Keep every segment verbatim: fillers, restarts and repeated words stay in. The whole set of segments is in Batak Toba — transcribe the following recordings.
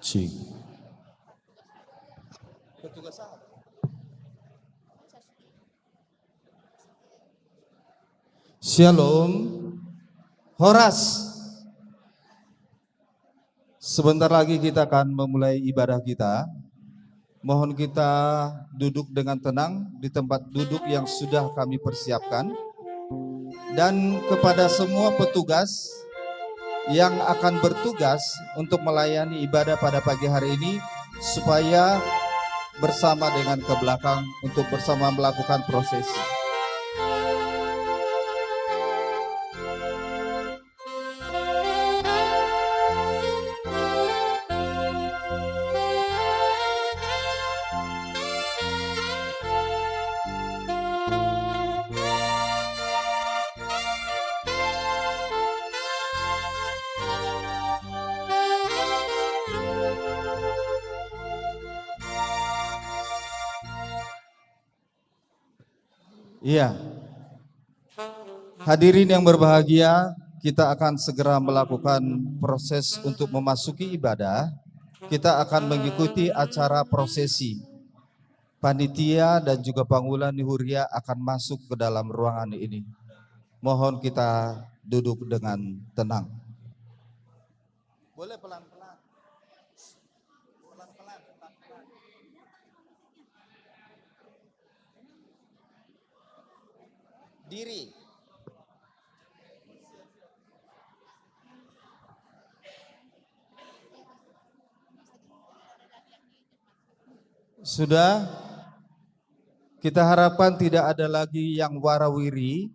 Shalom. Horas. Sebentar lagi kita akan memulai ibadah kita. Mohon kita duduk dengan tenang di tempat duduk yang sudah kami persiapkan. Dan kepada semua petugas yang akan bertugas untuk melayani ibadah pada pagi hari ini, supaya bersama dengan ke belakang untuk bersama melakukan prosesi. Iya. Hadirin yang berbahagia, kita akan segera melakukan proses untuk memasuki ibadah. Kita akan mengikuti acara prosesi. Panitia dan juga pangula ni huria akan masuk ke dalam ruangan ini. Mohon kita duduk dengan tenang. Boleh pelan-pelan. Pelan-pelan, pelan-pelan. Diri. Sudah? Kita harapkan tidak ada lagi yang warawiri.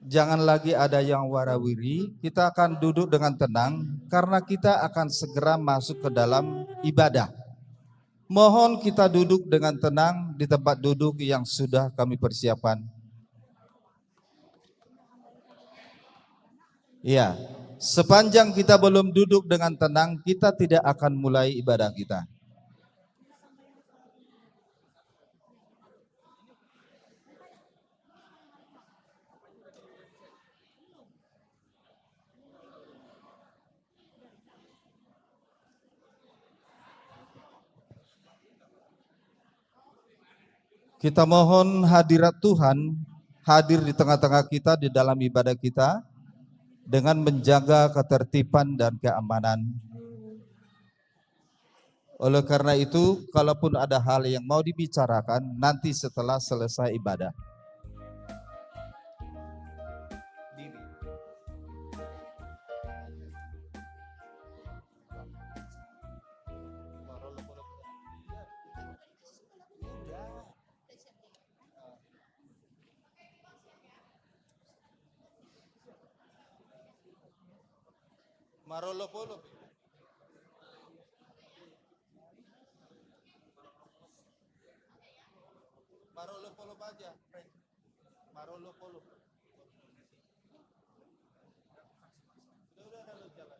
Jangan lagi ada yang warawiri. Kita akan duduk dengan tenang karena kita akan segera masuk ke dalam ibadah. Mohon kita duduk dengan tenang di tempat duduk yang sudah kami persiapkan. Iya, sepanjang kita belum duduk dengan tenang, kita tidak akan mulai ibadah kita. Kita mohon hadirat Tuhan hadir di tengah-tengah kita di dalam ibadah kita dengan menjaga ketertiban dan keamanan. Oleh karena itu, kalaupun ada hal yang mau dibicarakan, nanti setelah selesai ibadah. Marolop-olop. Marolop-olop aja. Marolop-olop. Udah, udah, udah, lu jalan.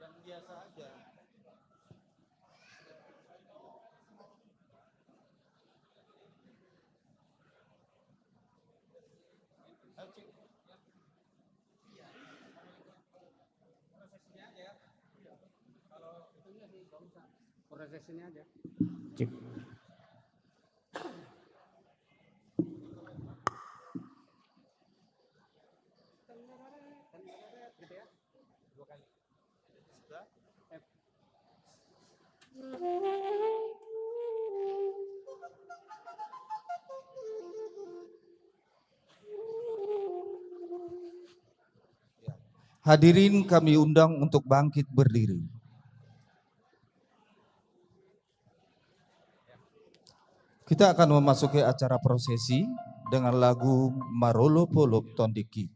Yang biasa aja. Ayo, cek. Prosesnya aja. Kalau itunya sih nggak usah. Prosesnya aja. Cek. Gitu ya. Dua kali. Sudah? Hadirin kami undang untuk bangkit berdiri. Kita akan memasuki acara prosesi dengan lagu Marolop-olop Tondingki.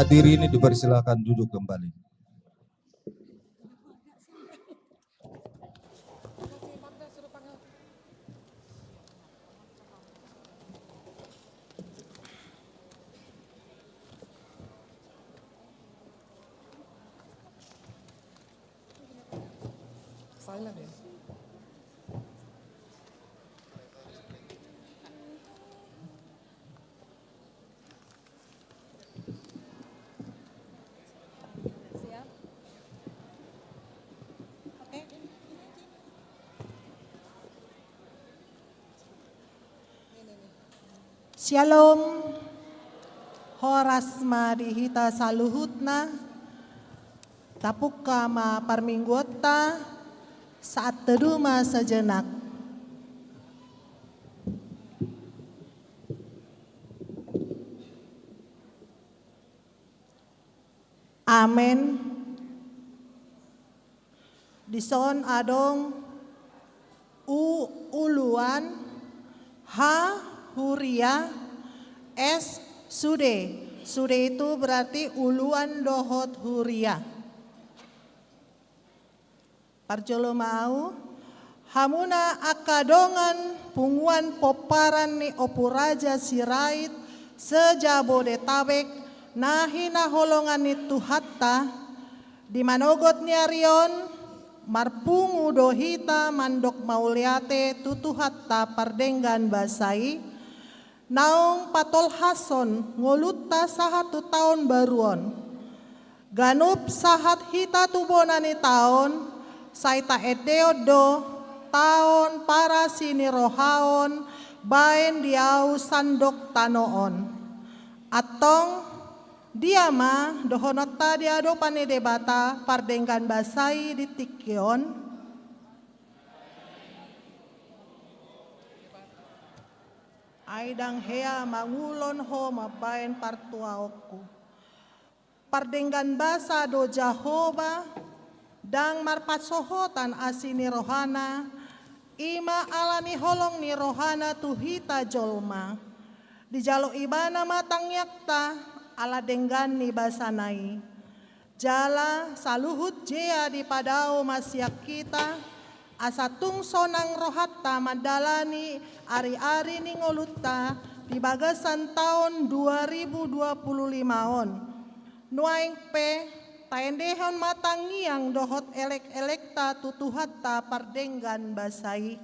Hadirin dipersilakan duduk kembali. Syalom. Horas ma di hita saluhutna. Tapungka ma parmingguonta. Saat teduh ma sejenak. Amen. Dison adong u, uluan, ha, huria, es, sude. Sude itu berarti uluan dohot huria. Parjolo ma ahu, hamuna angka dongan punguan pomparan ni Ompu Raja Sirait se-Jabodetabek na hinaholongan ni Tuhanta, di manogot ni ari on, marpungu do hita mandok mauliate tu Tuhanta pardenggan basa i, naung patolhashon ngolunta sahat tu taon baru on. Ganup sahat hita tu bona ni taon, sai taendehon do taon parasinirohaon baen di ahu sandok tano on. Antong, dia ma dohononta di adopan ni Debata pardenggan basa i di tingki on? Ai ndang hea mangulon ho mambaen partuaonku. Pardenggan basa do Jahowa, ndang marpansohotan asi ni rohana, i ma ala ni holong ni rohana tu hita jolma. Dijalo ibana ma tangiangta ala denggan ni basana i. Jala saluhut jea dipadao ma sian hita, asa tung sonang rohanta mandalani ari-ari ni ngolunta di bagasan taon dua ribu dua puluh lima on. Nuaeng pe, taendehon ma tangiang dohot elek-elekta tu Tuhanta pardenggan basa i.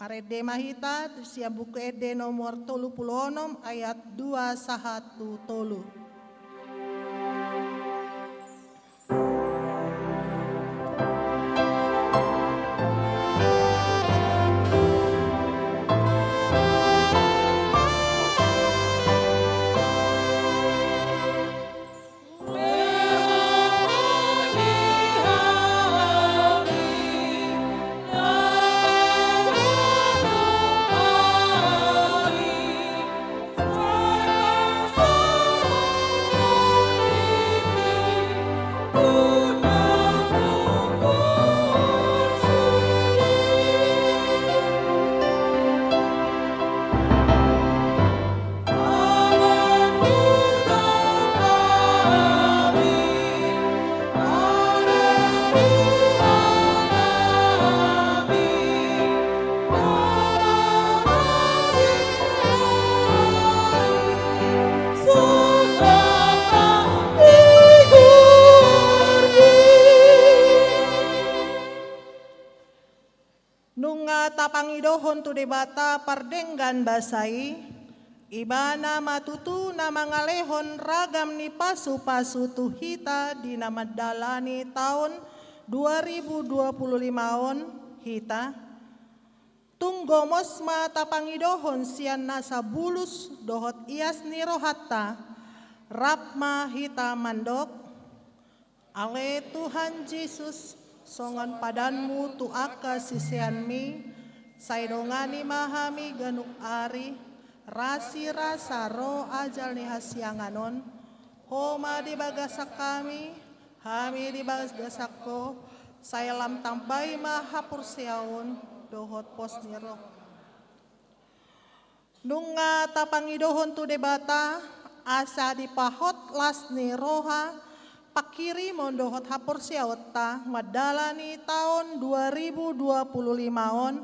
Marende ma hita sian Buku Ende nomor tolu pulu onom ayat dua sahat tu tolu. Nunga tapangidohon tu Debata pardenggan basa i, ibana ma tutu na mangalehon ragam ni pasu-pasu tu hita di na mandalani taon dua ribu dua puluh lima on hita. Tung gomos ma tapangidohon sian nasa bulus dohot ias ni rohanta, rap ma hita mandok. Ale Tuhan Jesus, songon padanmu tu angka siseanmi, sai dongani ma hami ganup ari, rasirasa ro ajal ni hasiangan on, Ho ma di bagasan hami, hami di bagasan Ho, sai lam tambai ma haporseaon dohot pos ni roha. Nunga tapangidohon tu Debata, asa dipahot las ni roha, panghirimon dohot haporseaonta mandalani taon dua ribu dua puluh lima on,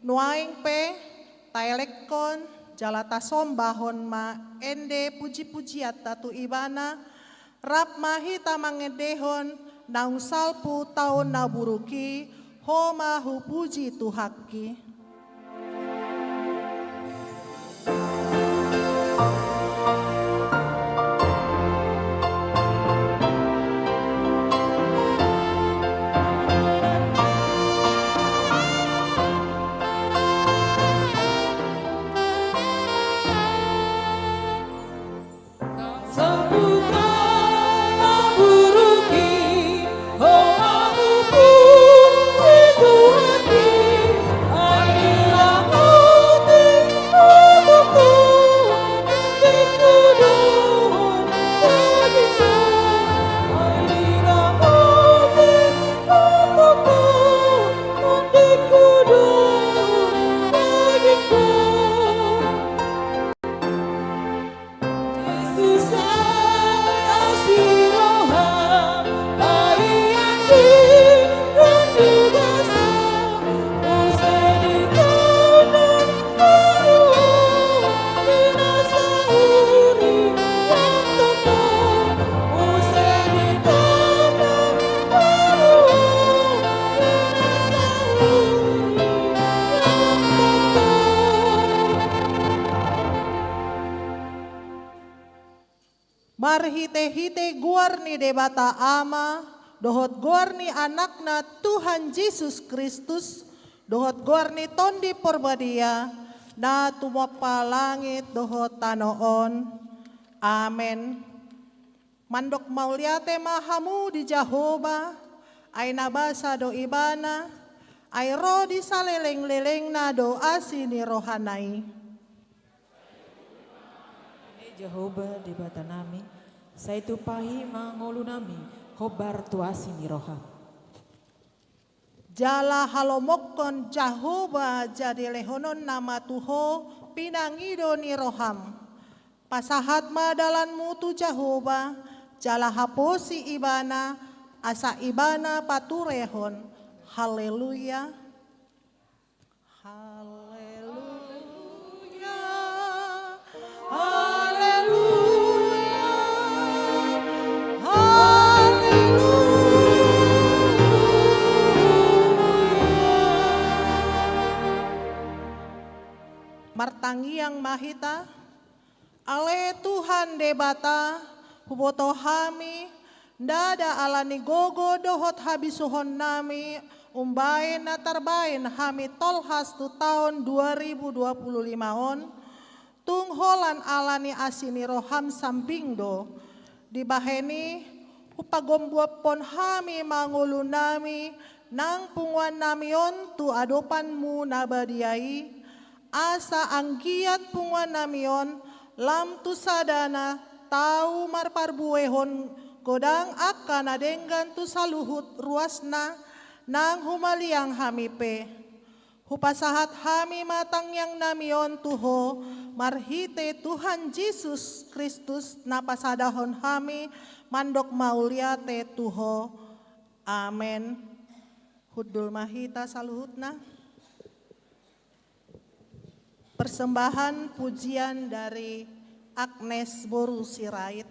nuaeng pe taelekhon jala tasombahon ma ende pujipujianta tu Ibana, rap ma hita mangendehon naung salpu taon na buruk i, Ho ma hupuji Tuhanki. Marhitehite goar ni Debata Ama, dohot goar ni Anakna Tuhan Jesus Kristus, dohot goar ni Tondi Porbadia, na tumompa langit dohot tano on. Amen. Mandok mauliate ma hamu di Jahowa, ai na basa do Ibana, ai ro di salelenglelengna do asi ni rohana i. He Jahowa Debatanami, sai tumpahi ma ngolunami hombar tu asi ni roham. Jala halomokkon Jahowa jadi lehononna ma tu ho pinangido ni roham. Pasahat ma dalanmu tu Jahowa, jala haposi Ibana, asa Ibana paturehon. Haleluya. Haleluya. Haleluya. Haleluya. Martangiang ma hita. Ale Tuhan Debata, huboto hami, ndada ala ni gogo dohot habisuhonnami, umbaen na tarbaen hami tolhas tu taon dua ribu dua puluh lima on, tung holan ala ni asi ni roham sambing do. Dibahen i, hupagomgophon hami ma ngolunami, nang punguannami on tu adopanmu na badia i, asa anggiat punguannami on lam tu sadana tau marparbuehon godang angka na denggan tu saluhut ruasna, nang humaliang hami pe. Hupasahat hami ma tangiangnami on tu ho, marhite Tuhan Jesus Kristus na pasadahon hami mandok mauliate tu ho. Amen. Hundul ma hita saluhutna. Persembahan pujian dari Agnes boru Sirait.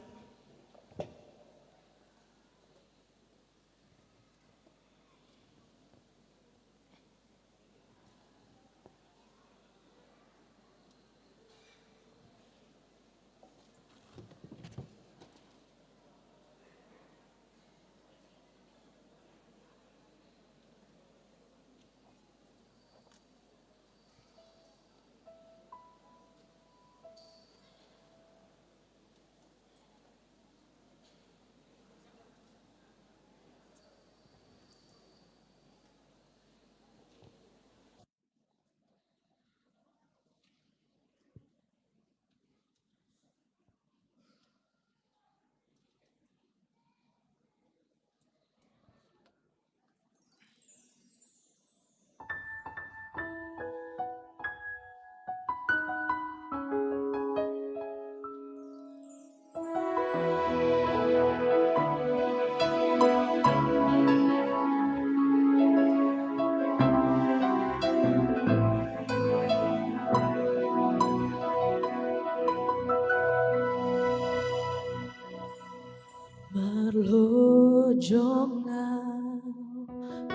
Jongjong au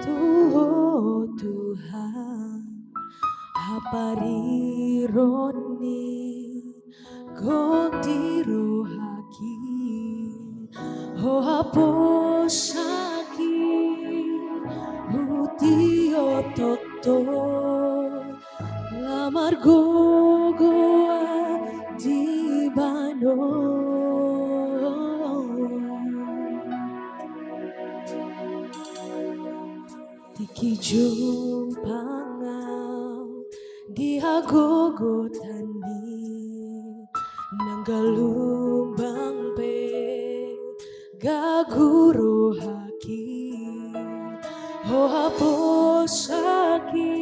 tu Ho Tuhan, hapariro ni gok di rohaki, Ho haposaki, hutiop toktok, lam margogo au dibahen on. Tingki jumpang au di hagogotan i, nang galumbang pe gagu rohaki, Ho haposaki,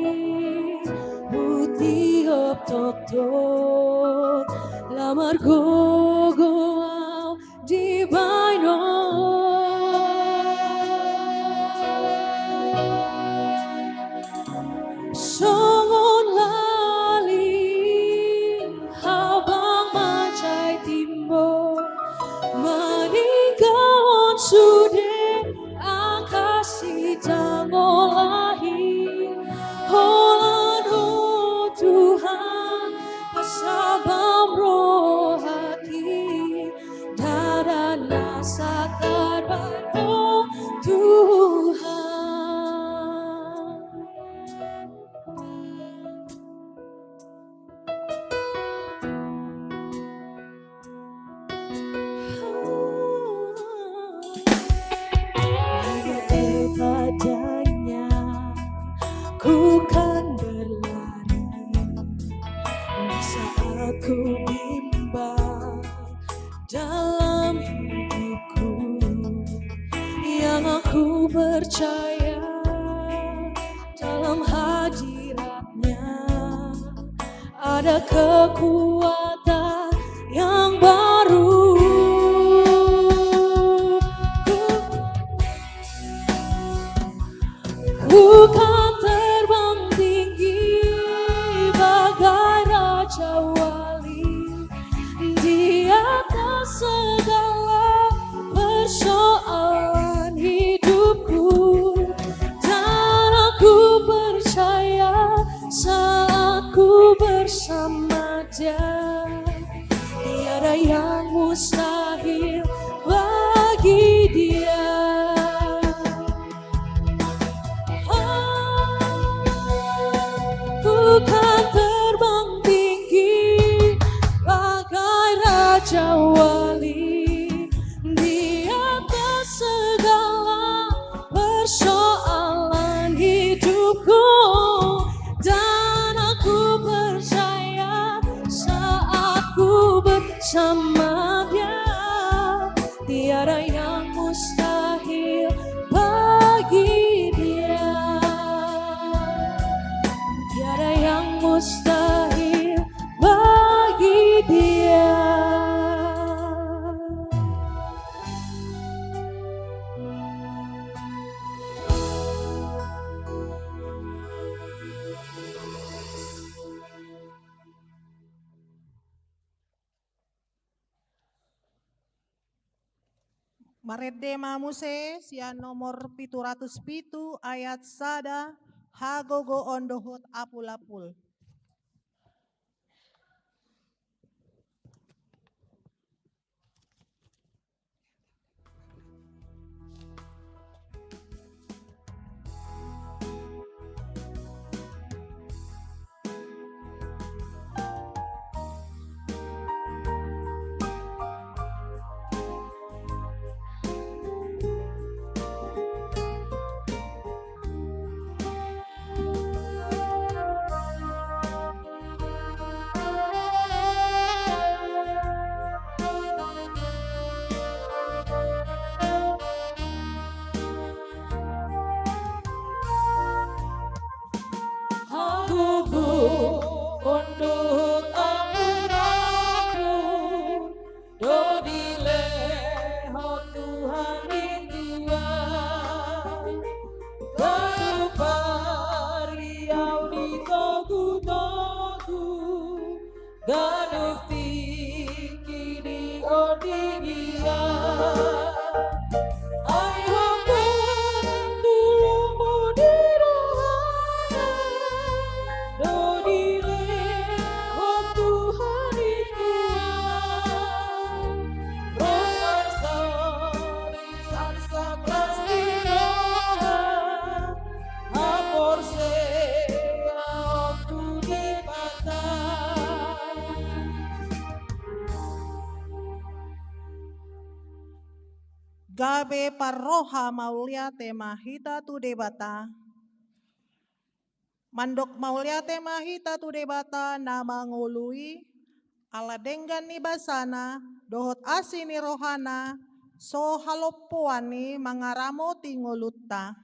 hutiop toktok, lam margogo au dibahen on. Songon lali habang manjai timbo, maninggalhon sude angka sitangolahi. Holan Ho Tuhan, pasabam rohaki, ndada na satar bahen Ho Tuhan. Hanya kepada-Nya ku kan berlari di saat ku bimbang dalam hidupku, yang aku percaya dalam hadirat-Nya ada kekuatan yang baru. Ku, ku kan terbang tinggi bagai Raja Wali di atas segala persoalan hidupku. Dan aku percaya saat ku bersama Dia, tiada yang mustahil bagi Dia. Oh, ku kan terbang tinggi bagai Raja Wali di atas segala persoalan hidupku. Dan aku percaya saat ku bersama Dia, tiada yang mustahil bagi Dia. Tiada yang mustahil bagi Dia. Marende ma muse sian nomor pitu ratus pitu ayat sada, hagogoon dohot apul-apul. Hagogoon dohot apul-apul do dilehon Tuhan di tua. Ganup ari au ditogu-togu, ganup tingki dionding Ia. Ai Ho Gabe parroha mauliate ma hita tu Debata. Mandok mauliate ma hita tu Debata na mangolu i, ala denggan ni basana, dohot asi ni rohana, so halompoan i mangaramoti ngolunta.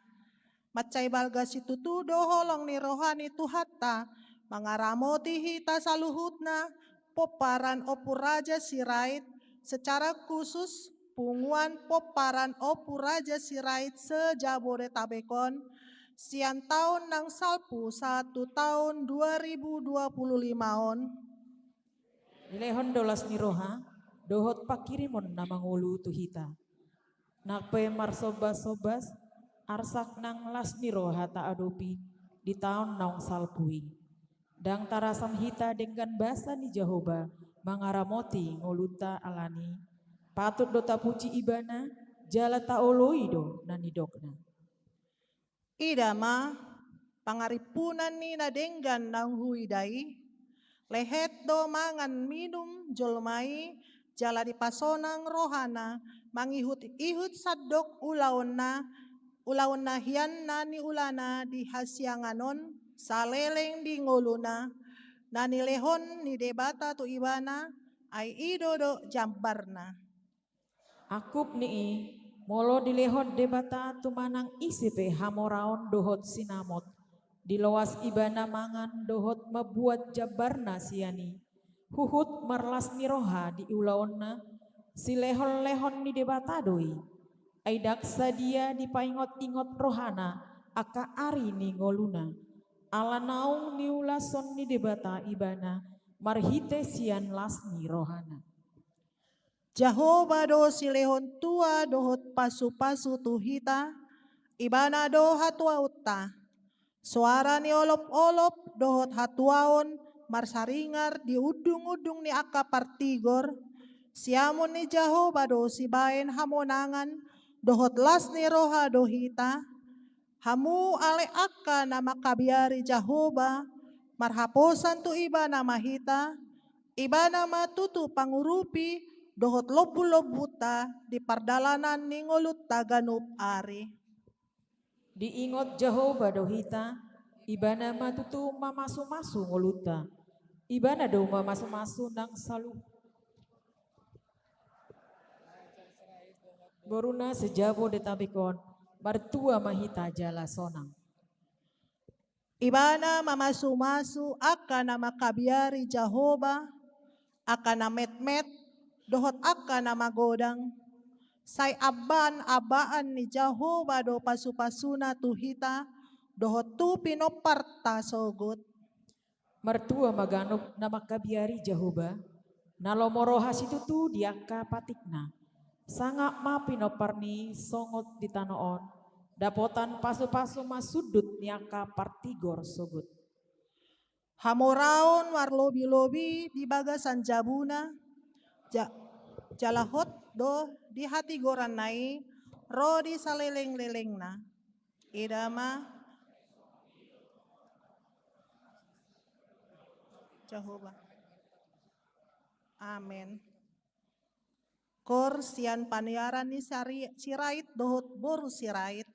Mansai balga situtu do holong ni roha ni Tuhanta, mangaramoti hita saluhutna, pomparan Ompu Raja Sirait, secara khusus punguan pomparan Ompu Raja Sirait se-Jabodetabek on, sian taon naung salpu sahat tu taon dua ribu dua puluh lima on. Dilehon do las ni roha, dohot panghirimon na mangolu tu hita. Nang pe marsombasomba, arsak nang las ni roha taadopi di taon naung salpu i. Ndang tarasam hita denggan basa ni Jahowa mangaramoti ngolunta alani. Patut do tapuji Ibana, jala taoloi do na nidokna. Ida ma, pangarimpunan ni na denggan naung huida i, lehet do mangan minum jolma i, jala dipasonang rohana, mangihut-ihut sandok ulaonna, ulaonna hian na niulana di hasiangan on, saleleng di ngoluna, na nilehon ni Debata tu ibana, ai i do do jambarna. Angkup ni i, molo dilehon Debata tu manang ise pe hamoraon dohot sinamot, diloas ibana mangan dohot mambuat jambarna sian i, huhut marlas ni roha di ulaonna, silehonlehon ni Debata do i. Ai ndang sadia dipaingotingot rohana angka ari ni ngoluna, ala naung niulason ni Debata ibana marhite sian las ni rohana. Jahowa do silehon tua dohot pasupasu tu hita, ibana do hatuaonta. Soara ni olopolop dohot hatuaon marsaringar di undungundung ni angka partigor, siamun ni Jahowa do sibaen hamonangan, dohot las ni roha do hita. Hamu ale angka na mangkabiari Jahowa, marhaposan tu ibana ma hita, ibana ma tutu pangurupi dohot lombulombunta di pardalanan ni ngolunta ganup ari. Diingot Jahowa do hita, ibana ma tutu mamasumasu ngolunta. Ibana do mamasumasu nang saluhut boruna se-Jabodetabek on, martua ma hita jala sonang. Ibana mamasumasu angka na mangkabiari Jahowa, angka na metmet, dohot angka na magodang. Sai ambaan-ambaan ni Jahowa do pasupasuna tu hita, dohot tu pinomparta sogot. Martua ma ganup na mangkabiari Jahowa, na lomo roha situtu di angka patikna. Sangap ma pinompar ni i songot di tano on, dapotan pasupasu ma sundut ni angka partigor sogot. Hamoraon marlobilobi di bagasan jabuna, ja-, jala hot do di hatigoranna i, ro di salelenglelengna. Ida ma Jahowa. Amen. Koor sian paniaran ni Sari-, Sirait dohot boru Sirait.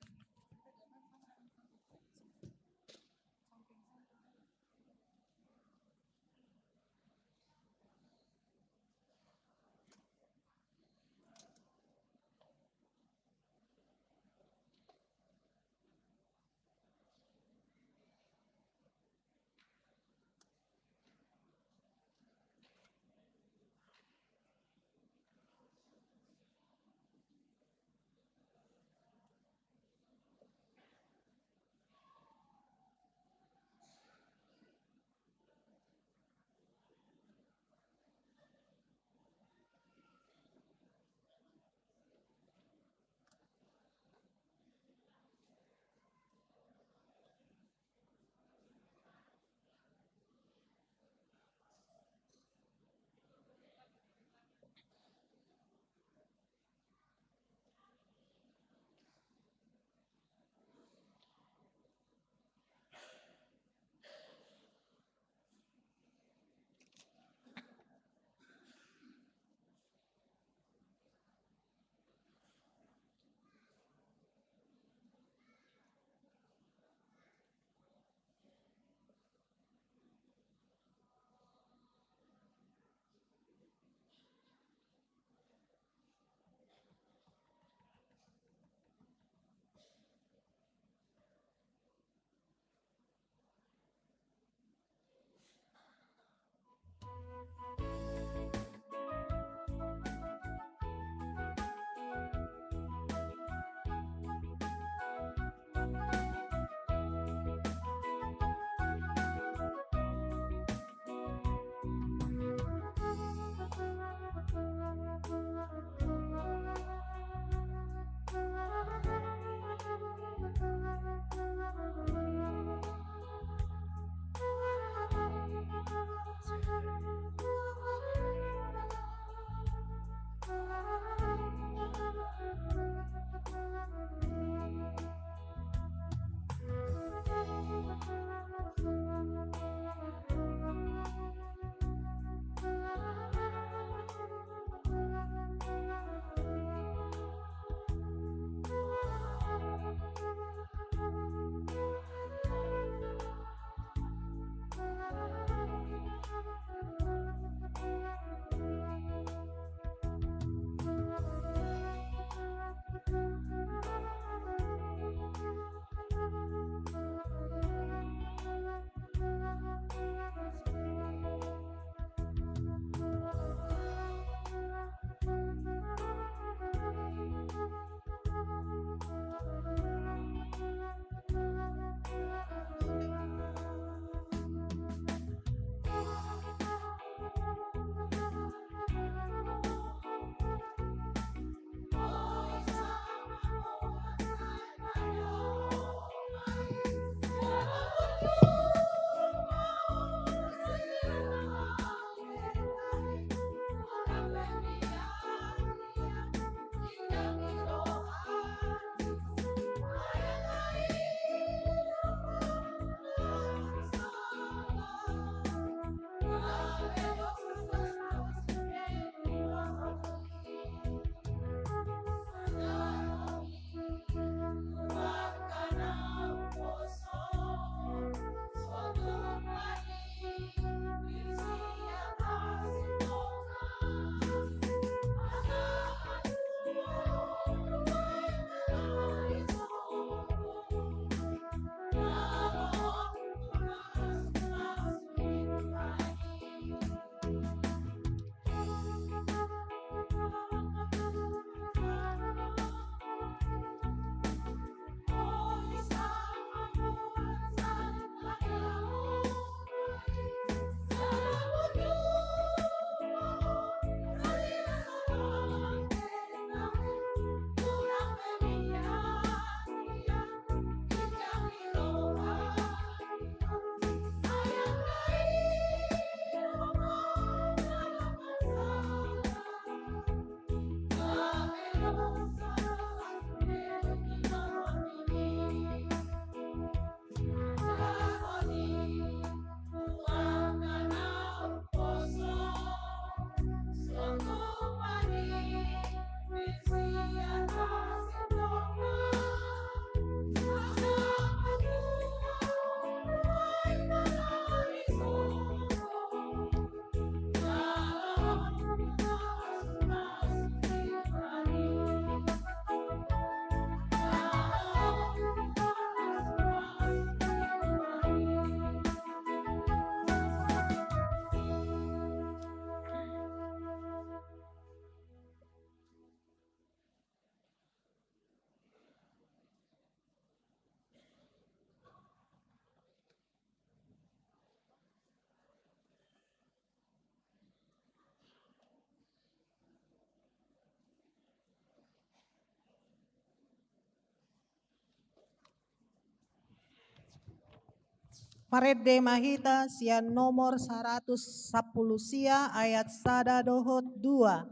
Marende ma hita sian nomor saratus sampulu sia ayat sada dohot dua.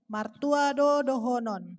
Martua do dohonon.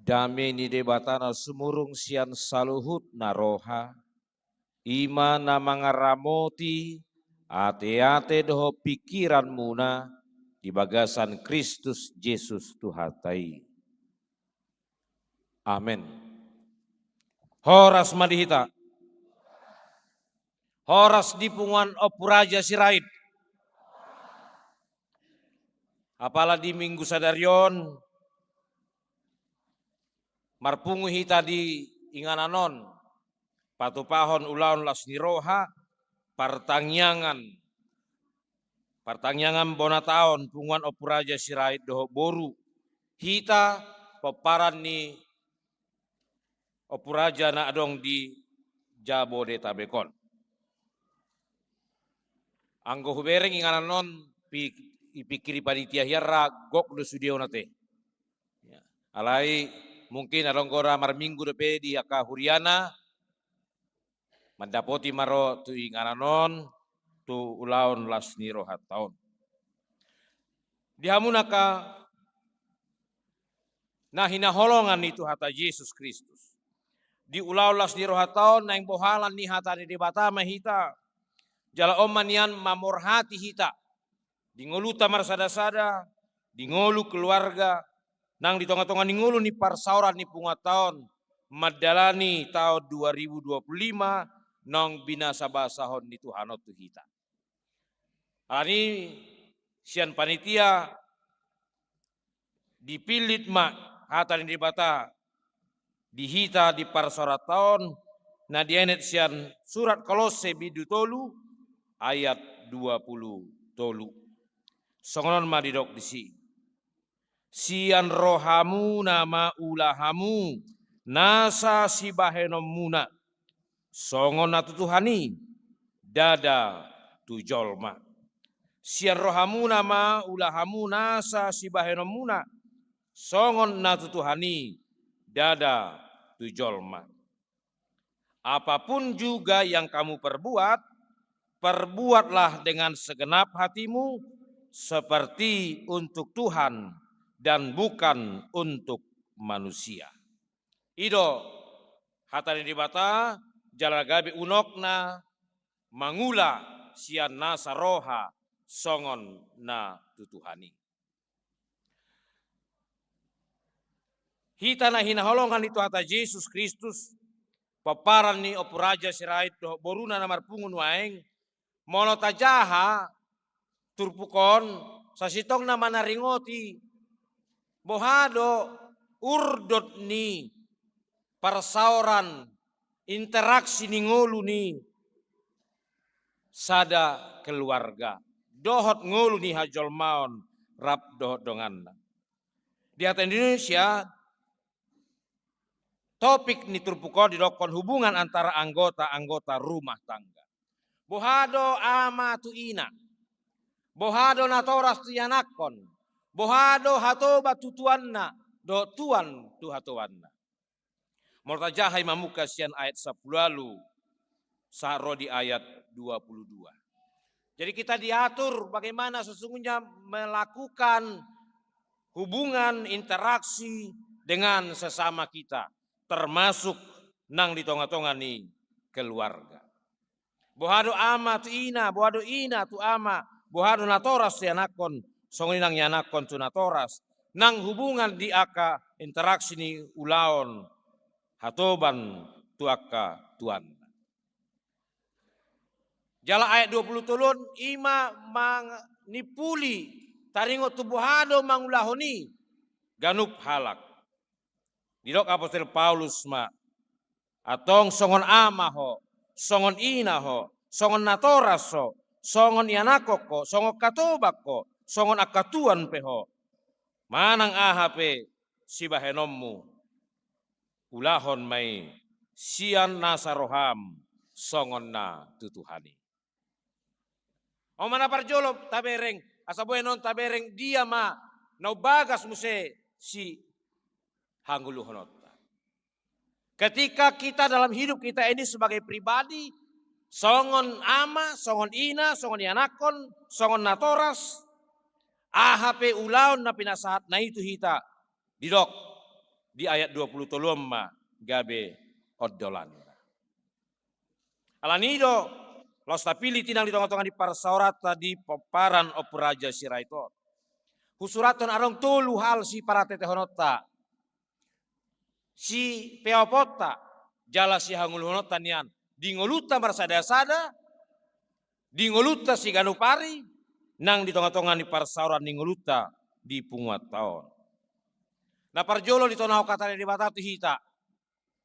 Dame ni Debata na sumurung sian saluhutna roha, i ma na mangaramoti ateate dohot pingkiranmuna di bagasan Kristus Jesus Tuhanta i. Amen. Horas ma di hita. Horas di punguan Ompu Raja Sirait. Apala di minggu sadari on marpungu hita di inganan on, patupahon ulaon las ni roha, partangiangan, partangiangan bona taon punguan Ompu Raja Sirait dohot boru, hita pomparan ni Ompu Raja na adong di Jabodetabek on. Anggo hubereng inganan on, pi-, dipingkiri panitia hian ra gok do sude on ate. Ya. Alai mungkin adong gora marminggu dope di angka huriana, mandapoti ma ro tu inganan on, tu ulaon las ni rohanta on. Di hamu angka na hinaholongan ni Tuhanta Jesus Kristus. Di ulaon las ni rohanta on naeng bohalan ni hata ni Debata ma hita. Jala on ma nian mamorhati hita. Di ngolunta marsada-sada, di ngolu keluarga, nang di tonga-tonga ni ngolu ni parsaoran ni punguanta on, mandalani taon dua ribu dua puluh lima, naung binasa-basahon ni Tuhan on tu hita. Alani sian panitia dipillit ma hata ni Debata di hita di parsaoranta on, na dienet sian surat Kolosse bindu tolu ayat dua puluh tolu. Songon on ma didok disi. Sian rohamuna ma ula hamu nasa sibahenonmuna, songon na tu Tuhan i, ndada tu jolma. Sian rohamuna ma ula hamu nasa sibahenonmuna, songon na tu Tuhan i, ndada tu jolma. Apapun juga yang kamu perbuat, perbuatlah dengan segenap hatimu, seperti untuk Tuhan dan bukan untuk manusia. I do hata ni Debata, jala gabe unokna mangula sian nasa roha songon na tu Tuhan i. Hita na hinaholongan ni Tuhanta Jesus Kristus, pomparan ni Ompu Raja Sirait dohot boruna na marpungu nuaeng, molo tajaha turpuk on, sasintongna manaringoti boha do urdot ni parsaoran, interaksi ni ngolu ni sada keluarga dohot ngolu ni hajolmaon rap dohot donganna. Di hata Indonesia, topik ni turpuk on didokkon hubungan antara anggota-anggota rumah tangga. Boha do ama tu ina? Boha do natoras tu ianakhon? Boha do hatoban tu tuanna dohot tuan tu hatobanna? Molo tajaha i mamungka sian ayat sampulu ualu sahat ro di ayat dua pulu dua. Jadi kita diatur bagaimana sesungguhnya melakukan hubungan interaksi dengan sesama kita, termasuk nang di tonga-tonga ni keluarga. Boha do ama tu ina, boha do ina tu ama, boha do natoras tu ianakhon, songon i nang ianakhon tu natoras, nang hubungan di angka interaksi ni ulaon hatoban tu angka tuan. Jala ayat dua pulu tolu on, i ma mang-, nimpuli taringot tu boha do mangulahon i ganup halak. Didok apostel Paulus ma, antong songon ama ho, songon ina ho, songon natoras ho, songon ianakhon ho, songon hatoban ho, songon angka tuan pe ho, manang aha pe sibahenonmu, ulahon ma i sian nasa roham songon na tu Tuhan i. On ma na parjolo tabereng, asa boi annon tabereng dia ma na umbagas muse sihangoluhononta. Ketika kita dalam hidup kita ini sebagai pribadi, songon ama, songon ina, songon ianakhon, songon natoras, aha pe ulaon na pinasahatna i tu hita, didok di ayat dua pulu tolu on ma gabe ondolanna. Alani i do, laos tapillit i nang di tonga-tonga ni parsaoranta di pomparan Ompu Raja Sirait on. Husurathon adong tolu hal siparateatehononta, sipeoponta, jala sihangoluhononta nian di ngolunta marsada-sada, di ngolunta siganup ari, nang di tonga-tonga ni parsaoran ni ngolunta di punguanta on. Na parjolo ditonahon hata ni Debata tu hita,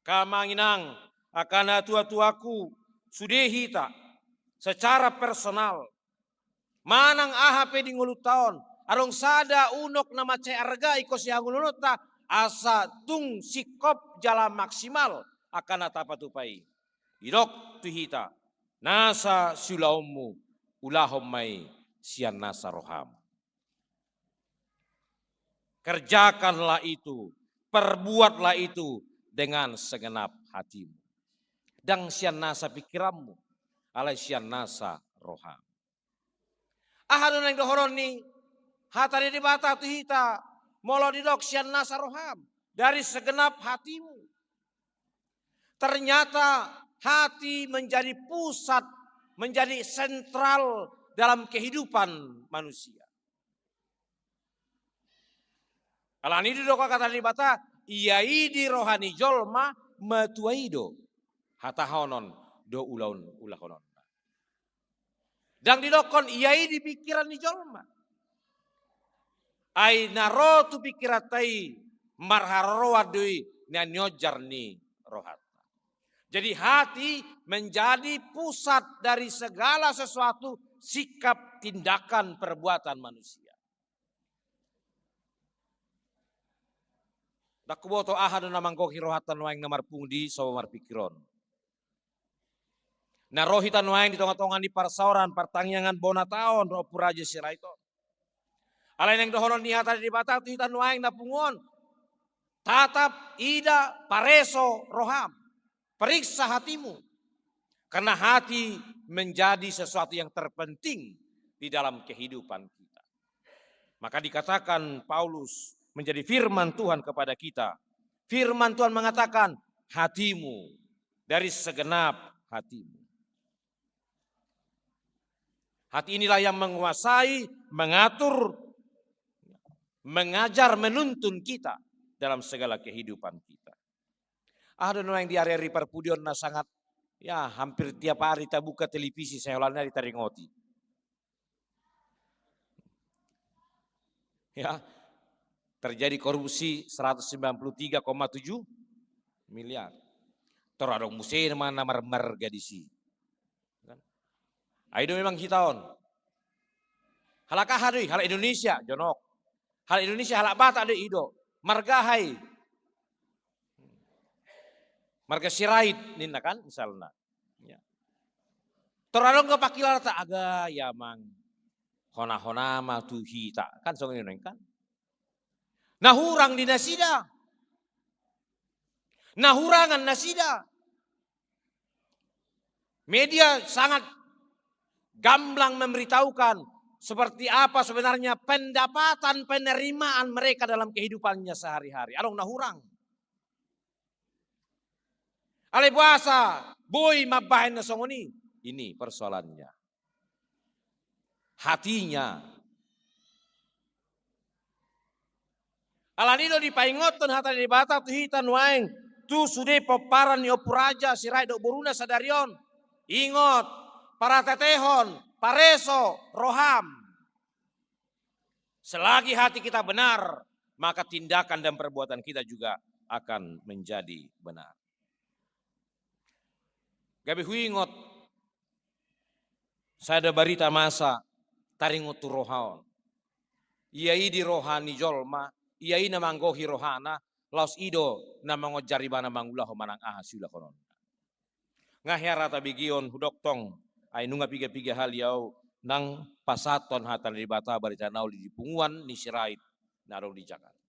angka amang inang, angka natua-tuaku, sude hita secara personal, manang aha pe di ngolunta on, adong sada unok na mansai arga ingkon sihangoluhononta, asa tung singkop jala maksimal angka na tapatupa i. Didok tu hita, nasa siulaonmu, ulahon ma i sian nasa roham. Kerjakanlah itu, perbuatlah itu dengan segenap hatimu. Ndang sian nasa pingkiranmu, alai sian nasa roham. Aha do naeng dohonon ni hata ni Debata tu hita, molo didok sian nasa roham, dari segenap hatimu? Ternyata hati menjadi pusat, menjadi sentral dalam kehidupan manusia. Alani i didok hata ni Debata, ia i di roha ni jolma, matua i do hatahonon dohot ulaon, ulahononna. Ndang didokkon ia i di pingkiran ni jolma. Ai na ro tu pingkiranta i marharoroan do i na nionjar ni rohanta. Jadi hati menjadi pusat dari segala sesuatu, sikap, tindakan, perbuatan manusia. Ndang huboto aha do na manggohi rohanta nuaeng na marpungu di so marpingkir on. Na ro hita nuaeng di tonga-tonga ni parsaoran partangiangan bonata on dohot Ompu Raja Sirait on. Alai naeng dohonon ni hata ni Debata tu hita nuaeng na pungu on, tatap, ida, pareso roham, periksa hatimu. Karena hati menjadi sesuatu yang terpenting di dalam kehidupan kita. Maka dikatakan Paulus menjadi firman Tuhan kepada kita. Firman Tuhan mengatakan, hatimu, dari segenap hatimu. Hati inilah yang menguasai, mengatur, mengajar, menuntun kita dalam segala kehidupan kita. Aha do nuaeng di ari-ari parpudi on na sangat, ya, hampir tiap hari tabuka televisi, sai holan nari taringoti. Ya, terjadi korupsi seratus sembilan puluh tiga koma tujuh miliar. Tor adong muse nama na marmarga disi. Kan? Ai do memang hita on. Halak aha do i? Halak Indonesia, jonok. Halak Indonesia, halak Batak do i, i do. Marga aha i? Marga Sirait ninna kan, misalna. Ya. Tor adong do pangkilalanta, aga i amang, hona-hona ma tu hita. Kan songon i nuaeng kan. Na hurang di nasida. Na hurangan nasida. Media sangat gamblang memberitahukan seperti apa sebenarnya pendapatan, penerimaan mereka dalam kehidupannya sehari-hari. Adong na hurang. Alai boasa boi mambahen na songon i? Ini persoalannya. Hatinya. Alani do dipaingothon hata ni Debata tu hita nuaeng, tu sude pomparan ni Ompu Raja Sirait dohot boruna sadari on. Ingot, paratetehon, pareso roham. Selagi hati kita benar, maka tindakan dan perbuatan kita juga akan menjadi benar. Gabe huingot sada barita masa taringot tu roha on. Ia i di roha ni jolma, ia i na manggohi rohana, laos i do na mangonjar ibana mangulahon manang aha siulahononna. Nga hea ra tabegeon hudok tong, ai nunga piga-piga hali au nang pasahathon hata ni Debata barita na uli di punguan ni Sirait na adong di Jakarta.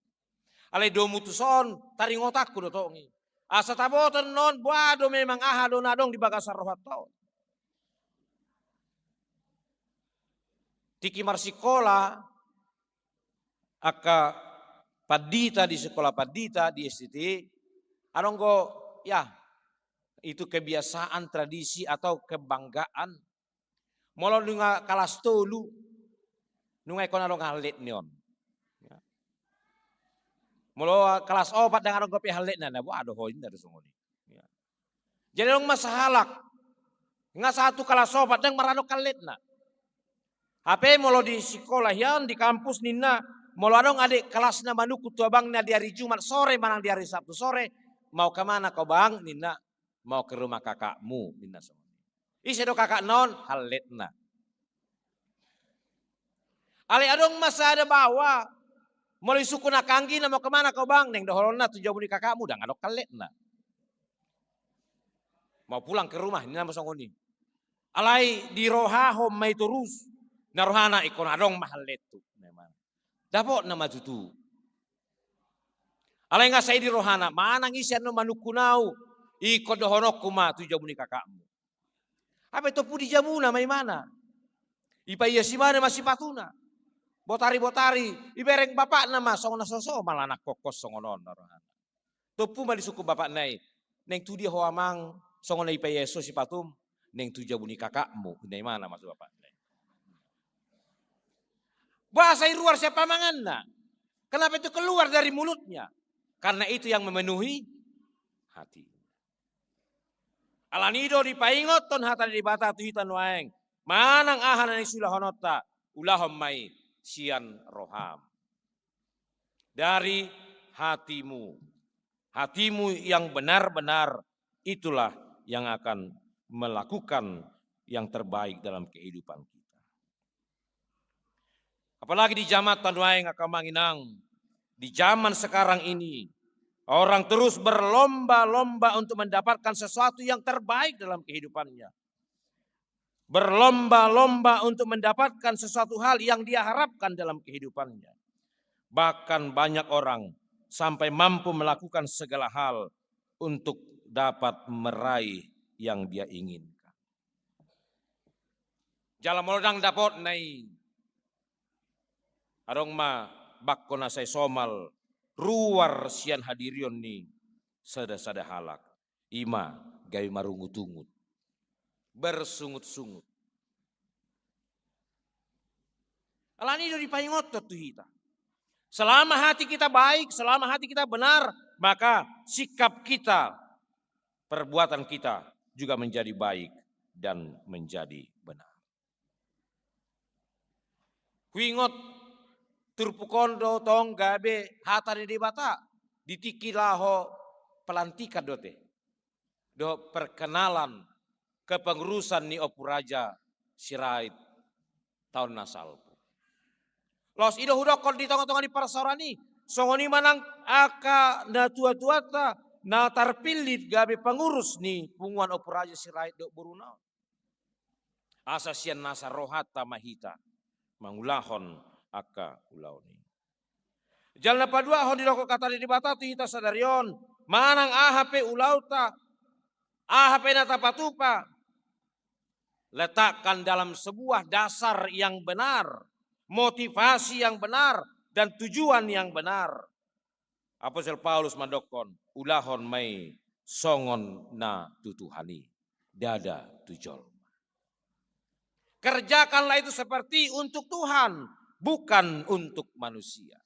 Alai domu tuson taringotanku do tong i. Asa taboto annon boha do memang aha do na adong di bagasan rohanta on. Tingki marsikola angka pandita di sikola pandita di S T T, adong do, ya, itu kebiasaan, tradisi atau kebanggaan. Molo nunga kalas tolu, nunga ingkon adong hallet ni on. Ya. Molo kalas opat ndang adong dope halletna, na boha do ho inna do songon i. Ya. Jadi adong ma sahalak, nga sahat tu kalas opat ndang maradong halletna. Hape molo di sikola hian, di kampus ninna, molo adong adek kelasna manungkun tu abangna di ari Jumat sore manang di ari Sabtu sore, mau ke mana kau bang ninna, mau ke rumah kakakmu ninna songon i. Ise do kakakna on? Halletna. Alai adong ma sada baoa, molo disungkun angka anggina mau ke mana kau bang, naeng dohononna tu jabu ni kakakmu, ndang adong halletna. Mau pulang ke rumah ninna ma songon i. Alai dirohahon ma i torus, na rohana ingkon adong ma hallet tu. Memang. Dapotna ma tutu. Alai nga sai di rohana, manang ise annon manungkun au, ingkon dohononku ma tu jabu ni kakakmu. Hape tompu di jabuna ma imana. Ipaias imana ma sipatuna. Botari-botari, ibereng bapakna ma songon na so somal anak hohom songon on na rohana. Tompu ma disungkun bapakna i, naeng tu dia ho amang, songon na ipaias ho sipatum, naeng tu jabu ni kakakmu, ninna imana ma tu bapakna i. Boasa i ruar sian pamanganna? Kenapa itu keluar dari mulutnya? Karena itu yang memenuhi hati. Alani do dipaingothon hata ni Debata tu hita nuaeng, manang aha na nisulahononta, ulahon ma i sian roham. Dari hatimu. Hatimu yang benar-benar, itulah yang akan melakukan yang terbaik dalam kehidupan kita. Apalagi di zaman ta nuaeng angka amang inang, di zaman sekarang ini, orang terus berlomba-lomba untuk mendapatkan sesuatu yang terbaik dalam kehidupannya. Berlomba-lomba untuk mendapatkan sesuatu hal yang dia harapkan dalam kehidupannya. Bahkan banyak orang sampai mampu melakukan segala hal untuk dapat meraih yang dia inginkan. Jala molo ndang dapotna i, adong ma bangko na sai somal ruar sian hadirion ni sada-sada halak. Ima gabe marungut-ungut, bersungut-sungut. Alani do dipaingothon tu hita. Selama hati kita baik, selama hati kita benar, maka sikap kita, perbuatan kita juga menjadi baik dan menjadi benar. Huingot turpuk on do tong gabe hata ni Debata di tingki laho pelantikan dope dohot perkenalan kepengurusan ni Ompu Raja Sirait taon na salpu. Laos i do hudokkon di tonga-tonga ni parsaoran i, songon i ma nang angka natua-tuanta, na tarpillit gabe pangurus ni punguan Ompu Raja Sirait dohot boruna on. Asa sian nasa rohanta ma hita mangulahon angka ulaon i. Jala na paduahon, didok hata ni Debata tu hita sadari on, manang aha pe ulaonta, aha pe na tapatupa, letakkan dalam sebuah dasar yang benar, motivasi yang benar, dan tujuan yang benar. Apostel Paulus mandokkon, ulahon ma i songon na tu Tuhan i, ndada tu jolma. Kerjakanlah itu seperti untuk Tuhan, bukan untuk manusia.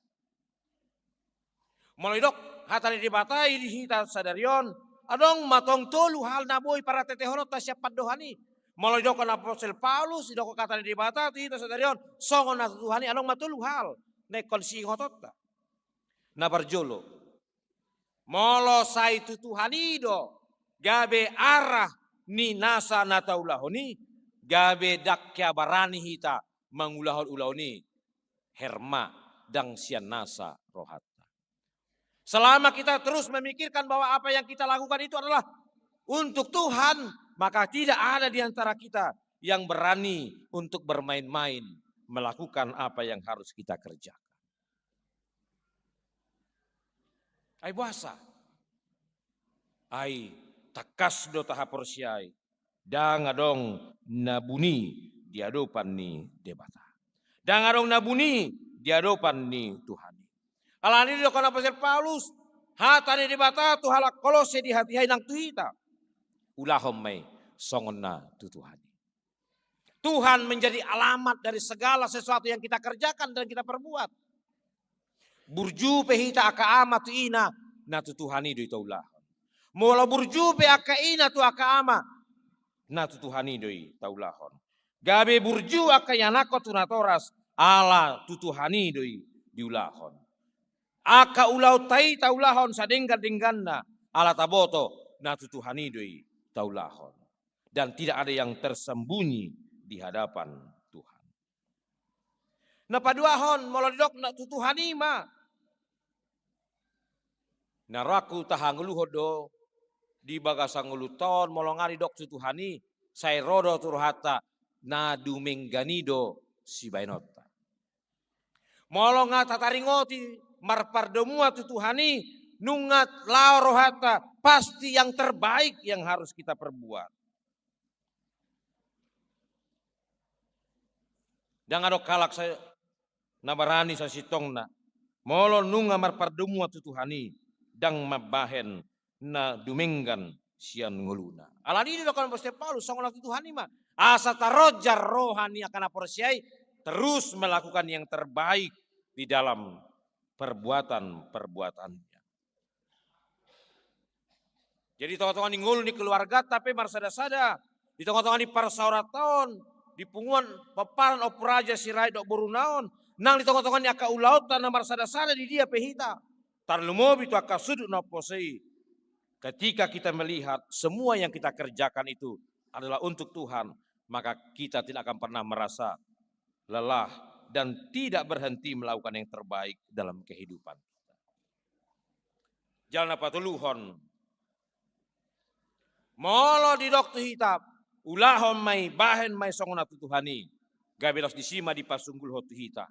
Molo didok hata ni Debata i di hita sadari on, adong ma tong tolu hal na boi parateatehononta sian pandohan i. Molo didok apostel Paulus, didok hata ni Debata tu hita sadari on, songon na tu Tuhan i, adong ma tolu hal na ingkon siingotonta. Na parjolo, molo sai tu Tuhan i do gabe arah ni nasa na taulahon i, gabe ndang hea barani hita mangulahon ulaon i, herma, ndang sian nasa rohanta. Selama kita terus memikirkan bahwa apa yang kita lakukan itu adalah untuk Tuhan, maka tidak ada di antara kita yang berani untuk bermain-main melakukan apa yang harus kita kerjakan. Ai boasa? Ai tangkas do tahaporseai, ndang adong na buni di adopan ni Debata. Ndang adong na buni di adopan ni Tuhan i. Alani i didok apostel Paulus, hata ni Debata tu halak Kolose di hatiha i nang tu hita, ulahon ma i songon na tu Tuhan i. Tuhan menjadi alamat dari segala sesuatu yang kita kerjakan dan kita perbuat. Burju pe hita angka ama tu ina, na tu Tuhan i do i taulahon. Molo burju pe angka ina tu angka ama, na tu Tuhan i do i taulahon. Gabe burju angka ianakhon tu natoras, ala tu Tuhan i do i diulahon. Angka ulaonta i taulahon sadenggan-dengganna, ala taboto na tu Tuhan i do i taulahon. Dan tidak ada yang tersembunyi di hadapan Tuhan. Na paduahon, molo didok na tu Tuhan i ma, na rohangku tahangoluhon do di bagasan ngolunta on, molo nga didok tu Tuhan i, sai ro do tu rohanta na dumenggan i do sibahenonta. Molo nga tataringoti marpardomuan tu Tuhan i, nunga laho rohanta, pasti yang terbaik yang harus kita perbuat. Ndang adong halak sa-, na barani sasintongna, molo nunga marpardomuan tu Tuhan i, ndang mambahen na dumenggan sian ngoluna. Alani i didok apostel Paulus, songon na tu Tuhan i ma, asa tarojar roha ni angka na porsea i terus melakukan yang terbaik di dalam perbuatan-perbuatannya. Jadi, di tonga-tonga ni ngolu ni keluarganta pe marsada-sada, di tonga-tonga ni parsaoranta on, di punguan pomparan Ompu Raja Sirait dohot boruna on, nang di tonga-tonga ni angka ulaonta na marsada-sada di dia pe hita, tarlumobi tu angka sundut na poso i, ketika kita melihat semua yang kita kerjakan itu adalah untuk Tuhan, maka kita tidak akan pernah merasa lelah dan tidak berhenti melakukan yang terbaik dalam kehidupan kita. Jala na patoluhon, molo didok tu hita, ulahon ma i, bahen ma i songon na tu Tuhan i, gabe laos disi ma dipasunggulhon tu hita,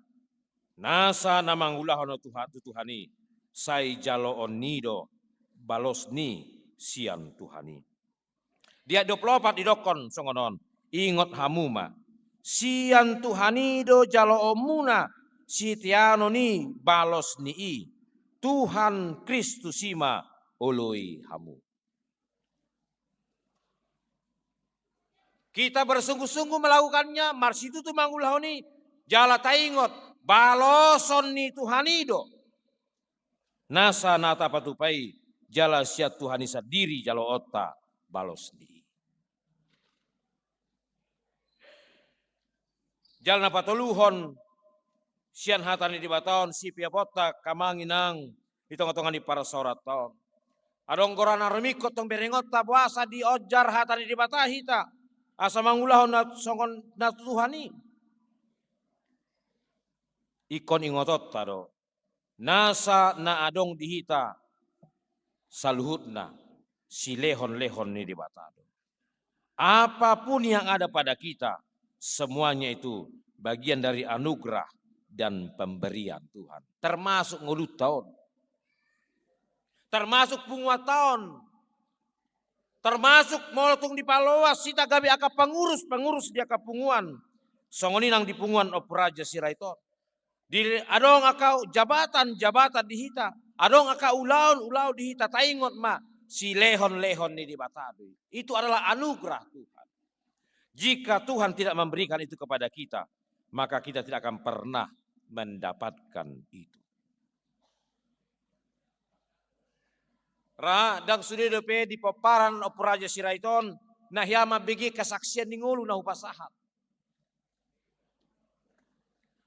nasa na mangulahon on tu Tuhan i, sai jaloon ni do balos ni sian Tuhan i. Di ayat dua puluh opat didokkon songon on, ingot hamu ma, sian Tuhan i do jaloonmuna, siteanon i, balos ni i, Tuhan Kristus i ma oloi hamu. Kita bersungguh-sungguh melakukannya, marsitutu mangulahon i, jala taingot, baloson ni Tuhan i do nasa na tapatupa i, jala sian Tuhan i sandiri jaloonta balos ni i. Jala na patoluhon, sian hata ni Debata on, sipeoponta, angka amang inang, di tonga-tonga ni parsaoranta on, adong goarna rumingkot tong berengonta, boasa diojar hata ni Debata hita asa mangulahon na songon na tu Tuhan i. Ingkon ingotonta do nasa na adong di hita saluhutna silehon-lehon ni Debata do. Apapun yang ada pada kita, semuanya itu bagian dari anugerah dan pemberian Tuhan. Termasuk ngolunta on. Termasuk punguanta on. Termasuk molo tung dipaloas hita gabe angka pangurus, pangurus di angka punguan. Songon i nang di punguan Ompu Raja Sirait on. Di adong angka jabatan, jabatan di hita. Adong angka ulaon, ulaon di hita. Taingot ma, silehon-lehon ni Debata do i. Itu adalah anugerah Tuhan. Jika Tuhan tidak memberikan itu kepada kita, maka kita tidak akan pernah mendapatkan itu. Ra, ndang sude dope di pomparan Ompu Raja Sirait on, na hea mambege kesaksian ni ngolu na hupasahat.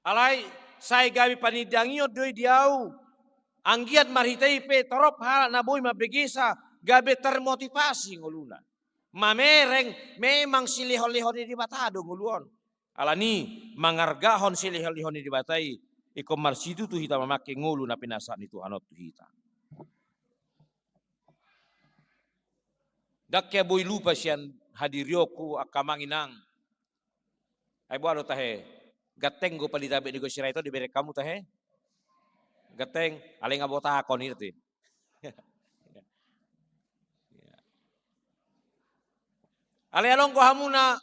Alai, sai gabe panindangion do i di ahu, anggiat marhite i pe torop halak na boi mambegesa, gabe termotivasi ngoluna. Mamereng, memang silehon-lehon ni Debata do ngolu on. Alani, mangargahon silehon-lehon ni Debata i, ingkon marsitutu hita mamangke ngolu na pinasahat ni Tuhan on tu hita. Ndang hea boi lupa sian hadirionku angka amang inang. Ai boha do tahe, ganteng do pali tabe ni Ompu Sirait on dibereng hamu tahe. Ganteng, alai nga botahon i do te. Alai adong do hamuna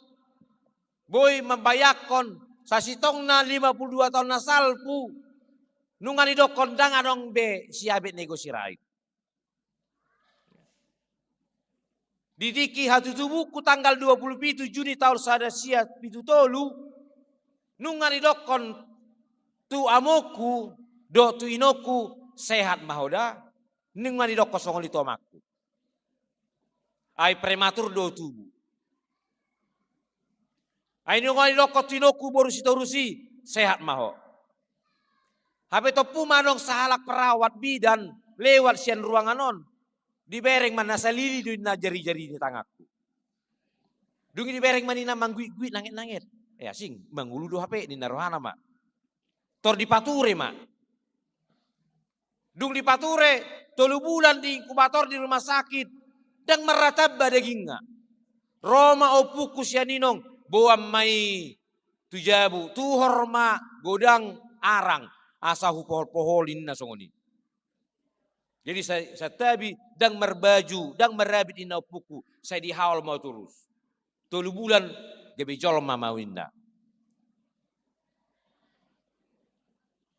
boi mambayangkon sasintongna lima puluh dua taon na salpu, nunga nidokkon ndang adong be siabet ni Ompu Sirait. Di tingki hatutubungku tanggal dua puluh pitu Juni taon sada sia pitu tolu, nunga nidokkon tu amongku dohot tu inongku, sehat ma ho da, nunga nidokkon songon i tu amangku. Ai prematur do tubu. Ai nunga nidokkon tu inongku boru Sitorus i, sehat ma ho. Hape tompu ma adong sahalak perawat bidan lewat sian ruangan on. Dibereng ma na salili do inna jari-jari ni tanganku. Dung i dibereng ma ninna mangguit-guit nanget-nanget. E asing, mangolu do hape ninna rohana ma. Tor dipature ma. Dung dipature, tolu bulan di inkubator di rumah sakit, ndang marratamba dagingna. Ro ma ompungku sian inong, boan ma i tu jabu, tuhor ma godang arang, asa hupohol-poholi ninna songon i. Jadi sa-, santabi, ndang marbaju, ndang marabit ninna ompungku, sai dihaol ma torus. Tolu bulan gabe jolma ma au ninna.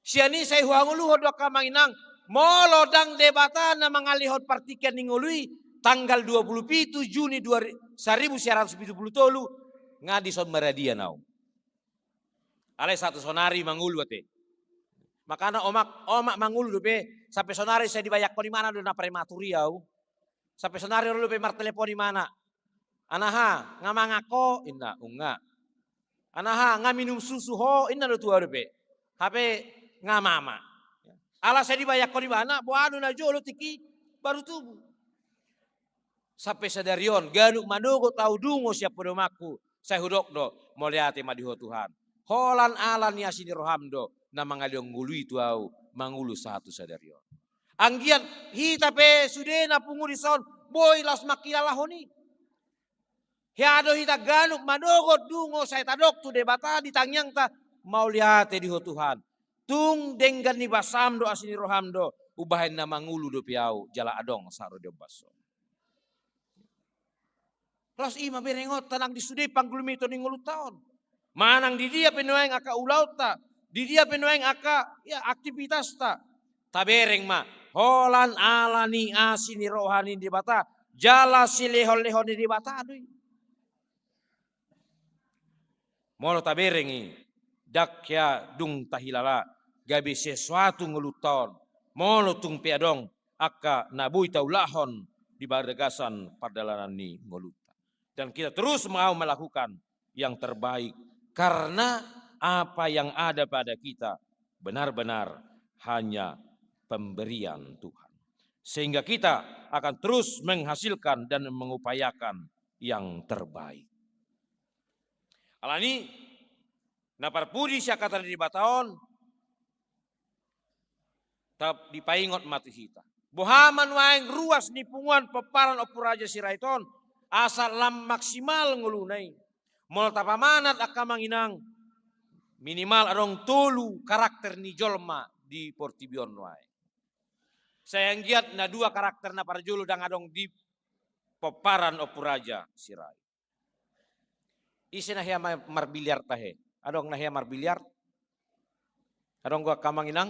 Sian i sai huhangoluhon do angka amang inang, molo ndang Debata na mangalehon partingkian ni ngolu i, tanggal dua puluh pitu Juni dua ri-, saribu sia ratus pitu pulu tolu, nga dison maradian au. Alai sahat tu sonari mangolu ate. Makana omak, omak mangolu dope, sampe sonari sai dibayangkon imana do na prematur i au. Sampe sonari ro dope martelepon imana. Anaha, nga mangan ho, inna, nunga. Anaha, nga minum susu ho, inna do tu au dope. Hape nga mama. Ala sai dibayangkon imana, boha do na jolo tingki baru tubu. Sampe sadari on, ganup manogot au dungo sian podomanku, sai hudok do, mauliate ma di ho Tuhan. Holan ala ni asi ni roham do, na mangalehon ngolu i tu au, mangolu sahat tu sadari on. Anggiat hita pe sude na pungu dison, boi laos mangkilalahon i. Hea do hita ganup manogot dungo sai tadok tu Debata di tangiangta, mauliate di ho Tuhan. Tung denggan ni basam do asi ni roham do, umbahen na mangolu dope au, jala adong sahat ro di ombas on. Laos i ma berengonta nang di sude panggulmiton ni ngolunta on. Manang di dia pe nuaeng angka ulaonta, di dia pe nuaeng angka, ya, aktivitasta. Tabereng ma, holan ala ni asi ni roha ni Debata, jala silehon-lehon ni Debata do i. Molo tabereng i, ndang hea dung tahilala, gabe sesuatu ngolunta on, molo tung pe adong angka na boi taulahon di bagasan pardalanan ni ngolunta. Dan kita terus mau melakukan yang terbaik, karena apa yang ada pada kita benar-benar hanya pemberian Tuhan. Sehingga kita akan terus menghasilkan dan mengupayakan yang terbaik. Alani, na parpudi sian hata ni Debata on, tap dipaingot ma tu hita. Boha ma nuaeng ruas ni punguan pomparan Ompu Raja Sirait on, asa lam maksimal ngoluna i. Molo tapamanat angka amang inang, minimal adong tolu karakter ni jolma di portibi on nuaeng. Sai anggiat na dua karakter na parjolo ndang adong di pomparan Ompu Raja Sirait. Ise na hea ma-, marbiliar tahe? Adong na hea marbiliar? Adong do angka amang inang?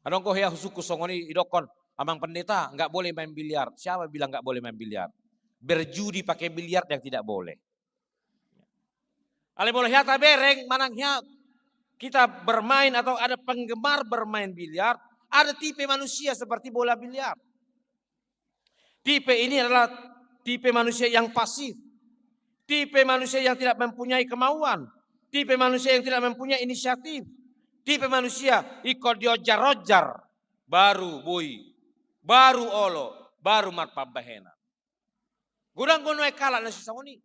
Adong do hea husungkun songon i, idokkon, "Amang Pendeta, nggak boleh main biliar." Siapa bilang nggak boleh main biliar? Berjudi pakai biliar yang tidak boleh. Alai molo hea tabereng, manang hea kita bermain atau ada penggemar bermain biliar, ada tipe manusia seperti bola biliar. Tipe ini adalah tipe manusia yang pasif. Tipe manusia yang tidak mempunyai kemauan. Tipe manusia yang tidak mempunyai inisiatif. Tipe manusia ingkon diojar-ojar, baru boi, baru olo, baru marpambahenan. Godang do nuaeng halak na songon i.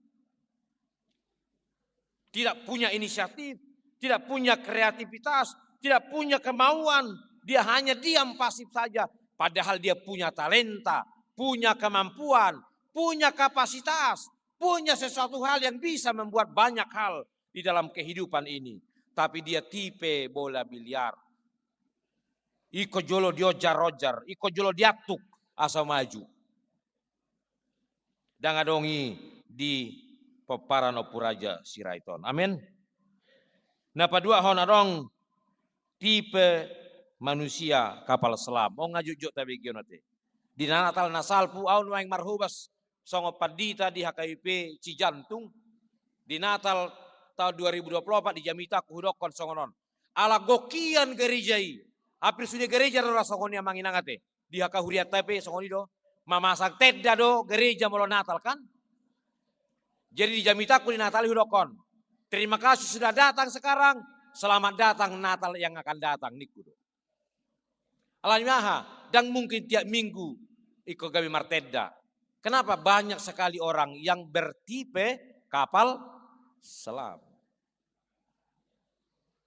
Tidak punya inisiatif, tidak punya kreativitas, tidak punya kemauan. Dia hanya diam pasif saja. Padahal dia punya talenta, punya kemampuan, punya kapasitas, punya sesuatu hal yang bisa membuat banyak hal di dalam kehidupan ini. Tapi dia tipe bola biliar. Ingkon jolo diojar-ojar, ingkon jolo diantuk asa maju. Ndang adong i di pomparan Ompu Raja Sirait on. Amin. Na paduahon, adong tipe manusia kapal selam. Ong, jotjot tabegeon ate. Di Natal na salpu, au nuaeng marhobas songon pandita di H K I P Cijantung. Di Natal taon dua ribu dua puluh opat di jamitangku hudokkon songon on. Ala gok hian gereja i. Hampir sude gereja do ra songon i, amang inang ate. Di angka hurianta pe songon i do. Mamasang tenda do gereja molo Natal, kan? Jadi di jamitangku di Natal i hudokkon, "Terima kasih sudah datang sekarang, selamat datang Natal yang akan datang," ningku do. Alani aha? Ndang mungkin tiap minggu ingkon gabe martenda. Kenapa? Banyak sekali orang yang bertipe kapal selam.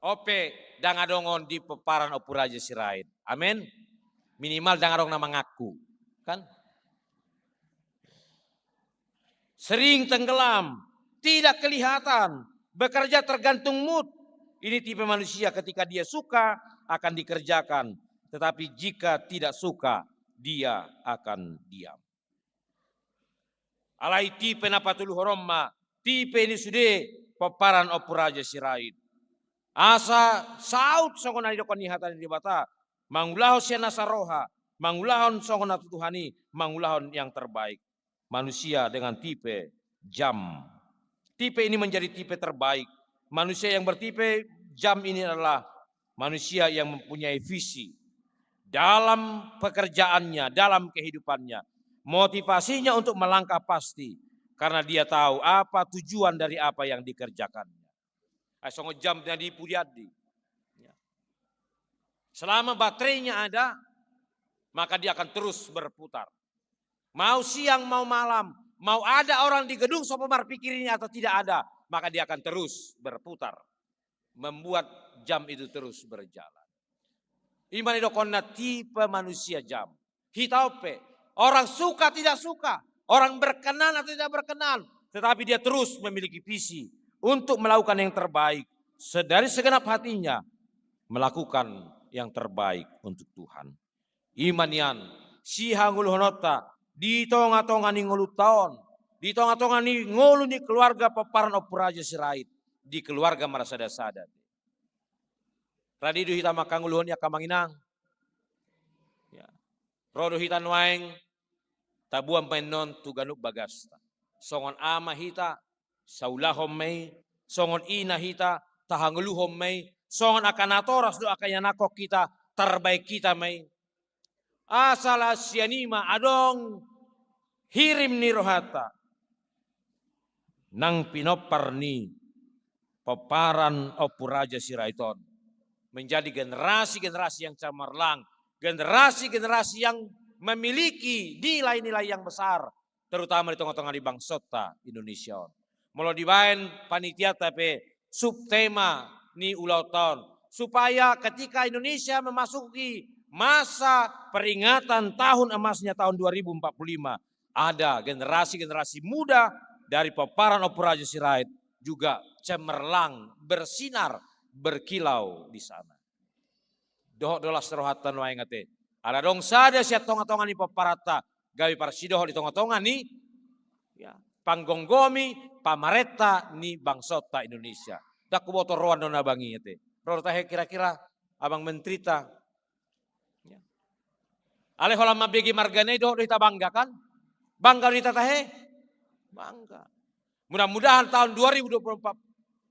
On pe, ndang adong on di pomparan Ompu Raja Sirait. Amin. Minimal ndang adong na mangaku. Kan? Sering tenggelam, tidak kelihatan, bekerja tergantung mood. Ini tipe manusia, ketika dia suka akan dikerjakan, tetapi jika tidak suka, dia akan diam. Alai tipe na patoluhon on ma tipe ni sude pomparan Ompu Raja Sirait. Asa saut songon na nidokkon ni hata ni Debata, mangulahon sian nasa roha, mangulahon songon na tuhan i, mangulahon yang terbaik. Manusia dengan tipe jam. Tipe ini menjadi tipe terbaik. Manusia yang bertipe jam ini adalah manusia yang mempunyai visi dalam pekerjaannya, dalam kehidupannya. Motivasinya untuk melangkah pasti, karena dia tahu apa tujuan dari apa yang dikerjakannya. Ai songon jam na di pudi andi. Ya. Selama baterainya ada, maka dia akan terus berputar. Mau siang, mau malam, mau ada orang di gedung Sopo Marpikir ini atau tidak ada, maka dia akan terus berputar. Membuat jam itu terus berjalan. I ma na nidokkonna tipe manusia jam. Hita on pe, orang suka tidak suka, orang berkenan atau tidak berkenan, tetapi dia terus memiliki visi untuk melakukan yang terbaik, se-, dari segenap hatinya melakukan yang terbaik untuk Tuhan. I ma nian sihangoluhononta di tongatonga ni ngolunta on, di tongatonga ni ngolu ni keluarga pomparan Ompu Raja Sirait, di keluarga marsadasada. Radi do hita mangkangoluhon i, angka amang inang. Ya. Ro do hita nuaeng, taboan ma annon tu ganup bagasta. Songon ama hita, saulahon ma i, songon ina hita, tahangoluhon ma i, songon angka natoras dohot angka ianakhon hita, tarbaen hita ma i. Asa las sian i ma adong hirim ni rohanta nang pinompar ni pomparan Ompu Raja Sirait on menjadi generasi-generasi yang cemerlang, generasi-generasi yang memiliki nilai-nilai yang besar, terutama di tongatonga ni bangsonta Indonesia on. Molo dibaen panitianta pe subtema ni ulaonta on, supaya ketika Indonesia memasuki masa peringatan tahun emasnya tahun dua ribu empat puluh lima, ada generasi-generasi muda dari pomparan Ompu Raja Sirait juga cemerlang, bersinar, berkilau di sana. Dohot do las rohanta nuaeng ate. Ala adong sada sian tonga-tonga ni pomparanta, gabe parsidohot di tonga-tonga ni, ya, panggomgomi pamarenta ni bangsonta Indonesia. Ndang huboto roan do na bang i ate. Ro do tahe kira-kira, Amang Menterita. Ya. Alai holan mambege margana i dohot do hita bangga kan? Bangga do hita tahe? Bangga. Mudah-mudahan tahun dua ribu dua puluh empat,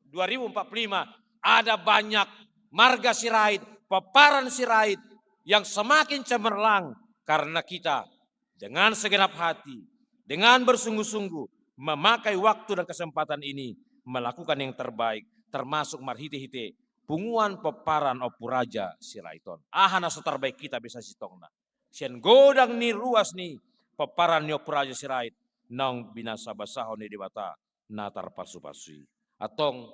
dua ribu empat puluh lima ada banyak marga Sirait, pomparan Sirait yang semakin cemerlang karena kita dengan segenap hati, dengan bersungguh-sungguh memakai waktu dan kesempatan ini melakukan yang terbaik, termasuk marhite-hite punguan pomparan Ompu Raja Sirait on. Aha na so tarbaen hita be sasintongna? Sian godang ni ruas ni pomparan ni Ompu Raja Sirait naung binasabasahon ni Debata na tarpasupasu i. Antong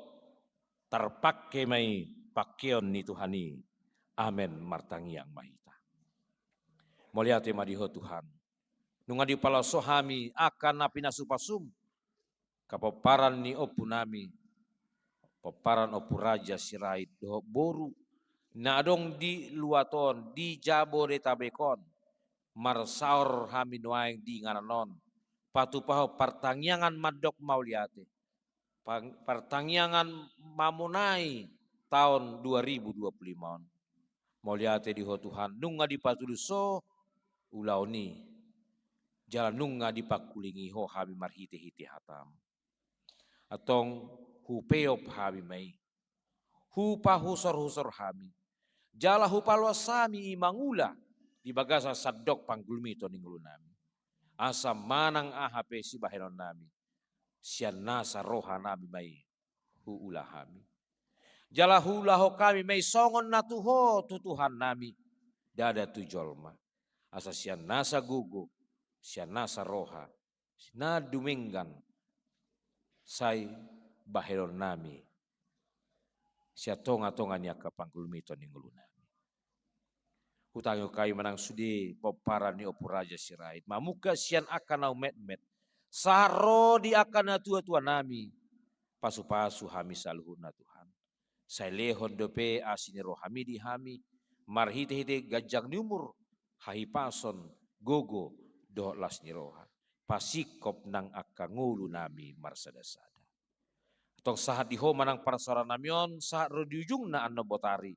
tarpangke ma i pangkeon ni Tuhan i. Amen. Martangiang ma hita. Mauliate ma di Ho Tuhan. Nunga dipaloas Ho hami angka na pinasupasu-Mu, angka pomparan ni ompunami, pomparan Ompu Raja Sirait dohot boru, na adong di luat on, di Jabodetabek on, marsaor hami nuaeng di inganan on, patupahon partangiangan mandok mauliate, pang-, partangiangan mamonai taon dua ribu dua puluh lima on. Mauliate di Ho Tuhan, nunga dipatulus Ho ulaon i, jala nunga dipangkulingi Ho hami marhite-hite hata-Mu. Antong hupeop hami ma i, hupahusorhusor hami, jala hupaloas hami i mangula di bagasan sandok panggulmiton ni ngolunami. Asa manang aha pe sibahenonnami, sian nasa rohanami ma i huula hami. Jala huulahon hami ma i songon na tu Ho tu Tuhannami, ndada tu jolma. Asa sian nasa gogo, sian nasa roha, na dumenggan sai bahenonnami sian tonga-tonga ni angka panggulmiton ni ngolunami. Hutangihon hami ma nang sude pomparan ni Ompu Raja Sirait, mamungka sian angka na umetmet, sahat ro di angka natuatuanami, pasupasu hami saluhutna Tuhan. Sai lehon dope asi ni rohaMi di hami, marhitehite ganjang ni umur, hahipason, gogo, dohot las ni roha. Pasingkop nang angka ngolunami marsadasada. Antong sahat di Ho ma nang parsaorannami on, sahat ro di ujungna annon botari.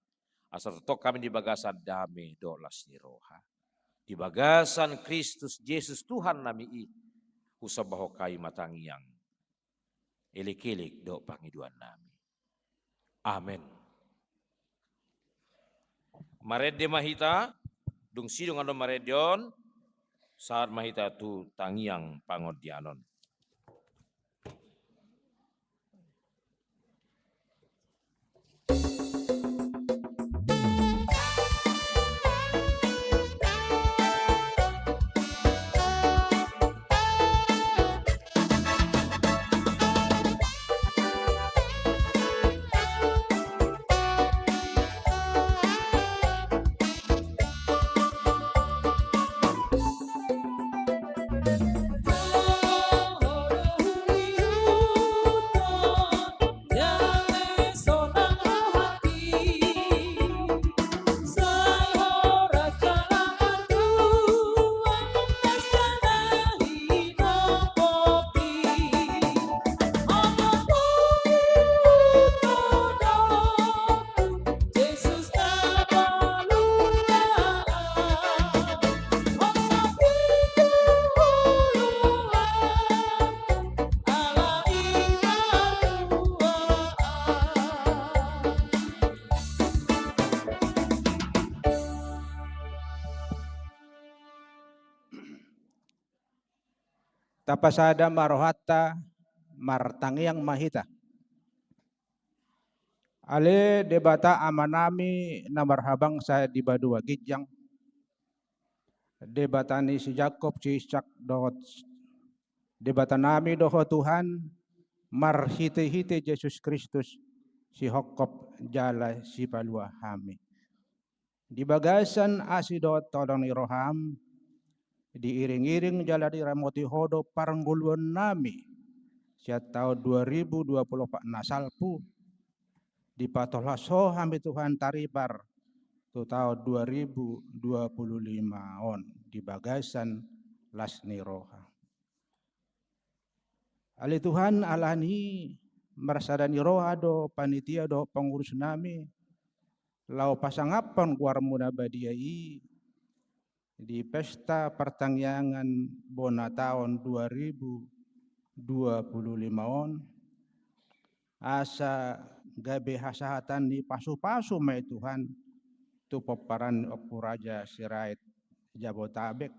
Asa tongtong hami di bagasan dame dohot las ni roha. Di bagasan Kristus Jesus Tuhannami i, husomba Ho hami ma tangiang, elekelek dohot pangidoannami. Amen. Marende ma hita, dung sidung annon marende on, sahat ma hita tu tangiang pangondianon. Tapasada ma rohanta, martangiang ma hita. Ale Debata Amanami na marhabangsa di banua ginjang, Debata ni si Jakob, si Isak, dohot Debatanami do Ho Tuhan, marhitehite Jesus Kristus, sihophop jala sipalua hami. Di bagasan asi dohot holong ni roham, diiring-iring jala diramoti Ho do parngoluonnami sian taon dua ribu dua puluh opat na salpu. Dipatolhas Ho hami Tuhan taripar tu taon dua ribu dua puluh lima on di bagasan las ni roha. Ale Tuhan, alani marsada ni roha do panitia dohot pangurusnami laho pasangaphon goarmu na badia i di pesta partangiangan bona taon dua ribu dua puluh lima on, asa gabe hasahatan ni pasu-pasu ma i Tuhan tu pomparan ni Ompu Raja Sirait Jabotabek,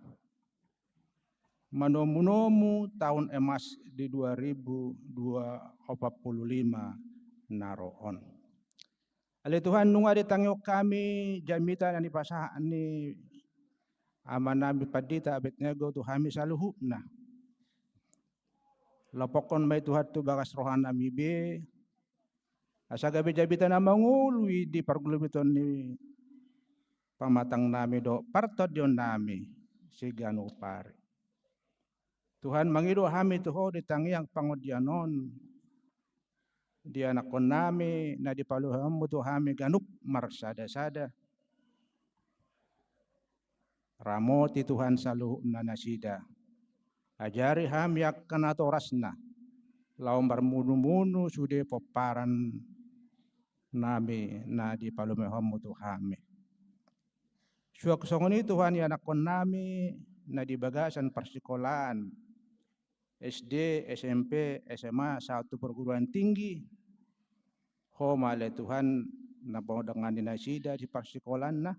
manomu-nomu taon emas di dua ribu dua puluh lima na ro on. Ale Tuhan, nunga ditangihon hami jamita na nipasahat ni amanami Pandita Abed Nego tu hami saluhutna. Lopokkon ma i Tuhan tu bagas rohanami be, asa gabe jamita na mangolu i di pargulumiton ni pamatangnami dohot partondionnami siganup ari. Tuhan, mangido hami tu Ho di tangiang pangondian on, di anakkonnami na dipalehonmu tu hami ganup marsada-sada. Ramoti Tuhan saluhutna nasida. Ajari hami angka natorasna laho marmunu-munu sude pomparan nami na dipalehonmu tu hami. Suang songon i Tuhan, ianakkonnami na di bagasan parsikolaan, S D, S M P, S M A sahat tu perguruan tinggi. Ho ma ale Tuhan na mandongani nasida di parsikolaanna.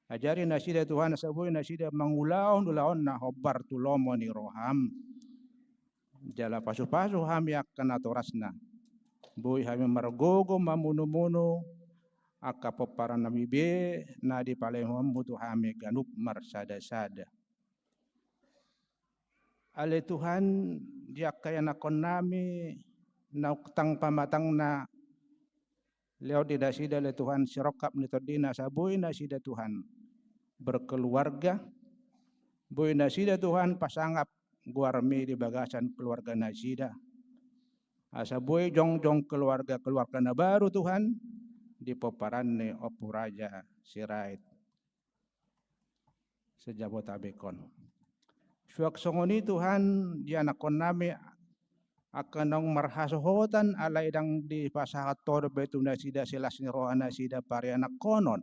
Ajari nasida Tuhan asa boi nasida mangulahon ulaonna hombar tu lomo ni roham. Jala pasu-pasu hami angka natorasna. Boi hami margogo mamunu-munu angka pomparan nami be na dipalehonmu tu hami ganup marsada-sada. Ale Tuhan, di angka ianakkonnami naung tang pamatangna, lehon di nasida ale Tuhan sirongkap ni tondina, asa boi nasida Tuhan berkeluarga, boi nasida Tuhan pasangap goarmi di bagasan keluarga nasida. Asa boi jongjong keluarga-keluarga na baru Tuhan di pomparan ni Ompu Raja Sirait se-Jabotabek on. Suang songon i Tuhan, di anakkonnami angka naung marhasohotan alai ndang dipasahat Ho dope tu nasida silas ni roha nasida parianakhonon.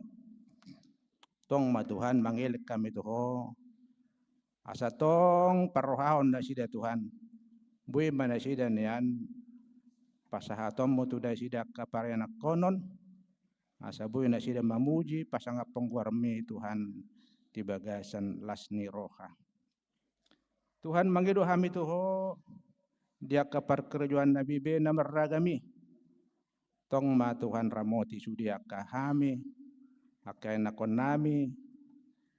Tong ma Tuhan mangelek hami tu Ho, asa tong parrohahon nasida Tuhan. Boi ma nasida nian pasahatonmu tu nasida angka parianakhonon, asa boi nasida mamuji pasangaphon goarmi Tuhan di bagasan las ni roha. Tuhan, mangido hami tu Ho di angka parkarejoannami be na marragam i. Tong ma Tuhan ramoti sude angka hami, angka ianakkonnami,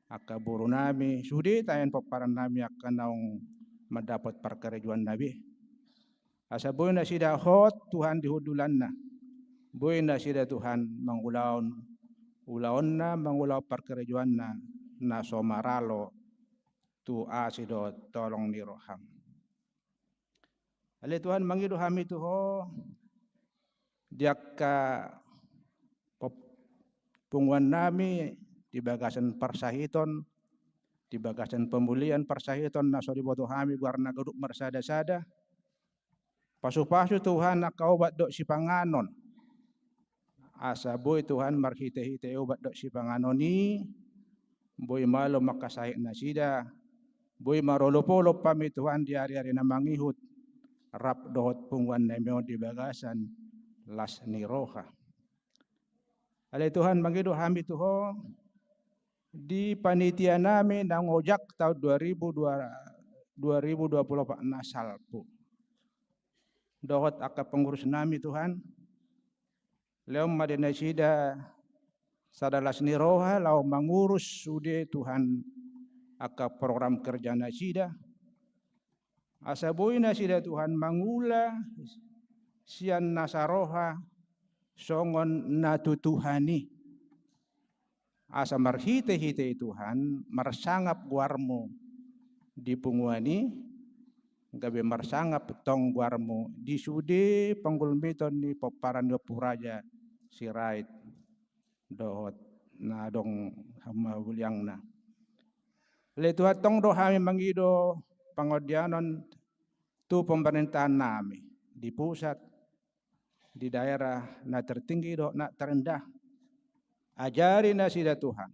angka borunami, sude taen pomparannami angka naung mandapot parkarejoanna be. Asa boi nasida hot Tuhan di hundulanna. Boi nasida Tuhan mangulahon ulaonna, mangulahon parkarejoanna na so maralo tu asi dohot holong ni roham. Ale Tuhan, mangido hami tu Ho di angka pop-, punguannami di bagasan parsahiton, di bagasan pemulihan parsahiton na so diboto hami goarna ganup marsada-sada. Pasu-pasu Tuhan angka obat dohot sipanganon. Asa boi Tuhan marhite-hite obat dohot sipanganon i, boi malo mangkasahit nasida, boi marolop-olop hami Tuhan di ari-ari na mangihut, rap dohot punguannami on di bagasan las ni roha. Ale Tuhan, mangido hami tu Ho di panitianami naung ojak taon dua ribu dua, dua ribu dua puluh opat na salpu. Dohot angka pengurusnami Tuhan, lehon ma di nasida sada las ni roha laho mangurus sude Tuhan angka program kerja nasida. Asa boi nasida Tuhan mangula sian nasa roha songon na tu Tuhan i. asa marhitehite i Tuhan, marsangap goarmu di punguan i, gabe marsangap tong goarmu di sude panggulmiton ni pomparan ni Ompu Raja Sirait dohot na adong hamaulianna. Ale Tuhan, tong do hami mangido pangondaion tu pemerintahan nami di pusat, di daerah na tertinggi dohot na terendah. Ajari nasida Tuhan,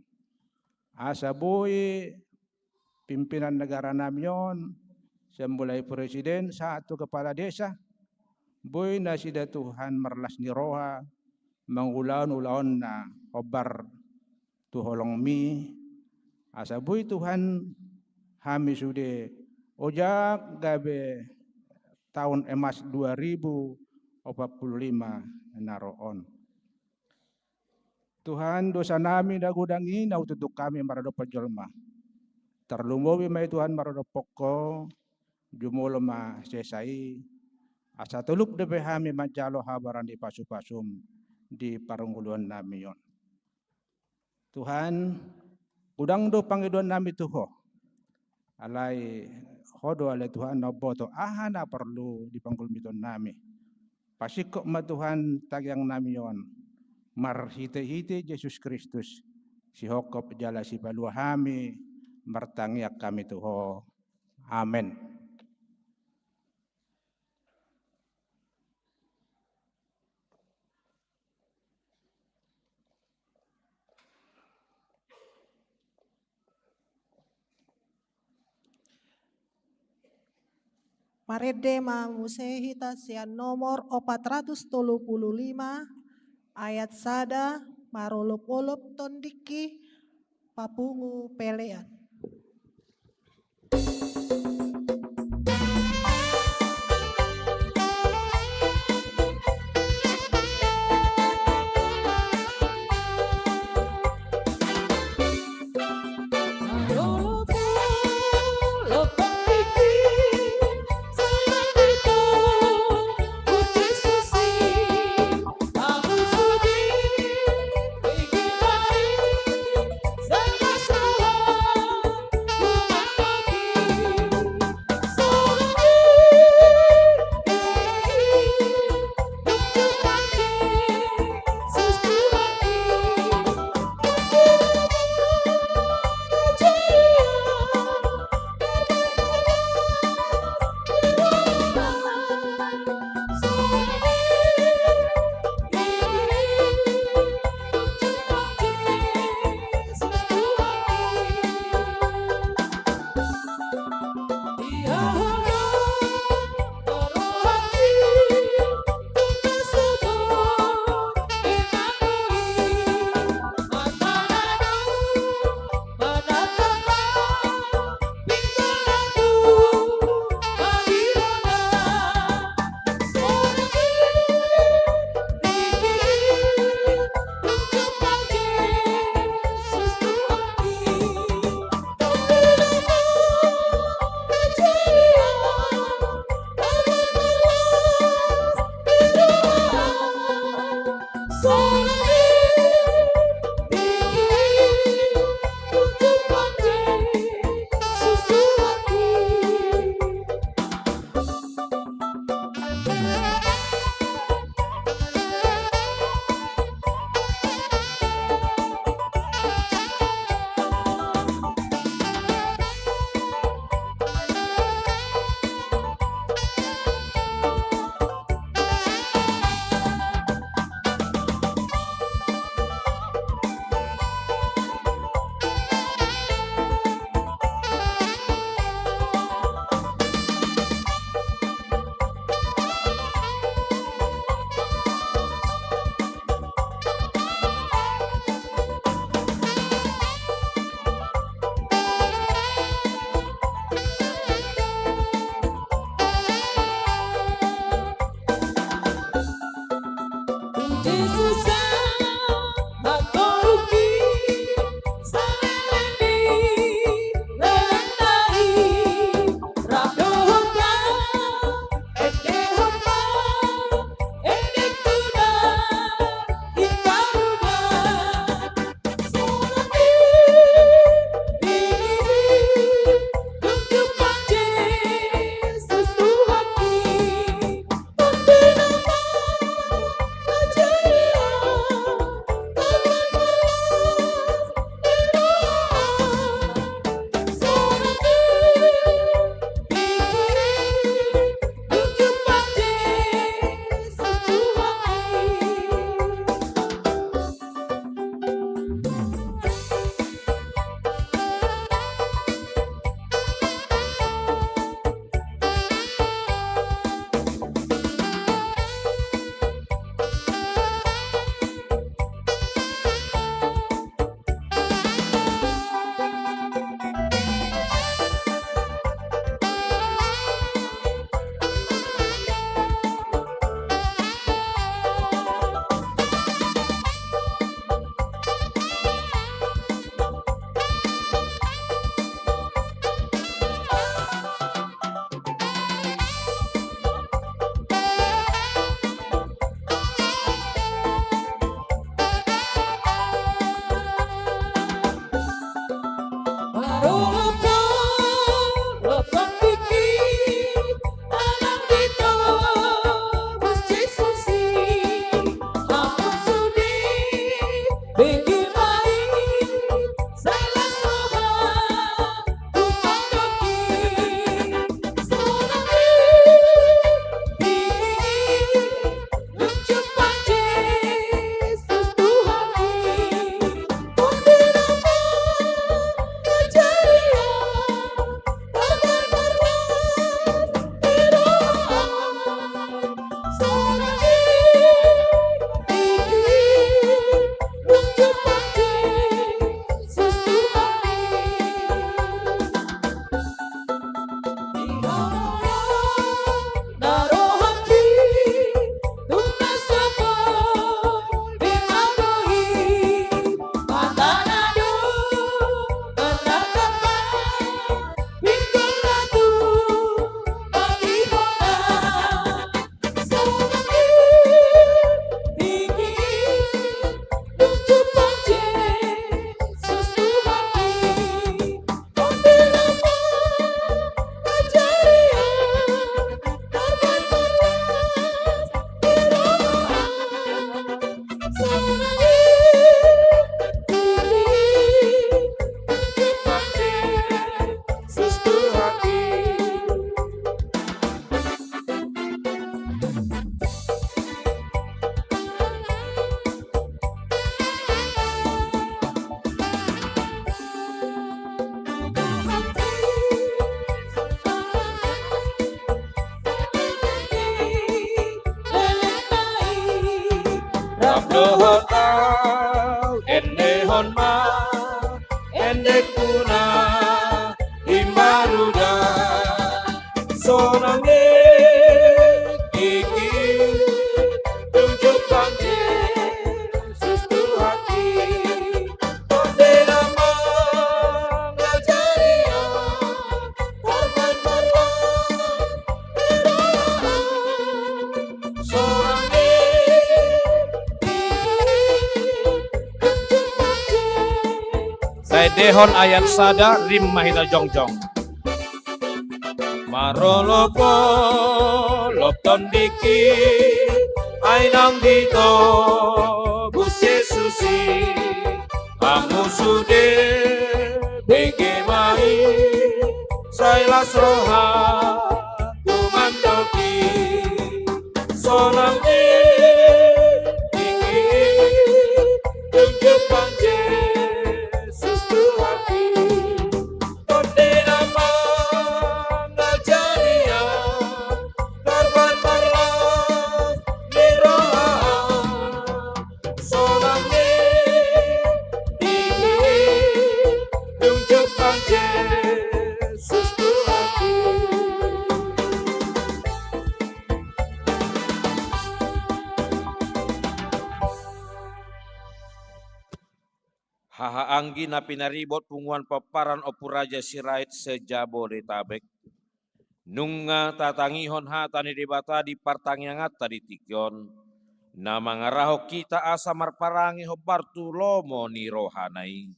asa boi pimpinan negara nami on, sian mulai presiden sahat tu kepala desa, boi nasida Tuhan marlas ni roha mangulahon ulaonna hombar tu holongmi, asa boi Tuhan hami sude ojak gabe taon emas dua ribu opat puluh lima na ro on. Tuhan, dosa nami na godang i na hututu hami maradophon jolma. Tarlumobi ma i Tuhan maradophon Ho, jumolo ma sesa i, asa tolup dope hami manjalo habarani pasu-pasum di parngoluon nami on. Tuhan, godang do pangidoan nami tu Ho. Alai Ho do ale Tuhan na umboto aha na porlu di panggulmiton nami. Pasingkop ma Tuhan tangiang nami on, marhite-hite Jesus Kristus, sihongkop jala sipalua hami, martangiang hami tu Ho. Amen. Marende ma muse hita sian nomor opat ratus tolu puluh lima, ayat sada, marolop-olop tondingki, papungu pelean. Rap dohot au, endehon ma endengku na imbaru da. Sonang ni tingki, tunjukkan Jesus Tuhanki. Tondena mangajari au, tarban marlas ni roha. Sonang ni tingki, tunjukkan Jesus. Sai dehon ayat sada, rim ma hita jongjong. Marolopolop tondingki, ai naung ditobus Jesus i. Hamu sude bege ma i, sai las rohangku mandok i. Sonang ni tingki, tunjukkan Jesus Tuhanki. Tondena mangajari au, tarban marlas ni roha. Sonang ni tingki, tunjukkan Jesus Tuhanki. Haha anggi na pinaribot, punguan pomparan Ompu Raja Sirait se-Jabodetabek. Nunga tatangihon hata ni Debata di partangianganta di tingki on, na mangarahon hita asa marparange hombar tu lomo ni rohana i.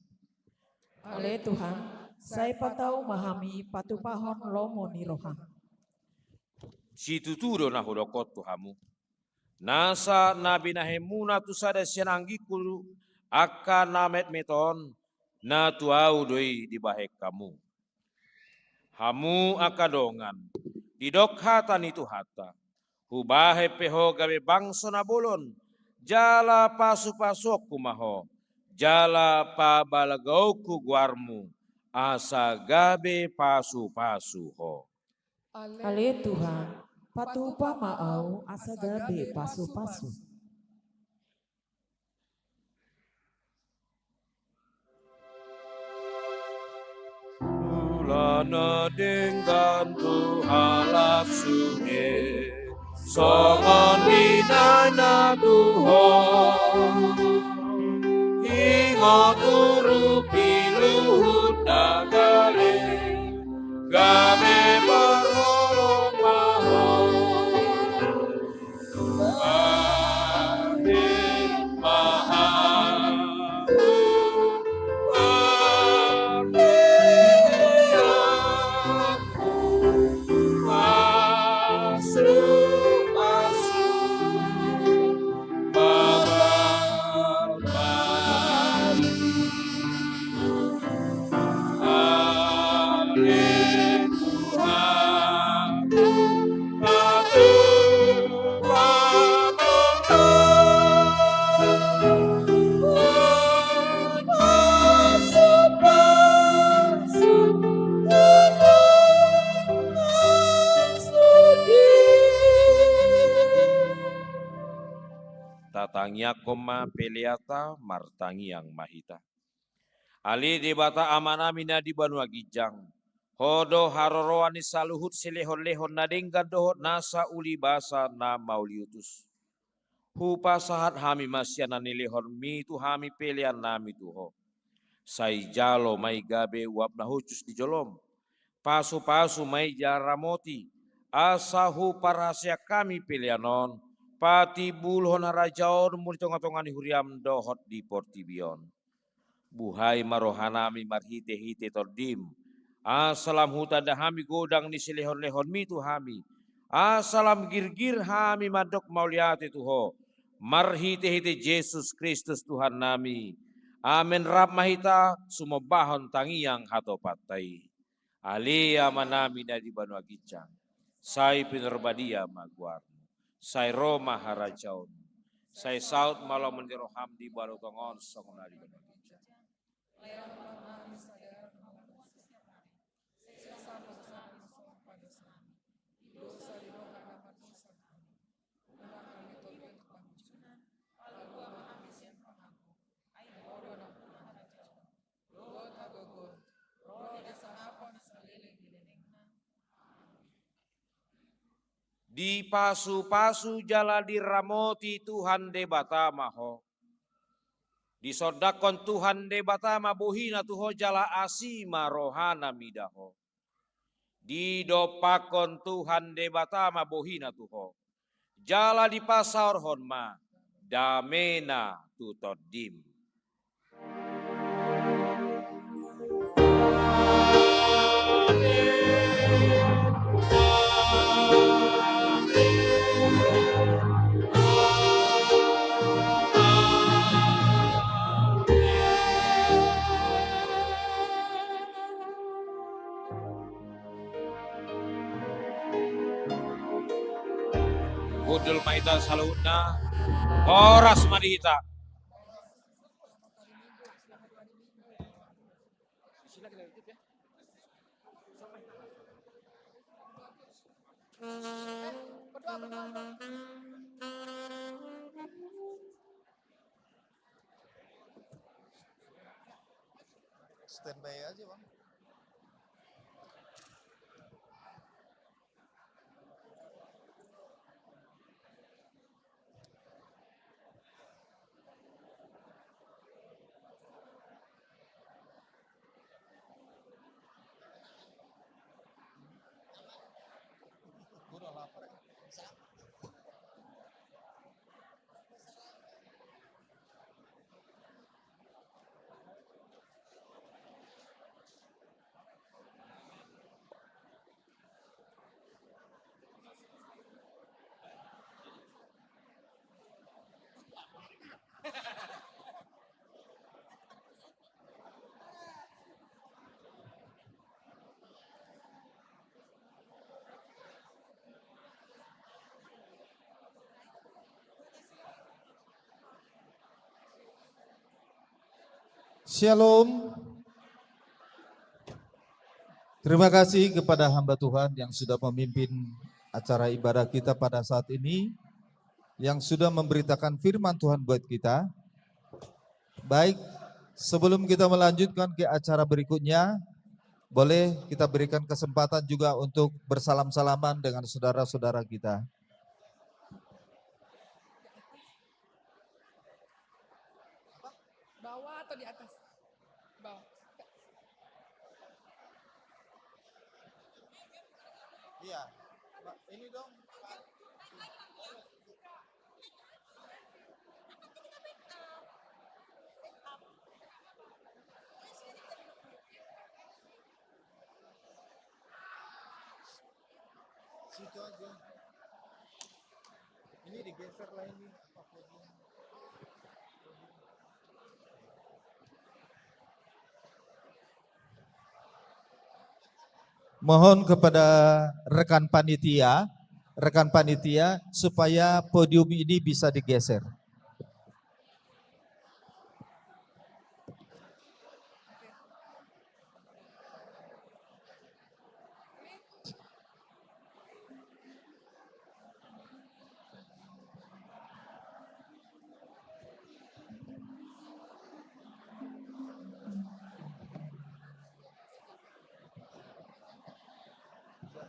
Ale Tuhan, sai patau ma hami patupahon lomo ni roham. Situtu do na hudok on tu hamu. Nasa na binahenmuna tu sada sian anggingku angka na metmet on, na tu ahu do i dibahen hamu. Hamu angka dongan, didok hata ni Tuhanta: Hubahen pe ho gabe bangso na bolon, jala pasupasuonku ma ho, jala pabalgaonku goarmu, asa gabe pasupasu ho. Ale Tuhan, patupa ma ahu asa gabe pasupasu. Mula na denggan tu halak sude, songon binahen na tu ho. Ingot urupi luhut na gale, gabe parholong ma ho. Tatangiangkon ma peleanta, martangiang ma hita. Ale Debata Amanami na di banua ginjang, Ho do haroroan ni saluhut silehonlehon na denggan dohot nasa uli basa na mauliutus. Hupasahat hami ma sian na nilehonmi tu hami peleannami tu Ho. Sai jalo ma i gabe uap na hushus di jolom. Pasupasu ma i jala ramoti, asa huparhaseang hami pelean on patimbulhon harajaonmu di tongatonga ni huriam dohot di portibi on. Buhai ma rohanami marhitehite Tondim, asa lam hutanda hami godang ni silehonlehonmi tu hami, asa lam girgir hami mandok mauliate tu Ho, Marhite-hite Jesus Kristus Tuhannami, amen, rap ma hita sumombahon tangiang hatopanta i. Ale Amanami na di banua ginjang, sai pinarbadia ma goarMu, sai ro ma harajaonMu, sai saut ma lomo ni rohaM di banua tonga on songon na di banua ginjang. Dipasu-pasu jala diramoti Tuhan Debata ma ho. Disondangkon Tuhan Debata ma bohiNa tu ho jala asi ma rohaNa mida ho. Didompakkon Tuhan Debata ma bohiNa tu ho, jala dipasaorhon ma dameNa tu tondim. Hundul ma hita saluhutna, horas ma di hita. Standby aja, Bang. Shalom. Terima kasih kepada hamba Tuhan yang sudah memimpin acara ibadah kita pada saat ini, yang sudah memberitakan firman Tuhan buat kita. Baik, sebelum kita melanjutkan ke acara berikutnya, boleh kita berikan kesempatan juga untuk bersalam-salaman dengan saudara-saudara kita. Bawah atau di atas? Bawah. Iya. Ini dong. Situ aja. Ini digeser lah ini. Mohon kepada rekan panitia, rekan panitia supaya podium ini bisa digeser.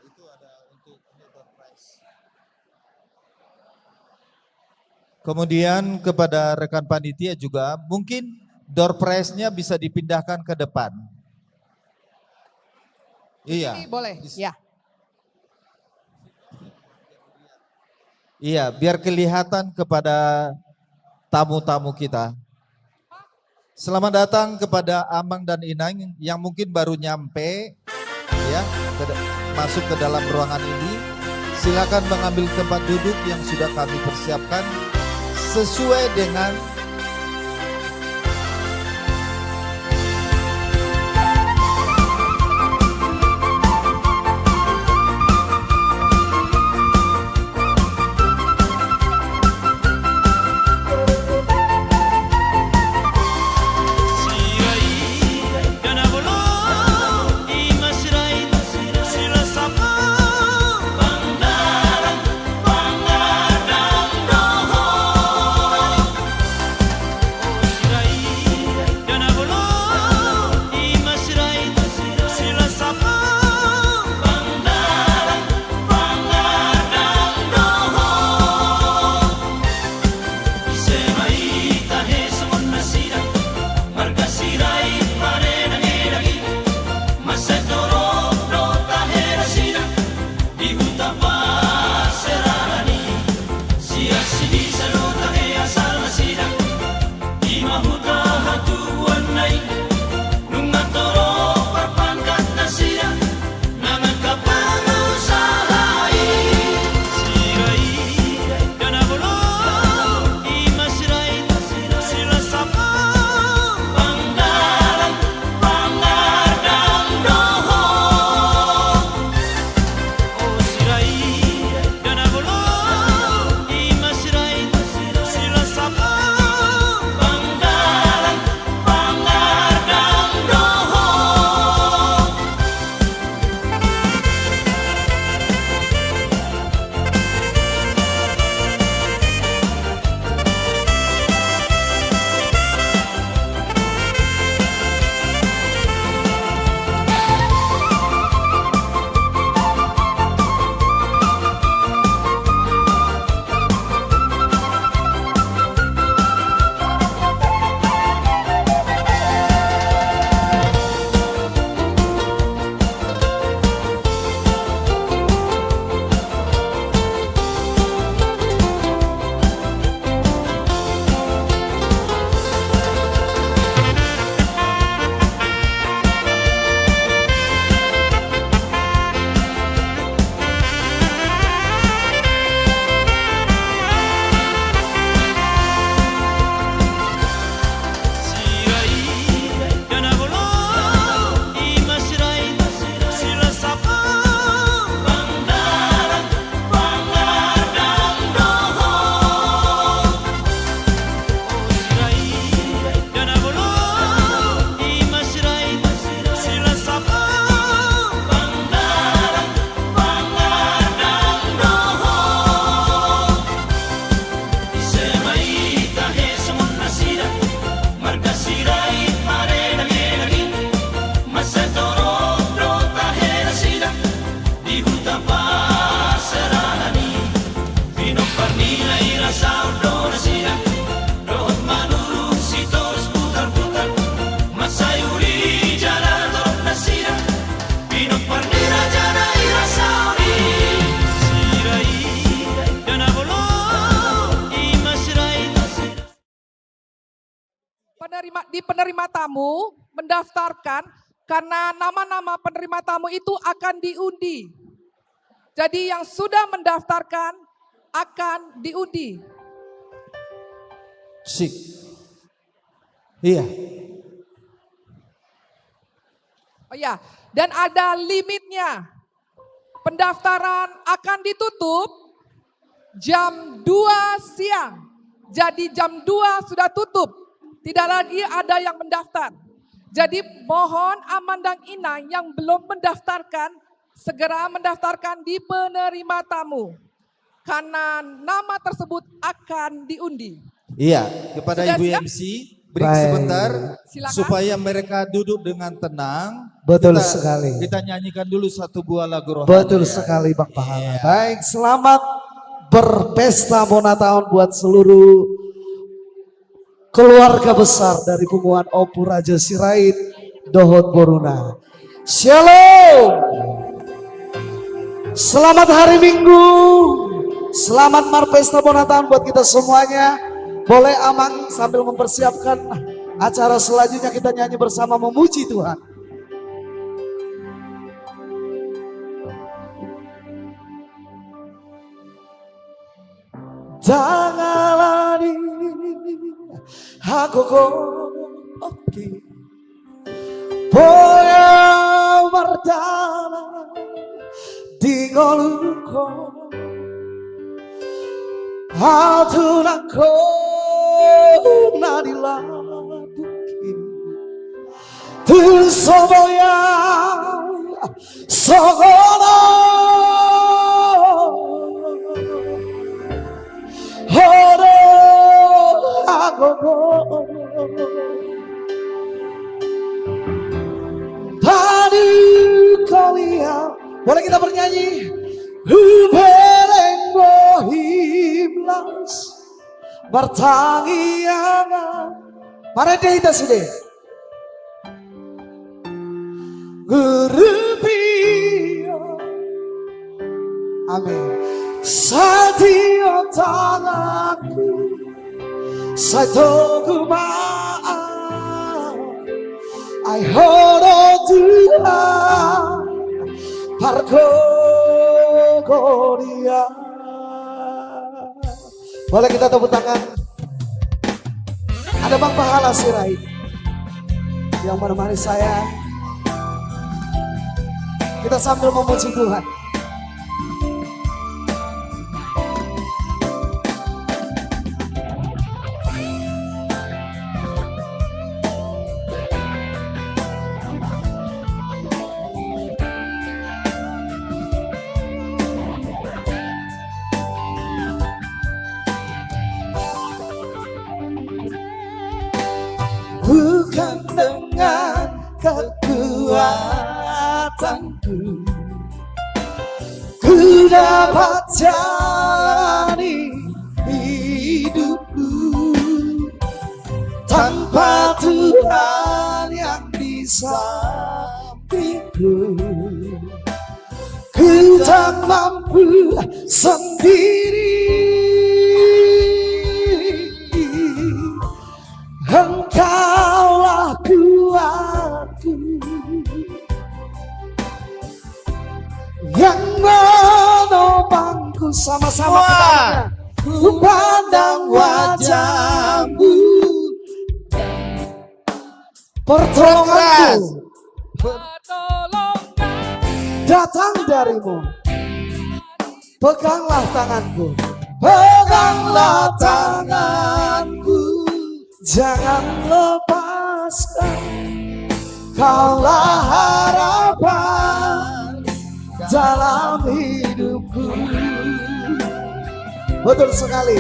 Itu ada untuk, untuk door prize. Kemudian kepada rekan panitia juga, mungkin door prize-nya bisa dipindahkan ke depan. Iya. Ini boleh, ya. Iya, biar kelihatan kepada tamu-tamu kita. Selamat datang kepada Amang dan Inang yang mungkin baru nyampe, ya, ke, masuk ke dalam ruangan ini. Silakan mengambil tempat duduk yang sudah kami persiapkan. sesuai dengan Penerima, di penerima tamu mendaftarkan, karena nama-nama penerima tamu itu akan diundi. Jadi, yang sudah mendaftarkan akan diundi. Sip. Iya. Oh iya, dan ada limitnya. Pendaftaran akan ditutup jam dua siang. Jadi, jam dua sudah tutup. Tidak lagi ada yang mendaftar. Jadi, mohon amang dan inang yang belum mendaftarkan, segera mendaftarkan di penerima tamu. Karena nama tersebut akan diundi. Iya, kepada Ibu M C, break sebentar, supaya mereka duduk dengan tenang. Betul sekali. Kita nyanyikan dulu satu buah lagu rohani. Betul sekali, Bang Pahala. Iya. Baik, selamat berpesta Bona Taon buat seluruh keluarga besar dari Punguan Ompu Raja Sirait dohot boruna. Shalom. Selamat hari Minggu. Selamat marpesta Bona Taon buat kita semuanya. Boleh Amang sambil mempersiapkan acara selanjutnya, kita nyanyi bersama memuji Tuhan. Ndang ala ni Hagogoonki, boi ahu mardalan di ngolungku. Ahu tulang ho na di lambungki. Tung so boi ahu songon on, ho do hagogoon. Paduhon ahu. Boleh kita bernyanyi? Hubereng bohim las martangiangan. Marende hita sude. Guru pio. Amin. Sai tiop tanganku, sai togu ma ahu. Ai Ho do Tuhan, pargogo di ahu. Boleh kita tepuk tangan? Ada Bang Pahala Sirait yang menemani saya. Kita sambil memuji Tuhan. Bukan dengan kekuatanku ku dapat jalani hidupku, tanpa Tuhan yang di sampingku. Ku tak mampu sendiri, Engkaulah kuatku. Yang menopangku, sama-sama kita. Ku pandang wajah-Mu. Pertolonganku datang dari-Mu. Peganglah tanganku. Peganglah tanganku. Jangan lepaskan. Kaulah harapan dalam hidupku. Betul sekali.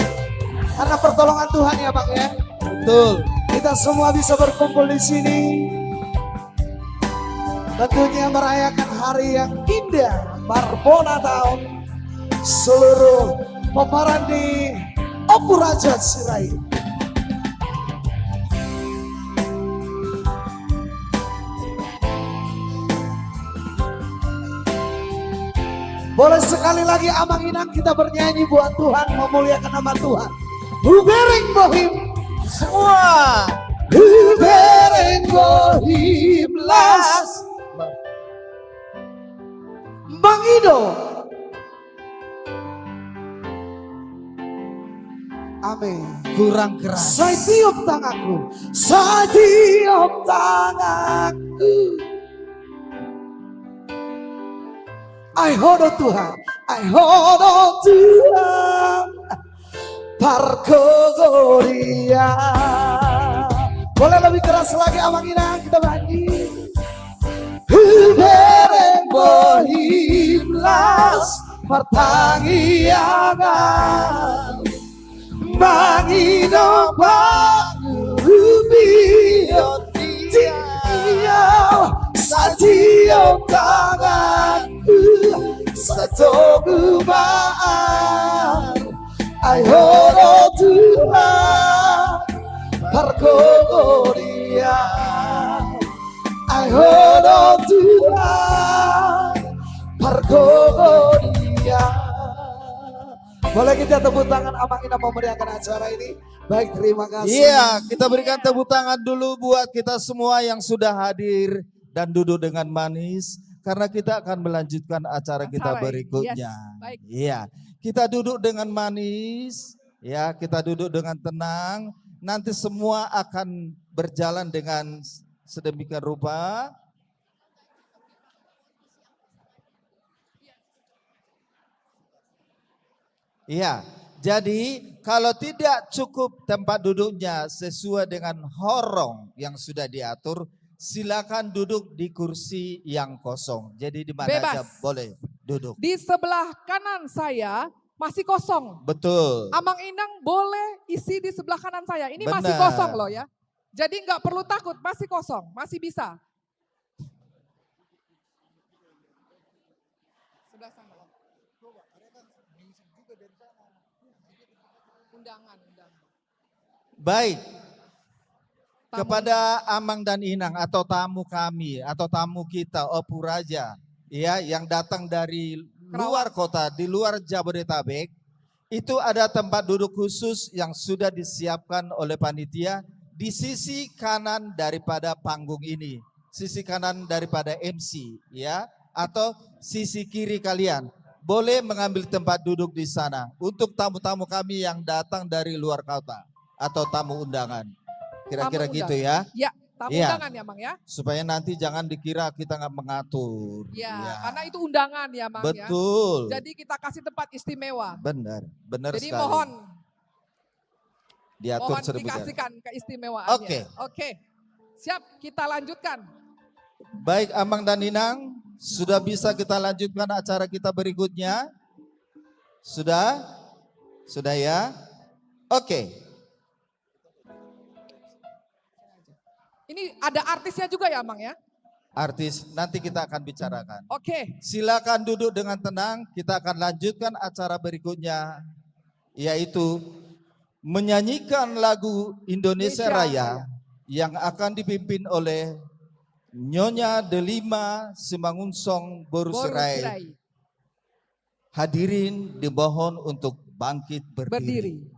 Karena pertolongan Tuhan ya, Bang, ya. Betul. Kita semua bisa berkumpul di sini. Tentunya merayakan hari yang indah, marbona taon, seluruh pomparan di Ompu Raja Sirait. Boleh sekali lagi Amang Inang kita bernyanyi buat Tuhan, memuliakan nama Tuhan. Hubereng bohim. Semua. Hubereng bohim las mangido. Amin. Kurang keras. Sai tiop tanganku. Sai tiop tanganku. Ai Ho do Tuhan, ai Ho do Tuhan, pargogo di ahu. Boleh lebih keras lagi, Amang Inang, kita bernyanyi. Hubereng bohim las martangiangan. Mangido pangurupion di ahu, sai tiop tanganku, sai togu ma ahu. Ai Ho do Tuhan, pargogo di ahu. Ai Ho do Tuhan, pargogo di ahu. Boleh kita tepuk tangan, Amang Inang memeriahkan acara ini. Baik, terima kasih. Iya, kita berikan tepuk tangan dulu buat kita semua yang sudah hadir dan duduk dengan manis, karena kita akan melanjutkan acara kita berikutnya. Acara, yes, baik. Iya, kita duduk dengan manis, ya, kita duduk dengan tenang. Nanti semua akan berjalan dengan sedemikian rupa. Iya, jadi kalau tidak cukup tempat duduknya sesuai dengan horong yang sudah diatur, silakan duduk di kursi yang kosong. Jadi di mana aja boleh duduk. Di sebelah kanan saya masih kosong. Betul. Amang Inang boleh isi di sebelah kanan saya. Ini masih kosong loh ya. Jadi nggak perlu takut, masih kosong, masih bisa. Sebelah sana. Undangan, undangan. Baik. Kepada Amang dan Inang atau tamu kami atau tamu kita, Ompu Raja, ya, yang datang dari luar kota, di luar Jabodetabek, itu ada tempat duduk khusus yang sudah disiapkan oleh panitia di sisi kanan daripada panggung ini, sisi kanan daripada M C, ya, atau sisi kiri kalian. Boleh mengambil tempat duduk di sana untuk tamu-tamu kami yang datang dari luar kota atau tamu undangan. Kira-kira gitu ya. Ya, tamu undangan ya, Mang, ya. Supaya nanti jangan dikira kita nggak mengatur. Ya, karena itu undangan ya, Mang, ya. Betul. Jadi kita kasih tempat istimewa. Benar, benar sekali. Jadi mohon diatur sedemikian. Mohon dikasihkan keistimewaannya. Oke. Oke. Siap, kita lanjutkan. Baik, Amang dan Inang, sudah bisa kita lanjutkan acara kita berikutnya? Sudah? Sudah ya? Oke. Ini ada artisnya juga ya, Mang, ya? Artis, nanti kita akan bicarakan. Oke. Silakan duduk dengan tenang, kita akan lanjutkan acara berikutnya, yaitu menyanyikan lagu Indonesia Raya yang akan dipimpin oleh Nyonya Delima Simangunsong Boru Sirait. Hadirin dimohon untuk bangkit berdiri.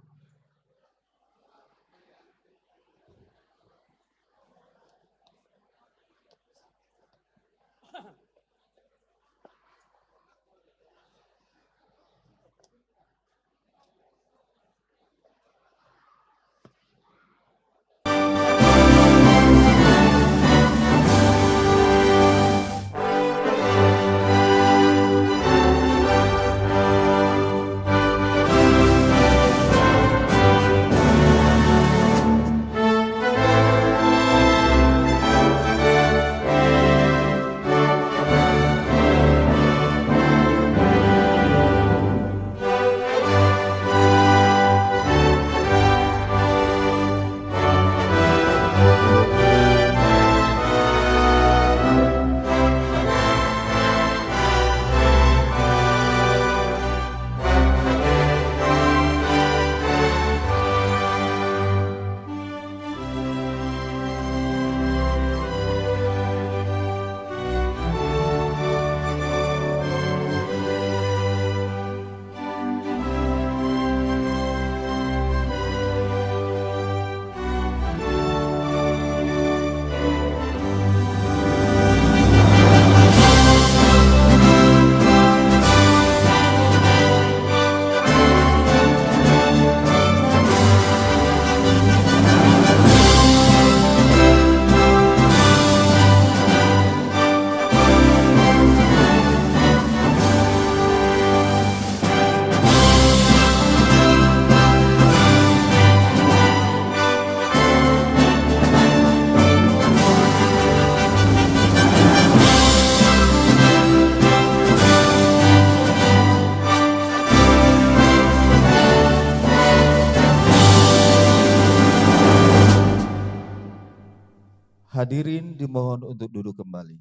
Hadirin dimohon untuk duduk kembali.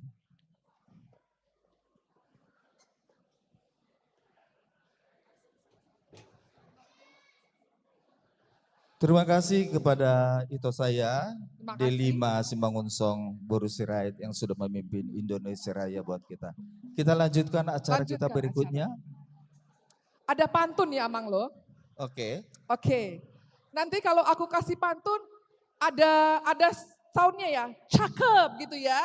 Terima kasih kepada ito saya, Delima Simangunsong Boru Sirait yang sudah memimpin Indonesia Raya buat kita. Kita lanjutkan acara kita berikutnya. Ada pantun ya, Amang lo? Oke. Oke. Nanti kalau aku kasih pantun, ada ada soundnya ya, cakep gitu ya.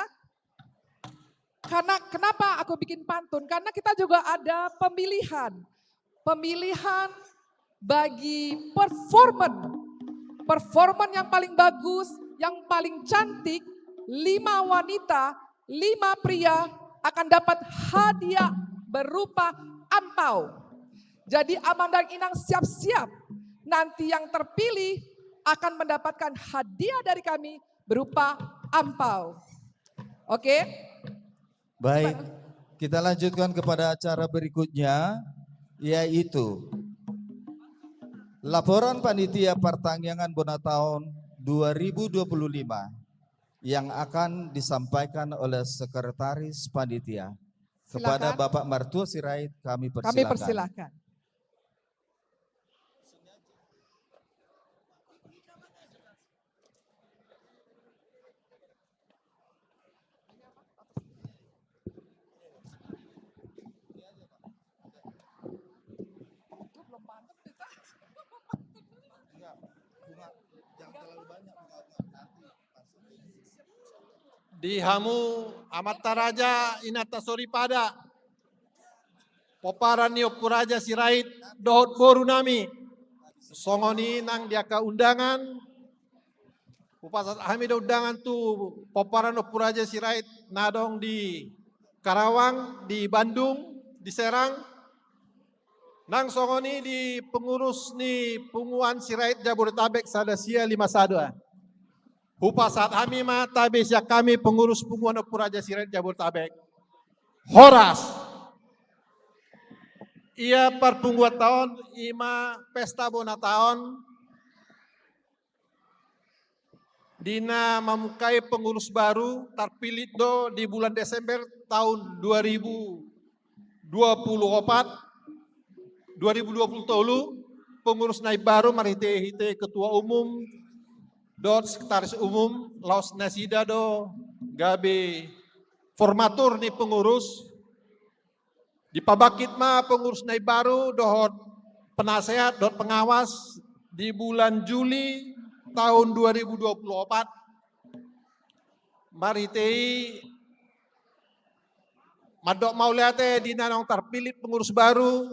Karena kenapa aku bikin pantun? Karena kita juga ada pemilihan. Pemilihan bagi performer Performan yang paling bagus, yang paling cantik, lima wanita, lima pria akan dapat hadiah berupa angpau. Jadi, Amang dan Inang siap-siap. Nanti yang terpilih akan mendapatkan hadiah dari kami berupa angpau. Oke? Baik, kita lanjutkan kepada acara berikutnya, yaitu laporan panitia pertanggiangan bona taon dua ribu dua puluh lima yang akan disampaikan oleh sekretaris panitia. Kepada Bapak Martua Sirait, kami persilakan. Kami persilakan. Di hamu amanta raja, inanta soripada, pomparan ni Ompu Raja Sirait dohot boru nami. Songon i nang di angka undangan, hupasahat hami do undangan tu pomparan Ompu Raja Sirait na adong di Karawang, di Bandung, di Serang. Nang songon i di pengurus ni Punguan Sirait Jabodetabek sada sia lima sada. Hupasahat hami ma tabe sian hami pengurus punguan Ompu Raja Sirait Jabodetabek. Horas. Ia parpunguanta on i ma pesta bona taon di na mamungkai pengurus baru, tarpillit do di bulan Desember taon dua ribu dua puluh opat, dua ribu dua puluh tolu, pengurus na imbaru marhite-hite ketua umum dohot sekretaris umum, laos nasida do gabe formatur ni pengurus. Dipabangkit ma pengurus na imbaru dohot penasehat dohot pengawas di bulan Juli taon dua ribu dua puluh opat. Marhite i mandok mauliate di na naung tarpillit pengurus baru,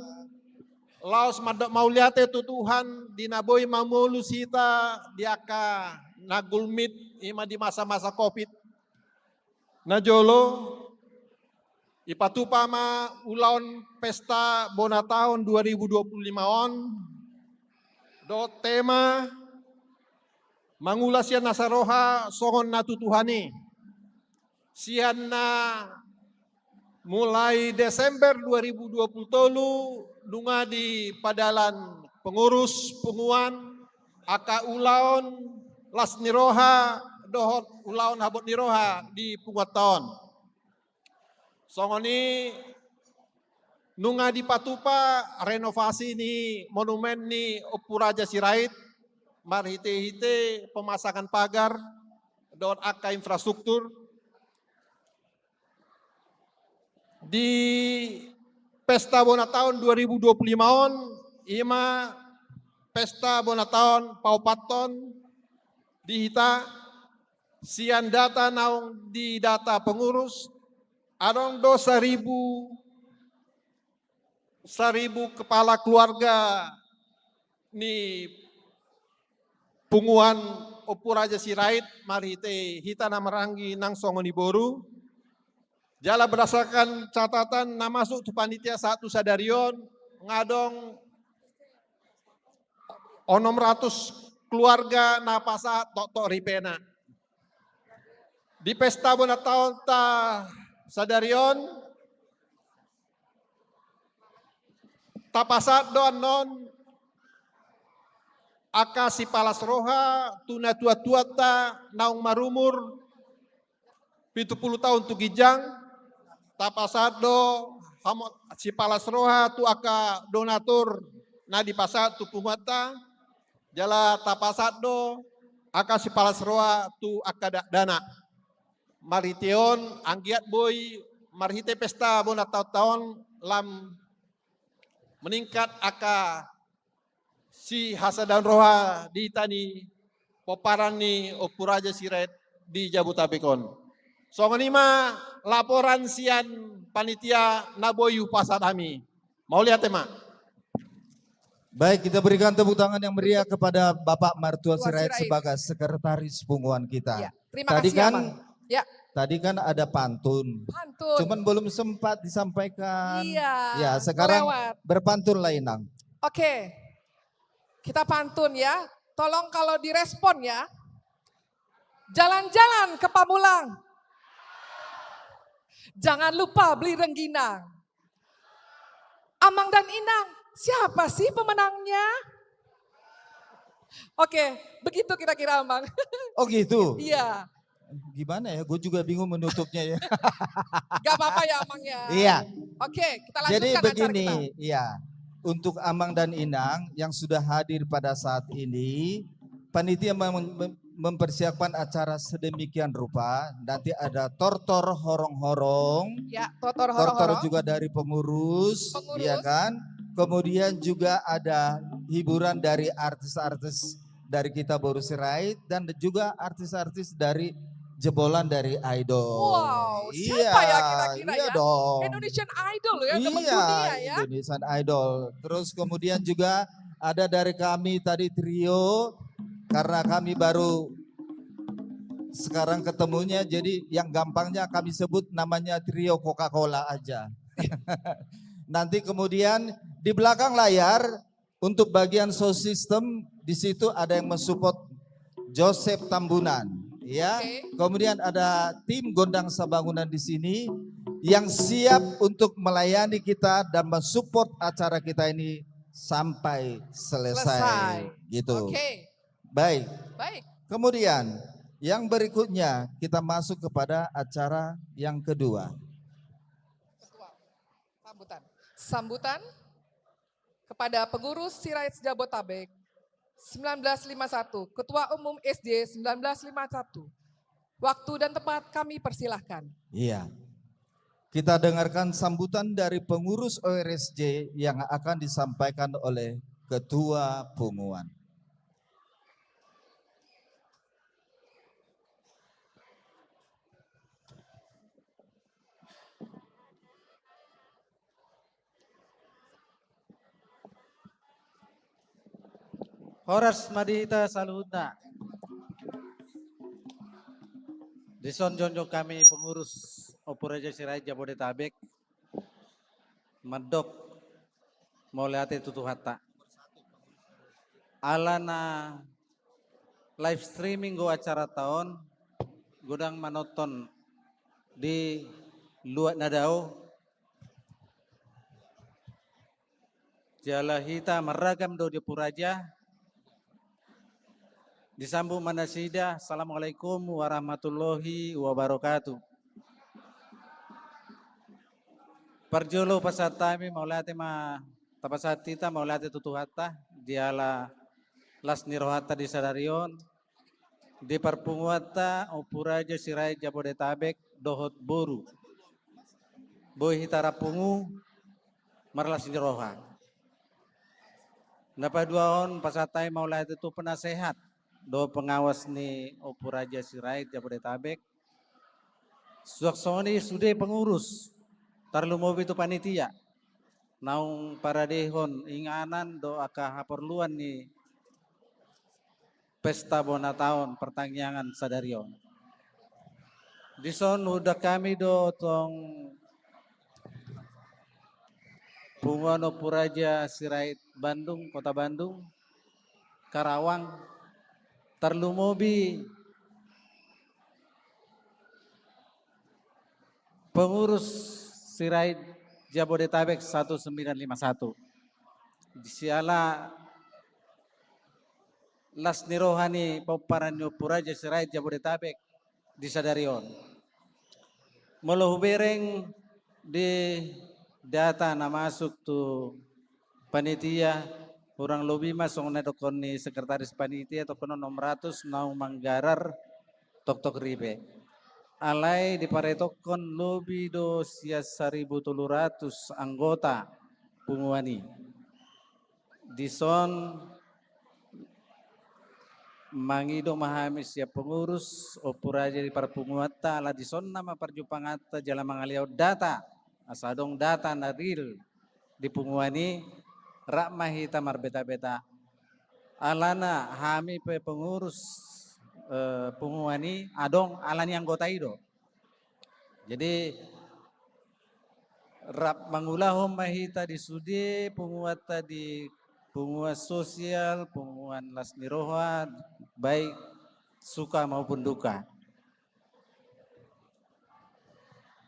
laos mandok mauliate tu Tuhan di na boi mamolus hita di angka na gulmit i ma di masa-masa covid. Na jolo, ipatupa ma ulaon pesta bona taon dua ribu dua puluh lima on dohot tema mangula sian asa roha songon na tu Tuhan i. Sian na mulai Desember dua ribu dua puluh tolu nunga dipadalan pengurus punguan angka ulaon las ni roha dohot ulaon habot ni roha di punguanta on. Songon i nunga dipatupa renovasi ni monumen ni Ompu Raja Sirait marhite-hite pemasangan pagar dohot angka infrastruktur. Di pesta bona taon dua ribu dua puluh lima on, i ma pesta bona taon paopathon di hita. Sian data naung didata pengurus, adong do saribu, saribu kepala keluarga ni punguan Ompu Raja Sirait marhite hita na maranggi nang songon i boru. Jala berdasarkan catatan na masuk tu panitia sahat tu sadari on, nga adong onom ratus keluarga na pasahat toktok ripena. Di pesta bona taonta sadari on, tapasahat do annon angka sipalas roha tu natua-tuanta naung marumur pitu puluh taon tu ginjang. Tapasahat do hamo-, sipalas roha tu angka donatur na dipasahat tu punguanta, jala tapasahat do angka sipalas roha tu angka dakdanak. Marhite on anggiat boi marhite pesta bona taonta on lam meningkat angka sihasadaan roha di hita ni pomparan ni Ompu Raja Sirait di Jabodetabek on. Songon i ma laporan sian panitia na boi hupasahat hami. Mauliate ma. Baik, kita berikan tepuk tangan yang meriah kepada Bapak Martua Sirait sebagai sekretaris punguan kita. Ya, terima kasih, Amang. Ya. Tadi kan ada pantun. Pantun. Cuman belum sempat disampaikan. Iya, ya, sekarang berpantun lah, Inang. Oke. Kita pantun ya. Tolong kalau direspon ya. Jalan-jalan ke Pamulang. Jangan lupa beli rengginang. Amang dan Inang, siapa sih pemenangnya? Oke, begitu kira-kira, Amang. Oh gitu? Iya. Gimana ya, gue juga bingung menutupnya ya. Gak apa-apa ya, Amang ya. Iya. Oke, kita lanjutkan acara kita. Jadi begini, iya. Untuk Amang dan Inang yang sudah hadir pada saat ini, panitia mem- mem- mempersiapkan acara sedemikian rupa. Nanti ada tortor horong-horong. Ya, tortor horong-horong. Tortor juga dari pengurus, ya kan? Kemudian juga ada hiburan dari artis-artis dari kita Boru Sirait dan juga artis-artis dari jebolan dari Idol. Wow, siapa ya kira-kira ya? Iya dong. Indonesian Idol ya, teman dunia ya. Indonesian Idol. Terus kemudian juga ada dari kami tadi trio, karena kami baru sekarang ketemunya, jadi yang gampangnya kami sebut namanya trio Coca-Cola aja. Nanti kemudian di belakang layar untuk bagian sound system, di situ ada yang mensupport Joseph Tambunan, ya. Oke. Kemudian ada tim Gondang Sabangunan di sini yang siap untuk melayani kita dan mensupport acara kita ini sampai selesai. Selesai. Gitu. Oke. Baik. Baik. Kemudian yang berikutnya kita masuk kepada acara yang kedua. Ketua. Sambutan. Sambutan kepada pengurus Sirait Jabodetabek sembilan belas lima satu, Ketua Umum S J sembilan belas lima satu. Waktu dan tempat kami persilahkan. Iya. Kita dengarkan sambutan dari pengurus O R S J yang akan disampaikan oleh Ketua Punguan. Horas ma di hita saluhutna. Dison jongjong hami pengurus Ompu Raja Sirait Jabodetabek mandok mauliate tu Tuhanta. Alana live streaming do acaranta on, godang manonton di luat na dao. Jala hita marragam do di Ompu Raja. Disambut ma nasida, Assalamualaikum warahmatullahi wabarakatuh. Parjolo pasahat hami mauliate ma, tapasahat hita mauliate tu Tuhanta, diala las ni rohanta di sadari on, di parpunguanta Ompu Raja Sirait Jabodetabek dohot boru. Boi hita rap pungu, marlas ni roha. Na paduahon pasahat hami mauliate tu penasehat dohot pengawas ni Ompu Raja Sirait Jabodetabek. Suang songon i sude pengurus, tarlumobi tu panitia naung paradehon inganan dohot angka haporluan ni pesta bona taon partangiangan sadari on. Dison huundang hami do tong punguan Ompu Raja Sirait Bandung, Kota Bandung, Karawang, tarlumobi pengurus Sirait Jabodetabek satu sembilan lima satu. Siala las ni roha ni pomparan ni Ompu Raja Sirait Jabodetabek di sadari on. Molo hubereng di data na masuk tu panitia, hurang lobi ma songon na didokkon ni sekretaris panitia, tongkonon onom ratus naung manggarar toktok ripe. Alai diparetokkon lobi do sian saribu tolu ratus anggota punguan i. Dison mangido ma hami sian pengurus Ompu Raja di parpunguanta, ala dison nama parjumpanganta jala mangalehon data, asa adong data na real di punguan i, rap ma hita marbeta-beta. Alana hami pe pengurus, eh, punguan i adong ala ni anggota i do. Jadi, rap mangulahon ma hita di sude punguanta, di punguan sosial, punguan las ni roha, baik suka maupun duka.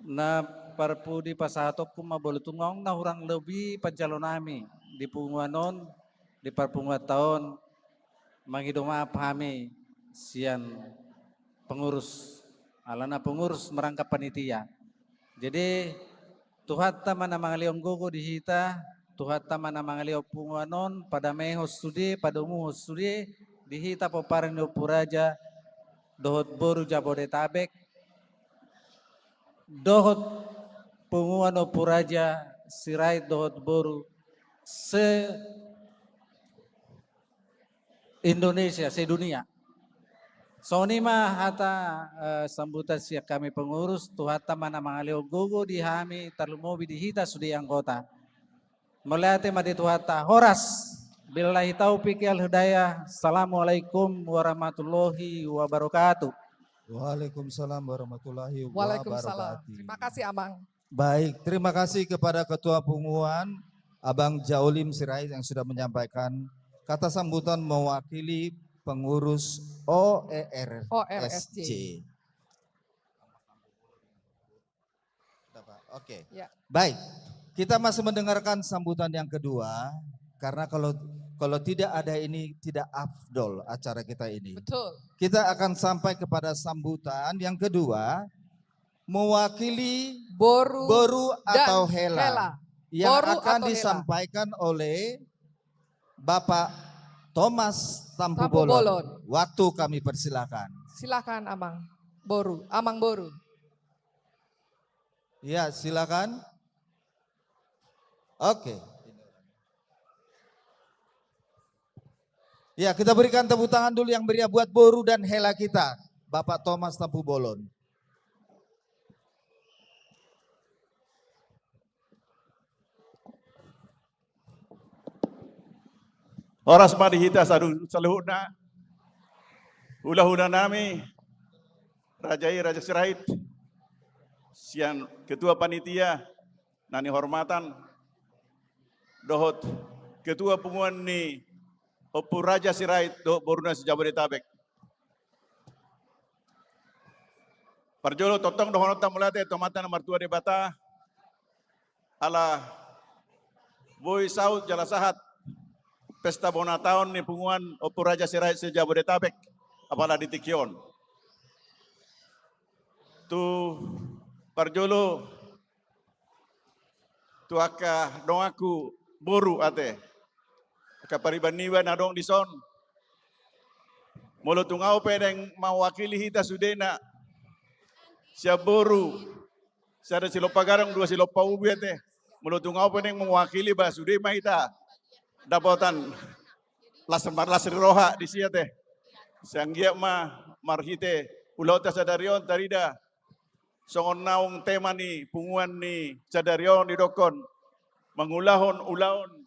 Na parpudi pasahatonku ma, molo tung adong na hurang lobi panjalo nami di punguan on, di parpunguanta on, mangido maaf hami sian pengurus, alana pengurus merangkap panitia. Jadi, Tuhanta ma na mangalehon gogo di hita, Tuhanta ma na mangalehon punguan on, padamehon sude, padomuhon sude, di hita pomparan ni Ompu Raja dohot boru Jabodetabek, dohot punguan Ompu Raja Sirait dohot boru se Indonesia, sedunia. Songon i ma hata, eh, sambutan sian hami pengurus, Tuhanta ma na mangalehon gogo di hami, tarlumobi di hita sude anggota. Mauliate ma di Tuhanta. Horas. Billahi taufik wal hidayah. Assalamualaikum warahmatullahi wabarakatuh. Waalaikumsalam warahmatullahi wabarakatuh. Waalaikumsalam. Terima kasih, Amang. Baik, terima kasih kepada Ketua Punguan, Abang Jaolim Sirait, yang sudah menyampaikan kata sambutan mewakili pengurus O E R S C. O E R S C. Oke. Ya. Baik, kita masih mendengarkan sambutan yang kedua, karena kalau, kalau tidak ada ini, tidak afdol acara kita ini. Betul. Kita akan sampai kepada sambutan yang kedua, mewakili boru, boru dan atau hela, hela, yang boru akan atau hela, disampaikan oleh Bapak Thomas Tampubolon. Tampubolon. Waktu kami persilakan. Silakan, Amang Boru. Amang Boru. Ya, silakan. Oke. Ya, kita berikan tepuk tangan dulu yang meriah buat boru dan hela kita, Bapak Thomas Tampubolon. Horas ma di hita saluhutna, hulahula nami, raja i, Raja Sirait, sian ketua panitia na nihormatan, dohot ketua punguan ni Ompu Raja Sirait dohot boruna se-Jabodetabek. Parjolo tongtong dohononta mauliate tu Amanta na martua Debata, ala boi saut jala sahat pesta bona taon ni punguan Ompu Raja Sirait se-Jabodetabek, apala di tingki on. Tu parjolo, tu angka donganku boru ate, angka pariban niba na adong dison. Molo tung ahu pe naeng mewakili hita sudena, sian boru, sada silompa gadong, dua silompa ubi ate. Molo tung ahu pe naeng mewakili, ba sude ma hita dapotan las, marlas ni roha disi ate. Sai anggiat ma marhite ulaonta sadari on tarida songon naung tema ni punguan ni sadari on, didokkon mangulahon ulaon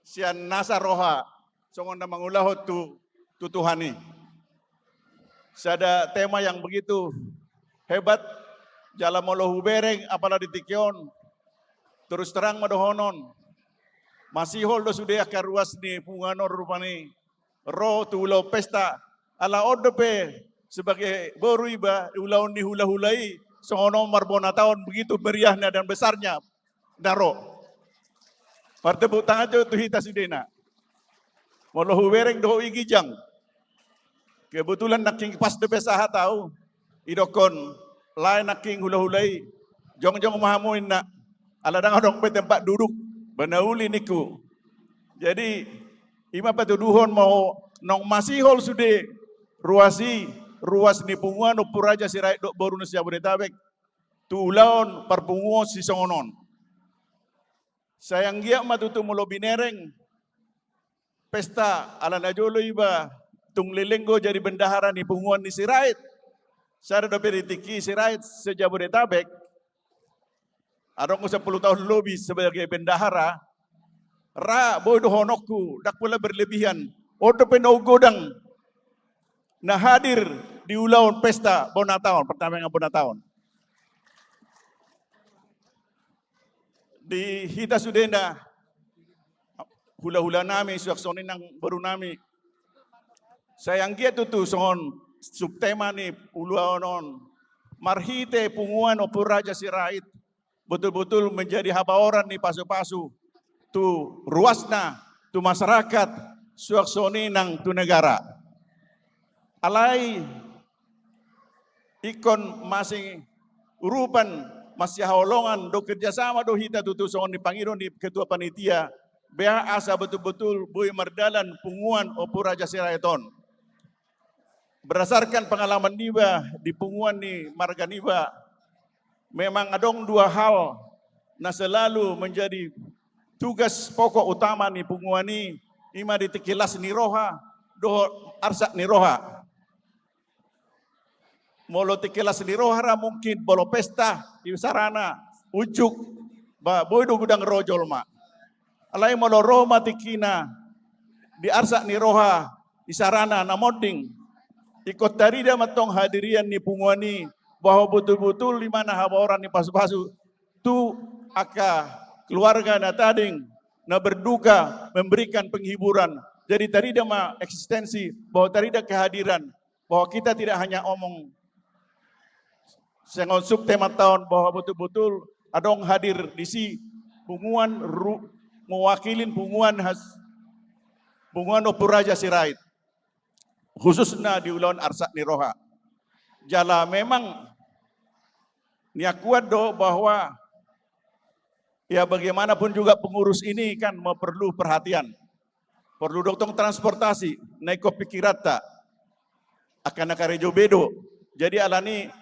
sian nasa roha, songon na mangulahon tu, tu Tuhan i. Sada tema yang begitu hebat, jala molo hubereng apala di tingki on, terus terang ma dohonon, masihol do sude angka ruas ni punguan on rupani ro tu ulaon pesta, ala on dope sebagai boru iba, ulaon ni hulahula i, songon on marbona taon, begitu meriahnya dan besarnya na ro. Martepuk tangan jo tu hita sudena. Molo hubereng dohot i ginjang. Kebetulan nangkin pas dope sahat ahu, didokkon lae nangkin hulahula i, jongjong ma hamu inna, ala ndang adong be tempat duduk, ba na uli ningku. Jadi, i ma patuduhon ma ho, naung masihol sude ruas i, ruas ni punguan Ompu Raja Sirait dohot boruna se-Jabodetabek, tu ulaon parpunguon sisongon on. Sai anggiat ma tutu molo binereng pesta, ala na jolo iba tung leleng do jadi bendahara ni punguan ni Sirait. Sada dope di tingki Sirait se-Jabodetabek, adong do sampulu taon lobi sebagai bendahara, ra boi dohononku, ndang pola berlebihan. On dope na godang na hadir di ulaon pesta bona taon, pertama bona taon. Di hita sudena, hula-hula nami, suang songon i nang boru nami. Sai anggiat tutu songon subtema ni ulaon on, marhite punguan Ompu Raja Sirait, betul-betul menjadi habaoran ni pasu-pasu tu ruasna, tu masyarakat, suang songon i nang tu negara. Alai ingkon masiurupan, masihaholongan dohot kerjasama do hita tutu songon ni pangido ni ketua panitia, bea asa betul-betul boi mardalan punguan Ompu Raja Sirait on. Berdasarkan pengalaman niba di punguan ni marga niba, memang adong dua hal na selalu menjadi tugas pokok utama ni punguan i, i ma di tingki las ni roha dohot arsak ni roha. Molo tingki las ni roha ra mungkin molo pesta, isarana, unjuk, ba boi do godang ro jolma. Alai molo ro ma tingkina di arsak ni roha, isarana na monding, ingkon tarida ma tong hadirion ni punguan i, bahwa betul-betul i ma na habaoran ni pasu-pasu tu angka keluarga na tading, na berduka, memberikan penghiburan. Jadi tarida ma eksistensi, bahwa tarida kehadiran, bahwa kita tidak hanya omong songon subtema taon, bahwa betul-betul adong hadir disi punguan ru-, mewakili punguan has-, punguan Ompu Raja Sirait, khususna di ulaon arsak ni roha. Jala memang niakuan do bahwa, ya, bagaimanapun juga pengurus ini kan memerlu perhatian. Porlu do tong transportasi, na ingkon pikiranta, angka na karejo be do. Jadi alani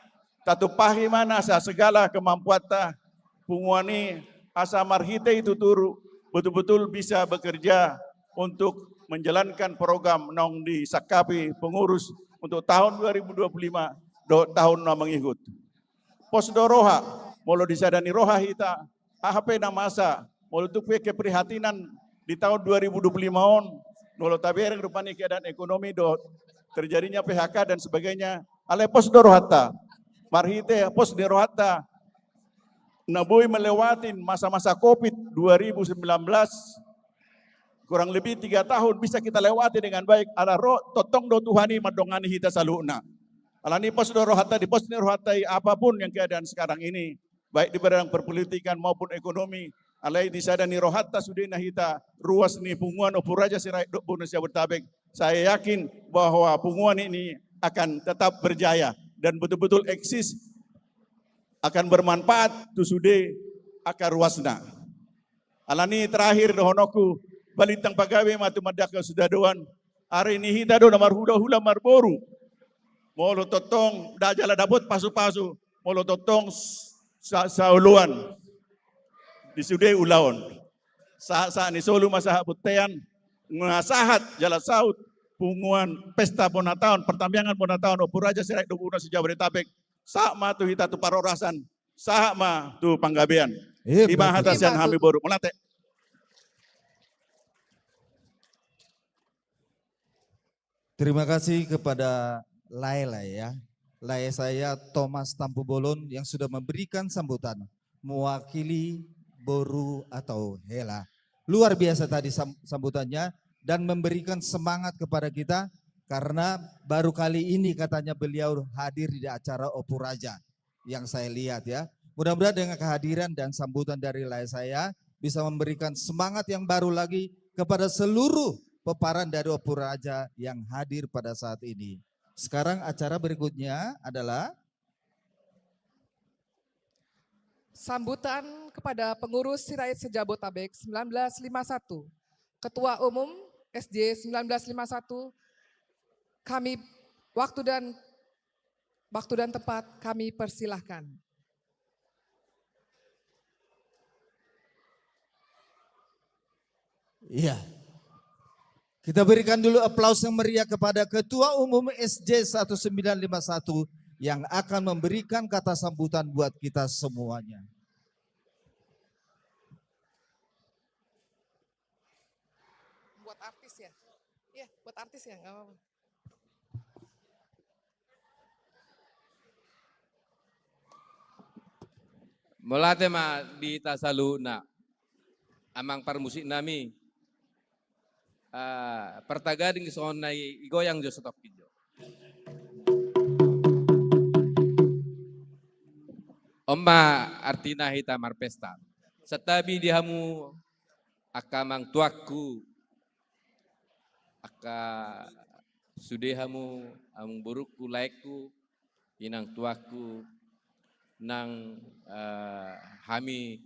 tatumpahi ma nasa segala kemampuanta punguan i, asa marhite i tutu betul-betul bisa bekerja untuk menjalankan program naung disangkapi pengurus untuk tahun dua ribu dua puluh lima dohot tahun na mangihut. Pos do roha, molo di sada ni roha hita, aha pe na masa, molo tung pe keprihatinan di tahun dua ribu dua puluh lima on, molo tabereng rupani keadaan ekonomi dohot terjadinya P H K dan sebagainya, alai pos do rohanta. Marhite pos ni rohanta, na boi melewati masa-masa covid dua ribu sembilan belas, kurang lebih tiga tahun bisa kita lewati dengan baik, ala ro tongtong do Tuhan i mandongani hita saluhutna. Alani pos do rohanta, di pos ni rohanta i apapun yang keadaan sekarang ini, baik di bidang perpolitikan maupun ekonomi, alai di sada ni rohanta sudena hita ruas ni punguan Ompu Raja Sirait dohot boru Jabodetabek. Saya yakin bahwa punguan ini akan tetap berjaya dan betul-betul eksis, akan bermanfaat tu sude angka ruasna. Alani terakhir dohononku, balintang pagabe ma tu mandaka sudadoan, ari ni hita do na marhula-hula marboru. Molo tongtong da jala dapot pasu-pasu, molo tongtong s-, sa-, saoloan di sude ulaon. Sahat-sahat ni solu ma sahat bontean, nga sahat jala saut punguan pesta bona taon, pertambiangan bona taon Ompu Raja Sirait dohot boru Jabodetabek, sahat ma tu hita tu parhorasan, sahat ma tu panggabean. Ima hata sian hami boru. Mauliate. Terima kasih kepada lae-lae ya. Lae saya Thomas Tampubolon yang sudah memberikan sambutan mewakili boru atau hela. Luar biasa tadi sam-, sambutannya dan memberikan semangat kepada kita karena baru kali ini katanya beliau hadir di acara Ompu Raja yang saya lihat ya. Mudah-mudahan dengan kehadiran dan sambutan dari lae saya bisa memberikan semangat yang baru lagi kepada seluruh peparan dari Ompu Raja yang hadir pada saat ini. Sekarang acara berikutnya adalah sambutan kepada pengurus Sirait se-Jabotabek sembilan belas lima satu. Ketua Umum S J sembilan belas lima satu, kami waktu dan Waktu dan tempat kami persilahkan. Iya. Kita berikan dulu aplaus yang meriah kepada Ketua Umum S J seribu sembilan ratus lima puluh satu yang akan memberikan kata sambutan buat kita semuanya. Buat artis ya, nggak apa-apa. Mauliate ma di hita saluhutna. Amang parmusik nami. Ah, partagading songon na i, igoyang jo satongkin jo. On ma artina hita marpesta. Santabi di hamu angka amang tuangku, angka sude hamu amang borungku, laengku, inang tuangku, nang, eh, hami,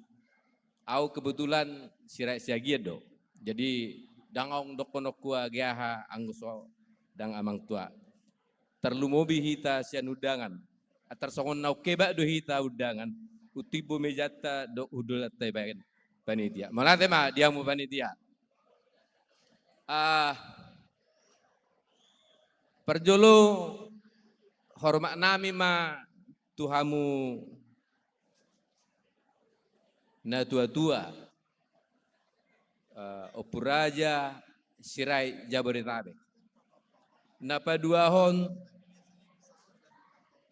au kebetulan Sirait Siagian do. Jadi ndang adong dohononku age aha anggo so ndang amang tua. Tarlumobi hita sian undangan. Tarsongon na ungkebak do hita undangan, utimbo mejanta dohot hundulanta ibaen panitia. Mauliate ma di hamu panitia. Ah, parjolo hormat nami ma tu hamu natuatua, eh, Ompu Raja Sirait Jabodetabek. Na paduahon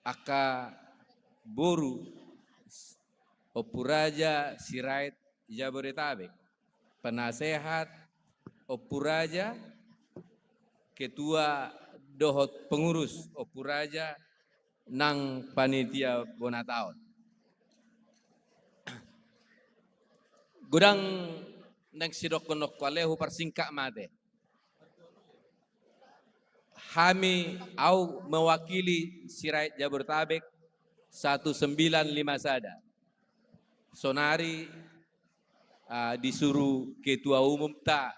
angka boru Ompu Raja Sirait Jabodetabek, penasehat Ompu Raja, ketua dohot pengurus Ompu Raja, nang panitia bona taon. Godang naeng sidohononku, alai huparsingkat ma ate. Hami, au mewakili Sirait Jabodetabek satu sembilan lima sada. Sonari, ah, disuru ketua umumta,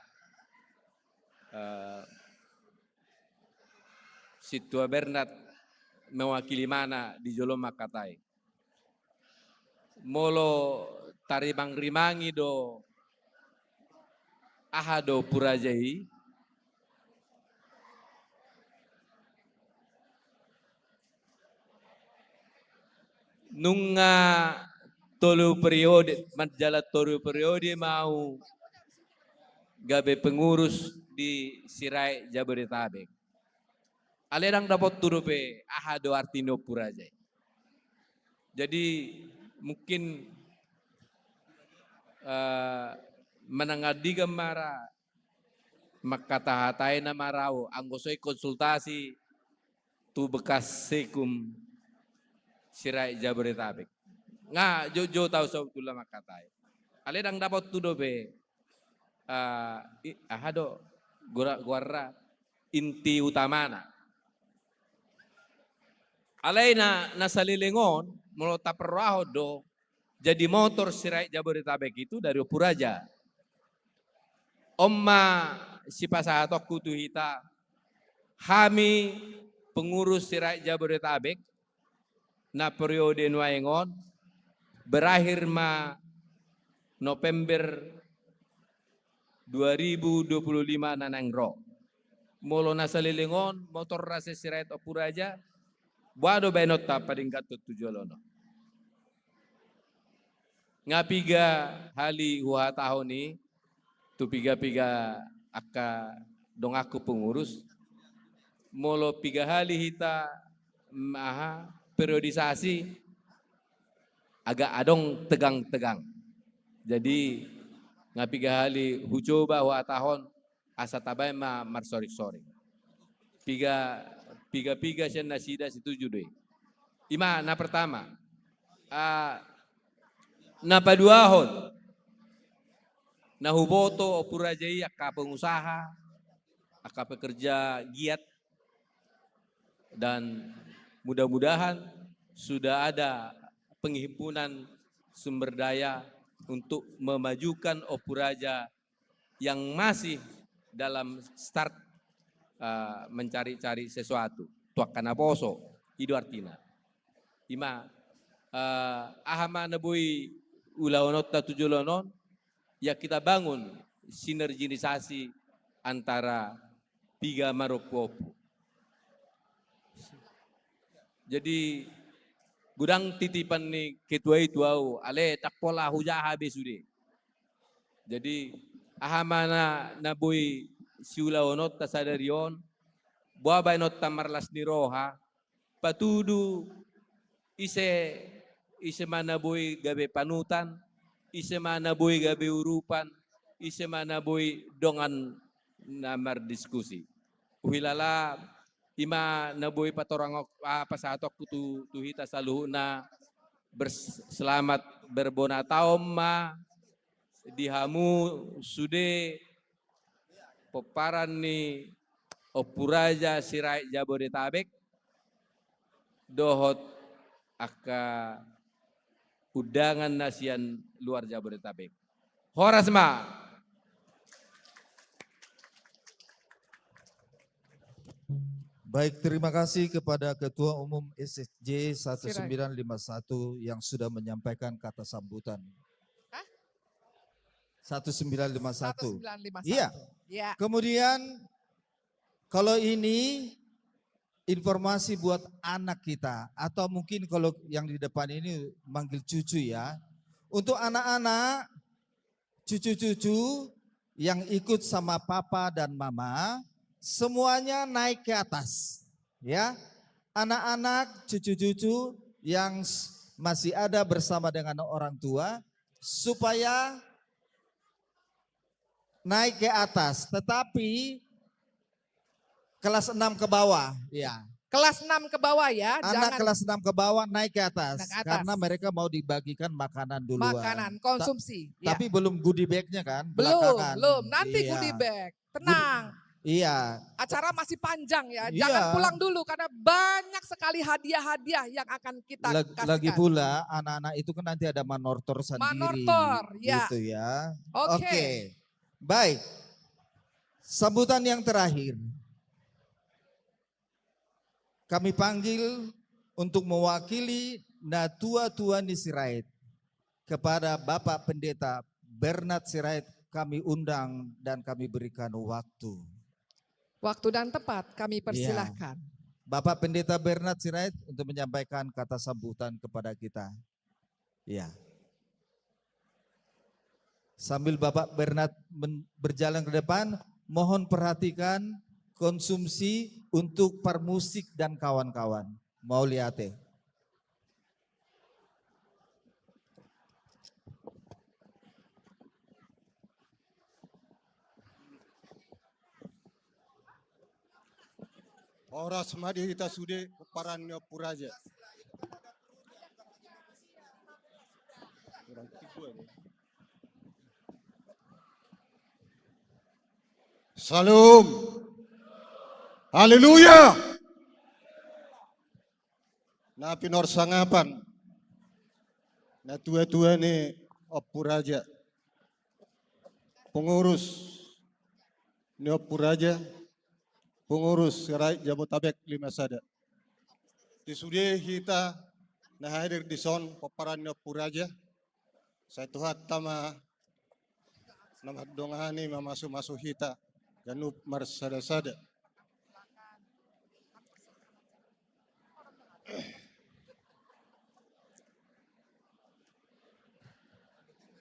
eh, Sintua Bernard mewakili mana di jolo mangkatai. Molo tarimangrimangi do aha do Ompu Raja i, nunga tolu periode, manjalan tolu periode ma au gabe pengurus di Sirait Jabodetabek. Alai ndang dapothu dope aha do arti ni Ompu Raja i. Jadi mungkin, eh, manang andigan ma ra mangkatahatai nama ra au, anggo so i konsultasi tu bekas sekjen Sirait Jabodetabek. Nga joujou tahu sabotulna mangkatai. Alai ndang dapothu dope, eh, i, aha do gora-, goarna, inti utamana. Alai na, na saleleng on, molo taparrohahon do, jadi motor Sirait Jabodetabek itu dari Ompu Raja. On ma sipasahatonku tu hita, hami pengurus Sirait Jabodetabek, na periode nuaeng on, berakhir ma November dua ribu dua puluh lima na naeng ro. Molo na saleleng on, motor ra sian Sirait Ompu Raja, boha do baenonta padengganhon tu joloan on. Nga piga hali huhatahon i, tu piga-piga angka donganku pengurus, molo piga hali hita, mm, aha, periodisasi, agak adong tegang-tegang. Jadi, nga piga hali hucoba huhatahon, asa tabaen ma marsoring-soring. Piga, piga-piga sian nasida setuju do i. I ma na pertama. Ah, na paduahon, na huboto Ompu Raja i angka pengusaha, angka pekerja giat, dan mudah-mudahan sudah ada penghimpunan sumber daya untuk memajukan Ompu Raja yang masih dalam start, eh, mencari-cari sesuatu. Tu angka naposo, i do artina. I ma, eh, aha ma na boi ulahononta tu joloan on, ya kita bangun sinergisasi antara piga marompu-ompu. Jadi, godang titipan ni ketua i tu au, alai ndang pola hujaha be sude. Jadi, aha ma na, na boi siulahononta sadari on, boha baenonta marlas ni roha, patudu ise, ise ma na boi gabe panutan, ise ma na boi gabe urupan, ise ma na boi dongan na mardiskusi. Huhilala i ma na boi patorang, ah, pasahatonku tu, tu hita saluhutna, bers-, selamat berbonataon ma di hamu sude pomparan ni Ompu Raja Sirait Jabodetabek dohot angka undangan na sian luar Jabodetabek. Horas ma. Baik, terima kasih kepada Ketua Umum S S J satu sembilan lima satu yang sudah menyampaikan kata sambutan. Hah? Satu sembilan lima satu. Satu sembilan lima satu. Iya. Iya. Kemudian, kalau ini informasi buat anak kita, atau mungkin kalau yang di depan ini manggil cucu, ya. Untuk anak-anak, cucu-cucu yang ikut sama papa dan mama, semuanya naik ke atas, ya. Anak-anak, cucu-cucu yang s-, masih ada bersama dengan orang tua, supaya naik ke atas, tetapi kelas enam ke bawah, ya. Kelas enam ke bawah, ya, anak jangan kelas enam ke bawah naik ke atas, naik ke atas, karena mereka mau dibagikan makanan duluan. Makanan, ta-, konsumsi, ya. Tapi belum goodie bag-nya, kan? Belum, belakangan. Belum. Nanti, iya, goodie bag. Tenang. Goodie, iya. Acara masih panjang, ya. Iya. Jangan pulang dulu karena banyak sekali hadiah-hadiah yang akan kita kasihkan. Lag-, lagi pula anak-anak itu kan nanti ada manortor sendiri. Manortor, ya. Gitu, ya. Oke. Oke. Baik. Sambutan yang terakhir. Kami panggil untuk mewakili natua-tua ni Sirait, kepada Bapak Pendeta Bernard Sirait kami undang dan kami berikan waktu. Waktu dan tempat kami, iya, persilahkan. Bapak Pendeta Bernard Sirait untuk menyampaikan kata sambutan kepada kita. Iya. Sambil Bapak Bernard men-, berjalan ke depan, mohon perhatikan konsumsi untuk parmusik dan kawan-kawan. Mauliate. Horas ma di hita sude, pomparan ni Ompu Raja. Syalom. Haleluya. Na pinorsangapan natua-tua ni Ompu Raja, pengurus ni Ompu Raja, pengurus Sirait Jabodetabek lima sada. Di sude hita na hadir dison, pomparan ni Ompu Raja, sai Tuhanta ma na mandongani, mamasu-masu hita ganup marsada-sada.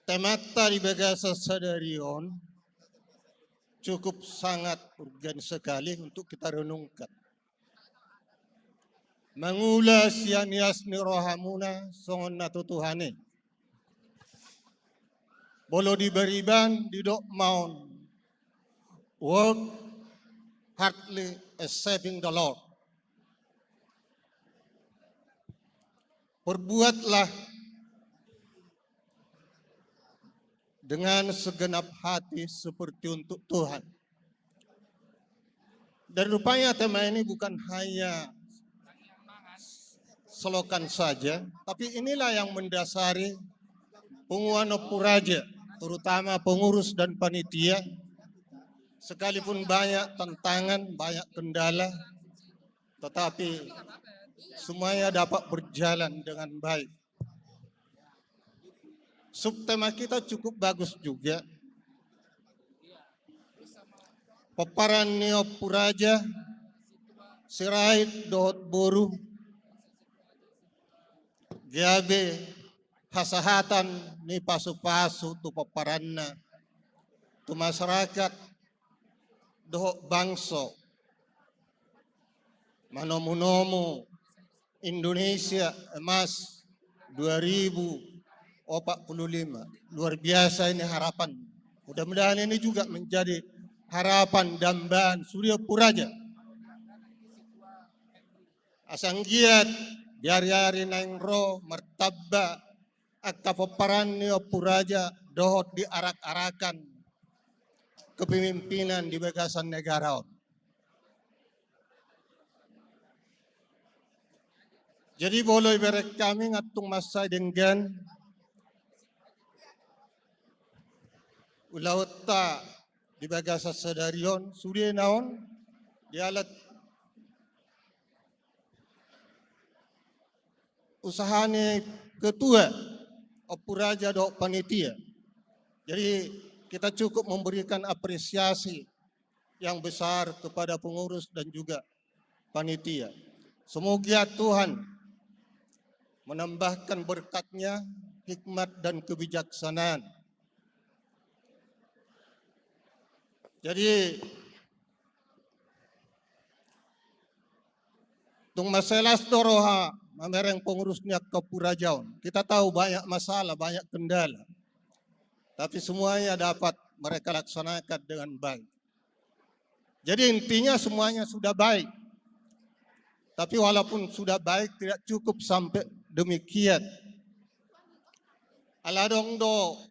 Temanta di bagasan sadari on cukup sangat urgen sekali untuk kita renungkan. Mangula sian ias ni rohamuna songon na tutu hane. Molo di bariban didok ma on, "Work heartily as serving the Lord." Perbuatlah dengan segenap hati seperti untuk Tuhan. Dan rupanya tema ini bukan hanya slogan saja, tapi inilah yang mendasari punguan Ompu Raja, terutama pengurus dan panitia. Sekalipun banyak tantangan, banyak kendala, tetapi semuanya dapat berjalan dengan baik. Subtema kita cukup bagus juga. Pomparan ni Ompu Raja, Sirait dohot boru, gabe hasahatan ni pasu-pasu tu pomparanna, tu masyarakat, dohot bangso manomu-nomu Indonesia Emas dua ribu empat puluh lima. Luar biasa ini harapan. Mudah-mudahan ini juga menjadi harapan dambaan sude Ompu Raja. Asa anggiat di ari-ari naeng ro martamba angka pomparan ni Ompu Raja dohot di arak-arakan kepemimpinan di bagasan negara on. Jadi molo ibereng hami nga tung mansai denggan ulaonta di bagasan sadari on, sudena on, dialat usaha ni ketua, Ompu Raja dohot panitia. Jadi kita cukup memberikan apresiasi yang besar kepada pengurus dan juga panitia. Semoga Tuhan menambahkan berkatnya, hikmat dan kebijaksanaan. Jadi tung mansai las do roha mamereng pengurus ni angka Ompu Raja on. Kita tahu banyak masalah, banyak kendala. Tapi semuanya dapat mereka laksanakan dengan baik. Jadi intinya semuanya sudah baik. Tapi walaupun sudah baik, tidak cukup sampai demikian. Ala adong do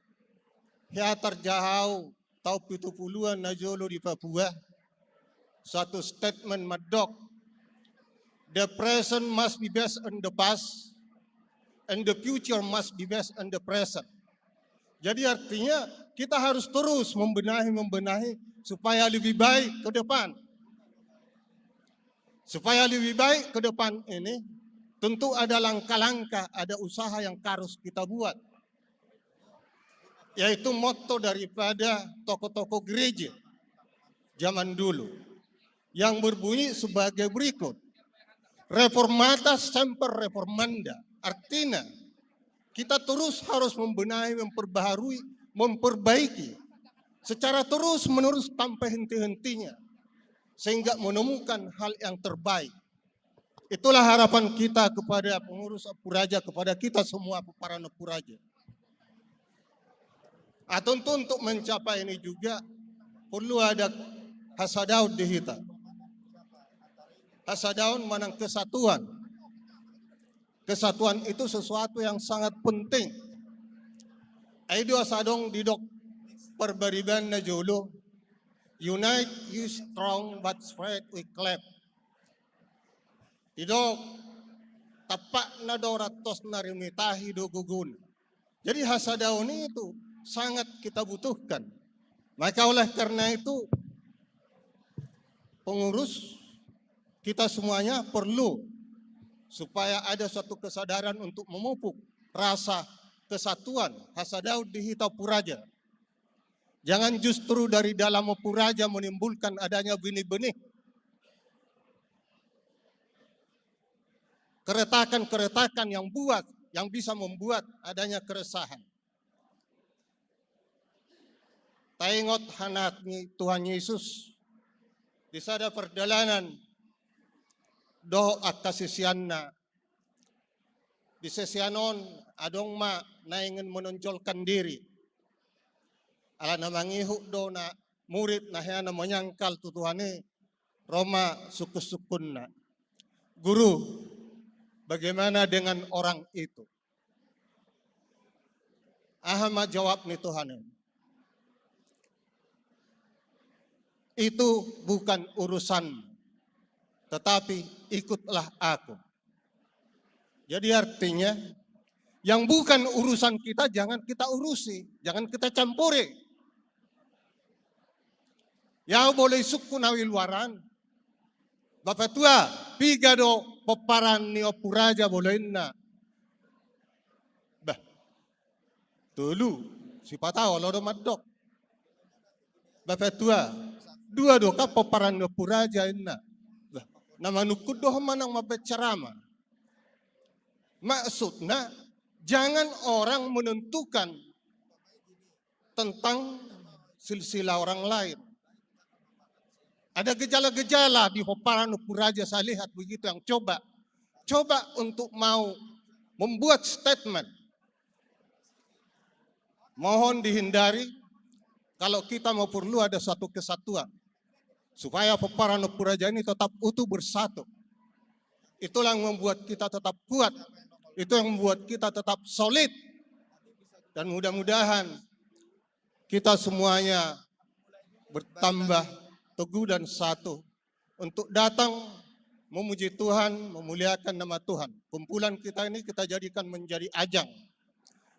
hea tarjaha au taon pitu puluhan na jolo di Papua, satu statement mandok, "The present must be based on the past, and the future must be based on the present." Jadi artinya kita harus terus membenahi, membenahi supaya lebih baik ke depan. Supaya lebih baik ke depan ini, tentu ada langkah-langkah, ada usaha yang harus kita buat. Yaitu motto daripada tokoh-tokoh gereja zaman dulu yang berbunyi sebagai berikut. Reformata semper reformanda. Artinya, kita terus harus membenahi, memperbaharui, memperbaiki secara terus-menerus tanpa henti-hentinya, sehingga menemukan hal yang terbaik. Itulah harapan kita kepada pengurus Ompu Raja, kepada kita semua pomparan Ompu Raja. Ah, tentu untuk mencapai ini juga perlu ada hasadaon di hita. Hasadaon manang kesatuan. Kesatuan itu sesuatu yang sangat penting. Ai do asa adong didok parbariban na jolo, "Unite we strong, but spread we clap." Didok, "Tampakna do rantosna, rimitahi do gogona." Jadi hasadaon itu sangat kita butuhkan. Maka oleh karena itu, pengurus, kita semuanya perlu supaya ada suatu kesadaran untuk memupuk rasa kesatuan, hasadaon di hita Ompu Raja. Jangan justru dari dalam Ompu Raja menimbulkan adanya benih-benih, keretakan-keretakan yang buat, yang bisa membuat adanya keresahan. Taingot anak ni Tuhan Yesus di sada pardalanan dohot angka siseanna. Di sisean on adong ma na ingin menonjolkan diri. Alana mangihut do na murid na hea na menyangkal tu Tuhan i, ro ma sungkun-sungkunna, "Guru, bagaimana dengan orang itu?" Aha ma jawab ni Tuhan i? "Itu bukan urusan, tetapi ikutlah Aku." Jadi artinya, yang bukan urusan kita jangan kita urusi, jangan kita campuri. Ia boleh sungkun au i luaran. "Bapatua, piga do pomparan ni Ompu Raja?" Boleh inna. "Bah, tolu." Sipata olo do mandok. "Bapatua, dua do kan pomparan ni Ompu Raja?" inna. Bah, na manungkun do ho manang mambaen ceramah? Maksudna, jangan orang menentukan tentang silsilah orang lain. Ada gejala-gejala di pomparan Ompu Raja, saya lihat begitu, yang coba, coba untuk mau membuat statement. Mohon dihindari, kalau kita mau perlu ada suatu kesatuan. Supaya pomparan Ompu Raja ini tetap utuh, bersatu. Itulah yang membuat kita tetap kuat. Itu yang membuat kita tetap solid. Dan mudah-mudahan kita semuanya bertambah teguh dan satu untuk datang memuji Tuhan, memuliakan nama Tuhan. Kumpulan kita ini kita jadikan menjadi ajang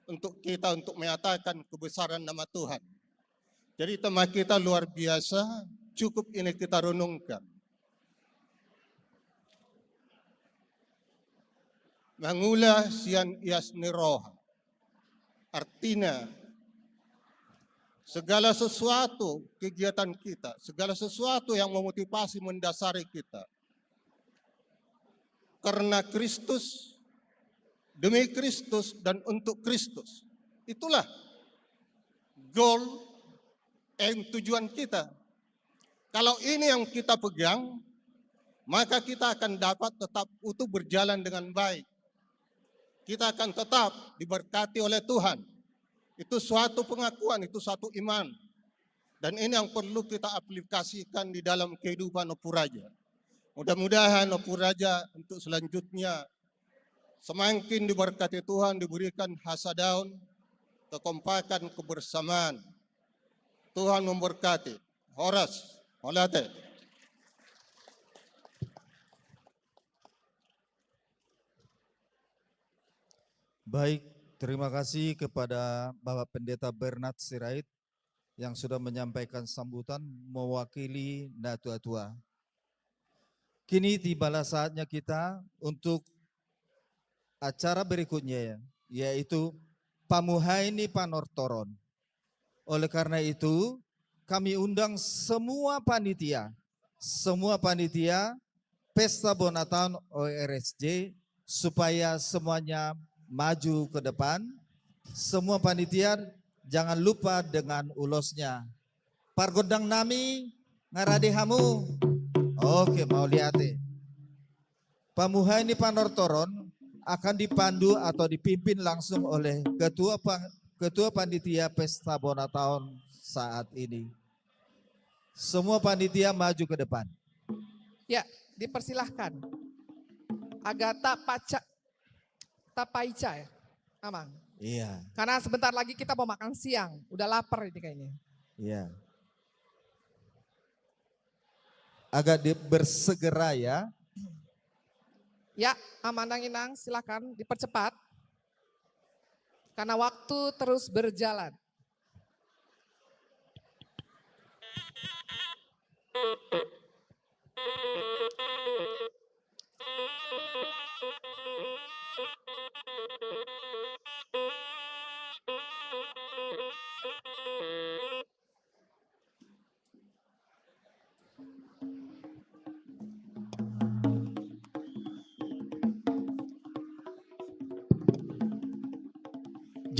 untuk kita untuk menyatakan kebesaran nama Tuhan. Jadi tema kita luar biasa, cukup ini kita renungkan. Mangula sian ias ni roha. Artinya, segala sesuatu kegiatan kita, segala sesuatu yang memotivasi, mendasari kita, karena Kristus, demi Kristus, dan untuk Kristus. Itulah goal, aim, tujuan kita. Kalau ini yang kita pegang, maka kita akan dapat tetap utuh, berjalan dengan baik. Kita akan tetap diberkati oleh Tuhan. Itu suatu pengakuan, itu suatu iman. Dan ini yang perlu kita aplikasikan di dalam kehidupan Ompu Raja. Mudah-mudahan Ompu Raja untuk selanjutnya semakin diberkati Tuhan, diberikan hasadaon, kekompakan, kebersamaan. Tuhan memberkati. Horas, mauliate. Baik, terima kasih kepada Bapak Pendeta Bernard Sirait yang sudah menyampaikan sambutan mewakili natua-tua. Kini tibalah saatnya kita untuk acara berikutnya, yaitu Pamuhai ni Panortoron. Oleh karena itu, kami undang semua panitia, semua panitia Pesta Bona Taon O R S J supaya semuanya maju ke depan. Semua panitia jangan lupa dengan ulosnya. Pargondang nami, nga rade hamu? Oke, mauliate. Pamuhai ni Panortoron akan dipandu atau dipimpin langsung oleh ketua pan-, ketua panitia Pesta Bona Taon saat ini. Semua panitia maju ke depan. Ya, dipersilahkan. Agak tak paca, tak paica ya, Amang? Iya. Karena sebentar lagi kita mau makan siang, udah lapar ini kayaknya. Iya. Agak di-, bersegera ya. Ya, Amang dan Inang, silakan dipercepat. Karena waktu terus berjalan.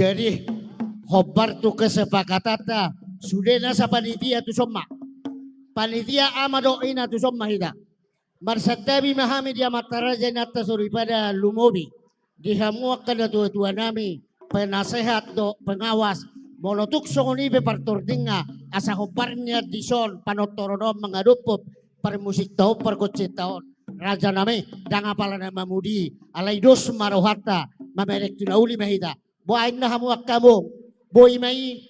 Jadi, hombar tu kesepakatanta, sude nasa panitia tuson ma. Panitia ama dohot ina tuson ma hita. Marsantabi ma hami di amanta raja inanta soripada lumobi. Di hamu angka natua-tua nami, penasehat dohot pengawas, molo tung songon i pe partordingna, asa hombar nian dison Panortoron on mangadophon parmusikta on, pargonsinta on. Raja nami, ndang apala na mamudi, alai dos ma rohanta, mamereng tu na uli ma hita. Boha inna hamu angka among, boi ma i,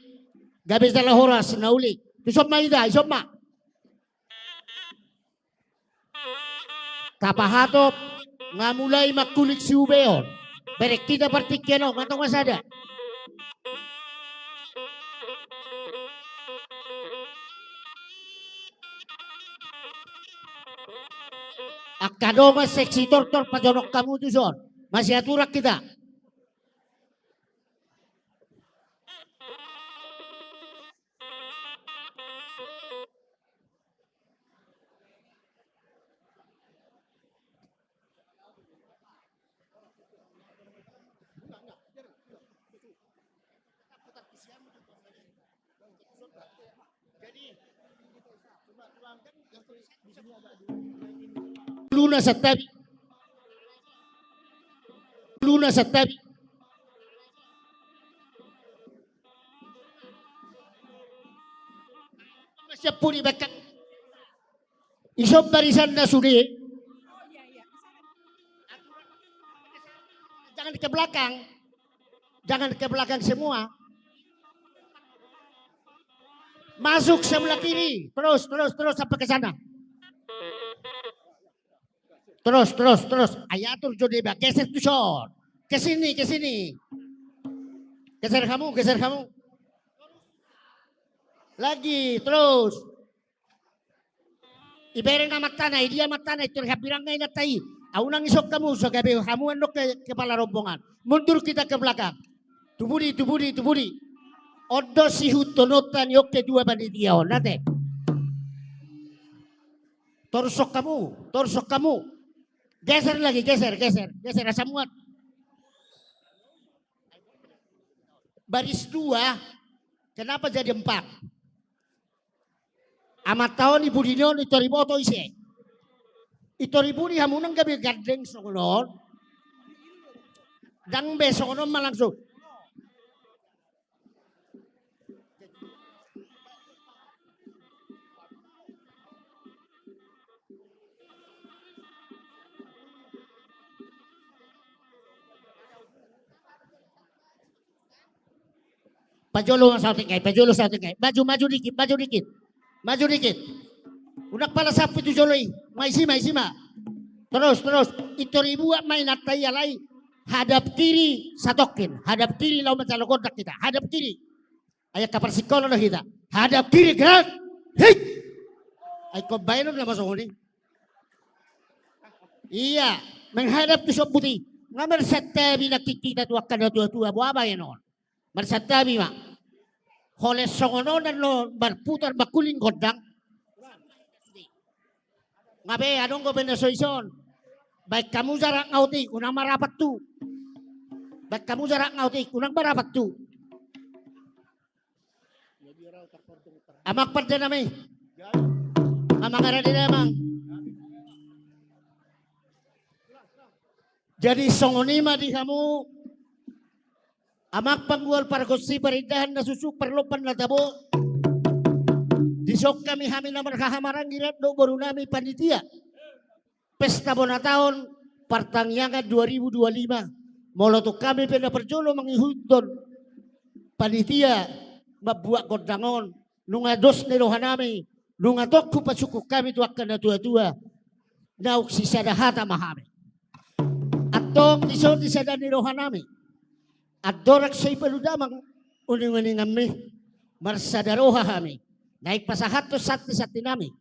gabe jala horas na uli. Tuson ma hita, ison ma. Tapahatop, nga mulai mangkuling siubeon. Bereng hita partingkian on, nga tongon sada. Angka dongan seksi tortor pajonok hamu tuson. Masiaturan hita. Jadi, cuma tuangkan yang Luna santabi. Luna santabi. Siap pudi bakka. Isop barisan na sude. Jangan ke belakang. Jangan ke belakang semua. Masuk sebelah kiri. Terus, terus, terus sampai ke sana. Terus, terus, terus. Ai atur jo deba. Geser tu son. Ke sini, ke sini. Geser kamu, geser kamu. Lagi, terus. Ibereng amantana, idia amantana, itor hambirang ngai nantai. Au nang isok kamu, so gabe hamu annon ke, kepala rombongan. Mundur kita ke belakang. Tubudi, tubudi, tubudi. Ondo sihutononta ni on ketua panitia on, nate. Torsok kamu, torsok kamu. Geser lagi, geser, geser, geser, asa muat. Baris dua, kenapa jadi empat? Amanta on i pudi ni on, i tor iboto ise. I tor i pudi hamu nang gabe gandeng songon on. Ndang be songon on ma langsung. Pajolo ma saotik ngai, pajolo saotik ngai. Maju, maju dikit, maju dikit. Maju dikit. Unang pala sampu tu jolo i. Ma isi ma, isi ma. Terus, terus. I tor ibuat ma inanta i alai. Hadap kiri satongkin. Hadap kiri laho manjalo gondang hita. Hadap kiri. Ai angka parsingkola do hita. Hadap kiri, gerak. Hei. Ai kombaenon nama songon i. Ia, menghadap tu sombut i. Nga marsantabi nangkin hita tu angka na tua-tua, boha baenon. Marsantabi ma. Holan songon on annon marputar mangkuling gondang. Nga be, adong dope na so ison. Baen hamu jarak nga otik, unang marapat tu. Baen hamu jarak nga otik, unang marapat tu. Amang pande nami. Amang arade damang. Jadi songon i ma di hamu. Amang panggual pargonsi parindahan na suksuk parlompan na tabo. Dison hami, hami na marhahamaranggi rap dohot boru nami panitia. Pesta bona taon partangiangan dua ribu dua lima. Molo tung hami pe na parjolo mangihuthon panitia mambuat gondang on. Nunga dos ni roha nami. Nunga tongku pasungkun hami tu angka na tua-tua. Naung sisada hata ma hami. Antong dison di sada ni roha nami. Andorang so i palu damang uning-uninganmi. Marsada roha hami. Naeng pasahathon santi-santi nami.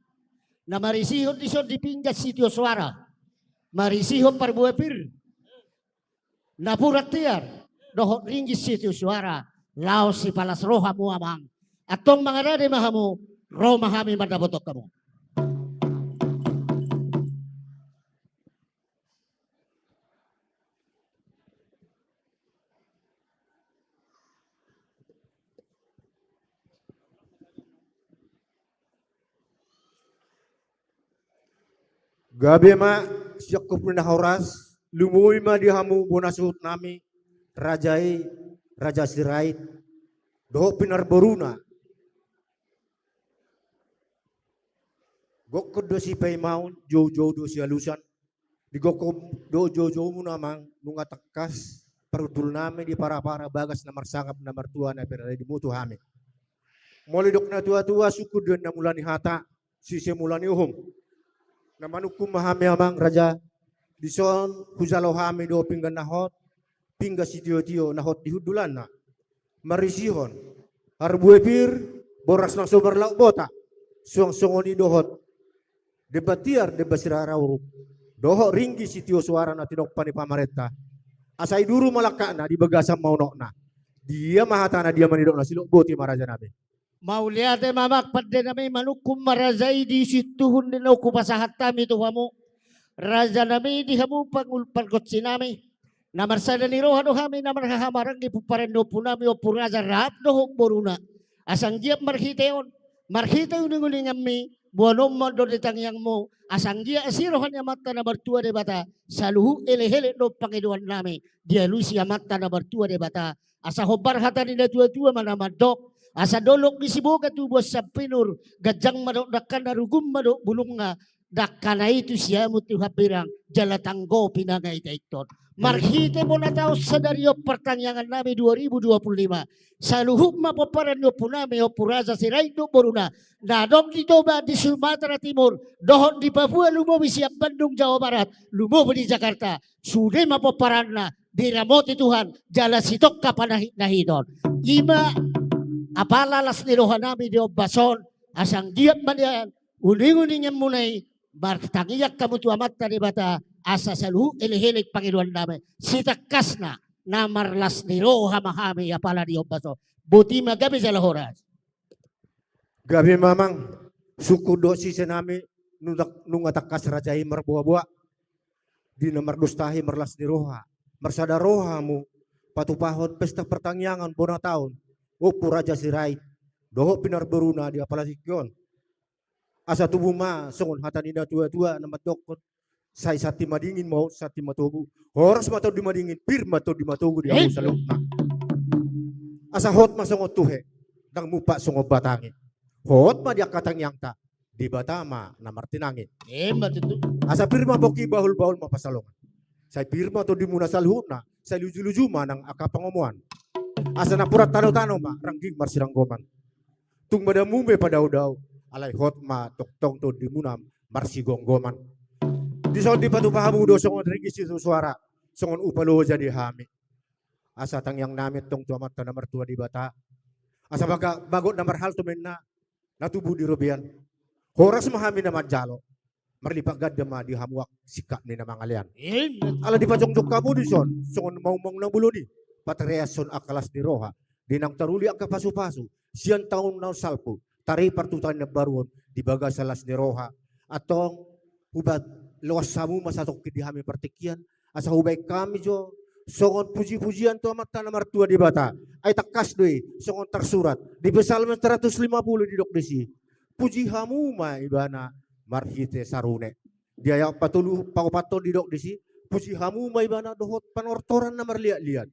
Na marisihon dison di pinggan sitio soara. Marisihon parbue pir. Napuran tiar. Dohot ringgit sitio soara. Laos sipalas roha hamu amang. Antong mangarade ma hamu. Ro ma hami mandapothon hamu. Gabe ma siangkup ni na horas, lumobi ma di hamu bona suhut nami, raja i, Raja Sirait, dohot pinarboruna. Gokkon do sipaimaon, jou-jou do sialusan. Di gokkon dohot jou-joumuna amang, nunga tangkas parhundul nami di para-para bagas na marsangap na martua na pinaradi mu tu hami. Molo didok na tua-tua, sungkun do na mula ni hata, sise mula ni uhum. Na manungkun ma hami amang raja, dison hujalo hami do pinggan na hot, pinggan sitio-tio na hot di hundulanna. Marisihon, parbue pir, boras na so marlaok bota, suang songon i dohot demban tiar, demban sirara uruk, dohot ringgit sitio soara na tinompa ni pamarenta. Asa i duru ma langkatna, di bagasan ma unokna. Dia ma hatana, dia ma nidokna, silop boti ma raja nami. Mauliate ma amang pande nami, manungkun ma raja i di sintuhun ni naung hupasahat hami tu hamu. Raja nami, di hamu pangul pargonsi nami. Na marsada ni roha do hami na marhahamaranggi pomparan ni ompu nami, Ompu Raja rap dohot boruna. Asa anggiat marhite on, marhite uning-uninganmi, boanon ma on do di tangiangmu, asa anggiat asi roha ni Amanta na martua Debata, saluhut elek-elek dohot pangidoannami dialusi Amanta na martua Debata, asa hombar hata ni natua-tua ma na mandok, asa dolok ni Siboga tubuan Sampinur, ganjang ma dohot dangkana, rugun ma dohot bulungna, dangkana i tu siamun tu hambirang, jala tanggo pinangidoion. Marhite bona taon sadari on partangiangannami dua ribu dua puluh lima, saluhut ma pomparan ni ompunami Ompu Raja Sirait dohot boruna, na adong di Toba di Sumatera Timur, dohot di Papua, lumobi sian Bandung Jawa Barat, lumobi di Jakarta, sude ma pomparanna, diramoti Tuhan, jala sitongka panahit-nahiton. I ma apala las ni rohanami di ombas on, asa anggiat ma nian uning-uninganmuna i, martangiang hamu tu Amanta Debata, asa saluhut elek-elek pangidoannami, sitangkasna, na marlas ni roha ma hami apala di ombas on. Boti ma, gabe jala horas. Gabe ma amang, sungkun dohot sisenami, nunga, nunga tangkas raja i marboa-boa. Di na mardos tahi marlas ni roha, marsada roha hamu, patupahon pesta partangiangan bona taon, Ompu Raja Sirait, dohot pinarboruna di apala tingki on. Asa tubu ma songon hata ni natua-tua na mandokkon, sai santi madingin ma on, santi matogu. Horas ma tondi madingin, pir ma tondi matogu di hamu saluhutna. Asa hot ma songon tuhe, ndang mumpat songon batangi. Hot ma di angka tangiangta, Debata ma na martinangi. Ima tutu. Asa pir ma pongki, bahul-bahul ma pansalongan. Sai pir ma tondimuna saluhutna, sai luju-luju ma nang angka pangomoan. Asa napuran tano-tano ma, rangging marsiranggoman. Tung madamu be padao-dao, alai hot ma tongtong tondimuna marsigomgoman. Dison dipatupa hamu do songon ringgit sitio suara, songon upa loja di hami. Asa tangiangnami antong tu Amanta na martua Debata. Asa baga-, bagot na marhalto ma inna na tubu di robean. Horas ma hami na manjalo. Marlipat ganda ma di hamu angka singkat ni na mangalean. Amen. Ala dipajongjong hamu dison, songon maungmaung na bolon i, patereashon angka las ni roha, di naung taruli angka pasu-pasu sian taon na salpu, taripar tu taon na baru on di bagasan las ni roha. Antong, huba-, loas hamu ma satongkin di hami partingkian, asa hubaen hami jo songon puji-pujian tu Amanta na martua Debata. Ai tangkas do i, songon tarsurat di Psalmen seratus lima puluh, didok disi: Puji hamu ma Ibana marhite sarune. Di ayat patolu, paopathon didok disi: Puji hamu ma Ibana dohot panortoran na marliat-liat.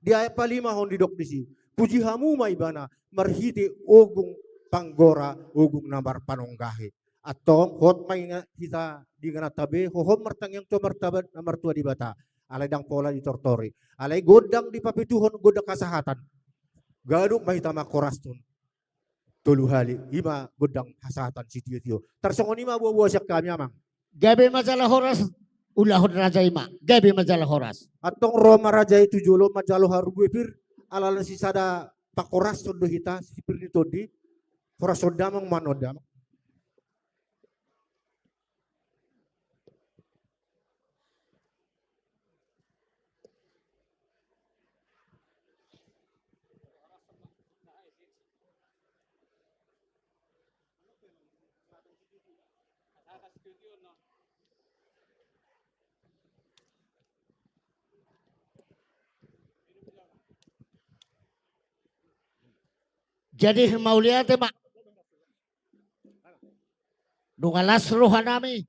Di ayat palimahon didok disi: Puji hamu ma Ibana marhite ogung panggora, ogung na marpanonggahi. Antong, hot ma inna hita di ingananta be, hohom martangiang tu Amanta na martua Debata. Alai ndang pola ditortori. Alai gondang dipapituhon gondang hasahatan. Ganup ma hita mangkorashon tolu hali, ima gondang hasahatan sitio-tio. Tarsongon i ma boa-boa sian hami, amang. Gabe ma jala horas, ulahon raja i ma. Gabe ma jala horas. Antong ro ma raja i tu jolo manjalo harbue pir, ala na sisada pangkorashon do hita, sipir ni tondi. Horashon damang ma on damang. Jadi mauliate ma. Nunga las rohanami,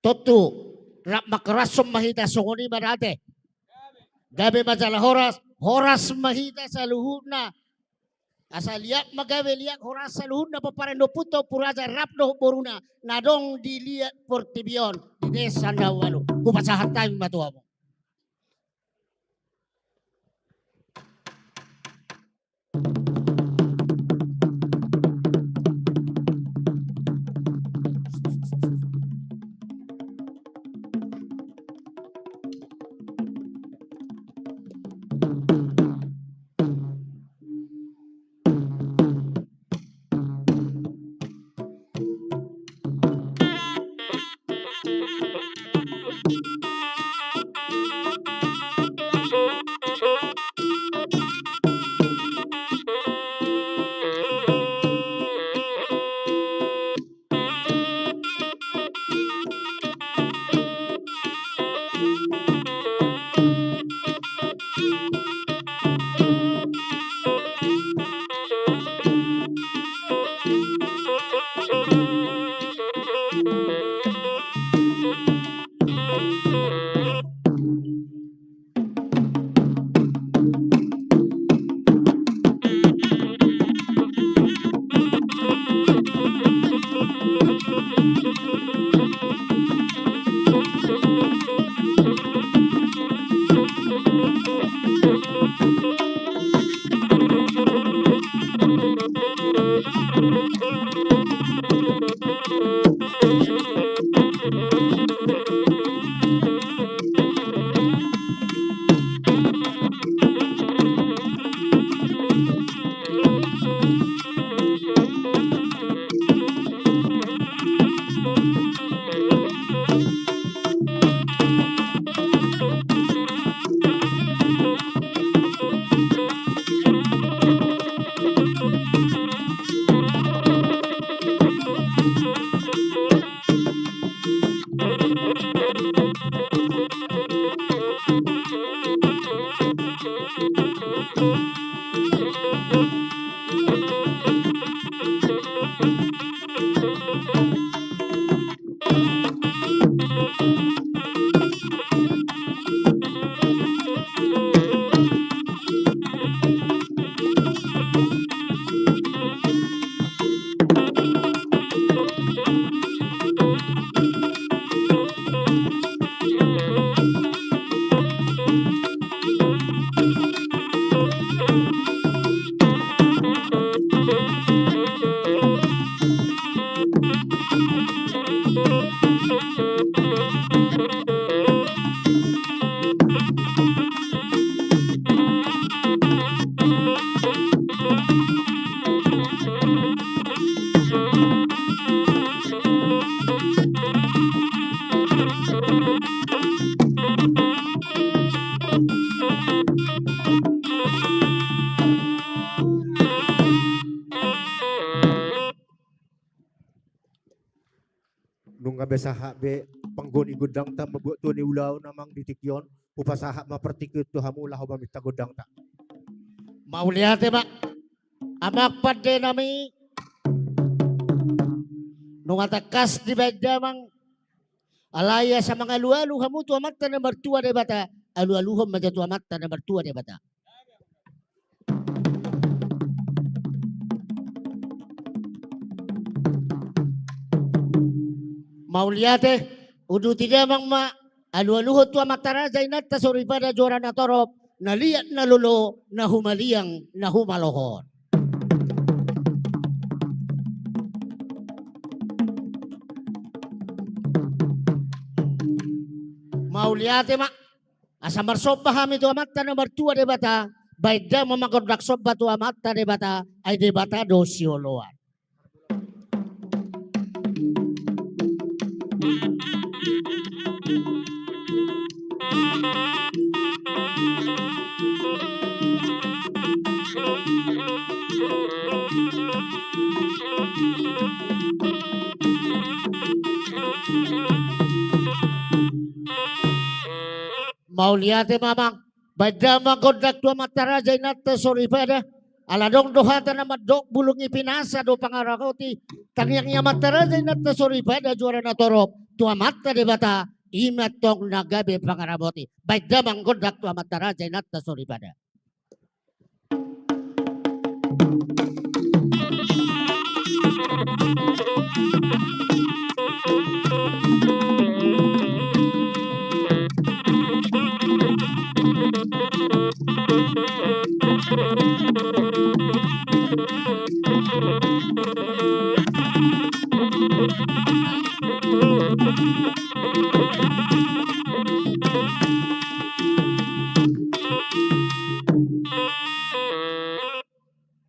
tontu rap mangkorashon ma hita, songon i ma da ate. Gabe ma jala horas, horas ma hita saluhutna. Asa liat ma gabe, liat horas saluhutna pomparan ni ompunta Ompu Raja rap dohot boruna na adong di liat portibi on, di desa na ualu. Hupasahat hami ma tu hamu. Nunga be sahat be panggo ni gondangta mambuat tua ni ulaon, amang, di tingki on. Hupasahat ma partingkian tu hamu laho maminta gondangta. Mauliate ma, amang pande nami. Nunga tangkas dibaen damang. Alai asa mangalualu hamu tu Amanta na martua Debata, alualuhon ma jo tu Amanta na martua Debata. Mauliate, uduti damang ma, alualuhon tu amanta raja inanta soripada juara na torop, na liat na lolo, na humaliang na humaloho. Mauliate ma. Asa marsomba hami tu Amanta na martua Debata, baen damang ma gondang somba tu Amanta Debata, ai Debata do sioloan. Mauliate ma, amang. Baen damang gondang tu amanta raja inanta soripada. Ala adong do hata na mandok bulung i pinasa do pangaramoti. Tangiang ni amanta raja inanta soripada juara na torop tu Amanta Debata, i ma antong na gabe pangaramoti. Baen damang gondang tu amanta raja inanta soripada.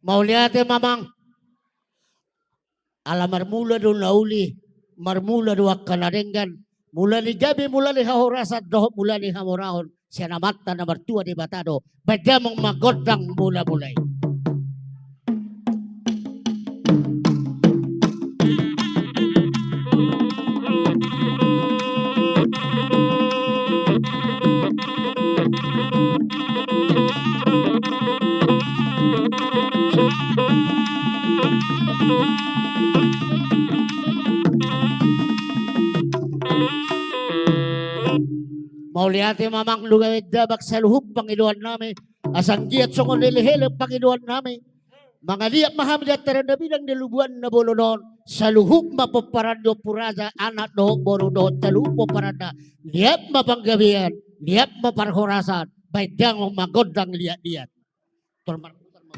Mauliate ma, amang. Ala marmula do na uli, marmula do angka na denggan, mula ni gabe, mula ni hahorasan dohot mula ni hamorahon, sian Amanta na martua Debata do. Baen damang ma gondang mula-mula i. Mauliate ma, amang, nunga baen damang saluhut pangidoan nami. Asa anggiat songon elek-elek pangidoan nami. Mangaliat ma hami di antara na bidang di lubuan na bolon on. Saluhut ma pomparan ni Ompu Raja, anak dohot boru dohot saluhut pomparanna. Liat ma panggabean, liat ma parhorasan. Baen tangan ma gondang liat-liat. Tor marputar ma.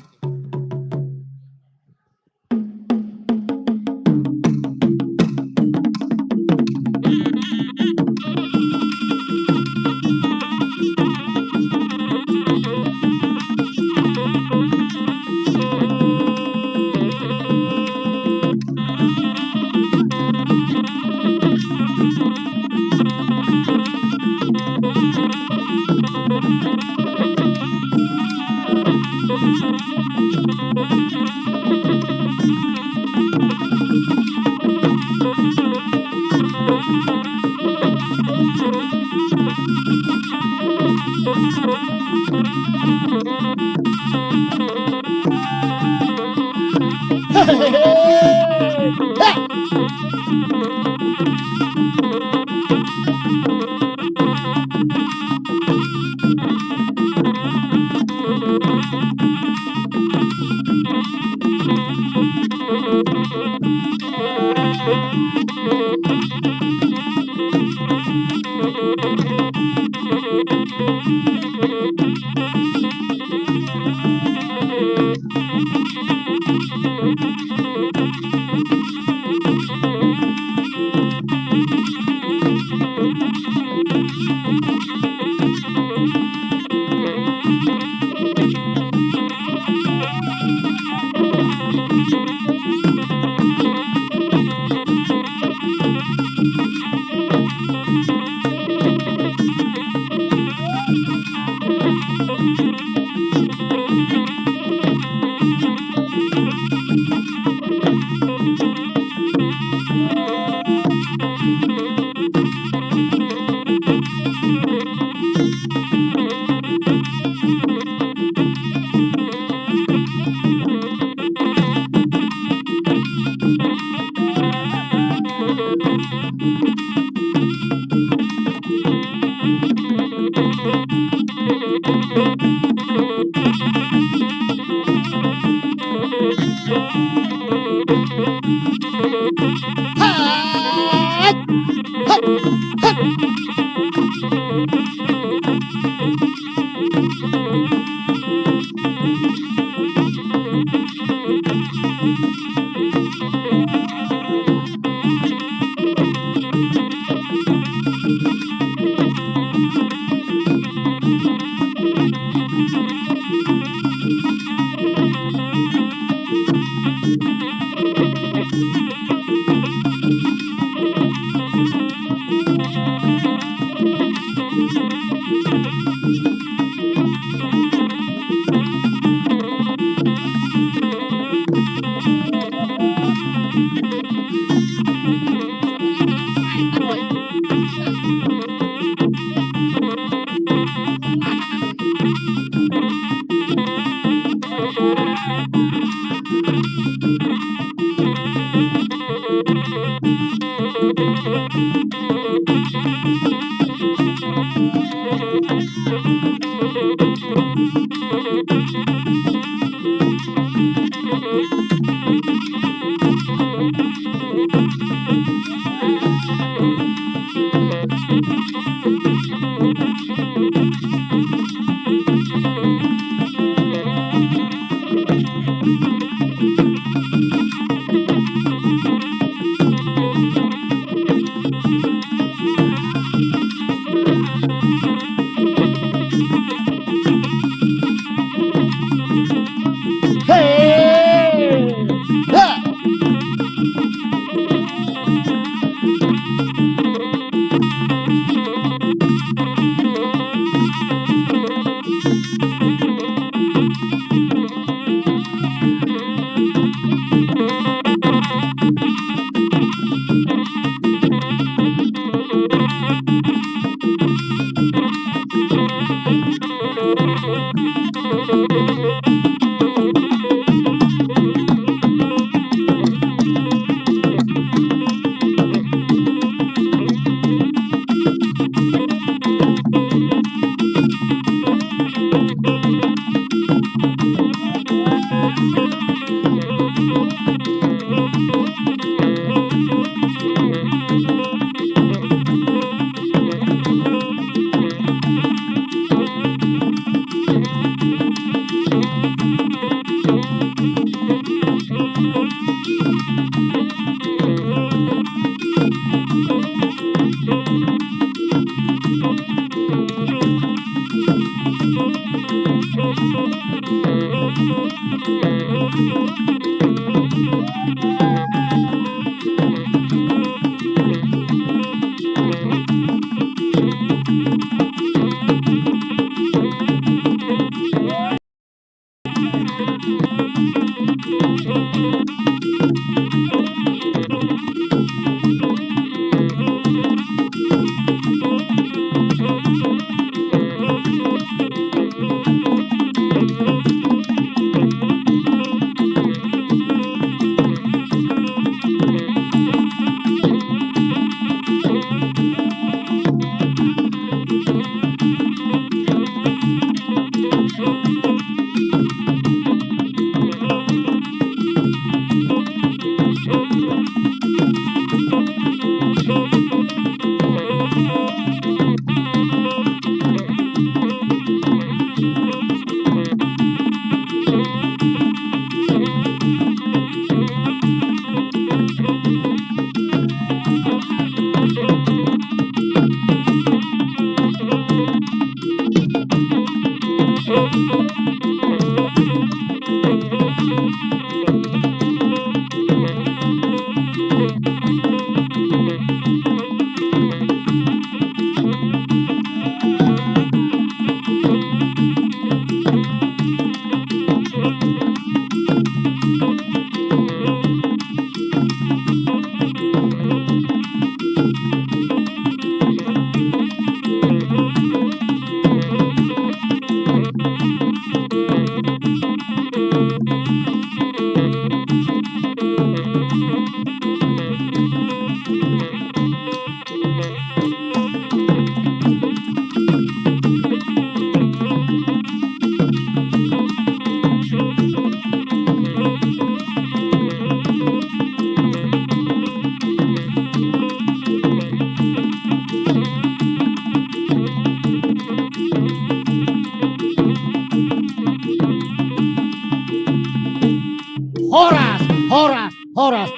Horas, horas, horas.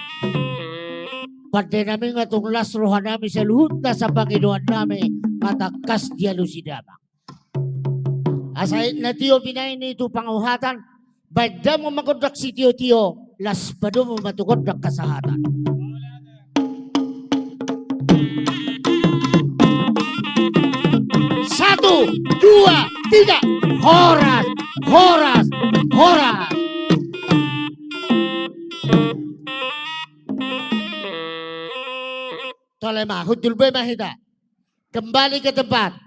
Pande nami, nga tung las roha nami saluhutna, sapangidoan nami, nga tangkas dialusi damang. Asa na tio binahen i tu panguhatan, baen damang ma gondang sitiotio, laos padomu ma tu gondang hasahatan. Satu, dua, tiga. Horas, horas, horas. Tole ma, hundul be ma hita. Kembali ke tempat.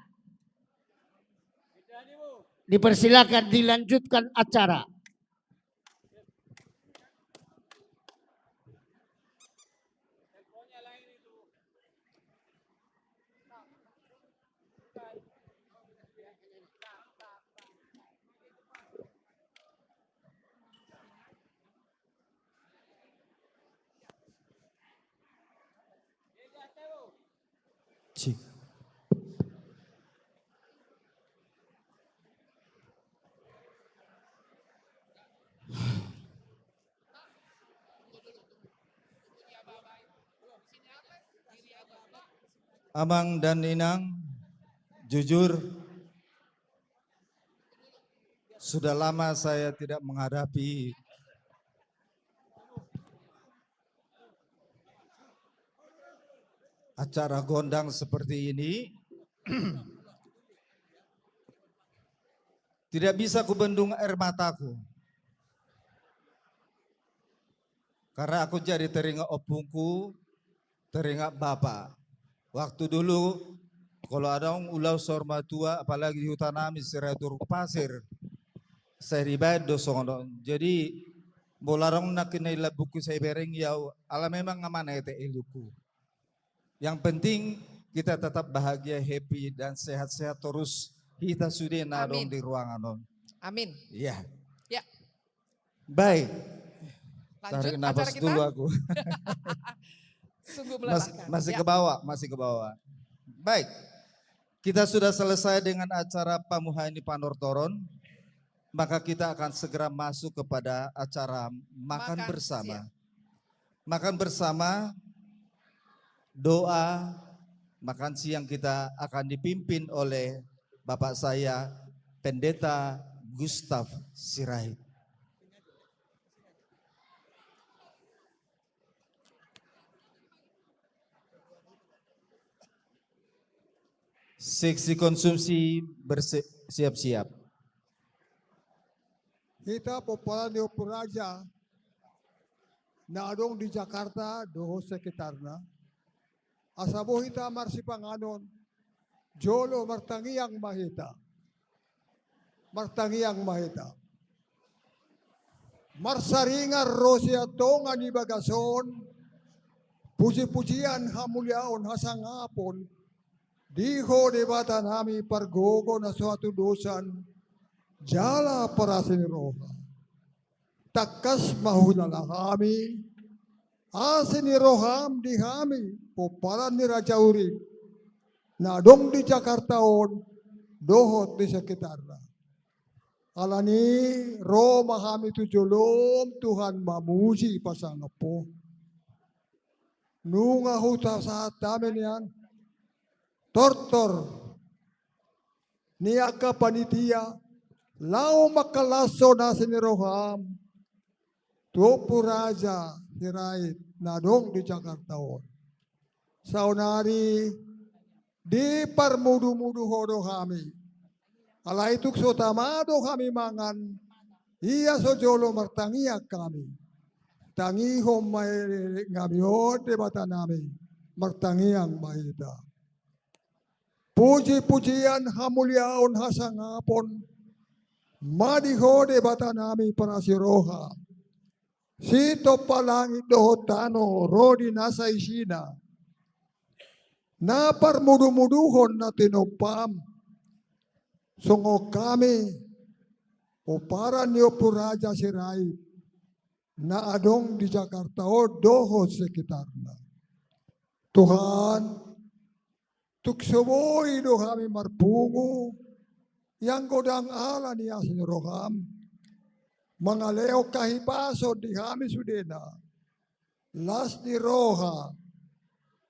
Dipersilakan dilanjutkan acara. Cik. Amang dan Inang, jujur, sudah lama saya tidak menghadapi acara gondang seperti ini. Tidak bisa kubendung air mataku. Karena aku jadi teringat ompungku, teringat bapak. Waktu dulu, kalau adong ulaon saur matua, apalagi di huta nami Siratur Pasir, sai dibaen do songon on. Jadi, molo adong nangkin na i lambungku sai bereng i au, ala memang nga manete elukku. Yang penting kita tetap bahagia, happy, dan sehat-sehat terus hita sude na adong di ruangan on. Amin. Iya. Ya. Baik. Lanjut. Tarik napas dulu aku. Sungguh melelahkan. Masih ke bawah, masih ke bawah. Baik. Kita sudah selesai dengan acara pamuhai ni panortoron, maka kita akan segera masuk kepada acara makan bersama. Makan bersama, doa, makan siang kita akan dipimpin oleh bapak saya, Pendeta Gustav Sirait. Seksi konsumsi bersiap-siap. Hita pomparan ni Ompu Raja na adong di Jakarta dohot sekitarna, asa boi hita marsipanganon, jolo martangiang ma hita. Martangiang ma hita. Marsaringar ro sian tonga ni bagas on pujipujian, hamuliaon, hasangapon di Ho Debata nami, pargogo na so hatudosan jala parasi ni roha. Tangkas ma huhilala hami asi ni roham di hami pomparan ni Raja Uri na adong di Jakarta on dohot di sekitarna. Alani ro ma hami tu jolom, Tuhan, mamuji pasangap Ho. Nunga hupasahat hami nian tortor ni angka panitia laho mangkalashon asi ni roham tu Ompu Raja Sirait na adong di Jakarta on. Saonari diparmudumudu Ho do hami. Alai tung so tama do hami mangan, ia so jolo martangiang hami. Tangihon ma elek nami on, Debata nami, martangiang ma hita. Pujipujian, hamuliaon, hasangapon ma di Ho Debata nami parasi roha. Sitompa langit dohot tano ro di nasa isina, na parmudumuduhon na tinompam, songon hami pomparan ni Ompu Raja Sirait na adong di Jakarta on dohot sekitarna. Tuhan, tung so boi do hami marpungu, ianggo ndang ala ni asi ni roham, mangalehon hahipason di hami sudena, las ni roha,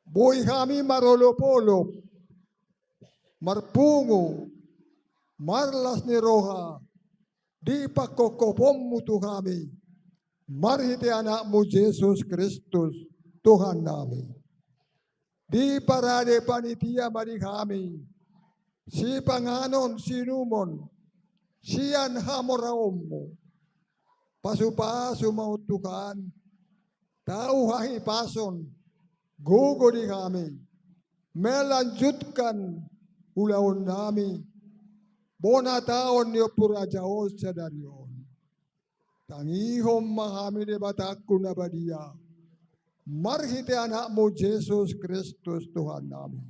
boi hami marolopolop, marpungu, marlas ni roha di pangkophopmu tu hami, marhite Anakmu Jesus Kristus, Tuhan nami. Diparade panitia ma di hami sipanganon siinumon sian hamoraonmu. Pasupasu ma on Tuhan, tau hahipason, gogo di hami melanjutkan ulaon nami bona taon ni Ompu Raja on sadari on. Tangihon ma hami Debatangku na badia, marhite Anakmu Jesus Kristus Tuhan nami.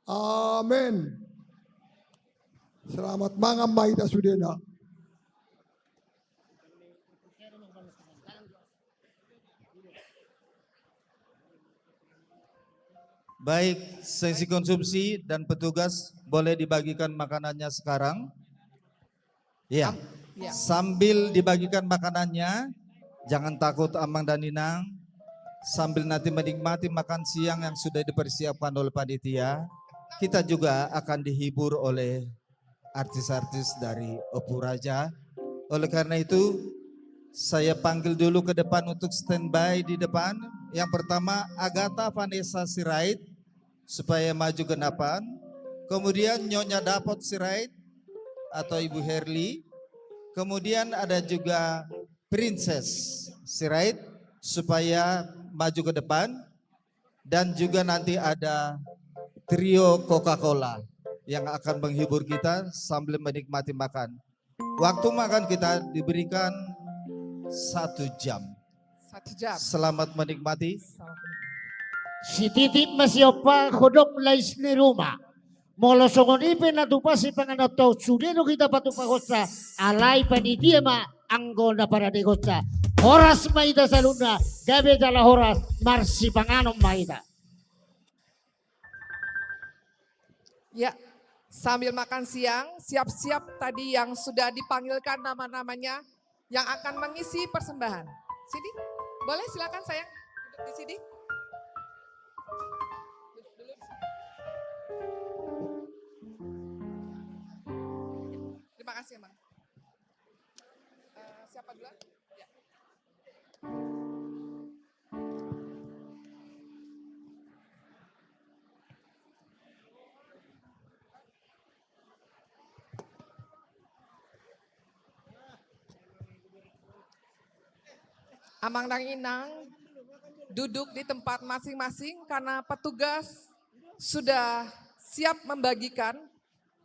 Amen. Selamat mangan ma hita sudena. Baik, seksi konsumsi dan petugas boleh dibagikan makanannya sekarang. Ya. Am-, ya. Sambil dibagikan makanannya, jangan takut Amang dan Inang. Sambil nanti menikmati makan siang yang sudah dipersiapkan oleh panitia, kita juga akan dihibur oleh artis-artis dari Ompu Raja. Oleh karena itu, saya panggil dulu ke depan untuk standby di depan. Yang pertama, Agatha Vanessa Sirait, supaya maju ke depan. Kemudian Nyonya Dapot Sirait atau Ibu Herli. Kemudian ada juga Princess Sirait, supaya maju ke depan. Dan juga nanti ada trio Coca-Cola yang akan menghibur kita sambil menikmati makan. Waktu makan kita diberikan satu jam. Satu jam. Selamat menikmati. Selamat menikmati. Sititi ma siompa, godang las ni roha. Molo songon i pe na tupa sipanganon, sude do hita patupahonsa, alai panitia ma anggo na paradehonsa. Horas ma hita saluhutna, gabe jala horas, marsipanganon ma hita. Ya, sambil makan siang, siap-siap tadi yang sudah dipanggilkan nama-namanya yang akan mengisi persembahan. Sini, boleh silakan sayang, duduk di sini. Duduk dulu di sini. Terima kasih, Bang. Apa duluan? Ya. Amang dan Inang, duduk di tempat masing-masing karena petugas sudah siap membagikan,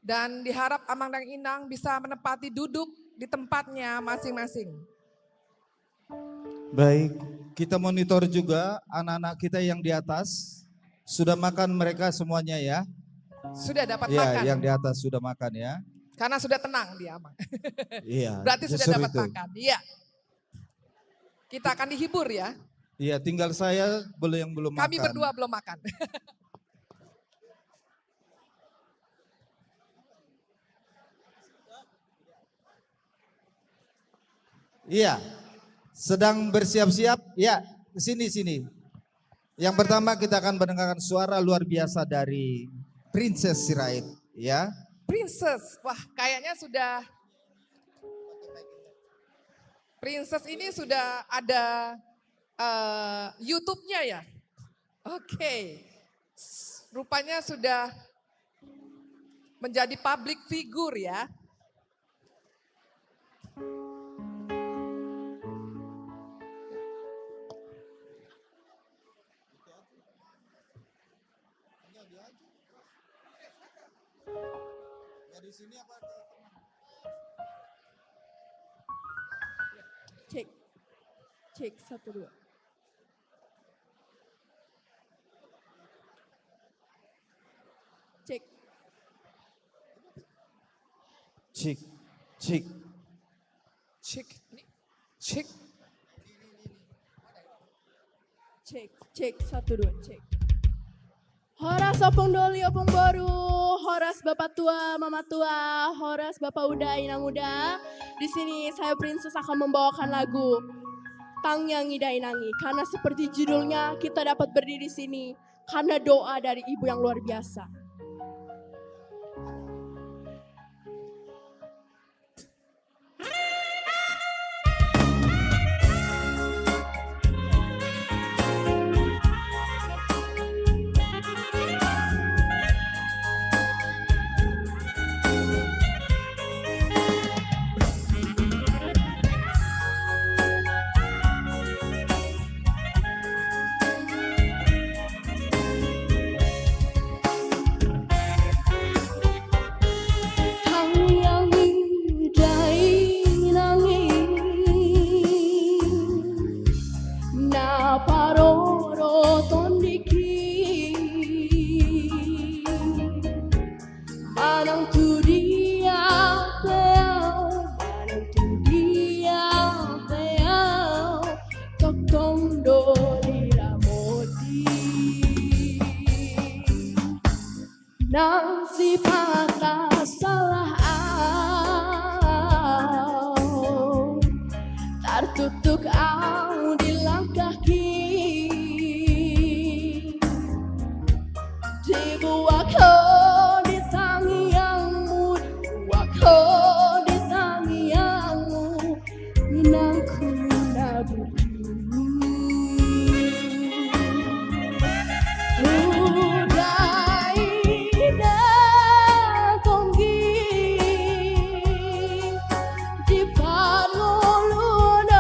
dan diharap Amang dan Inang bisa menempati duduk di tempatnya masing-masing. Baik, kita monitor juga anak-anak kita yang di atas. Sudah makan mereka semuanya, ya? Sudah dapat makan. Ya, yang di atas sudah makan, ya. Karena sudah tenang dia, Amang. Iya, justru itu. Berarti sudah dapat makan. Iya. Kita akan dihibur, ya. Iya, tinggal saya belum, yang belum makan. Kami berdua belum makan. Iya, sedang bersiap-siap. Ya, sini, sini. Yang pertama kita akan mendengarkan suara luar biasa dari Princess Sirait, ya. Princess, wah, kayaknya sudah, Princess ini sudah ada, eh, YouTube-nya, ya? Oke. S-, rupanya sudah menjadi public figure, ya. Cek. Cek, satu, dua. Cek. Cek, cek. Cek. Ini, cek. Cek, cek, satu, dua, cek. Horas Ompung Doli, Ompung Boru, horas Bapak Tua, Mama Tua, horas Bapak Uda, Inang Uda. Di sini saya Princess akan membawakan lagu Tangiangi Dainangi. Karena seperti judulnya, kita dapat berdiri di sini karena doa dari Ibu yang luar biasa. Tangiangi dainangi na parorot on diki. Manang tu dia pe au, manang tu dia pe au, tongtong do diramoti. Nang sipata salah au, tartuktuk au di langkahki. Dibuat ho di tangiangmu, dibuat ho di tangiangmu, inangku na burju. Hudai da tonggi di parngoluon.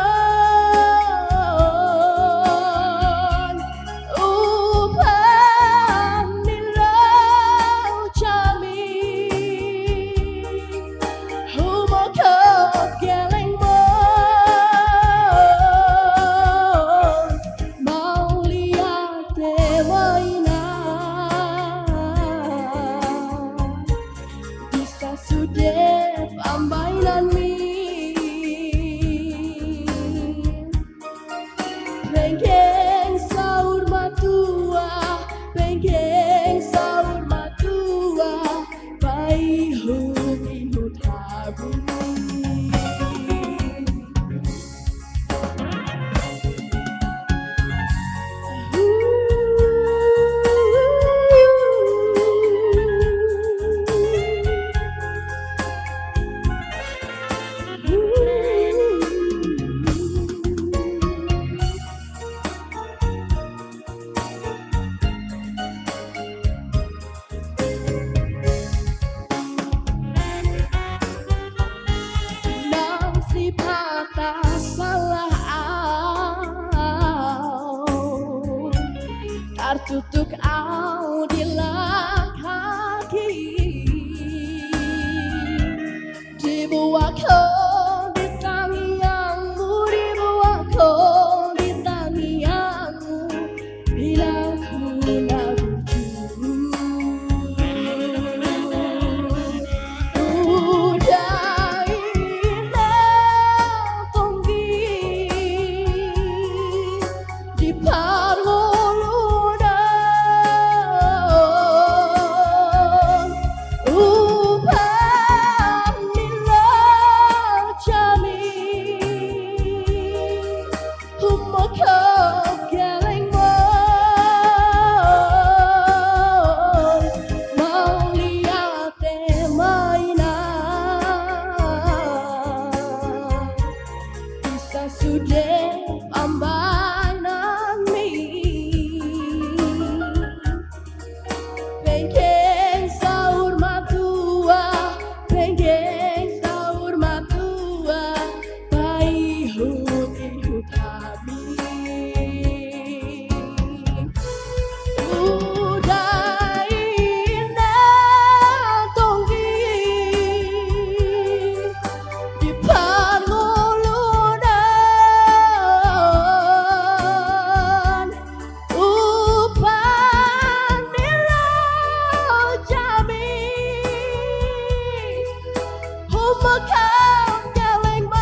Tutuk au di langkaki, dibuat ho di tangiangmu, dibuat ho di tangiangmu, hilangku na burju. Uda i na tonggi di parngoluan, umpan ni lojami, humongkop gelengmon, mauliate ma inang. Di sasude pambahenanmi, penggeng saur matua, penggeng saur matua, paihut-ihut hami. Uda i na tonggi di parngoluan, umpan ni lojami, humongkop gelengmon,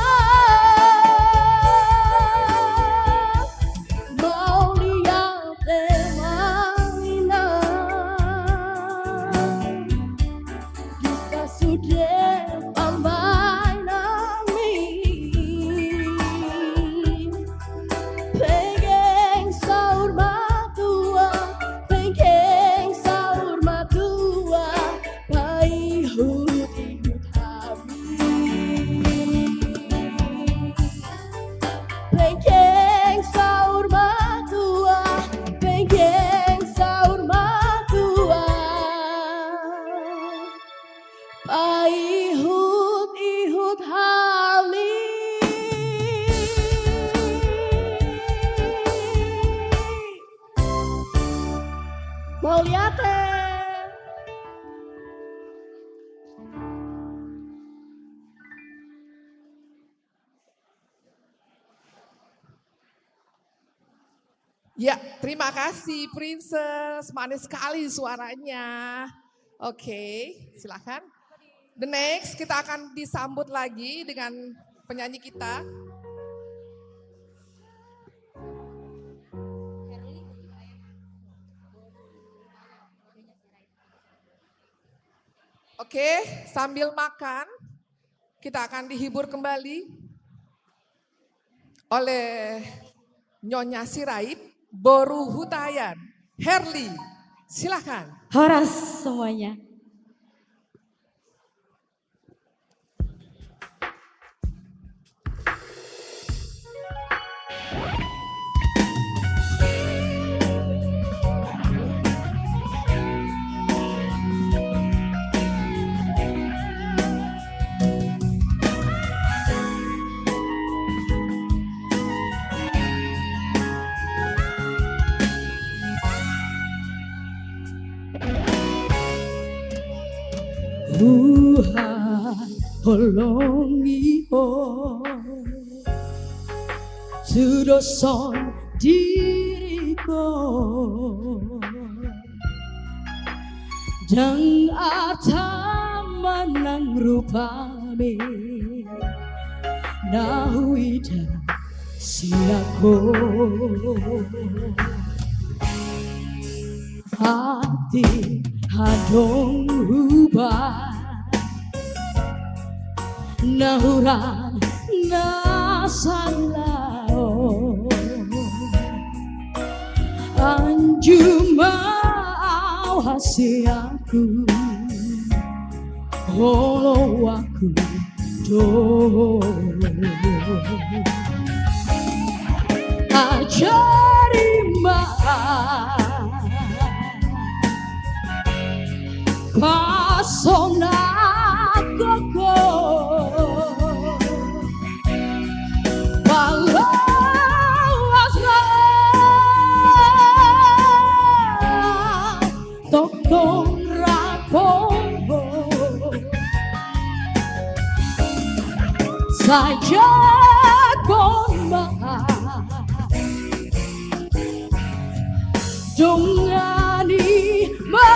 mauliate ma inang. Di sasude pambahenanmi, penggeng saur matua, penggeng saur matua, paihut-ihut hami. Penggeng saur matua, penggeng saur matua, paihut-ihut hami. Mauliate. Ya, terima kasih, Princess. Manis sekali suaranya. Oke, silakan. The next, kita akan disambut lagi dengan penyanyi kita. Oke, sambil makan, kita akan dihibur kembali oleh Nyonya Sirait, Boru Hutayan, Herli. Silakan. Horas semuanya. Huhaholongi ho, tudoshon diriku, ndang arta manang rupami na huida sian ho. Atik adong hubahen na hurang na sala on, anju ma au hasianku, oloanku do. Ajari ma pasonanku, paloas ma Tanjakhon ma dongani ma.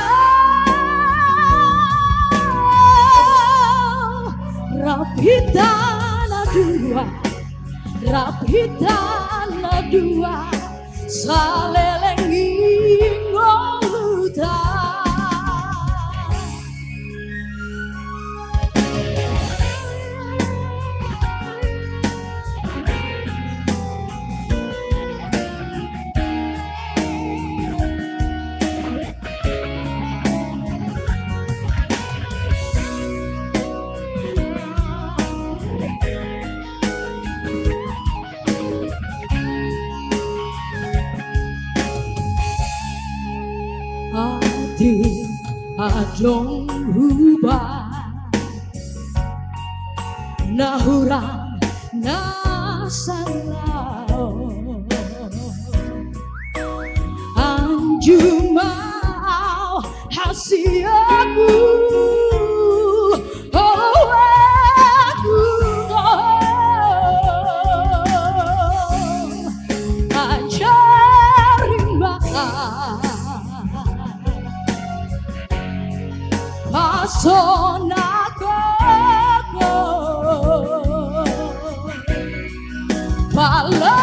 Rap hita na dua, rap hita na dua, saleleng i ngoluta. Ate adong huba na hurang na salaon. Anju ma au hasiaku, oh, aku, oh. Ajari ma au pasonakon. Pala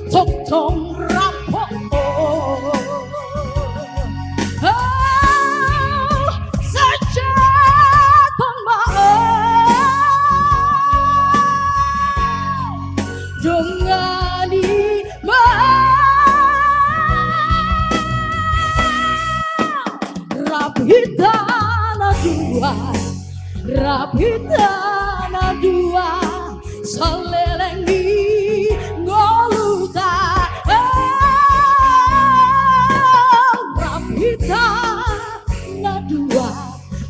tongtong rampo. Saja tong ma dongani ma. Rap hita na dua, rap hita na dua, saleleng i ngoluta. Rap hita na dua,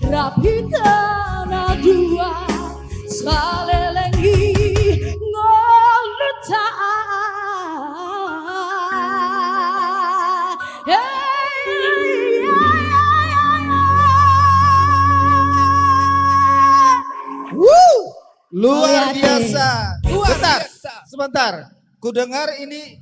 rap hita na dua, saleleng i ngoluta. Wuh, luar biasa. Luar biasa. Sebentar, sebentar. Kudengar ini,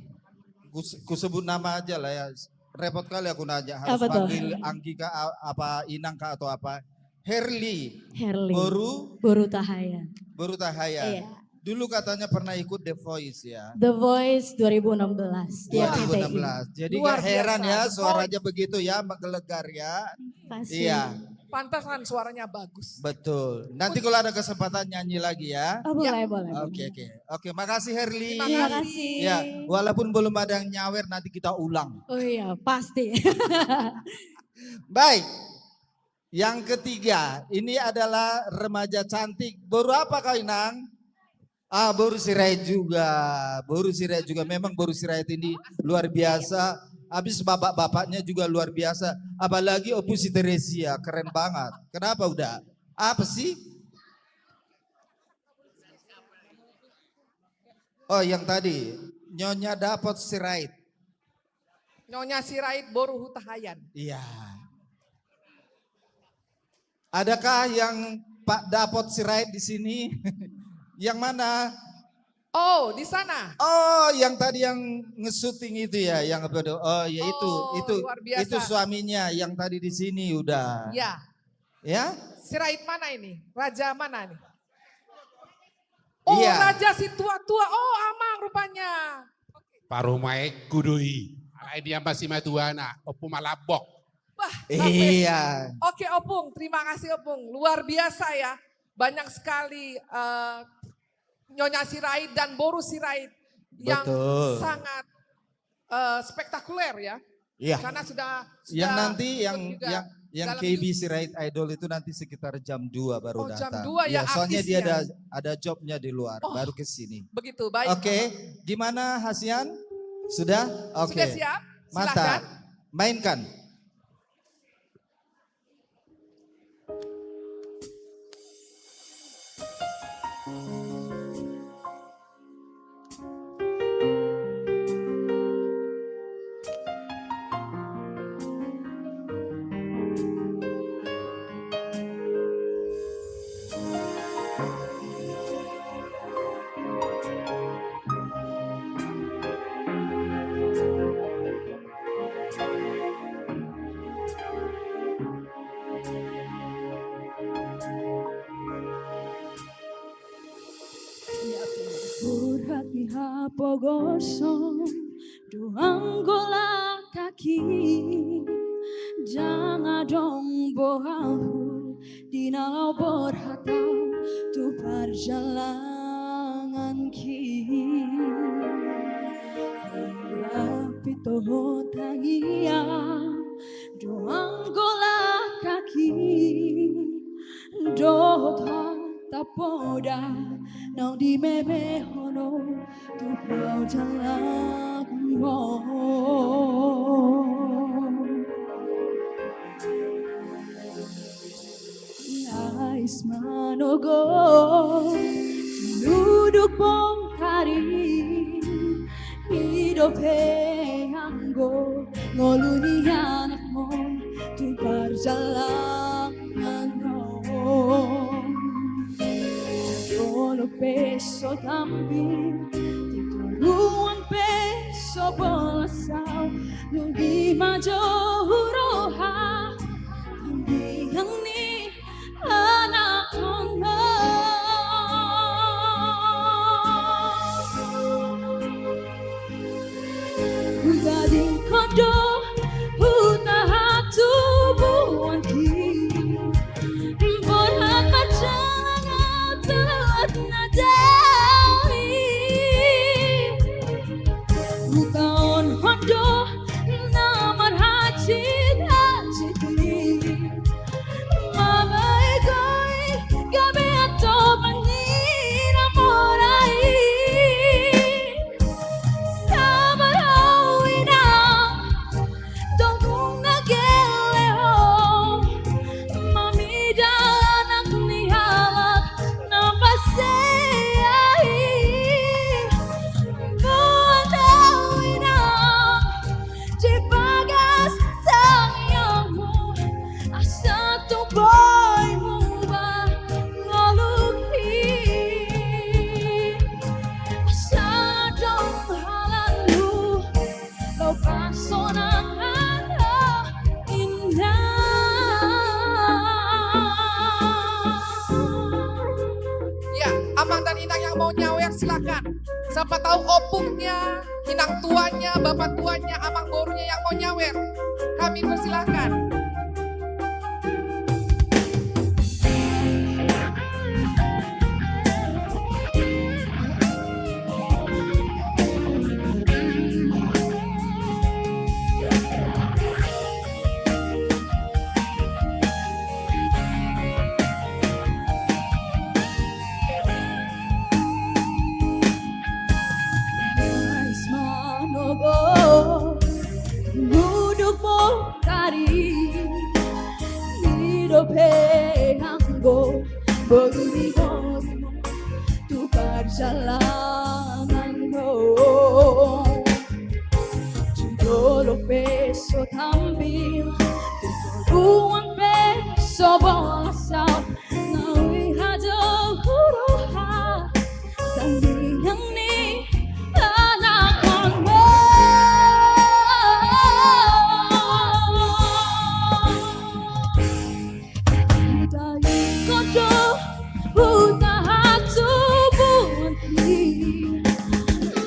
ku, kusebut nama aja lah ya. Repot kali aku nanya, harus panggil Anggi kah, apa Inang kah, atau apa? Herli. Herli. Boru? Boru Tahayan. Boru Tahayan. Iya. Dulu katanya pernah ikut The Voice ya. The Voice dua ribu enam belas. Dua ribu enam belas. Jadi nggak heran ya, suaranya begitu ya, menggelegar ya. Pasti. Iya. Pantasan suaranya bagus. Betul. Nanti kalau ada kesempatan nyanyi lagi ya. Oh, boleh, boleh. Oke, oke. Oke, makasih Herli. Terima kasih. Ya, walaupun belum ada yang nyawer, nanti kita ulang. Oh iya, pasti. Baik. Yang ketiga, ini adalah remaja cantik. Boru apa kau, Inang? Ah, boru Sirait juga. Boru Sirait juga. Memang boru Sirait ini luar biasa. Habis bapak-bapaknya juga luar biasa. Apalagi Opu si Teresia, keren banget. Kenapa udah? Apa sih? Oh, yang tadi. Nyonya Dapot Sirait. Nyonya Sirait boru Hutahayan. Iya. Adakah yang Pak Dapot Sirait di sini? Yang mana? Oh, di sana. Oh, yang tadi yang nge-shooting itu ya, yang apa tuh? Oh, ya itu, oh, itu, luar biasa. Itu suaminya yang tadi di sini udah. Ya. Ya? Sirait mana ini? Raja mana ini? Oh, iya. Raja si tua-tua. Oh, amang rupanya. Parumaenku do i. Alai dia masih matuana, Opu Malambok. Wah, iya. Oke, Opung, terima kasih, Opung. Luar biasa ya. Banyak sekali, eh, Nyonya Sirait dan Boru Sirait yang, betul, sangat, eh, spektakuler ya. Iya. Karena sudah, yang sudah nanti yang, juga yang, yang dalam K B YouTube. Sirait Idol itu nanti sekitar jam dua baru datang. Oh, jam dua ya, iya, soalnya artisnya. Dia ada, ada jobnya di luar, oh, baru ke sini. Begitu, baik. Oke, gimana Hasian? Sudah? Oke. Sudah siap? Mantap. Silakan. Mainkan. Hapogoson do anggo langkangki, ndang adong boahu di na laho borhat au tu parjalananki. Tapi toho tangiang do anggo langkangki, dohot hata poda naung dimemehon tu parjalananmu. Ais manogot, duduk bongkari, i dope anggo ngolu ni anakmu tu parjalanan on. Jolo pe so tambil, di toruan pe so bolas au, nunga i ma jo huroha tangiang ni anakmu on. Hugadingkon do huta hatubuanki, borhat ma jala tolap na jadi. Hutaonon do na marhajit-hajit i, mamaigoi gabe atopan ni na mora i. Sabar ho inang, tongtong na gelleng ho mamida anak ni halak na pasea i. Boan au inang di bagas tangiangmu, asa tung boi muba ngolungki. Asa adong halanmu laho pasonangan ho inang. Ya, amang dan inang yang mau nyawer, silakan. Siapa tahu opungnya, inang tuanya, bapak tuanya, amang borunya yang mau nyawer. Kami persilahkan. Ais manogot, duduk bongkari, i dope anggo boru ni borumu tu parjalanan on. Jolo pe so tambil, di toruan pe so bolas au, nunga i ma jo huroha tangiang ni anakmu on. Hugadingkon do huta hatubuanki,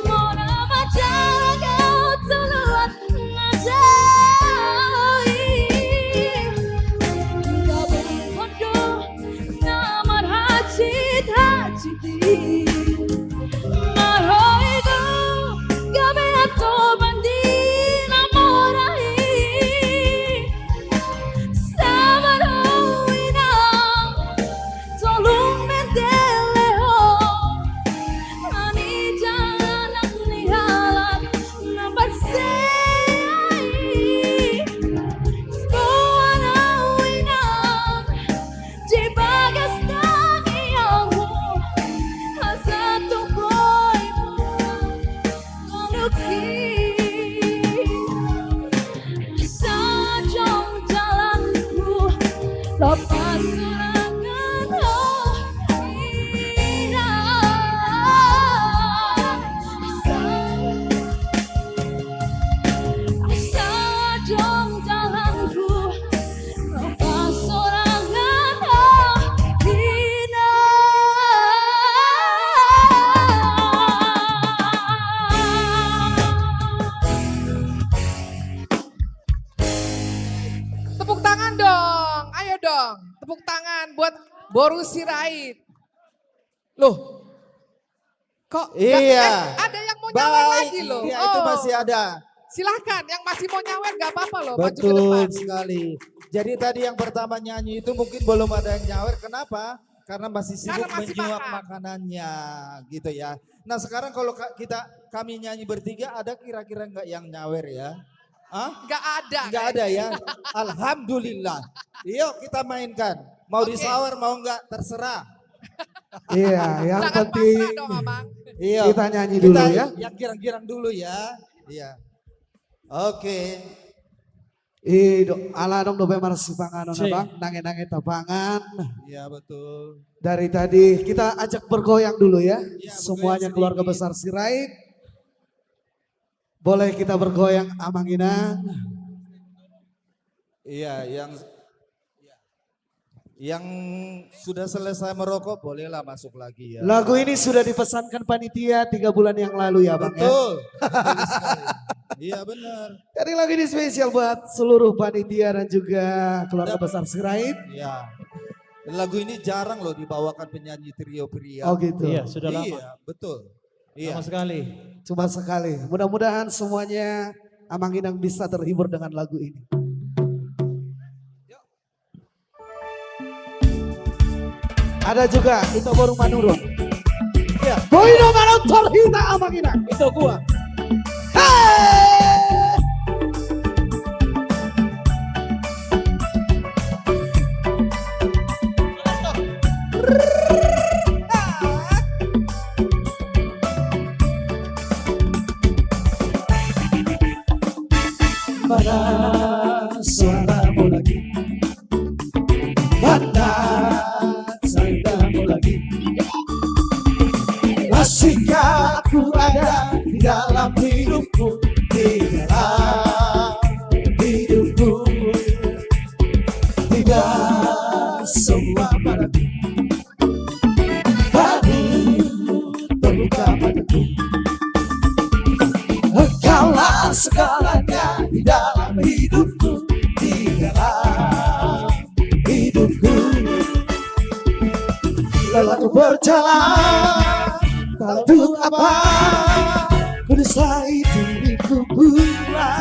mora ma jala tolap na jadi. Gabungkon do na marhajit-hajit i, marhahamaranggi gabe atopan ni na mora i. Sabar ho inang, tolong mendele ho manida anak ni halak na pasea i. Boan au inang di bagas tangiangmu, asa tung boi muba ngolungki. Asa adong jalanmu laho pasonangan ho inang. Asa adong jalanmu laho pasonangan ho inang. Tangan buat Boru Sirait. Loh. Kok nggak, iya, eh, ada yang mau nyawer lagi, loh. Iya, itu masih ada. Silahkan, yang masih mau nyawer nggak apa-apa, loh, maju ke depan. Betul sekali. Jadi tadi yang pertama nyanyi itu mungkin belum ada yang nyawer. Kenapa? Karena masih sibuk menyuap makanannya, gitu ya. Nah, sekarang kalau ka-, kita, kami nyanyi bertiga, ada kira-kira nggak yang nyawer ya? Hah? Nggak ada. Nggak ada ya? Alhamdulillah. Yuk, kita mainkan. Mau disawer, mau nggak, terserah. Iya, yang penting kita nyanyi dulu ya. Yang girang-girang dulu ya. Iya. Oke. Ih, do-, ala adong dope marsipanganon, Abang. Nange-nange tapangan. Iya, betul. Dari tadi kita ajak bergoyang dulu ya. Iya, semuanya bergoyang sedikit. Keluarga besar Sirait. Boleh kita bergoyang, Amang Inang? Iya, yang, yang sudah selesai merokok, bolehlah masuk lagi ya. Lagu ini sudah dipesankan panitia tiga bulan yang lalu ya, Bang, ya? Betul. Betul sekali. Iya, benar. Jadi lagu ini spesial buat seluruh panitia dan juga keluarga besar Sirait. Iya. Lagu ini jarang loh dibawakan penyanyi trio pria. Oh gitu. Iya, sudah lama. Iya, betul. Iya. Sama sekali. Cuma sekali. Mudah-mudahan semuanya Amang Inang bisa terhibur dengan lagu ini. Ada juga Ito Boru Manurung. Iya. Boi do manortor hita, Amang Inang. Ito gua. Hei! Mana suaramu lagi? Mana suaramu lagi? Masihkah aku ada di dalam hidupmu, di dalam hidupmu? Tidak semua padaku. Baru terbuka mataku. Engkaulah segalanya di dalam hidupku, di dalam hidupku. Lelah ku berjalan, tak tahu apa, ku dusta diriku pula.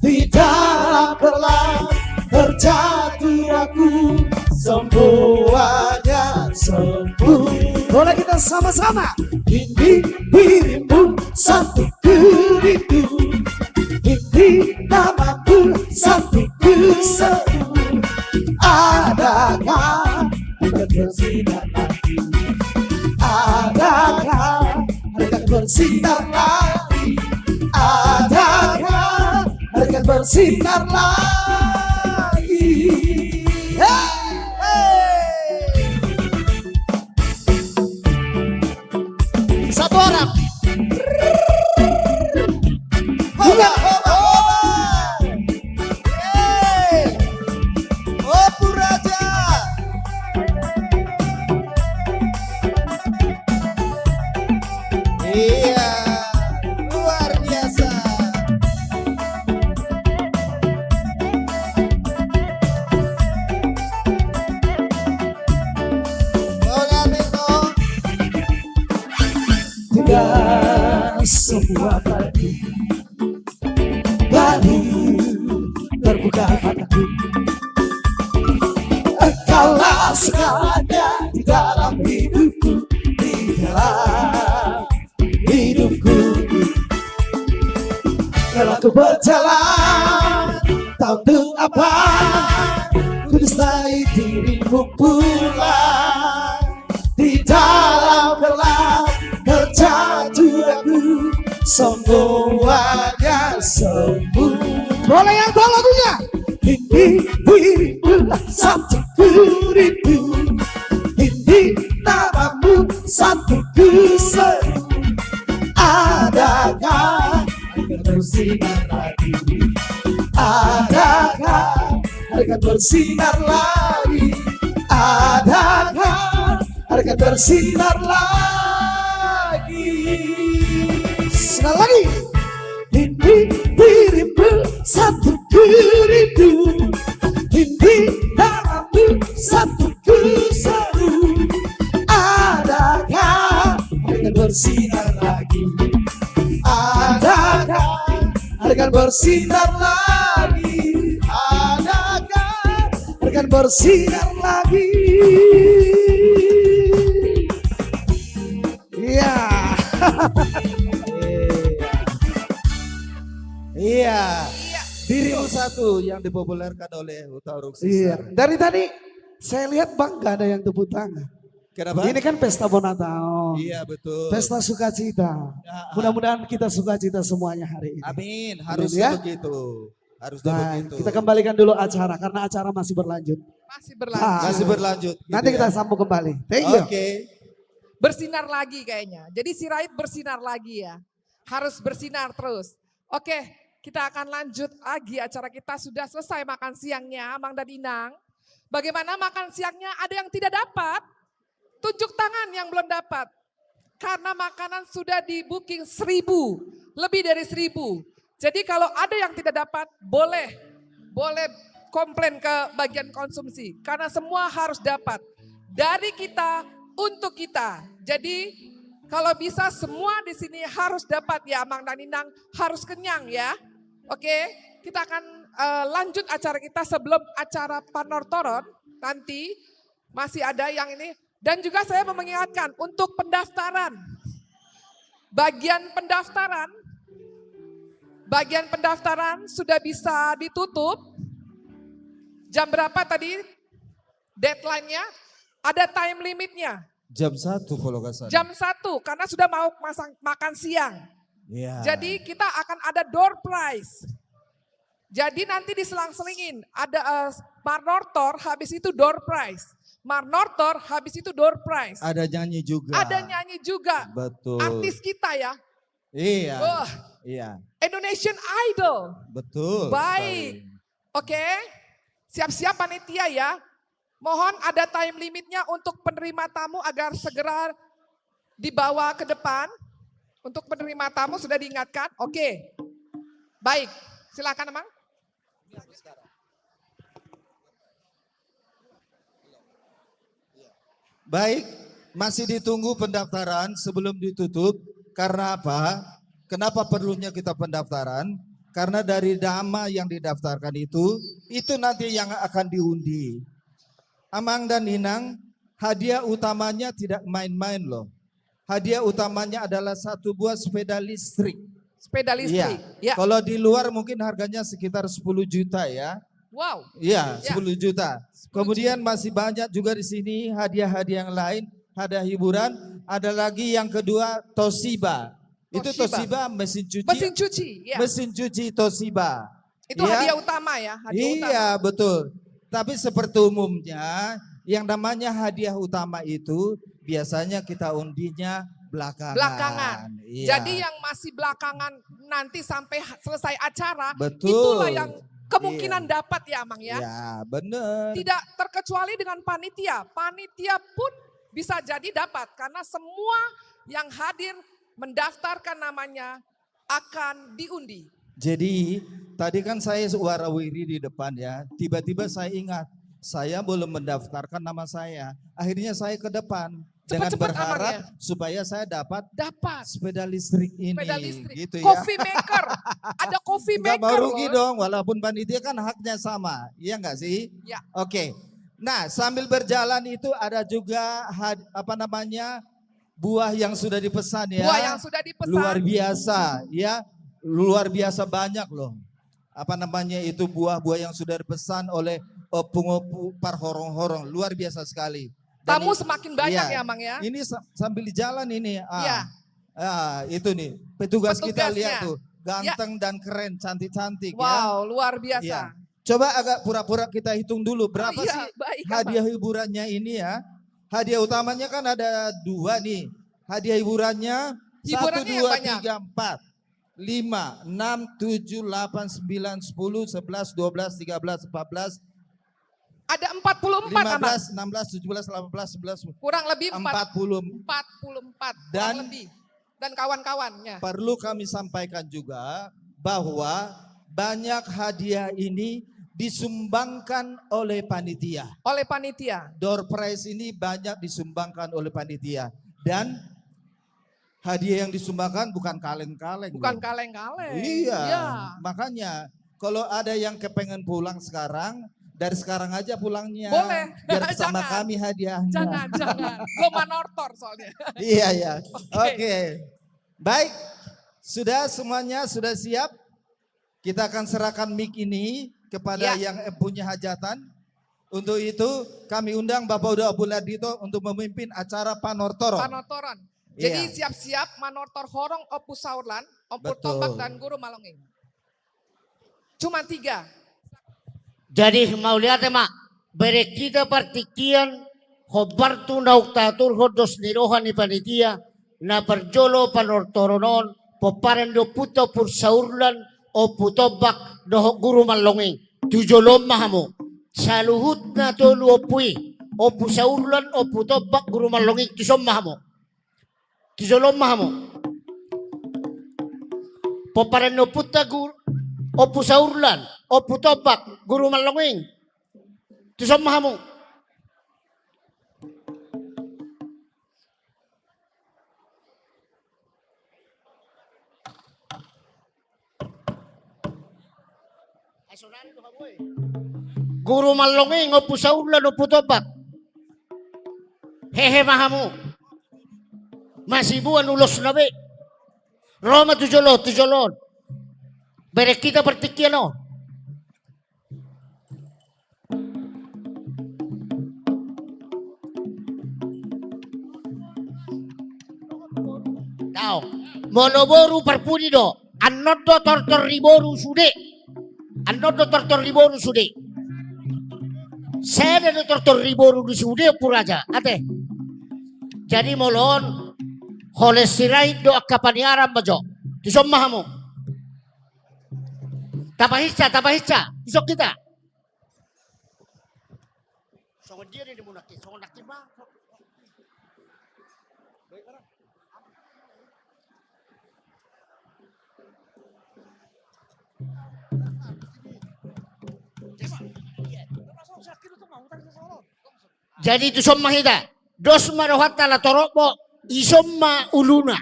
Di dalam gelap terjatuh ragu, semuanya semu. Boleh kita sama-sama? Ini dirimu satu ku rindu, ini namamu satu ku seru. Adakah engkau bersinar lagi? Adakah engkau bersinar lagi? Adakah engkau bersinar lagi? Hei, hei. Satu orang. Hoba, hoba, hoba. Yeay. Ompu Raja. Iya, luar biasa. Oke, Beko. Tidak semua padaku. Baru terbuka mataku. Engkaulah segalanya di dalam hidupku, di dalam hidupku. Lelah ku berjalan, tak tahu apa, ku dustai dirimu pula. Di dalam gelap terjatuh ragu, semuanya semu. Boleh yang tahu lagunya? Ini dirimu satu ku rindu, ini namamu satu ku seru. Adakah engkau bersinar lagi? Adakah engkau bersinar lagi? Adakah engkau bersinar lagi? Sekali lagi. Ini dirimu satu ku rindu, ini namamu Bersinar lagi, adakah akan bersinar lagi? Iya. Iya. Iya. Dirimu satu yang dipopulerkan oleh Hutauruk Sister. Iya. Dari tadi saya lihat, Bang, nggak ada yang tepuk tangan. Kenapa? Ini kan pesta Bonatahon. Iya, betul. Pesta sukacita. Ya, ah. Mudah-mudahan kita sukacita semuanya hari ini. Amin. Amin, harusnya ya. Begitu. Harusnya begitu. Baik, kita kembalikan dulu acara karena acara masih berlanjut. Masih berlanjut. Ah. Masih berlanjut, gitu ya. Nanti kita sambung kembali. Thank you. Oke. Bersinar lagi kayaknya. Jadi Sirait bersinar lagi ya. Harus bersinar terus. Oke, kita akan lanjut lagi acara kita. Sudah selesai makan siangnya, Amang dan Inang. Bagaimana makan siangnya? Ada yang tidak dapat? Tunjuk tangan yang belum dapat. Karena makanan sudah di-booking seribu, lebih dari seribu. Jadi kalau ada yang tidak dapat, boleh, boleh komplain ke bagian konsumsi. Karena semua harus dapat. Dari kita, untuk kita. Jadi kalau bisa semua di sini harus dapat ya, Amang dan Inang, harus kenyang ya. Oke, kita akan, eh, lanjut acara kita sebelum acara Panortoron nanti. Masih ada yang ini. Dan juga saya mau mengingatkan untuk pendaftaran. Bagian pendaftaran, bagian pendaftaran sudah bisa ditutup. Jam berapa tadi deadline-nya? Ada time limit-nya. Jam satu kalau nggak salah. Jam satu, karena sudah mau masang, makan siang. Iya. Jadi kita akan ada door prize. Jadi nanti diselang-selingin, ada, eh, Panortor, habis itu door prize. Panortor, habis itu door prize. Ada nyanyi juga. Ada nyanyi juga. Betul. Artis kita ya. Iya. Wah. Iya. Indonesian Idol. Betul. Baik. Sekali. Oke. Siap-siap panitia ya. Mohon ada time limit-nya untuk penerima tamu agar segera dibawa ke depan. Untuk penerima tamu sudah diingatkan. Oke. Baik, silakan, Amang. Baik, masih ditunggu pendaftaran sebelum ditutup. Karena apa? Kenapa perlunya kita pendaftaran? Karena dari nama yang didaftarkan itu, itu nanti yang akan diundi. Amang dan Inang, hadiah utamanya tidak main-main loh. Hadiah utamanya adalah satu buah sepeda listrik. Sepeda listrik, ya. Iya. Kalau di luar mungkin harganya sekitar sepuluh juta ya. Wow. Iya, ya. Sepuluh juta. Sepuluh juta. Kemudian masih banyak juga di sini hadiah-hadiah yang lain, hadiah hiburan. Ada lagi yang kedua, Toshiba. Itu Toshiba. Toshiba mesin cuci. Mesin cuci, ya. Mesin cuci Toshiba. Itu hadiah utama ya, hadiah utama. Iya, betul. Tapi seperti umumnya, yang namanya hadiah utama itu biasanya kita undinya belakangan. Belakangan. Iya. Jadi yang masih belakangan nanti sampai ha-, selesai acara, betul, itulah yang kemungkinan dapat ya, Amang ya. Iya, bener. Tidak terkecuali dengan panitia. Panitia pun bisa jadi dapat karena semua yang hadir mendaftarkan namanya akan diundi. Jadi, tadi kan saya warawiri di depan ya, tiba-tiba saya ingat, saya belum mendaftarkan nama saya. Akhirnya saya ke depan dengan berharap supaya saya dapat sepeda listrik ini. Cepet-cepet, Amang, ya. Dapat sepeda listrik. Gitu ya. Coffee maker. Ada coffee maker loh. Nggak mau rugi dong, walaupun panitia kan haknya sama. Iya nggak sih? Ya. Oke. Nah, sambil berjalan itu ada juga had-, apa namanya, buah yang sudah dipesan ya. Buah yang sudah dipesan. Luar biasa ya. Luar biasa banyak loh. Apa namanya itu, buah-buah yang sudah dipesan oleh, eh, pungo-, pu-, parhorong-horong. Luar biasa sekali. Dan tamu i-, semakin banyak ya, Amang ya. Ini sa-, sambil di jalan ini. Ah. Iya. Ah, itu nih. Petugas kita, petugasnya, lihat tuh. Ganteng dan keren, cantik-cantik ya. Wow, luar biasa. Iya. Coba agak pura-pura kita hitung dulu berapa sih hadiah hiburannya ini ya. Oh, iya, baik, Amang. Hadiah utamanya kan ada dua nih. Hadiah hiburannya satu, dua, tiga, empat, lima, enam, tujuh, delapan, sembilan, sepuluh, sebelas, dua belas, tiga belas, empat belas. Ada empat puluh empat, Amang. Lima belas, enam belas, tujuh belas, delapan belas, sebelas. Kurang lebih empat, empat puluh. Empat puluh empat, kurang lebih. Dan kawan-kawannya. Perlu kami sampaikan juga bahwa banyak hadiah ini disumbangkan oleh panitia. Oleh panitia. Door prize ini banyak disumbangkan oleh panitia. Dan hadiah yang disumbangkan bukan kaleng-kaleng, bukan loh. Kaleng-kaleng. Iya, iya. Makanya kalau ada yang kepengen pulang sekarang, dari sekarang aja pulangnya. Boleh. Biar bersama kami hadiahnya. Jangan, jangan. Lo manortor soalnya. Iya, iya. Oke. Oke. Baik, sudah semuanya, sudah siap. Kita akan serahkan mic ini kepada, ya, yang punya hajatan. Untuk itu, kami undang Bapak Uda Abu Ladito untuk memimpin acara panortoron. Panortoron. Jadi, iya, siap-siap manortor horong Ompu Saurlan, Ompu, betul, Tombak, dan Guru Malonging. Cuma tiga. Jadi, mauliate ma, bereng hita partingkian, hombar tu naung taturhon dos ni roha ni panitia, na parjolo panortoron on, pomparan ni ompunta Ompu Saurlan, Ompu Tombak, dohot Guru Malonging. Tu jolo on ma hamu. Saluhutna tolu ompu i, Ompu Saurlan, Ompu Tombak, Guru Malonging, tu son ma hamu. Tu jolo on ma hamu. Pomparan ni ompunta Gu-, Ompu Saurlan, Ompu Tombak, Guru Malonging. Tu son ma hamu. Guru Malonging, Ompu Saurlan, Ompu Tombak. Hehe ma hamu. Masibuan ulosna be. Ro ma tu jolo, tu jolo on. Bereng hita partingkian on. Tau. Molo boru parpudi do. Annon do tortor ni boru sude. Annon do tortor ni boru sude. Sada do tortor ni boru di sude, Ompu Raja. Ate. Jadi molo on, holan Sirait do angka paniaran ma jo. Tu son ma hamu. Tapahinsa, tapahinsa. Tu son hita. Songon dia ni muna ki, songon nangkin ma. Jadi tu son ma hita. Dos ma rohanta ala torop do, ison ma uluna.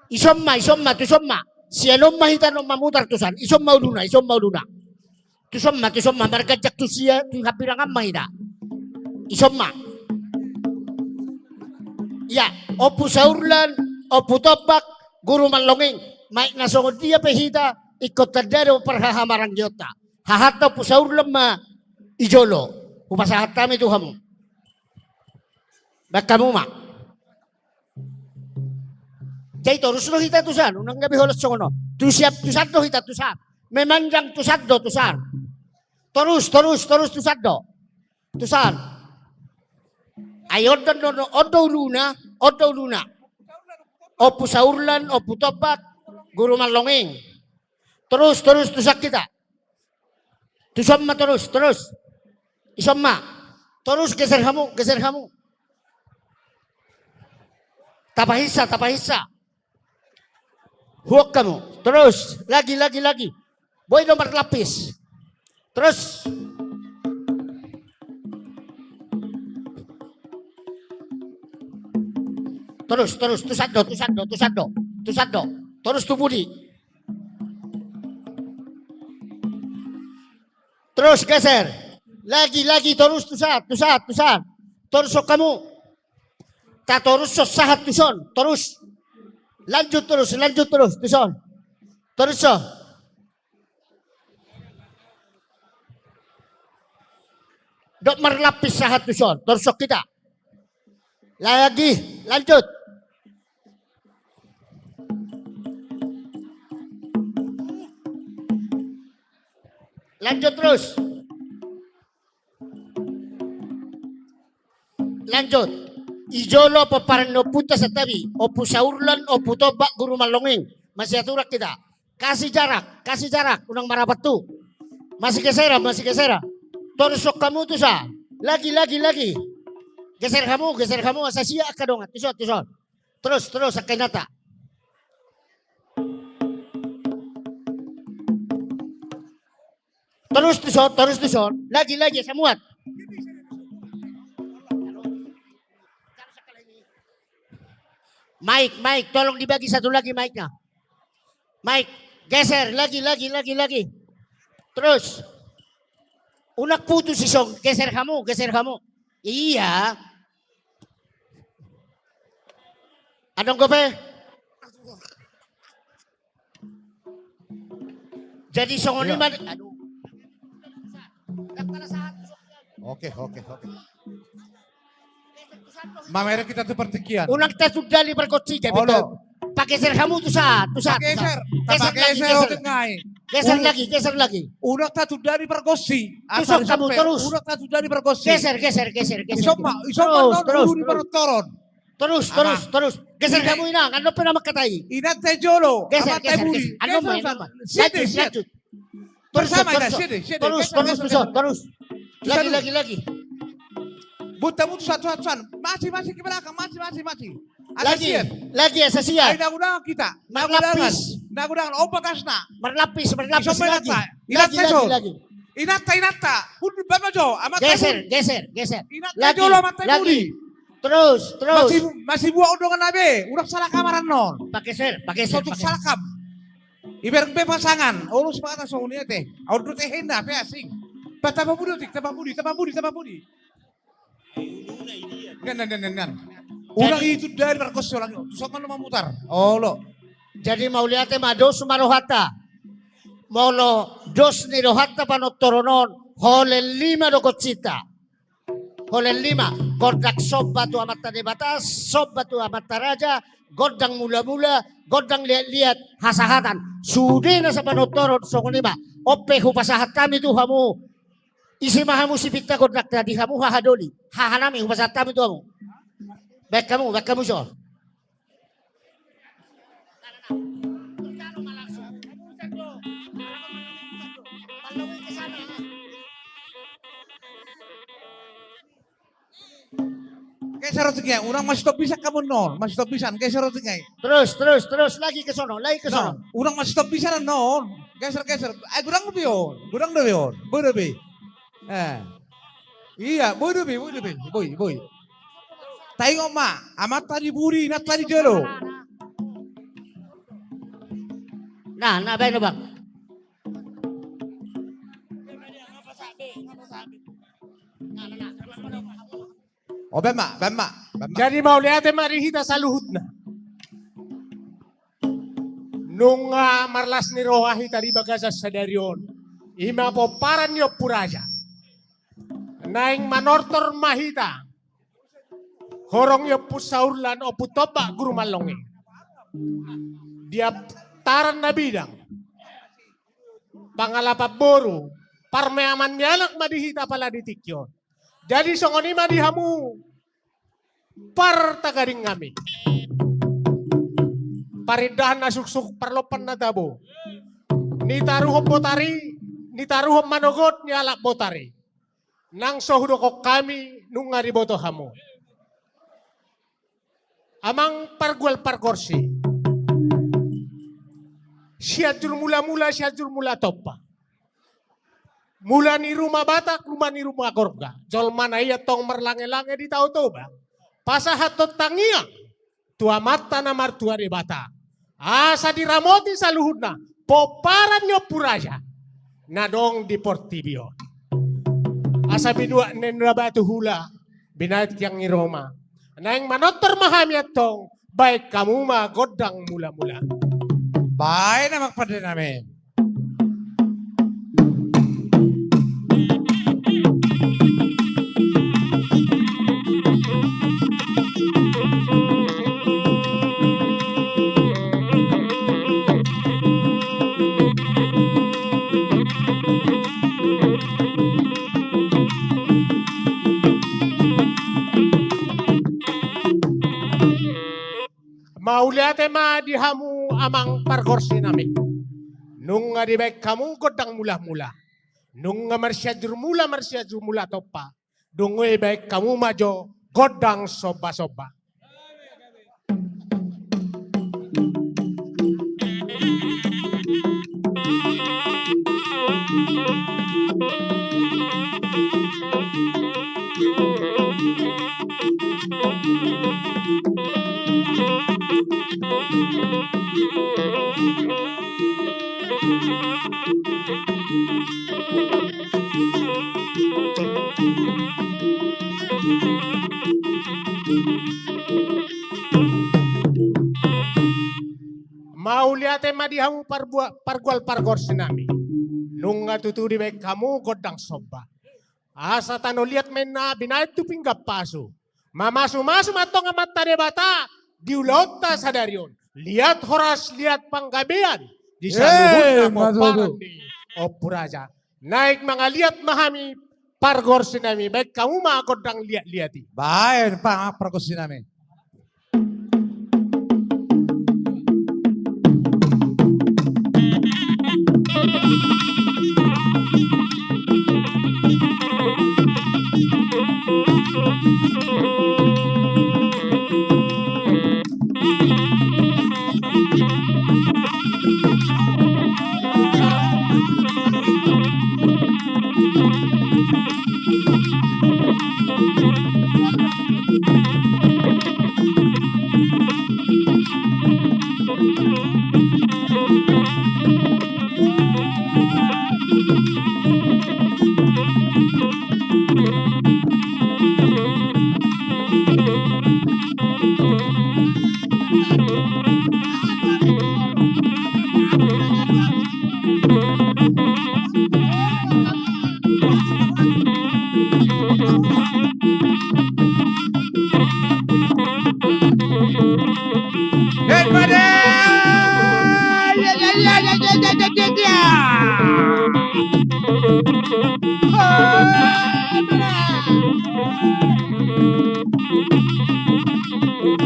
Ison ma, ison ma, tu son ma. Sian on ma hita non mamutar tu san. Ison ma uluna, ison ma uluna. Tu son ma, tu son ma, marganjang tu sia, tu hambirang an ma hita. Ison ma. Ia, Ompu Saurlan, Ompu Tombak, Guru Malonging, maek na songon dia pe hita, ingkon tanda do parhahamarangionta. Hahanta Ompu Saurlan ma i jolo, hupasahat hami tu hamu. Baen hamu ma. Jadi torus do hita tu san, unang gabe holan songon on. Tu siap tu san do hita tu san. Memanjang tu san do tu san. Torus, torus, torus tu san do. Tu san. Ai on do, on do, on do uluna, on do uluna. Ompu Saurlan, Ompu Tombak, Guru Malonging. Torus, torus tu san hita. Tu son ma torus, torus. Ison ma. Torus geser hamu, geser hamu. Tapahinsa, tapahinsa. Huok hamu. Torus, lagi, lagi, lagi. Boi do marlapis. Torus. Torus, torus, tu san do, tu san do, tu san do, tu san do. Torus tu pudi. Torus geser. Lagi, lagi, torus tu san, tu san, tu san. Torus on hamu. Tatorushon sahat tu son, torus. Lanjut torus, lanjut torus, tu son. Torushon. Dok marlapis sahat tu son, torushon hita. Lagi, lanjut. Lanjut terus. Lanjut. I jolo pomparan ni ompunta santabi, Ompu Saurlan, Ompu Tombak, Guru Malonging. Masiaturan hita. Kasih jarak, kasih jarak, unang marapat tu. Masigeseran, masigeseran. Torushon hamu tu san. Lagi, lagi, lagi. Geser hamu, geser hamu, asa sian angka dongan. Tu son, tu son. Terus, terus, angka inanta. Terus tu son, terus tu son. Lagi, lagi, asa muat. Mike, Mike, tolong dibagi satu lagi mike-nya. Mike, geser lagi, lagi, lagi, lagi. Terus. Unang putus i son, geser hamu, geser hamu. Iya. Adong dope. Jadi songon i ma. Aduh. Oke, oke, oke. Mamereng hita tu partingkian. Unang tatundali pargonsi, jadi. Pageser hamu tu sahat, tu sahat, tu sahat. Geser lagi, geser lagi, geser lagi. Unang tatundali pargonsi. Tusuk hamu, terus. Unang tatundali pargonsi. Geser, geser, geser, geser. Terus, terus, terus. Terus, terus, terus. Geser hamu, inang, annon pe na mangkatai. Inanta jolo. Geser, geser, geser. Annon ma, annon ma. Lanjut, lanjut. Terus, terus, terus. Terus, terus, terus. Lagi, lagi, lagi. Buta mutu satu, satu, satu. Masih, masih ke belakang, masih, masih, masih. Lagi, lagi, asa siap. Ai, nagudangan hita. Marlapis. Nagudangan, nagudangan. Opat asna. Marlapis, marlapis lagi. Lagi, lagi, lagi. Inanta, inanta. Hundi bama jo, amanta. Geser, geser, geser. Inanta jolo, amanta. Lagi, lagi. Terus, terus. Masih, masih buat undangan abe. Unang salah kamar annon. Pageser, pageser, pageser. Salakam. Ibereng be pasangan, olo sepakatan songon i ate. Aut do tehena pe asing. Tambah pudi, tambah pudi, tambah pudi, tambah pudi. Nan, nan, nan, nan, nan. Unang i tu dari markos ulang i. Tu sopan lo mamutar. Olo. Jadi mauliate ma, dos ma rohanta. Molo dos ni rohanta panontoron on, holan lima do gonsinta. Holan lima, gondang somba tu Amanta Debata, somba tu amanta raja, gondang mula-mula, gondang liat-liat, hasahatan. Sude na sapanontoron songon i ma. On pe hupasahat hami tu hamu. Isi ma hamu sipinta gondangta di hamu haha doli. Hahanami hupasahat hami tu hamu. Baen hamu, baen hamu jo. Geser otik ya, unang masih top bisa kamu non, masih top bisa, geser otik ya. Terus, terus, terus, lagi ke sono, lagi ke sono. Unang masih top bisa non, geser, geser. Eh, godang do be on, godang do be on, boi do be. Eh. Iya, boi do be, boi do be, boi, boi. Taingot ma, amanta di pudi, inanta di jolo. Nah, nah, baen do bang. O, baen ma, baen ma, baen ma. Jadi mauliate ma di hita saluhutna. Nunga marlas ni roha hita di bagasan sadari on. I ma pomparan ni Ompu Raja. Naeng manortor ma hita. Horong ni Ompu Saurlan, Ompu Tombak, Guru Mallonge. Di aptaran na bidang. Pangalapan boru. Parmeaman ni anak ma di hita pala di tingki on. Jadi songon i ma di hamu. Partagading nami. Parindahan na suksuk, parlompan na tabo. Nitaruhon botari, nitaruhon manogot ni anak botari. Nang so hudok hami, nunga diboto hamu. Amang pargual pargonsi. Sianjur mula-mula, Sianjur Mula Tompa. Mula ni ruma Batak, ruma ni ruma Gorga. Jolma na i antong marlange-lange di Tao Toba. Pasahathon tangiang tu Amanta na martua Debata. Asa diramoti saluhutna, pomparan ni Ompu Raja. Na adong di portibi on. Asa binuat ni na batu hula, binaen tiang ni ruma. Naeng manortor ma hami antong, baen hamu ma gondang mula-mula. Baen amang pande nami. Mauliate ma di hamu amang pargonsi nami. Nunga dibaen hamu gondang mula-mula. Nunga marsianjur mula, marsianjur mula tompa. Dung i baen hamu ma jo gondang somba-somba. Tema di hamu parbua-, pargual pargonsi nami. Nunga tutu dibaen hamu gondang somba. Asa tano liat ma inna binaen tu pinggan pasu. Mamasumasu ma antong Amanta Debata di ulaonta sadari on. Liat horas, liat panggabean di saluhutna pomparan ni Ompu Raja. Naeng mangaliat ma hami pargonsi nami, baen hamu ma gondang liatliat i. Baen pa pargonsi nami.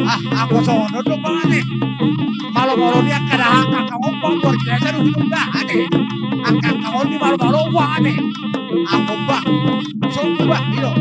Ah, anggo songon on do pangate. Malomalo ni angka dahahang on, luar biasa do hidupna ate. Angka on ni malomalo pangate. Anggo bah, songon bah, i do.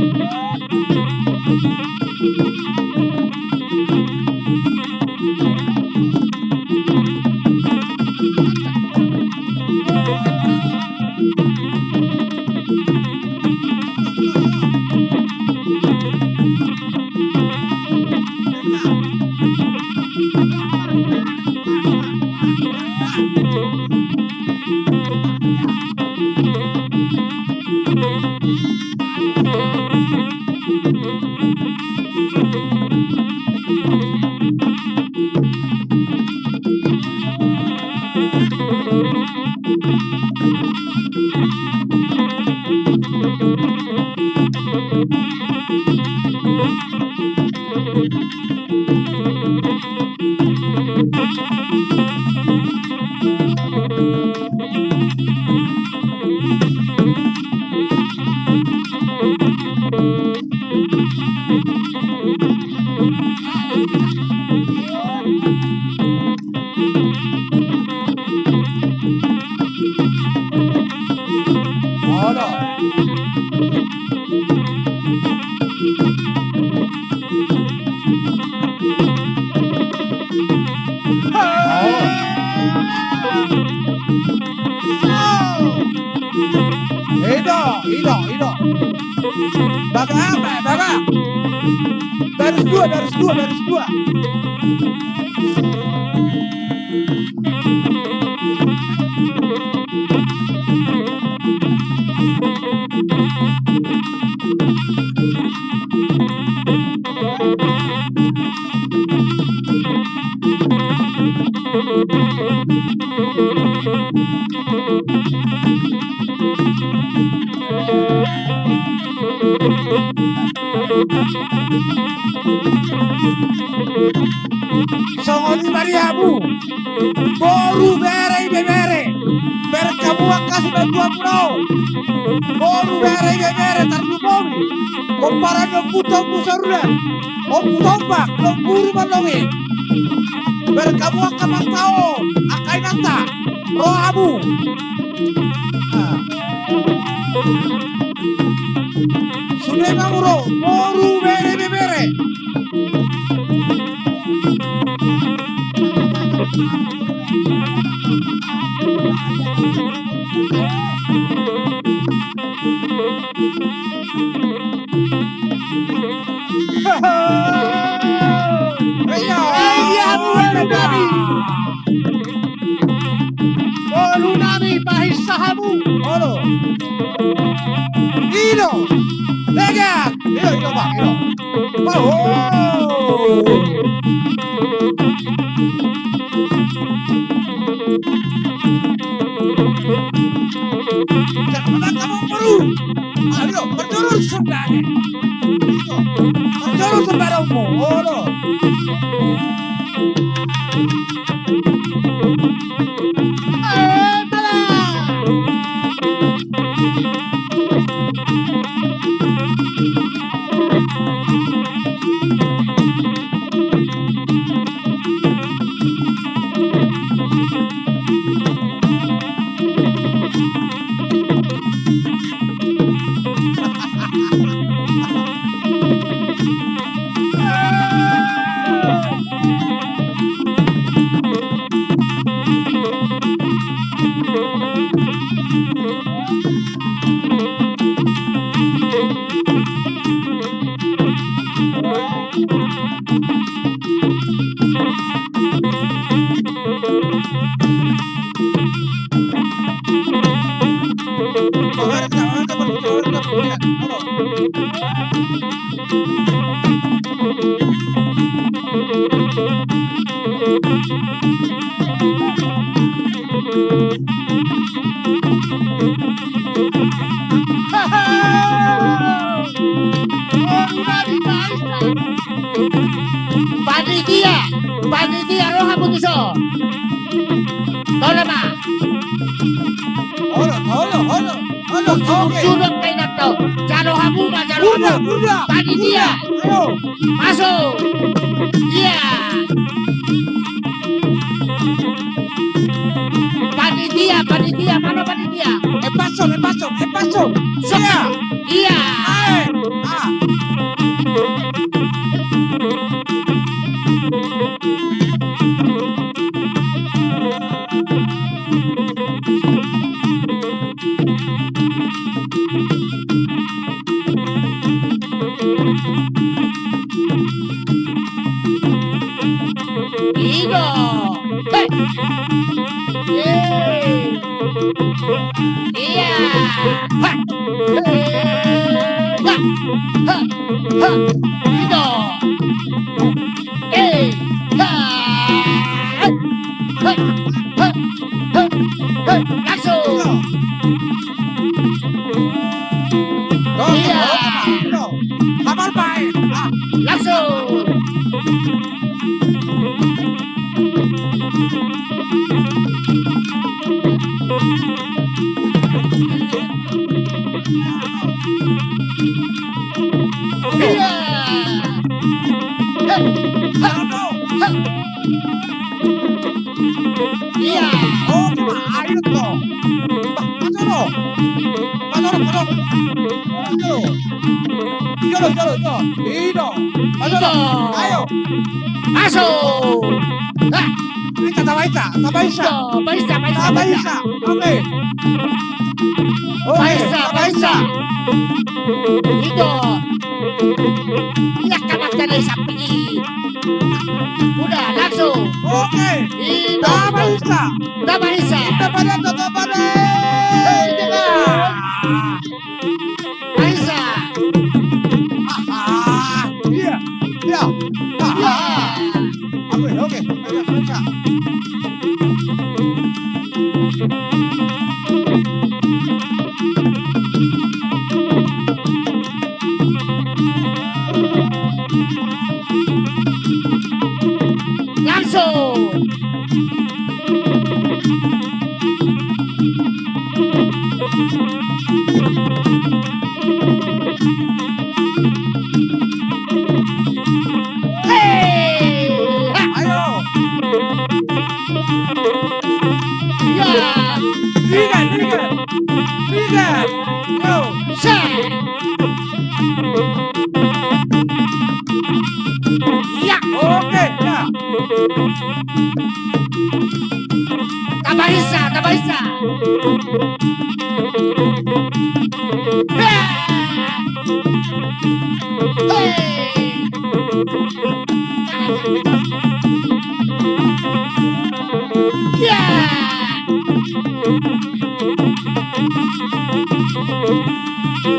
Ido, ido, ido. Baga, baga. Baris dua, baris dua, baris dua. Songon i ma di hamu boru, bere, ibebere, bereng hamu angka sibantuan muna on. Boru, bere, ibebere, tarlumobi pomparan ni ompunta Ompu Sarudan, Ompu Tombak, Ompu Rumandonge. Bereng hamu angka amanta on, angka inanta, ro hamu. Sude ma muna on, boru, bere, ibebere. Ia, ia, boru nami. Boru nami, pahinsa hamu. Olo. Ido. Legan. Ido, ido, bah, ido. Bah, oh. Langsung barangmu. Olo. Panitia, panitia, ro hamu tuson. Tole ma. Olo, olo, olo, olo, oke. Sudah kainat kau. Jalo hamu ma, jalo hamu. Panitia. Ayo. Masuk. Iya. Panitia, panitia, mana panitia? Epason, epason, epason. Sok. Iya. Iya. Ae. Ah. Ido. Hei. Yeay. Iya. Ha. Hei. Ha. Ha. Ha. Ido. Eh, ha, eh, eh, eh, eh, eh, langsung. Iya. Iya. Hapal bae. Ah. Langsung. Iya. Hei. Ha. Ha. Iya. Oh, ayo to. Bah, masuk lo. Masuk lo, masuk lo. Masuk lo. Iya lo, iya lo, iya lo. Ido. Masuk lo. Ido. Ayo. Masuk. Ha. Baisa, baisa, baisa. Ido, baisa, baisa, baisa. Baisa. Oke. Oke, baisa, baisa. Ido. Iya, kamat ka na isapik i. Udah, langsung. Oke. Ido. Tabaisa. Tabaisa. Tabaisa, tabaisa. Hei, Ido. Baisa. Ah, iya. Iya. Ah. Iya. Oke, oke. Baisa, baisa. Langsung. Hei! Ha! Ayo! Ya! Tiga, tiga! Tiga! Yo! Sa! Ya! Oke, ya! Tabaisa, tabaisa.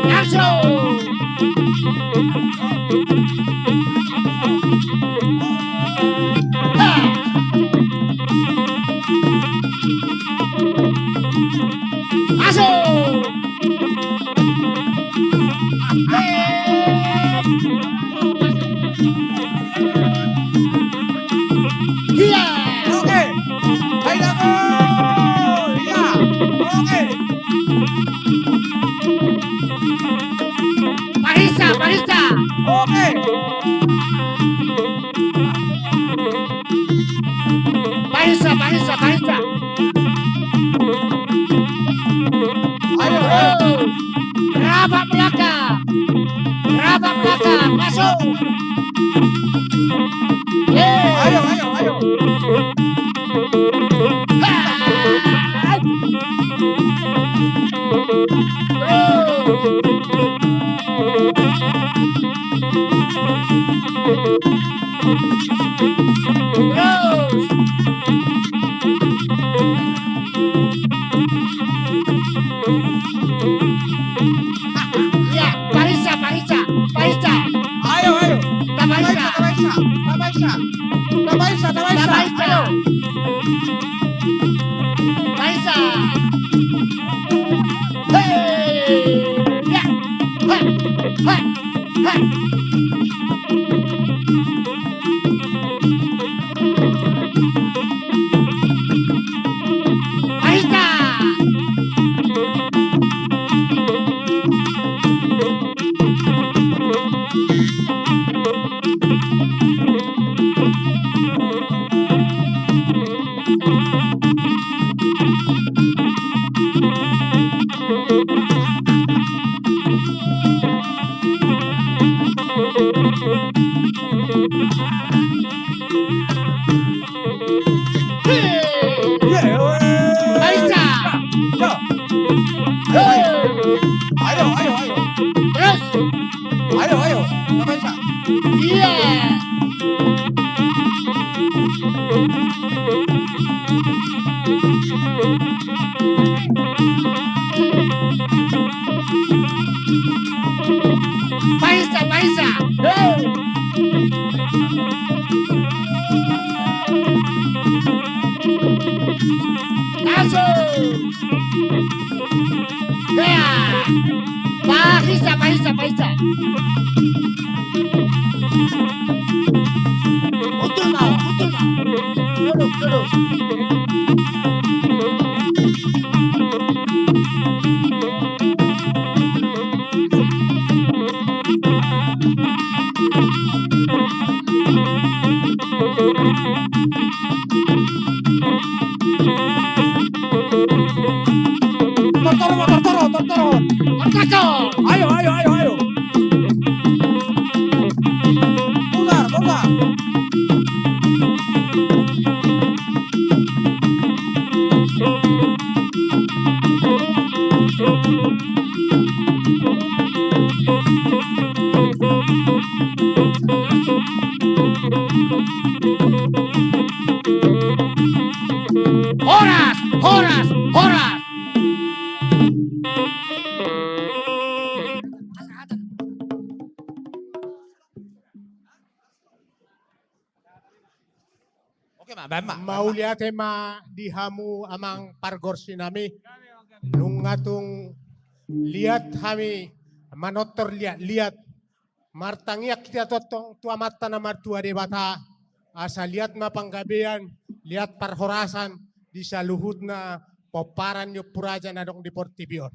Langsung. Masuk. Paisa, paisa, paisa. Ayo, ayo. Rapat belakang. Rapat belakang. Masuk. Yeay. Ayo, ayo, ayo. Iya, paisa, paisa, paisa. Ayo, ayo. Tapaisa. Tapaisa, tapaisa, tapaisa. Tapaisa, tapaisa. Tapaisa. Ayo. Paisa. Hei. Ya. Ha. Ha. Ha. Paisa. Paisa. Ayo, ayo, ayo. Terus. Ayo, ayo. Tapaisa. Iya. Paisa, paisa. Hei. Masuk. Ya. Paisa, paisa, paisa. Betul mau, betul mau. Duduk, duduk. Tortor, tortor, tortor. Ayo, ayo, ayo, ayo. Putar, putar. Horas, horas, horas. Oke ma, baen ma, baen ma. Mauliate ma di hamu amang pargonsi nami. Nunga tung liat hami manortor liat-liat. Martangiang hita tongtong tu Amanta na martua Debata. Asa liat ma panggabean, liat parhorasan di saluhutna pomparan ni Ompu Raja na adong di portibi on.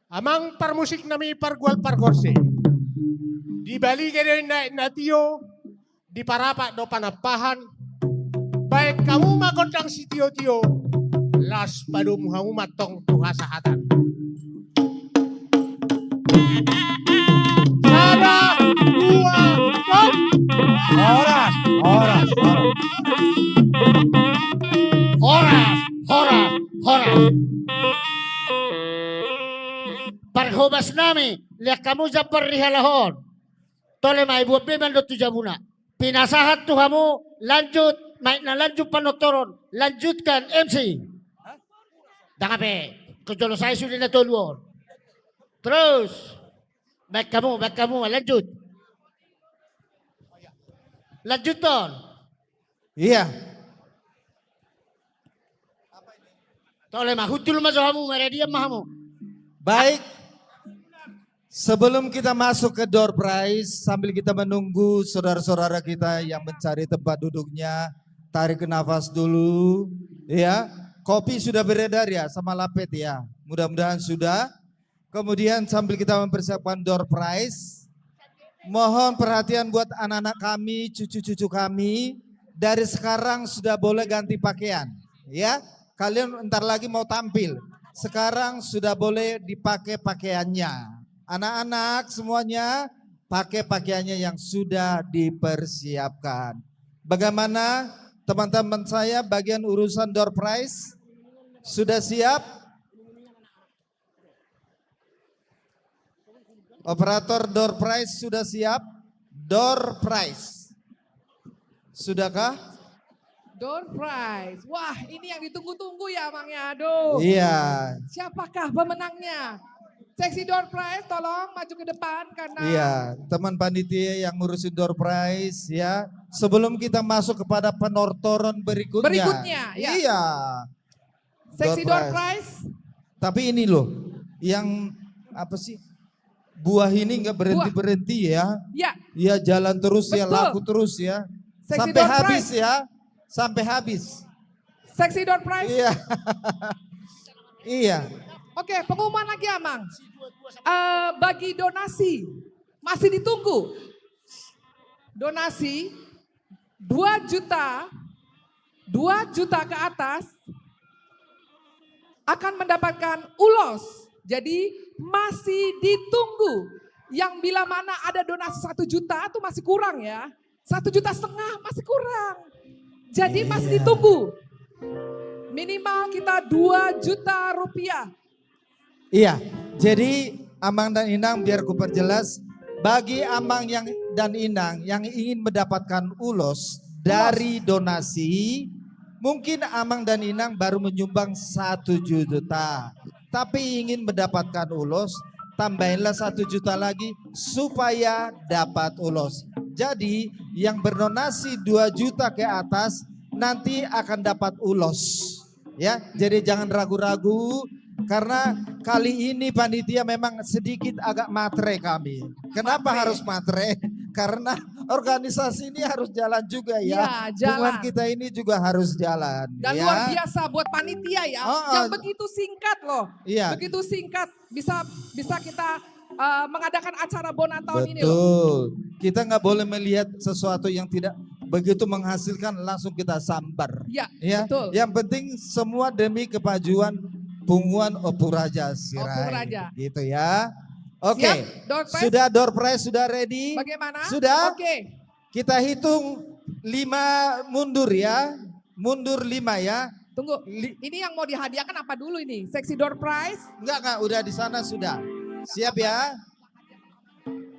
Amang parmusik nami, pargual pargonsi. Di baliga do inna, inna tio, di parapat do panampahan. Baen hamu ma gondang sitiotio, laos padomu hamu ma tong tu hasahatan. Sada, dua, tolu. Horas, horas, horas. Horas, horas, horas. Parhobas nami, lean hamu jambar ni halak on. Tole ma, ibuat be mandok tu jabuna. Pinasahat tu hamu, lanjut, main na lanjut panortoron, lanjutkan M C. Dang hape, kejolo sai sude na tolu on. Terus, baen hamu, baen hamu, lanjut. Lanjuthon. Iya. Tole ma, hundul ma jo hamu, maradian ma hamu. Baik. Sebelum kita masuk ke door prize, sambil kita menunggu saudara-saudara kita yang mencari tempat duduknya, tarik nafas dulu, ya. Kopi sudah beredar ya, sama lapet ya. Mudah-mudahan sudah. Kemudian sambil kita mempersiapkan door prize, Mohon perhatian buat anak-anak kami, cucu-cucu kami. Dari sekarang sudah boleh ganti pakaian, ya. Kalian ntar lagi mau tampil. Sekarang sudah boleh dipakai pakaiannya. Anak-anak semuanya, pakai pakaiannya yang sudah dipersiapkan. Bagaimana teman-teman saya, bagian urusan door prize? Sudah siap? Operator, door prize sudah siap? Door prize. Sudahkah? Door prize. Wah, ini yang ditunggu-tunggu ya, Amang, ya. Aduh. Iya. Siapakah pemenangnya? Seksi door prize, tolong maju ke depan karena Iya, teman panitia yang ngurusin door prize, ya. Sebelum kita masuk kepada penortoran berikutnya. Berikutnya, ya. Iya. Seksi door prize. Tapi ini loh, yang apa sih? Buah ini nggak berhenti-berhenti ya. Ya. Ya, jalan terus ya, laku terus ya. Sampai habis ya. Sampai habis. Seksi door prize. Iya. Iya. Oke, pengumuman lagi, Amang. Eh, bagi donasi, masih ditunggu. Donasi dua juta, dua juta ke atas akan mendapatkan ulos. Jadi masih ditunggu. Yang bila mana ada donasi satu juta tuh masih kurang ya. Satu juta setengah masih kurang. Jadi masih ditunggu. Minimal kita dua juta rupiah. Iya, jadi Amang dan Inang, biar ku perjelas, bagi Amang yang, dan Inang yang ingin mendapatkan ulos dari donasi, mungkin Amang dan Inang baru menyumbang satu juta, tapi ingin mendapatkan ulos, tambahinlah satu juta lagi supaya dapat ulos. Jadi yang berdonasi dua juta ke atas nanti akan dapat ulos. Ya, jadi jangan ragu-ragu, karena kali ini panitia memang sedikit agak matre kami. Kenapa harus matre? Karena organisasi ini harus jalan juga ya. Iya, jalan. Hubungan kita ini juga harus jalan. Dan ya, luar biasa buat panitia ya, yang begitu singkat loh. Iya. Begitu singkat bisa, bisa kita eh, mengadakan acara Bona tahun ini loh. Betul. Kita nggak boleh melihat sesuatu yang tidak begitu menghasilkan langsung kita sambar. Ya, ya, betul. Yang penting semua demi kepajuan Punguan Ompu Raja Sirait. Ompu Raja. Gitu ya. Oke. Siap, door prize? Sudah, door prize sudah ready? Bagaimana? Sudah? Oke. Kita hitung lima mundur ya. Mundur lima ya. Tunggu. Ini yang mau dihadiahkan apa dulu ini? Seksi door prize? Enggak, enggak. Udah di sana sudah. Siap ya?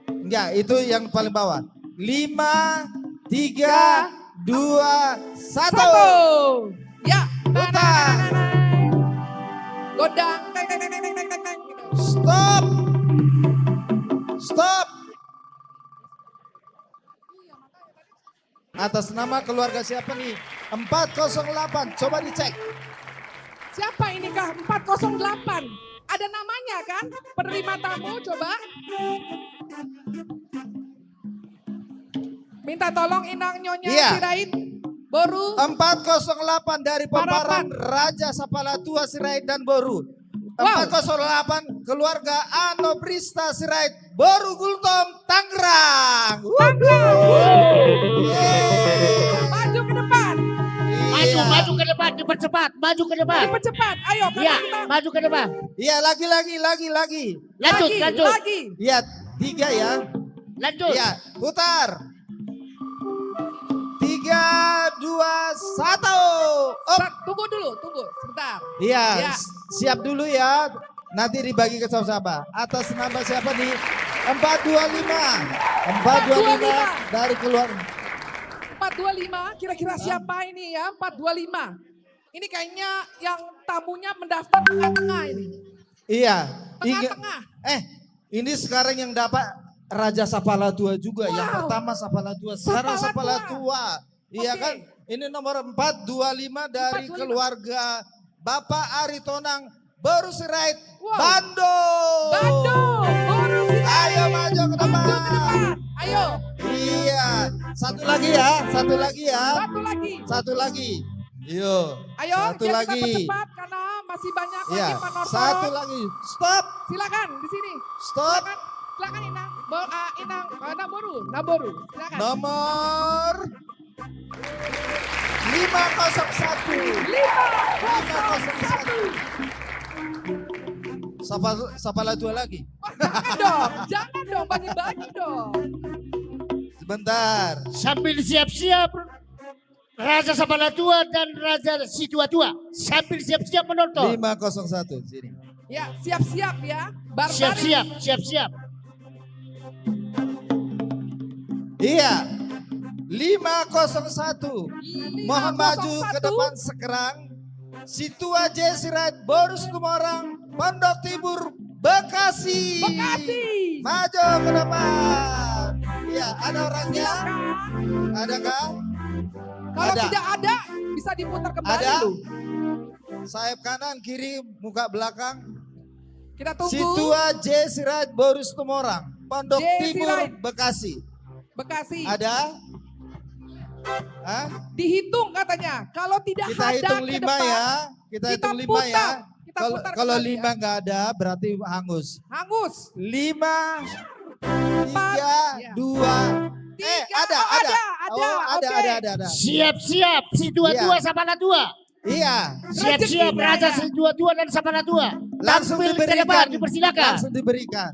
Enggak, itu yang paling bawah. Lima, tiga, dua, satu. Ya. Putar. Godang. Stop. Stop. Atas nama keluarga siapa nih? Empat kosong delapan, coba dicek. Siapa ini kah empat kosong delapan? Ada namanya kan? Penerima tamu, coba. Minta tolong Inang Nyonya Sirait, Boru. Empat kosong delapan dari Pomparan, Raja Sapala Tua Sirait dan Boru. Empat kosong delapan, keluarga Anoprista Sirait, Boru Gultom, Tangerang. Tangerang. Yeay. Maju ke depan. Maju, maju ke depan, dipercepat, maju ke depan. Dipercepat, ayo, karena kita maju ke depan. Iya, lagi, lagi, lagi, lagi. Lanjut, lanjut. Lagi. Iya, tiga ya. Lanjut. Iya, putar. Tiga, dua, satu. Op. Tunggu dulu, tunggu sebentar. Iya, siap dulu ya. Nanti dibagi ke sama-sama. Atas nama siapa nih? Empat dua lima. Empat dua lima dari keluar. Empat dua lima, kira-kira siapa ini ya? Empat dua lima. Ini kayaknya yang tamunya mendaftar tengah-tengah ini. Iya. Tengah-tengah. Eh, ini sekarang yang dapat Raja Sapala Tua juga. Yang pertama Sapala Tua, sekarang Sapala Tua. Iya kan? Ini nomor empat dua lima dari keluarga Bapak Aritonang, Boru Sirait, Bando. Bando, Boru Sirait. Ayo maju ke depan. Maju ke depan. Ayo. Iya, satu lagi ya, satu lagi ya. Satu lagi. Satu lagi. Yo. Ayo, biar kita percepat karena masih banyak lagi penonton. Satu lagi. Stop. Silakan di sini. Stop. Silakan, silakan Inang. Bo-, ah, inang, ah, namboru, namboru. Silakan. Nomor lima kosong satu. Lima kosong satu. Sapa, sapa la tua lagi? Wah, jangan dong, jangan dong, bagi-bagi dong. Sebentar. Sambil siap-siap, Raja Sapala Tua dan Raja Situa Tua, sambil siap-siap menonton. Lima kosong satu, sini. Ya, siap-siap ya. Barbaris. Siap-siap, siap-siap. Iya. Lima kosong satu. Mohon maju ke depan sekarang. Situa J Sirait, Boru Situmorang, Pondok Timur, Bekasi. Bekasi. Maju ke depan. Iya, ada orangnya? Silakan. Adakah? Kalau tidak ada, bisa diputar kembali, loh. Ada. Sayap kanan, kiri, muka belakang. Kita tunggu. Situa J Sirait, Boru Situmorang, Pondok Timur, Bekasi. Bekasi. Ada? Hah? Dihitung katanya. Kalau tidak ada ke depan, kita hitung lima ya. Kita hitung lima ya. Kalau lima nggak ada, berarti hangus. Hangus. Lima, tiga, dua. Eh, ada, ada. Oh, ada, ada, ada. Siap-siap, Situa Tua, Sapala Tua. Iya. Siap-siap, Raja Situa Tua dan Sapala Tua. Langsung diberikan. Dipersilakan. Langsung diberikan.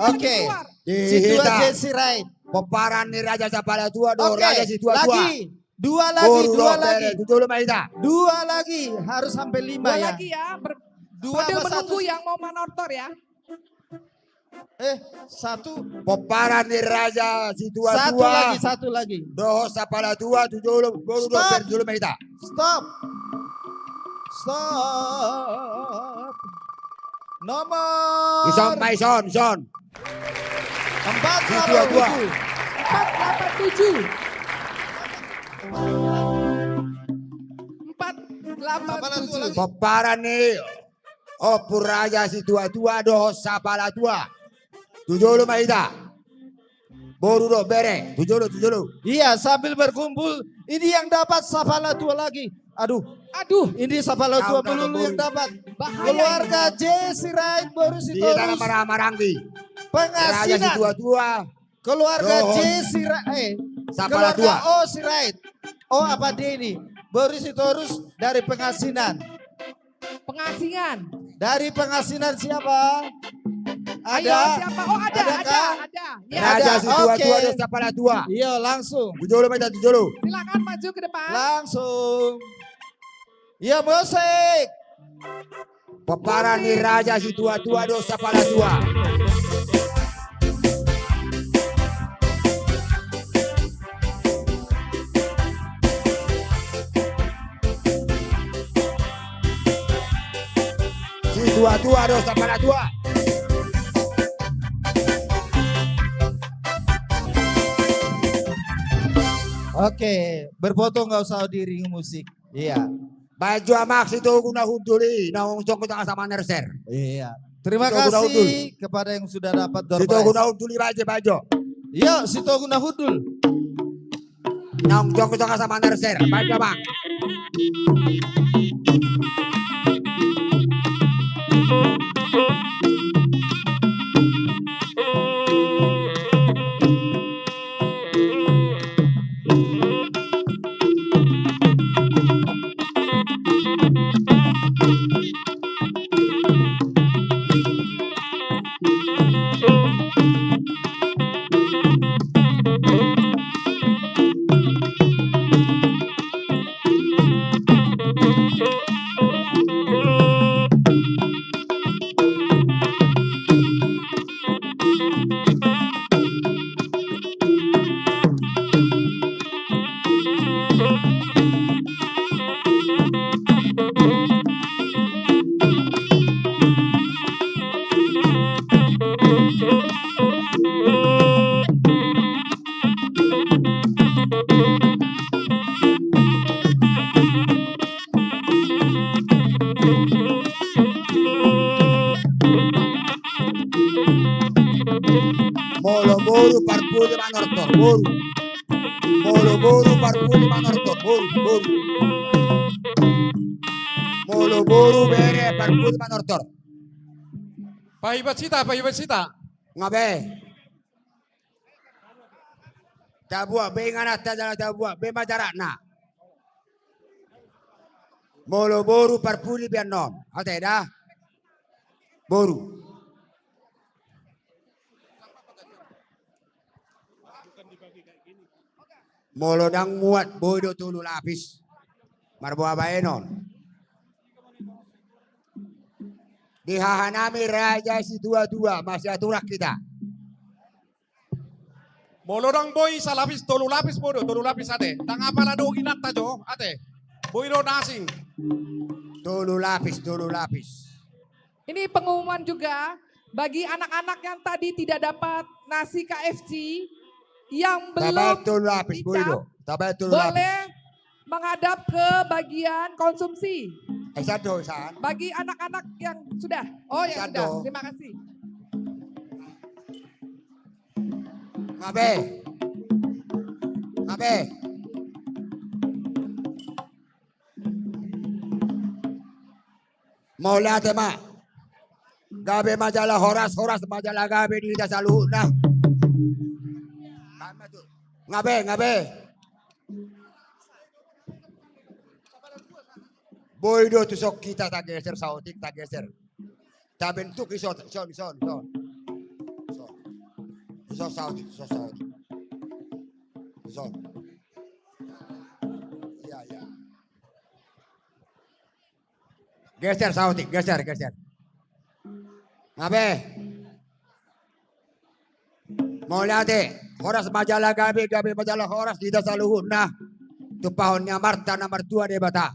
Oke. Situa J Sirait. Pomparan ni Raja Sapala Tua dohot Raja Situa Tua. Lagi. Dua lagi, dua lagi. Dua lagi, harus sampai lima ya. Dua lagi ya. Dua apa satu? Sambil menunggu yang mau manortor ya. Eh, satu. Pomparan ni Raja Situa Tua. Satu lagi, satu lagi. Dohot Sapala Tua tu jolo, Boru dohot Bere, tu jolo ma hita. Stop. Stop. Nomor. Ison ma, ison, ison. Empat delapan tujuh. Empat delapan tujuh. Empat delapan tujuh. Pomparan ni Ompu Raja Situa Tua dohot Sapala Tua. Tu jolo ma hita. Boru dohot Bere, tu jolo, tu jolo. Iya, sambil berkumpul. Ini yang dapat Sapala Tua lagi. Aduh. Aduh. Ini Sapala Tua melulu yang dapat. Bahaya ini. Keluarga J Sirait, Boru Sitorus. Pengasinan. Raja Situa Tua. Keluarga J Sirait, eh, Sapala Tua. Keluarga O Sirait. O apa D ini? Boru Sitorus dari Pengasinan. Pengasinan. Dari Pengasinan siapa? Ayo, ada? Siapa? Oh, ada, ada, ada. Ya. Raja Situa Tua dan Sapala Tua. Iya, langsung. Tu jolo ma hita, tu jolo. Silakan maju ke depan. Langsung. Iya, musik. Pomparan ni Raja Situa Tua dohot Sapala Tua. Situa Tua dohot Sapala Tua. Oke, berfoto nggak usah diiringi musik. Iya. Baen jo amang Sitogu na hundul i, naung jongjong asa manerser. Iya. Terima kasih kepada yang sudah dapat door prize. Sitogu na hundul i, baen jo, baen jo. Iya, Sitogu na hundul. Naung jongjong asa manerser, baen jo amang. Molo boru parpudi manortor, boru. Molo boru parpudi manortor, boru, boru. Molo boru bere parpudi manortor. Pahibat sita, pahibat sita. Nga be. Tabuat be ingananta jala tabuat be ma jarakna. Molo boru parpudi be annon. Ate da. Boru. Molo ndang muat boi do tolu lapis. Marboa baenon. Di hahanami raja situatua, masiaturan hita. Molo ndang boi salapis, tolu lapis boi do, tolu lapis ate. Ndang apala do inanta jo, ate. Boi do na asing. Tolu lapis, tolu lapis. Ini pengumuman juga bagi anak-anak yang tadi tidak dapat nasi K F C yang belum dicap, boleh menghadap ke bagian konsumsi. Bagi anak-anak yang sudah. Oh, yang sudah. Terima kasih. Nga be. Nga be. Mauliate ma. Gabe ma jala horas, horas ma jala gabe di hita saluhutna. Nga be, nga be. Boi do tu son hita tageser saotik, tageser. Tabentuk i son, son, son, son. Son. Son saotik, son saotik. Son. Iya, iya. Geser saotik, geser, geser. Nga be. Mauliate, horas ma jala gabe, gabe ma jala horas di hita saluhutna. Tumpahon ni Amanta na martua Debata.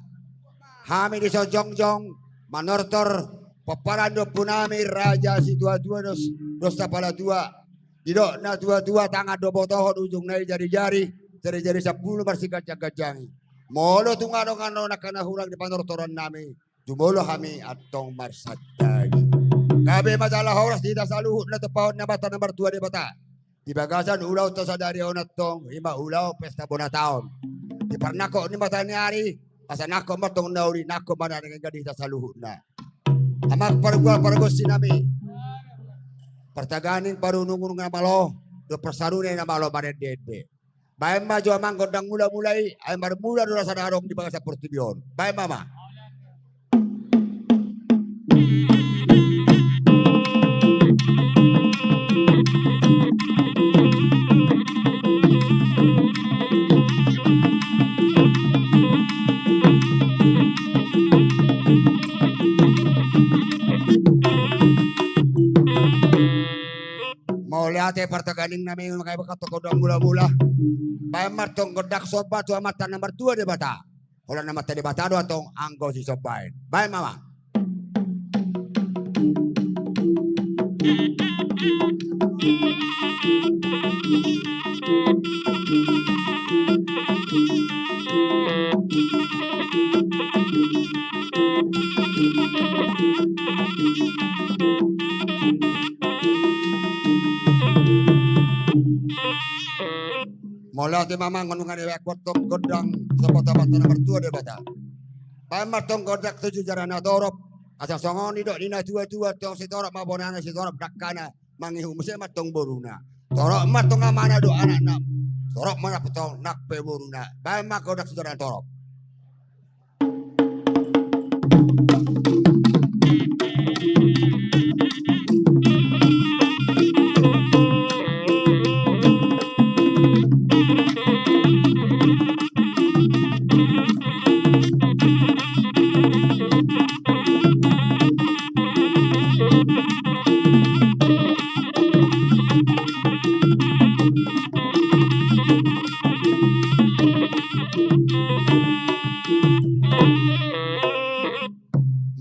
Hami dison jongjong manortor pomparan ni ompunami raja situatua dos, dos sapala tua. Didok na tuatua, tangan do botohon, ujungna i jarijari, jarijari sampulu marsiganjangganjangi. Molo tung adong annon angka na hurang di panortorannami, jumolo hami antong marsantagi. Gabe ma jala horas di hita saluhutna, tumpahon ni Amanta na martua Debata. Di bagasan ulaonta sadari on antong, i ma ulaon pesta bona taon. Di parnangkok ni mata ni ari, asa nangkok ma antong na uli, nangkok ma na denggan di hita saluhutna. Amang pargual pargonsinami. Partaganing parunungunung na malo, dohot parsarune na malo marendeende. Baen ma jo amang gondang mulamula i, ai marmula do na sada adong di bagasan portibi on. Baen ma amang. Mauliate partaganing nami, mangkabaen antong gondang mulamula. Baen ma antong gondang somba tu Amanta na martua Debata. Holan Amanta Debata do antong anggo sisombaen. Baen ma amang. Mauliate ma amang, nunga dibaen antong gondang somba tu Amanta na martua Debata. Baen ma antong gondang tujuh jala na torop. Asa songon nidok ni na tuatua, antong sitorop ma bonana, sitorop dangkana, mangihut muse ma antong boruna. Torop ma antong amana dohot anakna. Torop ma antong nang pe boruna. Baen ma gondang tujuh jala na torop.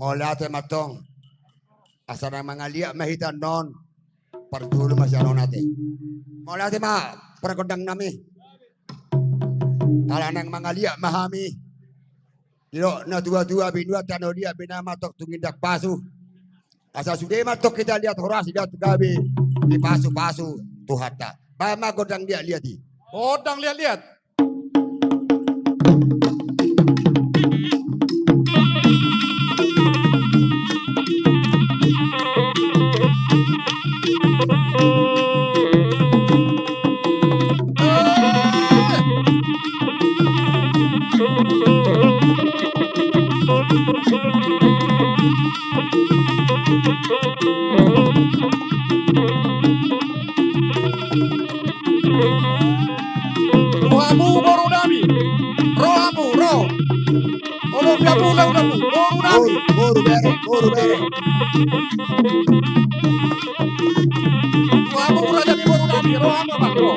Mauliate ma antong. Asa na mangaliat ma hita annon. Parjolo ma sian on ate. Mauliate ma pargondang nami. Ala naeng mangaliat ma hami. Didok na tuatua, binuat tano liat, binahen ma antong tu ginjang pasu. Asa sude ma antong hita liat horas, liat gabe, dipasupasu Tuhanta. Baen ma gondang liatliat i. Gondang liatliat. Rohamu boru nami. Rohamu, ro. Olo, piamu, ula, ula, boru nami. Boru, boru, bere, boru, bere. Rohamu, ula, jadi boru nami. Rohamu, abang, ro.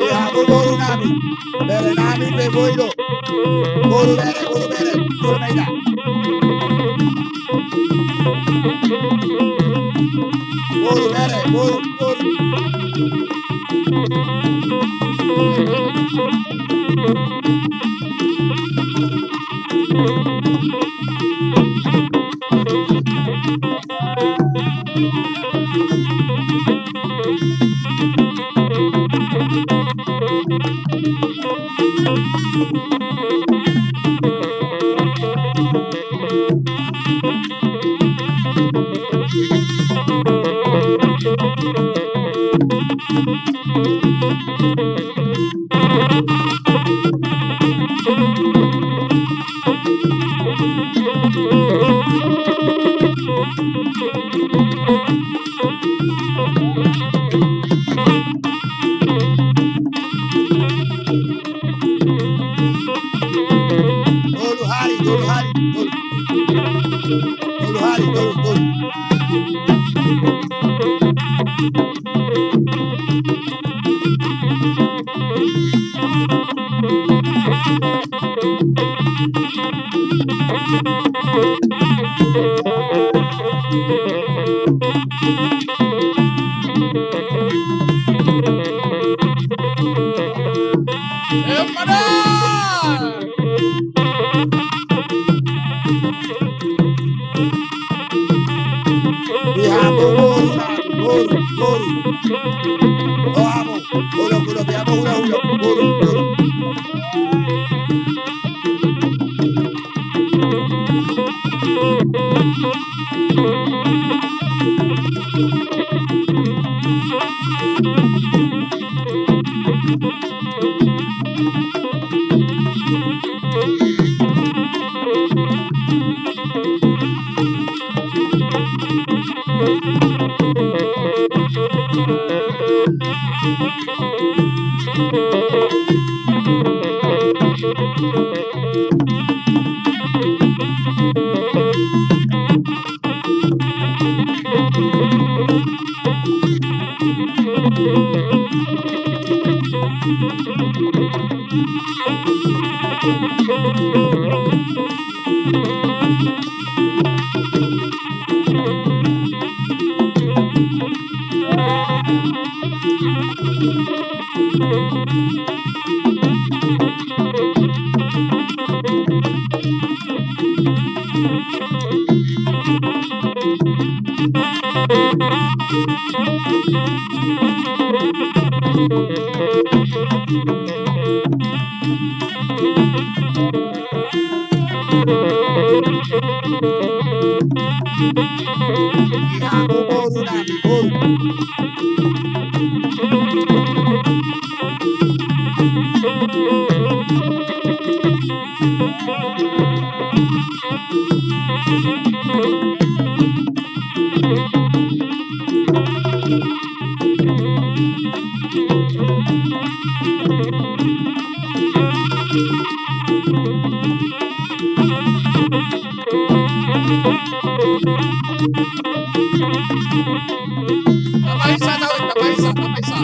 Ia, boru nami. Bere nami pe boi do. Boru bere, boru bere, boru bere. Boru bere, boru, boru. Tolu hali, tolu hali, tolu. Tolu hali, tolu, tolu. Tapaisa, tapaisa, tapaisa.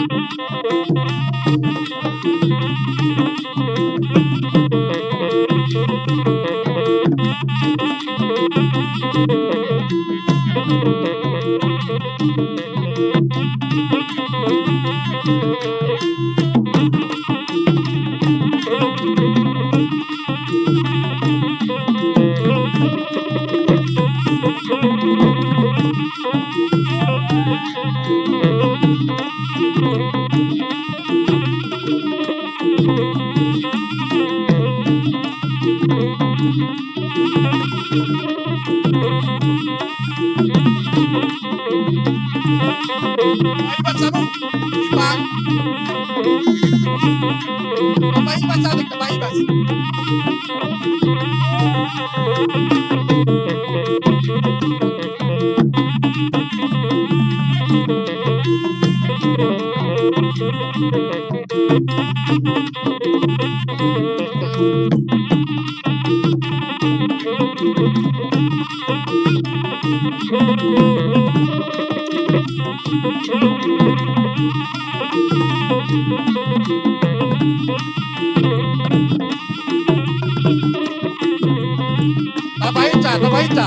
Tapaibas hamu. Ibas. Tapaibas hamu, tapaibas. Tapainsa, tapainsa.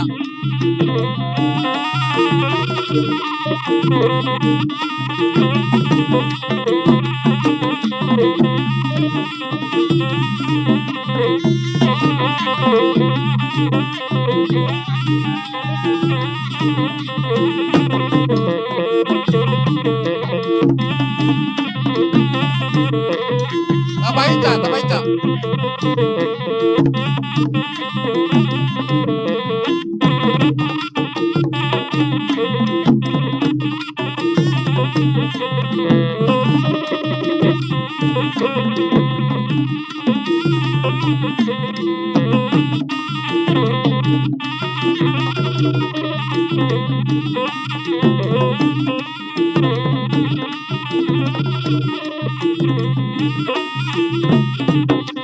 Tapainsa, tapainsa.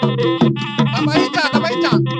Tapainsa, tapainsa. Tapainsa, tapainsa.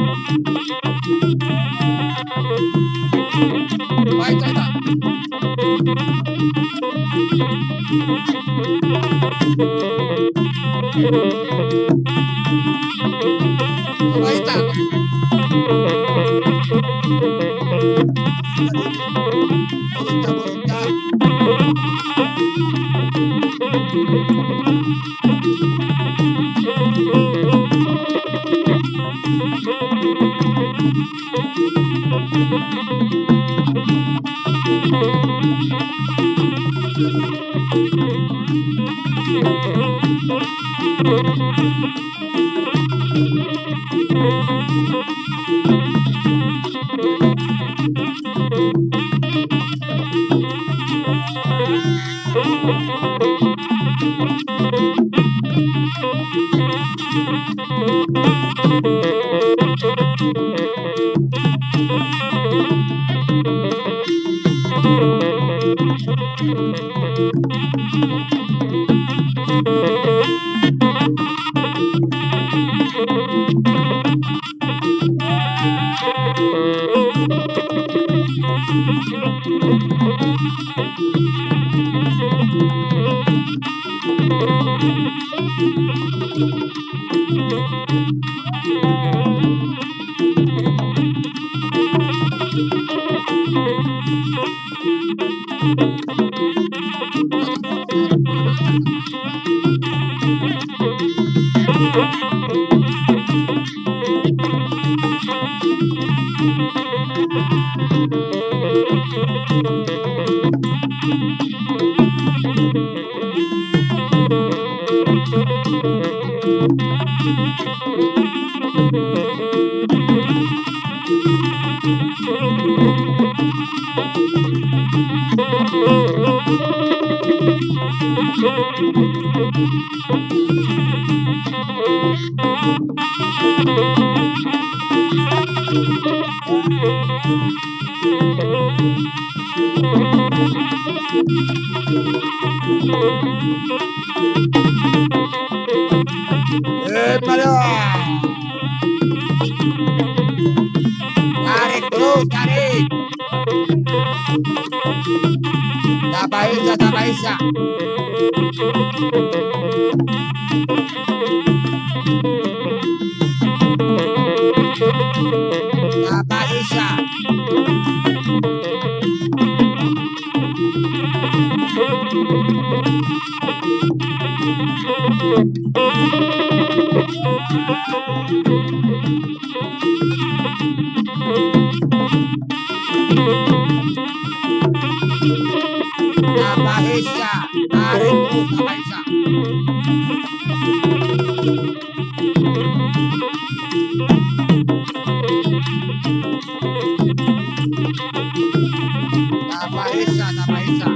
Eh, Mario. Tarik terus, tarik. Tapainsa, tapainsa. Tapainsa. Tapainsa, tarik terus, tapainsa. Tapainsa, tapainsa.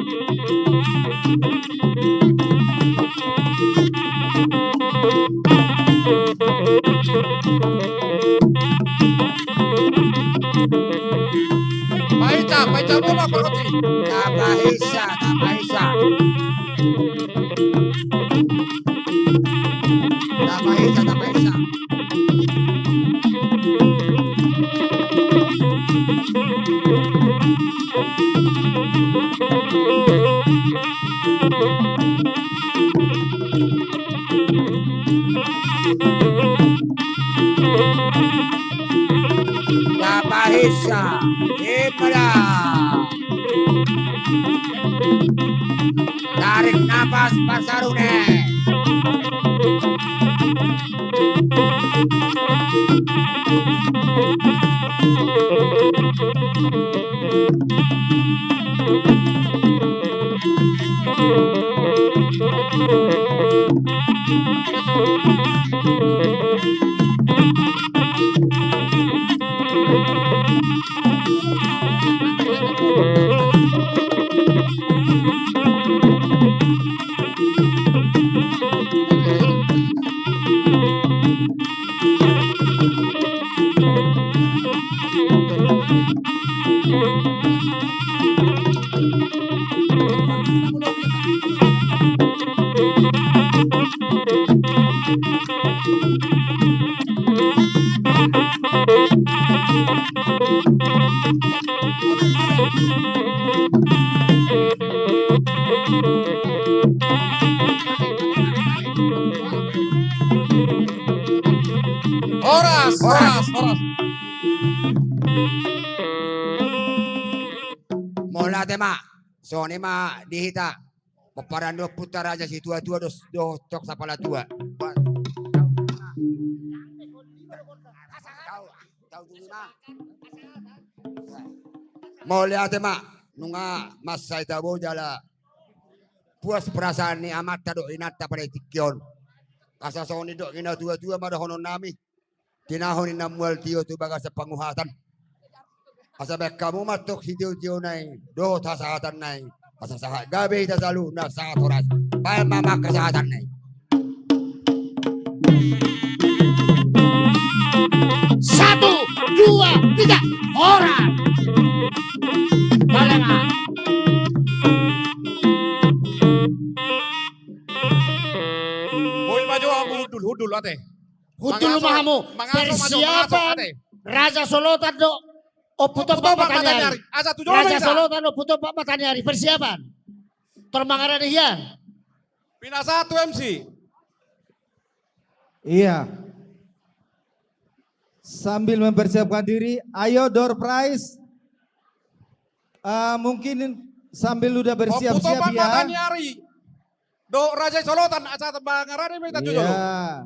Tapaisa, tapaisa. Tapaisa, tapaisa. Tapaisa, imala. Tarik napas, Pak Sarune. Horas, horas, horas. Mauliate ma. Songon i ma di hita. Pomparan ni ompunta raja situatua dos dohot tong sapala tua. Mauliate ma, nunga mansai tabo jala puas perasaan ni amanta dohot inanta pada tingki on. Asa songon nidok ni natuatua ma dohononnami. Tinahu ni na mual tio tu bagasan panguhatan. Asa baen hamu ma antong sitiotio nai dohot hasahatan nai. Asa sahat gabe hita saluhutna sahat horas. Baen ma angka sahatan nai. Satu, dua, tiga, horas. Balenga. Boi ma jo hamu hundul, hundul ate. Hundul ma hamu. Persiapan Raja Solotan dohot Ompu Tombak Mataniari. Asa tu jolo ma hita. Raja Solotan dohot Ompu Tombak Mataniari. Persiapan. Tor mangarade hian. Pinasahat tu M C. Iya. Sambil mempersiapkan diri, ayo door prize. Eh, mungkin sambil udah bersiap-siap ya. Ompu Tombak Mataniari. Dohot Raja Solotan, asa mangarade ma hita tu jolo. Iya.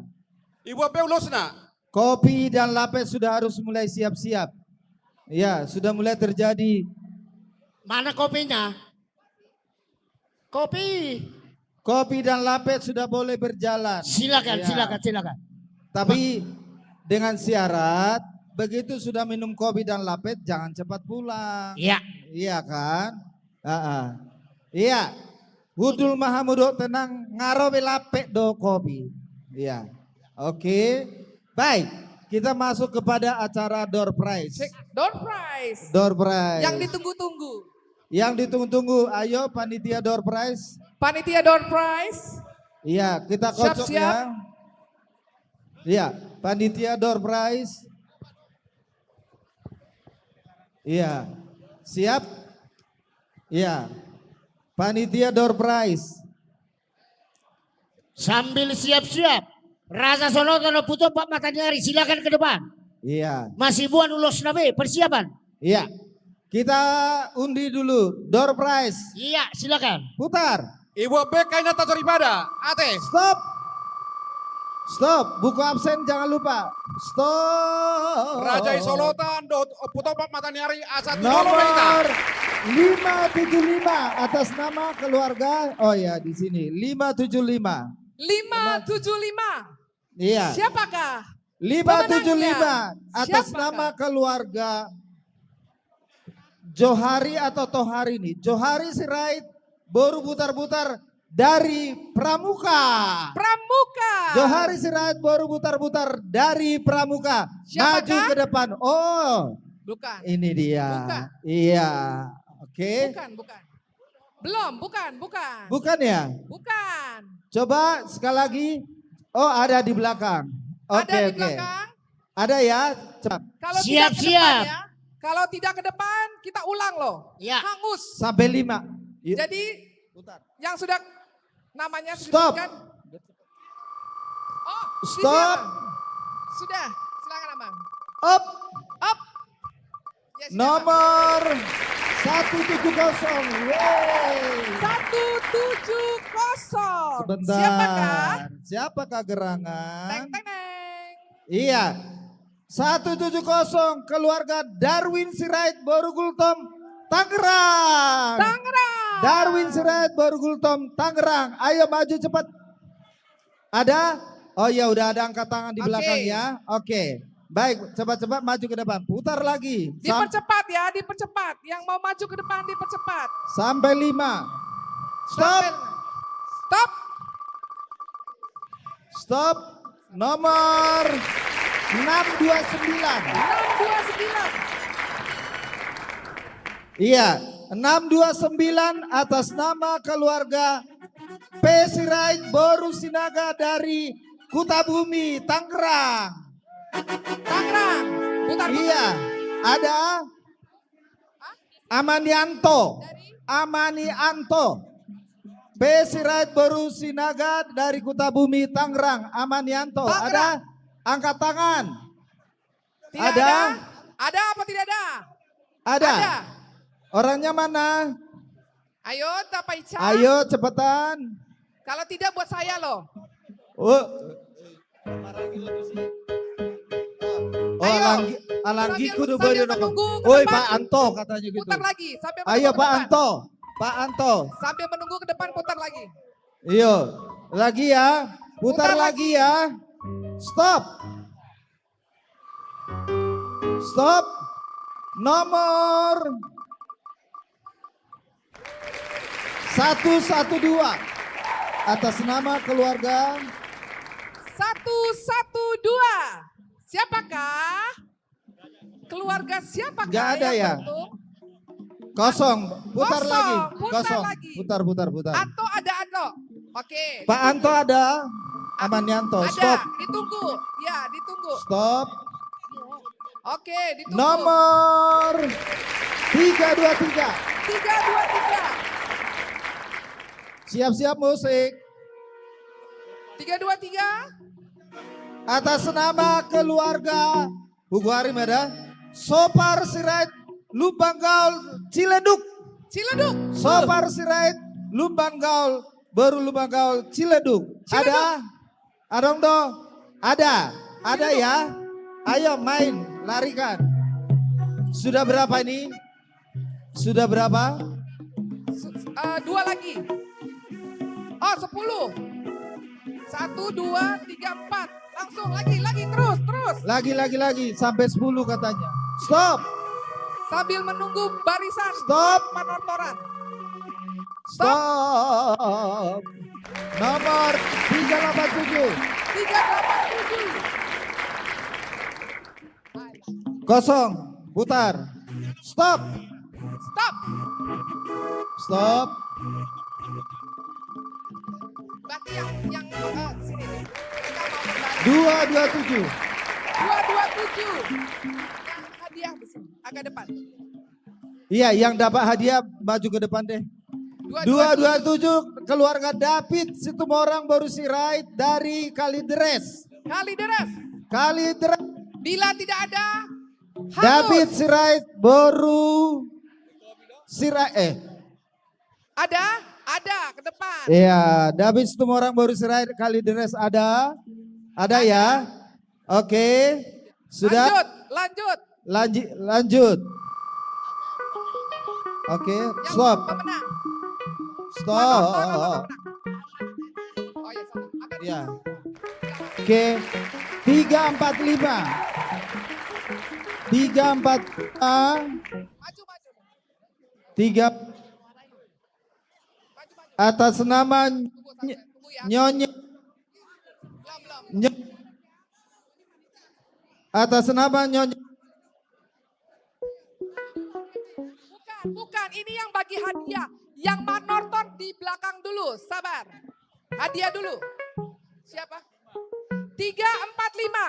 Dibuat be ulosna. Kopi dan lapet sudah harus mulai siap-siap. Ya, sudah mulai terjadi. Mana kopinya? Kopi. Kopi dan lapet sudah boleh berjalan. Silakan, ya, silakan, silakan. Tapi dengan syarat, begitu sudah minum kopi dan lapet, jangan cepat pulang. Iya. Iya kan? Heeh. Iya. Hundul ma hamu dohot tenang, nga ro be lapet dohot kopi. Iya. Oke. Baik, kita masuk kepada acara door prize. Cek, door prize. Door prize. Yang ditunggu-tunggu. Yang ditunggu-tunggu, ayo panitia door prize. Panitia door prize. Iya, kita kocok ya. Siap, siap. Iya, panitia door prize. Iya. Siap? Iya. Panitia door prize. Sambil siap-siap, Raja Solotan dohot Ompu Tombak Mataniari, silakan ke depan. Iya. Masibuan ulosna be, persiapan. Iya. Kita undi dulu, door prize. Iya, silakan. Putar. Dibuat be angka inanta soripada, ate. Stop. Stop, buku absen jangan lupa. Stop. Raja i Solotan dohot Ompu Tombak Mataniari, asa tu jolo ma hita. Nomor lima tujuh lima atas nama keluarga. Oh ya, di sini. Lima tujuh lima. Lima tujuh lima. Iya. Siapakah? Lima tujuh lima atas nama keluarga Johari atau Tohari nih. Johari Sirait, boru Butar-Butar dari Pramuka. Pramuka. Johari Sirait, boru Butar-Butar dari Pramuka. Siapakah? Maju ke depan. Oh. Bukan. Ini dia. Bukan. Iya. Oke. Bukan, bukan. Belum, bukan, bukan. Bukan ya? Bukan. Coba sekali lagi. Oh, ada di belakang. Oke, oke. Ada di belakang. Ada ya? Cepat. Kalau tidak ke depan ya. Kalau tidak ke depan, kita ulang loh. Ya. Hangus. Sampai lima. Yuk. Jadi, putar. Yang sudah namanya disebutkan. Stop. Oh, di sini, Abang. Stop. Sudah, silakan, Abang. Up. Up. Ya, sudah, Abang. Nomor satu tujuh kosong. Yeay. Satu tujuh kosong. Sebentar. Siapakah? Siapakah gerangan? Teng, teng, teng. Iya. Satu tujuh kosong, keluarga Darwin Sirait, Boru Gultom, Tangerang. Tangerang. Darwin Sirait, Boru Gultom, Tangerang. Ayo maju cepat. Ada? Oh iya, udah ada angkat tangan di belakang ya. Oke. Baik, cepat-cepat maju ke depan. Putar lagi. Dipercepat ya, dipercepat. Yang mau maju ke depan dipercepat. Sampai lima. Stop. Sampai lima. Stop. Stop. Nomor enam dua sembilan. Enam dua sembilan. Iya, enam dua sembilan atas nama keluarga P. Sirait Boru Sinaga dari Kutabumi, Tangerang. Tangerang. Putar, putar. Iya, ada Amanianto. Amanianto. P. Sirait Boru Sinaga dari Kutabumi, Tangerang. Amanianto. Tangerang. Ada angkat tangan. Tidak ada. Ada apa tidak ada? Ada. Ada. Orangnya mana? Ayo, Tapa Ica. Ayo, cepetan. Kalau tidak, buat saya loh. Oh. Oh, ayo. Alanggi, alanggi sambil, kudu sambil menunggu ke depan. Woi, Pak Anto katanya gitu. Putar lagi, sambil menunggu ke depan. Ayo, Pak Anto. Pak Anto. Sambil menunggu ke depan, putar lagi. Iyo, lagi ya. Putar lagi ya. Stop. Stop. Nomor satu satu dua. Atas nama keluarga. Satu satu dua. Siapakah? Keluarga siapakah yang beruntung? Nggak ada ya? Kosong, putar lagi. Kosong, putar lagi. Putar, putar, putar. Anto ada, Anto. Oke, ditunggu. Pak Anto ada, Amanianto. Ada, stop. Ditunggu. Ya, ditunggu. Stop. Oke, ditunggu. Nomor tiga dua tiga. Tiga dua tiga. Siap-siap musik. Tiga dua tiga. Atas nama keluarga Huguari ma da. Sopar Sirait Lumban Gaol Ciledug. Ciledug. Sopar Sirait Lumban Gaol, Boru Lumban Gaul Ciledug. Ciledug. Ada? Adong do? Ada. Ada ya? Ayo main, larikan. Sudah berapa ini? Sudah berapa? Su-, eh, dua lagi. Oh, sepuluh. Satu, dua, tiga, empat. Langsung, lagi, lagi, terus, terus. Lagi, lagi, lagi. Sampai sepuluh katanya. Stop. Sambil menunggu barisan. Stop. Panortoran. Stop. Stop. Nomor tiga delapan tujuh. Tiga delapan tujuh. Kosong. Putar. Stop. Stop. Stop. Berarti yang, yang, eh, sini nih. Kita mau berbaris. Dua dua tujuh. Dua dua tujuh. Yang hadiah di sini, agak depan. Iya, yang dapat hadiah maju ke depan deh. Dua dua tujuh. Dua dua tujuh, keluarga David Situmorang Boru Sirait dari Kalideres. Kalideres. Kalideres. Bila tidak ada, hangus. David Sirait Boru Sirait, eh. Ada? Ada, ke depan. Iya, David Situmorang Boru Sirait Kalideres ada? Ada ya? Ada. Oke. Sudah? Lanjut, lanjut. Lanji-, lanjut. Oke, stop. Yang pemenang. Stop. Mana, mana, mana pemenang? Oh, iya, salah. Angkat. Iya. Oke. Tiga empat lima. Tiga empat lima. Maju, maju. Tiga. Atas nama Ny-, Nyonya. Nyo-, atas nama Nyonya. Bukan, ini yang bagi hadiah. Yang manortor di belakang dulu, sabar. Hadiah dulu. Siapa? Tiga, empat, lima.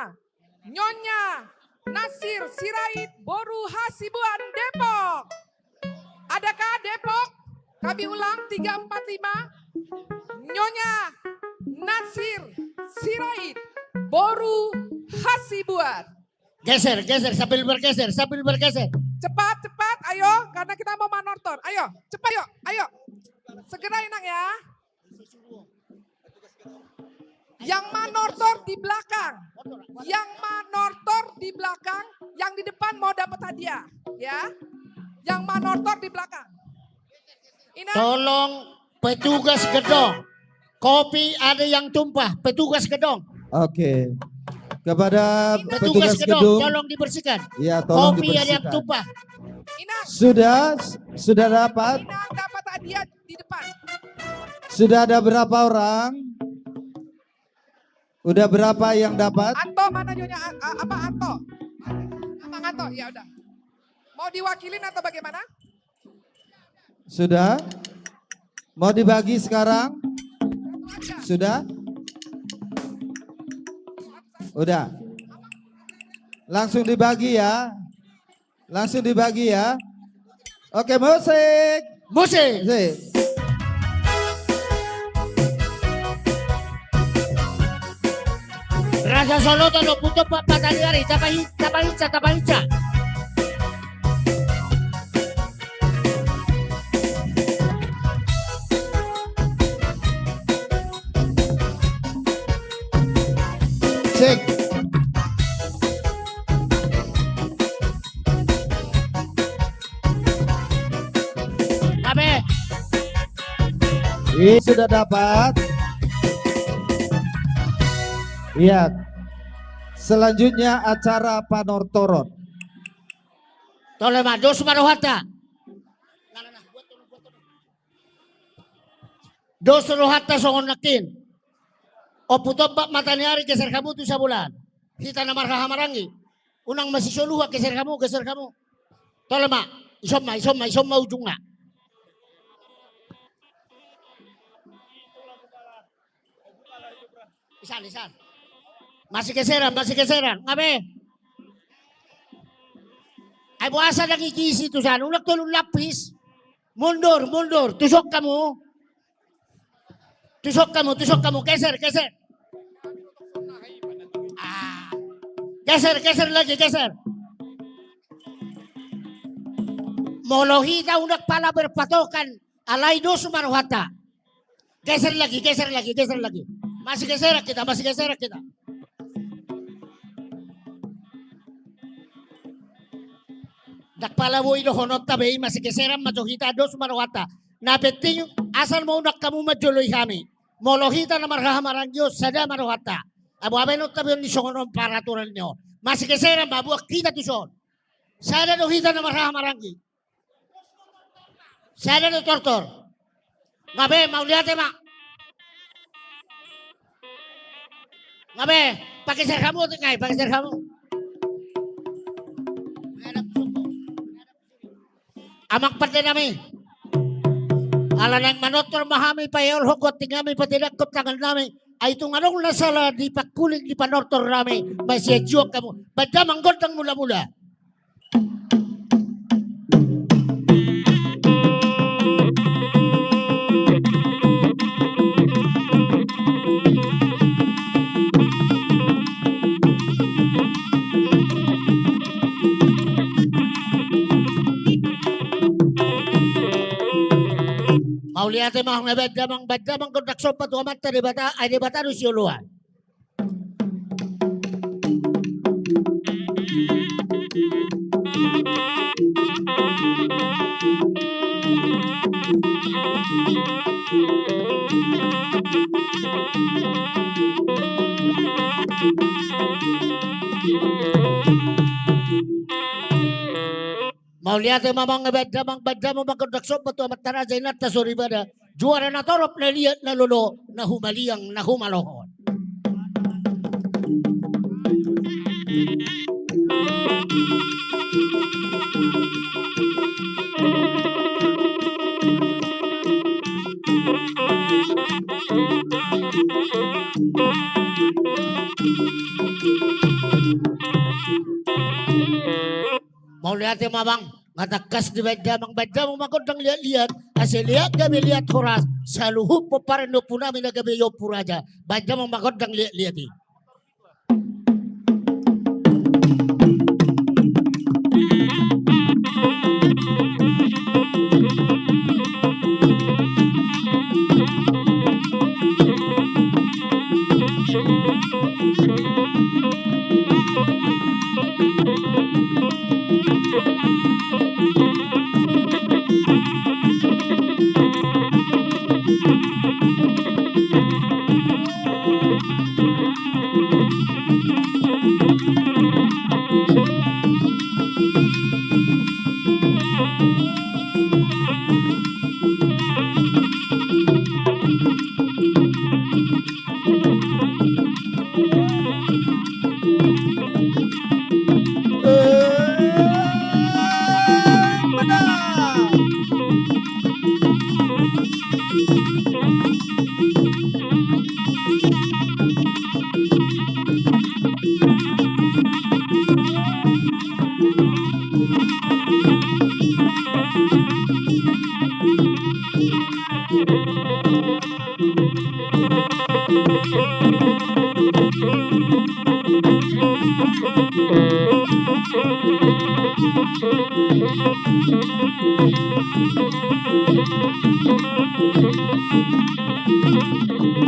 Nyonya Nasir Sirait, boru Hasibuan, Depok. Adakah Depok? Kami ulang, tiga, empat, lima. Nyonya Nasir Sirait, boru Hasibuan. Geser, geser, sambil bergeser, sambil bergeser. Cepat, cepat, ayo, karena kita mau manortor. Ayo, cepat, yuk, ayo. Segera, Inang, ya. Yang manortor di belakang. Yang manortor di belakang, yang di depan mau dapat hadiah, ya. Yang manortor di belakang. Inang. Tolong petugas gedong. Kopi ada yang tumpah, petugas gedong. Oke. Kepada Inang. Petugas gedong, tolong dibersihkan. Iya, tolong dibersihkan. Kopi ada yang tumpah. Inang. Sudah, sudah dapat. Inang dapat hadiah di depan. Sudah ada berapa orang? Udah berapa yang dapat? Anto, mana nyonya An-, a-, apa, Anto? Abang Anto, ya udah. Mau diwakilin atau bagaimana? Sudah? Mau dibagi sekarang? Sudah? Udah. Langsung dibagi ya. Langsung dibagi ya. Oke, musik. Musik. Musik. Raja Solotan, Ompu Tombak, Mataniari, tapahi-, tapahinsa, tapahinsa. Cek. Abe. Ini sudah dapat. Iya. Selanjutnya acara panortoron. Tole ma, dos ma rohanta. Dos rohanta songon nangkin. Ompu Tombak, Mataniari, geser hamu tu sabolahan. Hita na marhahamaranggi. Unang masisoluhan, geser hamu, geser hamu. Tole ma, ison ma, ison ma, ison ma ujungna. Isan, isan. Masigeseran, masigeseran. Nga be? Ai boasa ndang diisi tusan, unang tolu lapis. Mundur, mundur. Tuson hamu. Tuson hamu, tuson hamu. Geser, geser. Ah. Geser, geser lagi, geser. Molo hita unang pala berpatokan, alai dos ma rohanta. Geser lagi, geser lagi, geser lagi. Masigeseran hita, masigeseran hita. Ndang pala boi dohononta be i, masigeseran ma jo hita, dos ma rohanta. Na penting asal ma unang hamu manjoloi hami. Molo hita na marhahamaranggi on, sada ma rohanta. Ai boha baenonta be on ni songon on paraturan ni on. Masigeseran ma, buat hita tuson. Sada do hita na marhahamaranggi. Sada do tortor. Nga be, mauliate ma. Nga be, pageser hamu otik nai, pageser hamu. Amang pande nami. Ala naeng manortor ma hami, paeolhon gonting nami, patedanghon tangan nami. Ai tung adong na sala di pangkuling ni panortor nami, masianjuan hamu. Baen damang gondang mulamula. Mauliate ma, nga be, baen damang, baen damang gondang somba tu Amanta Debata, ai Debata do sioloan. Mauliate ma, amang, baen damang, baen damang gondang somba tu Amanta Raja, Inanta Soripada, juara na torop, na liat, na lolo, na humaliang, na humaloho. Mauliate ma, Amang. Nga tangkas dibaen damang, baen damang ma gondang liat-liat, asa liat gabe liat horas, saluhut pomparan ni ompunami na gabe i Ompu Raja, baen damang ma gondang liat-liat i.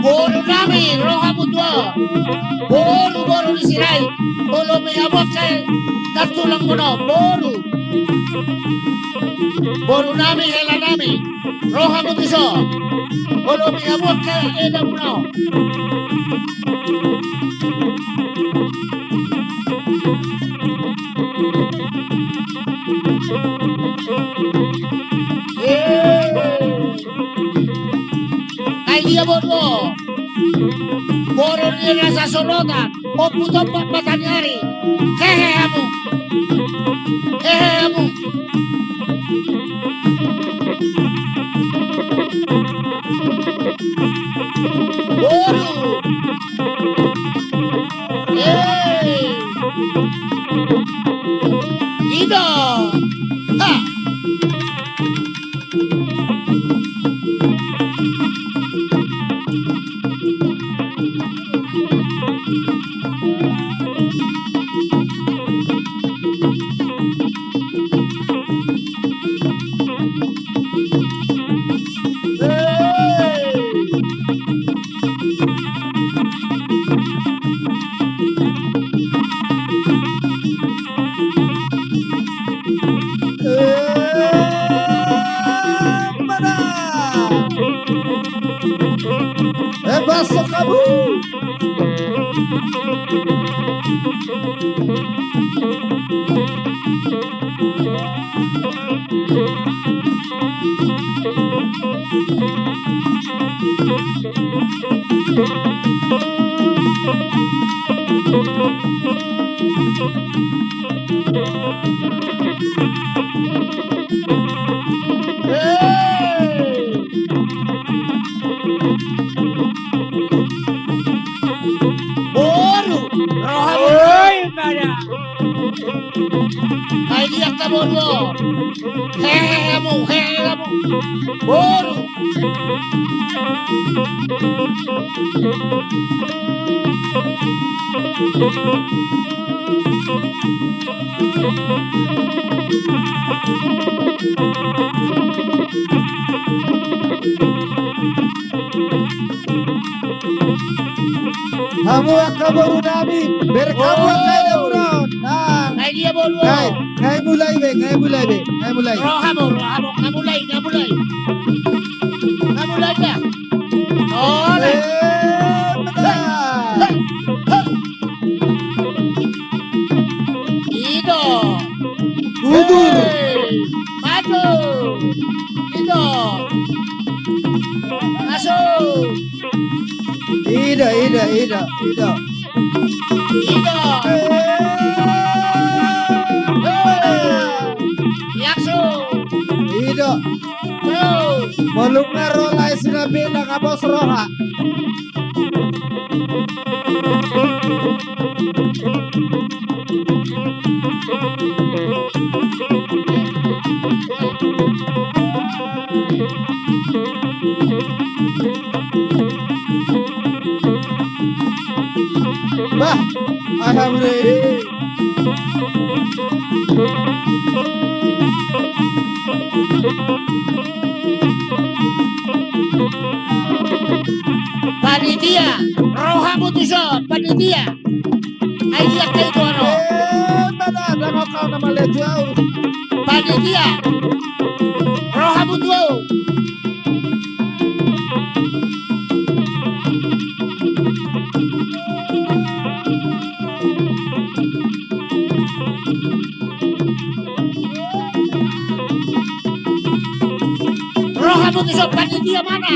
Boru nami, roha mutua. Boru, boru ni Sirait. Olo me abu angka, eh, na tulang muna, boru. Boru nami, hela nami. Roha mutua. Olo me abu angka, eh, na muna. Ai dia boru. Boru ni Raja Solotan. Ompu Tompa Bataniari. Hehe hamu. Hehe hamu. Boru. Eh. Ido. Ha. Eh, baso kabu. Boru, roha boru. Oi, pada. Ai dia ka boru. Hehe hamu, hehe hamu. Boru. Hamu angka boru nami, berkamu angka ida buron. Nah. Ai dia boru. Ngai, ngai mulai be, ngai mulai be, ngai mulai. Roha mo, roha mo, ngai mulai, ngai mulai. Ngai mulai dah. Ole. Eh, betul. Hei, hei, hei. Ido. Udur. Hei, maju. Ido. Masuk. Ido, ido, ido, ido. Ido. Hei. Langsung. Ido. Terus. Molo nga ro lae sinambi nang, pos roha. Bah, aha mure. Panitia, rohamu tu son, panitia. Ai dia kai tu ano. Eh, mana ada kau, kau nama leju au. Panitia, rohamu tu au. Rohamu tu son, panitia mana?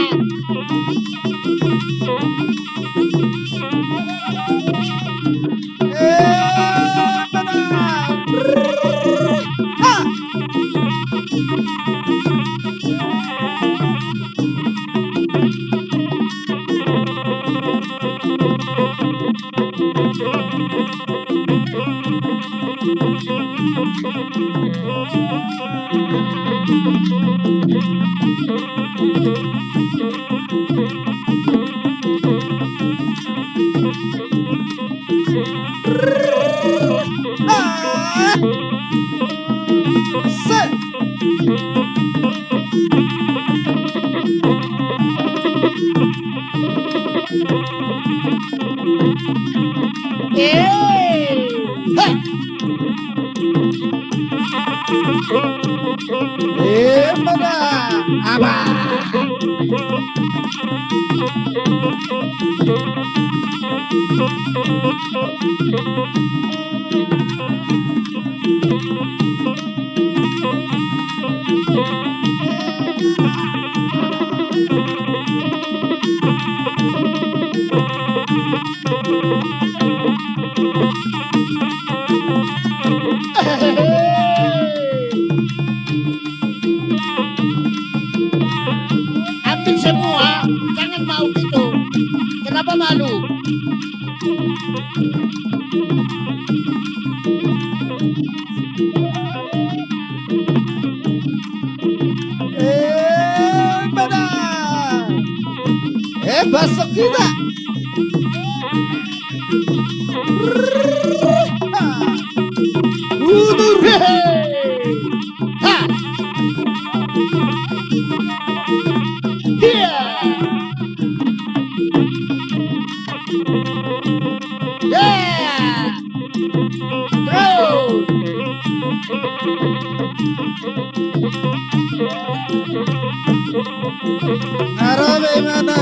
Eh, ha! Eh, mana? Apa? Ambil semua, jangan mau gitu. Kenapa malu? Eh, mana? Eh, basok kita. Udur. Ha! Hia! Ya! Terus! Nga ro be imana.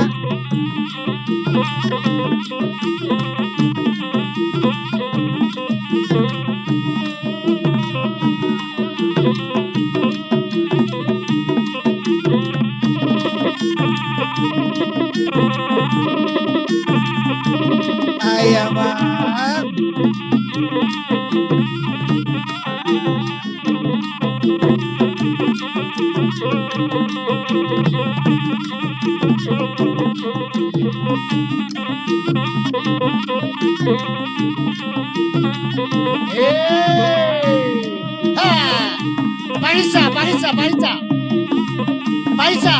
Ai amang. Eh. Ha! Parisa, parisa, parisa. Parisa.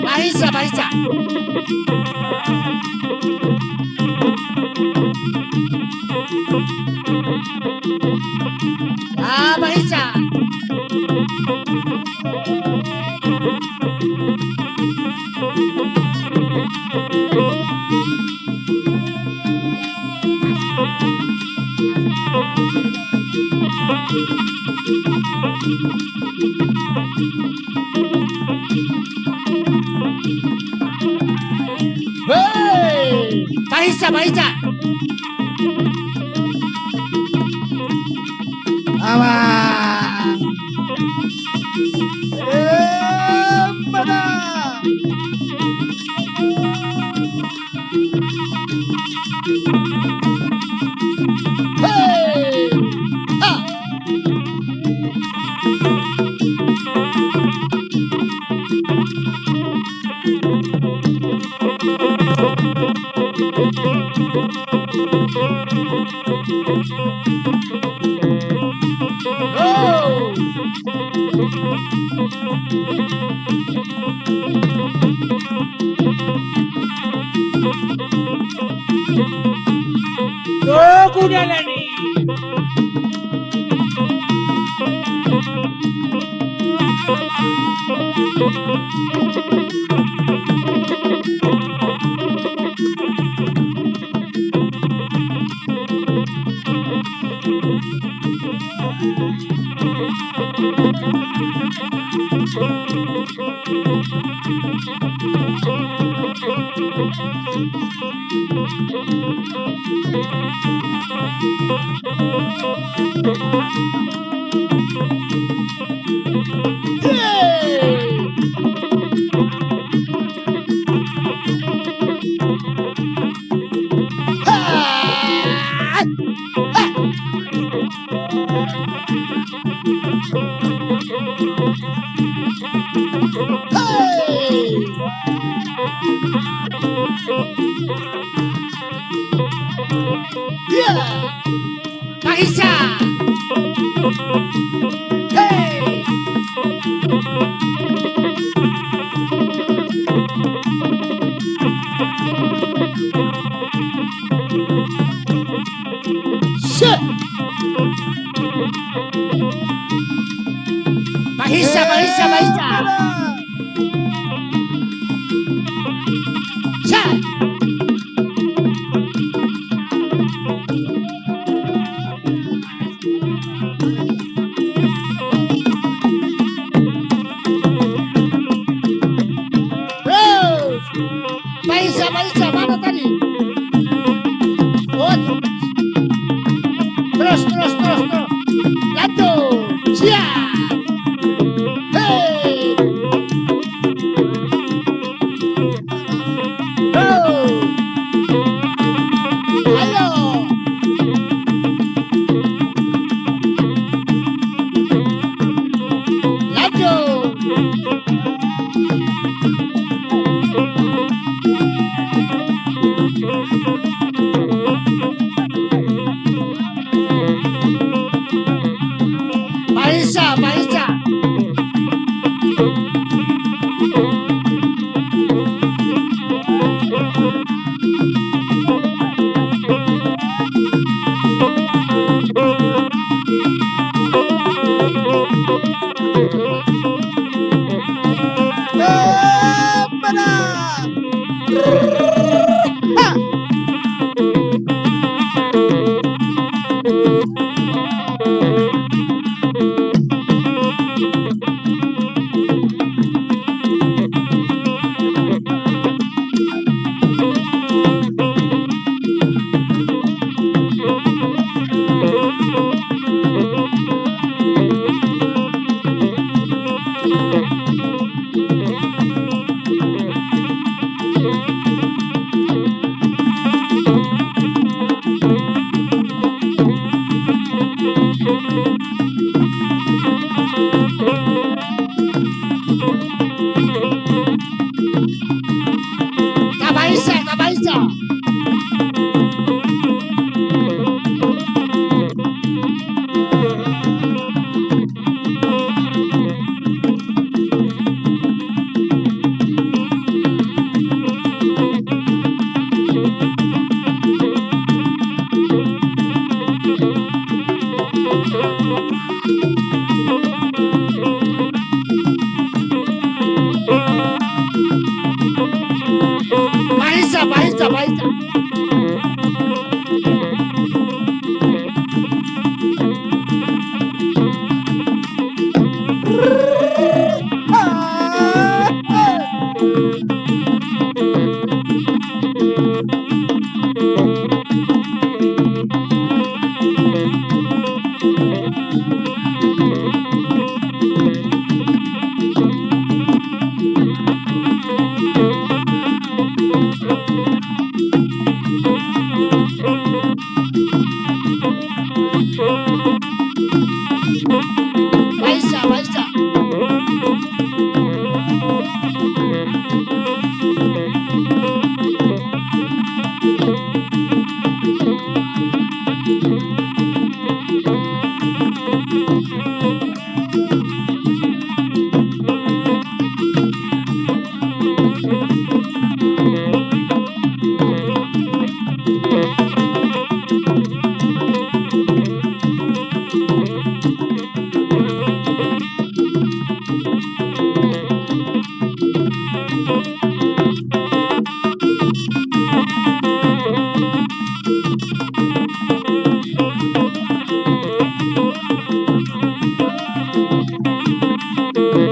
Parisa, parisa. Ah, parisa. Hei! Parisa, parisa. Aman. Eh, mana? Hei! Ha! Togu dalan i. Mahisa. Hei. Set. Mahisa, mahisa, mahisa. Set.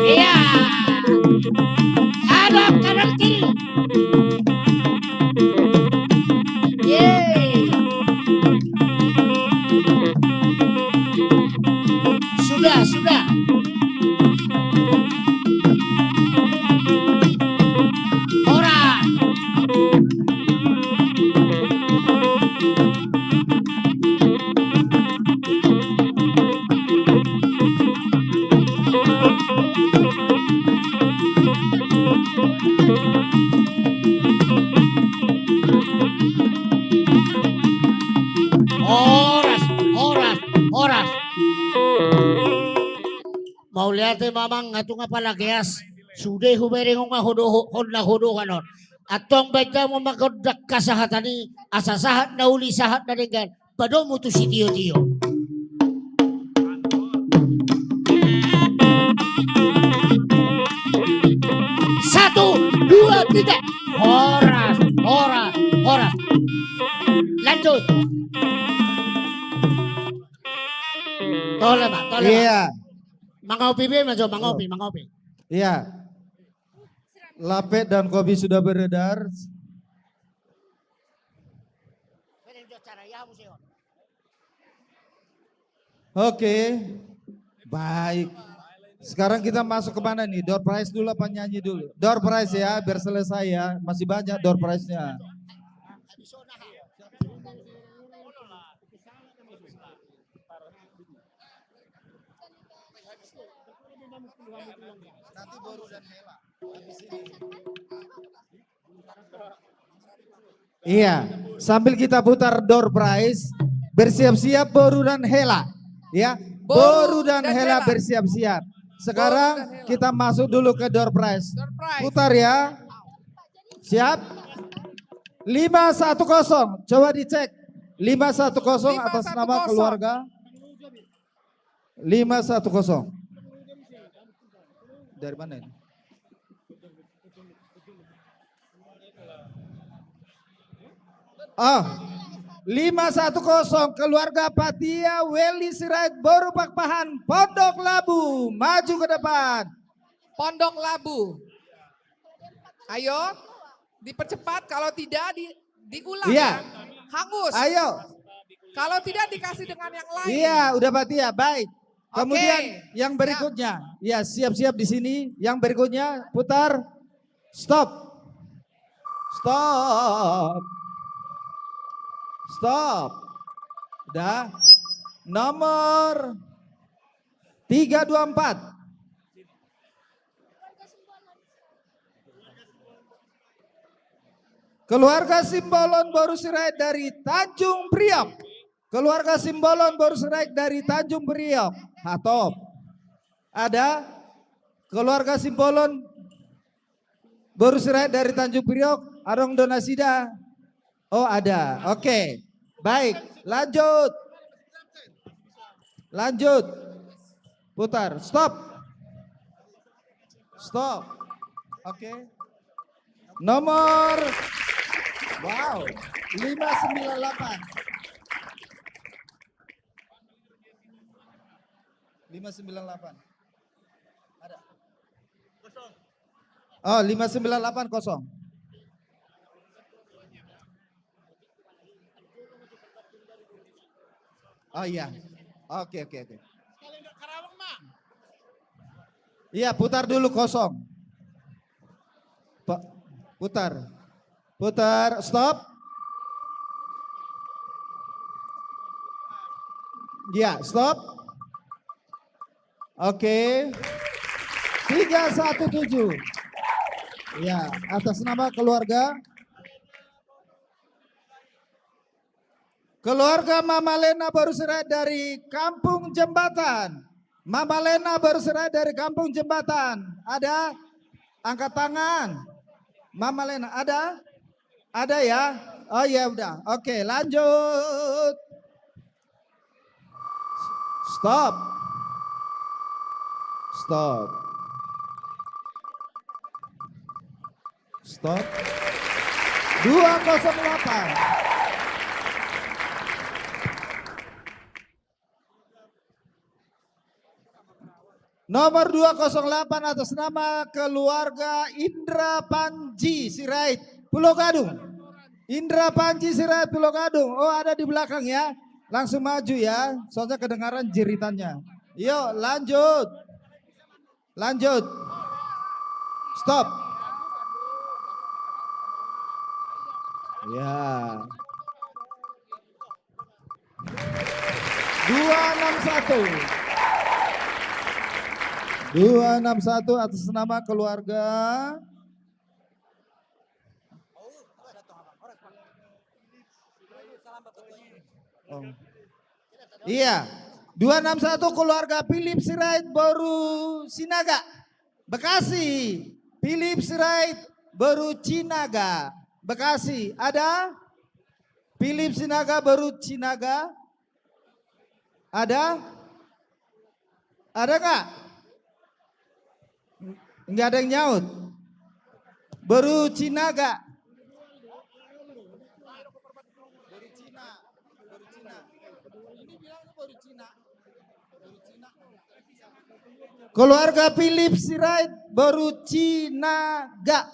Iya. Hadap kanan kiri. Yeay. Sudah, sudah. Horas. Horas, horas, horas. Mauliate ma amang, nga tung apala geas. Sude hubereng on nga ho do, ho, hon na ho do kanon. Antong baen hamu ma gondang hasahatan i, asa sahat na uli sahat na denggan. Padomu tu sitiotio. Satu, dua, tiga. Horas, horas, horas. Lanjut. Tole, Pak, tole, Pak. Iya. Mangopi be ma jo, mangopi, mangopi. Iya. Lape dan kopi sudah beredar. Oke. Baik. Sekarang kita masuk ke mana nih? Door prize dulu apa nyanyi dulu? Door prize ya, biar selesai ya. Masih banyak door prize-nya. Nanti Boru dan Hela. Iya, sambil kita putar door prize, bersiap-siap Boru dan Hela. Ya, Boru dan Hela bersiap-siap. Sekarang kita masuk dulu ke door prize. Putar ya. Siap? Lima satu kosong. Coba dicek. Lima satu kosong atas nama keluarga. Lima satu kosong. Dari mana ini? Ah, lima satu kosong, keluarga Patia Weli Sirait Boru Pakpahan, Pondok Labu, maju ke depan. Pondok Labu. Ayo, dipercepat, kalau tidak di, diulang ya. Hangus. Ayo. Kalau tidak dikasih dengan yang lain. Iya, udah Patia, baik. Kemudian yang berikutnya. Ya, siap-siap di sini. Yang berikutnya, putar. Stop. Stop. Stop. Dah. Nomor tiga dua empat. Keluarga Simbolon Boru Sirait dari Tanjung Priok. Keluarga Simbolon Boru Sirait dari Tanjung Priok. Hatop. Ada? Keluarga Simbolon Boru Sirait dari Tanjung Priok. Adong do nasida? Oh, ada. Oke. Baik, lanjut. Lanjut. Putar. Stop. Stop. Oke. Nomor, wow, lima sembilan delapan. Lima sembilan delapan. Ada. Oh, lima sembilan delapan kosong. Oh iya. Oke, oke, oke. Iya, putar dulu kosong. Pa-, putar. Putar, stop. Ya, stop. Oke. Tiga satu tujuh. Ya, atas nama keluarga. Keluarga Mama Lena Boru Sirait dari Kampung Jembatan. Mama Lena Boru Sirait dari Kampung Jembatan. Ada? Angkat tangan. Mama Lena, ada? Ada ya? Oh ya udah. Oke, lanjut. Stop. Stop. Stop. Dua kosong delapan. Nomor dua kosong delapan atas nama keluarga Indra Panji Sirait, Pulo Gadung. Indra Panji Sirait, Pulo Gadung. Oh, ada di belakang ya. Langsung maju ya. Soalnya kedengaran jeritannya. Yuk, lanjut. Lanjut. Stop. Ya. Dua enam satu. Dua enam satu atas nama keluarga. Oh. Iya. Dua enam satu, keluarga Philip Sirait boru Sinaga, Bekasi. Philip Sirait boru Sinaga, Bekasi. Ada? Philip Sinaga boru Sinaga. Ada? Ada nggak? Nggak ada yang nyaut. Boru Sinaga. Keluarga Philip Sirait boru Sinaga.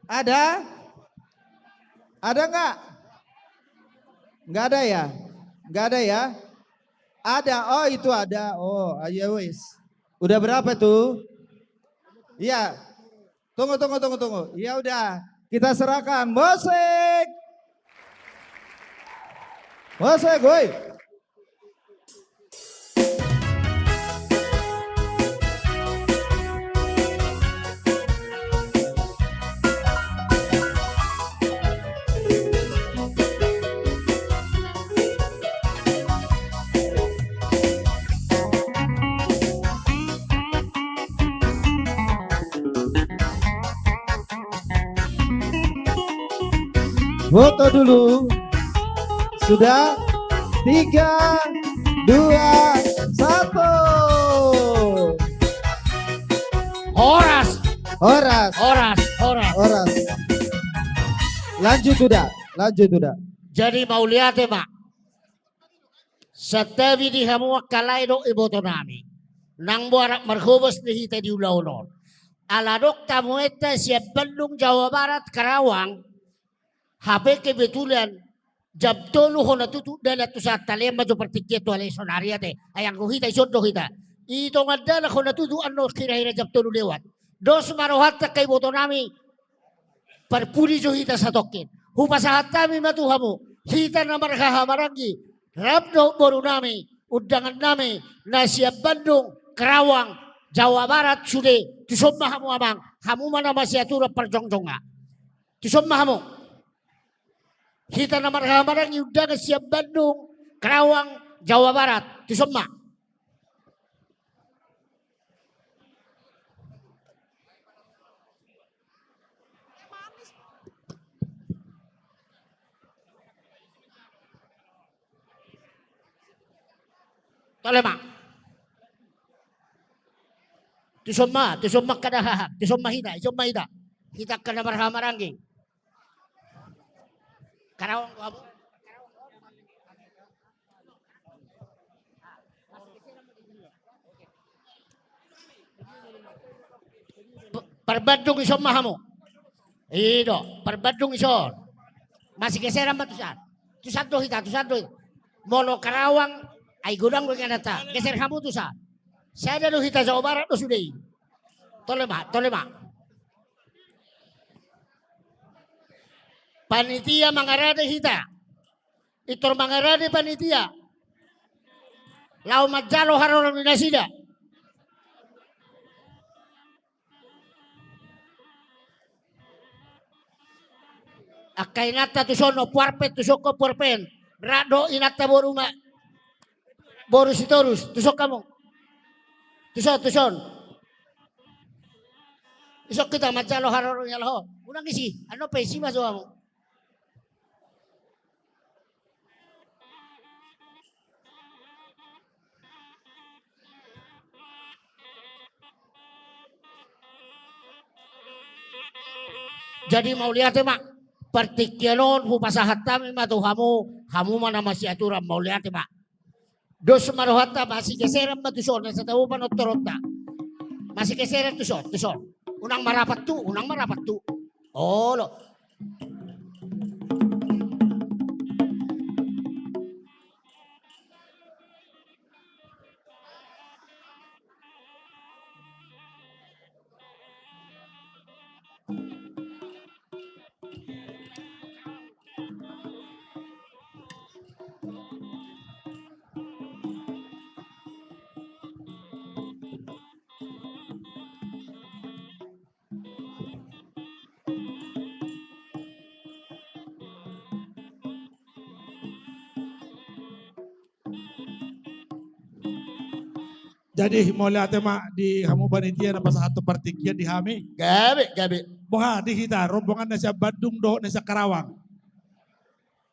Ada? Ada nggak? Nggak ada ya? Nggak ada ya? Ada. Oh, itu ada. Oh, ayo wes. Udah berapa tuh? Iya. Tunggu, tunggu, tunggu, tunggu. Ya udah, kita serahkan. Musik. Musik, woi. Foto dulu. Sudah? Tiga, dua, satu. Horas. Horas. Horas, horas. Horas. Lanjut sudah. Lanjut sudah. Jadi mauliate ma. Santabi di hamu angka lae dohot iboto nami. Nang boarak marhobas di hita di ulaon on. Ala adong tamuenta sian Bandung, Jawa Barat, Karawang. Hape kebetulan jam tolu hona tutu dalan tu sahanta, lean ma jo partingkian tu ale sonari ate. Ai anggo hita ison do hita. I tonga dalan hona tutu annon hira-hira jam tolu lewat. Dos ma rohanta angka iboto nami. Parpudi jo hita satongkin. Hupasahat hami ma tu hamu, hita na marhahamaranggi, rap dohot boru nami, undangan nami na sian Bandung, Karawang, Jawa Barat sude. Tuson ma hamu amang, hamu ma na masiaturan parjongjongna. Tuson ma hamu. Hita na marhahamaranggi, undangan sian Bandung, Karawang, Jawa Barat. Tuson ma. Tole ma. Tuson ma, tuson ma angka dahahan, tuson ma hita, tuson ma hita. Hita angka na marhahamaranggi. Karawang do hamu. P-, parbandung ison ma hamu. I do, parbandung ison. Masigeseran ma tusan. Tusan do hita, tusan do hita. Molo Karawang, ai godang do ingananta. Geser hamu tusan. Sada do hita, Jawa Barat do sude i. Tole ma, tole ma. Panitia mangarade hita. Pintor mangarade panitia. Laho manjalo haroro ni nasida. Angka inanta tuson, Ompu Arpen, tuson ho Ompu Arpen. Rap dohot inanta boru ma-, boru Sitorus, tuson hamu. Tuson, tuson. Ison hita manjalo haroro ni halak on. Unang isi, annon pe isi ma jo hamu. Jadi mauliate ma, partingkian on hupasahat hami ma tu hamu, hamu ma na masiaturan, mauliate ma. Dos ma rohanta, masigeseran ma tuson, na sataopan on toronta. Masigeseran tuson, tuson. Unang marapat tu, unang marapat tu. Olo. Jadi mauliate ma di hamu panitia na pasahathon partingkian di hami. Gabe, gabe. Boha di hita rombongan na sian Bandung dohot na sian Karawang?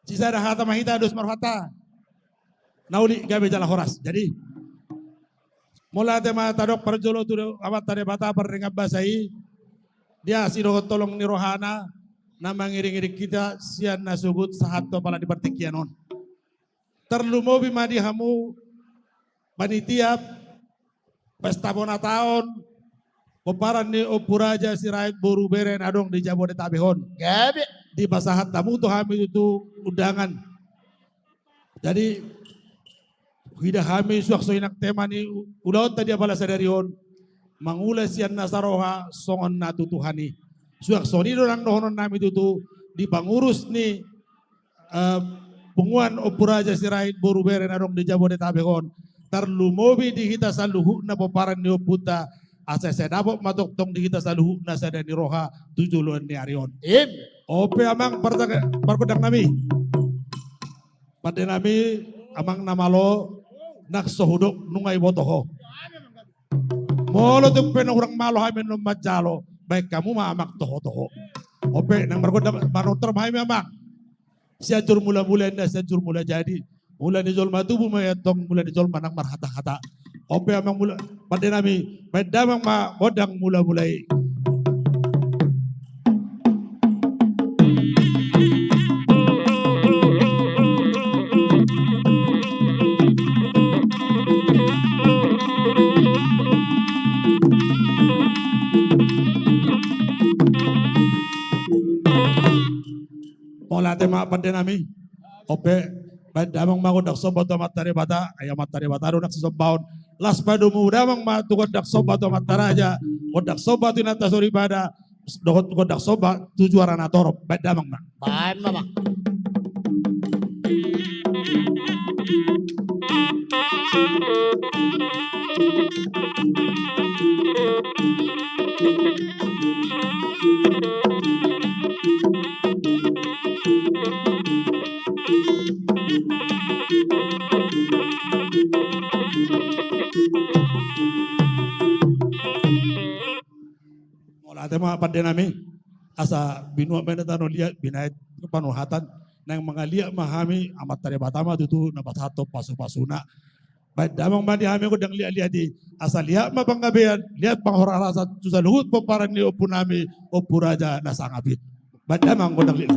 Sisada hata ma hita, dos ma rohanta. Na uli, gabe jala horas. Jadi mauliate ma tadok parjolo tu Amanta Debata pardenggan basa i, di asi dohot holong ni rohana na mangiring-iring hita sian na sogot sahat tu apala di partingkian on. Tarlumobi ma di hamu panitia pesta bona taon pomparan ni Ompu Raja Sirait boru bere na adong di Jabodetabek on. Gabe. Dipasahat hamu tu hami tutu undangan. Jadi huida hami suang songon i nang tema ni ulaonta di apala sadari on, mangula sian na saroha songon na tu Tuhan i. Suang songon i do nang dohonon nami tutu di pangurus ni eh, punguan Ompu Raja Sirait boru bere na adong di Jabodetabek on, tarlumobi di hita saluhutna pomparan ni ompunta, asa sai dapot ma tongtong di hita saluhutna sada ni roha tu joloan ni ari on. Im. On pe amang parta-, pargondang nami, pande nami, amang na malo, nang so hudok nunga iboto ho. Molo tung pe na hurang malo hami annon manjalo, baen hamu ma amang toho-toho. On pe nang margondang, manortor ma hami amang. Sianjur mula-mula inna, Sianjur mula jadi. Mula ni jolma tubu ma i antong, mula ni jolma nang marhata-hata. On pe amang mula, pande nami, baen damang ma gondang mula-mula i. Mauliate ma pande nami. On pe, baen damang ma gondang somba tu Amanta Debata, ai Amanta Debata do nang sisombaon. Laos padomu damang ma tu gondang somba tu amanta raja, gondang somba tu inanta soripada, dohot gondang somba tu juara na torop, baen damang ma. Baen ma, Bang. Mauliate ma pande nami, asa binuat ma inna tano liat, binahen panuhatan, naeng mangaliat ma hami, Amanta Debata ma tutu na pasahathon pasu-pasuna. Baen damang ma di hami gondang liat-liat i, asa liat ma panggabean, liat panghorasan tu saluhut pomparan ni ompu nami, Ompu Raja na sangap i. Baen damang gondang liat.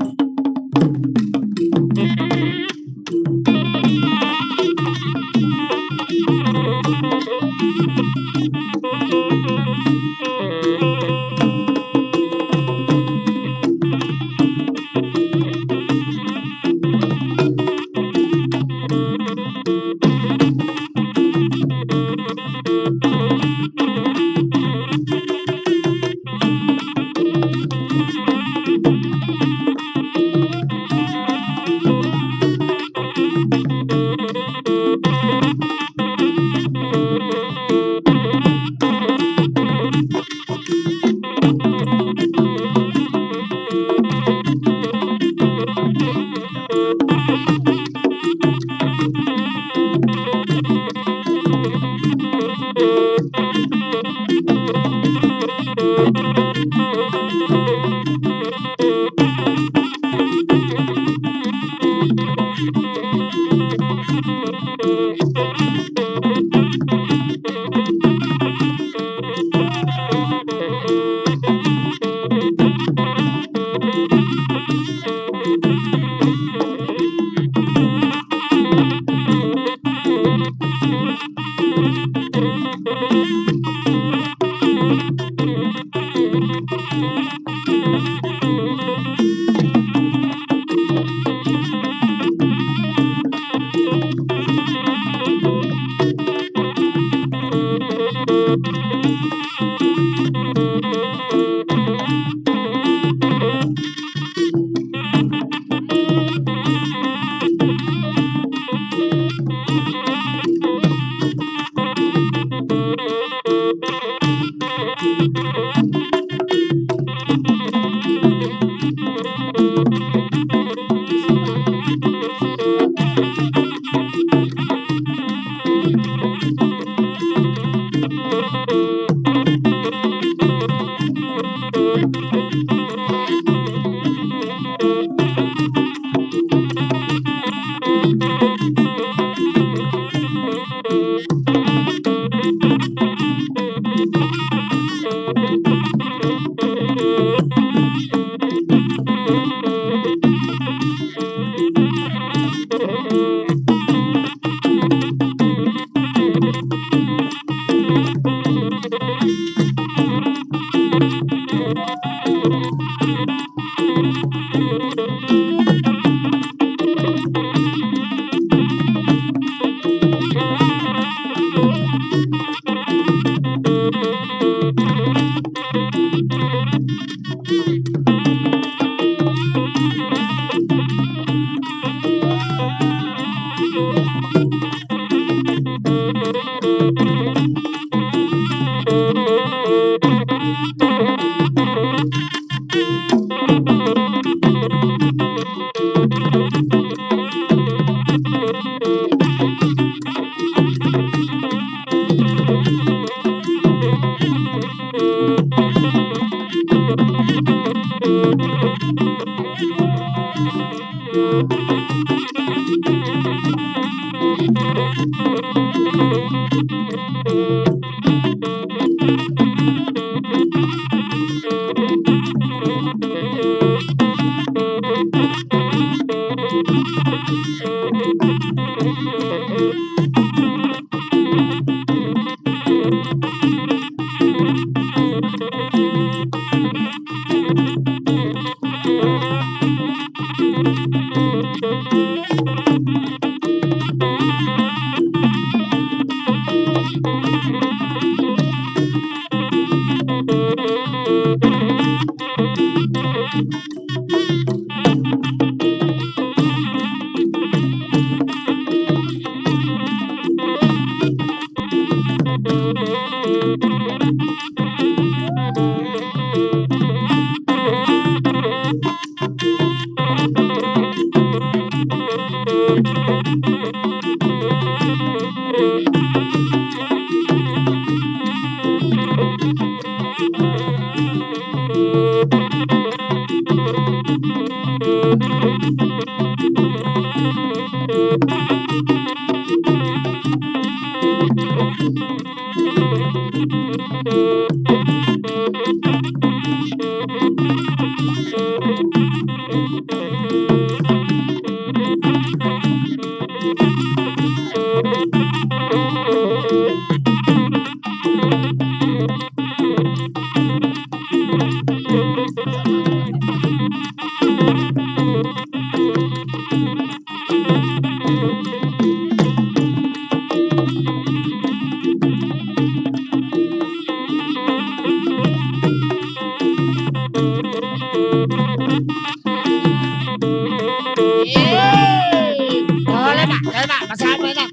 Ole ma, ole ma, pasahat ma inang.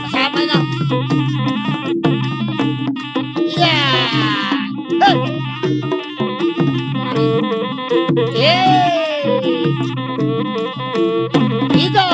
Pasahat ma inang. Iya. Hei. Hei. Ito.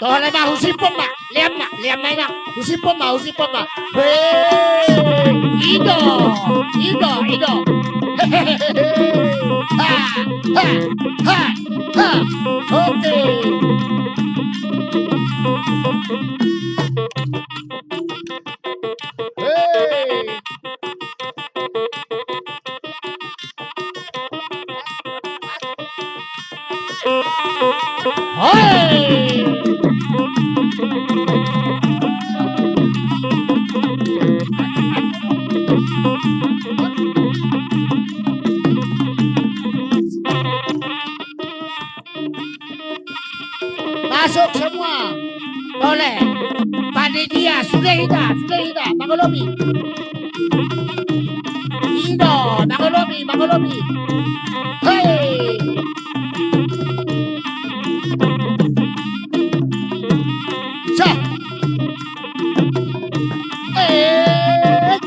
Tole ma, husiphon ma. Lean ma, lean ma, inang. Husiphon ma, husiphon ma. He. I do, i do, i do. Ha, ha, ha, ha. Oke. He. Masuk semua. Tole. Panitia, sude hita, sude hita. Mangolopi. I do, mangolopi, mangolopi. Hei. Sa. Eh.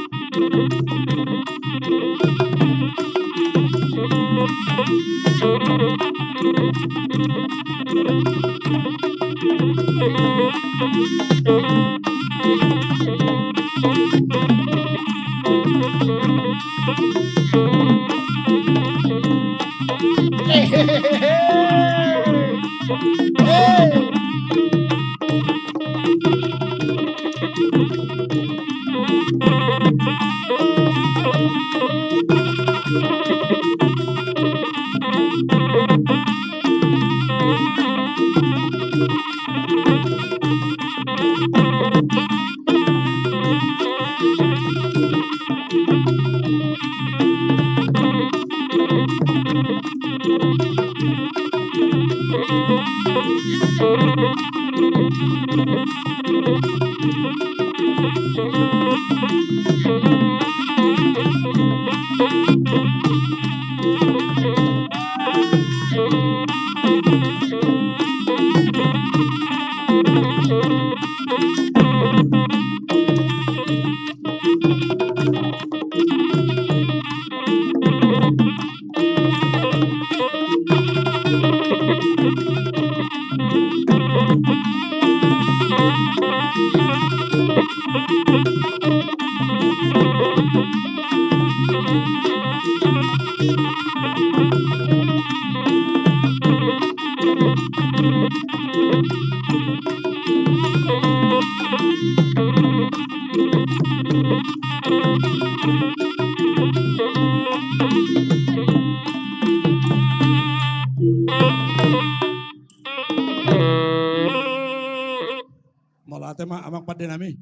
Mauliate ma, amang pande nami.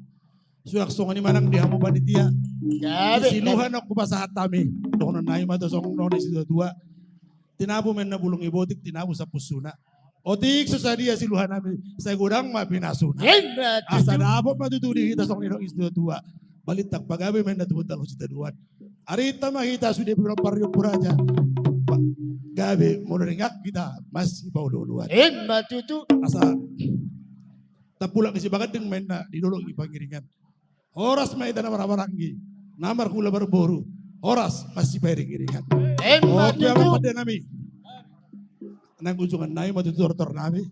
Suang songon i ma nang di hamu panitia. Gabe. Siluhan on hupasahat hami. Dohonon nami ma tu songon na nidok ni situatua. Tinapu ma inna bulung ni botik, tinapu sampusuna. Otik so sadia siluhan nami, sai godang ma pinasuna. Emma tutu. Asa dapot ma tutu di hita songon na nidok ni situatua. Balintang pagabe ma inna tu bontal husitadoan. Arinta ma hita sude pinompar ni Ompu Raja. Pa-, gabe molo ringan hita masipaolooloan. Emma tutu. Asa tampulak ni sibaganding ma inna di dolok ni Pangiringan. Horas ma hita na marhahamaranggi, na marhula marboru, horas masipairingiringan. Emma tutu. Oke, amang pande nami. Nang ujungan nami ma tutu tortor nami.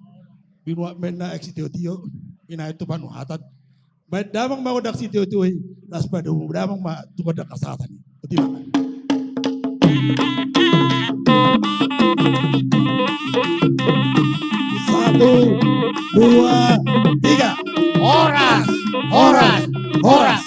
Binuat ma inna aek sitiotio, binahen tu panuhatan. Baen damang ma gondang sitiotio i, laos padomu damang ma tu gondang hasahatan i. Otima. Satu, dua, tiga. Horas, horas, horas.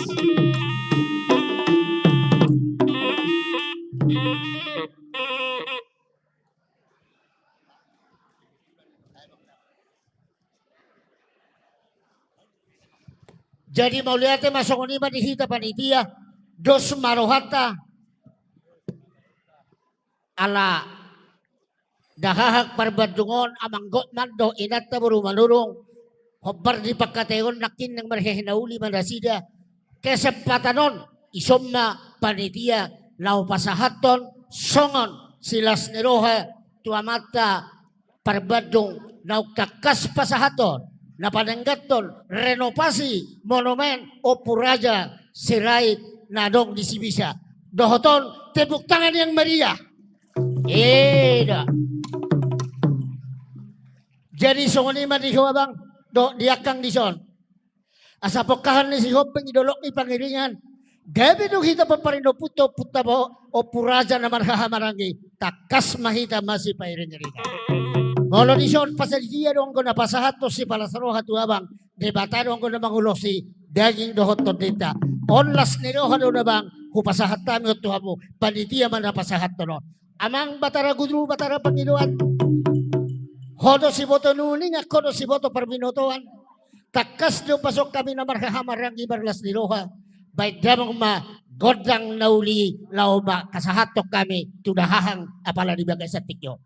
Jadi mauliate ma, songon i ma di hita panitia, dos ma rohanta. Ala dahahak parbandung on, amang Gotman dohot inanta boru Manurung, hombar di pangkataion nangkin naeng marhehe na uli ma nasida. Kesempatan on, dison ma panitia laho pasahathon songon silas ni roha tu amanta parbandung naung tangkas pasahathon, na panengganhon renovasi monumen Ompu Raja Sirait na adong di Sibisa. Dohot on tepuk tangan yang meriah. Eda. Jadi songon i ma di ho, abang. dohot di angkang dison. Asa pongkahan ni Sihombing i dolok ni Pangiringan. Gabe do hita pomparan ni ompunta, ompunta, Ompu Raja na marhahamaranggi, tangkas ma hita masipairingiringan. Molo dison, panitia do anggo na pasahathon sipalas roha tu abang, Debata do anggo na mangulosi daging dohot tondinta. On las ni roha do na bang hupasahat hami on tu hamu, panitia ma na pasahathon on. Amang Batara Guru, Batara Pangidoan, ho do siboto ni uningan, ho do siboto parbinotoan. Tangkas do pasok hami na marhahamaranggi marlas ni roha. Baen damang ma gondang na uli, laho ma pasahathon hami tu dahahang apala di bagasan tingki on.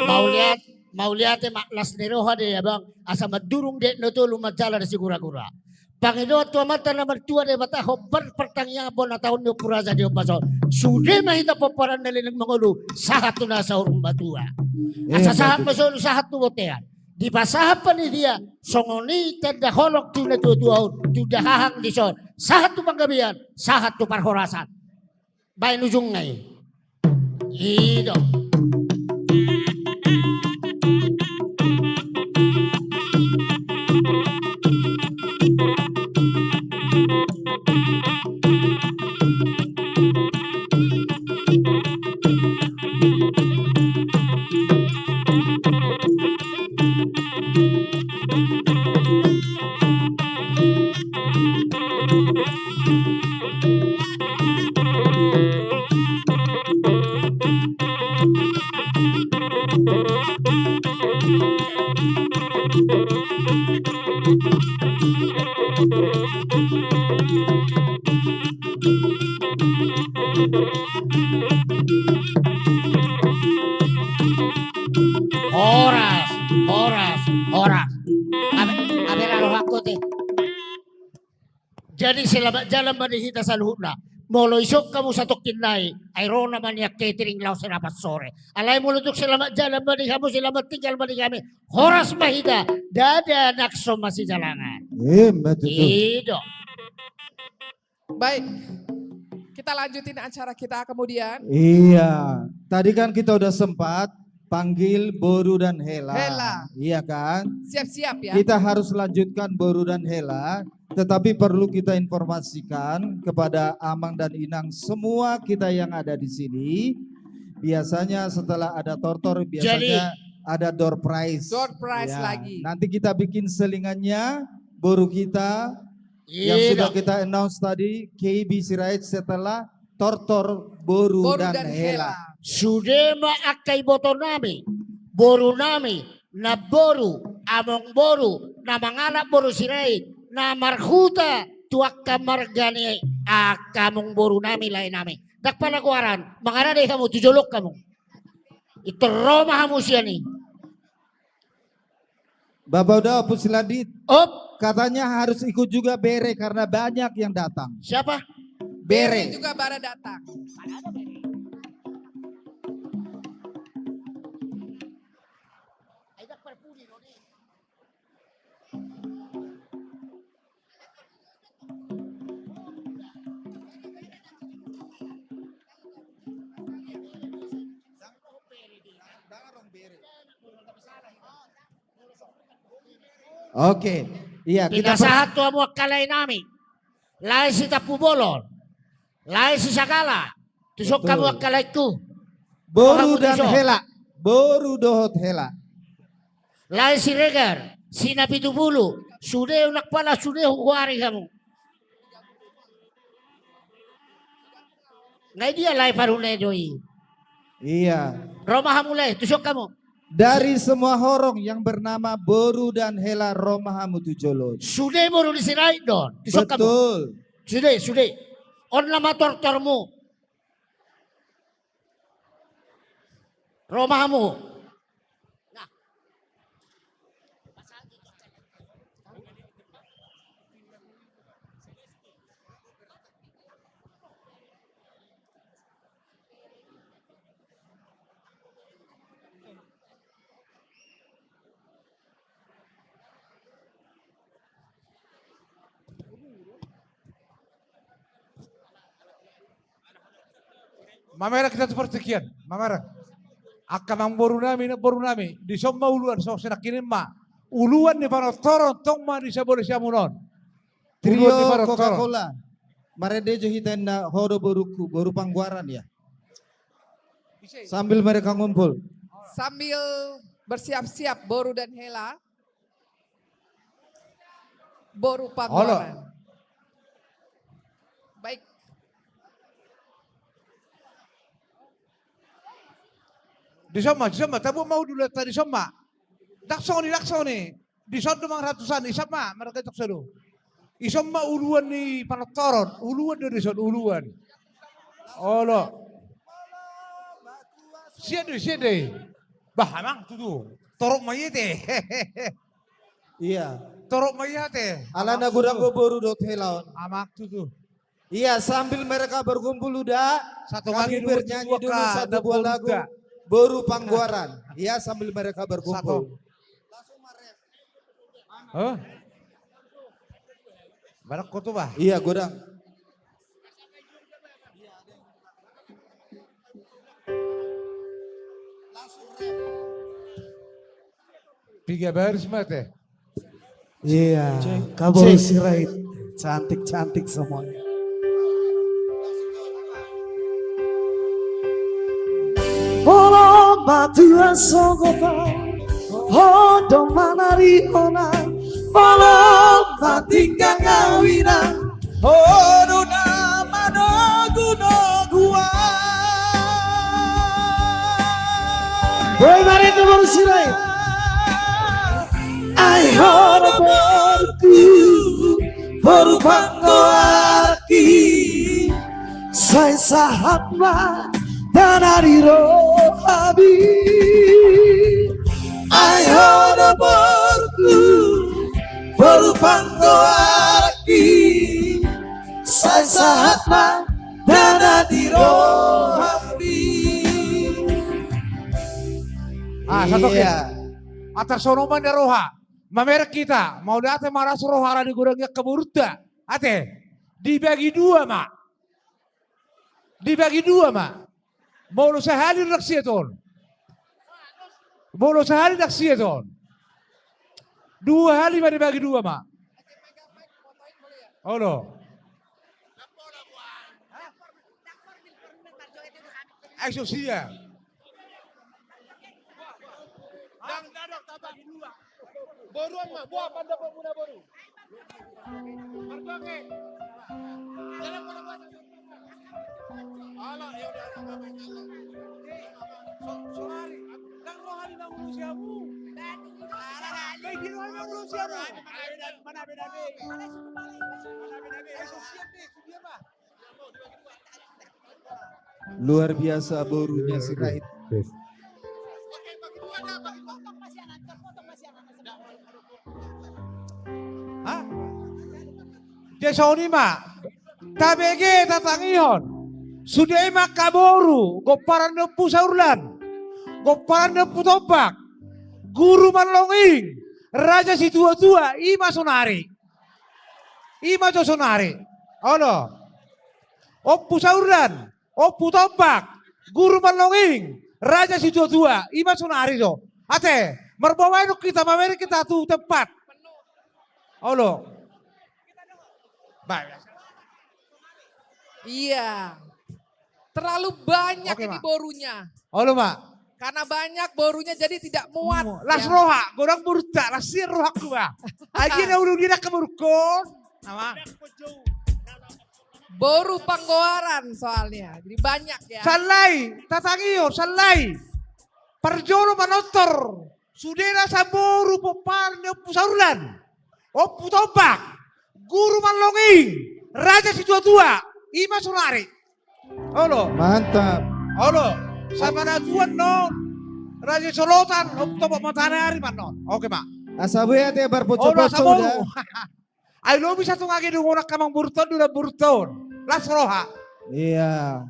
Mauliate, mauliate ma, las ni roha do i abang, asa mandurung di aek na tolu, manjala di siguragura. Pangidoan tu Amanta na martua Debata, hombar partangiangan bona taon ni Ompu Raja di ombas on. Sude ma hita pomparan na leleng mangolu, sahat tu na saur matua. Asa sahat ma solu, sahat tu bontean. Dipasahat panitia songon i tanda holong tu natuatua on, tu dahahang dison, sahat tu panggabean, sahat tu parhorasan. Baen ujungna i. I do. Horas, horas, horas. Abe, abe, lalu hakku te. Jadi selamat jalan ma di hita saluhutna. Molo ison hamu satongkin nai, ai ro nama nian catering laho serapan sore. Alai molo tung selamat jalan ma di hamu, selamat tinggal ma di hami. Horas ma hita, ndada nangso masijalangan. Ima tutu. I do. Baik. Kita lanjutin acara kita kemudian. Iya. Tadi kan kita udah sempat panggil Boru dan Hela. Hela. Iya kan? Siap-siap ya. Kita harus lanjutkan Boru dan Hela, tetapi perlu kita informasikan kepada Amang dan Inang semua kita yang ada di sini. Biasanya setelah ada tortor, biasanya ada door prize. Door prize lagi. Ya, nanti kita bikin selingannya, Boru kita yang sudah kita announce tadi, K B Sirait, setelah tortor Boru dan Hela. Sude ma angka ibotonami, borunami, namboru, amongboru, na mangalap boru Sirait, na marhuta tu angka marga ni angka amongborunami, laenami. Ndang pala goaran, mangarade hamu, tu jolo hamu. Intor ro ma hamu sian i. Bapak Uda, Opus Silandit. Op. Katanya harus ikut juga Bere karena banyak yang datang. Siapa? Bere. Bere juga bara datang. Oke. Iya, kita sahat tu hamu angka lae nami. Lae Sitampubolon. Lae Sisagala. Tuson hamu angka laengku. Boru dan hela. Boru dohot hela. Lae Siregar, Sinapitupulu, sude unang pala sude huari hamu. Ngai dia lae Parhunai do i. Iya. Ro ma hamu lae, tuson hamu. Dari semua horong yang bernama Boru dan Hela, ro ma hamu tu jolo. Sude boru ni Sirait do on, tuson hamu. Betul. Sude, sude. On nama tortormu. Ro ma hamu. Mamereng hita tu partingkian, mamereng. Angka amangboru nami, namboru nami, dison ma uluan, songon sinangkining ma. Uluan ni panortoron, tong ma di sabole siamun on. Uluan ni panortoron. Trio Coca-Cola. Marende jo hita inna, ho do borungku, boru Panggoaran ya. Sambil mereka ngumpul. Sambil bersiap-siap boru dan hela. Boru Panggoaran. Baik. Dison ma, dison ma, tabuat ma udulanta dison ma. Ndang songon i, ndang songon i. Dison do mangaratusan, isap ma, marga joksa do. Ison ma uluan ni panortoron, uluan do dison, uluan. Olo. Sian do, sian do. Bah, amang tutu. Torop ma i ate. Iya. Torop ma i ate. Alana godang do boru dohot hela on. Amang tutu. Iya, sambil mereka berkumpul, Uda, kami bernyanyi dulu satu buah lagu Boru Panggoaran. Iya, sambil mereka berkumpul. Hah? Barang kau tuh, bah. Iya, godang. Piga baris mate. Iya, kabar Sirait. Cantik-cantik semuanya. Olo ma tuan sogot au, ho do manari onan. Olo ma tinggang au inang, ho do na manogunogu au. Boi marende boru Sirait. Ai ho do borungku, boru Panggoaran, sai sahat ma dana di rohami. Ai ho do borungku, boru Panggoaran, sai sahat ma dana di rohami. Ah, satu. Iya. Atas songon on ma na roha. Mamereng hita, mauliate ma las roha ala ni godang ni angka borunta. Ate, dibagi dua ma. Dibagi dua ma. Molo sahali ndang siat on. Molo sahali ndang siat on. Dua hali ma dibagi dua ma. Olo. Ai so siap. Ndang, ndang, ndang, tabagi dua. Boru on ma, boha pandapotmuna boru? Margoke. Jalan boru on. Alah, ya udah, alah, alah, alah. So, so hari, ndang roha ni na urusi hamu. Ndang roha ni na urusi hamu. Mana beda, beda. Mana beda, beda. Ai so siap deh, so siap, bah. Luar biasa borunya Sirait. Ha? Jadi songon i ma, tabege, tatangihon. Sude ma angka boru, gomparan ni Ompu Saurlan, gomparan ni Ompu Tombak, Guru Marlonging, Raja Situatua, i ma sonari. I ma jo sonari. Olo. Ompu Saurlan, Ompu Tombak, Guru Marlonging, Raja Situatua, i ma sonari jo. Ate, marboa baenon hita, mamereng hita tu tempat. Olo. Baik. Iya. Terlalu banyak. Oke, ini, Ma. Borunya. Olo, Ma. Karena banyak borunya, jadi tidak muat. Las, ya. Roha, godang borunta, las sian rohangku, Ma. Akhirnya ulung dinak ke borungkon. Nama? Boru Panggoaran soalnya. Jadi banyak, ya. Sallai, tatangihon, sallai. Parjolo manortor. Sude na saboru pomparan ni Ompu Saurlan, Ompu Tombak, Guru Marlonging, Raja Situatua, i ma sonari. Olo. Mantap. Olo. Samanatuan non, Raja Solotan, Ompu Tombak Mataniari ma non. Oke, Ma. Asa boi ate, olo, marpoco-poco asa boru. Ai lobi satonga gedung on angka amangborunta on, dua amangborunta on. Las roha. Iya.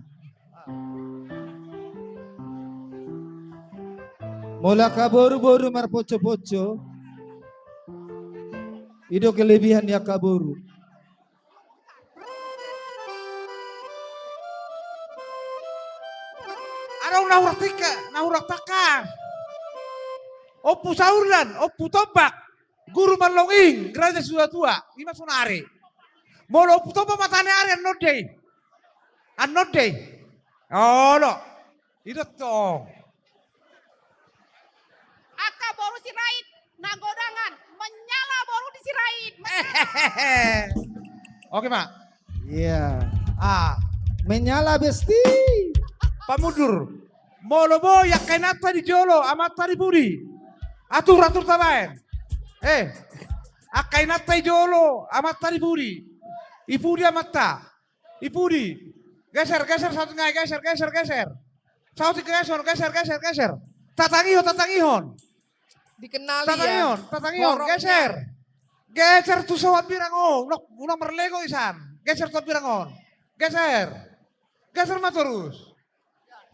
Molo angka boru-boru marpoco-poco, i do kelebihan ni angka boru. Adong na hurang tingka, na hurang tangkas. Ompu Saurlan, Ompu Tombak, Guru Marlonging, Raja Situatua, i ma sonari. Molo Ompu Tombak Mataniari, annon do i. Annon do i. Olo. I do tong. Angka boru Sirait, na godangan, menyala boru di Sirait, menyala. Oke, Ma. Iya. Ah. Menyala, Besti. Pamundur. Molo boi angka inanta di jolo, amanta di pudi. Atur, atur tabaen. Eh, angka inanta di jolo, amanta di pudi. I pudi amanta. I pudi. Geser, geser, saut ngai, geser, geser, geser. Saut i geser, geser, geser, geser. Tatangihon, tatangihon. Dikenali, ya. Tatangihon, tatangihon, boroknya. Geser. Geser tu so hambirang on. Unang, unang marlego isan. Geser tu hambirang on. Geser. Geser ma torus.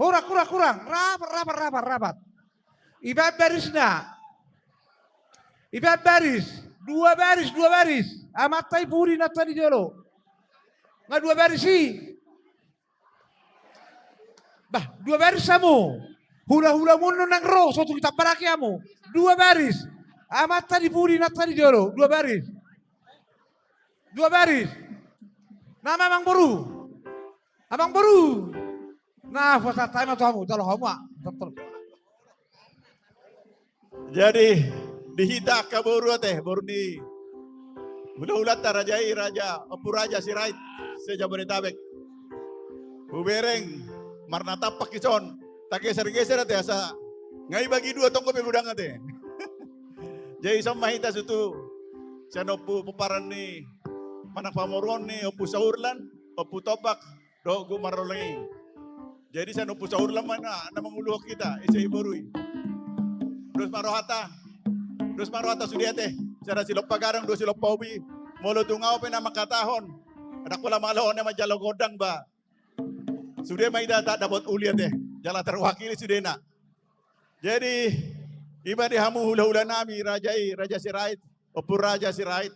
Hurang, hurang, hurang. Rapat, rapat, rapat, rapat. Ibaen barisna. Ibaen baris. Dua baris, dua baris. Amanta i pudi, inanta di jolo. Nga dua baris i. Bah, dua baris hamu. Hula-hulamu on nang ro, so tung itambaraki hamu. Dua baris. Amanta di pudi, inanta di jolo. Dua baris. Dua baris. Nama, amangboru? Amangboru. Nah, pasahat hami ma tu hamu, jalo hamu, ah. Jadi, di hita angka boru ate, boru ni hula-hulanta raja i, raja, Ompu Raja Sirait, se-Jabodetabek. Hubereng, marnatampak i son, tageser-geser ate, asa nga ibagi dua tong dope godang ate. Jadi, son ma hita sutu, sian ompu pomparan ni manang pamoruon ni Ompu Saurlan, Ompu Tombak, dohot Guru Marlonging. Jadi sian Ompu Saurlan ma na, na manguluhon hita, ise i boru i. Dos ma rohanta, dos ma rohanta sude ate, sada silompa gadang, dua silompa ubi. Molo tung ahu pe na mangkatahon, ndang pola malo on na manjalo gondang ba. Sude ma hita dapot uli ate, jala terwakili sudena. Jadi, i ma di hamu hula-hula nami, raja i, Raja Sirait, Ompu Raja Sirait.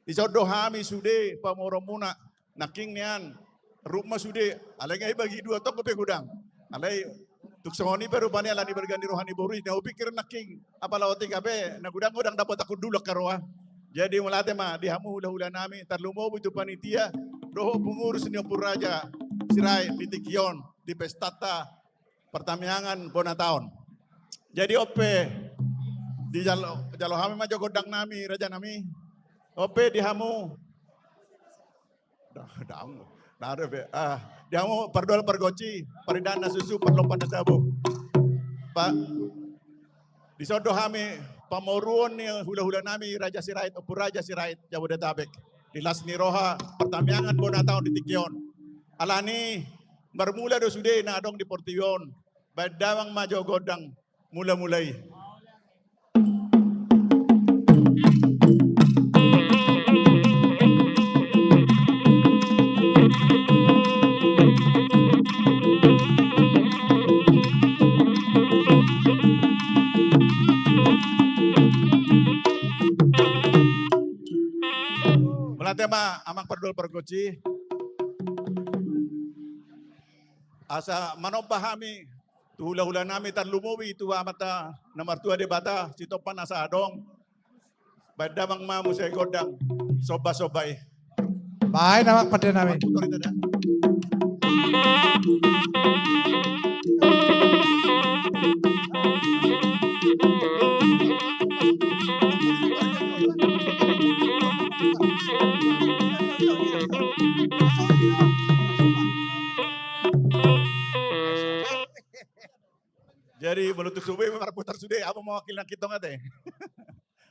Dison do hami sude pamoruonmuna, nangkin nian, rap ma sude, alai nga ibagi dua tong dope godang. Alai, tung songon i pe rupani ala ni balga ni roha ni boru i, na hupikir nangkin, apala otik hape, na godang-godang dapot angka hundul angka roha. Jadi, mauliate ma, di hamu hula-hula nami, tarlumobi tu panitia, dohot pengurus ni Ompu Raja Sirait, di tingki on, di pestanta, Partamiangan bona taon. Jadi on pe, dijalo, jalo hami ma jo gondang nami, raja nami. On pe di hamu. Da, daong. Nada be. Ah, di hamu pardoal pargonsi, parindahan na susu, parlompan na jabu. Pak, dison do hami pamoruon ni hula-hula nami, Raja Sirait, Ompu Raja Sirait, Jabodetabek. Di las ni roha, partamiangan bona taon di tingki on. Alani, marmula do sude na adong di portibi on. Baen damang ma jo gondang. mula-mula i. Mauliate ma amang pardohot pargonsi. Asa manomba hami tu hula-hula nami tarlumobi tu Amanta na martua Debata sitompa nasa adong. Baen damang ma muse gondang somba-somba i. Baen damang pande nami. Jadi molo tung so boi marputar sude, ahu ma mewakili nangkin tong ate.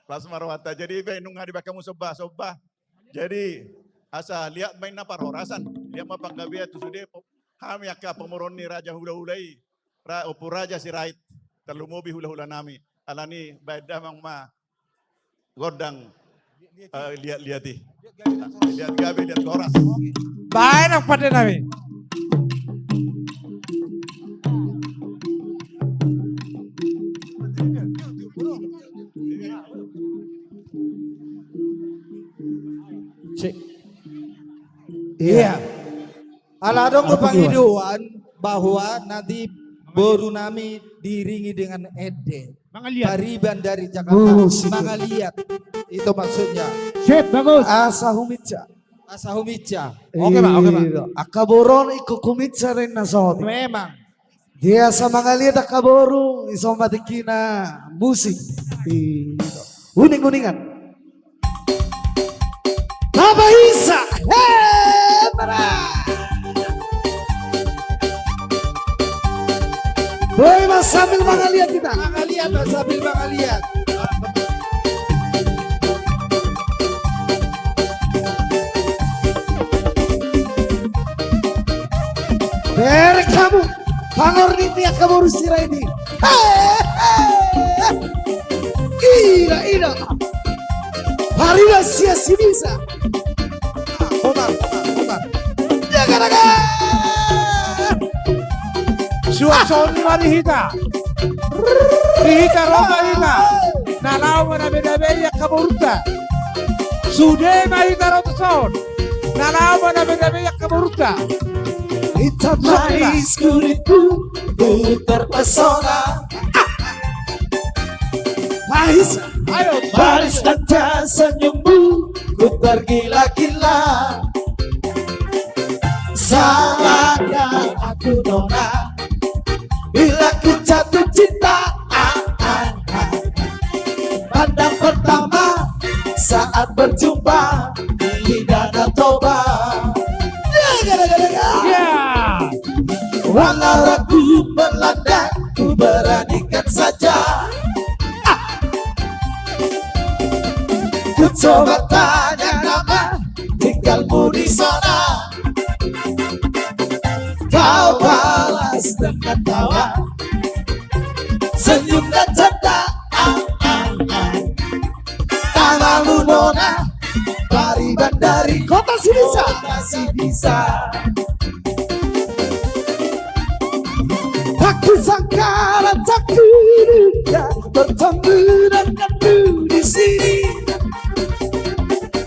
Las ma rohanta. Jadi baen nunga dibaen hamu somba-somba. Jadi asa liat ma inna parhorasan, liat ma panggabean tu sude, hami angka pamoruon ni raja hula-hula i, Ompu Raja Sirait, tarlumobi hula-hula nami. Alani baen damang ma gondang, liat-liat i. Liat gabe liat horas. Baen damang pande nami. Ia. Ala adong do pangidoan bahwa nanti boru nami diiringi dengan ende. Mangaliat. Pariban dari Jakarta. Mangaliat. Itu maksudnya. Sip, bagus. Asa humica. Asa humica. Oke, Pak, oke, Pak. Angka boru on ingkon humica do inna saotik. Memang. Dia asa mangaliat angka boru, ison ma tingkina musik. Uning-uningan. Tamba hisa. He, mana? Boi ma sambil mangaliat hita. Mangaliat ma sambil mangaliat. Bereng hamu. Pangornit ni angka boru Sirait i. Ida, ida. Pariban sian Sibisa. Putar, putar, putar. Daga, daga. Suang songon i ma di hita. Di hita ro ma hita. Na laho manabe-nabe angka borunta. Sude ma hita ro tu son. Na laho manabe-nabe angka borunta. Hitam manis kulitku, ku terpesona. Manis, ayo. Manis dan senyummu, ku tergila-gila. Salahkah aku nona, bila ku jatuh cinta? Ah, ah, ah. Pandang pertama saat berjumpa di Danau Toba. Ya, gara-gara. Ya. Walau ragu melanda, ku beranikan saja. Ah. Ku coba tanya nama, tinggalmu di sana. Kau balas dengan tawa, senyum dan canda. Ah, ah, ah. Tanganmu nona, pariban dari kota Sibisa. Kota Sibisa. Tak kusangka dan tak kuduga bertemu denganmu di sini.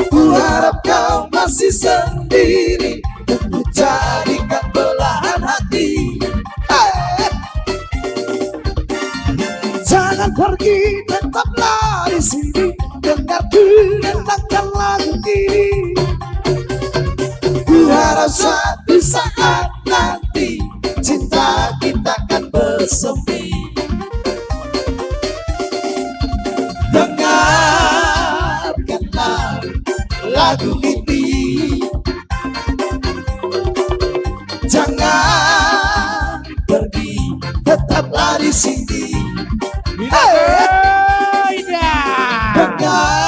Ku harap kau masih sendiri, dan ku jadikan belahan hati. Eh. Jangan pergi, tetaplah di sini. Dengar ku denangkan lagu ini. Ku harap suatu saat nanti cinta kita kan bersemi. Dengarkanlah lagu ini. Jangan pergi, tetaplah di sini. Ida, hey! Ida. Dengarkanlah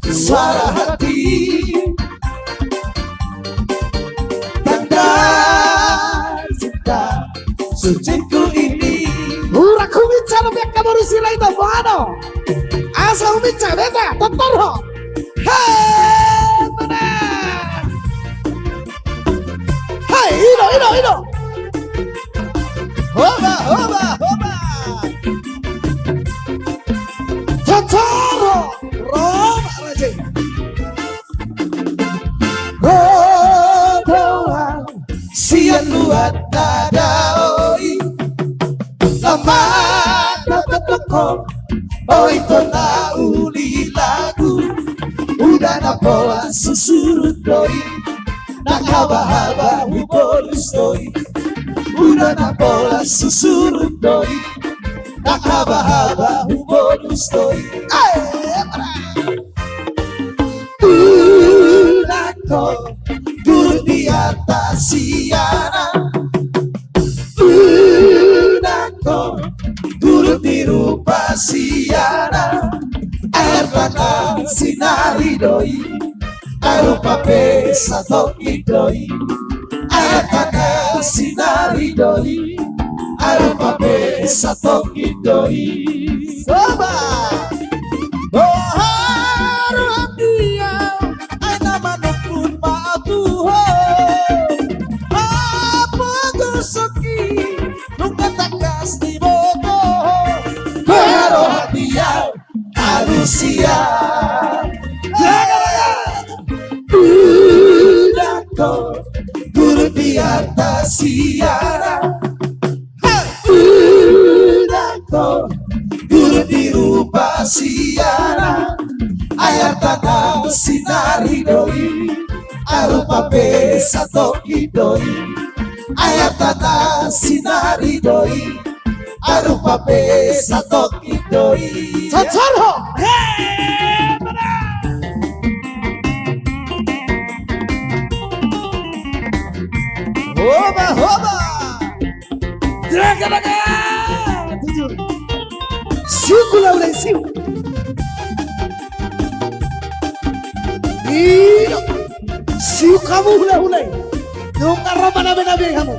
suara hati. Tanda cinta Silahi, tambahano. Asa humincang beta, totor ho. Hei, mana? Hei, ido, ido, ido. Hoba, hoba, hoba. Totor ho. Roma raja. Rodoan sian luat na daoi. Lambat na patokko, oi tona uli lagu. Uda na pola susurut doi. Nang habahaba hubolus doi. Uda na pola susurut doi. Nang habahaba hubolus doi. Ae, para. Unang ho gurut di atas siana. Unang ho gurut di rupa siana. Air tana sinari doi. Air rupa pe satongkin doi. Air tana sinari doi. Air rupa pe satongkin doi. Soba. Boha roham dia, ai na manungkun ma au tu ho. Hapogoson i, nunga tangkas diboto ho. Boha roham dia, alusia. Unang ho gurut di atas siana. Unang ho gurut di rupa siana. Air tana sinari doi. Air rupa pe satongkin doi. Air tana sinari doi. Air rupa pe satongkin doi. Totor ho. He, mana? Hoba, hoba. Daga, daga. Tujuh. Siuk hula-hula, siuk. Iyo. Siuk hamu hula-hula. Nunga ro manabe-nabe hamu.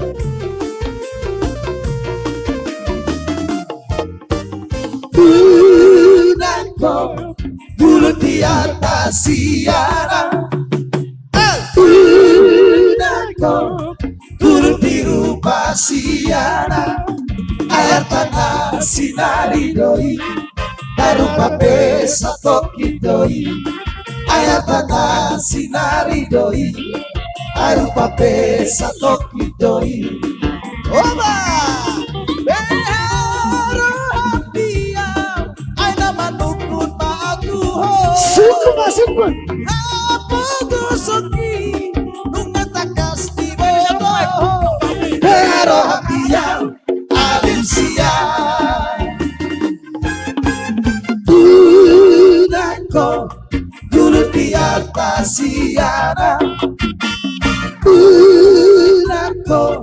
Unang ho gurut di atas siana. Unang ho gurut di rupa siana. Air tana sinari doi. Air rupa pe satongkin doi. Air tana sinari doi. Air rupa pe satongkin doi. Oba! Boha roham dia, ai na manungkun ma au tu ho. Sungkun ma, sungkun. Hapogoson i, nunga tangkas diboto ho. Boha roham dia, alusia. Unang ho gurut di atas siana. Unang ho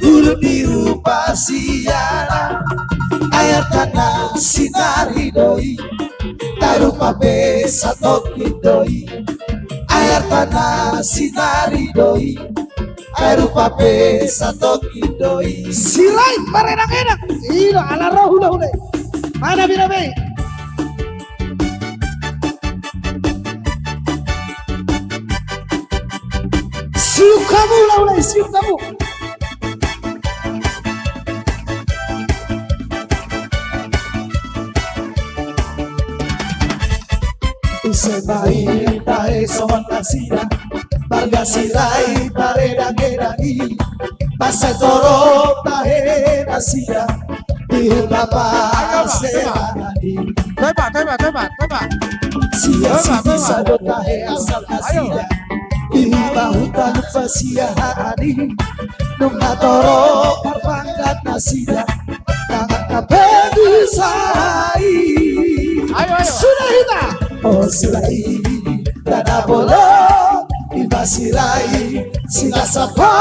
gurut di rupa siana. Air tana sinari doi. Air rupa pe satongkin doi. Air tana sinari doi. Air rupa pe satongkin doi. Sirai marenang-enang. Ido ala ro hula-hula. Manabe-nabe. Siuk hamu hula-hula, siuk hamu. Ise ma i tahe songon nasida, marga Sirait taredang-edang i, mansai torop tahe nasida, di huta parseana i. Teba, teba, teba, teba. Sian sitisa do tahe asal nasida, di huta Lumban Siahaan i, nunga torop parpangkat nasida. Tangan na pe bisa i. Ayo, ayo. Sude hita. O Sirait, dada bolon, ima Sirait, silasap ho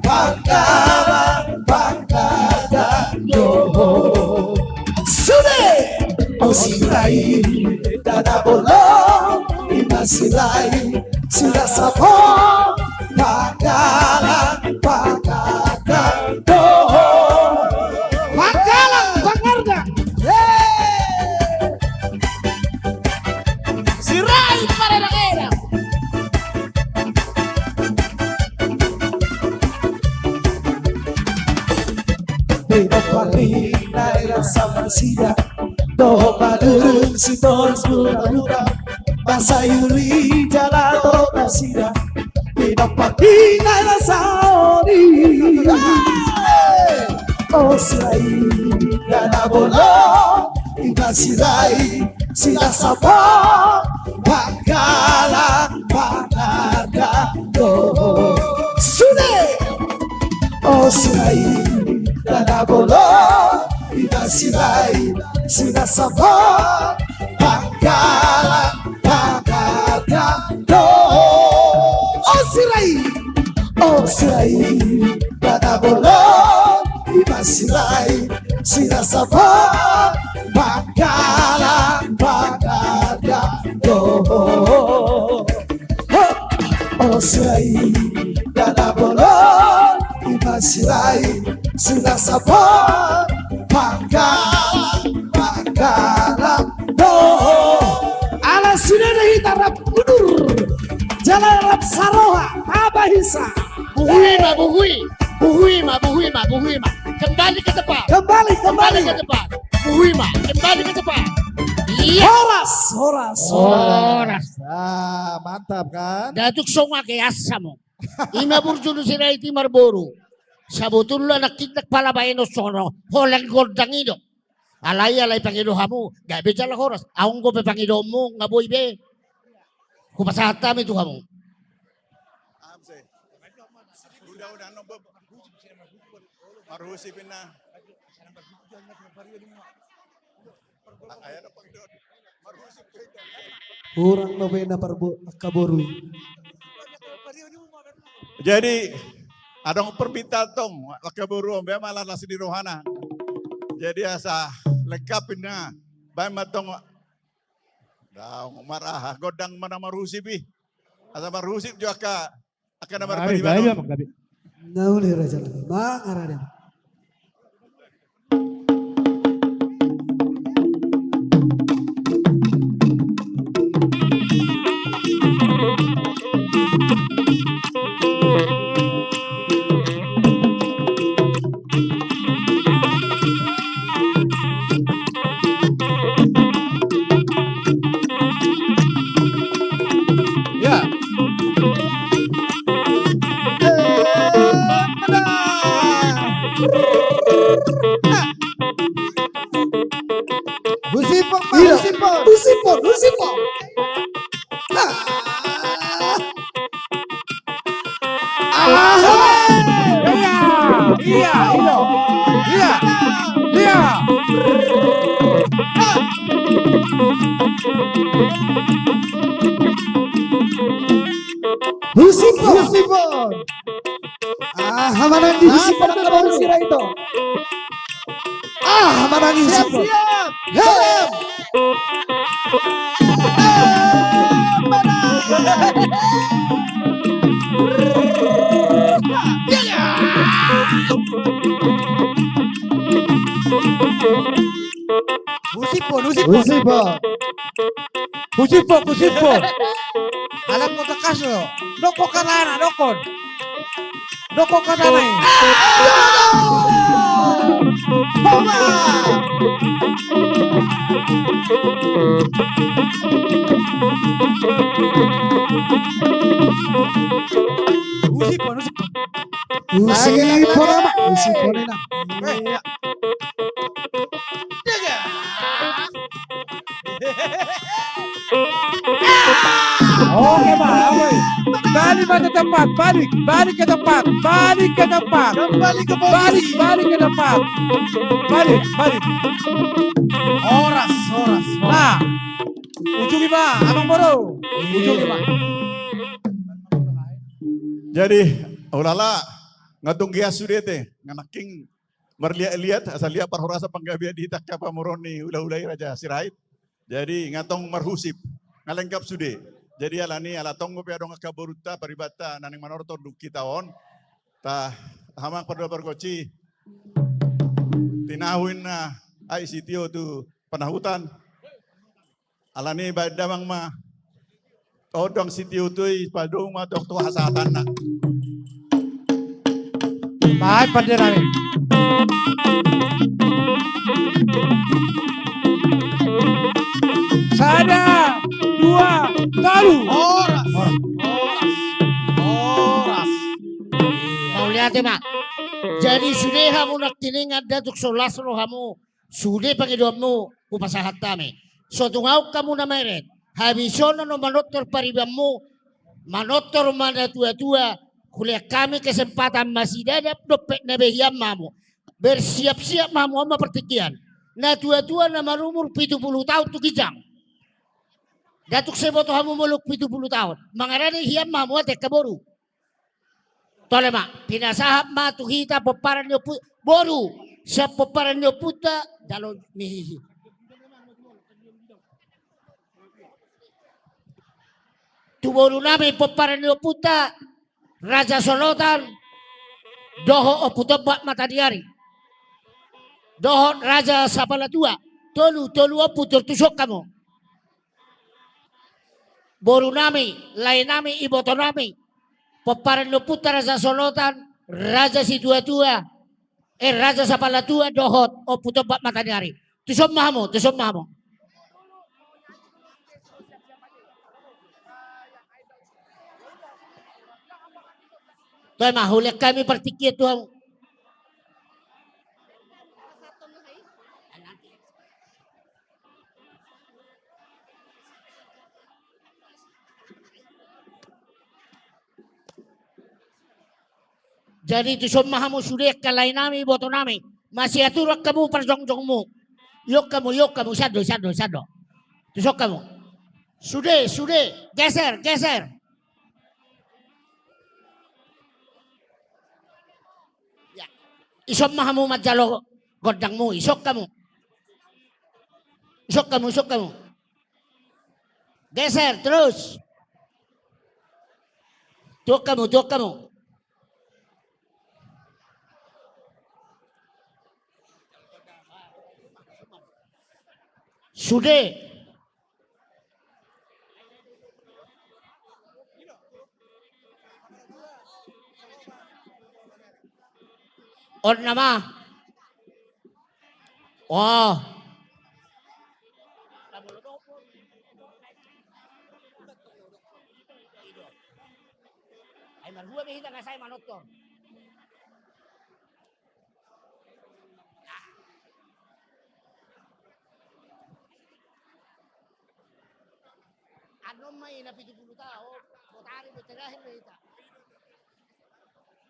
Pangkalan, Pangkalan do ho. Sude. O Sirait, dada bolon, ima Sirait, silasap ho Pangkalan, Pangkalan do ho. Pangkalan, Pangardang. Paling nai rasa masida dohot madurung sitoris buka-buka. Masayuri jala dohot nasida di tempat inai rasa ori. O Sirait, dana bolon, ima Sirait, sila sapot, panggalang, pangarda, dohot sude. O Sirait, dana bolon, ima Sirait, sila sapot, panggalang, pangarda, dohot. O Sirait, o Sirait, dana bolon, ima Sirait, sila sapot, panggalang, pangarda, dohot. O Sirait, dana bolon, ima Sirait, sila sapot, panggalang, panggalang, dohot. Ala sude do hita rap udur jala rap saroha, taba hisa. Buhu i ma, buhu i. Buhu i ma, buhu i ma, buhu i ma. Kembali ke tempat. Kembali, kembali. Kembali ke tempat. Buhu i ma, kembali ke tempat. Iya. Horas, horas, horas. Horas. Ah, mantap kan? Datuk songa ke asa mo. Ima burju ni Sirait i marboru. Sabotulna nangkin ndang pala baenon songon holeng gondang i do. Alai, alai pangido hamu, gabe jala horas. Ahu anggo pe pangidoonmu nga boi be. Hupasahat hami tu hamu. Marhusip inna. Hurang do pe na parbo-, angka boru i. Jadi, adong permintaan tong, angka boru on, be ma las ni rohana. Jadi, asa lengkap inna, baen ma tong, daong maraha, gondang ma na marhusip i. Asa marhusip jo angka Angka na marpadibanon. Gabe, gabe. Nauli raja lagi mangarade. Ya. Husipon, Pak, iya. Husipon. Husipon, husipon. Ah. Aha! Iya, iya, iya. Iya, iya. Husipon. Husipon. Ah, manang di husipon na baru sira itu. Ah, manang di husipon. Siap, siap. Hem. Husipon, husipon. Husipon. Husipon, husipon. Alam kota kaso. Dokon katana, dokon. Dokon katana i. Husipon, husipon. Husipon nama, husipon nama. Iya. Oke, Pak. Oke. Balik ma ke tempat, balik, balik ke tempat, balik ke tempat. Kembali ke posisi. Balik, balik ke tempat. Balik, balik. Horas, horas, horas. Nah, ujungi ma, Amang Boru. Ujungi ma. Jadi, ulala, nga tung gias sude te, nga nangkin marliat-liat, asa liat parhorasan panggabean di hita angka pamoruon ni hulahula i Raja Sirait. Jadi, nga tong marhusip, nga lengkap sude. Jadi, alani, ala tong dope adong angka borunta, paribanonta, na naeng manortor dung hita on. Tahe ma pardua pargonsi. Tinahu inna, ai sitio tu panahutan. Alani baen damang ma. Tondong sitio tu i, padomu ma tong tu hasahatanna. Baik, pande nami. Sada, dua, tolu. Horas. Horas. Horas. Mauliate ma. Jadi sude hamu nangkiningan, ndang tung so las rohamu. Sude pangidoanmu hupasahat hami. So tung adong hamu na meret, habis on annon manortor paribanmu, manortor ma natuatua, hulean hami kesempatan masidalan dope na behian ma hamu. Bersiap-siap ma hamu, on ma partingkian. Natuatua na marumur pitu pulu taon tu ginjang. Ndang tung sai diboto hamu molo pitu pulu taon. Mangarade hian ma hamu ate angka boru. Tole ma, pinasahat ma tu hita pomparan ni ompu, boru, sian pomparan ni ompunta, jalo mihihi. Tu boru nami pomparan ni ompunta, Raja Solotan, dohot Ompu Tombak Mataniari. Dohot Raja Sapala Tua, tolu, tolu ompu, tor tuson hamu. Boru nami, lae nami, iboto nami. Pomparan ni ompunta Raja Solotan, Raja Situatua, eh, Raja Sapala Tua, dohot Ompu Tombak Mataniari. Tuson ma hamu, tuson ma hamu. Toe ma, hulean hami partingkian tu hamu. Jadi tuson ma hamu sude angka lae nami, iboto nami. Masiatur angka hamu parjongjongmu. Iok hamu, iok hamu, sando, sando, sando. Tuson hamu. Sude, sude, geser, geser. Ya. Ison ma hamu manjalo gondangmu, ison hamu. Ison hamu, ison hamu. Geser terus. Tuok hamu, tuok hamu. Sude. On nama. Oh. Ai marhua be hita nga sai manortor. Annon ma i na pitu pulu taon, botari be terakhir be hita.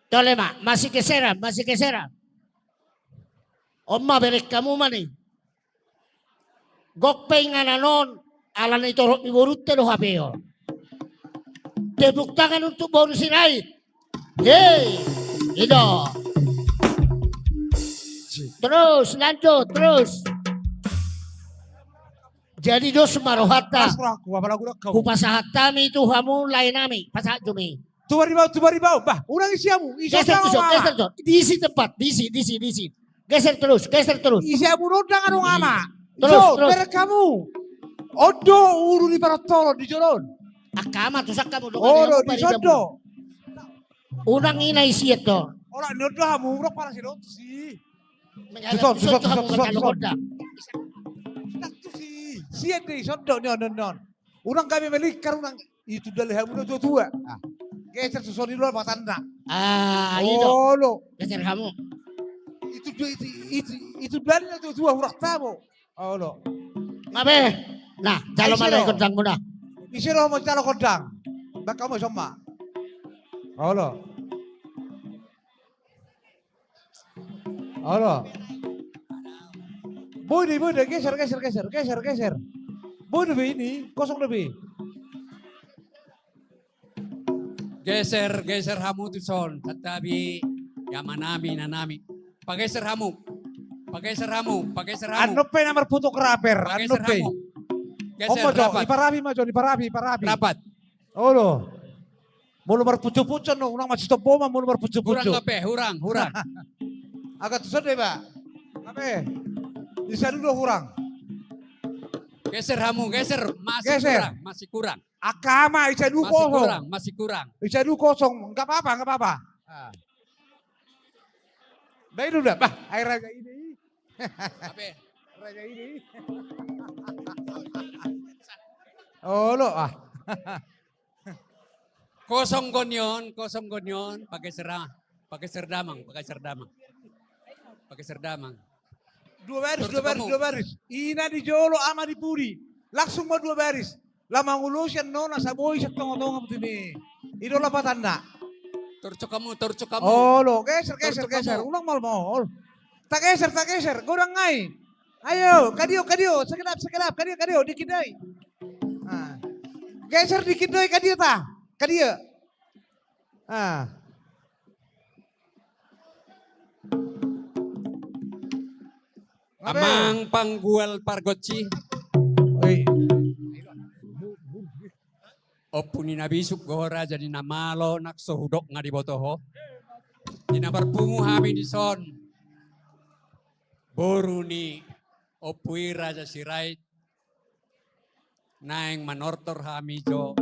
Tole ma, masigeseran, masigeseran. On ma bereng hamu ma ni. Gok pe inganan on, ala ni torop ni borunta do hape on. Tepuk tangan untuk boru Sirait. Hei, itu. Terus, lanjut, terus. Jadi dos ma rohanta. Pas rohangku, apalagi udah kau. Hupasahat hami tu hamu lae nami, pasahat jo mi. Tubar di bawah, tubar di bawah. Bah, unang isi hamu, isi. Geser tu son, geser tu son. Diisi tempat, diisi, diisi, diisi. Geser terus, geser terus. Isi hamu rondang adong ama. Terus, terus. Bereng hamu. On do ulu ni parotolon di jolo on. Angka ama, tuson hamu do. Oh, di son do. Unang ina isi eto. Ora ni on do hamu, ora pala si do tusi. Tuson, tuson, tuson, tuson, tuson. Tusi. Sian do i son do ni on, on, on. Unang gabe melingkar, unang. Itu dali hamu na tua-tua. Ah. Geser tu son i do patanda. Ah, itu. Olo. Geser hamu. Itu dua, itu, itu, itu dali na tua-tua, hurang tabo. Olo. Ngabe? Nah, jalo ma lae gondangmu na. Ise do mau jalo gondang. Baka mau somba. Olo. Olo. Boi do i, boi do i, geser, geser, geser, geser, geser. Boi do be ini, kosong do be. Geser, geser hamu tu son, santabi, amanami, inanami. Pageser hamu. Pageser hamu, pageser hamu. Annon pe na marfotografer, annon pe. Pageser hamu. Geser, rapat. Iparapi ma jo, iparapi, iparapi. Rapat. Olo. Molo marpuncu-puncu annon, unang masitop boma molo marpuncu-puncu. Hurang dope, hurang, hurang. Agak tu son do iba. Apa? Di saludo hurang. Geser hamu, geser. Masih kurang, masih kurang. Angka ama, i saludo kosong. Masih kurang, masih kurang. I saludo kosong, nggak apa-apa, nggak apa-apa. Ah. Baen uda, bah, ai raja i do i. Ape? Raja i do i. Olo, ah. Kosong gonion, kosong gonion, pageser a-, pageser damang, pageser damang. Pageser damang. Dua baris, dua baris, dua baris. Ina di jolo, ama di pudi. Langsung ma dua baris. Laho mangulosi annon asa boi sian tonga-tonga buti ni. I do lapatanna. Torcok hamu, torcok hamu. Olo, geser, geser, geser. Unang maol-maol. Tageser, tageser. Godang nai. Ayo, kadio, kadio. Sekelap, sekelap. Kadio, kadio. Dikit do i. Ah. Geser dikit do i, kadio ta. Kadio. Ah. Amang panggual pargonsi. Oi. Ompu ni na bisuk do ho, raja ni na malo, nang so hudok nga diboto ho. Di na marpungu hami dison, boru ni Ompu i Raja Sirait, naeng manortor hami jo.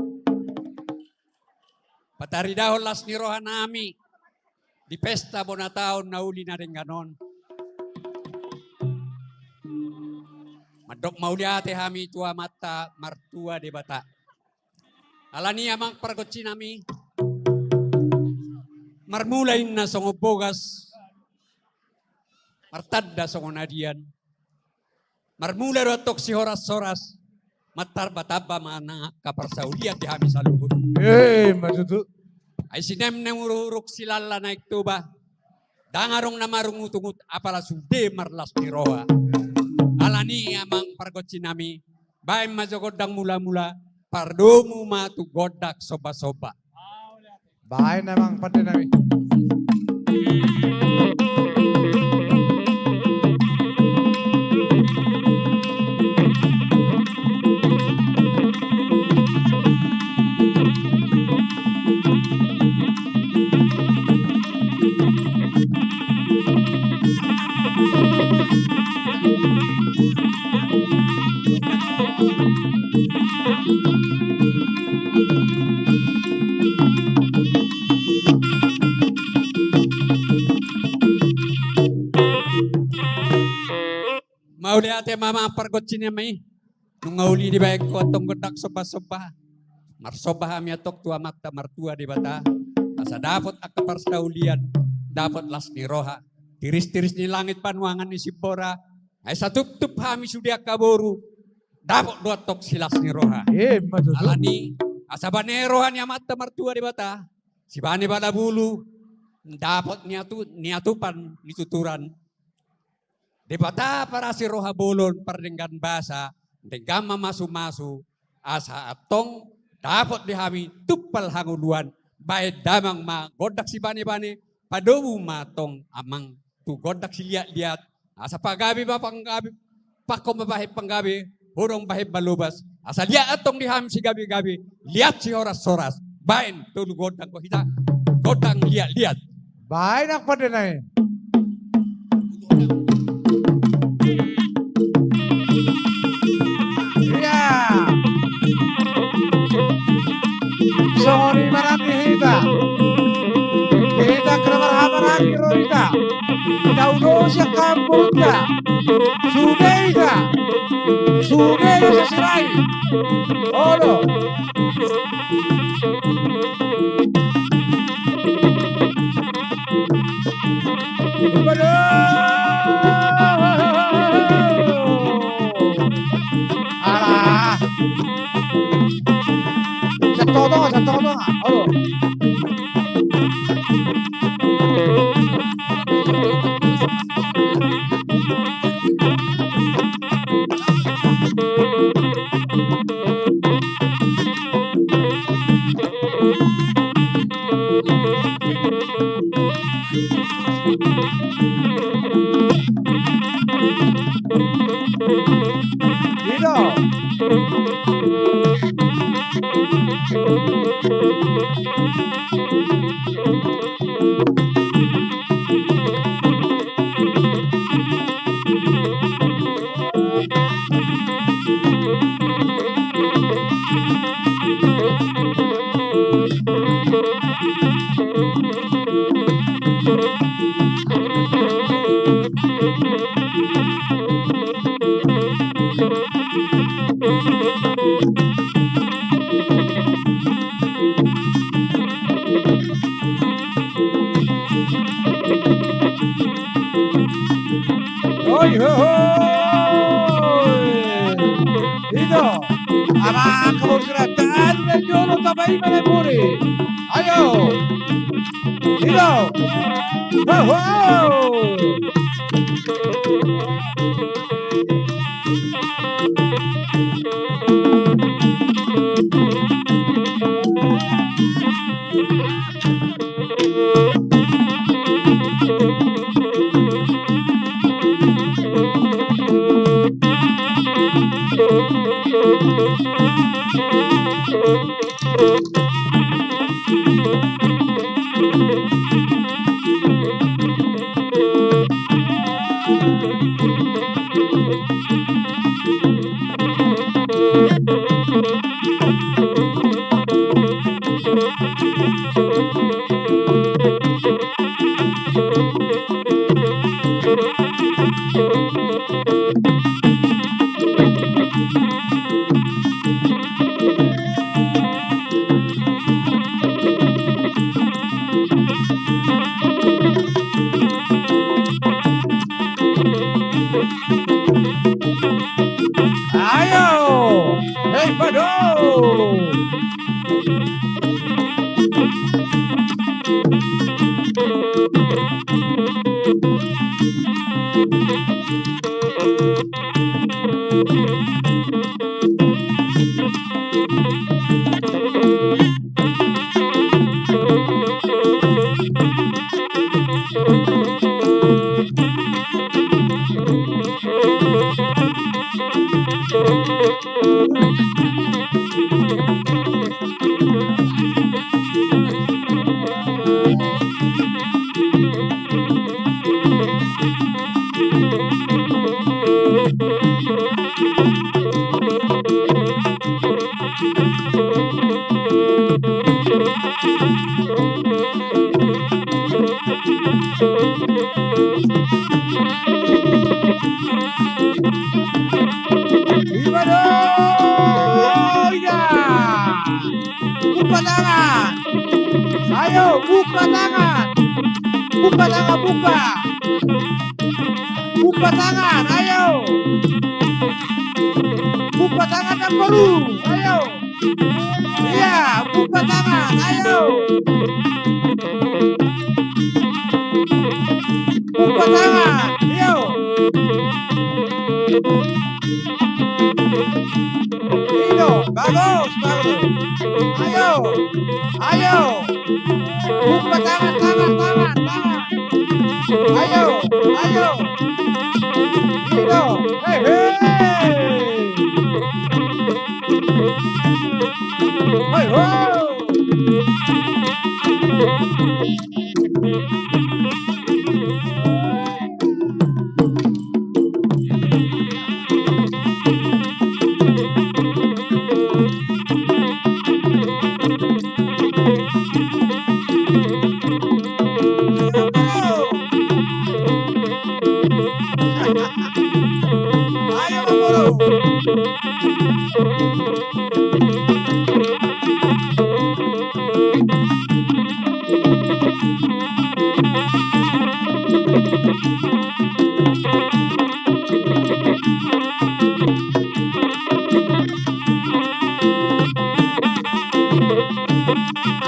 Pataridahon las ni roha nami di pesta bona taon na uli na denggan on. Mandok mauliate hami tu Amanta Martua Debata. Alani i, amang pargonsi nami, marmula inna songon bogas, martanda songon adian. Marmula do antong sihoras-horas, martamba-tamba ma nang angka parsaulian di hami saluhut. Eh, ima tutu. Ai sinemnem uruk-uruk, silala Naeng Toba, ndang adong na marungut-ungut, apala sude marlas ni roha. Alani i, amang pargonsi nami, baen ma jo gondang mula-mula, pardomu ma tu gondang somba-somba. Baen, amang pande nami. Mauliate ma, amang pargonsi nami. Nunga uli dibaen ho antong gondang somba-somba. Marsomba hami antong tu Amanta Martua Debata, asa dapot angka parsaulian, dapot las ni roha, tiris-tiris ni langit, panuangan ni simbora, ai satuptup hami sude angka boru, dapot do antong silas ni roha. Eh, ima tutu. Alani i, asa bane roha ni Amanta Martua Debata, sibane bala bulu, dapot niatu-, niatupan ni tuturan. Debata parasi roha bolon, pardenggan basa, denggan mamasu-masu, asa antong dapot di hami tumpal hangoluan, baen damang ma gondang sibane-bane, padomu ma antong, amang, tu gondang siliat-liat, asa pagabe ma panggabe, pangko ma bahen panggabe, hudong bahen balobas, asa liat antong di hami sigabe-gabe, liat sihoras-horas, baen tolu gondang do hita, gondang liat-liat. Baen, amang pande nami. Ia. Songon i ma nang di hita. Hita angka na marhahamaranggi ro hita. Tahu do sian kampung hita. Sude hita. Sude hita sasira i. Olo. Alah. Satu tonga, satu tonga. Olo. Ito, amang hamu surat, adu na jolo tabaen ma na buri. Ayo. Ito. Ho, ho. Ayo, hei pado. Ima do, iya. Buka tangan. Ayo, buka tangan. Buka tangan, buka. Buka tangan, ayo. Buka tangan, Namboru. Ayo. Iya, buka tangan, ayo. Buka tangan, ayo. Ito, bagus, bagus. Ayo, ayo. Buka tangan, tangan, tangan, tangan. Ayo, ayo. Ito, hei, hei. Hei, ho.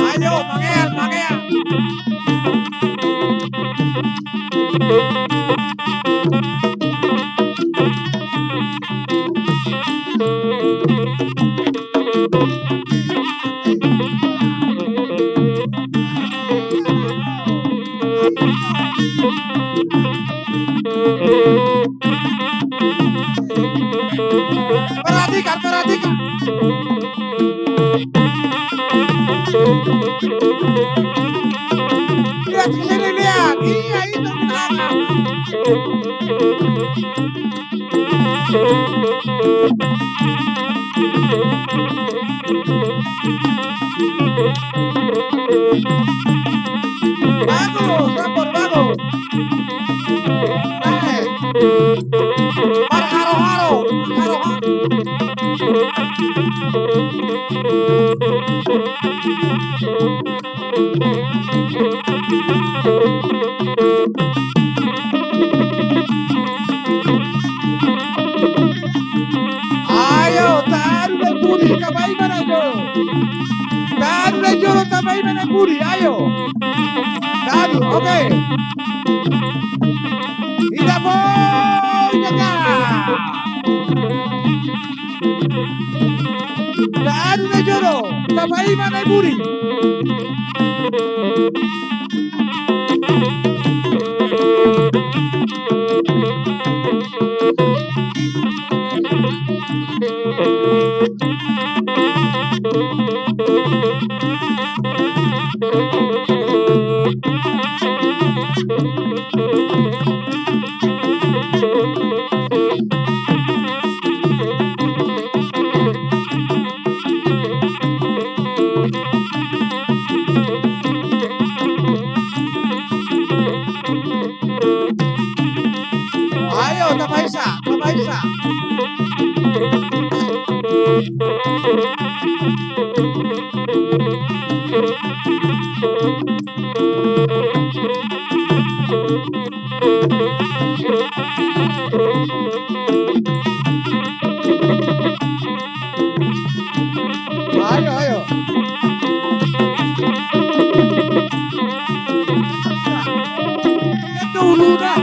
Ayo, mangean, mangean. Perhatikan, perhatikan. Lihat ke sini, lihat. Iya, itu. Bagus, Rapor, bagus. Eh. Marharo-haro, marharo-haro. Ayo, tahan dulu, Budi, tapaima na jolo. Tahan dulu, jolo, tapaima na, Budi, ayo. Tahan dulu, oke. Ida po, ida ka. Tahan dulu, jolo, tapaima na, Budi. Ayo, tapaisa, tapaisa. Ayo, ayo. Itu udah.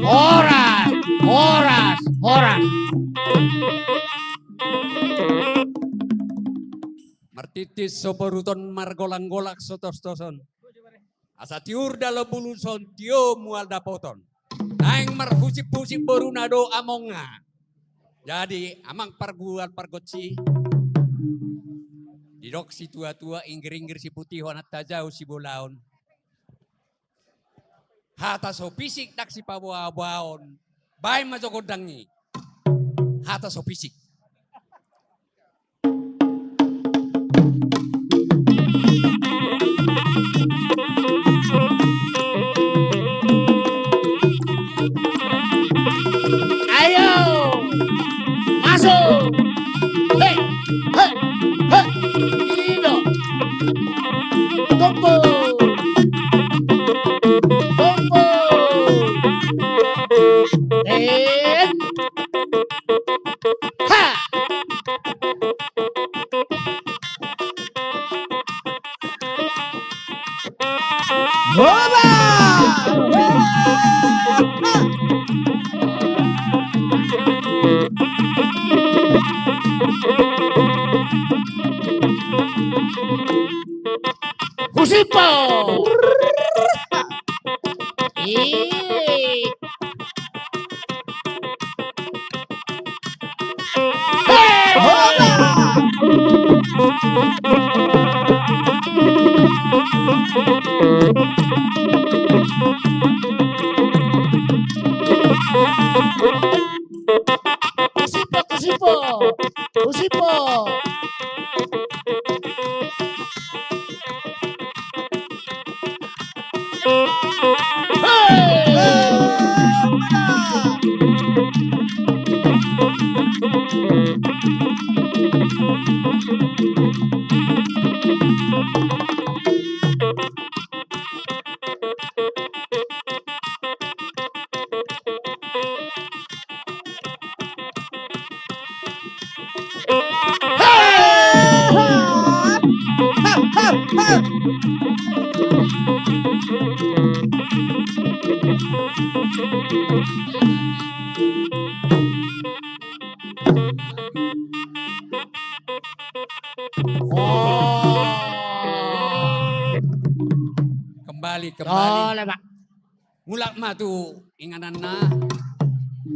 Horas, horas, horas. Martintin so poruton, margolanggolang so tostoson. Asa tiur dalan buluson, tio mual dapoton. Naeng marhusip-husip boruna do amongna. Jadi, amang pargual pargonsi, didok situa-tua, inggir-inggir siputihon, antajau sibolaon. Hata so pisik ndang sipaboa-boaon, baen ma jo gondang i. Hata so pisik. Ayo, masuk. He, he, he. Ido. Tompo. Tompo. Eh. Ha! Hoba! Husipo! Ih. Husiphon, husiphon, husiphon. Kembali, kembali. Mulak ma tu ingananna,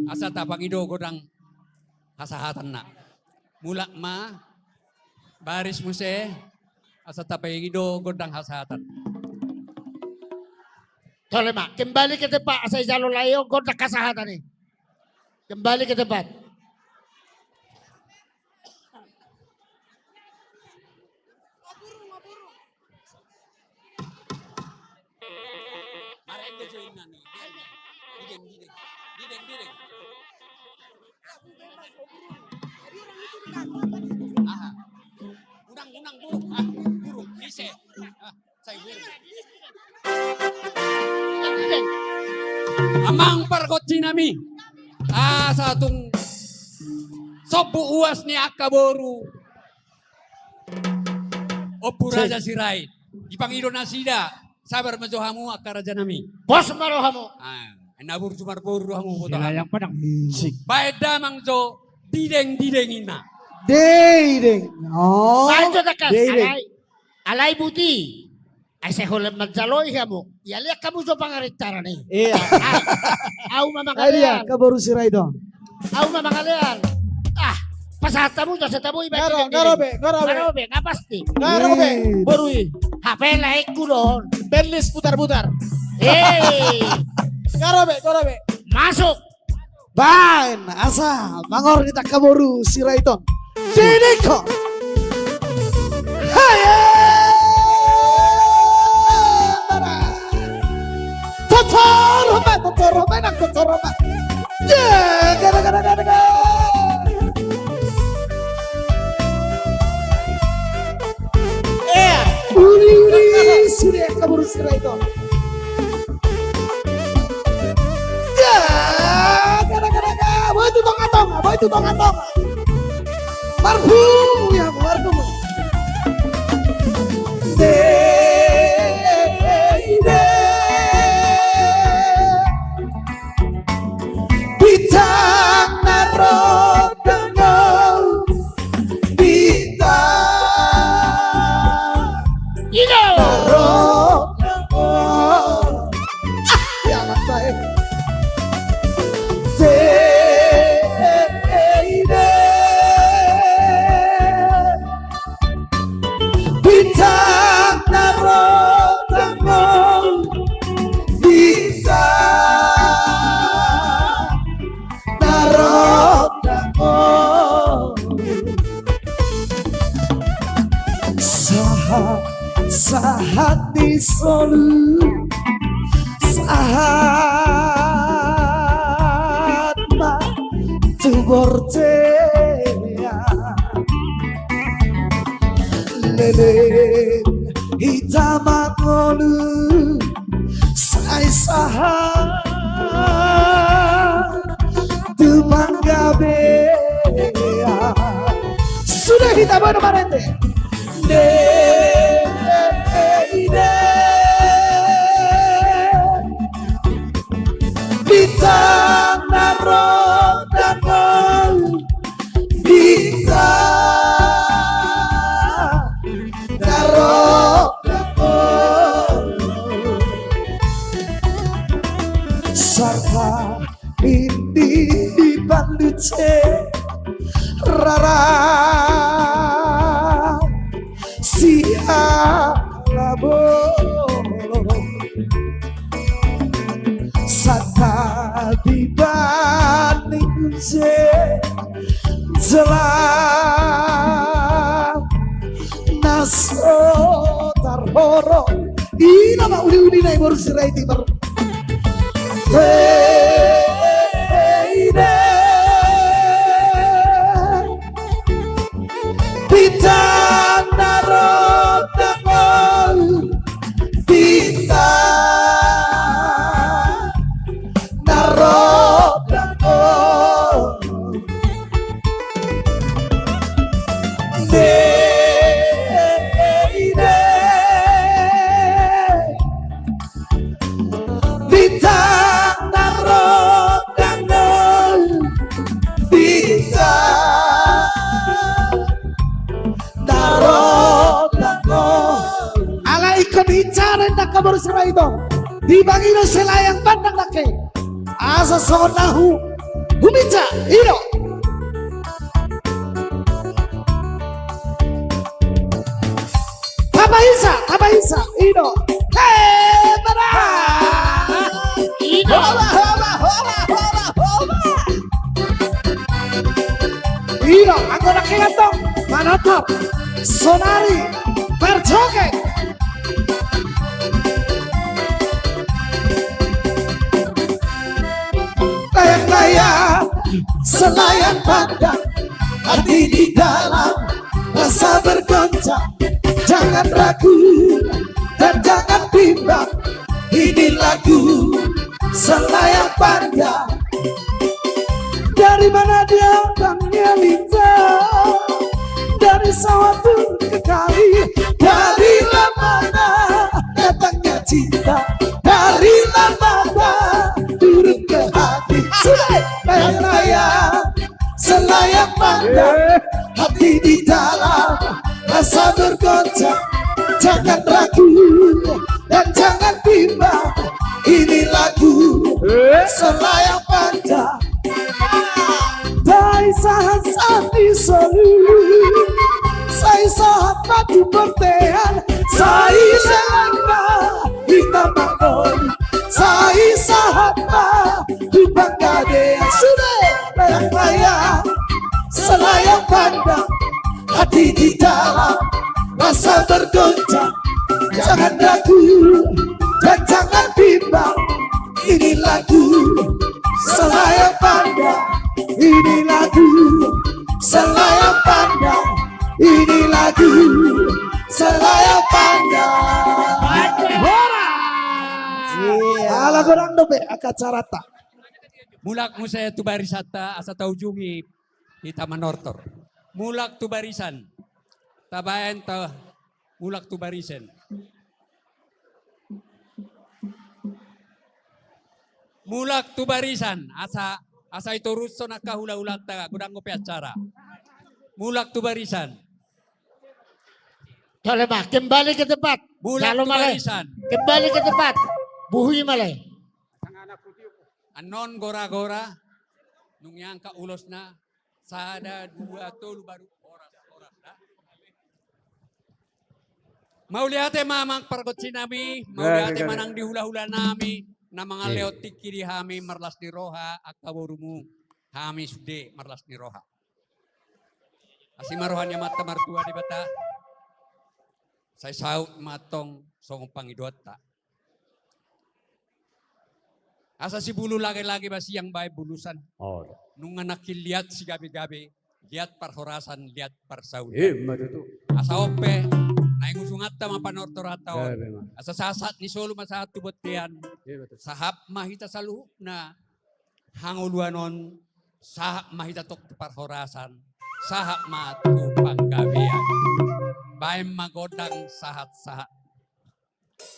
asa tapangido godang hasahatanna. Mulak ma, baris muse, asa tapangido godang hasahatan. Tole ma, kembali ke tempat, asa ijalo lae on godang hasahatan i. Kembali ke tempat. Marende jo inna ni. Dideng, dideng. Dideng, dideng. Aha. Unang, unang, burung. Ah, burung. Ise. Ah, sai burung. Amang pargonsi nami. Asa tung sombu uas ni angka boru. Ompu Raja Sirait. Dipangido nasida. Sabar ma jo hamu angka raja nami. Pos ma rohamu. Ah, na burju marboru do hamu boto. Silayan padang. Baen damang jo dideng-dideng inna. Dideng. Oh. Baen jo tangkas. Dideng. Alai, alai buti. Ai sai holan manjaloi hamu. Ia lean hamu jo pangarintaran i. Iya. Au ma mangalean. Angka boru Sirait on. Au ma mangalean. Ah, pasahat hamu jo, asa taboi. Nga ro, nga ro be, nga ro be. Nga ro be, nga pasti. Nga ro be. Boru i. Hape laengku do on. Pelis putar-putar. Hei. Nga ro be, nga ro be. Masuk. Baen asa mangornit angka boru Sirait on. Diding ho. Haye. Totoro ma, totoro ma, nang totoro ma. Ya, gara, gara, gara, gara. Eh, uli, uli, sude angka boru Sirait on. Ya, gara, gara, gara, boi tu tonga-tonga, boi tu tonga-tonga. Marpu, ya, marpu. De, de. Bintang na ro dangol, bintang na ro dangol. Ah, ya, mantap, eh. Te, eh, eh, eh. Bintang na ro dangol, bintang na ro dangol. Sahat, sahat ni solu, sahat ma tu bortean. Leleng hita mangolu, sai sahat tu panggabean. Sude hita boru marende. De, de, de. Bintang na ro dangol, bintang na ro dangol. Sarta indi di panduce rara siala bo. Sata di ban Jala na so tarhoro. Ina ma uli-uli na i boru Sirait i baru. Ide. Bintang na ro dangol. Bintang na ro dangol. Ide. Bintang na ro dangol. Bintang na ro dangol. Ala ingkon hinsa do nangkin boru Sirait on. Dibangi do silayang pandang nangkin. Asa songon na hu, huminsa, i do. Tapahinsa, tapahinsa, i do. He, mana? I do. Hoba, hoba, hoba, hoba, hoba. I do, anggo nangkin antong manatap, sonari, marjoget. Layang-layang, selayang pandang, hati di dalam rasa bergoncang. Jangan ragu dan jangan bimbang, ini lagu selayang pandang. Dari mana datangnya lintang? Dari sawah turun ke kali. Darilah mana datangnya cinta? Darilah mana turun ke hati? Sudah, layang-layang, selayang pandang. Eh. Hati di dalam rasa bergoncang. Jangan ragu dan jangan bimbang, ini lagu, eh, selayang pandang. Sai sahat-sahat ni solu, sai sahat ma tu bontean, sai sahat ma hita mangolu, sai sahat ma tu panggabean. Sude, layang-layang, selayang pandang. Hati di dalam rasa bergoncang. Jangan ragu dan jangan bimbang. Ini lagu selayang pandang. Ini lagu selayang pandang. Ini lagu selayang pandang. Horas. Iya. Ala godang dope angka acaranta. Mulak muse tu barisanta asa taujungi hita manortor. Mulak tu barisan. Tabaen ta mulak tu barisan. Mulak tu barisan. Asa, asa itorushon angka hula-hulanta, godang dope acara. Mulak tu barisan. Tole ma, kembali ke tempat. Mulak tu barisan. Kembali ke tempat. Buhi ma lae. Annon gora-gora. Nunga angka ulosna. Sada, dua, tolu, baru horas, horas, da. Mauliate ma amang pargonsi nami, mauliate ma nang di hula-hula nami, na mangalehon tingki di hami marlas ni roha, angka borumu, hami sude marlas ni roha. Asi ma roha ni Amanta Martua Debata, sai saut ma antong songon pangidoanta. Asa sibulu lage-lage ma sian baen bulusan. Oh. Nunga nangkin liat sigabe-gabe, liat parhorasan, liat parsaulian. Ima tutu. Asa on pe, naeng usunganta ma panortoranta on. Gabe ma. Asa sahat-sahat ni solu ma sahat tu bontean. Ima tutu. Sahat ma hita saluhutna hangoluan on, sahat ma hita tong tu parhorasan, sahat ma tu panggabean. Baen ma gondang sahat-sahat.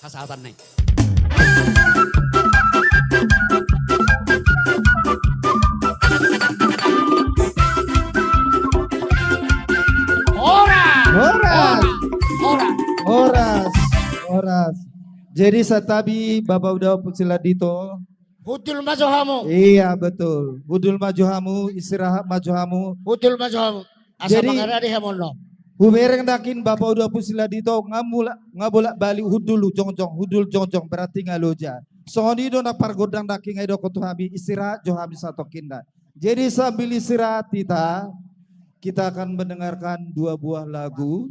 Hasahatan na i. Horas! Horas! Horas! Horas! Horas! Jadi santabi Bapak Uda Pusiladito. Hundul ma jo hamu. Iya, betul. Hundul ma jo hamu, istirahat ma jo hamu. Hundul ma jo hamu. Asa jadi, mangarade hamu on. Hubereng nangkin Bapak Uda Pusiladito, nga mula, nga bolak-balik hundul jongjong, hundul jongjong, berarti nga loja. Songon i do na pargondang nangkin nga didok tu hami, istirahat jo hami satongkin da. Jadi sambil istirahat kita, kita akan mendengarkan dua buah lagu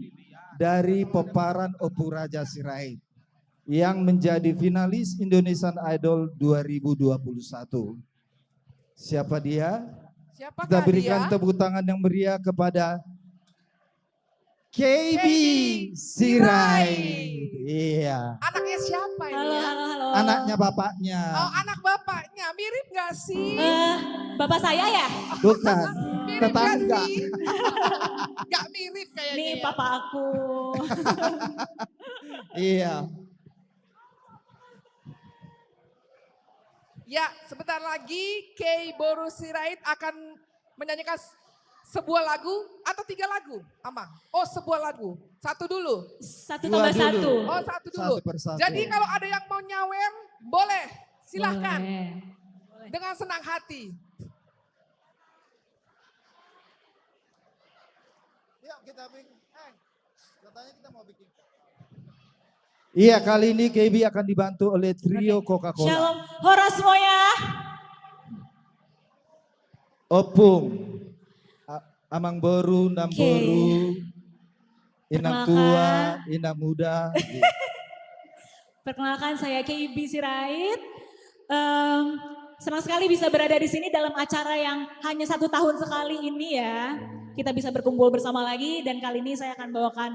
dari Pomparan Ompu Raja Sirait yang menjadi finalis Indonesian Idol dua ribu dua puluh satu. Siapa dia? Siapakah dia? Kita berikan tepuk tangan yang meriah kepada K B Sirait. Iya. Anaknya siapa ini? Halo, ya? Halo, halo. Anaknya bapaknya. Oh, anak bapaknya. Mirip nggak sih? Eh, bapak saya ya? Bukan. Mirip nggak sih? Tetangga. Nggak mirip kayaknya. Nih, ya, papa aku. Iya. Ya, sebentar lagi Kei Boru Sirait akan menyanyikan s-, sebuah lagu atau tiga lagu, Amang? Oh, sebuah lagu. Satu dulu. Satu tambah satu. Dua dulu. Oh, satu dulu. Satu per satu. Jadi kalau ada yang mau nyawer, boleh. Silahkan. Boleh. Dengan senang hati. Yuk, kita bikin. Eh. Iya, kali ini K B akan dibantu oleh Trio Coca-Cola. Shalom. Horas semuanya. Ompung. A-, Amang Boru, Namboru, Inang Tua, Inang Muda. Perkenalkan, saya K B Sirait. Em, senang sekali bisa berada di sini dalam acara yang hanya satu tahun sekali ini ya. Kita bisa berkumpul bersama lagi dan kali ini saya akan bawakan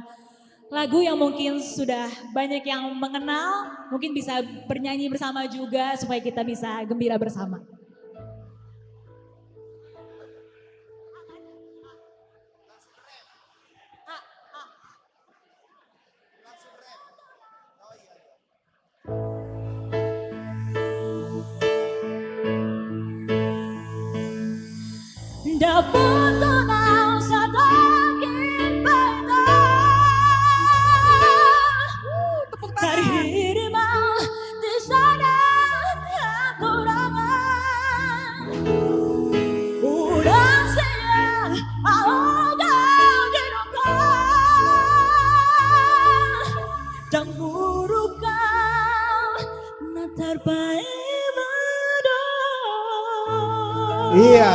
lagu yang mungkin sudah banyak yang mengenal, mungkin bisa bernyanyi bersama juga supaya kita bisa gembira bersama. Dapotan au sadaging beta. Tepuk tangan. Tarhirim au di sada hakurangan. Unang sia au gau di dongan. Ndang buruk au na tarpaima do. Iya.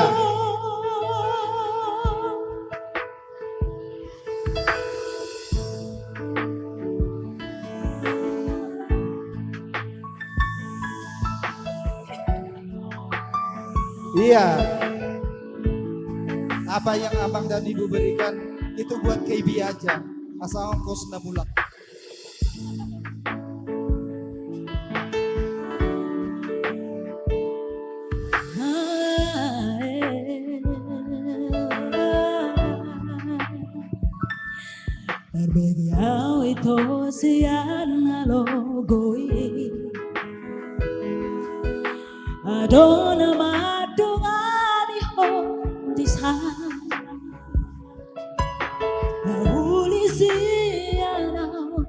Iya. Apa yang Amang dan Ibu berikan itu buat K B aja. Asa ongkos na mulak. Tarbege au ito sian na logo i. Adong na mandongani ho di son. Na uli sian au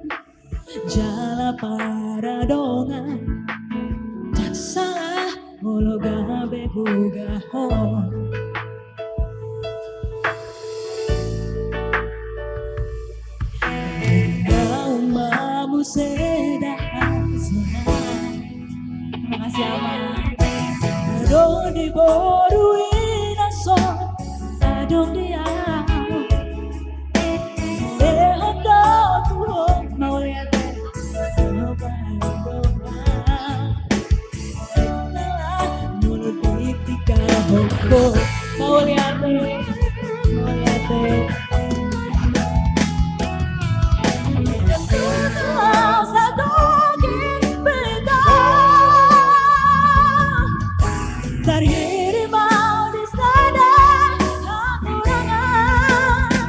jala paradongan. Ndang sala molo gabe hugahon. Au ma muse da haza. Makasih, Amang. Adong di boru i na so adong di au. Lehon do tu ho, mauliate. Molo di tingki ho. Mauliate. Mauliate. Tarhirim au di sada hakurangan.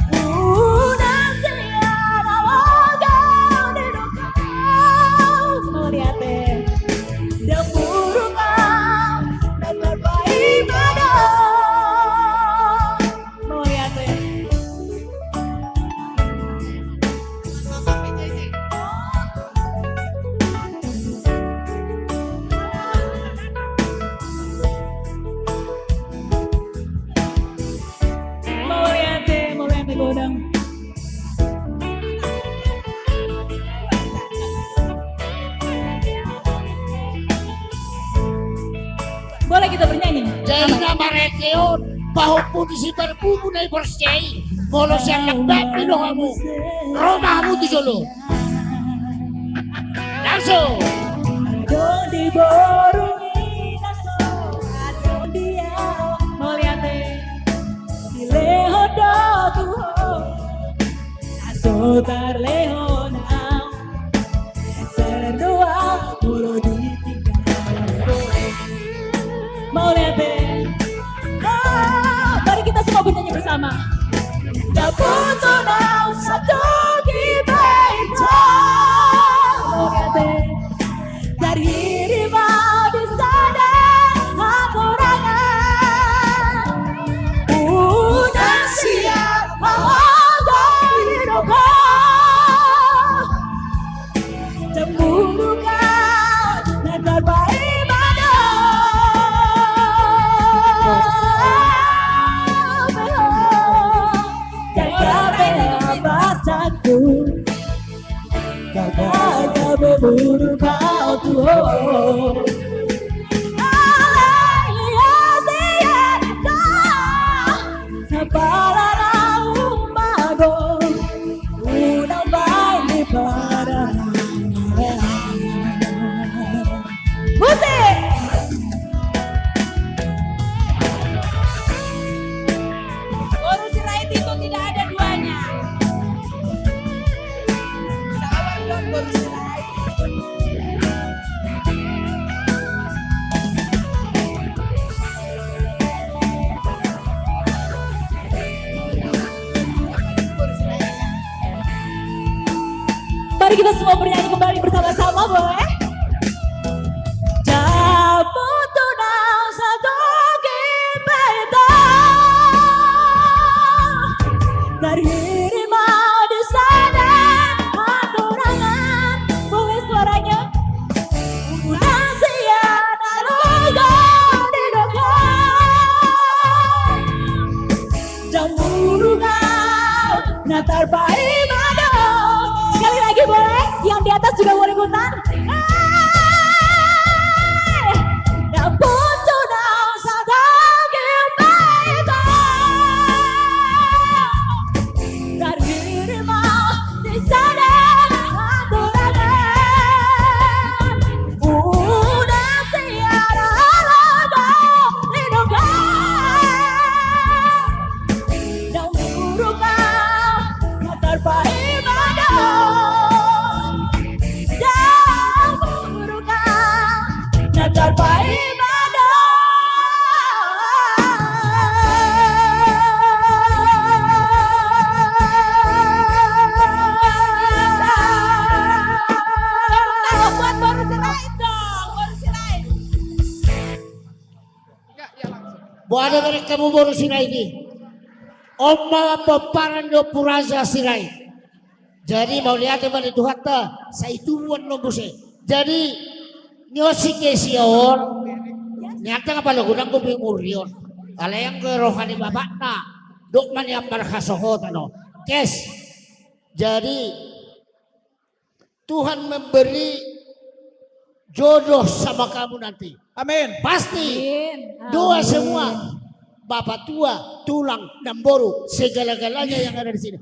Unang sia au gau di dongan. Mauliate. Ndang buruk au na tarpaima do. Mauliate. Ete on, pahompu ni si Parbubu na i porsea i, molo sian Lambak pe do hamu, ro ma hamu tu jolo. Langsung. Adong di boru i na so adong dia. Mauliate. Dilehon do tu ho. Na so tarlehon au. Serdua molo ditinggal. Mauliate. Ah, mari kita semua bernyanyi bersama. Dapoton au sadongan pe i. Mauliate. Tarhirim au di sada hatorangan. Unang sian hahonggori do ho. Jamburuk au na tarpaima do. Jaga be hapatangku. Jaga be buruk au tu ho. Alai ia sian da. Sapala na umago, unang baen di parahang. Musik. Boru Sirait itu tidak ada duanya. Salam buat Boru Sirait. Mari kita semua bernyanyi kembali bersama-sama, boleh? Dapoton au sadongan pe i. Tarhirim au di sada hatorangan. Boleh suaranya? Unang sian hahonggori do ho. Jamburuk au na tarpaima do. Sekali lagi boleh? Yang di atas juga boleh ikutan. Hei! Dapoton au sadongan pe i. Tarhirim au di sada hatorangan. Unang sian hahonggori do ho. Jamburuk au na tarpaima do. Jamburuk au na tarpaima do. Tepuk tangan buat Boru Sirait dong, Boru Sirait. Boha do bereng hamu Boru Sirait i? On ma pomparan ni Ompu Raja Sirait. Jadi mauliate ma di Tuhanta, sai tubu annon muse. Jadi nion si Kesia on, nian tang apala godang gopi umur i on. Alai anggo roha ni bapakna, dok ma nian marhasohotan on. Kes. Jadi Tuhan memberi jodoh sama kamu nanti. Amin. Pasti. Amin. Doa semua. Bapak tua, tulang, namboru, segala-galanya yang ada di sini.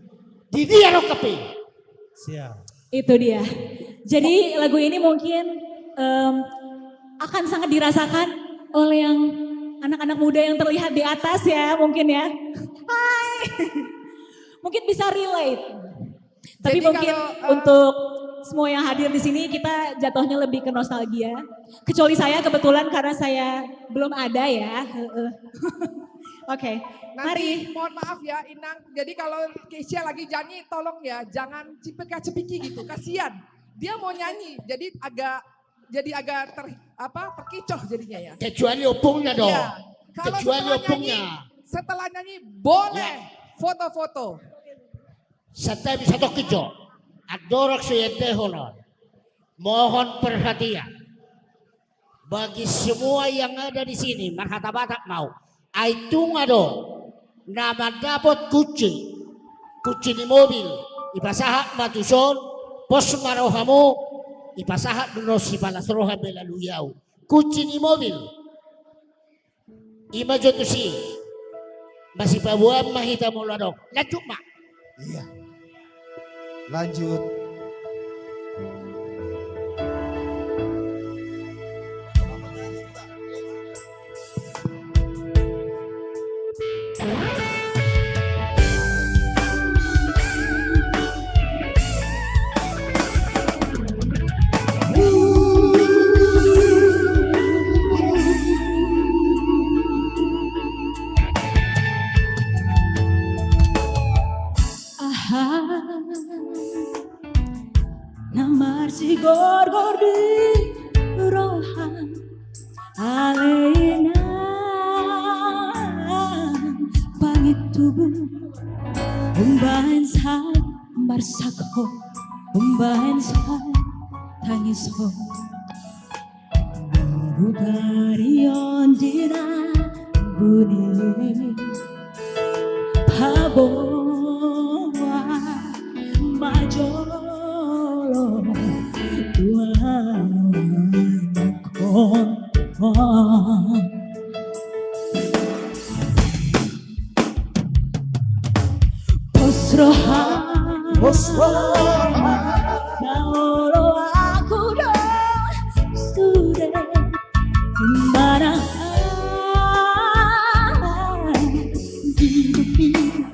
Di dia rokap. Siap. Itu dia. Jadi lagu ini mungkin, em, akan sangat dirasakan oleh yang anak-anak muda yang terlihat di atas ya, mungkin ya. Hai. Mungkin bisa relate. Tapi jadi mungkin kalau, eh, untuk semua yang hadir di sini, kita jatuhnya lebih ke nostalgia. Kecuali saya kebetulan karena saya belum ada ya. Heeh. Oke, nanti, mari. Mohon maaf ya, Inang. Jadi kalau Kesia lagi nyanyi, tolong ya, jangan cipika-cipiki gitu. Kasihan. Dia mau nyanyi, jadi agak, jadi agak ter-, apa, terkecoh jadinya ya. Kecuali ompungnya dong. Iya. Kalau setelah nyanyi, setelah nyanyi boleh foto-foto. Santabi satongkin jo. Andorang so iendehon on. Mohon perhatian. Bagi semua yang ada di sini, marhata Batak ma au. Ai tung adong na mandapot kunci, kunci ni mobil, ipasahat ma tuson, pos ma rohamu, ipasahat do na sipalas roha melalui au. Kunci ni mobil. Ima jo tusi. Masipaboa ma hita molo adong. Lanjut ma. Iya. Lanjut. Aha, na marsigorgor di roha, alai na pangintubu, umbahen sai marsak ho, umbahen sai tangis ho. Butari on di na buni paboa ma jolo tuan kon. Pos roha, pos roha. Na olo aku do sude, di mana di dunia,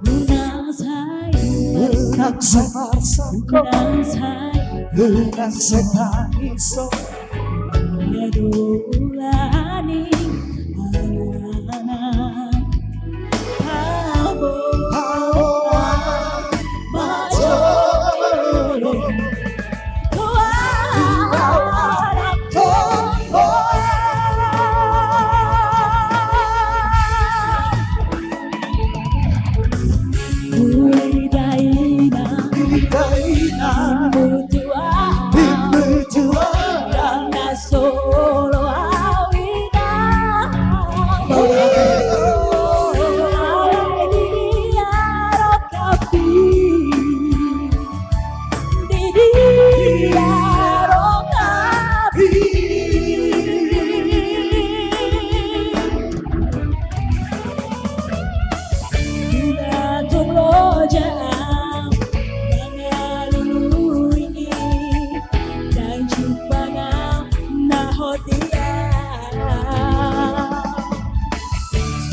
unang sai, unang sai, unang sai, unang sai tangis ho.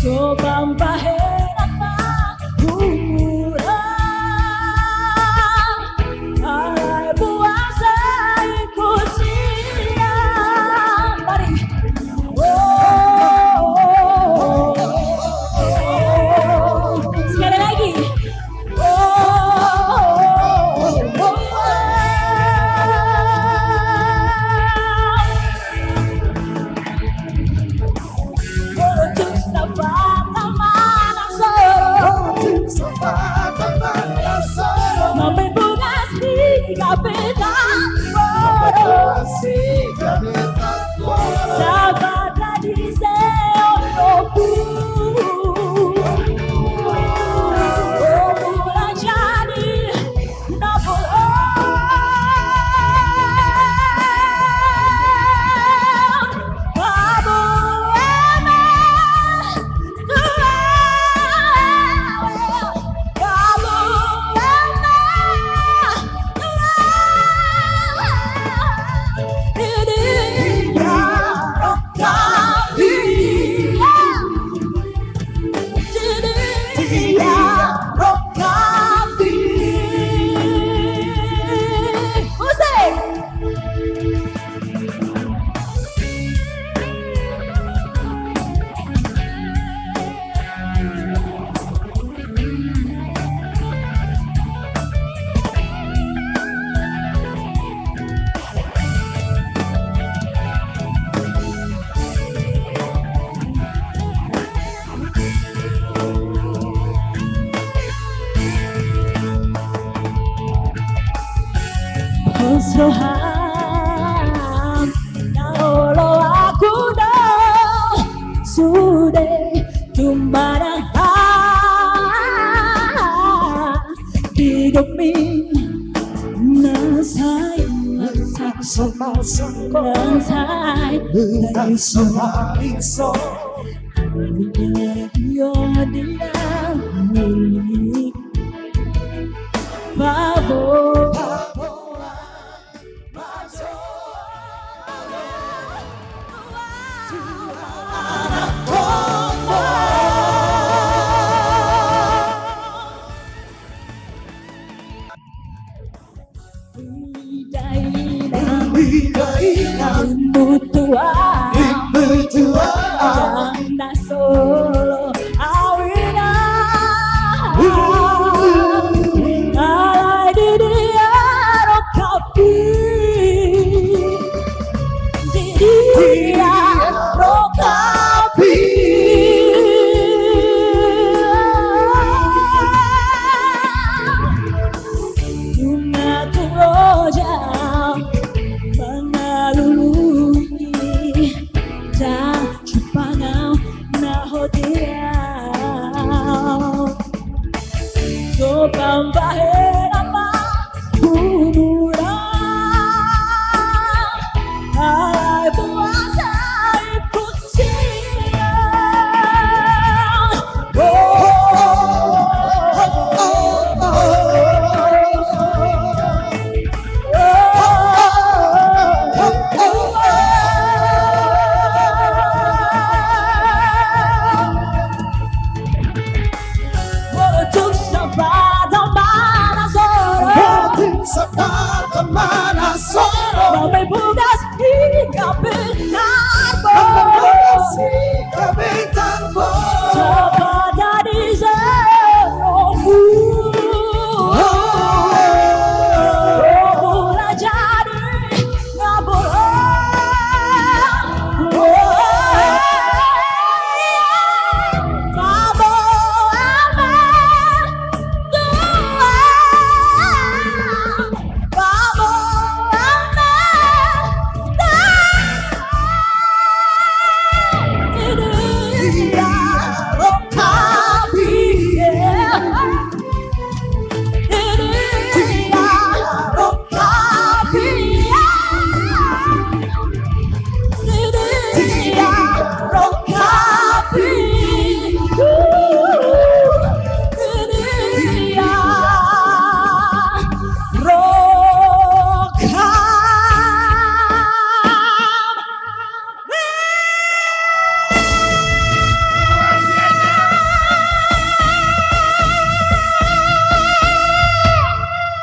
So pambahenan ma umur, alai puasa i husian. Mari. Oh, oh, oh, oh, oh. Sekali lagi. Sabat na di seon dopu. Dopu na jadi na bolon. Paboa ma. Pos roham na olo aku do sude tumbarang hidupmi na sai, na sai, na sai, na sai. Dainang, dainang, imbutuan, imbutuan, ndang na solo au inang. Alai di dia rohangki, di dia rohangki. Nunga tung ro au mangalului, ndang jumpang au na hot i au. Ndang bahen au ma umur au, alai boasa ingkon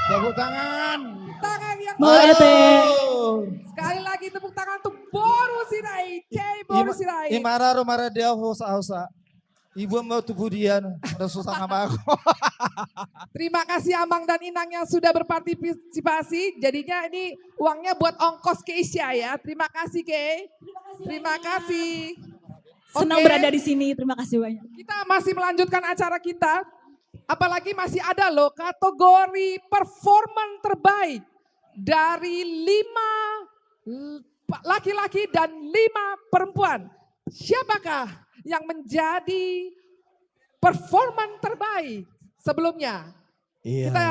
Tepuk tangan. Tangan yang mau ete. Sekali lagi tepuk tangan untuk Boru Sirait, Kiai Boru Sirait. Ima raro marade au hosa-hosa. Ibu mau tu pudian, ada susah sama aku. Terima kasih Amang dan Inang yang sudah berpartisipasi. Jadinya ini uangnya buat ongkos Keisha ya. Terima kasih, Kei. Terima kasih. Senang berada di sini. Terima kasih banyak. Kita masih melanjutkan acara kita. Apalagi masih ada loh kategori performan terbaik dari lima l-, pa-, laki-laki dan lima perempuan. Siapakah yang menjadi performan terbaik sebelumnya? Iya. Kita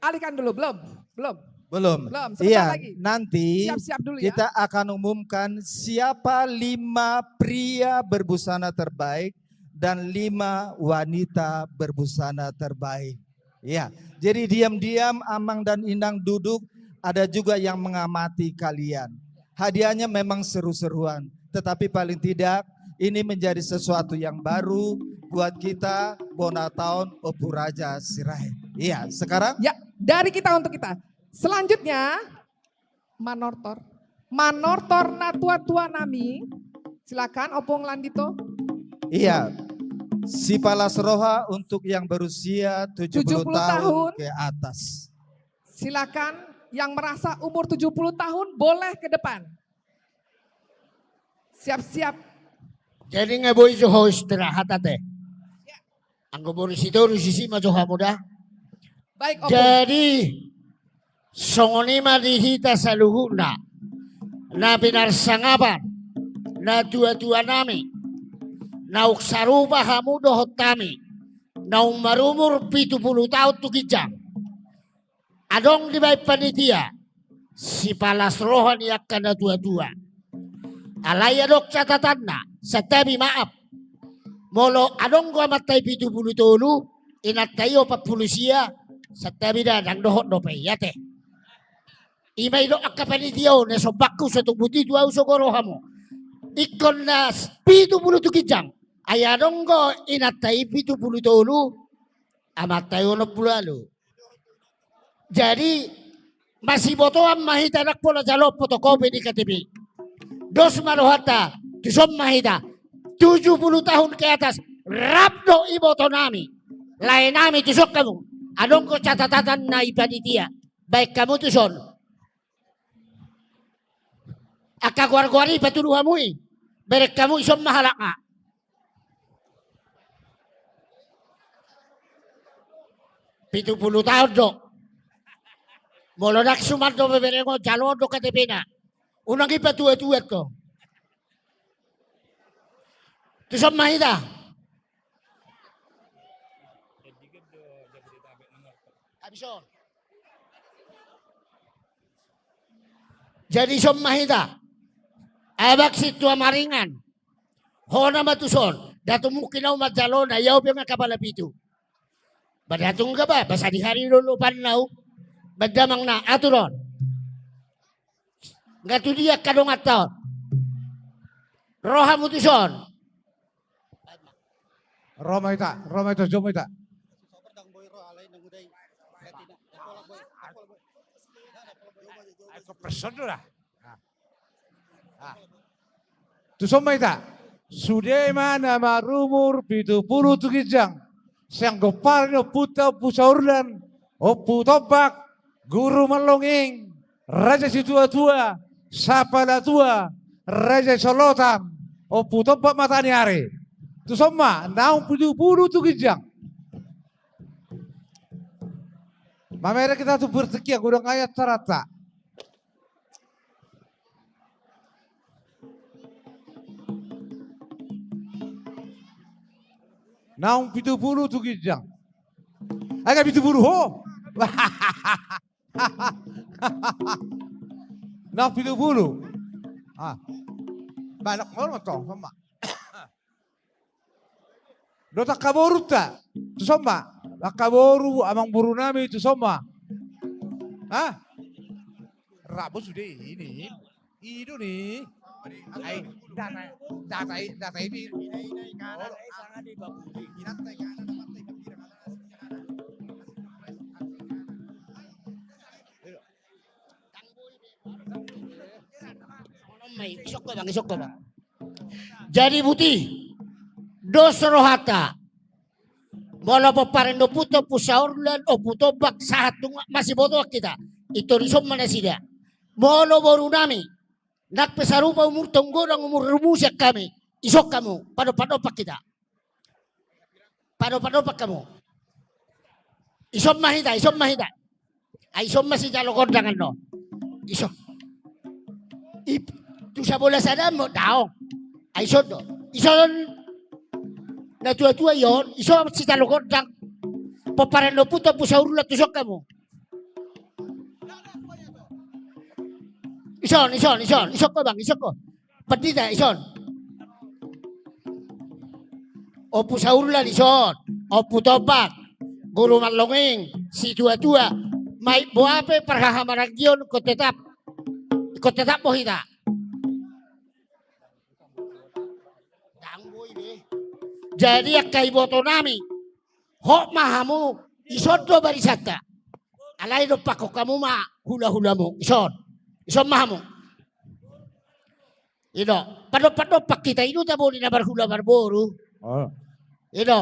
alihkan dulu, belum? Belum. Belum. Belum, sebentar lagi. Iya, nanti siap-siap dulu ya. Kita akan umumkan siapa lima pria berbusana terbaik dan lima wanita berbusana terbaik. Iya. Jadi diam-diam Amang dan Inang duduk, ada juga yang mengamati kalian. Hadiahnya memang seru-seruan, tetapi paling tidak ini menjadi sesuatu yang baru buat kita, bona taon Ompu Raja Sirait. Iya, sekarang? Ya, dari kita untuk kita. Selanjutnya, manortor. Manortor natuatua nami. Silakan, Ompung Landito. Iya. Sipalas roha untuk yang berusia tujuh puluh tahun ke atas. Silakan, yang merasa umur tujuh puluh tahun boleh ke depan. Siap-siap. Jadi nunga boi jo ho istirahat ate. Ya. Anggo boru Sitorus isi ma jo hamu da. Baik, Ompung. Jadi songon i ma di hita saluhutna na pinarsangapan natuatua nami, naung sarupa hamu dohot hami naung marumur pitu pulu taon tu ginjang. Adong dibaen panitia sipalas roha ni angka natuatua. Alai adong catatanna, santabi maaf. Molo adong do amanta i pitu pulu tolu, inanta i opat pulu sia, santabi da, ndang dohot dope i ate. I ma i do angka panitia on, na sombangku so tubu i tu au, sogo rohamu. Ingkon na pitu pulu tu ginjang. Ai adong do inanta i pitu pulu tolu, amanta i onom pulu ualu. Jadi, masibotoan ma hita, ndang pola jalo fotokopi di K T P. Dos ma rohanta, tuson ma hita. Tujuh puluh tahun ke atas, rap do ibotonami. Laenami tuson hamu. Adong do catatan na i panitia. Baen hamu tuson. Angka goar-goar i patudu hamu i. Bereng hamu, ison ma halak nga. Pitu pulu taon do. Molo ndang suman do bebereng on, jaloon do K T P-na. Unang i patua-tua do. Tuson ma hita. Habis on. Jadi ison ma hita. Abang sintua maringan. Hona ma tuson. Ndang tumungkin au manjalo na, ia au pe nga kapala pitu. Ba ndang tung ga ba, ba sadihari do lopan nau. Ba damang na, atur on. Nga tu dia angka donganta on. Ro hamu tuson. Ro ma hita, ro ma hita, jo ma hita. Ai, ko person do da. Ah. Ah. Tuson ma hita. Sude ma na marumur pitu pulu tu ginjang, sian gomparan ni ompunta Ompu Saurlan, Ompu Tombak, Guru Marlonging, Raja Situatua, Sapala Tua, Raja Solotan, Ompu Tombak Mataniari. Tuson ma, naung pitu pulu tu ginjang. Mamereng hita tu partingkian, godang ayat tarata. Naung pitu pulu tu ginjang. Ai nga pitu pulu ho. Naung pitu pulu. Ah. Balak molo to, sama. Dohot angka borunta, tuson ma. Angka boru, amangboru nami, tuson ma. Hah? Rap do sude i ni. I do ni. Ai, data, data i, data i. Ison ko bang, ison ko bang. Jadi buti, dos rohanta. Molo pomparan ni ompunta Ompu Saurlan, Ompu Tombak, sahat tung masibotoan hita. Pintor ison ma nasida. Molo boru nami, nang pe sarupa umurta, godang umurmu sian hami, ison hamu, padompak-dompak hita. Padompak-dompak hamu. Ison ma hita, ison ma hita. Ai ison ma sijalo gondang annon. Ison. I, tu sabola sada ma daong. Ai ison do. Ison na tua-tua i on, ison sijalo gondang. Pomparan ni ompunta Ompu Saurlan, tuson hamu. Ison, ison, ison, ison ko bang, ison ko. Pandita, ison. Ompu Saurlan, ison. Ompu Tombak. Guru Marlonging. Situatua. Mai boa pe parhahamaranggion, ingkon tetap. Ingkon tetap do hita. Jadi angka iboto nami. Hot ma hamu, ison do barisanta. Alai dompakkon hamu ma hula-hulamu. Ison. Ison ma hamu. I do. Padompak-dompak hita, i do taboli na marhula marboru. Oh. I do.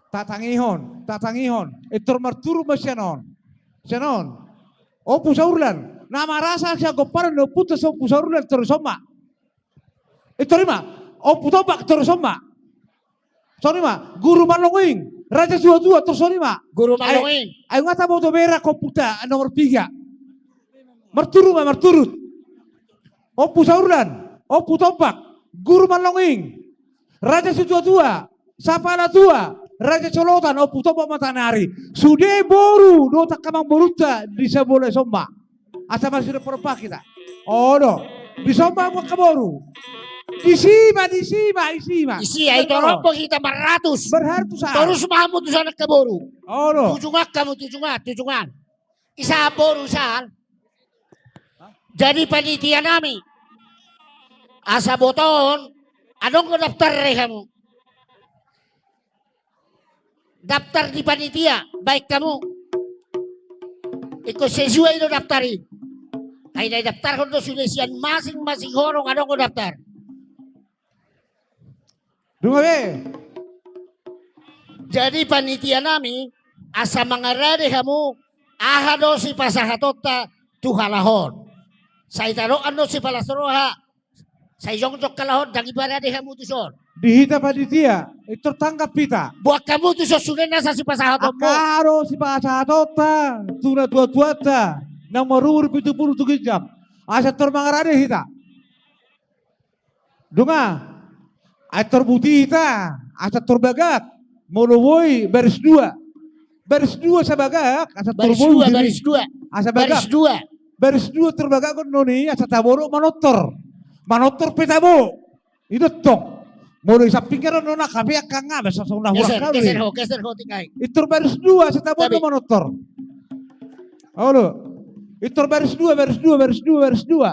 Tatangihon, tatangihon. Pintor marturut ma sian on. Sian on. Ompu Saurlan. Na marasal sian gomparan ni ompunta Ompu Saurlan, pintor ison ma. Pintor i ma. Ompu Tombak, pintor ison ma. Songon i ma, Guru Marlonging, Raja Situatua, pintor songon i ma. Guru Marlonging. Ai, ai nga taboto berak ompunta nomor piga. Marturut ma, marturut. Ompu Saurlan, Ompu Tombak, Guru Marlonging, Raja Situatua, Sapala Tua, Raja Solotan, Ompu Tombak Mataniari. Sude boru dohot angka amangborunta di sabola, ison ma. Asa masih ada perempat kita. Oh, do. Bisa ma angka boru. Disi ma, disi ma, disi ma. Isi, ai torop do hita marratus. Marratus, ah. Torus ma hamu tu son angka boru. Olo. Tujungan hamu, tujungan, tujungan. Ise boru, ise? Jadi panitia nami, asa botohon, adong do daftar re hamu. Daftar di panitia, baen hamu. Ingkon sesuai do daftar i. Ai na didaftarhon do sude sian masing-masing horong, adong do daftar. Dung be. Jadi panitia nami, asa mangarade hamu, aha do sipasahatonta tu halak on. Sai tadokan do sipalas roha, sai jongjong halak on, ndang diparade hamu tu son. Di hita panitia, pintor tanggap hita. Boan hamu tu son sude nasa sipasahatonmu. Angka aha do sipasahatonta tu natua-tuanta, na marumur pitu pulu tu ginjang. Asa pintor mangarade hita. Dung, ai pintor buti hita, asa pintor bagak, molo boi baris dua. Baris dua asa bagak, asa pintor boi diri. Baris dua, baris dua. Asa bagak. Baris dua. Baris dua pintor bagak, gondoni, asa tabo do manortor. Manortor pe tabo. I do tong. Molo i samping kan do nang hape angka nga, biasa songon na huang. Geser, geser ho, geser ho tingkai. Pintor baris dua, asa tabo do manortor. Olo. Pintor baris dua, baris dua, baris dua, baris dua.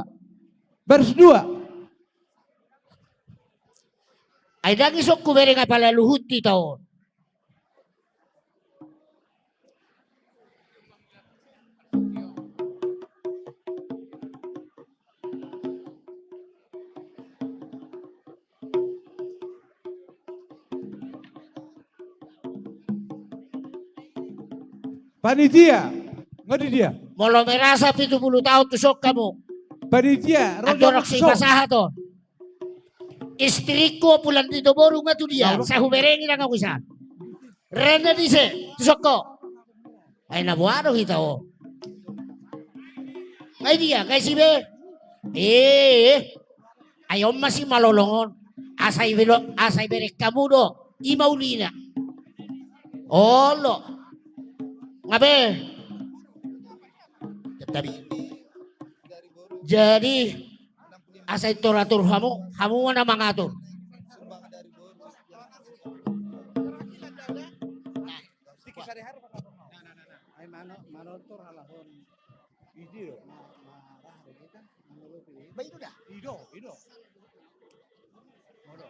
Baris dua. Ai ndang ison hubereng apala luhut hita on. Panitia, nga di dia? Molo merasa pitu pulu taon tu son hamu. Panitia, andorang sipasahat on. Istrikku Ompu Landito boru nga tu dia, sai huberengi nang au i san. Rene dise, tu son ho. Ai na boha do hita on. Nga i dia, nga i si be. Eh, ai on ma si malolong on. Asa i belo, asa i bereng hamu do. I ma ulina. Olo. Nga be. Jadi, asa pintor atur hamu, hamu ma na mangatur. Ai manortor halak on. Ido. Ba ido da. Ido, ido. Olo.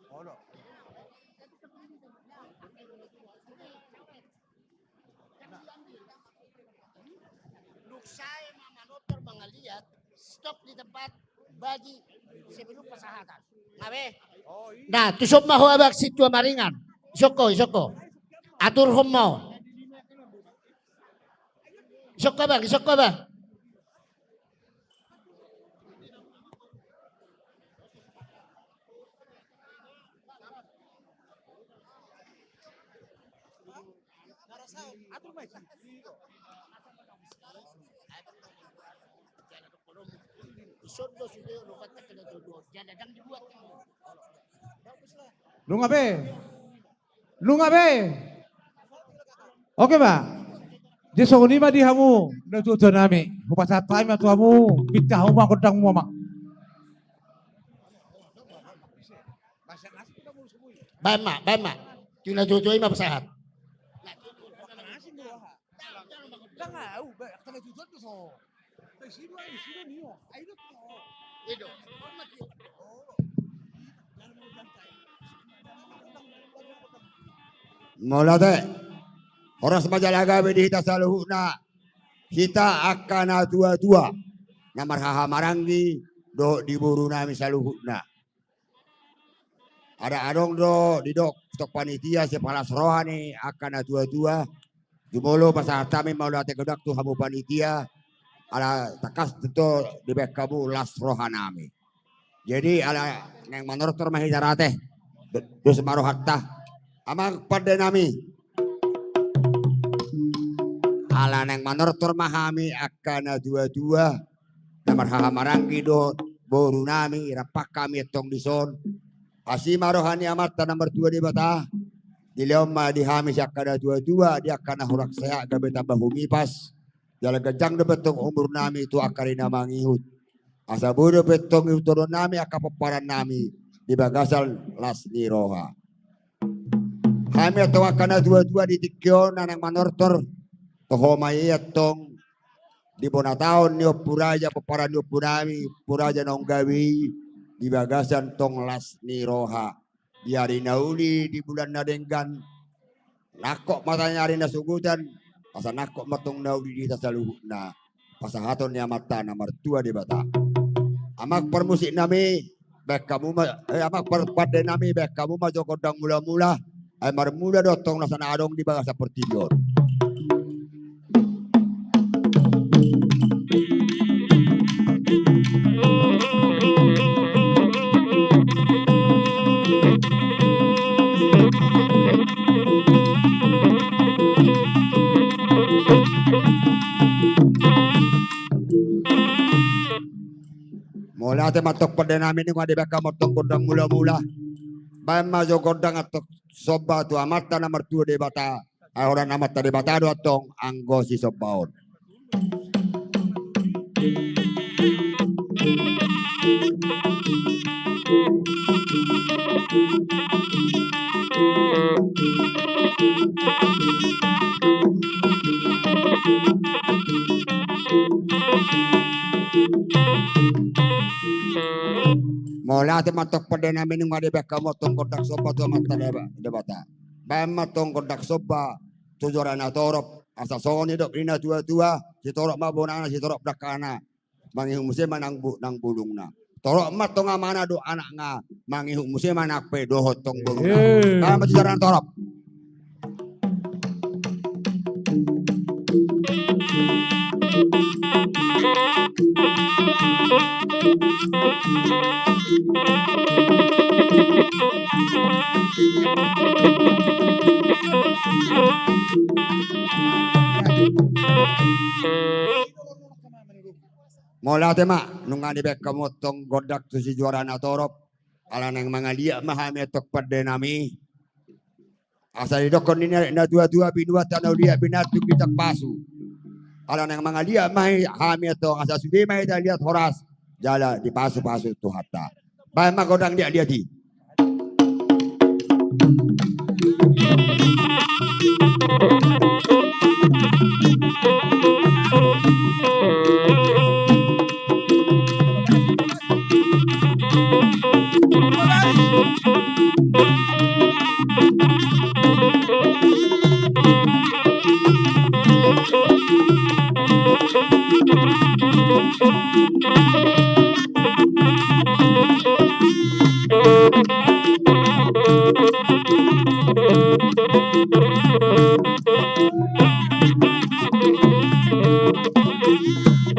Olo. Dung sae ma manortor, mangaliat, stop di tempat bagi sebelum pasahatan. Nga be? Nah, tu son ma ho abang sintua maringan. Di son ho, di son ho. Aturhon ma ho. Di son ho abang, di son ho abang. Nunga be. Nunga be. Oke, Pak. Jadi songon i ma di hamu, natuatua nami. Hupasahat hami ma tu hamu, pinta hamu ma gondangmu ma. Baen ma, baen ma. Tu natuatua i ma pasahat. Mauliate. Horas ma jala gabe di hita saluhutna. Hita angka natuatua na marhahamaranggi dohot di boru nami saluhutna. Ada adong do didok tong panitia sipalas roha ni angka natuatua. Jumolo pasahat hami mauliate godang tu hamu panitia. Ala tangkas do dibaen hamu las roha nami. Jadi ala naeng manortor ma hita rate. Do-, dos ma rohanta. Amang pande nami. Ala naeng manortor ma hami angka natuatua na marhahamaranggi dohot boru nami, rap hami antong dison. Asi ma roha ni Amanta na martua Debata. Dilehon ma di hami sian angka natuatua, di angka na hurang sehat gabe tamba humipas. Jala ganjang dope tong umur nami tu angka ari na mangihut. Asa boi dope tong ihuthon nami angka pomparan nami di bagasan las ni roha. Hami antong angka na tua-tua di tingki on, na naeng manortor, toho ma i antong di bona taon ni Ompu Raja, pomparan ni ompu nami, Ompu Raja naung gabe i, di bagasan tong las ni roha. Di ari na uli, di bulan na denggan, nangkok ma tong ari na sogot an, asa nangkok ma tong na uli di hita saluhutna. Pasahaton ni Amanta na martua Debata. Amang parmusik nami, baen hamu ma, eh, amang par-, pande nami, baen hamu ma jo gondang mula-mula. Ai marmula do tong nasa na adong di bagasan portibi on. Mauliate ma antong pande nami, nunga dibaen hamu antong gondang mula-mula. Baen ma jo gondang antong somba tu Amanta na martua Debata. Ai holan Amanta Debata do antong anggo sisomba on. Mauliate ma antong pande nami, nunga dibaen hamu antong gondang somba tu Amanta Deba-, Debata. Baen ma antong gondang somba tu juara na torop, asa songon nidok ni na tua-tua, sitorop ma bonana, sitorop dangkana. Mangihut muse ma nang bu-, nang bulungna. Torop ma antong amana dohot anakna, mangihut muse ma nang pe dohot tong boruna. Eh. Baen ma tu juara na torop. Mauliate ma, nunga dibaen hamu antong gondang tu si juara na torop. Ala naeng mangaliat ma hami antong pande nami. Asa didokkon ni na, na tua-tua, binuat na uliat, binantuk ginjang pasu. Ala naeng mangaliat ma hami antong, asa sude ma hita liat horas jala dipasu-pasu Tuhanta. Baen ma gondang liat-liat i.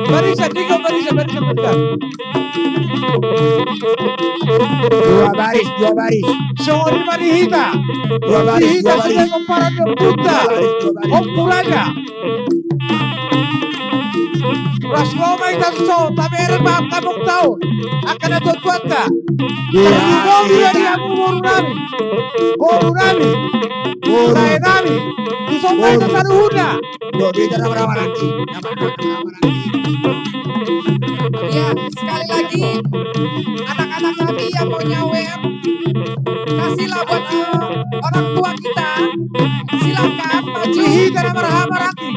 Barisan, Niko, barisan, barisan, barisan. Dua baris, dua baris. Songon i ma di hita. Dua baris, di hita dua baris. Sude pomparan ni ompunta. Dua baris, dua baris. Ompu Raja. Ras ro ma hita so, tabereng ma angka amanta on, angka natuatuanta. Iya, tarlumobi ma di hamu boru nami, boru nami, boru, lae nami. Di son ma hita saluhutna. Iya, sekali lagi, anak-anak kami yang mau nyawer, kasihlah buat, eh, orang tua kita. Silakan maju. Di hita na marhahamaranggi.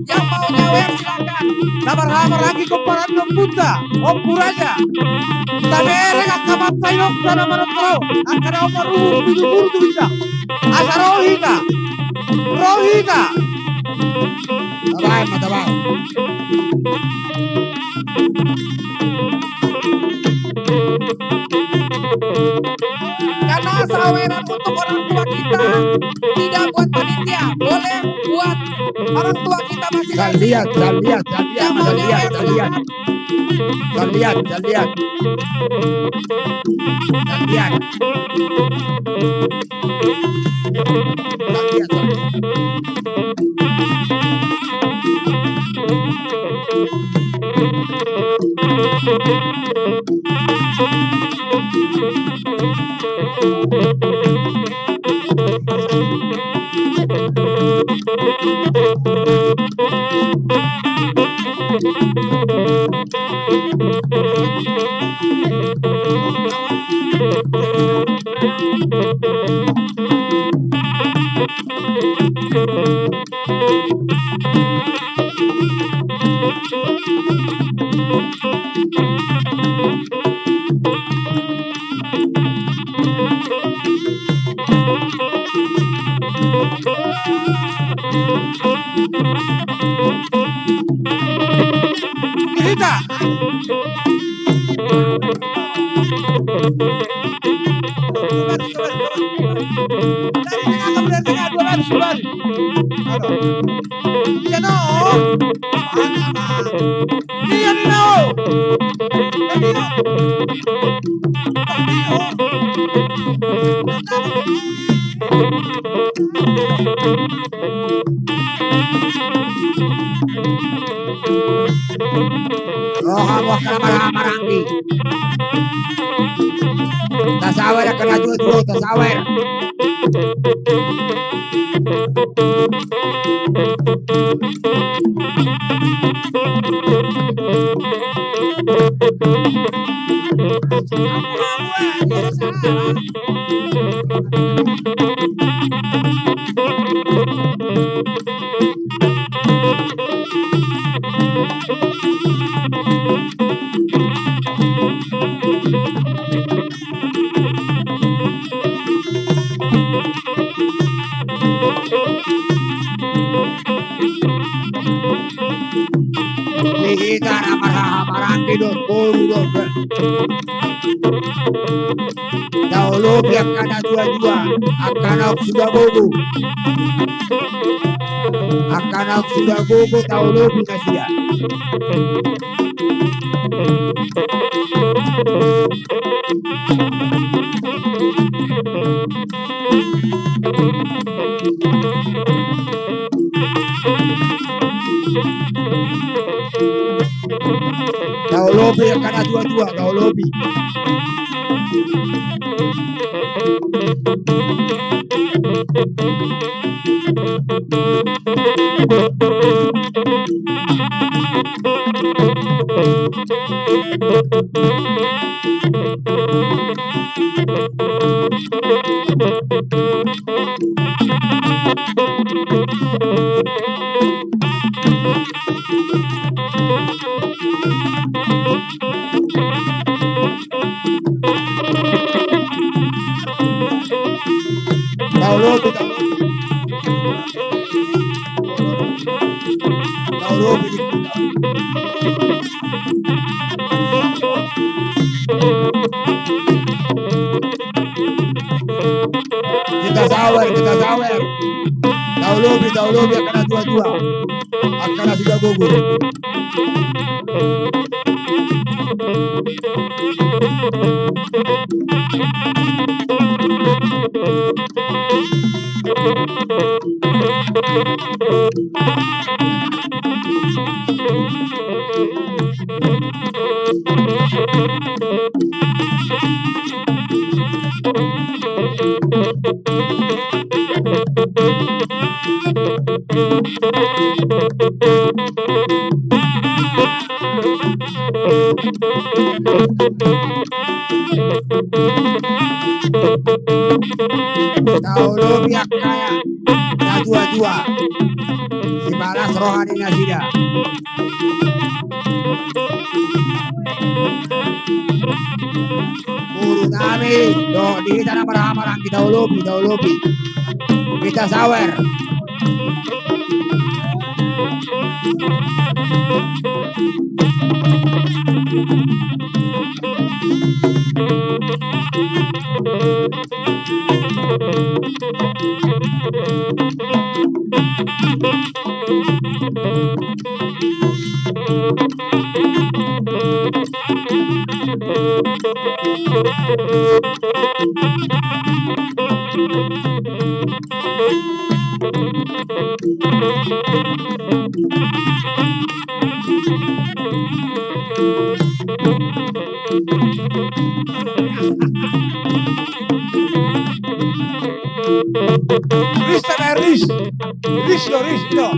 Yang mau nyawer, silakan. Na marhahamaranggi pomparan ni ompunta, Ompu Raja. Tabereng angka amanta inongta na manompa ro, angka na opat pulu pitu pulu tu hita. Asa ro hita. Ro hita. Tabaen ma, tabaen. Karena saweran untuk orang tua kita, tidak buat panitia, boleh buat orang tua kita masing-masing. Saya lihat, saya lihat, saya lihat, saya lihat, saya lihat. Yang mau nyawer, silakan. Saya lihat, saya lihat. Saya lihat. Hita. Roha, roha, marhaha maranggi. Tasawer angka na tuatua, tasawer. Di hita na marhaha maranggi dohot boru dohot. Taolopi angka na tuatua, angka naung suda gogo. Angka naung suda gogo taolopi nasida. Taolopi angka na tuatua, taolopi. Taolopi, taolopi. Taolopi. Hita sawer, hita sawer. Taolopi, taolopi angka na tuatua. Angka na suda gogo. Taolopi angka na tuatua. Sibalas roha ni nasida. Boru nami, dohot di hita na marhaha maranggi, taolopi, taolopi. Hita sawer. Ris, sabar, ris. Ris, do, ris, do.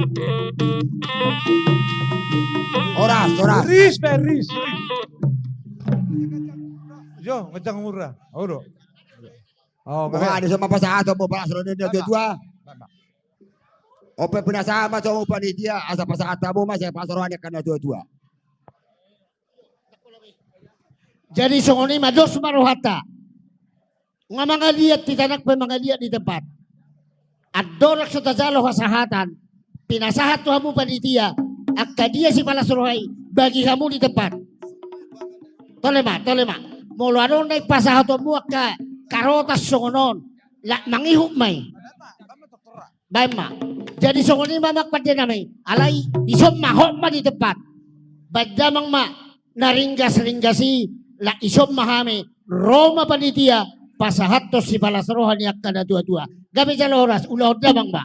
Horas, horas. Ris, sabar, ris. Jo, ganjang umur ra. Olo. Oh, boha, di son ma pasahaton mu pala soro ni na tua-tua. On pe pinasahat ma jo hamu panitia, asa pasahat hamu ma sian pala soro ni angka na tua-tua. Jadi songon i ma, dos ma rohanta. Nga mangaliat hita nang pe mangaliat di tempat. Andorang so tajalo hasahatan, pinasahat tu hamu panitia, angka dia sipalas roha i, bagi hamu di tempat. Tole ma, tole ma. Molo adong na dipasahatonmu angka karotas songon on, la mangihut ma i. Baen ma. Jadi songon i ma amang pande nami. Alai, di son ma, hot ma di tempat. Baen damang ma na ringgas-ringgas i, la di son ma hami, ro ma panitia, pasahathon sipalas roha ni angka na tua-tua. Gabe jala horas, ulahon damang ma.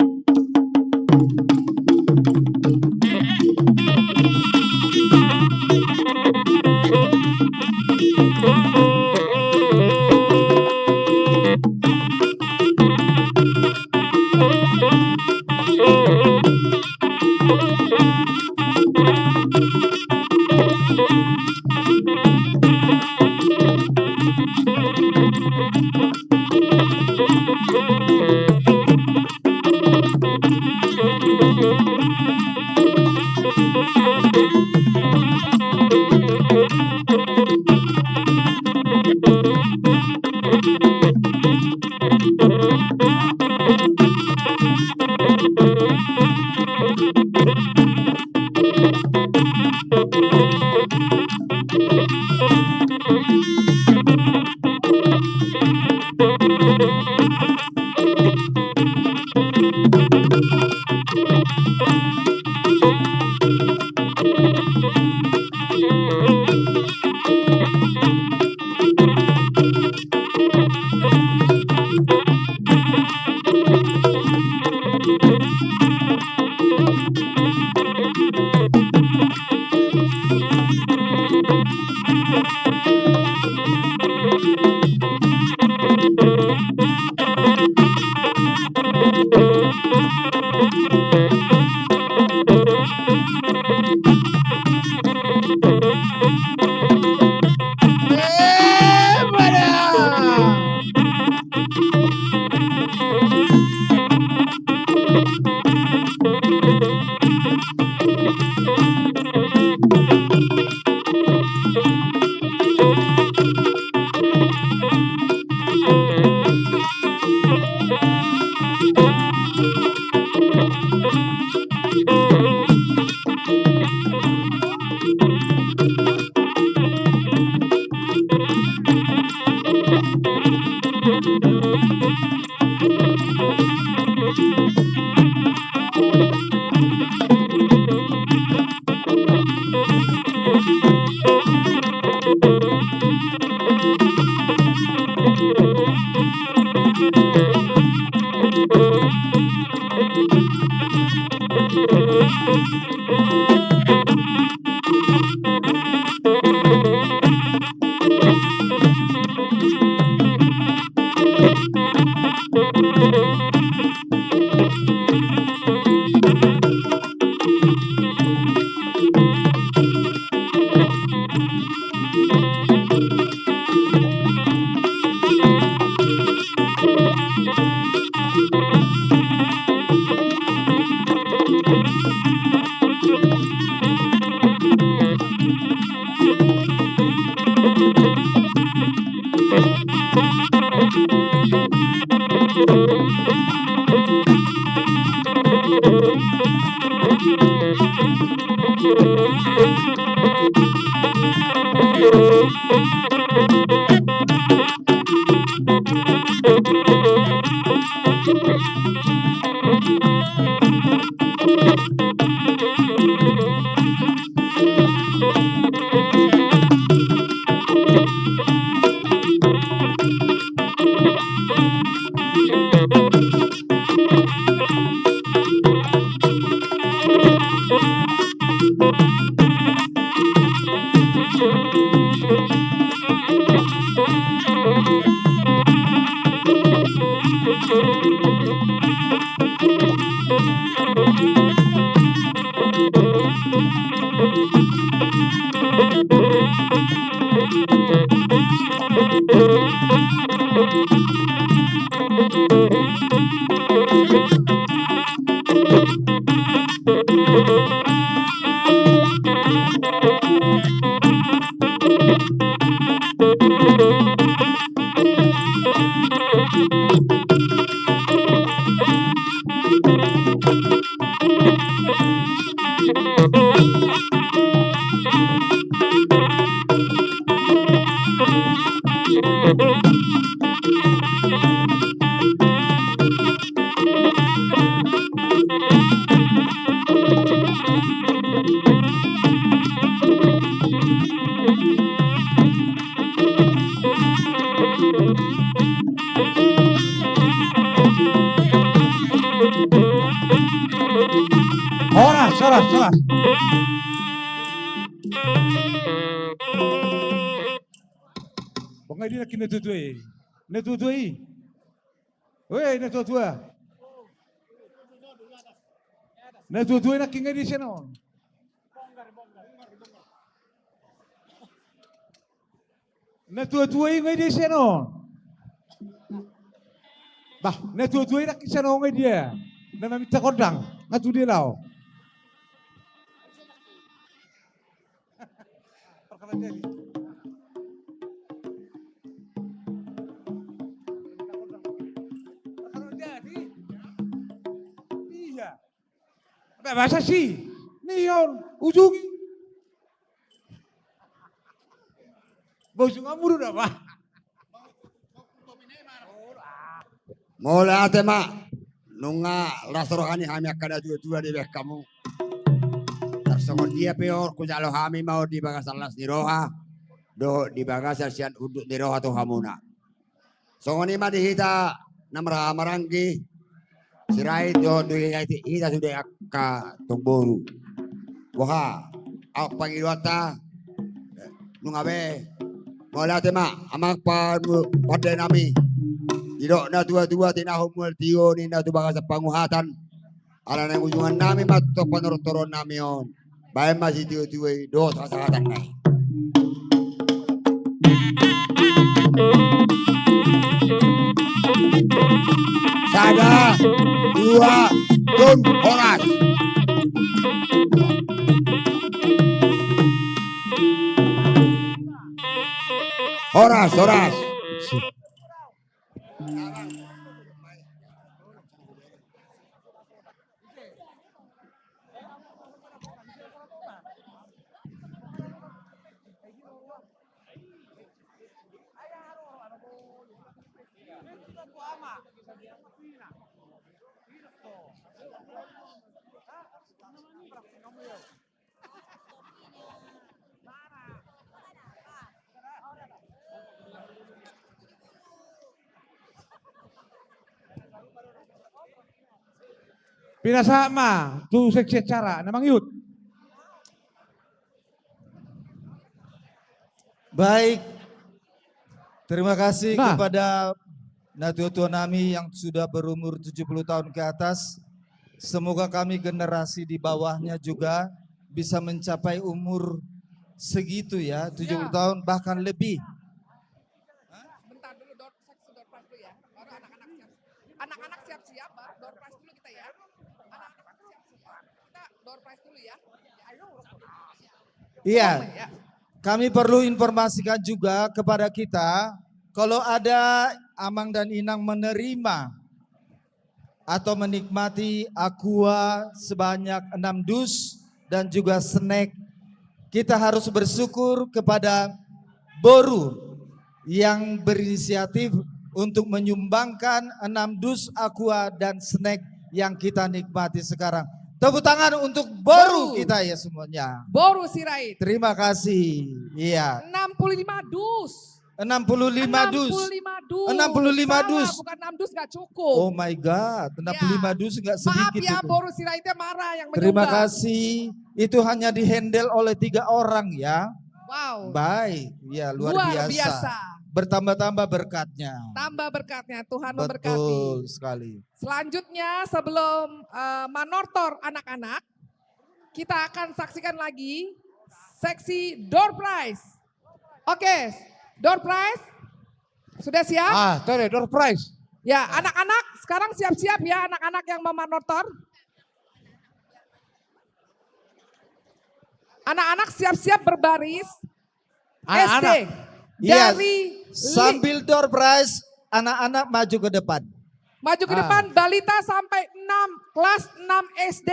Horas, horas, horas. Bangga dia nangkin na tua-tua i. Na tua-tua i. Weh, na tua-tua. Na tua-tua i nangkin ngai di sian on. Na tua-tua i ngai di sian on. Bah, na tua-tua i nangkin sian on ngai dia. Na maminta gondang, nga tu dia laho. Iya. Ba, masa si ni on ujung i. Bojung amuru da, bah. Mauliate ma. Nunga las roha ni hami angka na tua-tua dibahen hamu. Tarsongon dia pe on hujalo hami ma on di bagasan las ni roha dohot di bagasan sian unduk ni roha tu hamuna. Songon i ma di hita na marhaha maranggi, Sirait dohot di hita sude angka tong boru. Boha, aut pangidoanta, nunga be. Mauliate ma, amang pa-, pande nami. Didok na tua-tua, tinahu mual tio ni na tu bagasan panguhatan. Ala naeng ujungan nami ma tong panortoron nami on. Bahen ma situa-tua i dohot hasahatan nai. Sada, dua, tolu, horas. Horas, horas. Pinasahat ma tu seksi acara na mangihut. Baik. Terima kasih kepada natua-tua nami yang sudah berumur tujuh puluh tahun ke atas. Semoga kami generasi di bawahnya juga bisa mencapai umur segitu ya, tujuh puluh tahun bahkan lebih. Sebentar dulu, door, seksi door prize dulu ya. Baru anak-anak siap. Anak-anak siap-siap, baru door prize dulu kita ya. Anak-anak siap-siap. Kita door prize dulu ya. Iya. Kami perlu informasikan juga kepada kita, kalau ada amang dan inang menerima atau menikmati aqua sebanyak enam dus dan juga snack, kita harus bersyukur kepada boru yang berinisiatif untuk menyumbangkan enam dus aqua dan snack yang kita nikmati sekarang. Tepuk tangan untuk boru kita ya semuanya. Boru Sirait. Terima kasih. Iya. Enam puluh lima dus. Enam puluh lima dus. Enam puluh lima dus. Enam puluh lima dus. Salah, bukan enam dus, nggak cukup. Oh my God, enam puluh lima dus nggak sedikit itu. Maaf ya, boru Sirait marah yang menyumbang. Terima kasih. Itu hanya di-handle oleh tiga orang ya. Wow. Baik, ya luar biasa. Luar biasa. Bertambah-tambah berkatnya. Tambah berkatnya, Tuhan memberkati. Betul sekali. Selanjutnya, sebelum, eh, manortor anak-anak, kita akan saksikan lagi seksi door prize. Oke, Door prize? Sudah siap? Ah, tore, door prize. Ya, anak-anak sekarang siap-siap ya, anak-anak yang mau manortor. Anak-anak siap-siap berbaris. Anak-anak. S D. Iya, dari li- sambil door prize, anak-anak maju ke depan. Maju ke depan, balita sampai enam, kelas enam S D.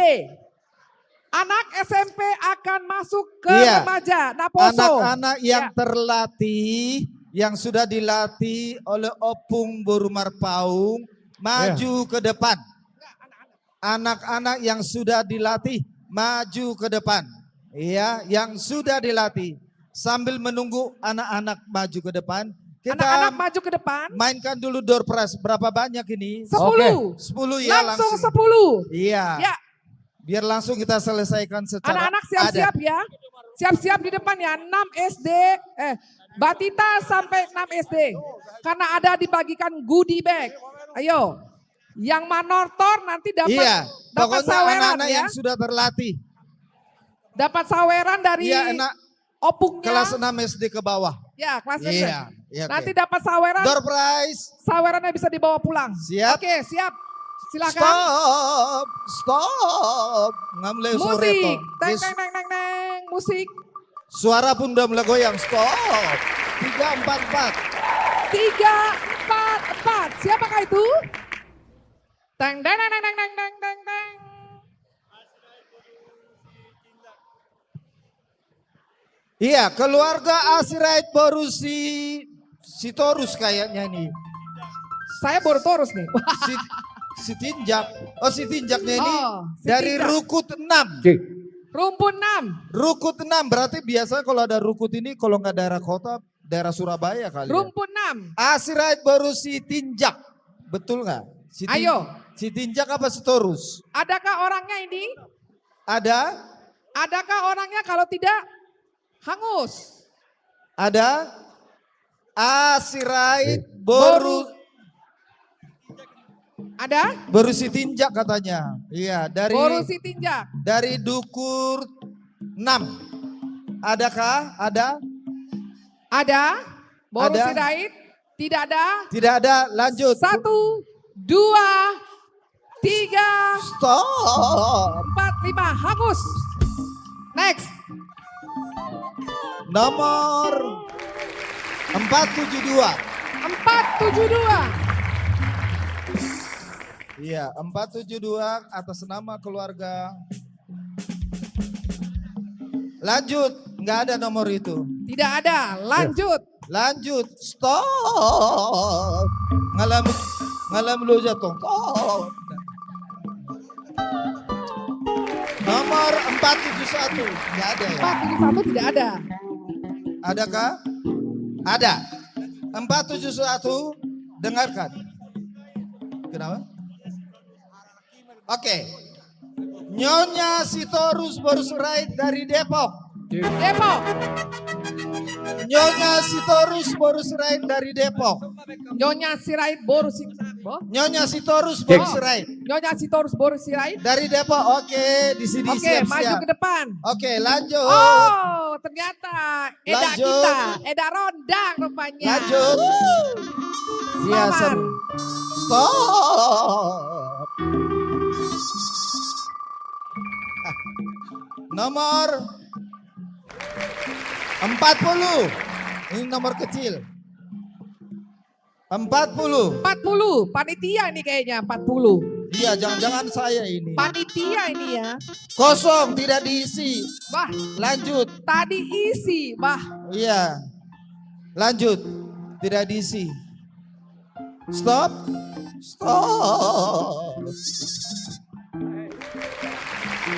Anak S M P akan masuk ke remaja, na poso. Anak-anak yang terlatih, yang sudah dilatih oleh Ompung Boru Marpaung, maju ke depan. Anak-anak yang sudah dilatih, maju ke depan. Iya, yang sudah dilatih. Sambil menunggu anak-anak maju ke depan, kita mainkan dulu door prize. Anak-anak maju ke depan. Berapa banyak ini? Sepuluh. Oke. Sepuluh ya, langsung. Langsung sepuluh. Iya. Ya. Biar langsung kita selesaikan secara adat. Anak-anak siap-siap ya. Siap-siap di depan ya. Enam S D, eh, batita sampai enam S D. Karena ada dibagikan goodie bag. Ayo. Yang manortor nanti dapat, iya, dapat pokoknya saweran, anak-anak ya, yang sudah terlatih. Dapat saweran dari, iya, anak ompungnya. Kelas enam S D ke bawah. Ya, kelas enam S D. Iya, iya, oke. Nanti dapat saweran. Door prize. Sawerannya bisa dibawa pulang. Siap. Oke, siap. Silakan. Stop, stop. Nggak mulai sore. Musik. Tong. Teng, teng, teng, teng, teng. Musik. Suara pun udah mulai goyang. Stop. Tiga empat empat. Tiga empat empat. Siapakah itu? Teng, teng, teng, teng. Iya, keluarga Asirait boru Si, Sitorus kayaknya ini. Saya boru Torus nih. Si, Sitinjak. Oh, Sitinjaknya ini. Oh, dari Sitinjak. Rukut enam. Rumpun enam. Rukut enam, berarti biasanya kalau ada rukut ini, kalau nggak daerah kota, daerah Surabaya kali ya. Rumpun enam. Asirait boru Sitinjak. Betul nggak? Sitin-, ayo. Sitinjak apa Sitorus? Adakah orangnya ini? Ada? Adakah orangnya? Kalau tidak, hangus. Ada? Asirait boru. Ada? Boru Sitinjak katanya. Iya, dari, boru Sitinjak. Dari Dukur enam. Adakah? Ada? Ada? Boru Sirait? Tidak ada? Tidak ada, lanjut. Satu, dua, tiga, stop, empat, lima, hangus. Next. Nomor empat tujuh dua. Empat tujuh dua. Iya, empat tujuh dua atas nama keluarga. Lanjut, nggak ada nomor itu. Tidak ada, lanjut. Lanjut, stop. Ngalam, ngalam lo jatuh. Stop. Nomor empat tujuh satu, nggak ada ya? Empat tujuh satu tidak ada. Adakah? Ada. Empat tujuh satu, dengarkan. Kenapa? Oke. Nyonya Sitorus boru Sirait dari Depok. Depok. Nyonya Sitorus boru Sirait dari Depok. Nyonya Sirait boru Si-, bo? Nyonya Sitorus boru Sirait. Nyonya Sitorus boru Sirait. Dari Depok, oke, di sini. Oke, siap-siap. Maju ke depan. Oke, lanjut. Oh, ternyata Eda kita, Eda Rondang rupanya. Lanjut. Wuh. Iya, selamat. Sem-, stop. Nomor empat puluh. Ini nomor kecil. Empat puluh. Empat puluh. Panitia ini kayaknya, empat puluh. Iya, jangan-jangan saya ini. Panitia ini ya. Kosong, tidak diisi. Wah. Lanjut. Tadi isi, wah. Iya. Lanjut. Tidak diisi. Stop. Stop.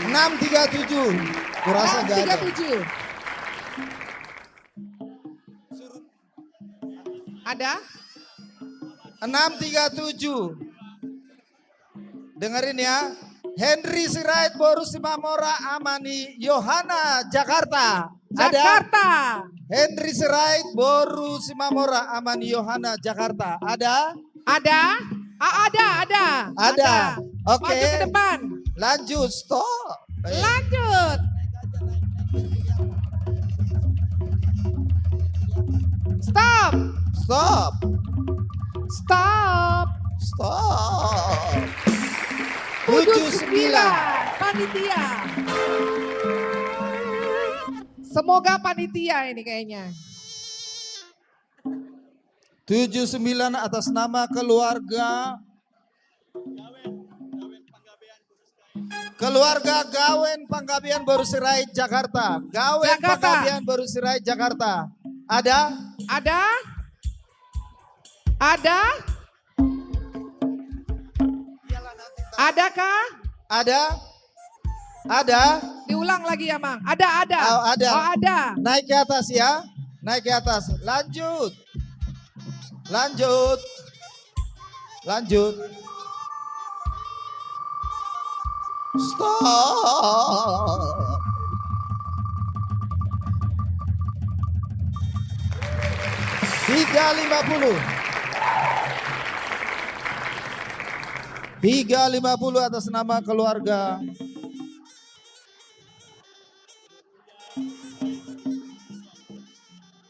Enam tiga tujuh. Kurasa nggak ada. Enam tiga tujuh. Ada? Enam tiga tujuh. Dengerin ya. Henry Sirait boru Simamora, ama ni Yohana, Jakarta. Ada? Jakarta. Henry Sirait boru Simamora, ama ni Yohana, Jakarta. Ada? Ada? A-, ada, ada. Ada. Ada. Oke. Maju ke depan. Lanjut, stop. Eh. Lanjut. Stop. Stop. Stop. Stop. Tujuh sembilan. Panitia. Semoga panitia ini kayaknya. Tujuh sembilan atas nama keluarga. Keluarga Gawen Panggabean boru Sirait, Jakarta. Gawen Panggabean boru Sirait, Jakarta. Ada? Ada? Ada? Adakah? Ada? Ada? Diulang lagi ya, Mang. Ada, ada. Oh, ada. Oh, ada. Naik ke atas ya. Naik ke atas. Lanjut. Lanjut. Lanjut. Stop. Tiga lima puluh. Tiga lima puluh atas nama keluarga.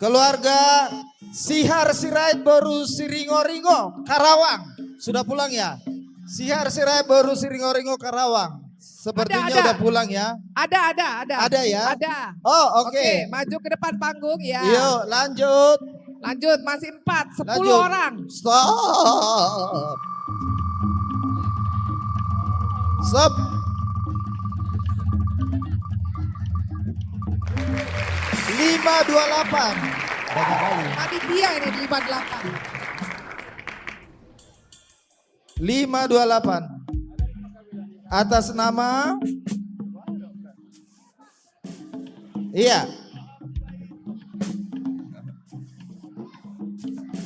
Keluarga Sihar Sirait boru Siringoringo, Karawang. Sudah pulang ya? Sihar Sirait boru Siringoringo, Karawang. Sepertinya udah pulang ya. Ada, ada, ada. Ada ya? Ada. Oh, oke. Oke, maju ke depan panggung ya. Yuk, lanjut. Lanjut, masih empat, sepuluh orang. Stop. Stop. Lima dua delapan. Banyak kali. Panitia ini lima delapan. Lima dua delapan. Atas nama. Iya.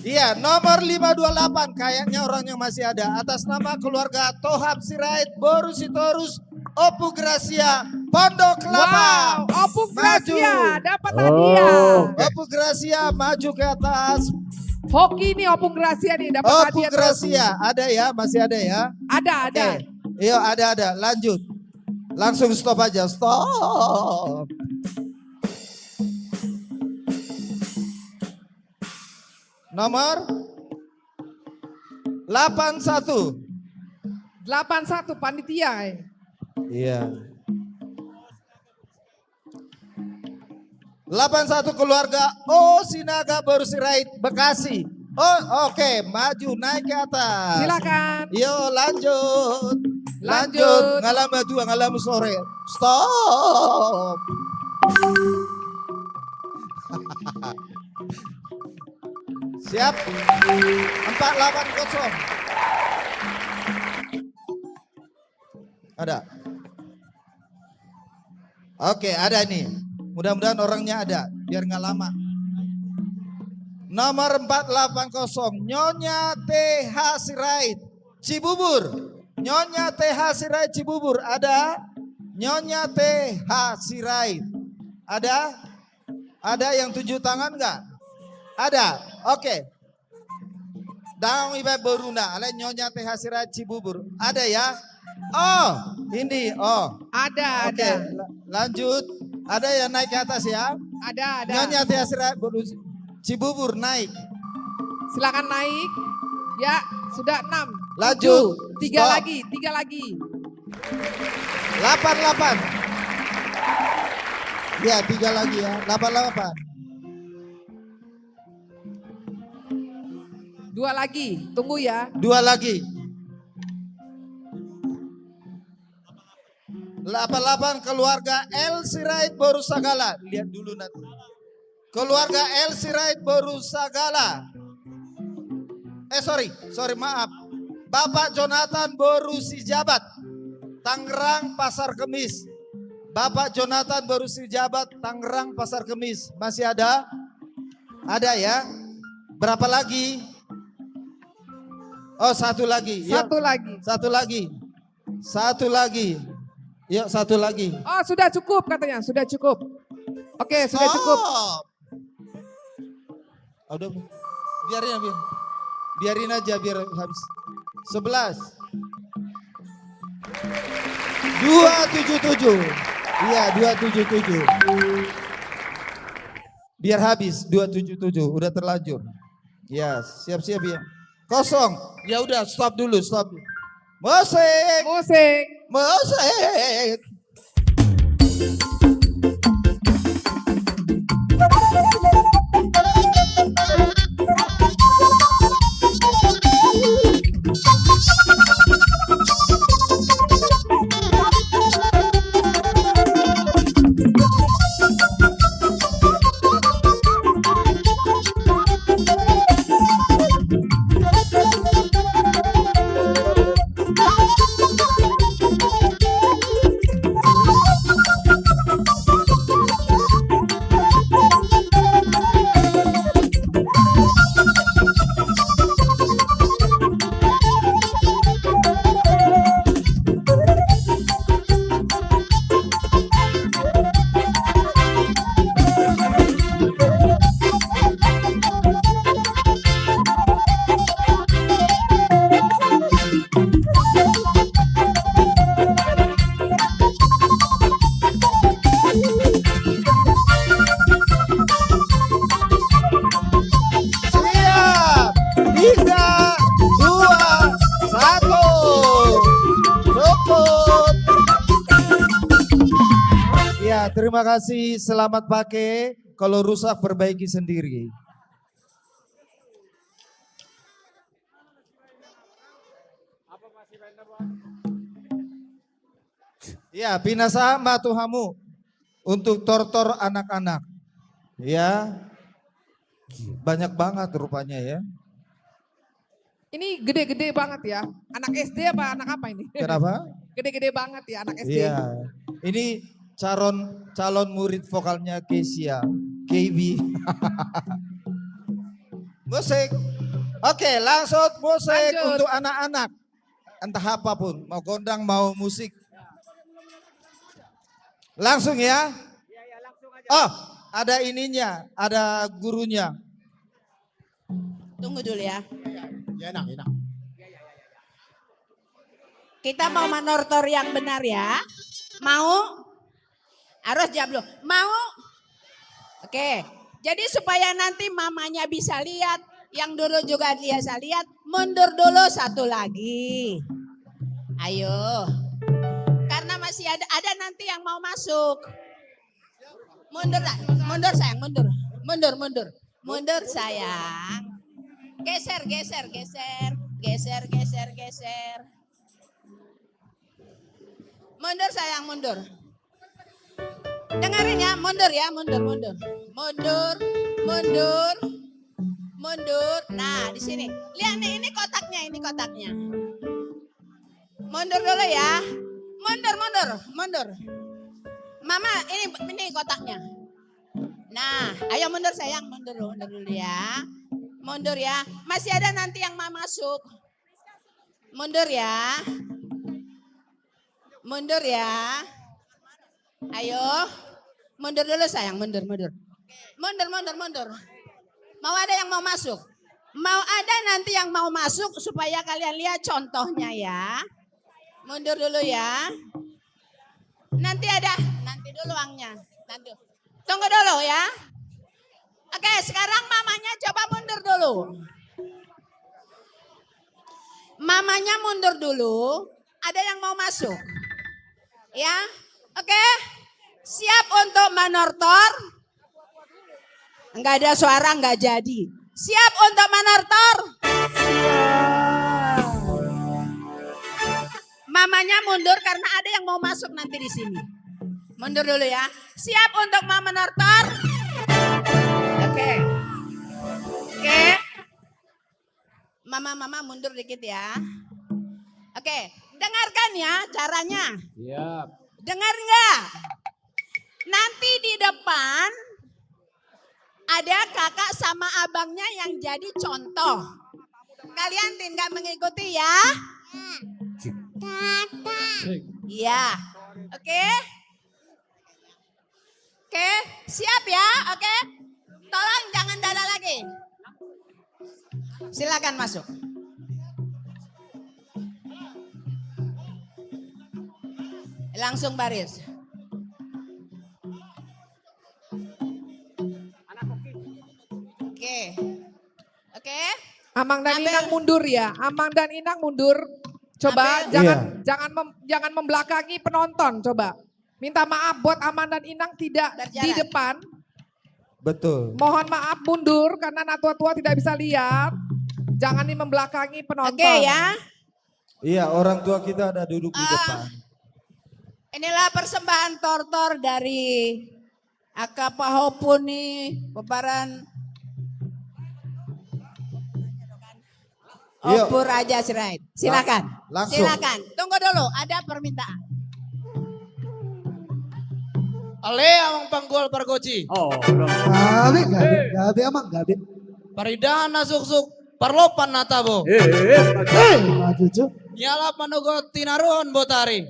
Iya, nomor lima dua delapan, kayaknya orangnya masih ada. Atas nama keluarga Tohab Sirait, boru Sitorus, Opu Grasia, Pondok Kelapa. Wow, Opu Grasia dapat hadiah. Oke. Opu Grasia maju ke atas. Hoki nih Opu Grasia nih dapat hadiah terus. Opu Grasia, ada ya, masih ada ya? Ada, ada. Oke. Iya, ada, ada. Lanjut. Langsung stop aja. Stop. Nomor delapan satu. Delapan satu, panitia, eh. Iya. Delapan satu, keluarga O Sinaga boru Sirait, Bekasi. Oh, oke, maju, naik ke atas. Silakan. Yo, lanjut. Lanjut. Lanjut. Nga lam dua, nga lam sore. Stop. Siap. Empat delapan kosong. Ada. Oke, ada ini. Mudah-mudahan orangnya ada, biar nggak lama. Nomor empat delapan kosong, Nyonya T H Sirait, Cibubur. Nyonya T H Sirait, Cibubur, ada? Nyonya T H Sirait, ada? Ada yang tujuh tangan nggak? Ada. Oke. Daong iba boruna, alai Nyonya T H Sirait, Cibubur. Ada ya? Oh, ini, oh. Ada, oke, ada. La-, lanjut. Ada yang naik ke atas ya? Ada, ada. Nyonya T H Sirait, boru Cibubur, naik. Silakan naik. Ya, sudah enam. Lanjut. Tujuh. Tiga lagi, tiga lagi. Delapan delapan. Ya, tiga lagi ya. Delapan delapan. Dua lagi, tunggu ya. Dua lagi. Delapan delapan, keluarga L Sirait boru Sagala. Lihat dulu nanti. Keluarga L Sirait boru Sagala. Eh, sorry, sorry, maaf. Bapak Jonathan boru Sijabat, Tangerang Pasar Kemis. Bapak Jonathan boru Sijabat, Tangerang Pasar Kemis. Masih ada? Ada ya? Berapa lagi? Oh, satu lagi. Yuk. Satu lagi. Satu lagi. Satu lagi. Yuk, satu lagi. Oh, sudah cukup katanya, sudah cukup. Oke, sudah cukup. Stop. Udah, biarin, biar. Biarin aja, biar habis. Sebelas. Dua tujuh tujuh. Iya, dua tujuh tujuh. Biar habis dua tujuh tujuh, udah terlanjur. Ya, siap-siap ya. Kosong. Ya udah, stop dulu, stop. Musik. Musik. Musik. Siap. Tiga, dua, satu. Cukup. Ya, terima kasih. Selamat pakai. Kalau rusak, perbaiki sendiri. Ya, pinasahat ma tu hamu untuk tortor anak-anak. Ya. Banyak banget rupanya ya. Ini gede-gede banget ya. Anak S D apa anak apa ini? Kenapa? Gede-gede banget ya anak S D. Iya. Ini calon, calon murid vokalnya Kezia, K B. Musik. Oke, langsung musik. Lanjut. Untuk anak-anak. Entah apapun, mau gondang, mau musik. Langsung ya. Oh, ada ininya, ada gurunya. Tunggu dulu ya. Ya, enak, enak. Kita mau manortor yang benar ya. Mau? Harus jawab dulu. Mau? Oke. Jadi supaya nanti mamanya bisa lihat, yang dulu juga dia bisa lihat, mundur dulu satu lagi. Ayo. Karena masih ada, ada nanti yang mau masuk. Mundur, mundur sayang, mundur. Mundur, mundur. Mundur sayang. Geser, geser, geser. Geser, geser, geser. Mundur sayang, mundur. Dengerin ya, mundur ya, mundur, mundur. Mundur, mundur, mundur. Nah, di sini. Lihat nih, ini kotaknya, ini kotaknya. Mundur dulu ya. Mundur, mundur, mundur. Mama, ini, ini kotaknya. Nah, ayo mundur sayang, mundur, mundur dulu ya. Mundur ya. Masih ada nanti yang mau masuk. Mundur ya. Mundur ya. Ayo. Mundur dulu sayang, mundur, mundur. Mundur, mundur, mundur. Mau ada yang mau masuk? Mau ada nanti yang mau masuk supaya kalian lihat contohnya ya. Mundur dulu ya. Nanti ada, nanti dulu uangnya. Nanti. Tunggu dulu ya. Oke, sekarang mamanya coba mundur dulu. Mamanya mundur dulu. Ada yang mau masuk? Ya. Oke. Siap untuk manortor? Enggak ada suara, enggak jadi. Siap untuk manortor? Siap. Mamanya mundur karena ada yang mau masuk nanti di sini. Mundur dulu ya. Siap untuk mamanortor? Oke. Oke. Mama-mama mundur dikit ya. Oke, dengarkan ya caranya. Siap. Dengar nggak? Nanti di depan ada kakak sama abangnya yang jadi contoh. Kalian tinggal mengikuti ya. Iya. Oke. Oke, siap ya. Oke. Tolong jangan dada lagi. Silakan masuk. Langsung baris. Eh? Amang dan Inang mundur ya. Amang dan Inang mundur. Coba jangan, jangan mem-, jangan membelakangi penonton, coba. Minta maaf buat Amang dan Inang tidak di depan. Betul. Mohon maaf mundur karena natua-tua tidak bisa lihat. Jangan nih membelakangi penonton. Oke ya. Iya, orang tua kita ada duduk di depan. Inilah persembahan tortor dari angka pahompu ni pomparan Ompu Raja Sirait. Silakan. Silakan. Tunggu dulu, ada permintaan. Ale amang panggual pargonsi. Oh, gabe, gabe, gabe amang, gabe. Parindahan na suksuk, parlompan na tabo. Eh, maju jo. Nialap manogot tinaruhon botari.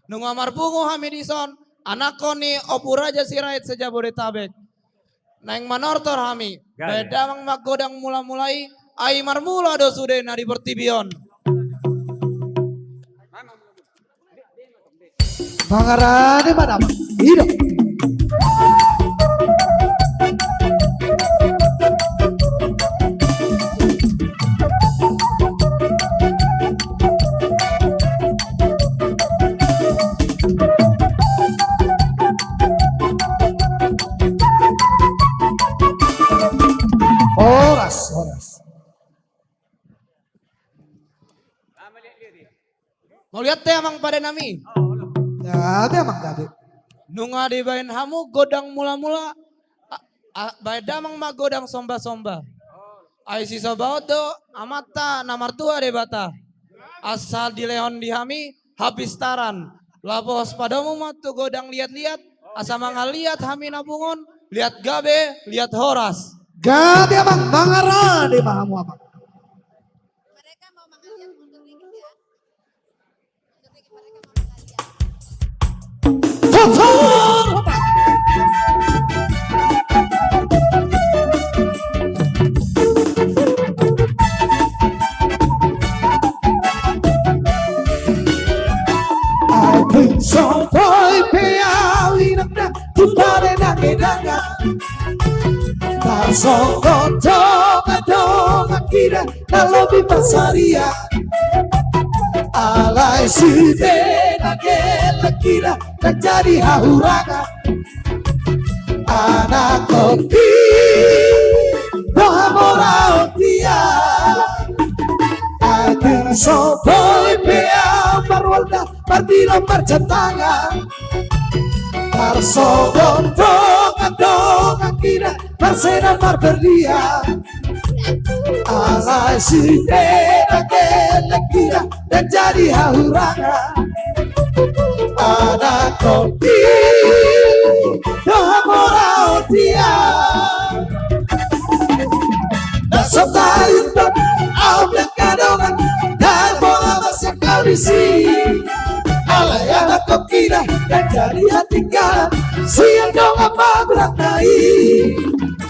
Nunga marpungu hami dison, anakkon ni Ompu Raja Sirait se-Jabodetabek. Naeng manortor hami. Baen damang ma godang mula-mula i, ai marmula do sude na di portibi on. Mangarade ma damang. Ido. Horas, horas. Mauliate amang pade nami. Gabe amang, gabe. Nunga dibaen hamu godang mula-mula, a, a, baen damang ma godang somba-somba. Ai sisobaon do Amanta na martua Debata. Asa dilehon di hami hapistaran. Laos padomu ma tu godang liat-liat, asa mangaliat hami na pungu on, liat gabe, liat horas. Gabe amang, mangarade ma hamu amang. Ai dung so boi pe au inang na tu pare na kedangan. Tarsongon dongan-dongan hita na lobi pansarian. Alai sude na gelleng hita na jadi hahurangan. Anakkon i do hamoraon dia. Ai dung so boi pe au marwalda, martilon, marjam tangan. Tarsongon dongan-dongan hita, marsedan, marberlian. Alai sude na gelleng hita na jadi hahurangan. Anakkon i do hamoraon dia. Na so taringot au angka dongan, na boha ma sian hau disi. Alai anakkon hita na jadi hatinggalan sian dongan mamerang na i.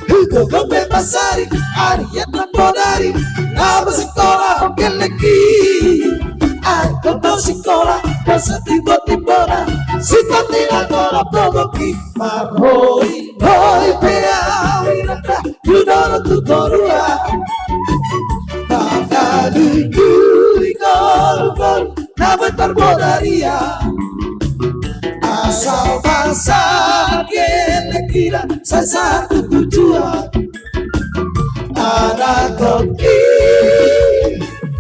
Hugogo pe masari, arian na bodari, na masikola on gelleng i. Ai tong do sikola, na satimbol-timbol na, sipati na tolap togok i. Marhoi-hoi pe au inang na, tu dolok tu toruan. Mangalului ngolu-ngolu na boi parbodarian. Asal bangsa gelleng hita sai sahat tu tujuan. Anakkon i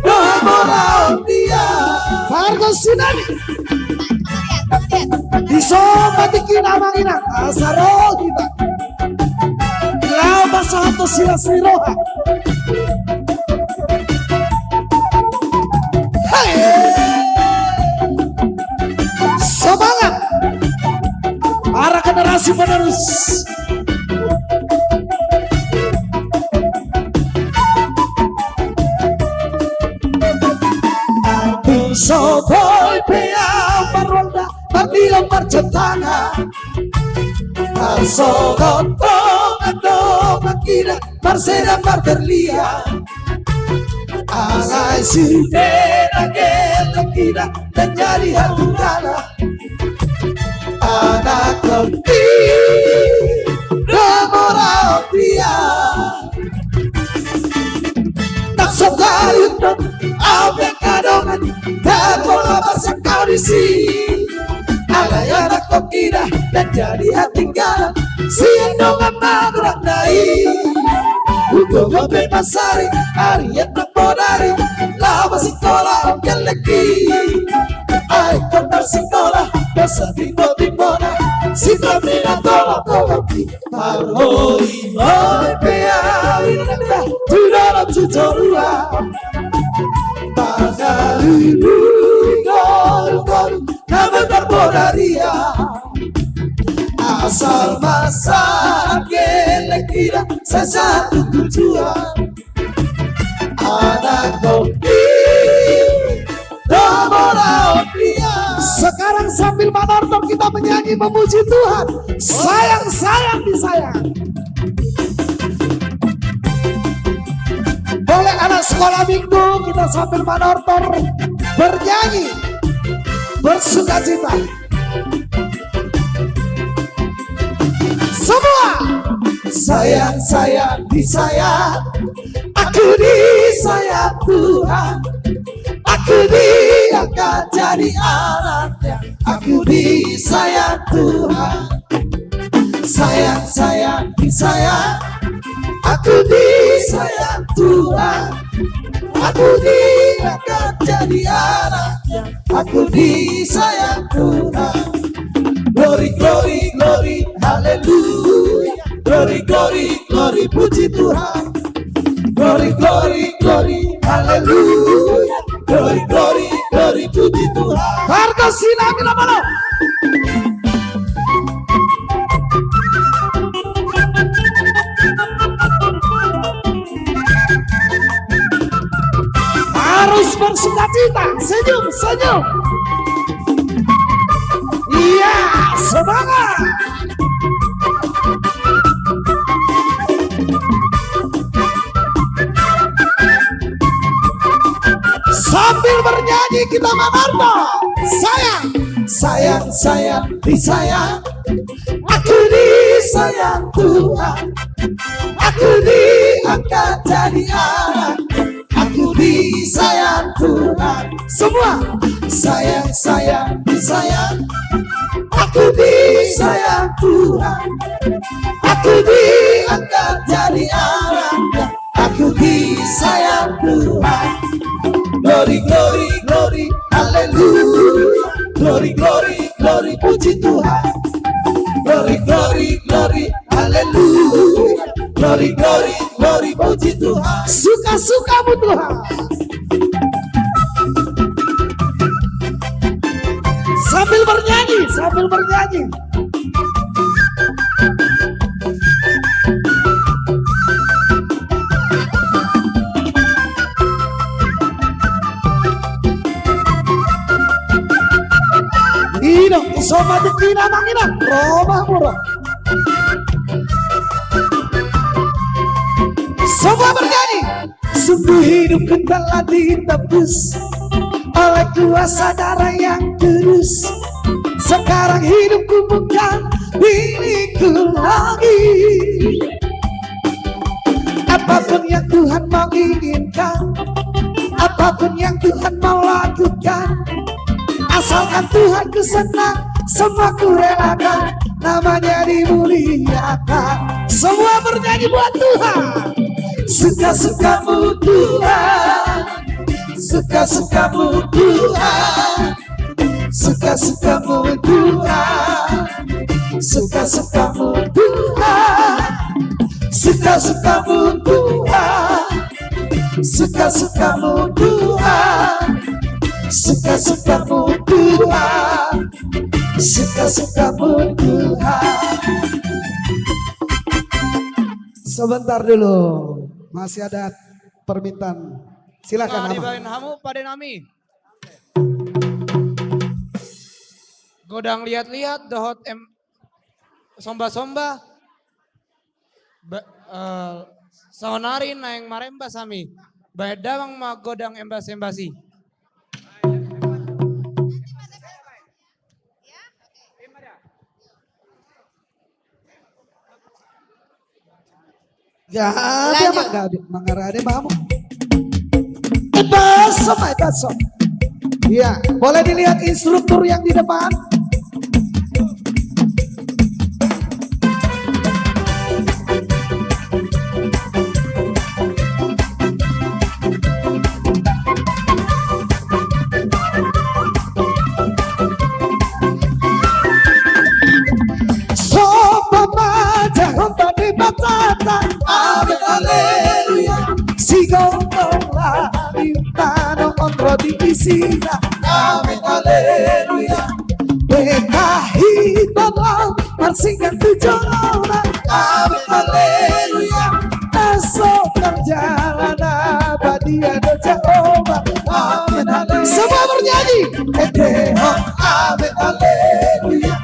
do hamoraon dia. Pargonsi nami. Dison ma tingkina amang inang. Asa ro hita. Laho pasahat tu silas ni roha. Hai! Semangat! Para generasi penerus. Ai dung so boi pe au marwalda, martilon, marjam tangan. Tarsongon dongan-dongan hita, marsedan, marberlian. Alai sude na gelleng hita na jadi hahurangan. Anakkon i do hamoraon Dia. Nang so tariuthon au pe angka dongan, tabo na pasang au disi. Alai anak on ida, ndang jadi hatinggalan sian dongan na goarna i. Hugogo pe masari, ari nang bodari, laho sikola on gellengki. Ai ingkon marsikola, basa timbo-timbona, sikola ni na tolap-tolapki. Marhoi-hoi pe au inanta tu dolok tu toruan. Pangalualu i toru-toru na mandar bodaria. Asal ma sahat gellengkida, sai sahat tu tujuan. Anak on i, dohot boru on dia. Sekarang sambil manortor kita menyanyi memuji Tuhan. Sayang, sayang, disayang. Boleh anak sekolah minggu kita sambil manortor bernyanyi bersukacita. Semua. Sayang, sayang, disayang. Aku disayang Tuhan. Aku diangkat jadi anaknya. Aku disayang Tuhan. Sayang, sayang, disayang. Aku disayang Tuhan. Aku diangkat jadi anaknya. Aku disayang Tuhan. Glory, glory, glory, haleluya. Glory, glory, glory, puji Tuhan. Glory, glory, glory, haleluya. Glory, glory, glory, puji Tuhan. Harga sinami na malo. Harus bersukacita, senyum, senyum. Iya, semangat. Sambil bernyanyi kita manortor. Sayang, sayang, sayang, disayang. Aku disayang Tuhan. Aku diangkat jadi anak. Aku disayang Tuhan. Semua. Sayang, sayang, disayang. Aku disayang Tuhan. Aku diangkat jadi anak. Aku disayang Tuhan. Glory, glory, glory, haleluya. Glory, glory, glory, puji Tuhan. Glory, glory, glory, haleluya. Glory, glory, glory, puji Tuhan. Suka-sukamu Tuhan. Sambil bernyanyi, sambil bernyanyi. Ina, so matik ina manginan, ro ma mura. Semua bernyanyi. Sungguh hidupku telah ditebus oleh kuasa darah yang kudus. Sekarang hidupku bukan milikku lagi. Apapun yang Tuhan mau inginkan, apapun yang Tuhan mau lakukan, asalkan Tuhanku senang, semua kurelakan, namanya dimuliakan. Semua bernyanyi buat Tuhan. Suka-sukamu Tuhan, suka-sukamu Tuhan, suka-sukamu Tuhan, suka-sukamu Tuhan, suka-sukamu Tuhan, suka-sukamu Tuhan, suka-sukamu Tuhan, suka-sukamu Tuhan. Sebentar dulu, masih ada permintaan. Silakan, Abang. Dibaen hamu pade nami. Godang liat-liat dohot em-, somba-somba. Ba-, eh, saonari naeng marembas hami. Baen damang ma godang embas-embas i. Ya, oke. Ima da. Gabe, lanjut. Amang, gabe, mangarade mamu. Eh, baso, mai, baso. Iya, boleh dilihat instruktur yang di depan. Sopa ma jahon tadi batata. Amen, haleluya. Sigomgom langit tano on ro di isina. Amen, haleluya. Beta hita lam marsinggang tu jolona. Amen, haleluya. Na so parjala na badia do Jahowa. Amen, haleluya. Semua bernyanyi. Ede ho, amen, haleluya.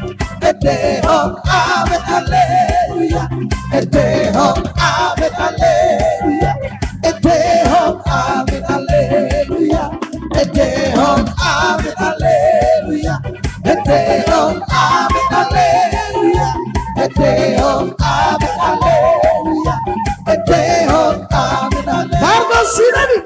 Ede ho, amen, haleluya. Ede ho, amen, haleluya. Ede ho, amen, haleluya. Ede ho, amen, haleluya. Ede ho, amen, haleluya. Ede ho, amen, haleluya. Ede ho, amen, haleluya. Marga Sinani.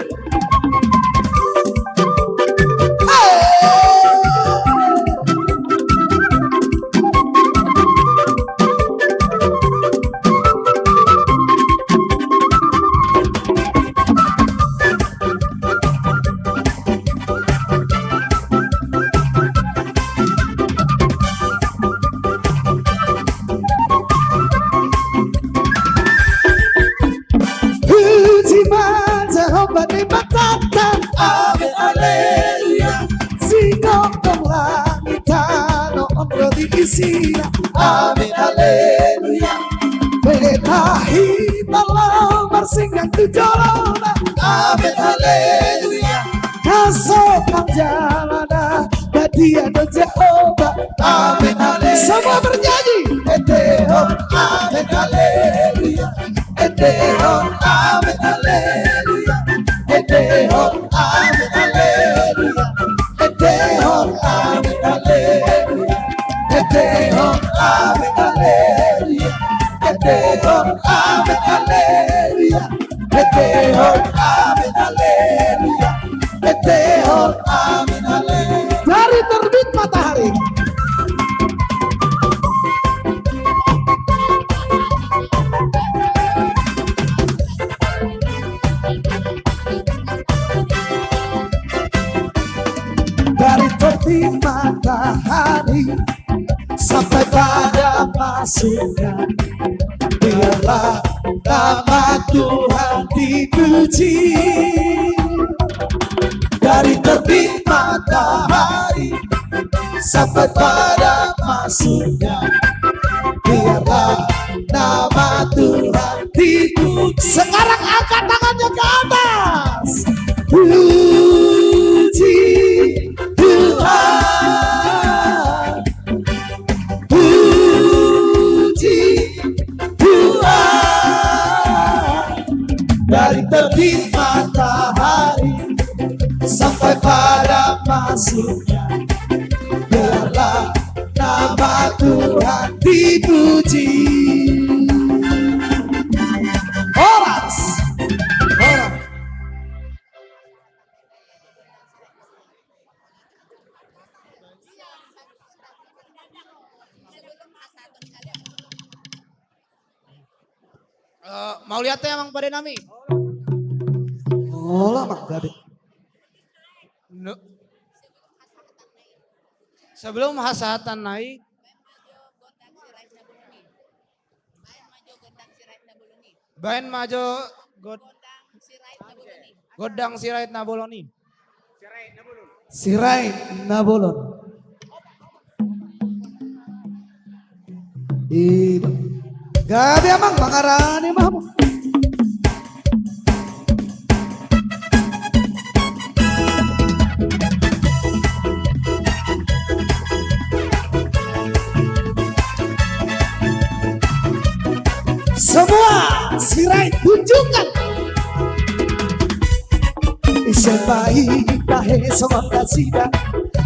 Puji ma Jahowa Debatanta. Amen, haleluya. Sigomgom langit tano on ro di isina. Amen, haleluya. Beta hita lam marsinggang tu jolona. Amen, haleluya. Na so parjala na badia do Jahowa. Amen, haleluya. Semua bernyanyi. Ede ho, amen, haleluya. Ede ho, amen, haleluya. Ede ho, amen, haleluya. Ede ho, amen, haleluya. Ede ho, amen, haleluya. Ede ho, amen, haleluya. Ede ho, amen, haleluya. Ede ho, amen, haleluya. Dari terbit matahari. Dari terbit matahari sampai pada masuknya, biarlah nama Tuhan dipuji. Dari terbit matahari sampai pada masuknya, biarlah nama Tuhan dipuji. Sekarang angkat tangannya ke atas. Puji Tuhan. Puji Tuhan. Dari terbit matahari sampai pada masuknya, biarlah nama Tuhan dipuji. Horas. Horas. Eh, mauliate, amang pande nami. Horas, amang pande. No. Sebelum hasahatan nai. Baen ma jo god-, gondang Sirait Nabolon i. Sirait Nabolon. Ido. Gabe, amang, mangarade ma hamu. Semua Sirait tunjukkan. Ise ma i tahe songon nasida,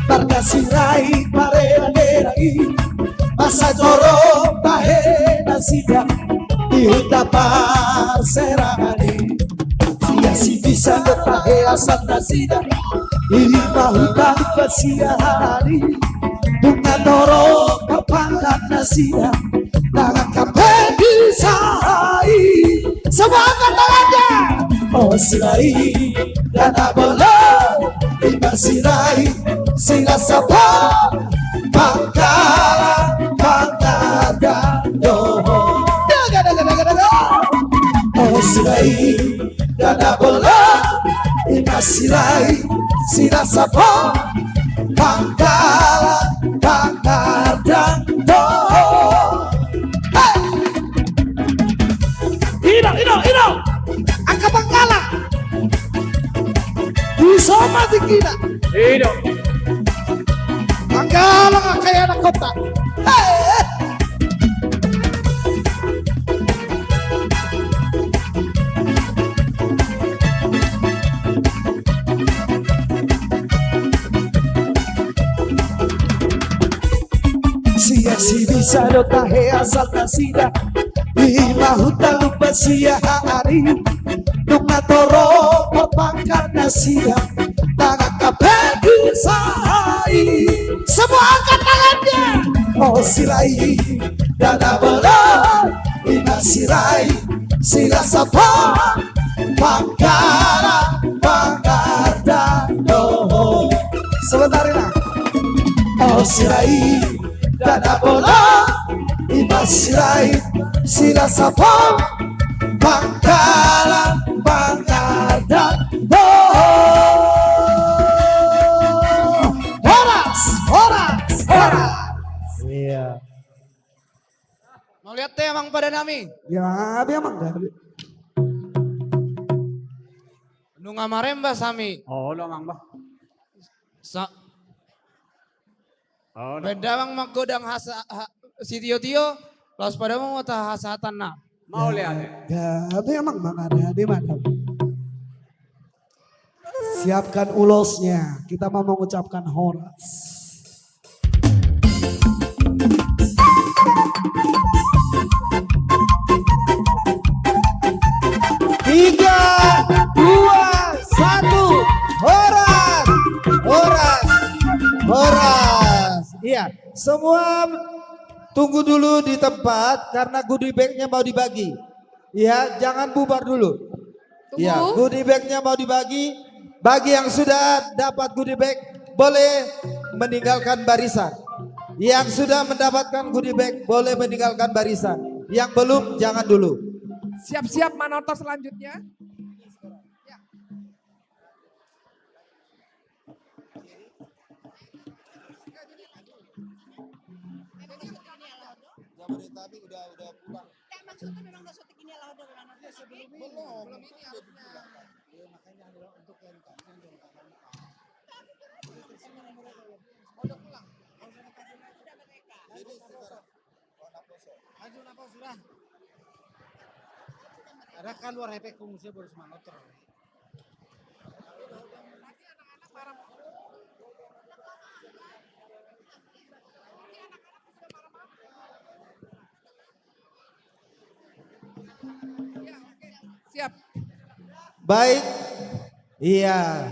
marga Sirait marerang-erang i. Masa joro tahe nasida, Di huta parserahan i, sian Sibisan do tahe asal nasida. Ima huta Lumban Siahaan i, dung na torop parpangkat nasida, nunga pe di saha i. Semua angkat tangannya. O Sirait, Dana Bolon, ima Sirait, Silasabon, Bangkalan, Bangardang do ho. Daga, daga, daga, daga. O Sirait, Dana Bolon, ima Sirait, Silasabon, Bangkalan, Bangardang do ho. Hei! Ino, ino, ino. Angka Bangkalan. Di son ma tingkina. Ino. Bangkalan angka anak kota. Hei! Sian Sibisan do tahe asal nasida, ima huta Lumban Siahaan i, dung na torop parpangkat nasida, nunga pe di saha i. Semua angkat tangannya. O Sirait, Dana Bolon, ima Sirait, Silasabon, Bangkalan, Bangardang do ho. Sebentar, Ina. O Sirait, Dana Bolon, ima Sirait, Silasabon, Bangkalan, Bangardang do ho. Horas, horas, horas. Iya. Mauliate, Amang Pande nami. Ya, abi, Amang, abi. Nunga marembas hami. Olo, Amang, bah. Sa-, olo. Baen damang manggodang hasa-, ha-, sitiotio, laos padomu ma tu hasahatanna. Mauliate. Ya, abi, Amang, mangadahadahon ma. Siapkan ulosnya, kita mau mengucapkan horas. Tiga, dua, satu, horas, horas, horas. Iya, semua tunggu dulu di tempat karena goodie bag-nya mau dibagi. Iya, jangan bubar dulu. Tunggu. Iya, goodie bag-nya mau dibagi. Bagi yang sudah dapat goodie bag, boleh meninggalkan barisan. Yang sudah mendapatkan goodie bag, boleh meninggalkan barisan. Yang belum, jangan dulu. Siap-siap manortor selanjutnya. Ya. Jabodetabek udah, udah pulang. Maksudnya memang udah syuting ini, Allah udah pulang. Iya, sebelum ini. Belum, belum ini harusnya. Iya, makanya adalah untuk yang, yang jam tangan. Udah pulang. Jadi sekarang. Maju, naposo, sudah. Ada keluar efek kungsi baru semangat terus. Siap. Baik. Iya.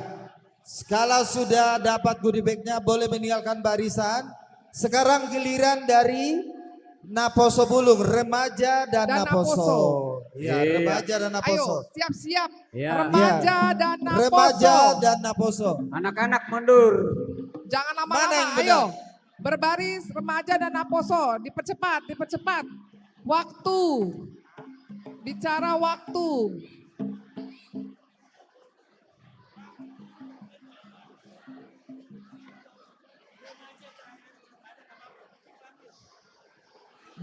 Kalau sudah dapat goodie bag-nya, boleh meninggalkan barisan. Sekarang giliran dari Naposo Bulung, remaja dan naposo. Iya, remaja dan naposo. Ayo, siap-siap. Iya. Remaja dan naposo. Remaja dan naposo. Anak-anak mundur. Jangan lama-lama, ayo. Berbaris remaja dan naposo, dipercepat, dipercepat. Waktu. Bicara waktu.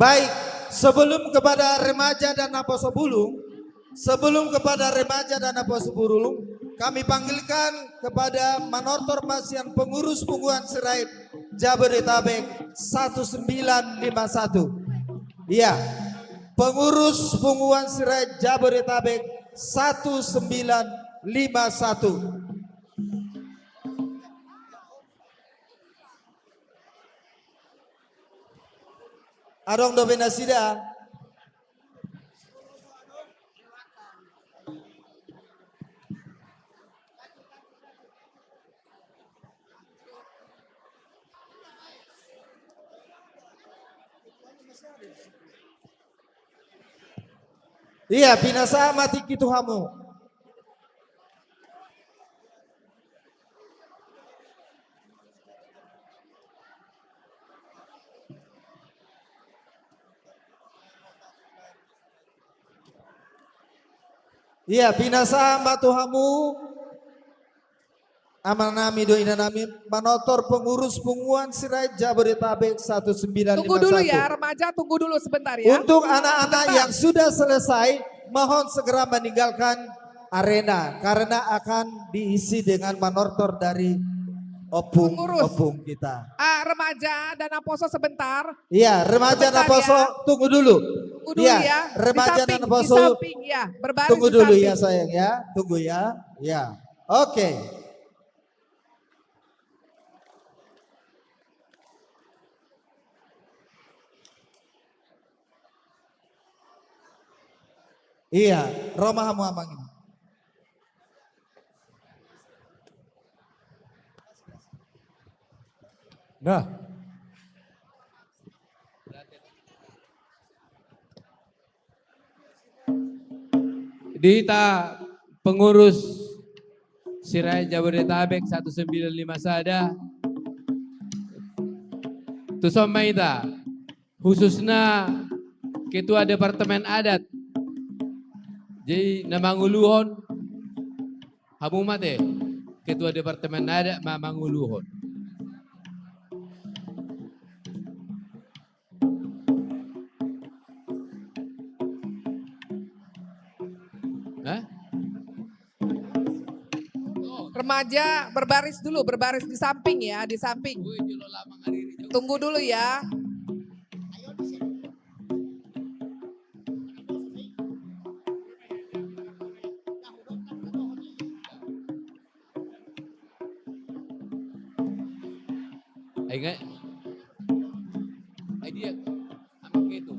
Baik, sebelum kepada remaja dan naposo bulung, sebelum kepada remaja dan naposo bulung, kami panggilkan kepada manortor ma sian pengurus Punguan Sirait Jabodetabek satu sembilan lima satu. Iya, pengurus Punguan Sirait Jabodetabek satu sembilan lima satu. Adong dope nasida. Ia, pinasahat ma tingki tu hamu. Ia, pinasahat ma tu hamu. Amanami dohot inanami, manortor pengurus Punguan Sirait Jabodetabek satu sembilan lima satu. Tunggu dulu ya, remaja, tunggu dulu sebentar ya. Untuk anak-anak yang sudah selesai, mohon segera meninggalkan arena karena akan diisi dengan manortor dari opung-opung kita. Pengurus. Ah, remaja Danaposo sebentar. Iya, remaja Danaposo, tunggu dulu. Tunggu dulu ya. Iya, remaja Danaposo. Di samping, di samping, ya. Berbaris di samping. Tunggu dulu ya, sayang ya. Tunggu ya. Ya. Oke. Iya, ro ma hamu amang. Nah. Di hita pengurus Sirait Jabodetabek satu sembilan lima sada. Tuson ma hita, khususna Ketua Departemen Adat. Jadi na manguluhon hamu ma ate, Ketua Departemen Adat ma manguluhon. Hah? Remaja berbaris dulu, berbaris di samping ya, di samping. Tunggu dulu ya. Ai nga, ai dia, amang Ketua.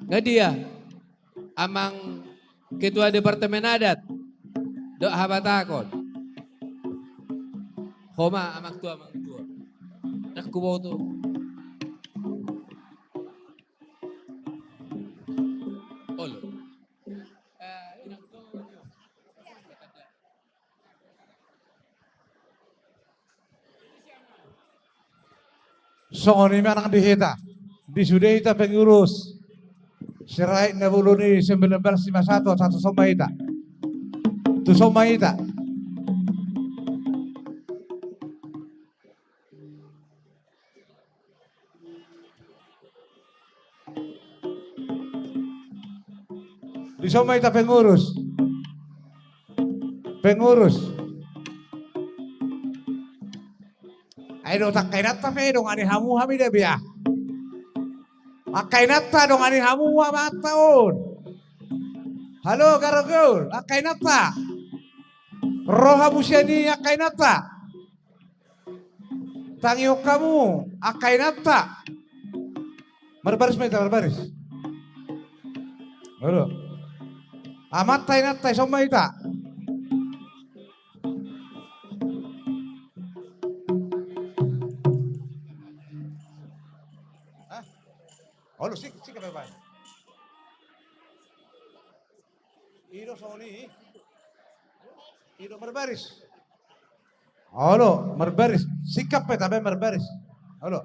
Nga dia, amang Ketua Departemen Adat dohot habatahon. Ho ma amang tua, amang tua. Nang huboto. Olo. Songon i ma nang di hita. Di sude hita pengurus Sirait na bolon i sembilan belas lima satu, satu tuson ma hita. Tuson ma hita. Tuson ma hita pengurus. Pengurus. Ai dohot angka inanta pe dongani hamu hami da bia. Angka inanta dongani hamu amanta on. Halo, garogol, angka inanta. Ro hamu sian i angka inanta. Tangihon hamu angka inanta. Marbaris ma hita, marbaris. Olo. Amanta inanta, tuson ma hita. Hah? Olo, sik, sik apa, Bang? I do songon i. I do marbaris. Olo, marbaris. Sikap pe tabe marbaris. Olo.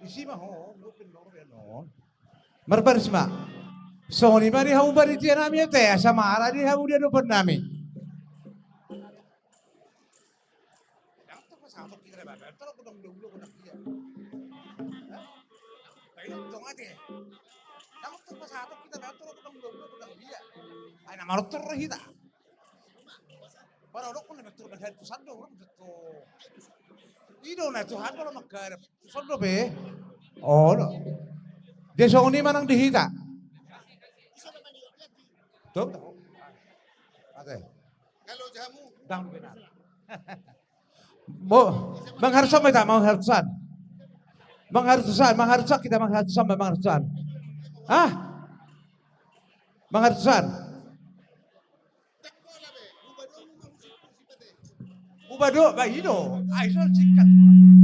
Isi ma ho, gopin ma ho, ya non. Marbaris ma. Songon i ma di hamu panitia nami ate, asa mara di hamu di adopan nami. Ndang tor pasahaton hita da, Bang, tor godang dolo godang dia. Hah? Baik, tong ate. Ndang tor pasahaton hita, Bang, tor godang dolo godang dia. Ai na manortor hita. Baru dok pun na manortor bagian tu sando, orang tu. I do na tu sando lo manggarap. Songon i pe. Olo. Jadi songon i ma nang di hita. Tuh. Oke. Ndang benar. Bo, manghartusan ma hita, manghartusan. Manghartusan, manghartusan hita, manghartusan, manghartusan. Hah? Manghartusan. Uba do, ba i do. Ai so singkat.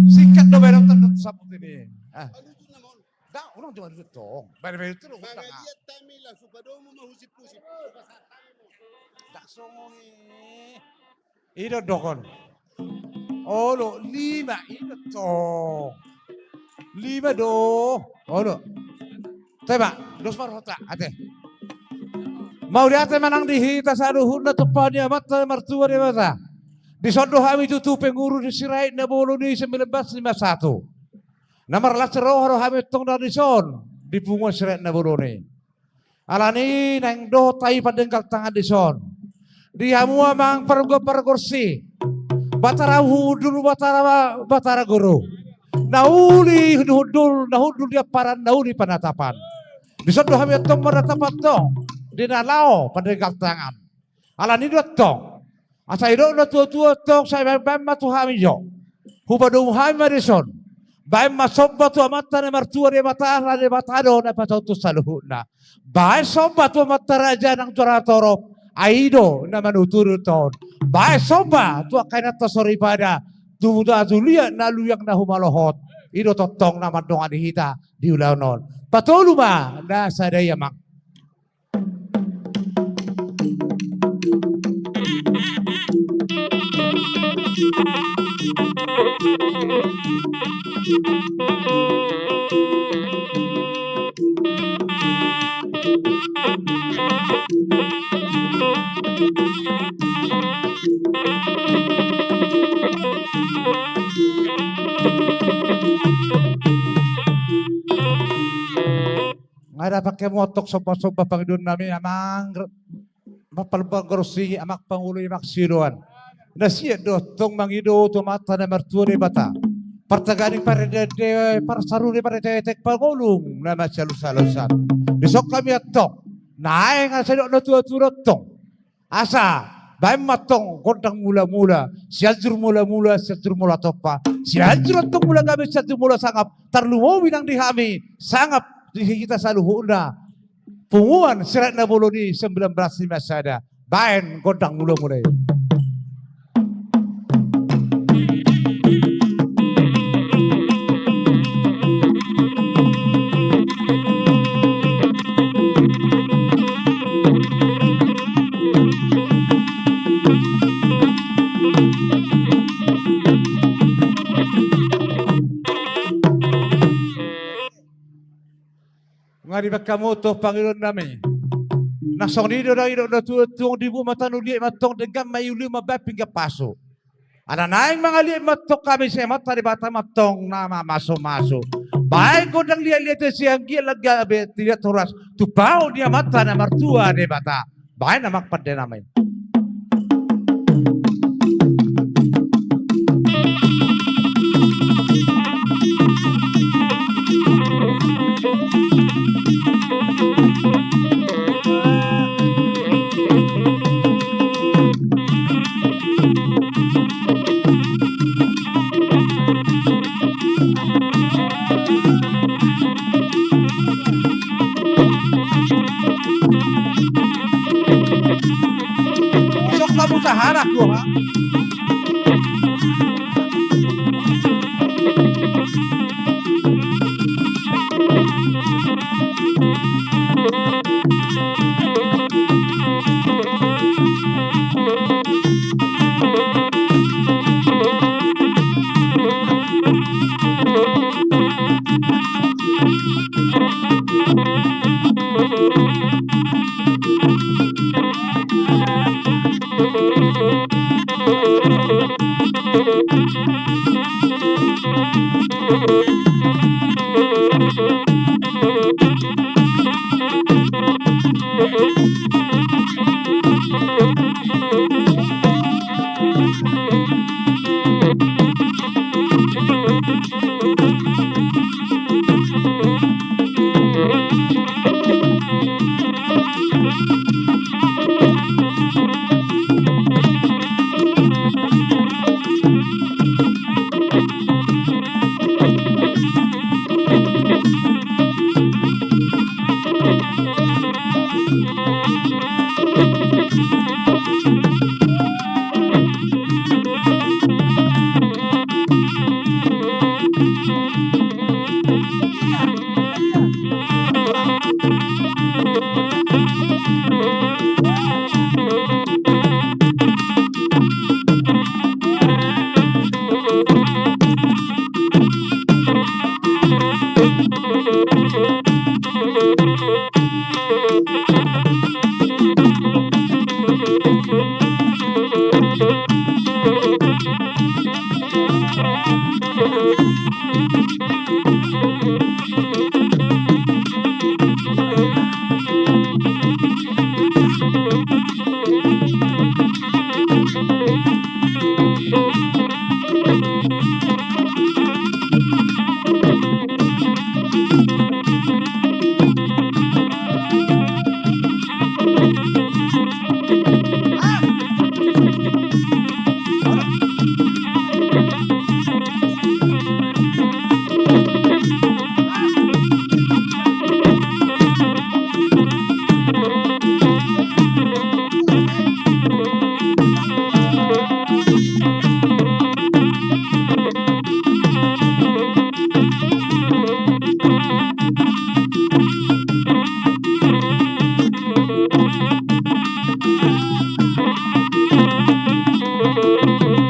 Singkat do baen on tanda tu saput i. Ah. Ndang, unang jo baen on tong. Baen, baen on tong. Mangaliat hami laos uba do ma husip-husip. Ndang songon i. I do dohon. Olo, lima, i do tong. Lima do. Olo. Teba, dos marhota, ate. Mauliate ma nang di hita saluhutna tumpahon ni Amanta na martua Debata. Dison do hami tutu pengurus di Sirait na Bolon i sembilan belas lima satu. Na marlas ni roha do hami tong na dison di punguan Sirait na Bolon i. Alani naeng dohot hami pandenggal tangan dison. Di hamu amang pargor-, pargonsi. Batara hundul, Batara, Batara guru. Na uli hundul, na hundul di amparan, na uli panatapan. Dison do hami antong marnatap antong. Di na laho pandenggal tangan. Alani do antong. Asa didok na tua-tua antong, sai baen, baen ma tu hami jo. Hupadomu hami ma dison. Baen ma somba tu Amanta na martua Debata, ala Debata do na patauthon saluhutna. Baen somba tu Amanta Raja nang Joro Torop. Ai i do na manuturi tong. Baen somba tu angka inanta soripada. Tu buta tu liat na luiang na humalohot. I do tongtong na mandongani hita di ulaon on. Patolu ma na sada i amang. Nga dapot hamu antong somba-somba pangidoannami amang, amang pargonsi, amang pangulu, amang sidoan. Na siat do antong mangido tu Amanta na martua Debata. Partagading, parende-ende, parsarune, paretek-etek, pangolung na masialus-alusan. Dison hami antong naeng asa didok na tua-tua antong. Asa baen ma antong gondang mula-mula, Sianjur Mula-mula, Sianjur Mula Tompa, Sianjur antong Mula Gabe, Sianjur Mula Sangap, tarlumobi nang di hami sangap di hita saluhutna punguan Sirait na Bolon i sembilan belas lima sada. Baen gondang mula-mula i. Nga dibaen hamu antong pangidoannami. Nang songon i do dang didok na tua-tua, dibuat ma tano, liat ma antong denggan, ma i uli mambaen pinggan pasu. Ala naeng mangaliat ma antong hami sian Amanta Debata ma antong na mamasu-masu. Baen gondang liat-liat i sian anggiat, anggiat gabe, liat horas, tumpahon ni Amanta na martua Debata. Baen amang pandenami. Sok kamu saharak gua, ha?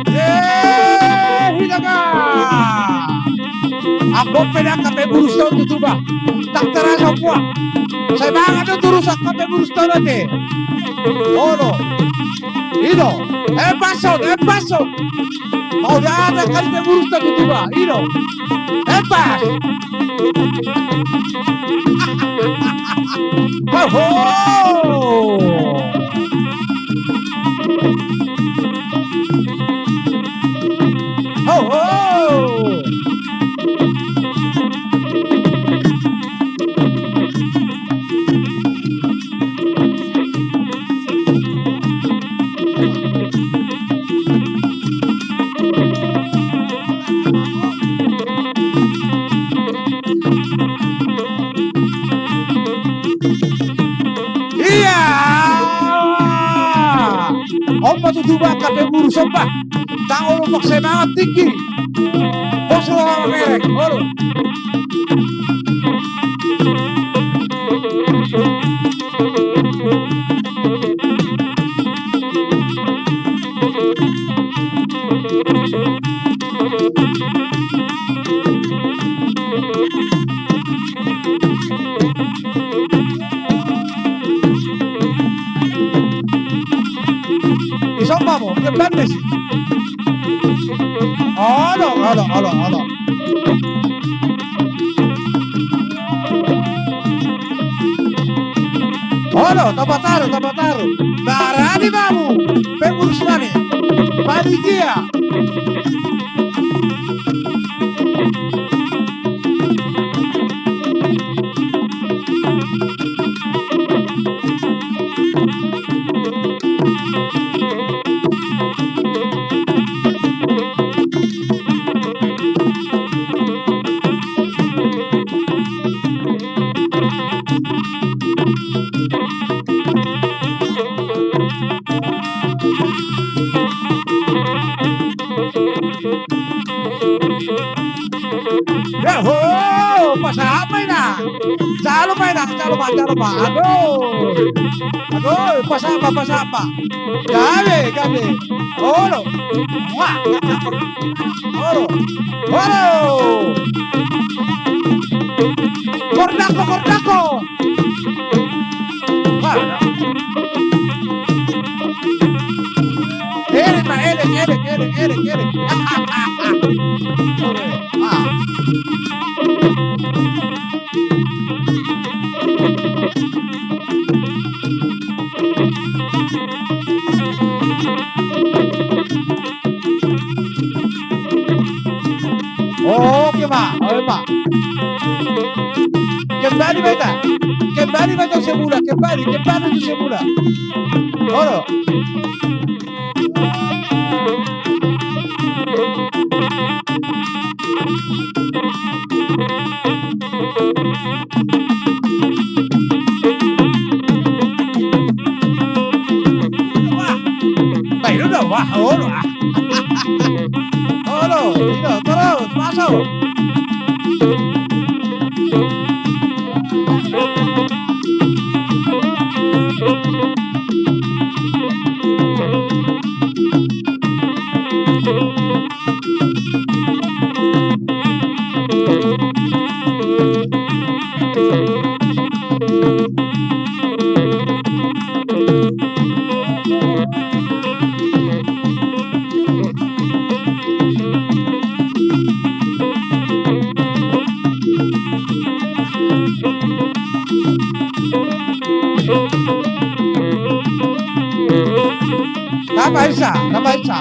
Eh, hilaga! Anggo pe dang angka pemurus taon tu Tuba. Dang tarasa pua. Sai mangan do torus angka pemurus taon ate. Olo. I do. Eh, pason, eh, pason. Mau da ada kali pemurus taon tu Tuba. I do. Eh, pas. Ho, ho! Ho, ho! Ia! On ma tu Tuba angka pemurus on ba. Dang olo, paksa mangan tingki. Pos roha mamereng. Olo. Ison mamo, kemban desi. Olo, olo, olo, olo. Olo, tamba taru, tamba taru. Barani mamu, pengurus nami. Panitia. Yaho, pasahat ma inang. Jalo ma inang, jalo ma, jalo ma. Aduh. Aduh, pasahat ma, pasahat ma. Gabe, gabe. Olo. Wah. Olo. Olo. Kordako, kordako. Wah. Elek ma, elek, elek, elek, elek, elek. Ah. Oke ma, oke ma. Kembali beta. Kembali beta semula, kembali, kembali tu semula. Olo. Wah, baik lu dah, wah, olo, ah. Olo, ino, terus, masuk. Tapaisa, tapaisa.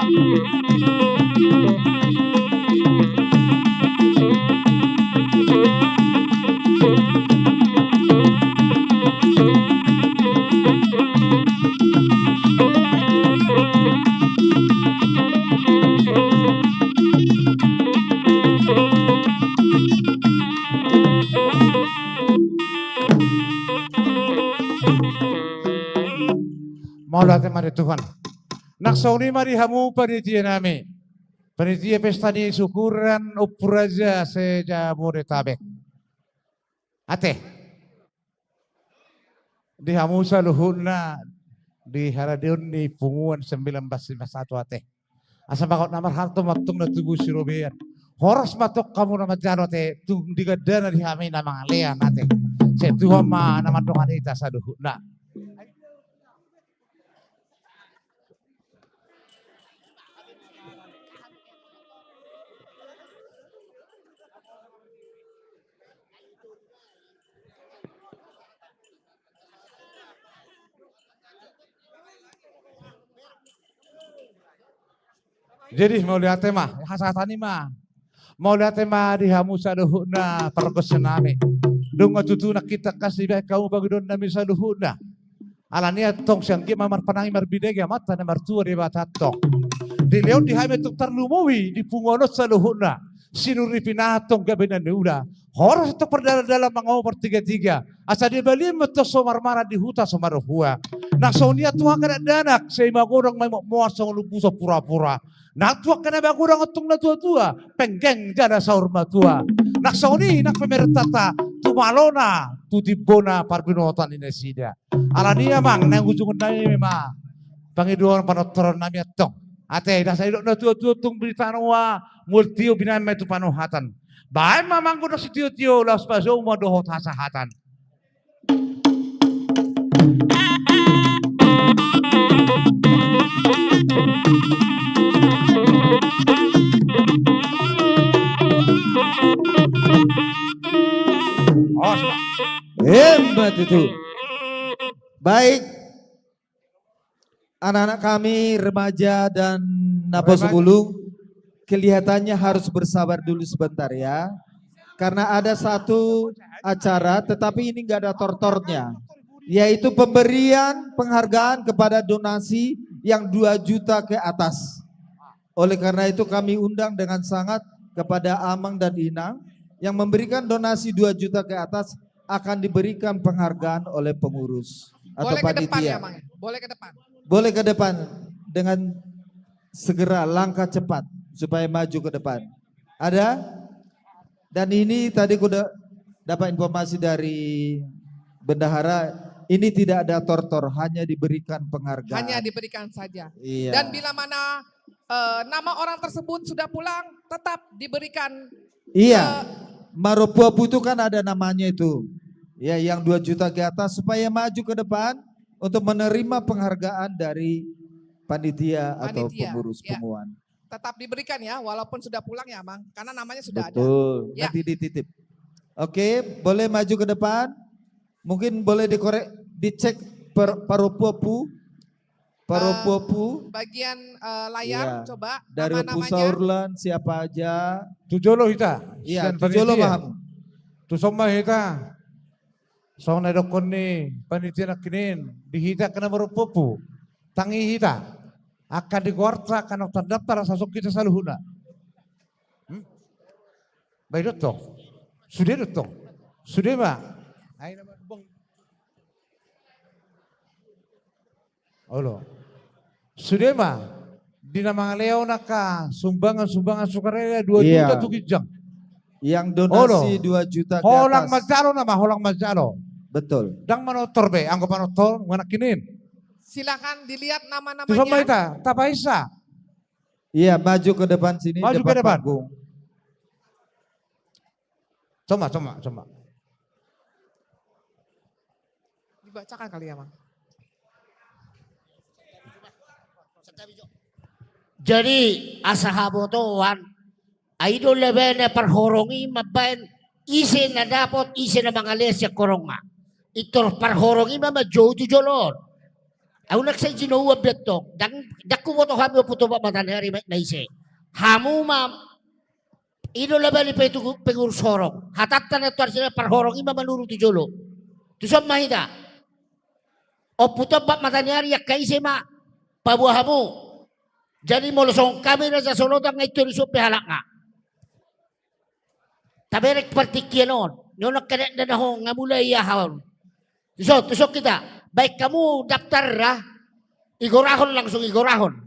Mauliate ma di Tuhan. Nang songon i ma di hamu panitia nami, panitia pesta ni syukuran Ompu Raja se-Jabodetabek. Ate. Di hamu saluhutna di haradeon ni punguan sembilan belas lima satu, ate. Asa bagot na marhalto ma tong na tubu sirobean. Horas ma tong hamu na manjalo, ate, tung di gandana di hami na mangalean, ate. Sai Tuhan ma na mandongani hita saluhutna. Jadi mauliate ma, hasahatan i ma. Mauliate ma di hamu saluhutna pargonsi nami. Dung ma tutu nangkin tangkas dibahen hamu pangidoan nami saluhutna. Alani i antong sian dia ma marpanangi marbinege Amanta na martua Debata antong. Dilehon di hami antong tarlumobi di punguan on saluhutna. Sinur ni pinahan antong gabe na niula. Horas antong pardalandalan mangomo partigatiga. Asa dibalian ma antong so marmaran di huta so marhua. Nang songon i tu angka dakdanak, sai magodang ma i mokmoan songon umbusan purapura. Nang tu angka na magodang antong natuatua, penggeng jala saur matua. Nang songon i nang pamerentanta, tu malona, tu timbona parbinotoan ni nasida. Alani i amang, naeng ujungon nami ma pangidoan panortoron nami antong. Ate, ndang sai didok natuatua, tung di tanoa mual tio binahen ma i tu panuhatan. Bahen ma amang godang sitiotio, laos pajou ma dohot hasahatan. Hebat itu. Baik. Anak-anak kami, remaja dan Napo Sebulung, kelihatannya harus bersabar dulu sebentar ya. Karena ada satu acara, tetapi ini nggak ada tortornya. Yaitu pemberian penghargaan kepada donasi yang dua juta ke atas. Oleh karena itu kami undang dengan sangat kepada Amang dan Inang yang memberikan donasi dua juta ke atas akan diberikan penghargaan oleh pengurus atau panitia. Boleh ke depan ya, Mang? Boleh ke depan. Boleh ke depan dengan segera, langkah cepat supaya maju ke depan. Ada? Dan ini tadi ku da-, dapat informasi dari bendahara, ini tidak ada tortor, hanya diberikan penghargaan. Hanya diberikan saja. Iya. Dan bila mana eh, nama orang tersebut sudah pulang, tetap diberikan. Iya. Ke Maropuapu itu kan ada namanya itu. Ya, yang dua juta ke atas supaya maju ke depan untuk menerima penghargaan dari panitia atau pengurus punguan. Tetap diberikan ya, walaupun sudah pulang ya, Mang. Karena namanya sudah ada. Betul. Ya. Nanti dititip. Oke, boleh maju ke depan. Mungkin boleh dikorek, dicek per-, Paropuapu. Paropuapu. Eh, bagian, eh, layar, iya, coba. Dari nama-namanya. Opu Saurlan, siapa aja? Tu jolo hita. Iya, tu jolo ma hamu. Tu son ma hita. Songon na didokkon ni panitia nangkin, di hita angka na maropuopu. Tangi hita. Angka di goarta, angka na tardaftar, asa songon hita saluhutna. Hmm? Baik do tong. Sude do tong. Sude ma. Ai nama bong. Olo. Sude ma. Di na mangalehon angka sumbangan-sumbangan sukarela dua juta tu ginjang. Yang donasi dua juta ke atas. Holang manjalo nama, holang manjalo. Betul. Ndang manortor be, anggo panortor, nunga nangkin. Silakan dilihat nama-namanya. Tu son ma hita, tapaisa. Iya, maju ke depan sini, maju ke depan panggung. Coma, coma, coma. Dibacakan kali ya, Mang. Jadi, asa habotoan, ai do lebe na parhorong i mambaen ise na dapot, ise na mangalehon sian horongna. Pintor parhorong i ma manjou tu jolo on. Ahu nang sai jinouan be antong, ndang, ndang huboto hami Ompu Tombak Mataniari ma na ise. Hamu ma, i do labali pe tu pengurus horong. Hatanta na tuar sina parhorong i ma manuru tu jolo. Tuson ma hita. Ompu Tombak Mataniari angka ise ma paboa hamu. Jadi molo songon hami Raja Solotan nga i tong dison pe halakna. Taberek partingkian on. Ni on angka dakdanak on nga mulai aha on. Tuson, tuson hita. Baen hamu daftar ra. Igorahon langsung igorahon.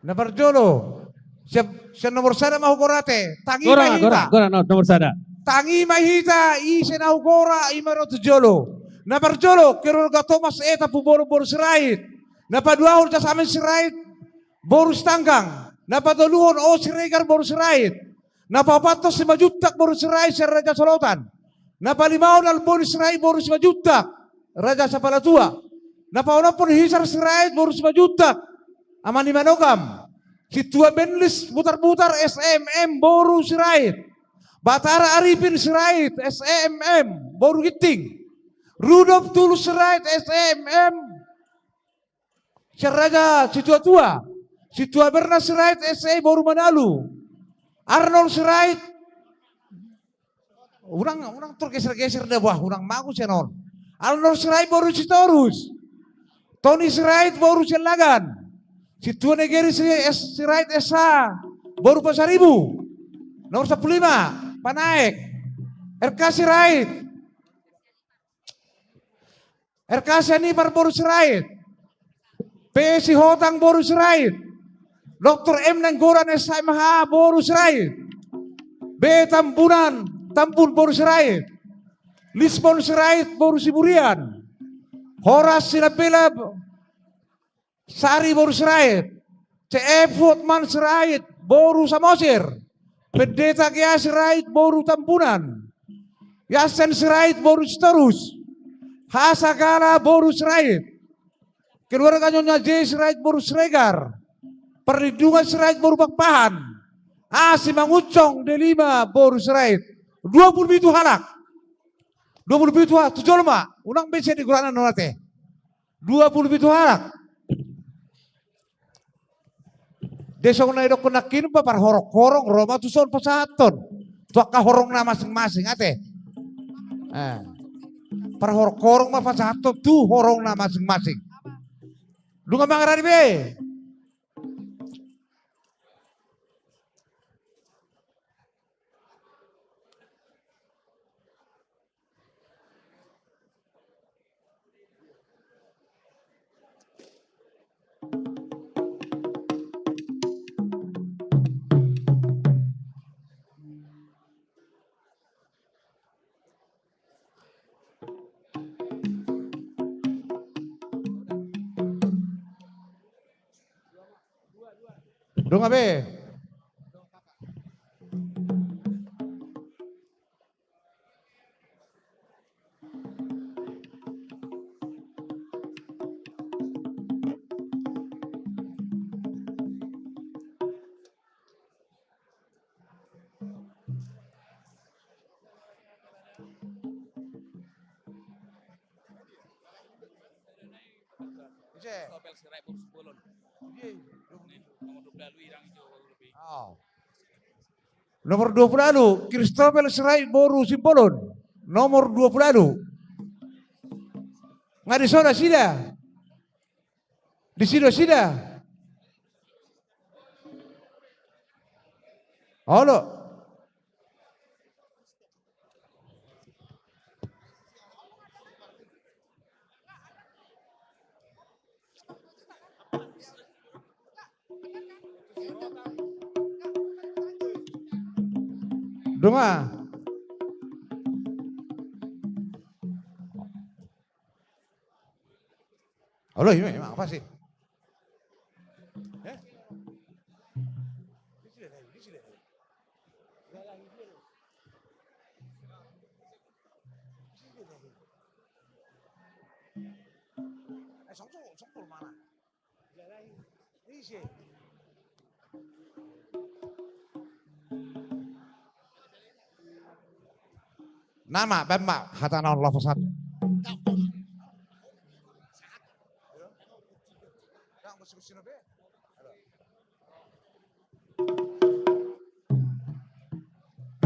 Na parjolo. Siap, siap nomor sada ma hugora ate. Tangi ma hita. Gora, gora, no, nomor sada. Tangi ma hita, ise na hugora, i ma ro tu jolo. Na parjolo, keluarga Thomas E Tampubolon boru Sirait. Na paduahon Casamin Sirait, boru Sitanggang. Na patoluhon O Siregar boru Sirait. Na paopathon Simanjuntak boru Sirait sian Raja Solotan. Na palimahon Alboni Sirait boru Simanjuntak, Raja Sapalatua. Na paonomhon Hisar Sirait boru Simanjuntak, Ama ni Manogam. Sintua Benlis Butarbutar S M M boru Sirait. Batara Arifin Sirait S M M boru Ginting. Rudolf Tulus Sirait S M M sian Raja Situatua. Sintua Berna Sirait S M M boru Manalu. Arnold Sirait. Unang, unang tergeser-geser da, bah, unang mago sian on. Arnold Sirait boru Sitorus. Toni Sirait boru Siallagan. Sintua Negeri Sirait S H boru Pasaribu. Nomor sampulu lima, Panaek. R K Sirait. R K Sianipar boru Sirait. P Sihotang boru Sirait. Doktor M Nainggolan S H M H boru Sirait. B Tambunan, Tambun boru Sirait. Lisbon Sirait boru Siburian. Horas Sinambela Sari boru Sirait. C F Hotman Sirait boru Samosir. Pendeta Gea Sirait boru Tambunan. Yasen Sirait boru Sitorus. Hasagala boru Sirait. Keluarga Nyonya J Sirait boru Siregar. Perlindungan Sirait boru Pakpahan. Asi Manguncong Delima boru Sirait. Dua pulu pitu halak. Dua pulu pitu halak. Tu jolma. Unang be sian di gurana non ate. Dua pulu pitu halak. Dia songon na didokkon nangkin, ba parhorong-horong ro ma tuson pasahathon tu angka horong na masing-masing ate. Eh. Parhorong-horong ma pasahathon tu horong na masing-masing. Dunga mangarani be. Dunga be. Ise? Kristopel Sirait boru Simbolon. Ise? Nomor dua pulu ualu, Kristopel Sirait boru Simbolon. Nomor dua pulu ualu. Nga disi do nasida. Disi do nasida. Olo. Dunga. Olo, ima, ima, apa sih? Eh? Nama, bemma, hata naon lapasan.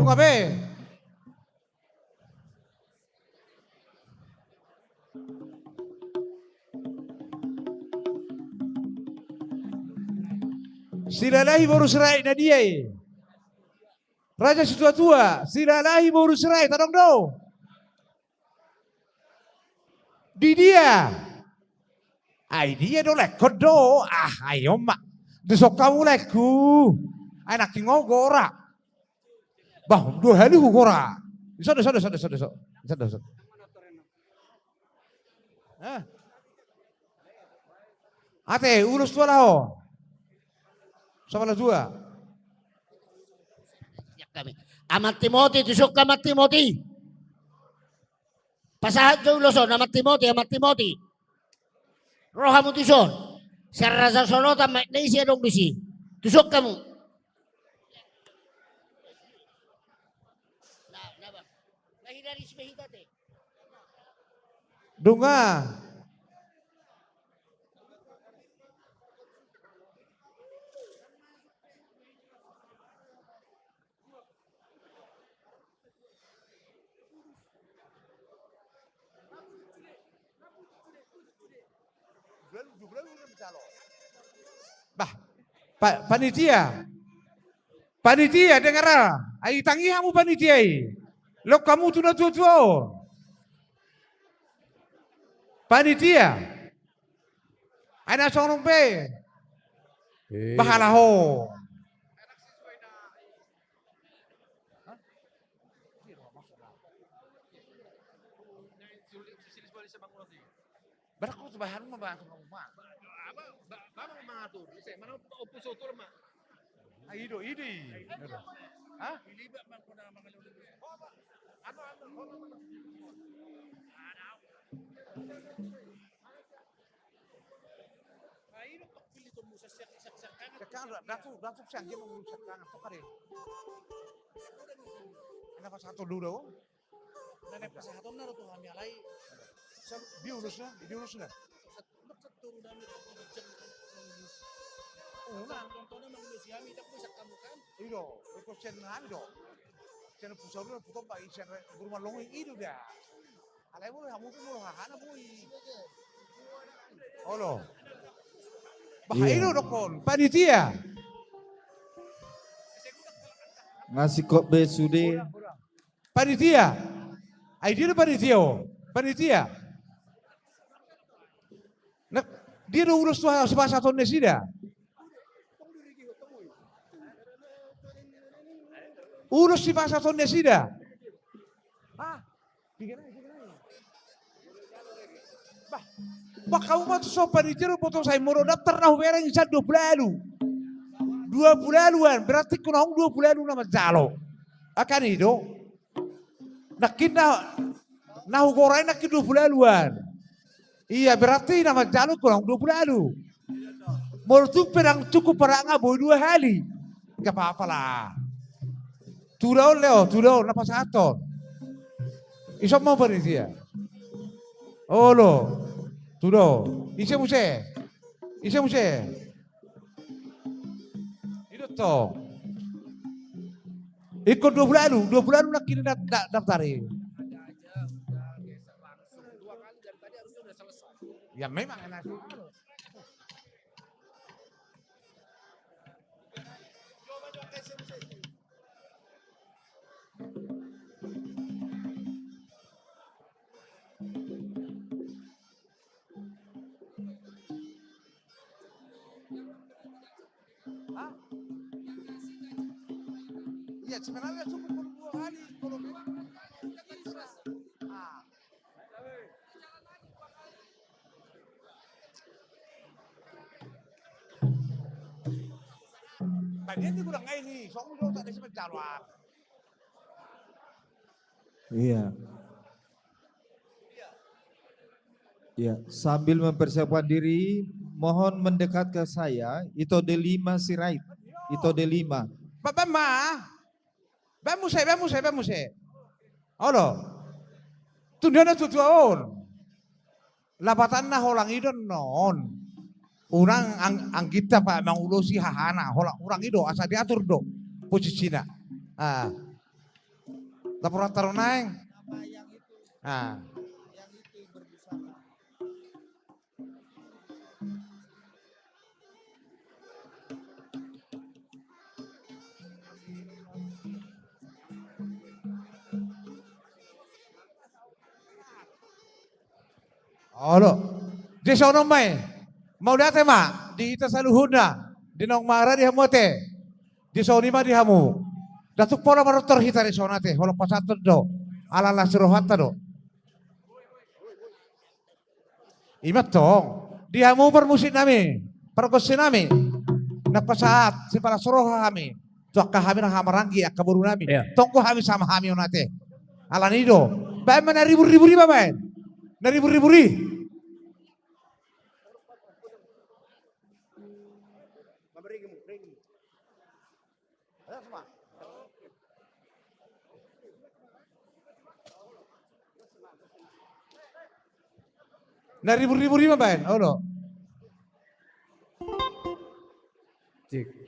Nunga be. Silalahi boru Sirait na dia i? Raja situatua, silalahi boru Sirait, adong do? Di dia? Ai dia do, laengkon do. Ah, ai on ma. Dison hamu laengku. Ai nangkin ho gora. Bah, dua hali hugora. Dison, dison, dison, dison, dison. Dison, dison. Hah? Ate, ulos tu ala ho. Sapala dua. Aman Timoti, tuson Aman Timoti. Pasahat jo ulos on, Aman Timoti, Aman Timoti. Ro hamu tuson. Sian raja solotan ma, na ise adong disi. Tuson hamu. Nunga. Bah, pa-, panitia. Panitia, dengar ala. Ai tangi hamu panitia i. Lok hamu tu na tua-tua on. Panitia. Ai na songon on be. Eh. Bah, ala ho. Baru kau tuh bahan rumah, bahan rumah. Ba-, ba-, ba-, ba-, mangatur. Ise, mana opo soto lemak? Ah, ido, ido. Hah? Ilibat bang kuna mangalu. Anu, anu, anu. Sekarang da-, datu, datu sian dia mau sekarang apa kali? Kenapa satu dulu? Nah, na pasahaton na do tu hami alai. Sa-, di ulos na, di ulos na. Sa-, keturunan itu jeng mangus. Oh, na. Contohnya mangus hami, tak bisa kamu kan? Ido, ikut sen hami do. Sen pusau do, putar ba isen re-, rumah longi ido da. Alai mulu hamu tu mulu hahana bui. Olo. Bah, iya. Ido dokon, panitia. Ngasih kop be sude. Panitia. Ai dia do panitia, o. Panitia. Nah, dia do ulos tu sipasahaton nasida. Ulos sipasahaton nasida. Ah. Bah, bah, hamu ma tu so panitia do, boto sai molo daftar na hubereng i sian dua pulu ualu. Dua pulu ualu an, berarti ingkon adong dua pulu ualu na manjalo. Angka i do. Nangkin na, na hugora i nangkin dua pulu ualu an. Iya, berarti na manjalo ingkon adong dua pulu ualu. Molo tung pe ndang cukup, pada nga boi dua hali. Nggak apa-apa lah. Tuda on, Leo, tuda on, na pasahaton. Ison ma panitia. Olo. Tuda on. Ise muse? Ise muse? Ido tong. Ingkon dua pulu ualu, dua pulu ualu nangkin da-, da-, daftar i. Ya memang enak. Hah? Iya, sebenarnya cukup dua kali kalau memang. Ah. Bagian di gudang ini, soalnya udah tak ada siapa jalan. Iya. Ya, sambil mempersiapkan diri, mohon mendekat ke saya, Ito Delima Sirait. Ito Delima. Ba-, baen ma. Baen muse, baen muse, baen muse. Olo. Tunda na tutua on. Lapatanna holan i do annon. Unang ang-, anggiat pe mangulosi hahana, holan, holan i do, asa diatur do posisina. Ah. Laporan taruh naeng. Ah. Olo. Di son on ma i. Mauliate ma di hita saluhutna. Di naung marade hamu ate. Di son i ma di hamu. Ndang tung pola manortor hita di son ate. Holan pasahathon do. Ala las ni rohanta do. I ma tong. Di hamu parmusik nami, pargonsi nami. Na pasahat sipalas roha hami tu angka hami na hamaranggi, angka boru nami. Iya. Tonggo hami sama hami on ate. Alani do. Baen ma na ribur-ribur i ma baen. Na ribur-ribur i. Na ribur-ribur i ma baen, olo. Cek.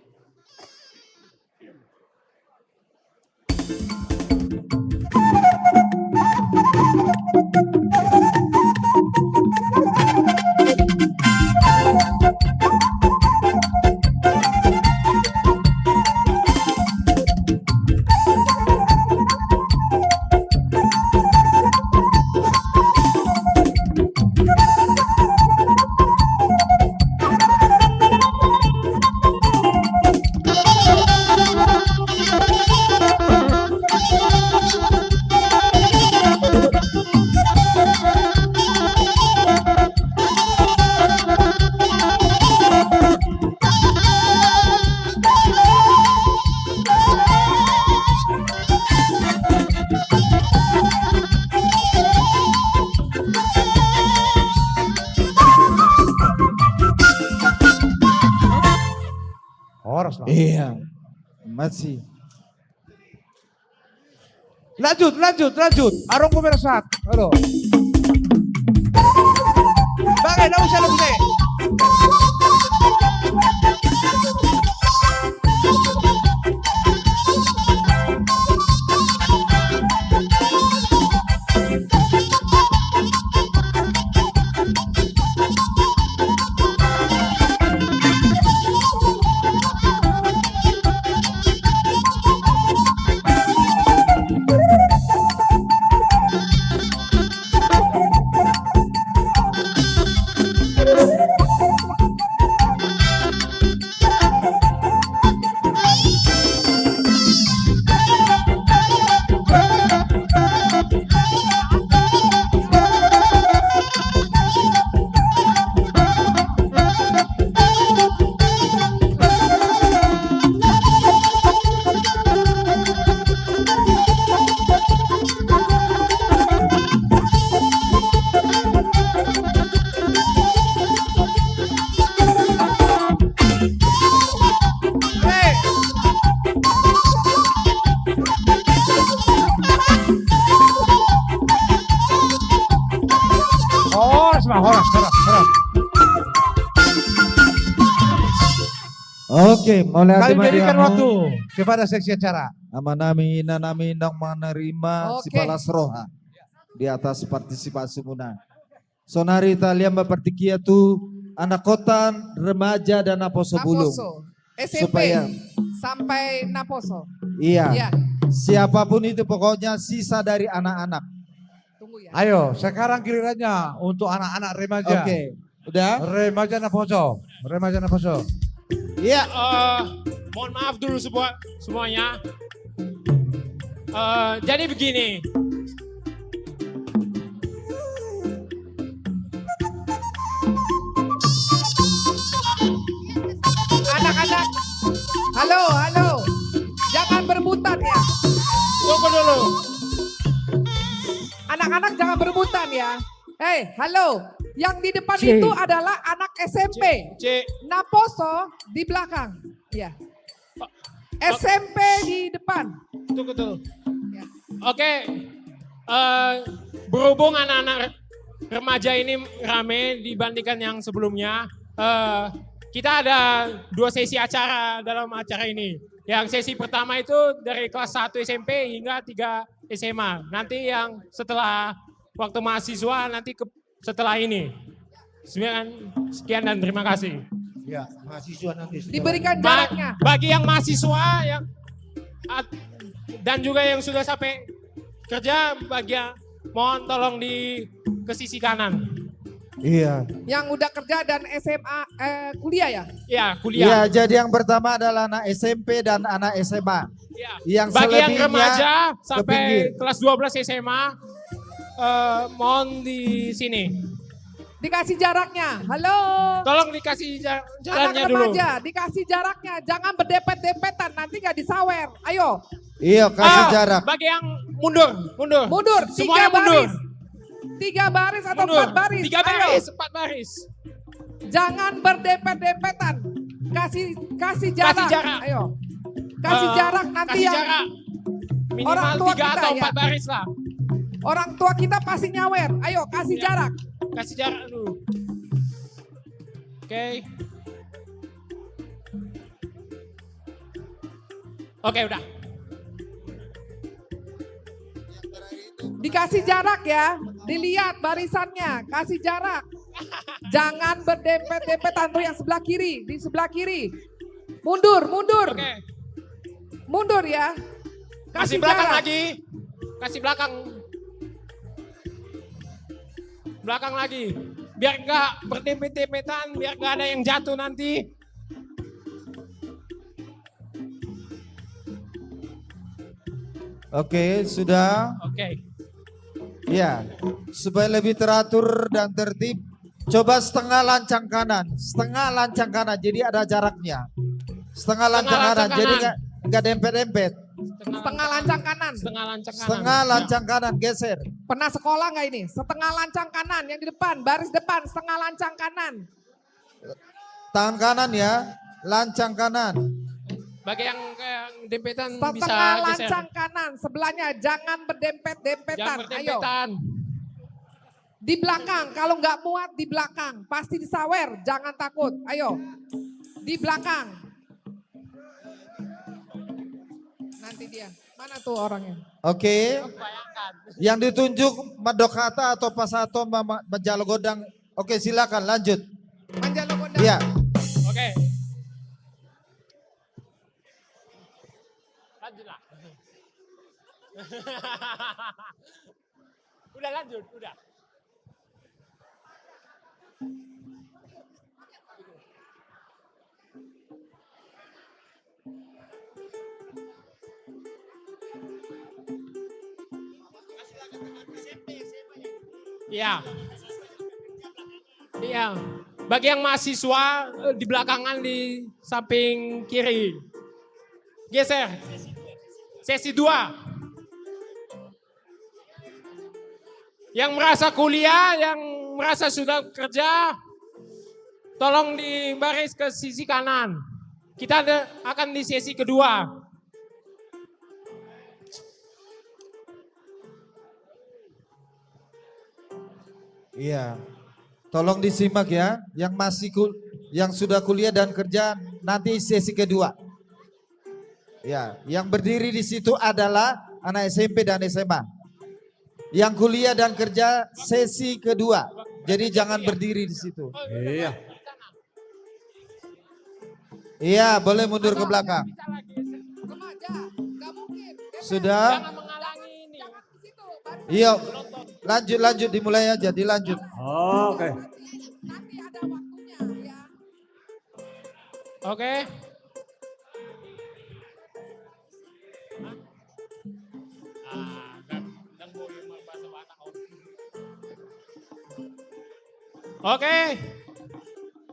Horas lah. Iya. Masih. Lanjut, lanjut, lanjut. Arung pemirsa. Halo. Bang, eh, nggak usah lu, Bang. Horas, Bang, horas, horas, horas. Oke, mauliate ma di hamu. Kami berikan waktu kepada seksi acara. Amanami, inanami, naung manarima sipalas roha di atas partisipasimuna. Sonari talian ma partingkian tu anak kota, remaja dan naposo bulung. Naposo. S M P supaya sampai naposo. Iya. Iya. Siapapun itu pokoknya sisa dari anak-anak. Tunggu ya. Ayo, sekarang gilirannya untuk anak-anak remaja. Oke. Udah? Remaja naposo. Remaja naposo. Iya. Eh, mohon maaf dulu semua, semuanya. Eh, jadi begini. Anak-anak. Halo, halo. Jangan berebutan ya. Tunggu dulu. Anak-anak jangan berebutan ya. Hei, halo. Yang di depan itu adalah anak S M P. Naposo di belakang. Ya. S M P di depan. Betul, betul. Ya. Oke. Eh, berhubung anak-anak remaja ini rame dibandingkan yang sebelumnya, eh, Kita ada dua sesi acara dalam acara ini. Yang sesi pertama itu dari kelas satu S M P hingga tiga S M A. Nanti yang setelah waktu mahasiswa, nanti ke, setelah ini. Sekian, sekian dan terima kasih. Ya, mahasiswa nanti setelah ini. Diberikan jaraknya. Bagi yang mahasiswa yang at-, dan juga yang sudah sampai kerja, bagian mohon tolong di ke sisi kanan. Iya. Yang udah kerja dan S M A, eh, kuliah ya? Iya, kuliah. Iya, jadi yang pertama adalah anak S M P dan anak S M A. Iya. Yang selebihnya ke pinggir. Bagi yang remaja sampai kelas dua belas S M A, eh, mohon di sini. Dikasih jaraknya. Halo. Tolong dikasih ja-, jalannya dulu. Anak remaja, dikasih jaraknya. Jangan berdempet-dempetan, nanti nggak disawer. Ayo. Iya, kasih jarak. Ah, bagi yang mundur, mundur. Mundur, semuanya tiga baris. Tiga baris atau empat baris. Tiga baris, empat baris. Jangan berdempet-dempetan. Kasih, kasih jarak. Kasih jarak. Ayo. Kasih jarak nanti. Eh, kasih jarak. Minimal tiga atau empat baris lah. Orang tua kita pasti nyawer. Ayo, kasih jarak. Kasih jarak dulu. Oke. Oke, udah. Dikasih jarak ya, dilihat barisannya, kasih jarak. Jangan berdempet-dempetan tuh yang sebelah kiri, di sebelah kiri. Mundur, mundur. Oke. Mundur ya. Kasih belakang lagi. Kasih belakang. Belakang lagi. Biar nggak berdempet-dempetan, biar nggak ada yang jatuh nanti. Oke, sudah. Oke. Ya, supaya lebih teratur dan tertib, coba setengah lancang kanan, setengah lancang kanan, jadi ada jaraknya. Setengah lancang kanan, jadi nggak, nggak dempet-dempet. Setengah lancang kanan. Setengah lancang kanan. Setengah lancang kanan, geser. Pernah sekolah nggak ini? Setengah lancang kanan, yang di depan, baris depan, setengah lancang kanan. Tangan kanan ya, lancang kanan. Bagi yang, yang dempetan bisa geser. Setengah lancang kanan, sebelahnya jangan berdempet-dempetan. Jangan berdempetan. Ayo. Di belakang, kalau nggak muat di belakang, pasti disawer, jangan takut. Ayo, di belakang. Nanti dia, mana tuh orangnya? Oke. Bayangkan. Yang ditunjuk mandok hata atau pasahaton ma-, ma-, manjalo gondang. Oke, silakan lanjut. Manjalo gondang. Iya. Oke. Lanjutlah. Udah lanjut, udah. Iya. Iya. Bagi yang mahasiswa, eh, di belakangan di samping kiri. Geser. Sesi dua. Yang merasa kuliah, yang merasa sudah kerja, tolong di baris ke sisi kanan. Kita ada, akan di sesi kedua. Iya. Tolong disimak ya, yang masih kul-, yang sudah kuliah dan kerja nanti sesi kedua. Ya, yang berdiri di situ adalah anak S M P dan S M A. Yang kuliah dan kerja sesi kedua. Jadi jangan berdiri di situ. Iya. Iya, boleh mundur ke belakang. Sudah? Iya. Lanjut, lanjut, dimulai aja, dilanjut. Oke. Oke. Oke.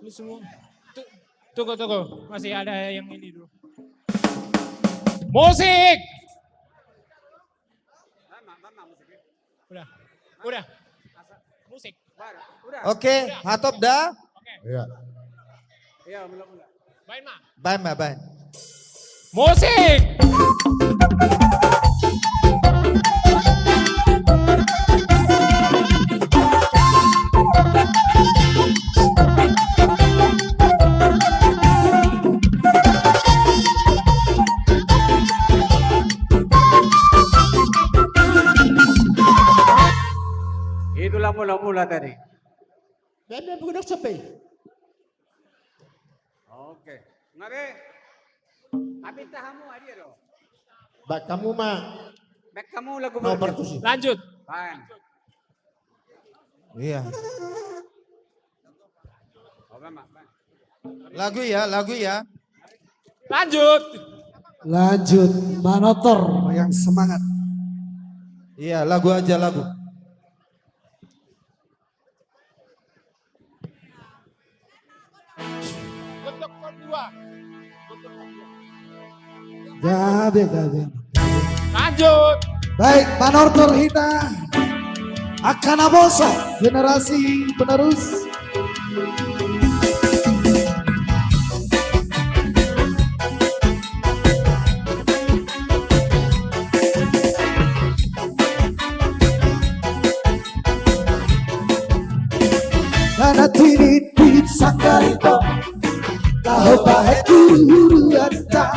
Lu semua. Tu-, tunggu, tunggu. Masih ada yang ini dulu. Musik. Udah. Udah. Musik. Oke, hatop da? Oke. Iya. Iya, mula-mula. Baen ma. Baen ma, baen. Musik. Mula-mula tadi. Bebe, bukan sampai. Oke. Ngabe? Abinta hamu, adia do. Baen hamu ma. Baen hamu lagu. Lanjut. Bang. Iya. Lagu ya, lagu ya. Lanjut. Lanjut, Manortor yang semangat. Iya, lagu aja, lagu. Gabe, gabe. Lanjut. Baik, Manortor hita. Angka na poso, generasi penerus. Nana tinitip sanggar ito, laho bahen huru-huranta.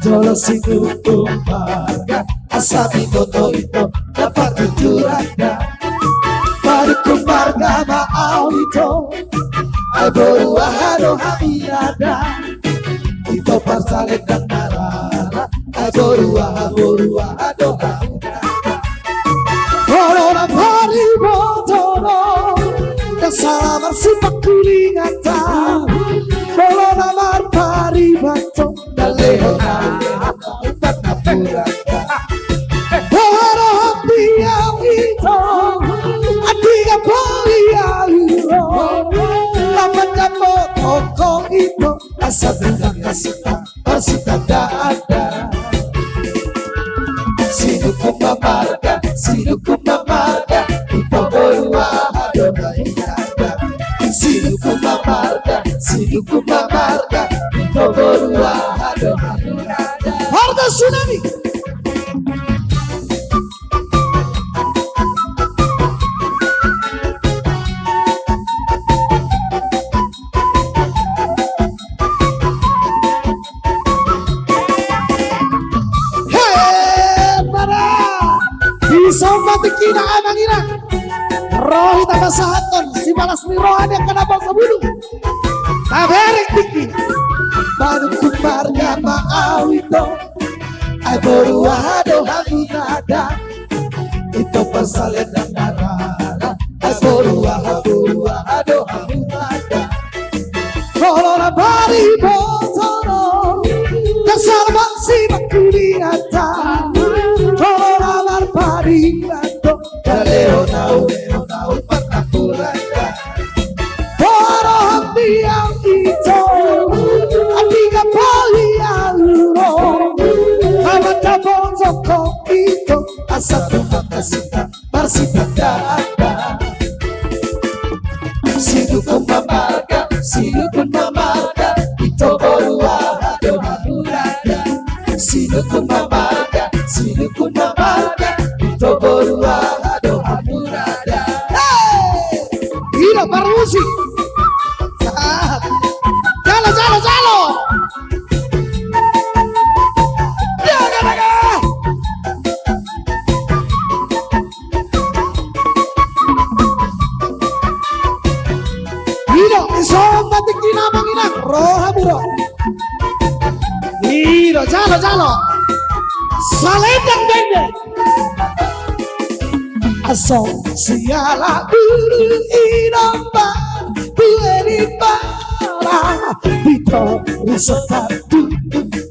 Jolo sinungkun marga, asa binoto ito, dapot tuturanta. Panuhon marga ma au ito, ai boru aha do hami ada. Ito parsalendang na rara, ai boru aha, boru aha do hami ada. Olo na pariboto do, na salamar sipangkulinganta. Olo na marpariboto, na lehon na umpat na puranta. Olo na hambiang ito, andigan poli au ro, na manjamo tongko ito. Asa terima kasih tak bersita dada. Sinungkun ma marga, sinungkun ma marga, ito boru aha do na inada. Sinungkun ma marga, sinungkun ma marga, ito boru aha do na inada. Marga Tsunami. He, pada. Di somba tingkina amang inang. Ro hita pasahathon sibalas ni roha ni angka na poso bulung. Taberek tingki. Panuhon marga ma au ito. Ai boru aha do hami ada. Ito parsalendang na rara. Ai boru aha, boru aha do hami ada. Olo na pariboto do, na salamar sipangkulinganta. Olo na marpariboto, na lehon na umpat na puranta. Olo na hambiang ito, andigan poli au ro, na manjamo tongko ito. Asa terima kasih tak bersita dada. Sinungkun ma marga, sinungkun ma marga, ito boru aha do hami ada. Sinungkun ma marga, sinungkun ma marga, ito boru aha do hami ada. Hei! Gila, parmusik. Jalo, jalo, jalo. Jaga, jaga. I do, i somba tingkina amang inang, ro hamu ro. I do, jalo, jalo. Salendang dende. Asa siala bulu i do ba, bue di bara, di toru sotadu,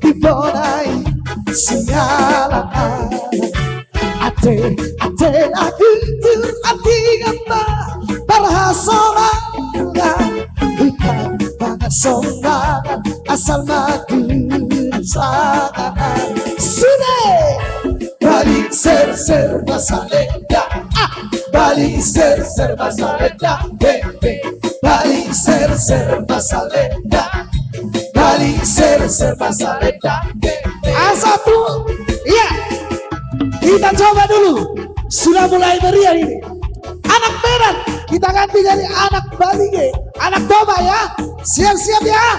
di bona i siala. Ate, ate na gutur, ate gamba, parhasonangan, hutang pangasonangan, asal ma tu sakangan. Sude! Baling serser ma salendang, ah! Baling serser ma salendang, he, he. Baling serser ma salendang. Baling serser ma salendang. Asa tu, iya. Kita coba dulu. Sudah mulai meriah ini. Anak Medan, kita ganti jadi anak Balige. Anak Toba ya. Siap-siap ya.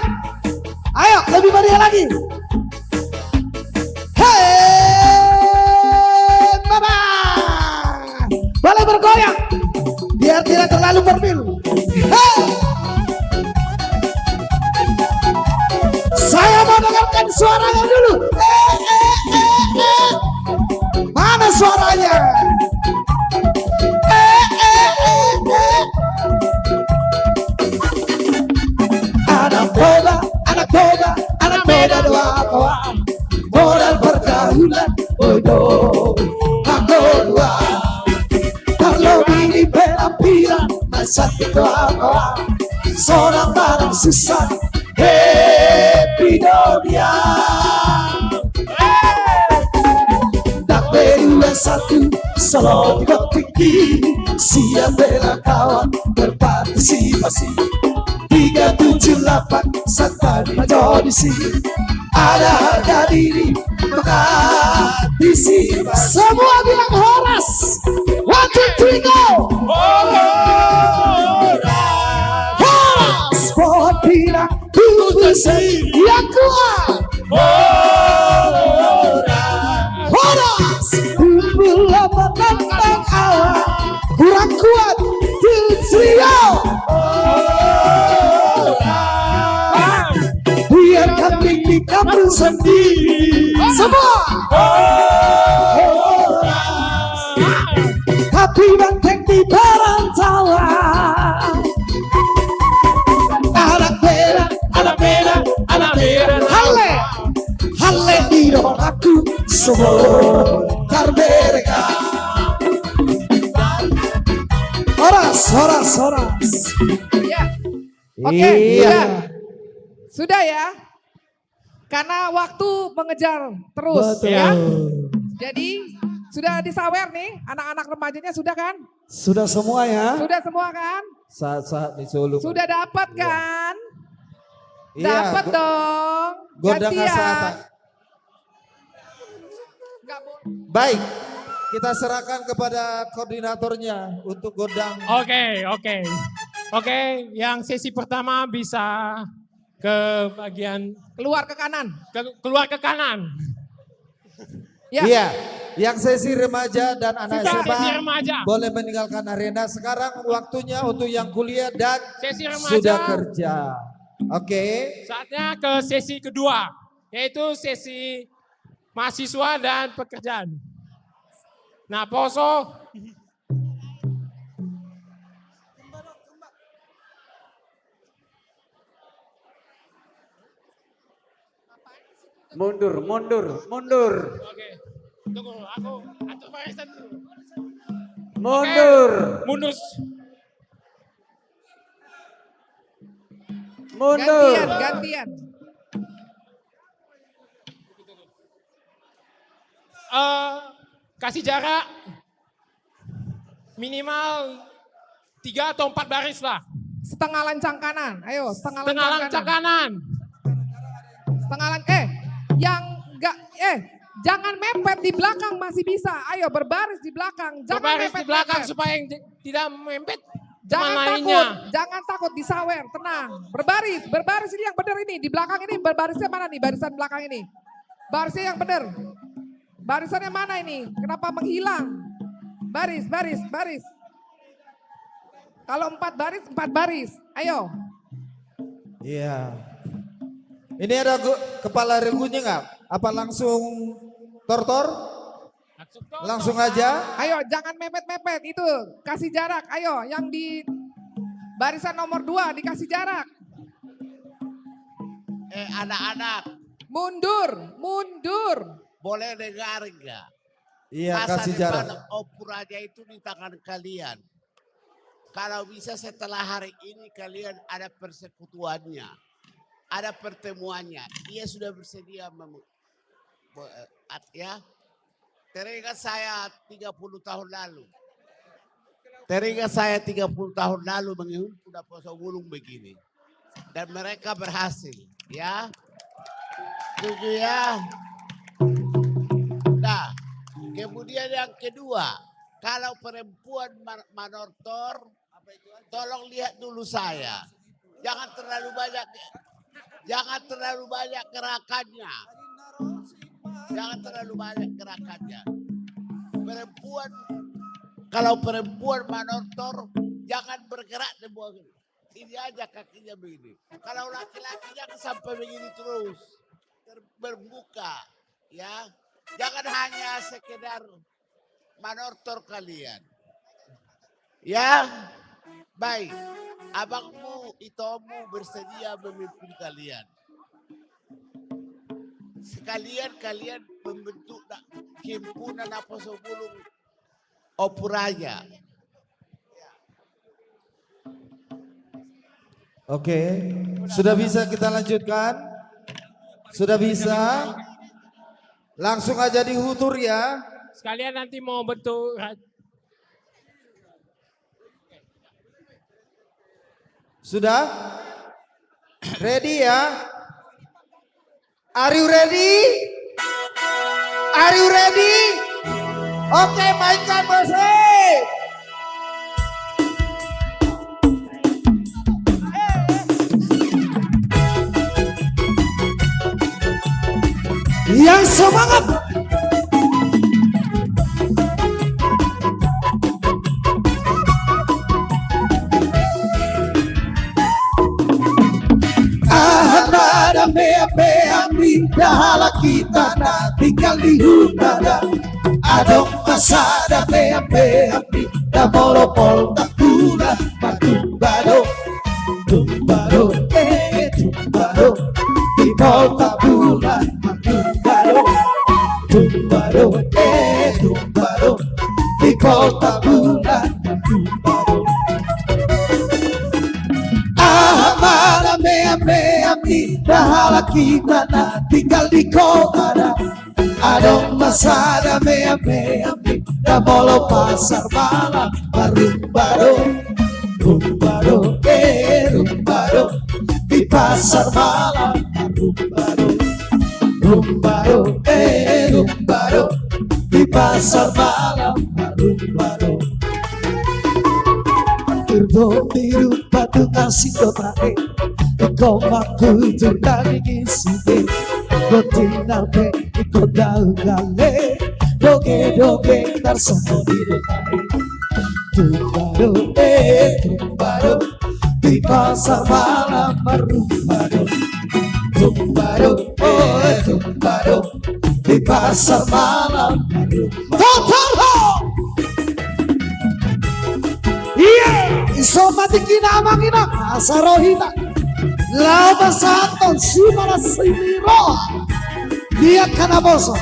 Ayo, lebih meriah lagi. Hei, Baba! Boleh bergoyang. Super Bill. Hei! Saya mau dengarkan suaranya dulu. Eh, eh, eh, eh. Mana suaranya? Eh, eh, eh, eh. Anak Toba, anak Toba, anak Medan do au kawan. Modal pergaulan, bodo, anggo dua. Tarlobi di penampilan, na santik do au kawan. Sonang manang susah, happy do nian. Dang be dua satu, solo di botiki. Siap bela kawan, berpartisipasi. Tiga tujuh lapan, santai di audisi. Ada harga diri, berpartisipasi. Semua bilang horas. One, two, three, go. Horas. Horas. Buat bilang, tubuh yang kuat. Horas. Horas. Tubuh lemah tentang awak. Kurang kuat, Trio. Biar kambing di kampung sendiri. Semua. Tapi banteng di perantauan. Anak merah, anak merah, anak merah. Halle. Halle di dohonon aku, semua terbereka. Horas, horas, horas. Ya. Oke, iya. Sudah. Sudah ya. Karena waktu mengejar terus, betul, ya. Jadi, sudah disawer nih, anak-anak remajanya sudah kan? Sudah semua ya? Sudah semua kan? Sahat-sahat di Solo. Sudah dapat kan? Iya. Dapat go-, dong. Gondang gantian. Asata. Nggak bo- Baik, kita serahkan kepada koordinatornya untuk gondang. Oke, oke. Oke, yang sesi pertama bisa ke bagian, keluar ke kanan. Ke, keluar ke kanan. Ya. Iya, yang sesi remaja dan anak S M A sesi remaja boleh meninggalkan arena. Sekarang waktunya untuk yang kuliah dan sesi remaja sudah kerja. Oke. Saatnya ke sesi kedua, yaitu sesi mahasiswa dan pekerjaan. Nah, poso. Mundur, mundur, mundur. Oke. Tunggu, aku atur barisan dulu. Mundur. Oke, mundur. Mundur. Gantian, gantian. Eh, kasih jarak. Minimal tiga atau empat baris lah. Setengah lancang kanan. Ayo, setengah lancang kanan. Setengah lancang kanan. Setengah lan-, eh, yang enggak, eh, jangan mepet di belakang masih bisa. Ayo, berbaris di belakang. Jangan mepet-mepet. Berbaris di belakang supaya yang j-, tidak mepet. Jangan takut, jangan takut, disawer, tenang. Berbaris, berbaris ini yang benar ini. Di belakang ini berbarisnya mana nih, barisan belakang ini? Barisnya yang benar. Barisannya mana ini? Kenapa menghilang? Baris, baris, baris. Kalau empat baris, empat baris. Ayo. Iya. Ini ada gu-, kepala regunya nggak? Apa langsung tortor? Langsung tortor. Langsung aja. Ayo, jangan mepet-mepet. Itu, kasih jarak. Ayo, yang di barisan nomor dua, dikasih jarak. Eh, anak-anak. Mundur, mundur. Boleh dengar nggak? Iya, kasih jarak. Masa depan Ompu Raja itu di tangan kalian. Kalau bisa setelah hari ini kalian ada persekutuannya, ada pertemuannya. Ia sudah bersedia mem-, bo-, eh, at-, ya. Teringat saya tiga puluh tahun lalu. Teringat saya tiga puluh tahun lalu menghimpun Daposo Bulung begini. Dan mereka berhasil, ya. Setuju, ya? Nah, kemudian yang kedua, kalau perempuan man-, manortor, tolong lihat dulu saya. Jangan terlalu banyak, jangan terlalu banyak gerakannya. Jangan terlalu banyak gerakannya. Perempuan, kalau perempuan manortor, Jangan bergerak dia, buang. Ini aja kakinya begini. Kalau laki-laki jangan sampai begini terus. Ter-, bermuka, ya. Jangan hanya sekedar manortor kalian. Ya, baik. Abangmu, itomu bersedia memimpin kalian. Sekalian kalian membentuk da-, himpunan naposobulung Ompu Raja. Oke, sudah bisa kita lanjutkan? Sudah bisa? Langsung aja dihutur ya. Sekalian nanti mau bentuk ra-, sudah? Ready ya? Are you ready? Are you ready? Oke, mainkan musik. Yang semangat. Aha na dameam-meam ni, da halak hita na tinggal di huta da. Adong ma sada meam-meam ni, da molo poltak bulan martumba do. Tumba do, eh, tumba do. Di poltak bulan martumba do. Tumba do, eh, tumba do. Di poltak bulan martumba do. Aha ma dameam-meam ni, da halak hita na tinggal di kota da. Adong ma sada meam-meam ni, da molo pasar malam martumba do. Tumba do, eh, tumba do. Di pasar malam martumba do. Tumba do, eh, tumba do. Di pasar malam martumba do. Tirto tiru patungan singkot ae. Iko mangkujur daging i sude. Iko tinabe, iko daun gale. Doge-doge tarsongon i do tahe. Tumba do, eh, tumba do. Di pasar malam martumba do. Tumba do, eh, tumba do. Di pasar malam martumba do. Totol ho! Ia, ison ma tingkina amang inang, asa ro hita. Laho pasahathon simarasi ni roha di angka naposo.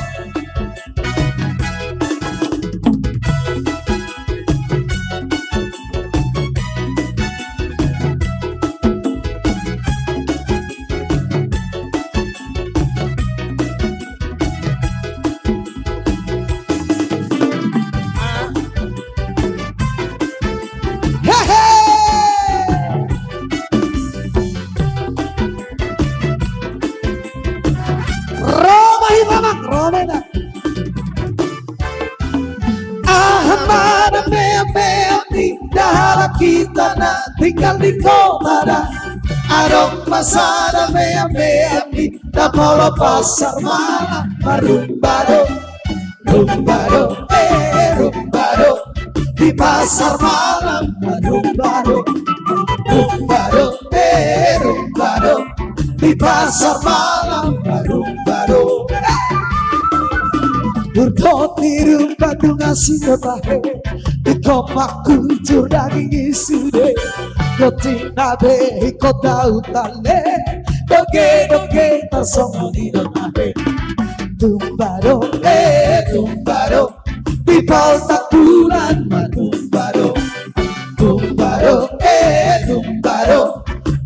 Hehe! Ro ma hita, Mang, ro ma hita. Aha ma dameam-meam ni, da halak hita na tinggal di kota da. Adong ma sada meam-meam ni, da molo pasar malam martumba do. Tumba do, eh, tumba do. Di pasar malam martumba do. Tumba do, eh, tumba do. Di pasar malam martumba do. Tirto tiru patungan singkot ae. Iko mangkujur daging i sude. Iko tinabe, iko daun gale. Doge-doge tarsongon i do tahe. Tumba do, eh, tumba do. Di poltak bulan martumba do. Tumba do, eh, tumba do.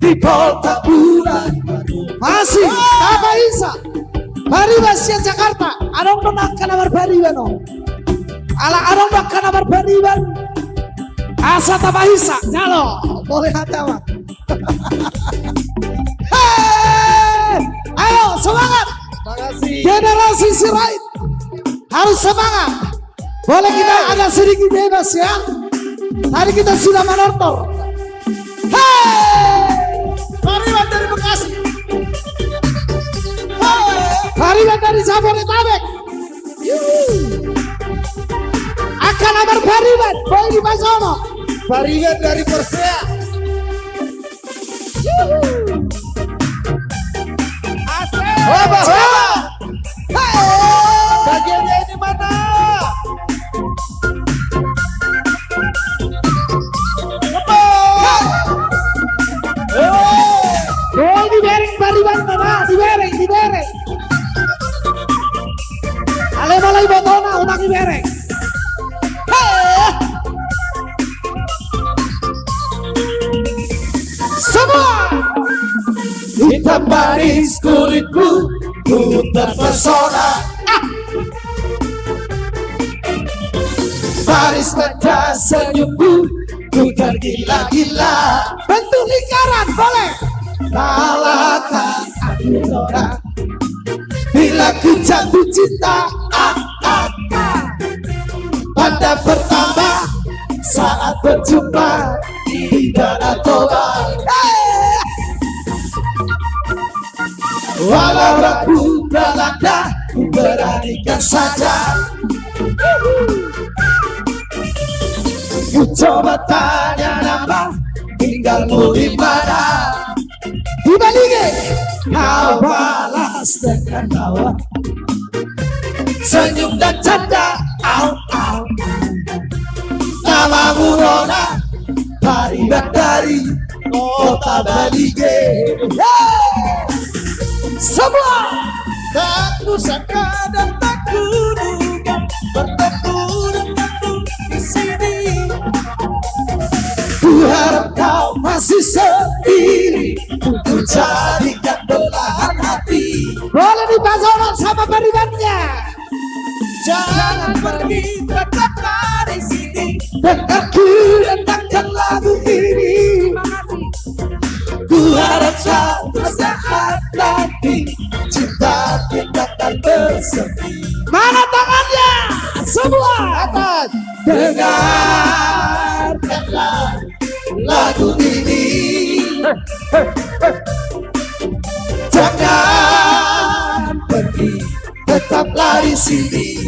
Di poltak bulan martumba do. Masih, apa isa? Pariban sian Jakarta, adong do angka na marpariban on. Ala adong do angka na marpariban, asa tapaisa, jalo, boleh hata, Bang. Hei! Ayo, semangat! Makasih. Generasi Sirait harus semangat. Boleh kita agak sedikit bebas, ya? Tadi kita sudah manortor. Hei! Pariban dari Bekasi. Hei! Pariban dari Jabodetabek. Yuhu. Angka na marpariban, boi dipasono. Pariban dari Porsea. Asik. Hoba, hoba. Hei. Bagiannya ini mana? Ngebom. Hei. Oh, dibereng pariban mana? Dibereng, dibereng. Ale mala ibotona, unang dibereng. Hei. Semua. Hitam manis kulitmu, ku terpesona. Ah. Manis mata senyummu, ku tergila-gila. Bentuk lingkaran, boleh. Salahkan aku, Nona, bila ku jatuh cinta, ah, ah, ah. Pada pertama saat berjumpa di Danau Toba. Hei! Walau ragu belanda, ku beranikan saja. Ku coba tanya nama, tinggalmu di mana? Di Balige. Kau balas dengan tawa, senyum dan canda. Au, au, au. Namamu Nona, pariban dari kota Balige. Yeay. Semua. Tak kusangka dan tak kuduga bertemu denganmu di sini. Ku harap kau masih sendiri, ku jadikan belahan hati. Boleh dipasang sama paribannya. Jangan pergi, tetaplah di sini. Denganku dengarkan lagu ini. Terima kasih. Ku harap suatu saat nanti cinta kita akan bersemi. Mana tangannya? Semua. Atas. Dengarkanlah lagu ini. Hei, hei, hei. Jangan pergi, tetaplah di sini.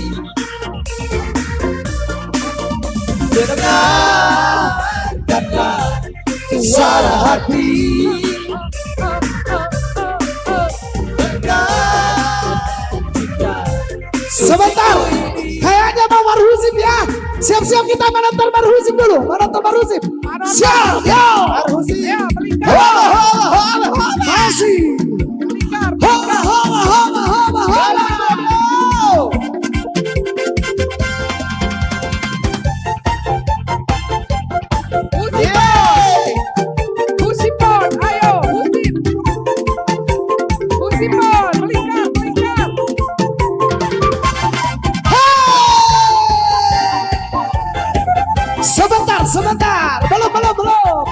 Dengarkanlah suara hati. Sebentar, kayaknya mau Marhusip ya. Siap-siap kita menonton Marhusip dulu, menonton Marhusip. Siap, yo. Marhusip. Ya, melingkar. Hola, hola, hola, hola. Masih. Melingkar. Hola, hola, hola, hola, hola. Husip on. Yeay. Husip on, ayo, Husip. Husip on, melingkar, melingkar. Hei! Sebentar, sebentar. Belum, belum, belum.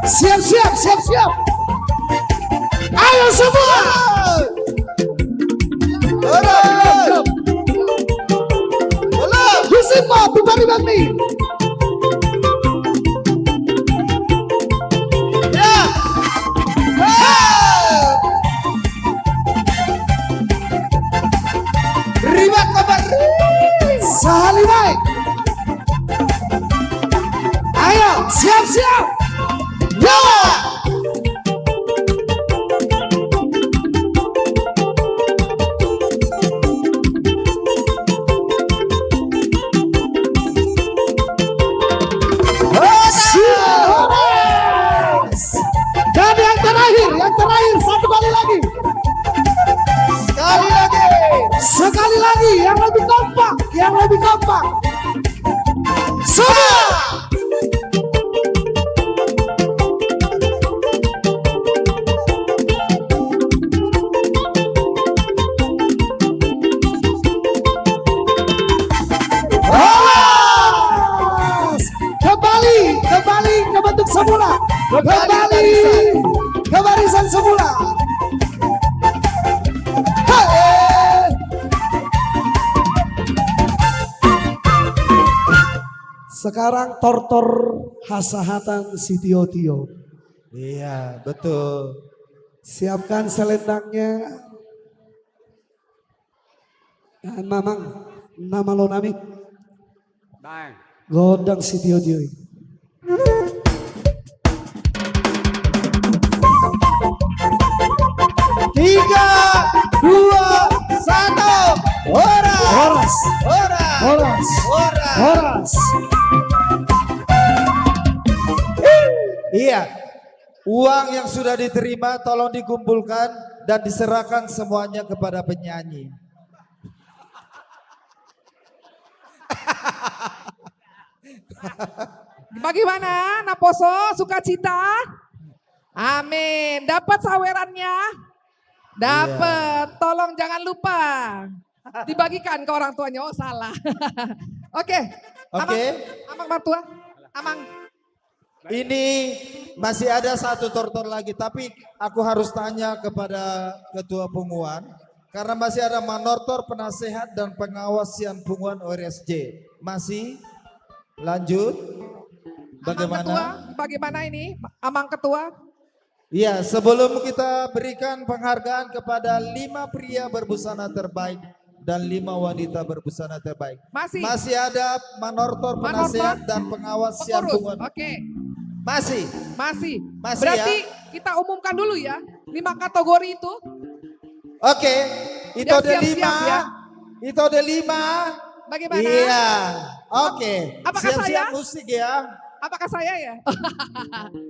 Siap, siap, siap, siap. Ayo semua. Halo. Halo. Husip on, bukan di kami. Ya. Hei. Ribet kabar. Sahali naik. Ayo, siap-siap. Jawa. Siap. Dan yang terakhir, yang terakhir, satu kali lagi. Sekali lagi. Sekali lagi, yang lebih kompak, yang lebih kompak. Semua. Horas! Kembali, kembali ke bentuk semula. Kembali, kembali barisan. Ke barisan semula. Hei! Sekarang tortor hasahatan sitiotio. Iya, betul. Siapkan selendangnya. Amang, na malo nami. Gondang sitiotio i. Tiga, dua, satu. Horas. Horas. Horas. Horas. Horas. Horas. Iya. Uang yang sudah diterima tolong dikumpulkan dan diserahkan semuanya kepada penyanyi. Bagaimana? Naposo, sukacita? Amin. Dapat sawerannya? Dapat. Iya. Tolong jangan lupa dibagikan ke orang tuanya. Oh, salah. Oke. Oke. Amang, Amang Martua. Amang. Ini masih ada satu tortor lagi, tapi aku harus tanya kepada ketua punguan, karena masih ada manortor, penasehat, dan pengawas sian punguan O R S J. Masih lanjut? Amang Ketua, bagaimana ini, Amang Ketua? Iya, sebelum kita berikan penghargaan kepada lima pria berbusana terbaik dan lima wanita berbusana terbaik. Masih. Masih ada manortor, penasehat, dan pengawas sian punguan. Oke. Masih. Masih. Masih, ya. Berarti kita umumkan dulu ya, lima kategori itu. Oke. Itu ada lima. Itu ada lima. Bagaimana? Iya. Oke. Apakah saya? Siap-siap musik ya. Apakah saya ya?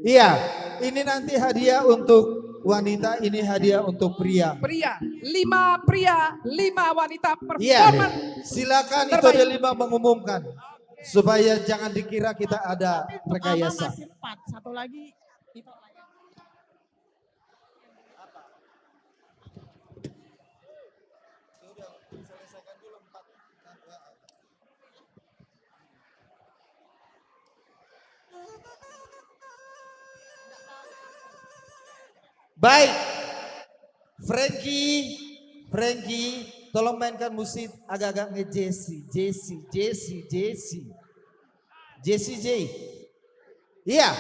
Iya. Ini nanti hadiah untuk wanita, ini hadiah untuk pria. Pria. Lima pria, lima wanita performan. Iya. Silakan itu ada lima mengumumkan. Supaya jangan dikira kita ada rekayasa. Masih empat, satu lagi. Baik. Frankie, Frankie, tolong mainkan musik agak-agak nge-jazzy, jazzy, jazzy, jazzy. Jazzy J. Iya.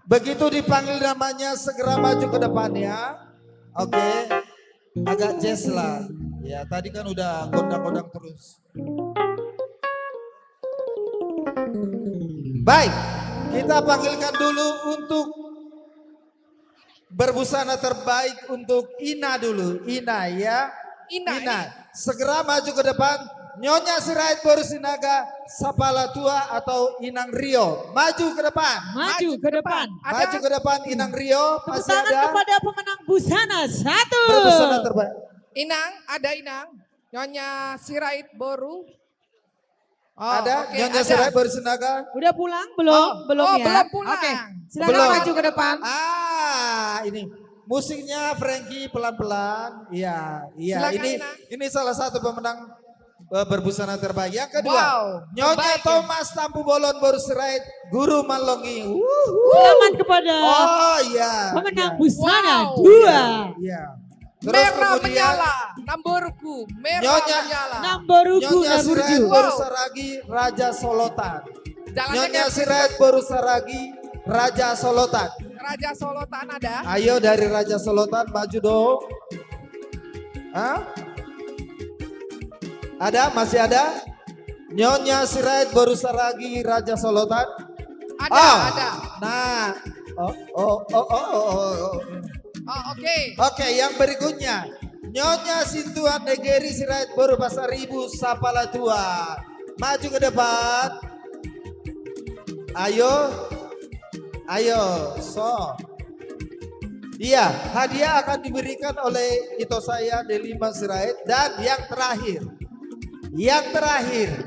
Begitu dipanggil namanya, segera maju ke depan ya. Oke. Agak jazz lah. Ya, tadi kan udah gondang-gondang terus. Baik, kita panggilkan dulu untuk berbusana terbaik untuk Ina dulu. Ina ya. Ina, Ina. Segera maju ke depan. Nyonya Sirait boru Sinaga, Sapala Tua atau Inang Rio. Maju ke depan. Maju ke depan. Maju ke depan, Inang Rio. Masih ada. Tepuk tangan kepada pemenang busana satu. Berbusana terbaik. Inang, ada Inang. Nyonya Sirait boru. Oh, ada, oke, Nyonya Sirait boru Sinaga. Udah pulang? Belum, belum ya. Oh, belum pulang. Oke, silakan maju ke depan. Ah, ini. Musiknya Frankie pelan-pelan. Iya, iya. Silakan, ini, Inang. Ini salah satu pemenang, eh, berbusana terbaik. Yang kedua, wow, Nyonya terbaik, ya. Thomas Tampubolon boru Sirait, Guru Malongi. Wuhu. Selamat kepada pemenang busana dua. Oh, iya. Iya, iya. Terus merah kemudian menyala, namboruku, merah menyala. Nyonya Sirait boru Saragi, Raja Solotan. Nyonya Sirait boru Saragi, Raja Solotan. Raja Solotan ada? Ayo dari Raja Solotan maju dong. Hah? Ada? Masih ada? Nyonya Sirait boru Saragi, Raja Solotan. Ada, ada. Nah. Oh, oh, oh. Oh, oke. Oke, yang berikutnya. Nyonya Sintuan Negeri Sirait boru Pasaribu, Sapala Tua. Maju ke depan. Ayo. Ayo, so. Iya, hadiah akan diberikan oleh ito saya, Delima Sirait. Dan yang terakhir, yang terakhir,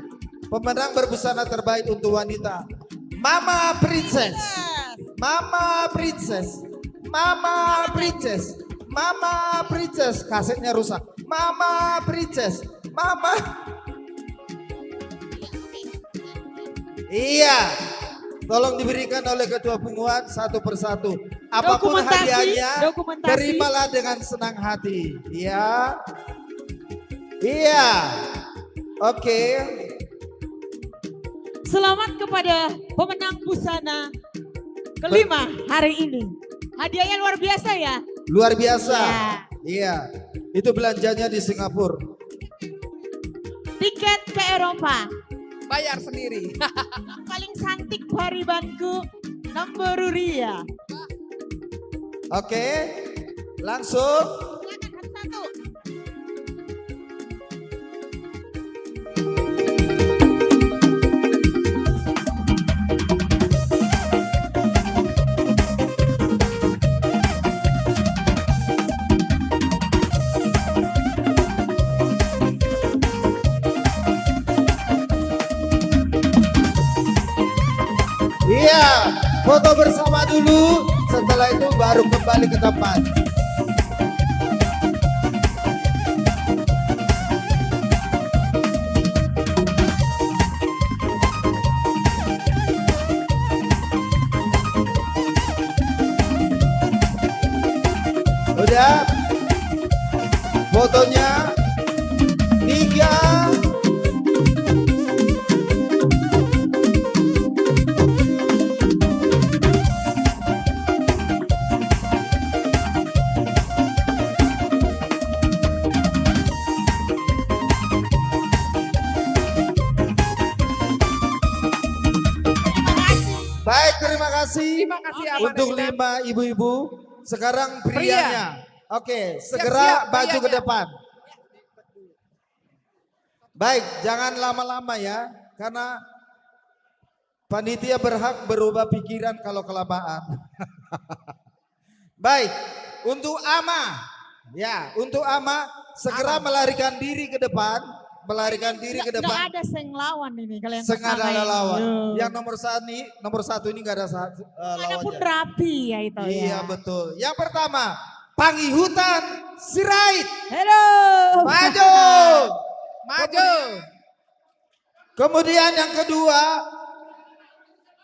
pemenang berbusana terbaik untuk wanita, Mama Princess. Mama Princess. Mama Princess. Mama Princess. Kasetnya rusak. Mama Princess. Mama. Iya. Tolong diberikan oleh ketua punguan satu persatu. Apapun hadiahnya, dokumentasi, terimalah dengan senang hati. Iya. Iya. Oke. Selamat kepada pemenang busana kelima hari ini. Hadiahnya luar biasa ya? Luar biasa. Iya. Iya. Itu belanjanya di Singapura. Tiket ke Eropa. Bayar sendiri. Paling cantik paribanku, nomor uria. Oke, langsung. Silakan, satu-satu. Iya, foto bersama dulu, setelah itu baru kembali ke tempat. Udah? Fotonya tiga. Terima kasih. Baik, terima kasih. Terima kasih, Abang Untuk Daniel. Lima ibu-ibu, sekarang Pria. Prianya. Oke, segera Siap-siap, maju ke prianya. Depan. Baik, jangan lama-lama ya, karena panitia berhak berubah pikiran kalau kelamaan. Baik, untuk Ama, ya, untuk Ama segera Ama. Melarikan diri ke depan, melarikan diri ke Nggak, nggak depan. Ada yang lawan ini kalau yang Seng ada pertama ini. Lawan. Yo. Yang nomor satu ini, nomor satu ini nggak ada sa-, eh, Mana lawannya. Pun rapi ya itu. Iya, ya. Betul. Yang pertama, Pangihutan Sirait. Halo. Maju. Maju. Kemudian yang kedua,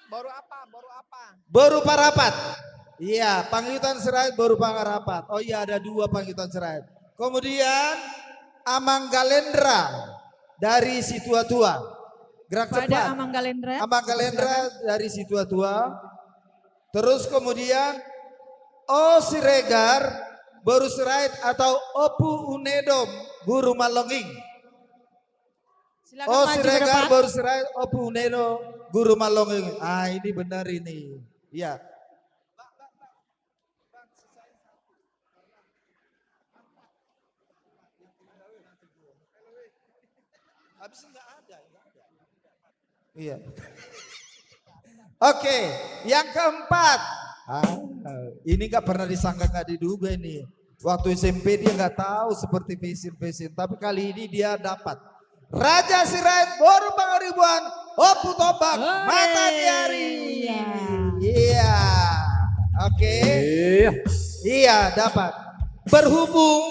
Boru apa? Boru apa? Boru Parapat. Iya, Pangihutan Sirait, Boru Parapat. Oh iya, ada dua Pangihutan Sirait. Kemudian Amang Galendra dari Situa-tua. Gerak Kepada cepat. Amang Galendra. Amang Galendra Silakan. Dari Situa-tua. Terus kemudian O Siregar, Boru Sirait atau Ompu Unedom, Guru Malonging. Silakan. Oh, maju ke Siregar, depan. Boru Sirait, Ompu Unedom, Guru Malonging. Ah, ini benar ini. Iya. Habis nggak ada, nggak ada. Iya. Oke, yang keempat. Ah, ini nggak pernah disangka, nggak diduga ini. Waktu S M P dia nggak tahu seperti fashion-fashion, tapi kali ini dia dapat. Raja Sirait Boru Pangaribuan, Ompu Tombak, Oi. Mata Nyari. Iya. Iya. Oke. Iya. Iya, dapat. Berhubung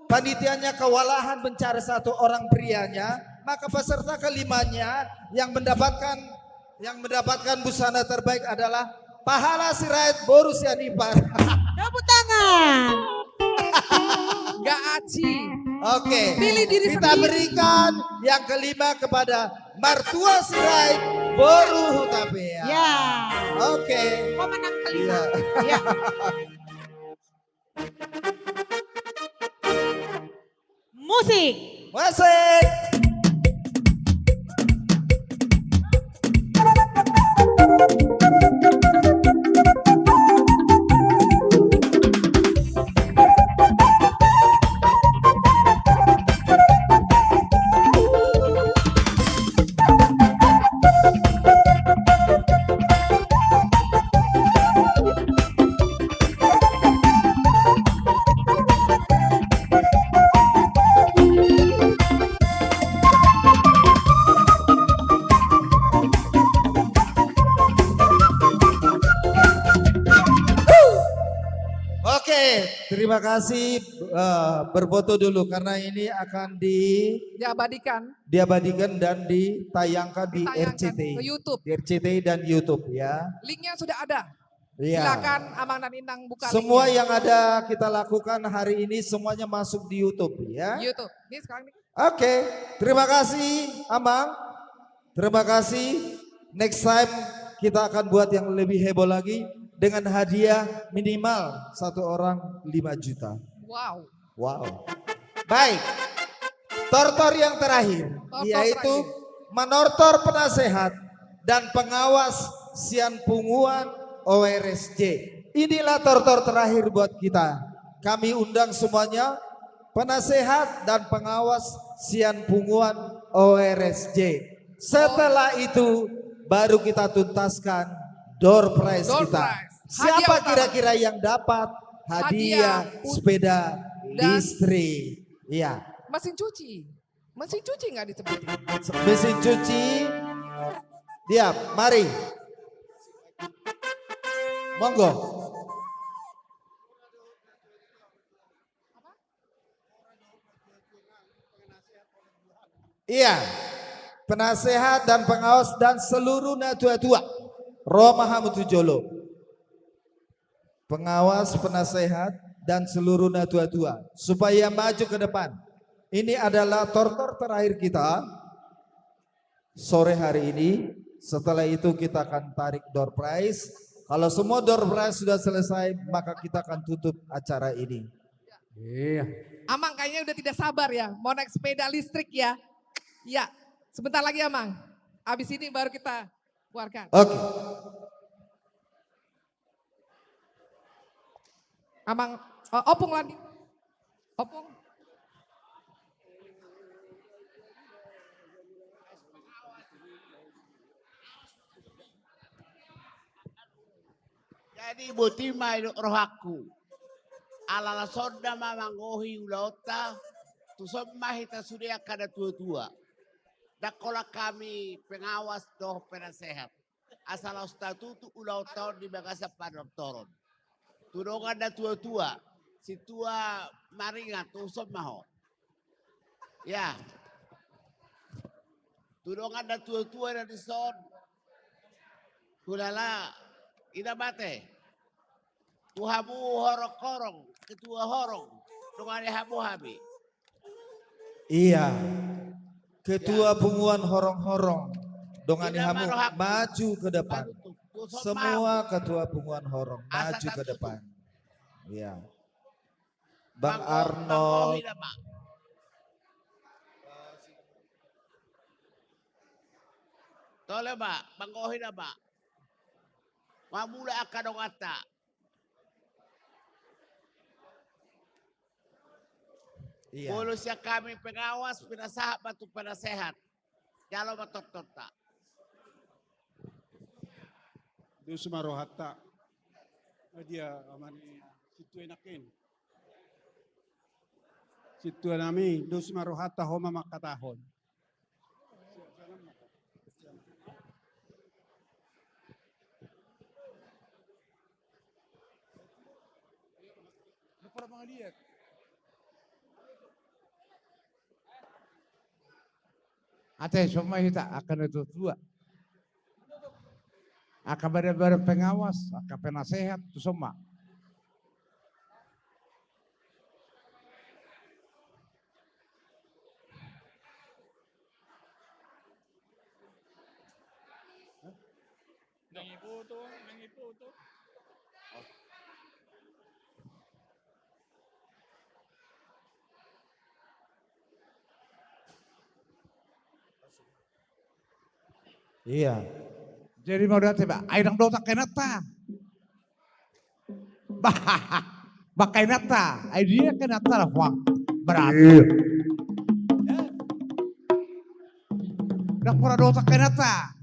panitianya kewalahan mencari satu orang prianya, maka peserta kelimanya yang mendapatkan, yang mendapatkan busana terbaik adalah Pahala Sirait Boru Sianipar. Tepuk tangan. Nggak aci. Oke. Pilih diri sendiri. Kita berikan yang kelima kepada Martua Sirait Boru Hutapea. Ya. Oke. Pemenang kelima. Iya. Ya. Musik. Musik. Oke, terima kasih, eh, berfoto dulu karena ini akan di- Diabadikan. Diabadikan dan ditayangkan di Ditayangkan R C T I. Ke YouTube. Di R C T I dan YouTube ya. Linknya sudah ada. Iya. Silakan Amang dan Inang buka linknya. Semua yang ada kita lakukan hari ini semuanya masuk di YouTube ya. YouTube. Ini sekarang nih. Oke, terima kasih Amang. Terima kasih. Next time kita akan buat yang lebih heboh lagi dengan hadiah minimal satu orang lima juta. Wow. Wow. Baik. Tortor yang terakhir, Tortor yaitu terakhir. Manortor penasehat dan pengawas sian punguan O R S J. Inilah tortor terakhir buat kita. Kami undang semuanya, penasehat dan pengawas sian punguan O R S J. Setelah itu, baru kita tuntaskan door prize kita. Door prize. Hadiah utama. Siapa kira-kira yang dapat hadiah sepeda listrik? Iya. Mesin cuci. Mesin cuci nggak disebutin? Mesin cuci. Diam, mari. Monggo. Iya. Penasehat dan pengawas dan seluruh natua-tua. Ro ma hamu tu jolo. Pengawas, penasehat, dan seluruh natua-tua, supaya maju ke depan. Ini adalah tortor terakhir kita sore hari ini. Setelah itu kita akan tarik door prize. Kalau semua door prize sudah selesai, maka kita akan tutup acara ini. Iya. Amang kayaknya udah tidak sabar ya, mau naik sepeda listrik ya. Iya, sebentar lagi Amang. Habis ini baru kita keluarkan. Oke. Amang, eh, Opung Landi. Opung. Jadi boti ma i rohangku. Ala na songon na ma manggohi ulaonta, tuson ma hita sude angka natua-tua. Ndang holan hami pengawas dohot penasehat. Asa laos tatutu ulaonta on di bagasan panortoron. Tu dongan natua-tua, sintua Maringan, tuson ma ho. Ya. Tu dongan natua-tua na dison. Hulala, ina mate. Tu hamu horong-horong, ketua horong, dongani hamu hami. Iya. Ketua punguan horong-horong, dongani hamu maju ke depan. Semua ketua punguan horong maju ke depan. Iya. Bang Arnold. Tole ma, manggohi nama. Mamula angka donganta. Iya. Molo sian hami pengawas, pinasahat ma tu penasehat. Jalo ma tortorta. Dos ma rohanta. Dia amani sintua i nangkin. Sintua nami, dos ma rohanta, ho ma mangkatahon. Ate, tuson ma hita angka natua-tua. Angka badan-badan pengawas, angka penasehat, tuson ma. Nang ipoto, nang ipoto. Iya. Jadi mau date ba, ai ndang dao angka inanta. Bah, bah angka inanta, ai dia angka inanta lah, Fuang. Berarti. Iya. Ndang pora dao angka inanta.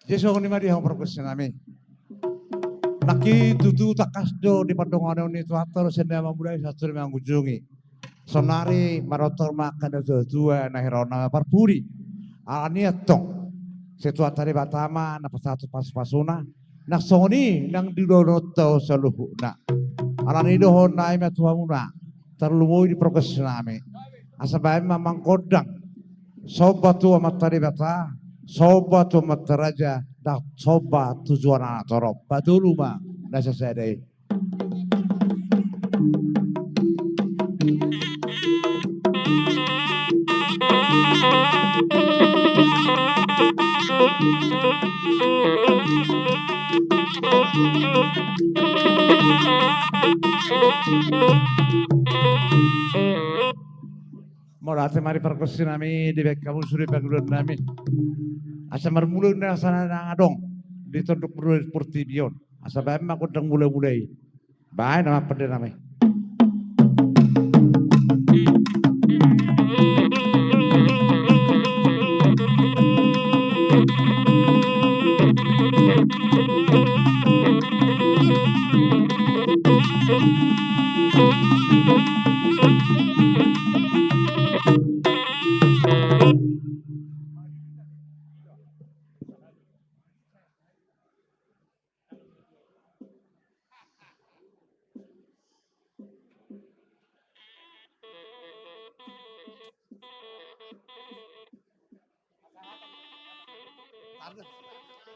Jadi songon i ma di hamu pargonsi nami. Nangkin tutu tangkas do di pardonganon ni Tuhanta do sian na mamulai sahat tu na mangujungi. Saonari manortor ma angka natua-tua na hiraonna ma parpudi. Alani i antong, sai Tuhanta Debata ma na pasahat pasupasuna. Nang songon i nang di ulaonta on saluhutna. Alani i dohononnami ma tu hamuna. Tarlumobi di pargonsi nami. Asa baen ma manggondang. Somba tu Amanta Debata, somba tu amanta raja, dan somba tu juana na torop. Patolu ma na sasada i. Mauliate ma di pargonsi nami, dibahen hamu sude pangidoan nami. Asa marmula na asa na adong di tondok portibi on. Asa bahen ma gondang mula-mula i. Bahen nama pande nami.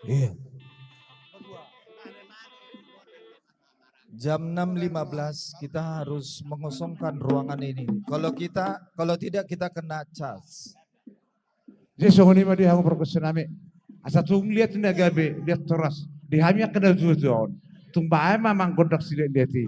Iya. Jam enam lima belas kita harus mengosongkan ruangan ini. Kalau kita, kalau tidak kita kena cas. Jadi songon i ma di hamu pargonsi nami. Asa tung liat na gabe, liat horas. Di hami angka na tua-tua on. Tung bahen ma manggondang siliat-liat i.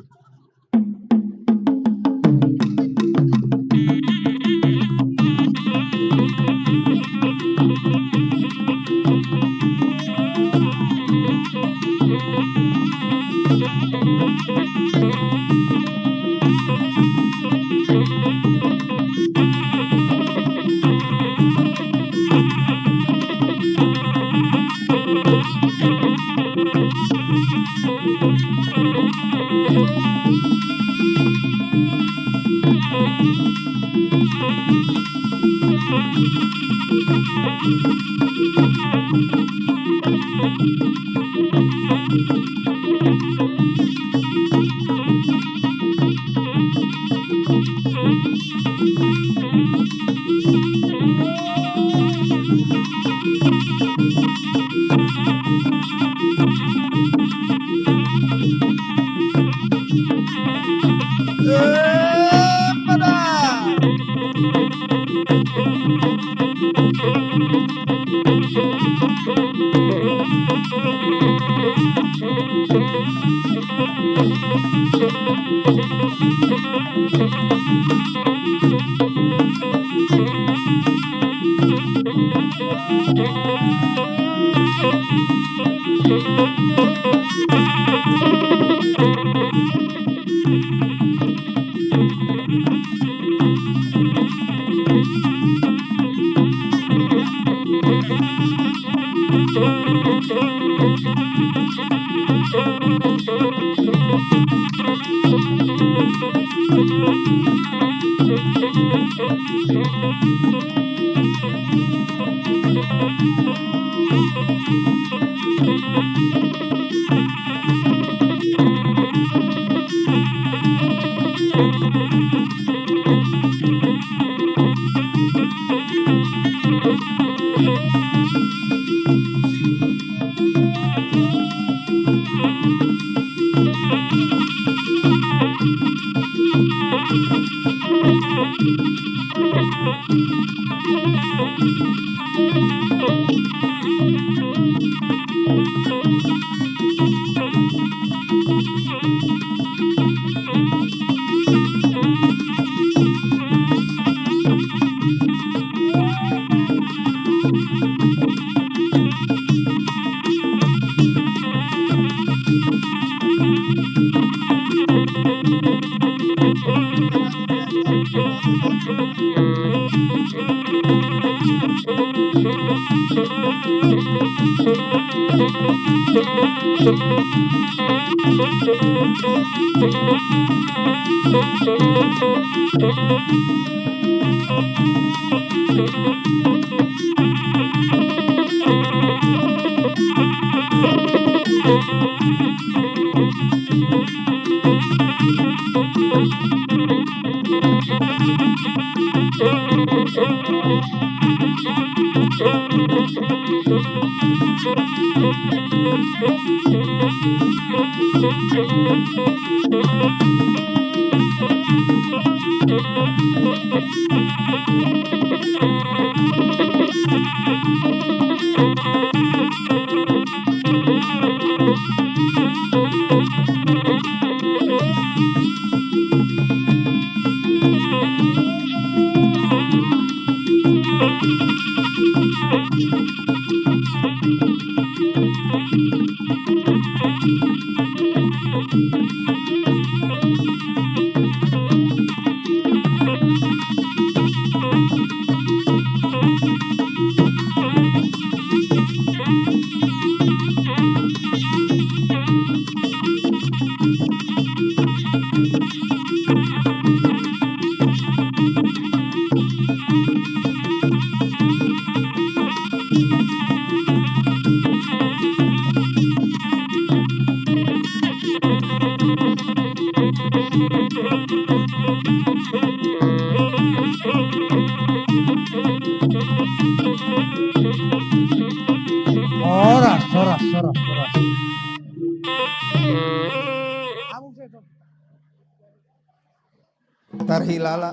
Horas, horas, horas, horas. Tarhilala.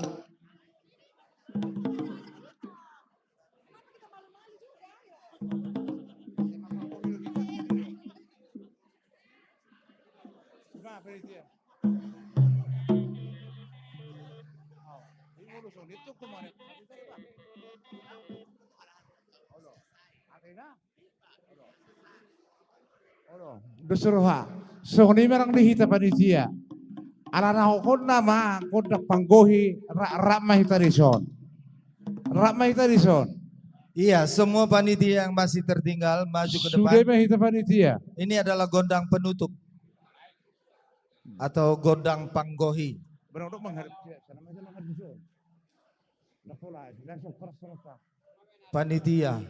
Dos roha. Songon i ma nang di hita panitia. Alana hokonna ma gondang panggohi, ra-, rap ma hita dison. Rap ma hita dison. Iya, semua panitia yang masih tertinggal maju ke depan. Sude ma hita panitia. Ini adalah gondang penutup atau gondang panggohi. Panitia.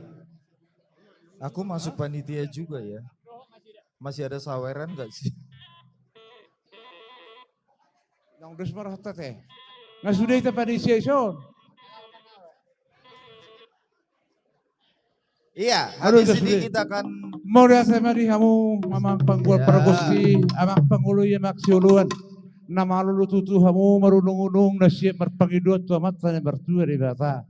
Aku masuk panitia juga ya. Masih ada saweran nggak sih? Nang dos ma rohanta te. Nga sude hita panitia ison. Iya, habis ini kita akan. Mauliate ma di hamu, amang panggual pargonsi, amang pangoloi, amang sioloan. Na malolo tutu hamu marunung-unung na siap marpangidoan tu Amanta na martua Debata.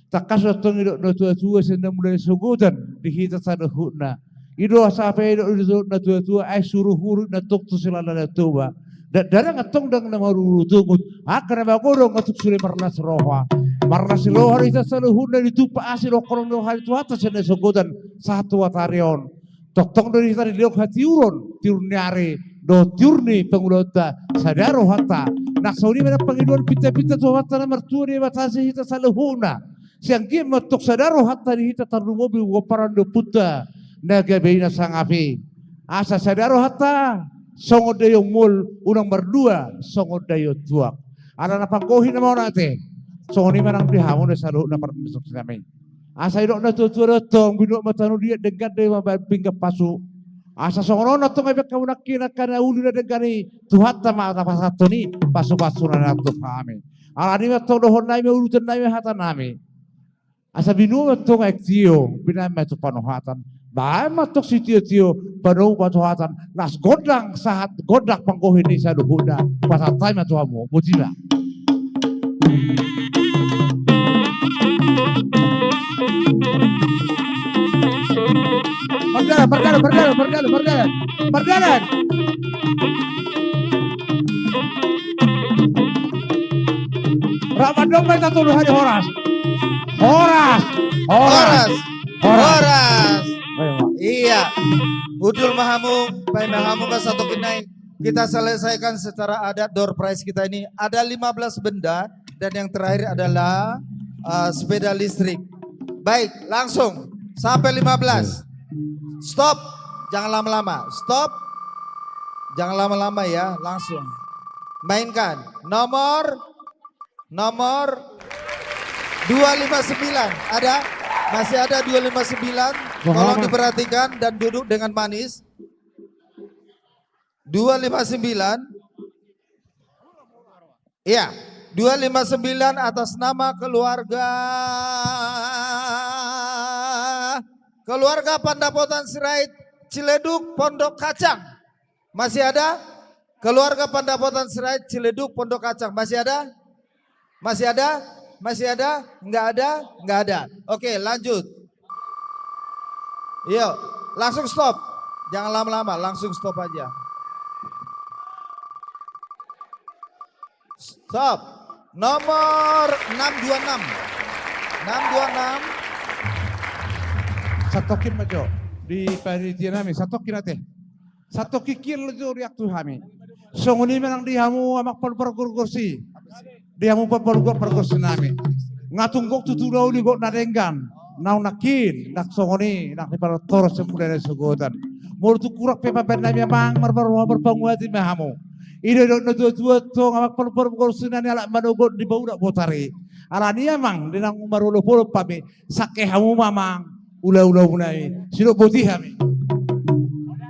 Tangkas do antong didok natuatua sian na mula ni sogotan di hita saluhutna. I do asa pe didok natuatua, ai suru hurit na tong tu silala na toba. Dakdanak antong ndang na maruru tungut, angka na magodang antong sude marlas roha. Marlas ni roha do hita saluhutna, ditumpak asi dohot holong ni roha ni Tuhanta sian na sogotan sahat tu matari on. Tongtong do di hita dilehon hatiuron, tiur ni ari dohot tiur ni pangulaonta, sada rohanta. Nang songon i ma nang pangidoan pintapinta tu Amanta na martua Debata sian hita saluhutna. Sai anggiat ma antong sada rohanta di hita tarlumobi pomparan ni ompunta na gabe i na sangap i. Asa sada rohanta songon daion mul, unang mardua songon daion tuak. Alana panggohi nama on ate. Songon i ma nang di hamu na saluhutna parmesok sinami. Asa didok natuatua do antong, binuat ma tano liat, denggan do i mambahen pinggan pasu. Asa songon on antong, ai baen hamu nangkin angka na uli na denggan i, Tuhanta ma na pasahathon i pasupasuna nang tu hami. Alani ma antong dohononnami ma, ulutonnami ma, hatanami. Asa binuat ma antong aek tio, binahen ma tu panohatan. Bahen ma antong sitiotio, padomu patohatan, las gondang sahat gondang panggohi ni saluhutna. Pasahat hami ma tu hamu, boti ma. Mardalan, mardalan, mardalan, mardalan, mardalan. Mardalan. Rap mandok ma hita tolu hali, horas. Horas. Horas. Horas. Horas. Iya. Hundul ma hamu, paima hamu ma satongkin nai. Kita selesaikan secara adat door prize kita ini. Ada lima belas benda dan yang terakhir adalah, eh, sepeda listrik. Baik, langsung sampai lima belas. Stop. Jangan lama-lama. Stop. Jangan lama-lama ya, langsung. Mainkan. Nomor Nomor dua lima sembilan, ada? Masih ada dua lima sembilan? Tolong diperhatikan dan duduk dengan manis. Dua lima sembilan. Iya, dua lima sembilan atas nama keluarga, keluarga Pandapotan Sirait, Ciledug, Pondok Kacang. Masih ada? Keluarga Pandapotan Sirait, Ciledug, Pondok Kacang. Masih ada? Masih ada? Masih ada? Nggak ada? Nggak ada. Oke, lanjut. Yuk, langsung stop. Jangan lama-lama, langsung stop aja. Stop. Nomor enam dua enam. Enam dua enam. Satongkin ma jo. Di panitia nami, satongkin ate. Satongkin kian lo jo riak tu hami. Songon i ma nang di hamu amang pargorgorsi. Di hamu pargorgorsi nami. Nga tung gok tutu na uli gok na denggan. Naung nangkin, nang songon i, nang di partoros yang muda na sogotan. Molo tung kurang pe papan nami amang marbar marpanguati ma hamu. I do didok na tuatua tong amang pargorgorsi nami, alap manogot di baudak botari. Alani amang di naung marolopolop hami. Sangke hamu ma amang ulaulamu nami. Sidok boti hami.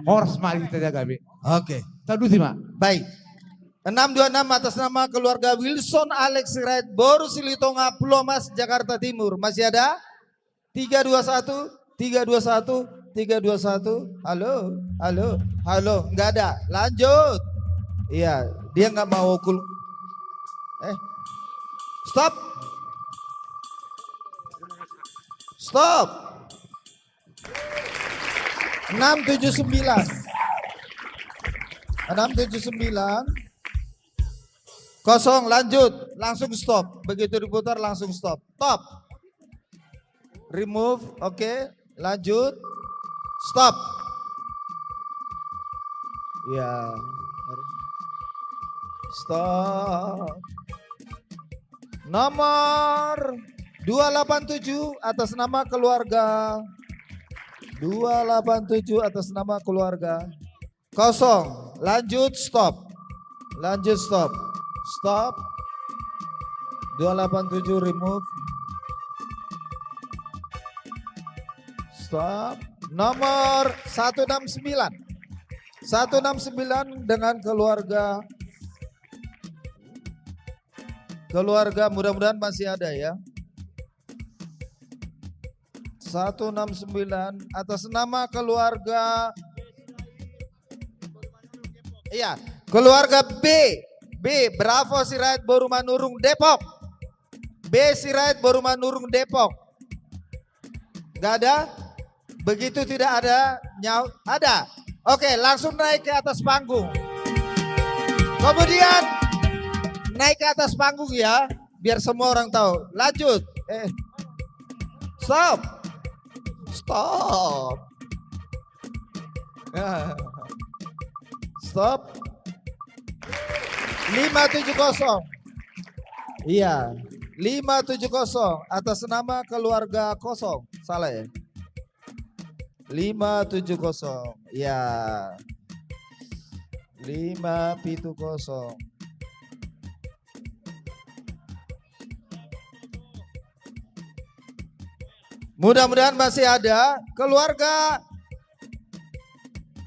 Horas ma hita jaga be. Oke. Taduti ma. Baik. Enam dua enam atas nama keluarga Wilson Alex Sirait, Boru Silitonga, Pulau Mas, Jakarta Timur. Masih ada? Tiga dua satu, tiga dua satu, tiga dua satu. Halo, halo, halo. Nggak ada. Lanjut. Iya, dia nggak mau kul-, eh. Stop. Stop. Enam tujuh sembilan. Enam tujuh sembilan. Kosong, lanjut. Langsung stop. Begitu diputar, langsung stop. Stop. Remove, oke. Lanjut. Stop. Ya. Stop. Nomor dua delapan tujuh atas nama keluarga. Dua delapan tujuh atas nama keluarga. Kosong. Lanjut, stop. Lanjut, stop. Stop. Dua delapan tujuh, remove. Stop. Nomor satu enam sembilan. Satu enam sembilan dengan keluarga. Keluarga, mudah-mudahan masih ada ya. Satu enam sembilan atas nama keluarga. Iya, keluarga B. B, Bravo Sirait, Boru Manurung, Depok. B Sirait, Boru Manurung, Depok. Nggak ada? Begitu tidak ada, nyau-, ada. Oke, langsung naik ke atas panggung. Kemudian naik ke atas panggung ya, biar semua orang tahu. Lanjut. Eh. Stop. Stop. Ya. Stop. Lima tujuh kosong. Iya. Lima tujuh kosong atas nama keluarga kosong. Salah ya? Lima tujuh kosong. Ya. Lima pitu kosong. Mudah-mudahan masih ada keluarga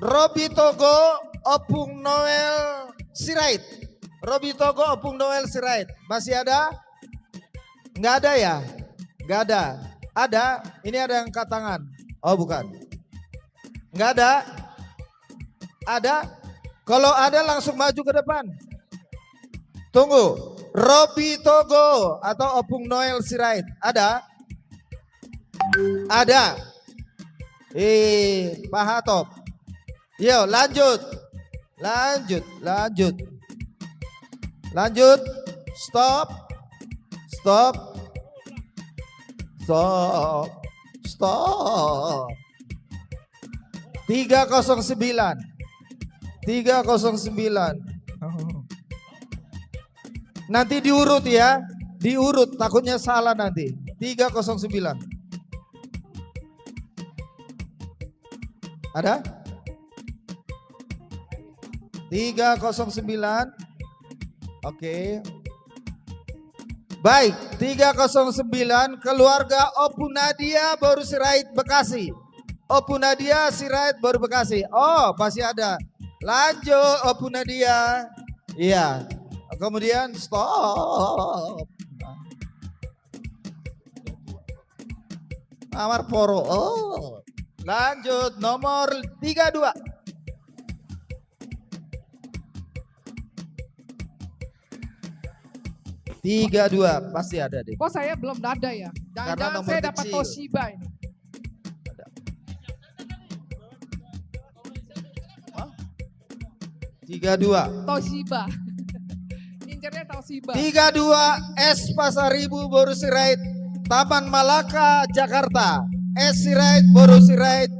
Robi Togo, Opung Noel Sirait. Robi Togo, Opung Noel Sirait. Masih ada? Nggak ada ya? Nggak ada. Ada? Ini ada yang angkat tangan. Oh, bukan. Nggak ada? Ada? Kalau ada langsung maju ke depan. Tunggu. Robi Togo atau Opung Noel Sirait. Ada? Ada. Eh, Pak Hatop. Yo, lanjut. Lanjut, lanjut. Lanjut. Stop. Stop. Stop. Stop. Tiga kosong sembilan. Tiga kosong sembilan. Nanti diurut ya. Diurut, takutnya salah nanti. Tiga kosong sembilan. Ada? Tiga kosong sembilan. Oke. Baik, tiga kosong sembilan, keluarga Opu Nadia, Boru Sirait, Bekasi. Opu Nadia Sirait, Boru Bekasi. Oh, masih ada. Lanjut, Opu Nadia. Iya. Kemudian stop. Amar poro. Oh. Lanjut, nomor tiga dua. Tiga dua, pasti ada deh. Kok saya belum ada ya? Karena jangan-jangan nomor saya dapat kecil. Toshiba ini. Ada. Hah? Tiga dua. Toshiba. Incernya Toshiba. Tiga dua, S Pasaribu, Boru Sirait, Taman Malaka, Jakarta. S Sirait, Boru Sirait.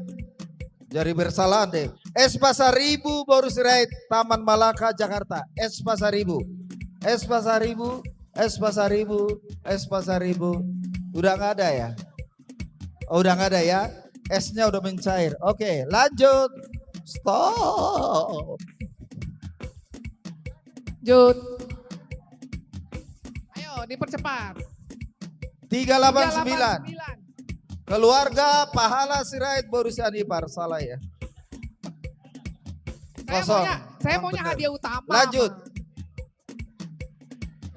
Jadi bersalah deh. Es Pasaribu, boru Sirait, Taman Malaka, Jakarta. Es Pasaribu. Es Pasaribu, Es Pasaribu, Es Pasaribu. Udah nggak ada ya? Oh, udah nggak ada ya? Esnya udah mencair. Oke, lanjut. Stop. Lanjut. Ayo, dipercepat. Tiga delapan sembilan. Keluarga Pahala Sirait, boru Sianipar. Salah ya. Saya maunya, saya maunya hadiah utama. Lanjut.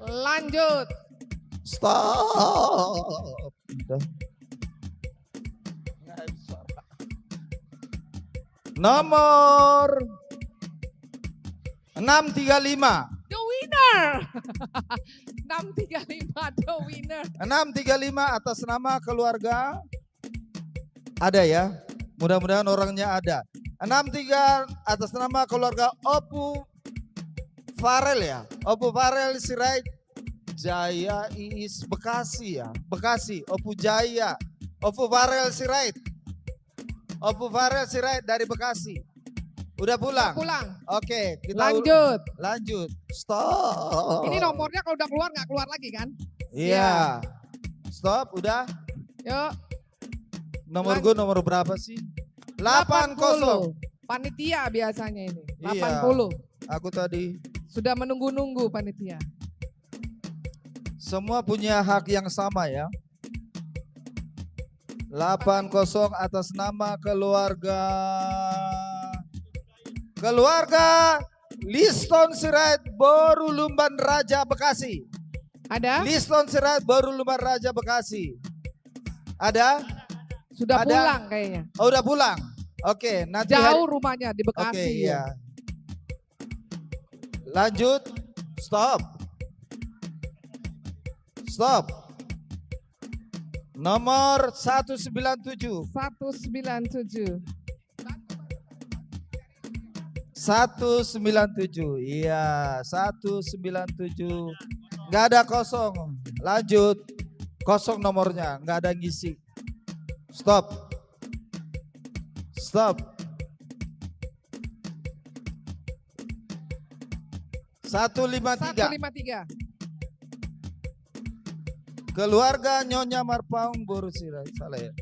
Lanjut. Stop. Udah. Nomor enam tiga lima. The winner. Enam tiga lima, the winner. Enam tiga lima, atas nama keluarga. Ada ya. Mudah-mudahan orangnya ada. Enam tiga, atas nama keluarga Opu Farel ya. Opu Farel Sirait, Jaya, Iis, Bekasi ya. Bekasi, Opu Jaya. Opu Farel Sirait. Opu Farel Sirait dari Bekasi. Udah pulang? Pulang. Oke, kita Lanjut. Lanjut. Stop. Ini nomornya kalau udah keluar, nggak keluar lagi kan? Iya. Stop, udah. Yuk. Nomor gue nomor berapa sih? Delapan kosong. Panitia biasanya ini. Delapan puluh. Aku tadi sudah menunggu-nunggu panitia. Semua punya hak yang sama ya. Delapan kosong, atas nama keluarga, keluarga Liston Sirait, boru Lumban Raja, Bekasi. Ada? Liston Sirait, boru Lumban Raja, Bekasi. Ada? Sudah pulang kayaknya. Oh, udah pulang. Oke, nanti jauh rumahnya di Bekasi. Oke, iya. Lanjut. Stop. Stop. Nomor satu sembilan tujuh. Satu sembilan tujuh. Satu sembilan tujuh. Iya, satu sembilan tujuh. Nggak ada kosong. Lanjut. Kosong nomornya, nggak ada ngisi. Stop. Stop. Satu lima tiga. Satu lima tiga. Keluarga Nyonya Marpaung, boru Sirait. Salah ya.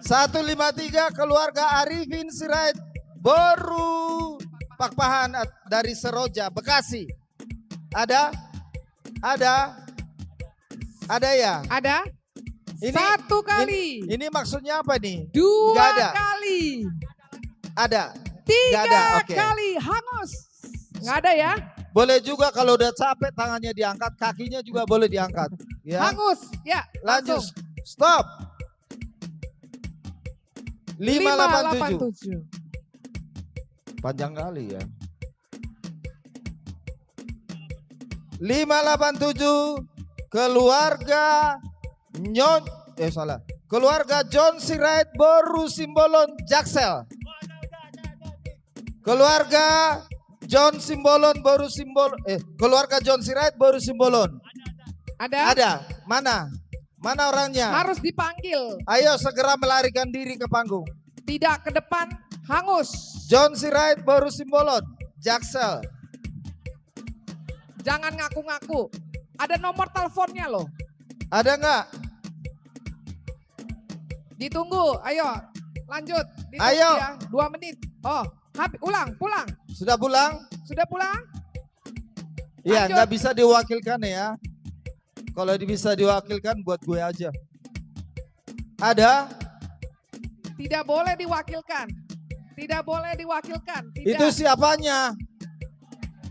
Satu lima tiga, keluarga Arifin Sirait, boru Pakpahan, at-, dari Seroja, Bekasi. Ada? Ada? Ada ya? Ada? Ini, Satu kali. Ini, ini maksudnya apa nih? Dua Nggak ada. Kali. Ada. Tiga Nggak ada, oke. Kali. Hangus. Nggak ada ya? Boleh juga kalau udah capek tangannya diangkat, kakinya juga boleh diangkat. Ya. Hangus. Ya. Lanjut. Langsung. Stop. Lima Lima delapan delapan tujuh. Tujuh. Panjang kali ya. Lima delapan tujuh, keluarga Nyon, eh, salah. Keluarga John Sirait, boru Simbolon, Jaksel. Keluarga John Simbolon, boru Simbol-, eh, keluarga John Sirait, boru Simbolon. Ada? Ada. Mana? Mana orangnya? Harus dipanggil. Ayo segera melarikan diri ke panggung. Tidak ke depan, hangus. John Sirait, boru Simbolon, Jaksel. Jangan ngaku-ngaku. Ada nomor teleponnya loh. Ada nggak? Ditunggu, ayo. Lanjut. Ditunggu Ayo. Ya. Dua menit. Oh, habis, ulang, pulang. Sudah pulang? Sudah pulang? Iya, Lanjut. Nggak bisa diwakilkan ya. Kalau di-, bisa diwakilkan buat gue aja. Ada? Tidak boleh diwakilkan. Tidak boleh diwakilkan. Tidak. Itu siapanya?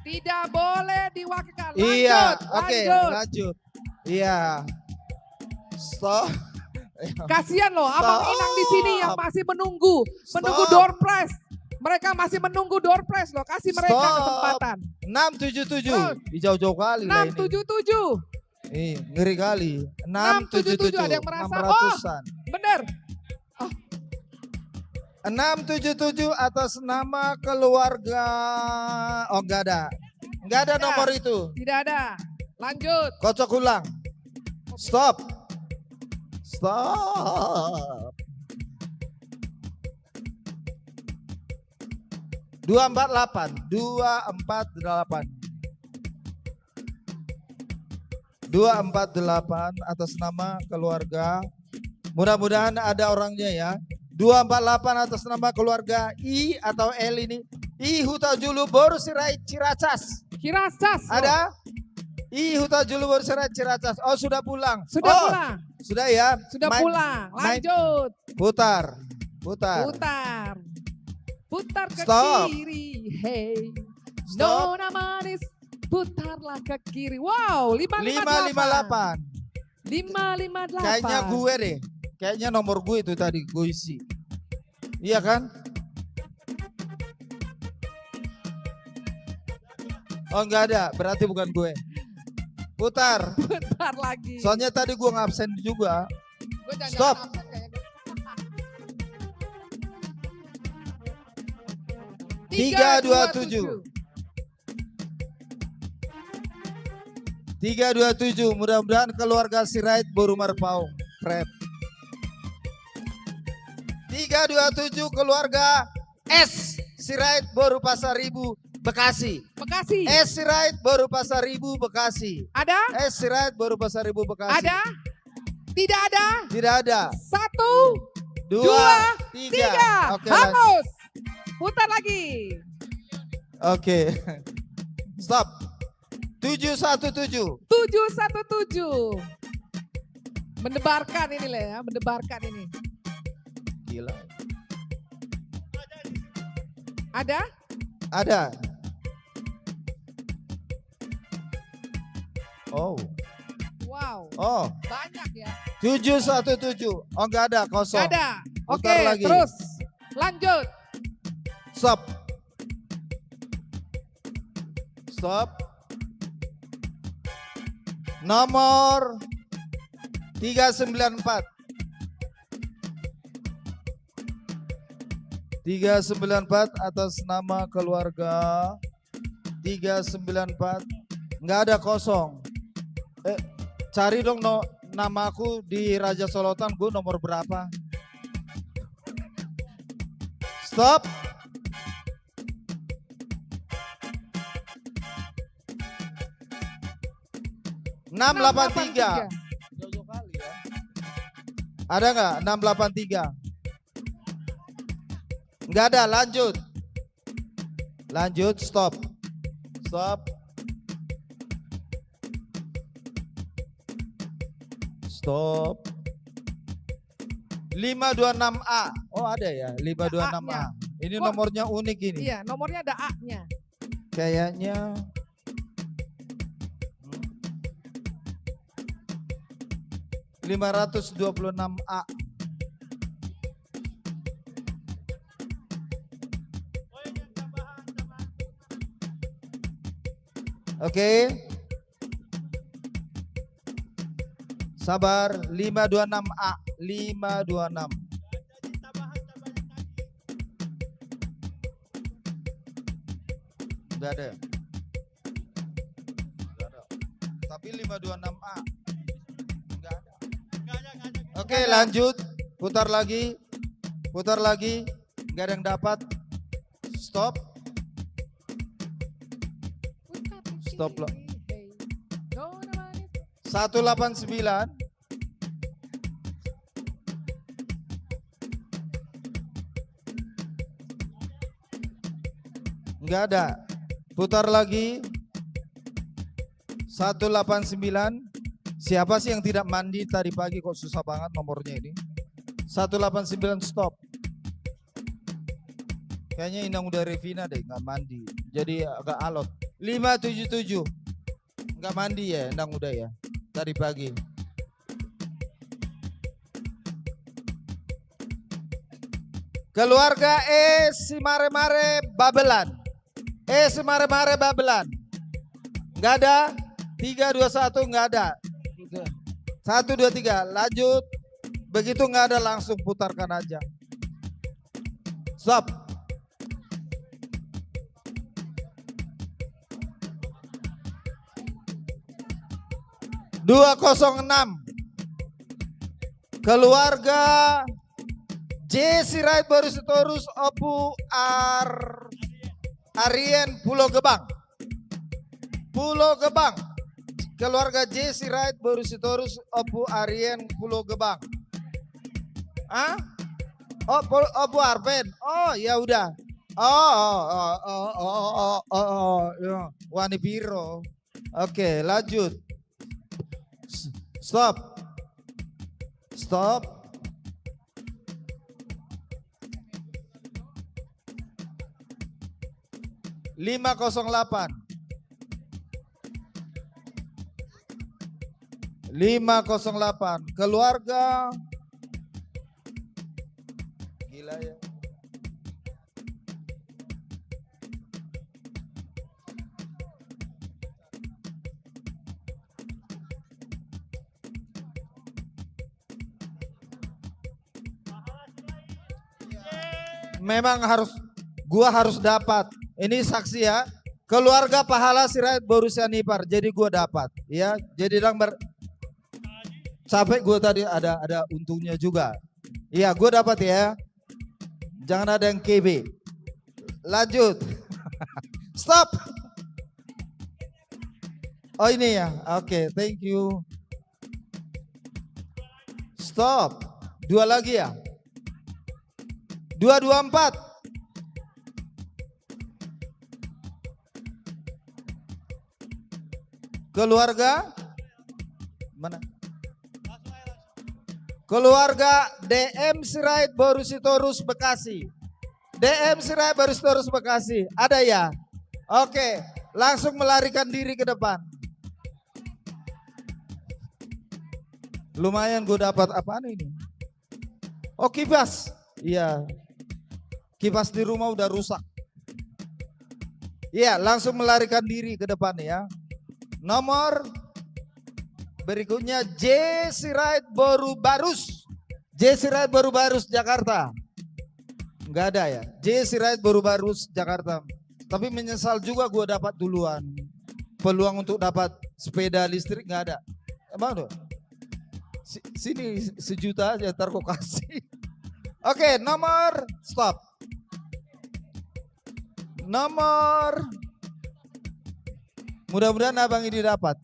Tidak boleh diwakilkan. Lanjut, Iya, oke, lanjut. Lanjut. Iya. Stop. Kasihan loh, Abang Stop. Inang di sini yang masih menunggu, menunggu Stop. Door Prize. Mereka masih menunggu Door Prize loh, kasih mereka Stop. Kesempatan. Enam tujuh tujuh. Terus. Ih, jauh-jauh kali lah ini. Enam tujuh tujuh. Ih, ngeri kali. Enam tujuh tujuh. Ada yang merasa? Enam ratusan. Bener. Enam tujuh tujuh atas nama keluarga. Oh, nggak ada. Nggak ada Tidak. Nomor itu. Tidak ada. Lanjut. Kocok ulang. Stop. Stop. Dua empat delapan, dua empat delapan. Dua empat delapan atas nama keluarga. Mudah-mudahan ada orangnya ya. Dua empat delapan atas nama keluarga I atau L ini. I Hutajulu boru Sirait Ciracas. Ciracas, oh. Ada? I Hutajulu boru Sirait Ciracas. Oh, sudah pulang. Sudah pulang. Sudah ya. Sudah pulang. Lanjut. Putar. Putar. Putar. Putar ke kiri, hei. Stop. Nona manis, putarlah ke kiri. Wow, lima lima delapan. Lima lima delapan. Lima lima delapan. Kayaknya gue deh. Kayaknya nomor gue itu tadi gue isi. Iya kan? Oh, nggak ada, berarti bukan gue. Putar. Putar lagi. Soalnya tadi gue ngabsen juga. Stop. Tiga dua tujuh. Tiga dua tujuh. Mudah-mudahan keluarga Sirait boru Marpaung. Rep. Tiga dua tujuh, keluarga S Sirait boru Pasaribu, Bekasi. Bekasi. S Sirait boru Pasaribu, Bekasi. Ada? S Sirait boru Pasaribu, Bekasi. Ada? Tidak ada? Tidak ada. Satu, dua, tiga. Oke, hangus. Putar lagi. Oke. Stop. Tujuh satu tujuh. Tujuh satu tujuh. Mendebarkan ini, Le, ya, mendebarkan ini. Gila. Ada? Ada. Oh. Wow. Oh. Banyak ya. Tujuh satu tujuh. Oh, nggak ada, kosong. Nggak ada. Putar lagi. Oke, terus. Lanjut. Stop. Stop. Nomor tiga sembilan empat. Tiga sembilan empat atas nama keluarga. Tiga sembilan empat. Nggak ada, kosong. Eh, cari dong, no, namaku di Raja Solotan, gue nomor berapa? Stop. Enam delapan tiga. Ada nggak? Enam delapan tiga. Nggak ada, lanjut. Lanjut, stop. Stop. Stop. Lima dua enam A. Oh, ada ya, lima dua enam A. Ada A-nya. Ini kok nomornya unik ini. Iya, nomornya ada A-nya. Kayaknya lima ratus dua puluh enam A. Oke. Sabar, lima dua enam A, lima dua enam. Nggak ada ya? Nggak ada. Tapi lima dua enam A. Nggak ada. Oke, lanjut. Putar lagi. Putar lagi. Nggak ada yang dapat. Stop. Stop lo. Satu delapan sembilan. Nggak ada. Putar lagi. Satu delapan sembilan. Siapa sih yang tidak mandi tadi pagi? Kok susah banget nomornya ini? Satu delapan sembilan, stop. Kayaknya Inang Uda Revina deh, nggak mandi. Jadi agak alot. Lima tujuh tujuh. Nggak mandi ya, Inang Uda ya. Tadi pagi. Keluarga E Simaremare Babelan. E Simaremare Babelan. Nggak ada. Tiga dua satu, nggak ada. Satu, dua, tiga. Lanjut. Begitu nggak ada, langsung putarkan aja. Stop. Dua kosong enam. Keluarga J Sirait boru Sitorus, Ompu Ar-, Arien Pulo Gebang. Pulo Gebang. Keluarga J Sirait boru Sitorus, Ompu Arien Pulo Gebang. Hah? Oh, Pul-, Ompu Arben. Oh, ya udah. Oh, oh, oh, oh, oh, oh, oh, oh, ya. Wani piro? Oke, lanjut. S-, stop. Stop. Lima kosong delapan. Lima kosong delapan. Keluarga. Gila ya. Memang harus, gua harus dapat. Ini saksi ya. Keluarga Pahala Sirait boru Sianipar. Jadi gua dapat, ya. Jadi dang ber-, capek gua tadi, ada, ada untungnya juga. Iya, gua dapat ya. Jangan ada yang K B. Lanjut. Stop. Oh, ini ya. Oke, thank you. Stop. Dua lagi ya. Dua dua empat. Keluarga mana? Keluarga D M Sirait boru Sitorus, Bekasi. D M Sirait boru Sitorus, Bekasi. Ada ya? Oke, langsung melarikan diri ke depan. Lumayan gue dapat apaan ini? Oh, kipas. Iya. Kipas di rumah udah rusak. Iya, langsung melarikan diri ke depan ya. Nomor berikutnya J Sirait boru Barus. J Sirait boru Barus, Jakarta. Nggak ada ya. J Sirait boru Barus, Jakarta. Tapi menyesal juga gua dapat duluan. Peluang untuk dapat sepeda listrik nggak ada. Emang tuh? Si-, sini sejuta aja, ntar kau kasih. Oke, nomor, stop. Nomor. Mudah-mudahan abang ini dapat.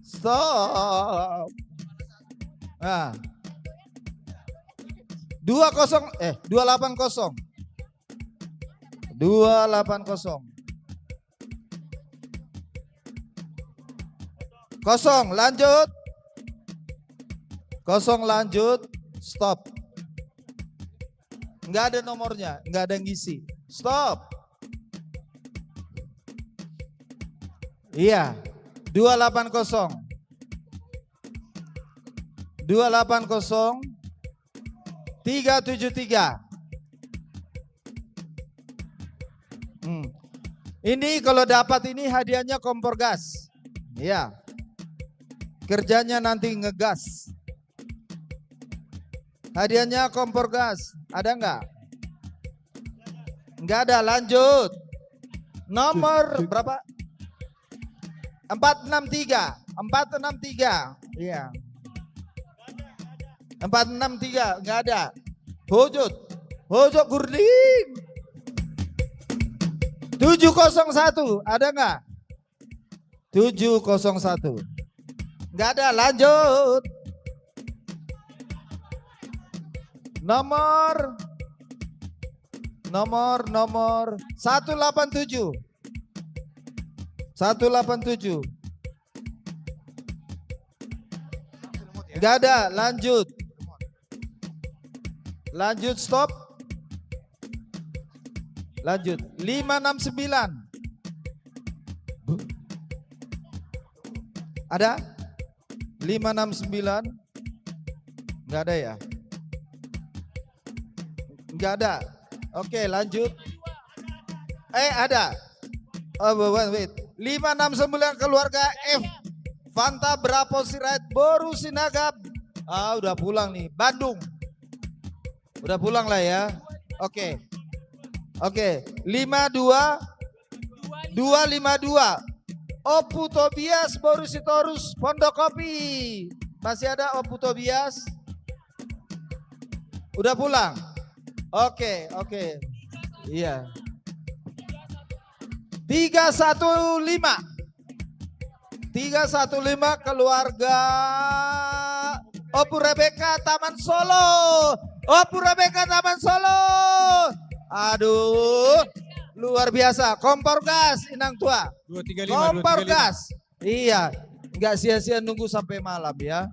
Stop. Nah. Dua kosong, eh, dua delapan kosong. Dua delapan kosong. Kosong, lanjut. Kosong, lanjut. Stop. Nggak ada nomornya, nggak ada yang ngisi. Stop. Iya, dua delapan kosong. Dua delapan kosong, tiga tujuh tiga. Hmm. Ini kalau dapat ini hadiahnya kompor gas. Iya. Kerjanya nanti ngegas. Hadiahnya kompor gas. Ada nggak? Nggak ada, lanjut. Nomor berapa? Empat enam tiga. Empat enam tiga. Iya. Empat enam tiga, nggak ada. Hujut. Hujut gurding. Tujuh kosong satu, ada nggak? Tujuh kosong satu. Nggak ada, lanjut. Nomor, nomor, nomor satu delapan tujuh. Satu delapan tujuh. Nggak ada, lanjut. Lanjut, stop. Lanjut. Lima enam sembilan. Ada? Lima enam sembilan. Nggak ada ya? Nggak ada. Oke, lanjut. Eh, ada. Oh, wait, wait. Lima enam sembilan, keluarga F. Fanta Bravo Sirait boru Sinaga. Ah, udah pulang nih. Bandung. Udah pulang lah ya. Oke. Oke. Lima dua, dua lima dua. Ompu Tobias boru Sitorus, Pondokopi. Masih ada Ompu Tobias? Udah pulang? Oke, oke. Iya. Tiga satu lima. Tiga satu lima, keluarga Ompu Rebeka Taman Solo. Ompu Rebeka Taman Solo. Aduh, luar biasa. Kompor gas, inang tua. Dua tiga lima, dua tiga lima. Kompor gas. Iya, nggak sia-sia nunggu sampai malam ya.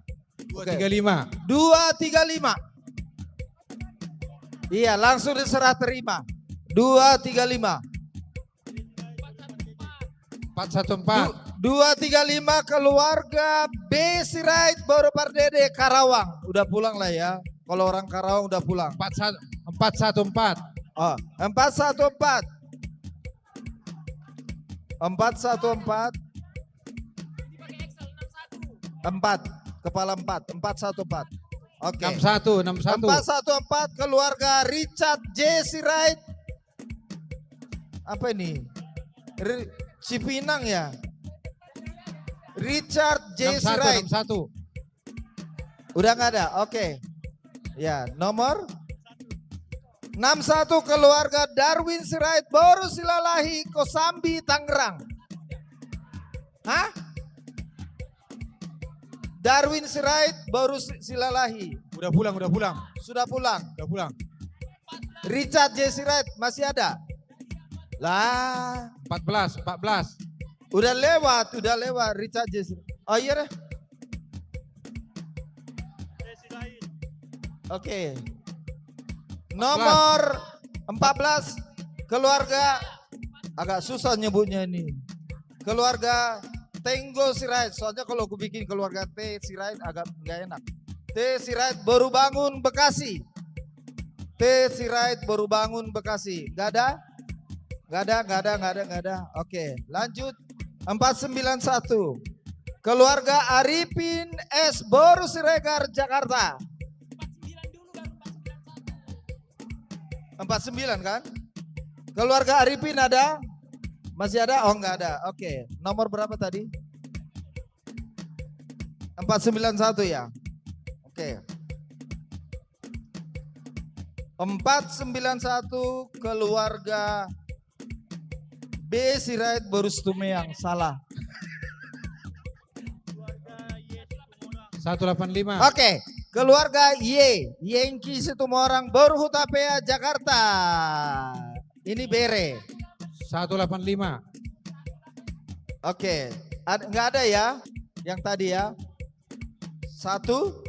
Oke. Dua tiga lima. Dua tiga lima. Iya, langsung diserah terima. Dua tiga lima. Empat satu empat. Du-, dua tiga lima, keluarga B Sirait Boru Pardede Karawang. Udah pulang lah ya. Kalau orang Karawang udah pulang. Empat satu, empat satu empat. Oh, empat satu empat. Empat satu empat. Empat, kepala empat, empat satu empat. Oke. Enam satu, enam satu. Empat satu empat, keluarga Richard J Sirait. Apa ini? Ri-, Cipinang ya? Richard J Sirait. Enam satu, enam satu. Udah nggak ada? Oke. Ya, nomor enam satu, keluarga Darwin Sirait Boru Silalahi, Kosambi, Tangerang. Hah? Darwin Sirait Boru Si-, Silalahi. Udah pulang, udah pulang. Sudah pulang. Udah pulang. Richard J Sirait masih ada? Lah. Empat belas, empat belas. Udah lewat, udah lewat Richard J Sirait. Oh iya deh. Oke. Nomor empat belas, keluarga, agak susah nyebutnya ini. Keluarga Tenggo Sirait. Soalnya kalau aku bikin keluarga T Sirait agak nggak enak. T Sirait Boru Bangun, Bekasi. T Sirait Boru Bangun, Bekasi. Nggak ada? Nggak ada, nggak ada, nggak ada, nggak ada. Oke, lanjut. Empat sembilan satu. Keluarga Arifin S Boru Siregar, Jakarta. Empat sembilan kan? Keluarga Arifin ada? Masih ada? Oh, nggak ada. Oke, nomor berapa tadi? Empat sembilan satu ya? Oke. Empat sembilan satu, keluarga B Sirait Boru Situmeang, salah. Satu delapan lima. Oke, keluarga Y, Yengki Situmorang, Boru Hutapea, Jakarta. Ini bere. Satu delapan lima. Oke, ad-, nggak ada ya yang tadi ya. Satu,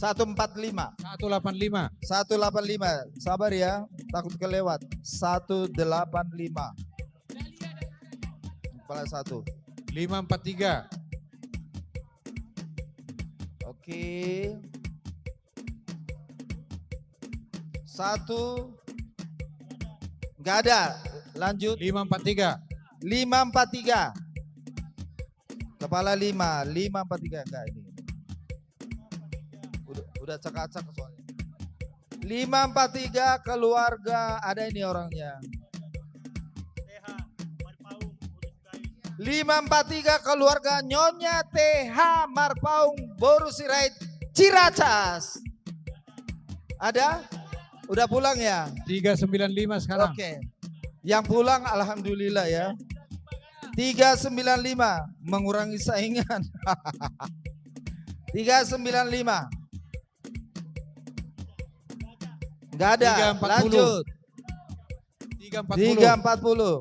satu empat lima. Satu delapan lima. Satu delapan lima. Sabar ya, takut kelewat. Satu delapan lima. Kepala satu. Lima empat tiga. Oke. Satu. Nggak ada. Lanjut. Lima empat tiga. Lima empat tiga. Kepala lima, lima empat tiga. Enggak ini. Udah, udah acak-acak soalnya. Lima empat tiga, keluarga, ada ini orangnya. Lima empat tiga, keluarga Nyonya T H Marpaung Boru Sirait, Ciracas. Ada? Udah pulang ya? Tiga sembilan lima sekarang. Oke. Yang pulang alhamdulillah ya. Tiga sembilan lima, mengurangi saingan. Tiga sembilan lima. Nggak ada. Tiga empat puluh. Lanjut. Tiga empat puluh. Tiga empat puluh.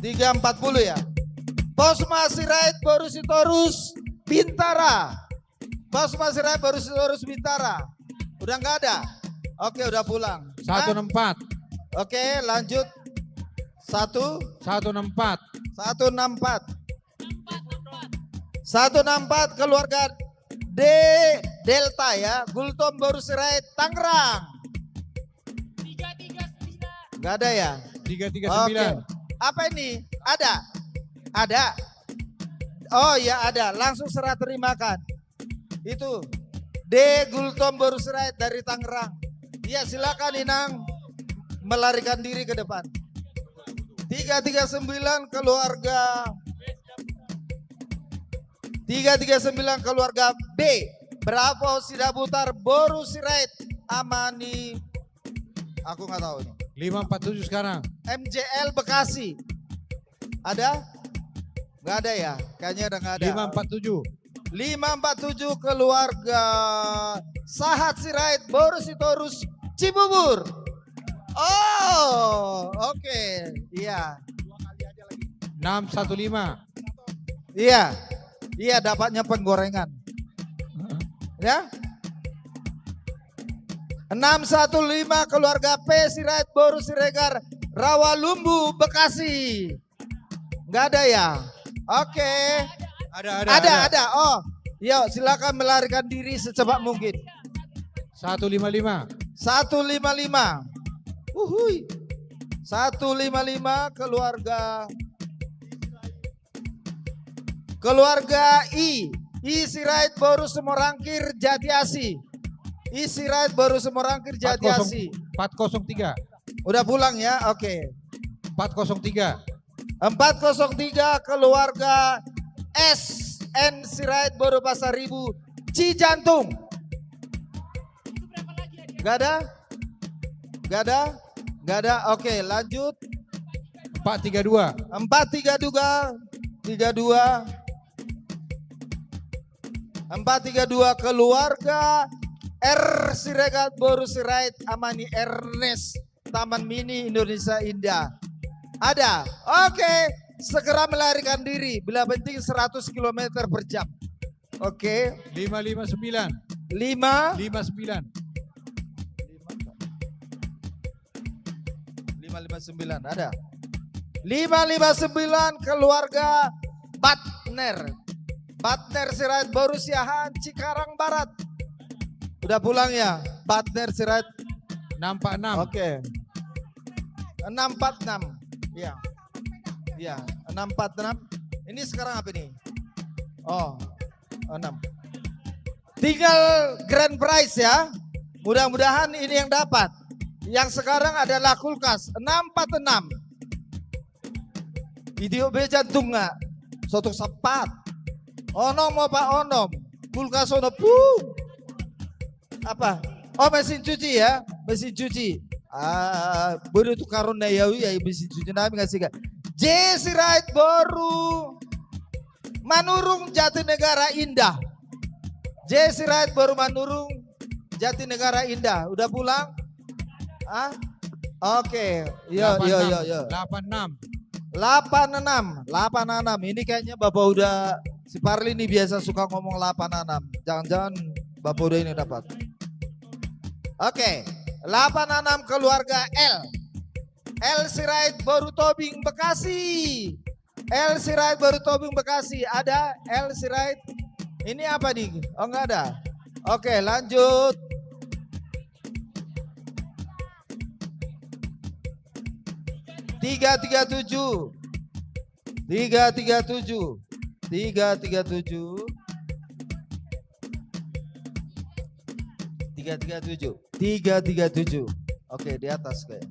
Tiga empat puluh ya. Posma Sirait Boru Sitorus, Bintara. Posma Sirait Boru Sitorus, Bintara. Udah nggak ada? Oke, udah pulang. Hah? Satu enam empat. Oke, lanjut. Satu. Satu enam empat. Satu enam empat. Satu enam empat, keluarga D Delta ya, Gultom Boru Sirait, Tangerang. Tiga tiga sembilan. Nggak ada ya? Tiga tiga sembilan. Oke. Apa ini? Ada? Ada? Oh ya, ada. Langsung serah terimakan. Itu. D Gultom Boru Sirait dari Tangerang. Iya, silakan Inang melarikan diri ke depan. Tiga tiga sembilan, keluarga. Tiga tiga sembilan, keluarga B. Bravo Sidabutar Boru Sirait, Amani, aku nggak tahu ini. Lima empat tujuh sekarang. M J L Bekasi. Ada? Nggak ada ya? Kayaknya udah nggak ada. Lima empat tujuh. Lima empat tujuh, keluarga Sahat Sirait, boru Sitorus, Cibubur. Oh, oke. Iya. Enam satu lima. Iya. Iya, dapatnya penggorengan. Ya. Enam satu lima, keluarga P Sirait, boru Siregar, Rawalumbu, Bekasi. Nggak ada ya? Oke. Ada, ada, ada, ada. Ada. Oh, ya, silakan melarikan diri secepat mungkin. Satu lima lima. Satu lima lima. Uhui. Satu lima lima, keluarga, keluarga I. I Sirait, boru Simorangkir, Jatiasi. I Sirait, boru Simorangkir, Jatiasi. Empat kosong tiga. Udah pulang ya? Oke. Empat kosong tiga. Empat kosong tiga, keluarga S N Sirait, boru Pasaribu, Cijantung. Nggak ada? Nggak ada? Nggak ada. Oke, lanjut. Empat tiga dua. Empat tiga dua. Tiga dua. Empat tiga dua, keluarga R Siregar, boru Sirait, Amani Ernest, Taman Mini Indonesia Indah. Ada. Oke, segera melarikan diri. Bila penting seratus kilometer per jam. Oke. Lima lima sembilan. Lima. Lima sembilan. Lima lima sembilan, ada. Lima lima sembilan, keluarga Batner. Batner Sirait, boru Siahaan, Cikarang Barat. Udah pulang ya, Batner Sirait? Enam empat enam. Oke. Enam empat enam. Iya. Iya, enam empat enam. Ini sekarang apa ini? Oh, enam. Tinggal grand prize ya. Mudah-mudahan ini yang dapat. Yang sekarang adalah kulkas enam empat enam. Idiot be jantungna. Sotuk sapat. Onom opat onom. Kulkas onom. Pung. Apa? Oh, mesin cuci ya. Mesin cuci. Ah, boru tukaron na ya, ya, mesin cuci nami ngasih gak. J Sirait, boru Manurung, Jatinegara Indah. J Sirait, boru Manurung, Jatinegara Indah. Udah pulang? Ah? Oke. Yo, yo, yo, yo. Delapan enam. Delapan enam. Delapan enam. Ini kayaknya Bapak Uda, si Parli ini biasa suka ngomong delapan enam. Jangan-jangan Bapak Uda ini dapat. Oke. Delapan enam, keluarga L. L Sirait, boru Tobing, Bekasi. L Sirait, boru Tobing, Bekasi. Ada L Sirait? Ini apa nih? Oh, nggak ada. Oke, lanjut. Tiga tiga tujuh. Tiga tiga tujuh. Tiga tiga tujuh. Tiga tiga tujuh. Tiga tiga tujuh. Oke, di atas kayak.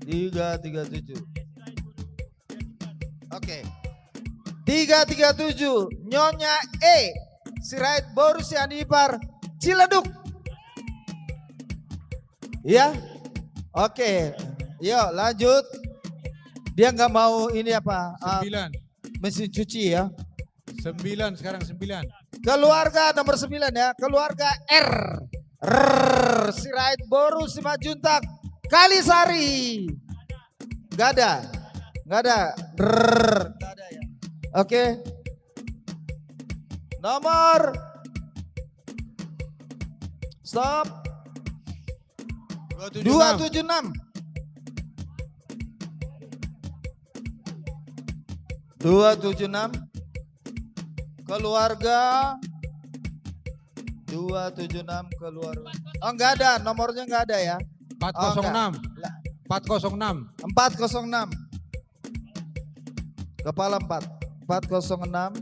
Tiga tiga tujuh. Oke. Tiga tiga tujuh, Nyonya E Sirait, boru Sianipar, Ciledug. Iya? Oke. Yuk, lanjut. Dia nggak mau ini apa? Ah, sembilan. Mesin cuci ya. Sembilan, sekarang sembilan. Keluarga nomor sembilan ya, keluarga R. R Sirait, boru Simanjuntak, Kalisari. Nggak ada. Nggak ada. R. Nggak ada ya. Oke. Nomor. Stop. Dua tujuh enam. Dua tujuh enam. Keluarga. Dua tujuh enam, keluarga. Oh, nggak ada, nomornya nggak ada ya? Empat kosong enam. Oh, nggak. Lah. Empat kosong enam. Empat kosong enam. Kepala empat. Empat kosong enam.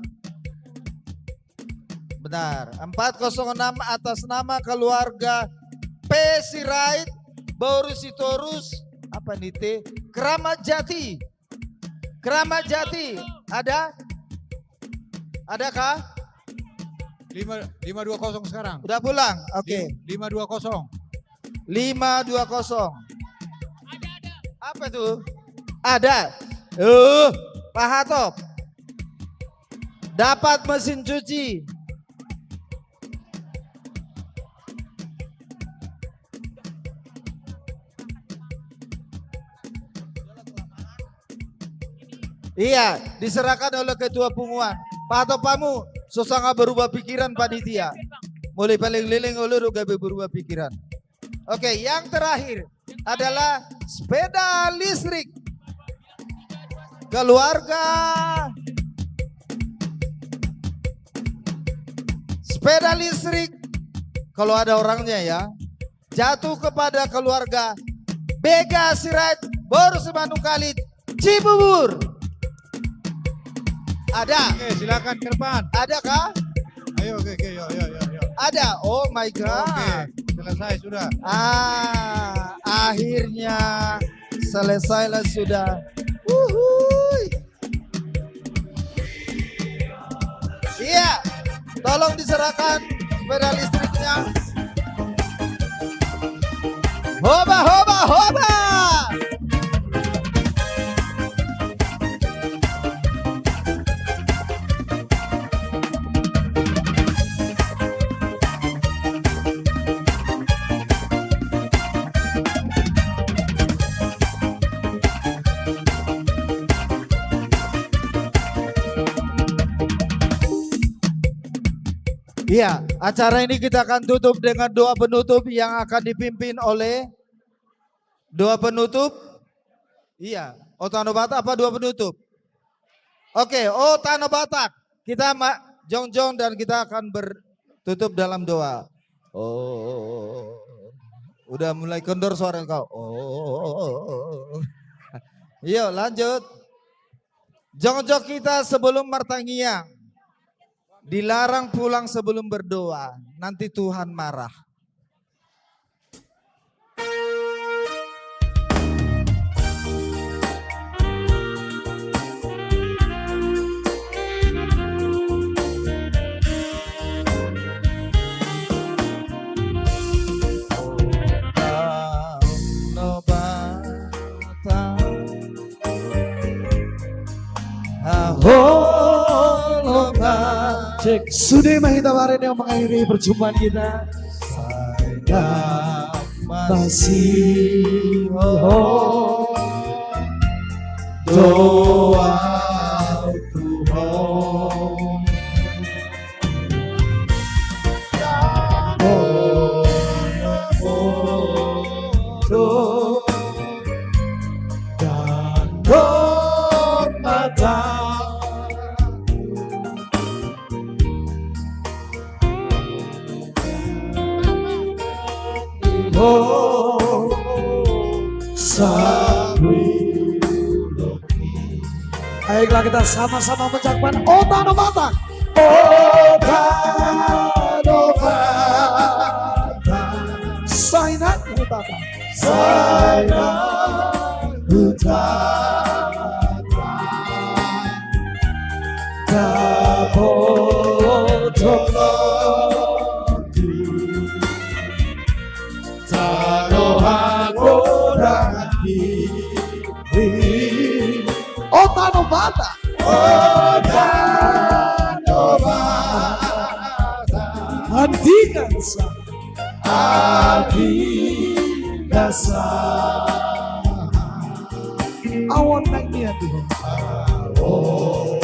Benar. Empat kosong enam, atas nama keluarga P Sirait, boru Sitorus, apa nih, T? Keramat Jati. Keramat Jati. Ada? Adakah? Lima, lima dua kosong sekarang. Udah pulang? Oke. Lim-, lima dua kosong. Lima dua kosong. Apa tuh? Ada. Eh, Pak Hatop. Dapat mesin cuci. Iya, diserahkan oleh ketua punguan. Pak Hatop, hamu so sanga berubah pikiran panitia. Mulai paling leleng olo do gabe berubah pikiran. Oke, yang terakhir adalah sepeda listrik keluarga. Sepeda listrik, kalau ada orangnya ya, jatuh kepada keluarga Bega Sirait, boru Simanungkalit, Cibubur. Ada? Oke, silakan ke depan. Ada kah? Ayo, oke, oke, yo, yo, yo, yo. Ada? Oh my God. Oke, selesai sudah. Ah, akhirnya selesailah sudah. Wuhui. Iya, tolong diserahkan sepeda listriknya. Hoba, hoba, hoba! Iya, acara ini kita akan tutup dengan doa penutup yang akan dipimpin oleh doa penutup. Iya, O Tano Batak apa doa penutup? Oke, O Tano Batak. Kita ma-, jongjong dan kita akan bertutup dalam doa. Oh, udah mulai kendor suara kau. Oh. Yuk, lanjut. Jongjong kita sebelum martangiang. Dilarang pulang sebelum berdoa. Nanti Tuhan marah. Cek, sude ma hita bahen na mengakhiri perjumpaan kita. Sai na masihol doa tu ho. Baiklah, kita sama-sama mengucapkan O Tano Batak. O Tano Batak. Sai na hutata. Sai na hutata. Tapotong londi. Tano hagodangan i. O Tano Batak. O Tano Batak. Andingan sa. Andingan sa. Ahu on naeng nian di ho. Ahu on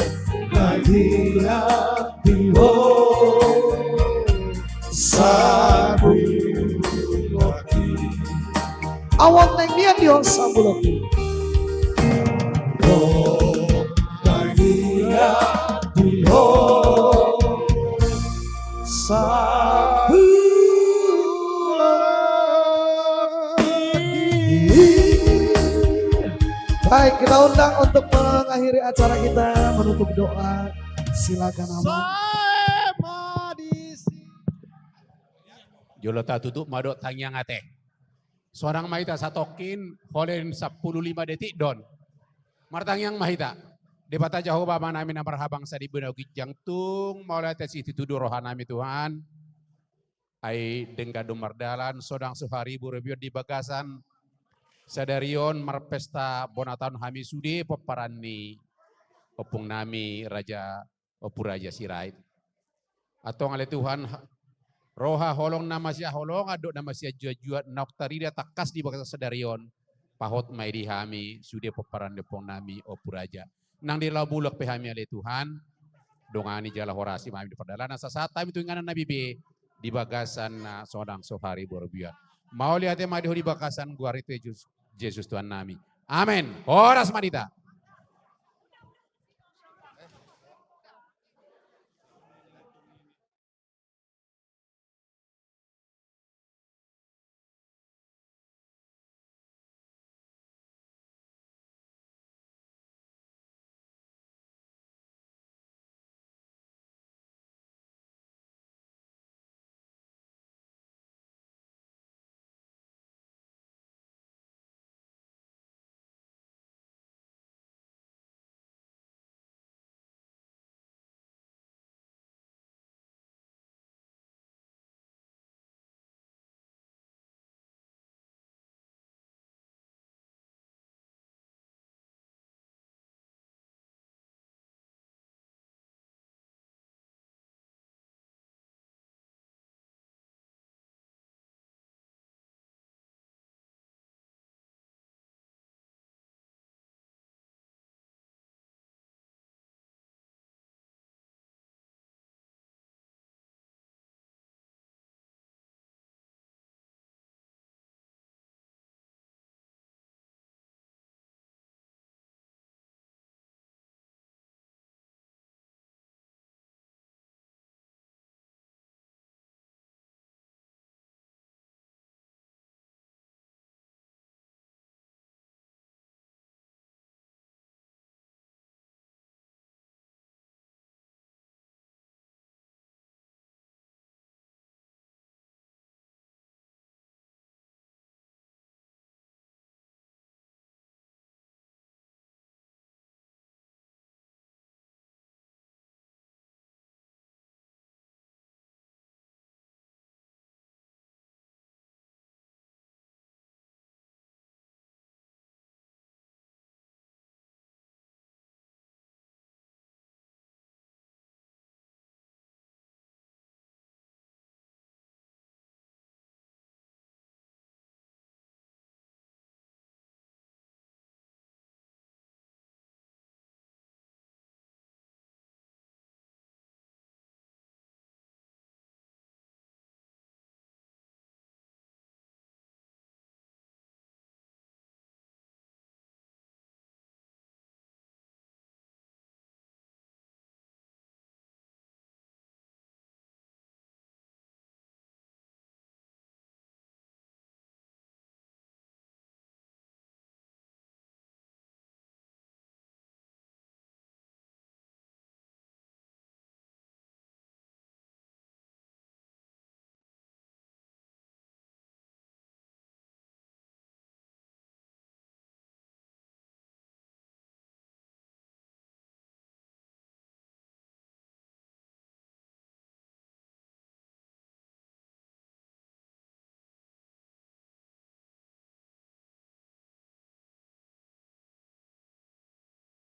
naeng nian di ho. Sabulan i. Ahu on naeng nian di ho sabulan i. Ahu on naeng nian di ho sabulan i. Baik, kita undang untuk mengakhiri acara kita, menutup doa. Silakan, Amang. Sai ma disi. Jolo tatutup ma dohot tangiang ate. Sonang ma hita satongkin, holan sampulu lima detik do on. Martangiang ma hita. Debata Jahowa Amanami na marhabangsa di banua ginjang, tung mauliate situtu do rohanami Tuhan. Ai denggan do mardalan sonang so hari boru bibir di bagasan sadari on marpesta bona taon hami sude pomparan ni ompungnami raja, Ompu Raja Sirait. Antong ale Tuhan, roha holong na masihaholongan dohot na masianjuanjuan naung tarida tangkas di bagasan sadari on, pahot ma i di hami sude pomparan ni ompungnami Ompu Raja. Nang di laho mulak pe hami ale Tuhan, dongani jala horasi ma hami di pardalanan, sahat hami tu inganan na bibe di bagasan na sonang so hari boru bibir. Mauliate ma di Ho di bagasan goar ni Tuhan Jesus, Jesus Tuhannami. Amen. Horas ma di hita.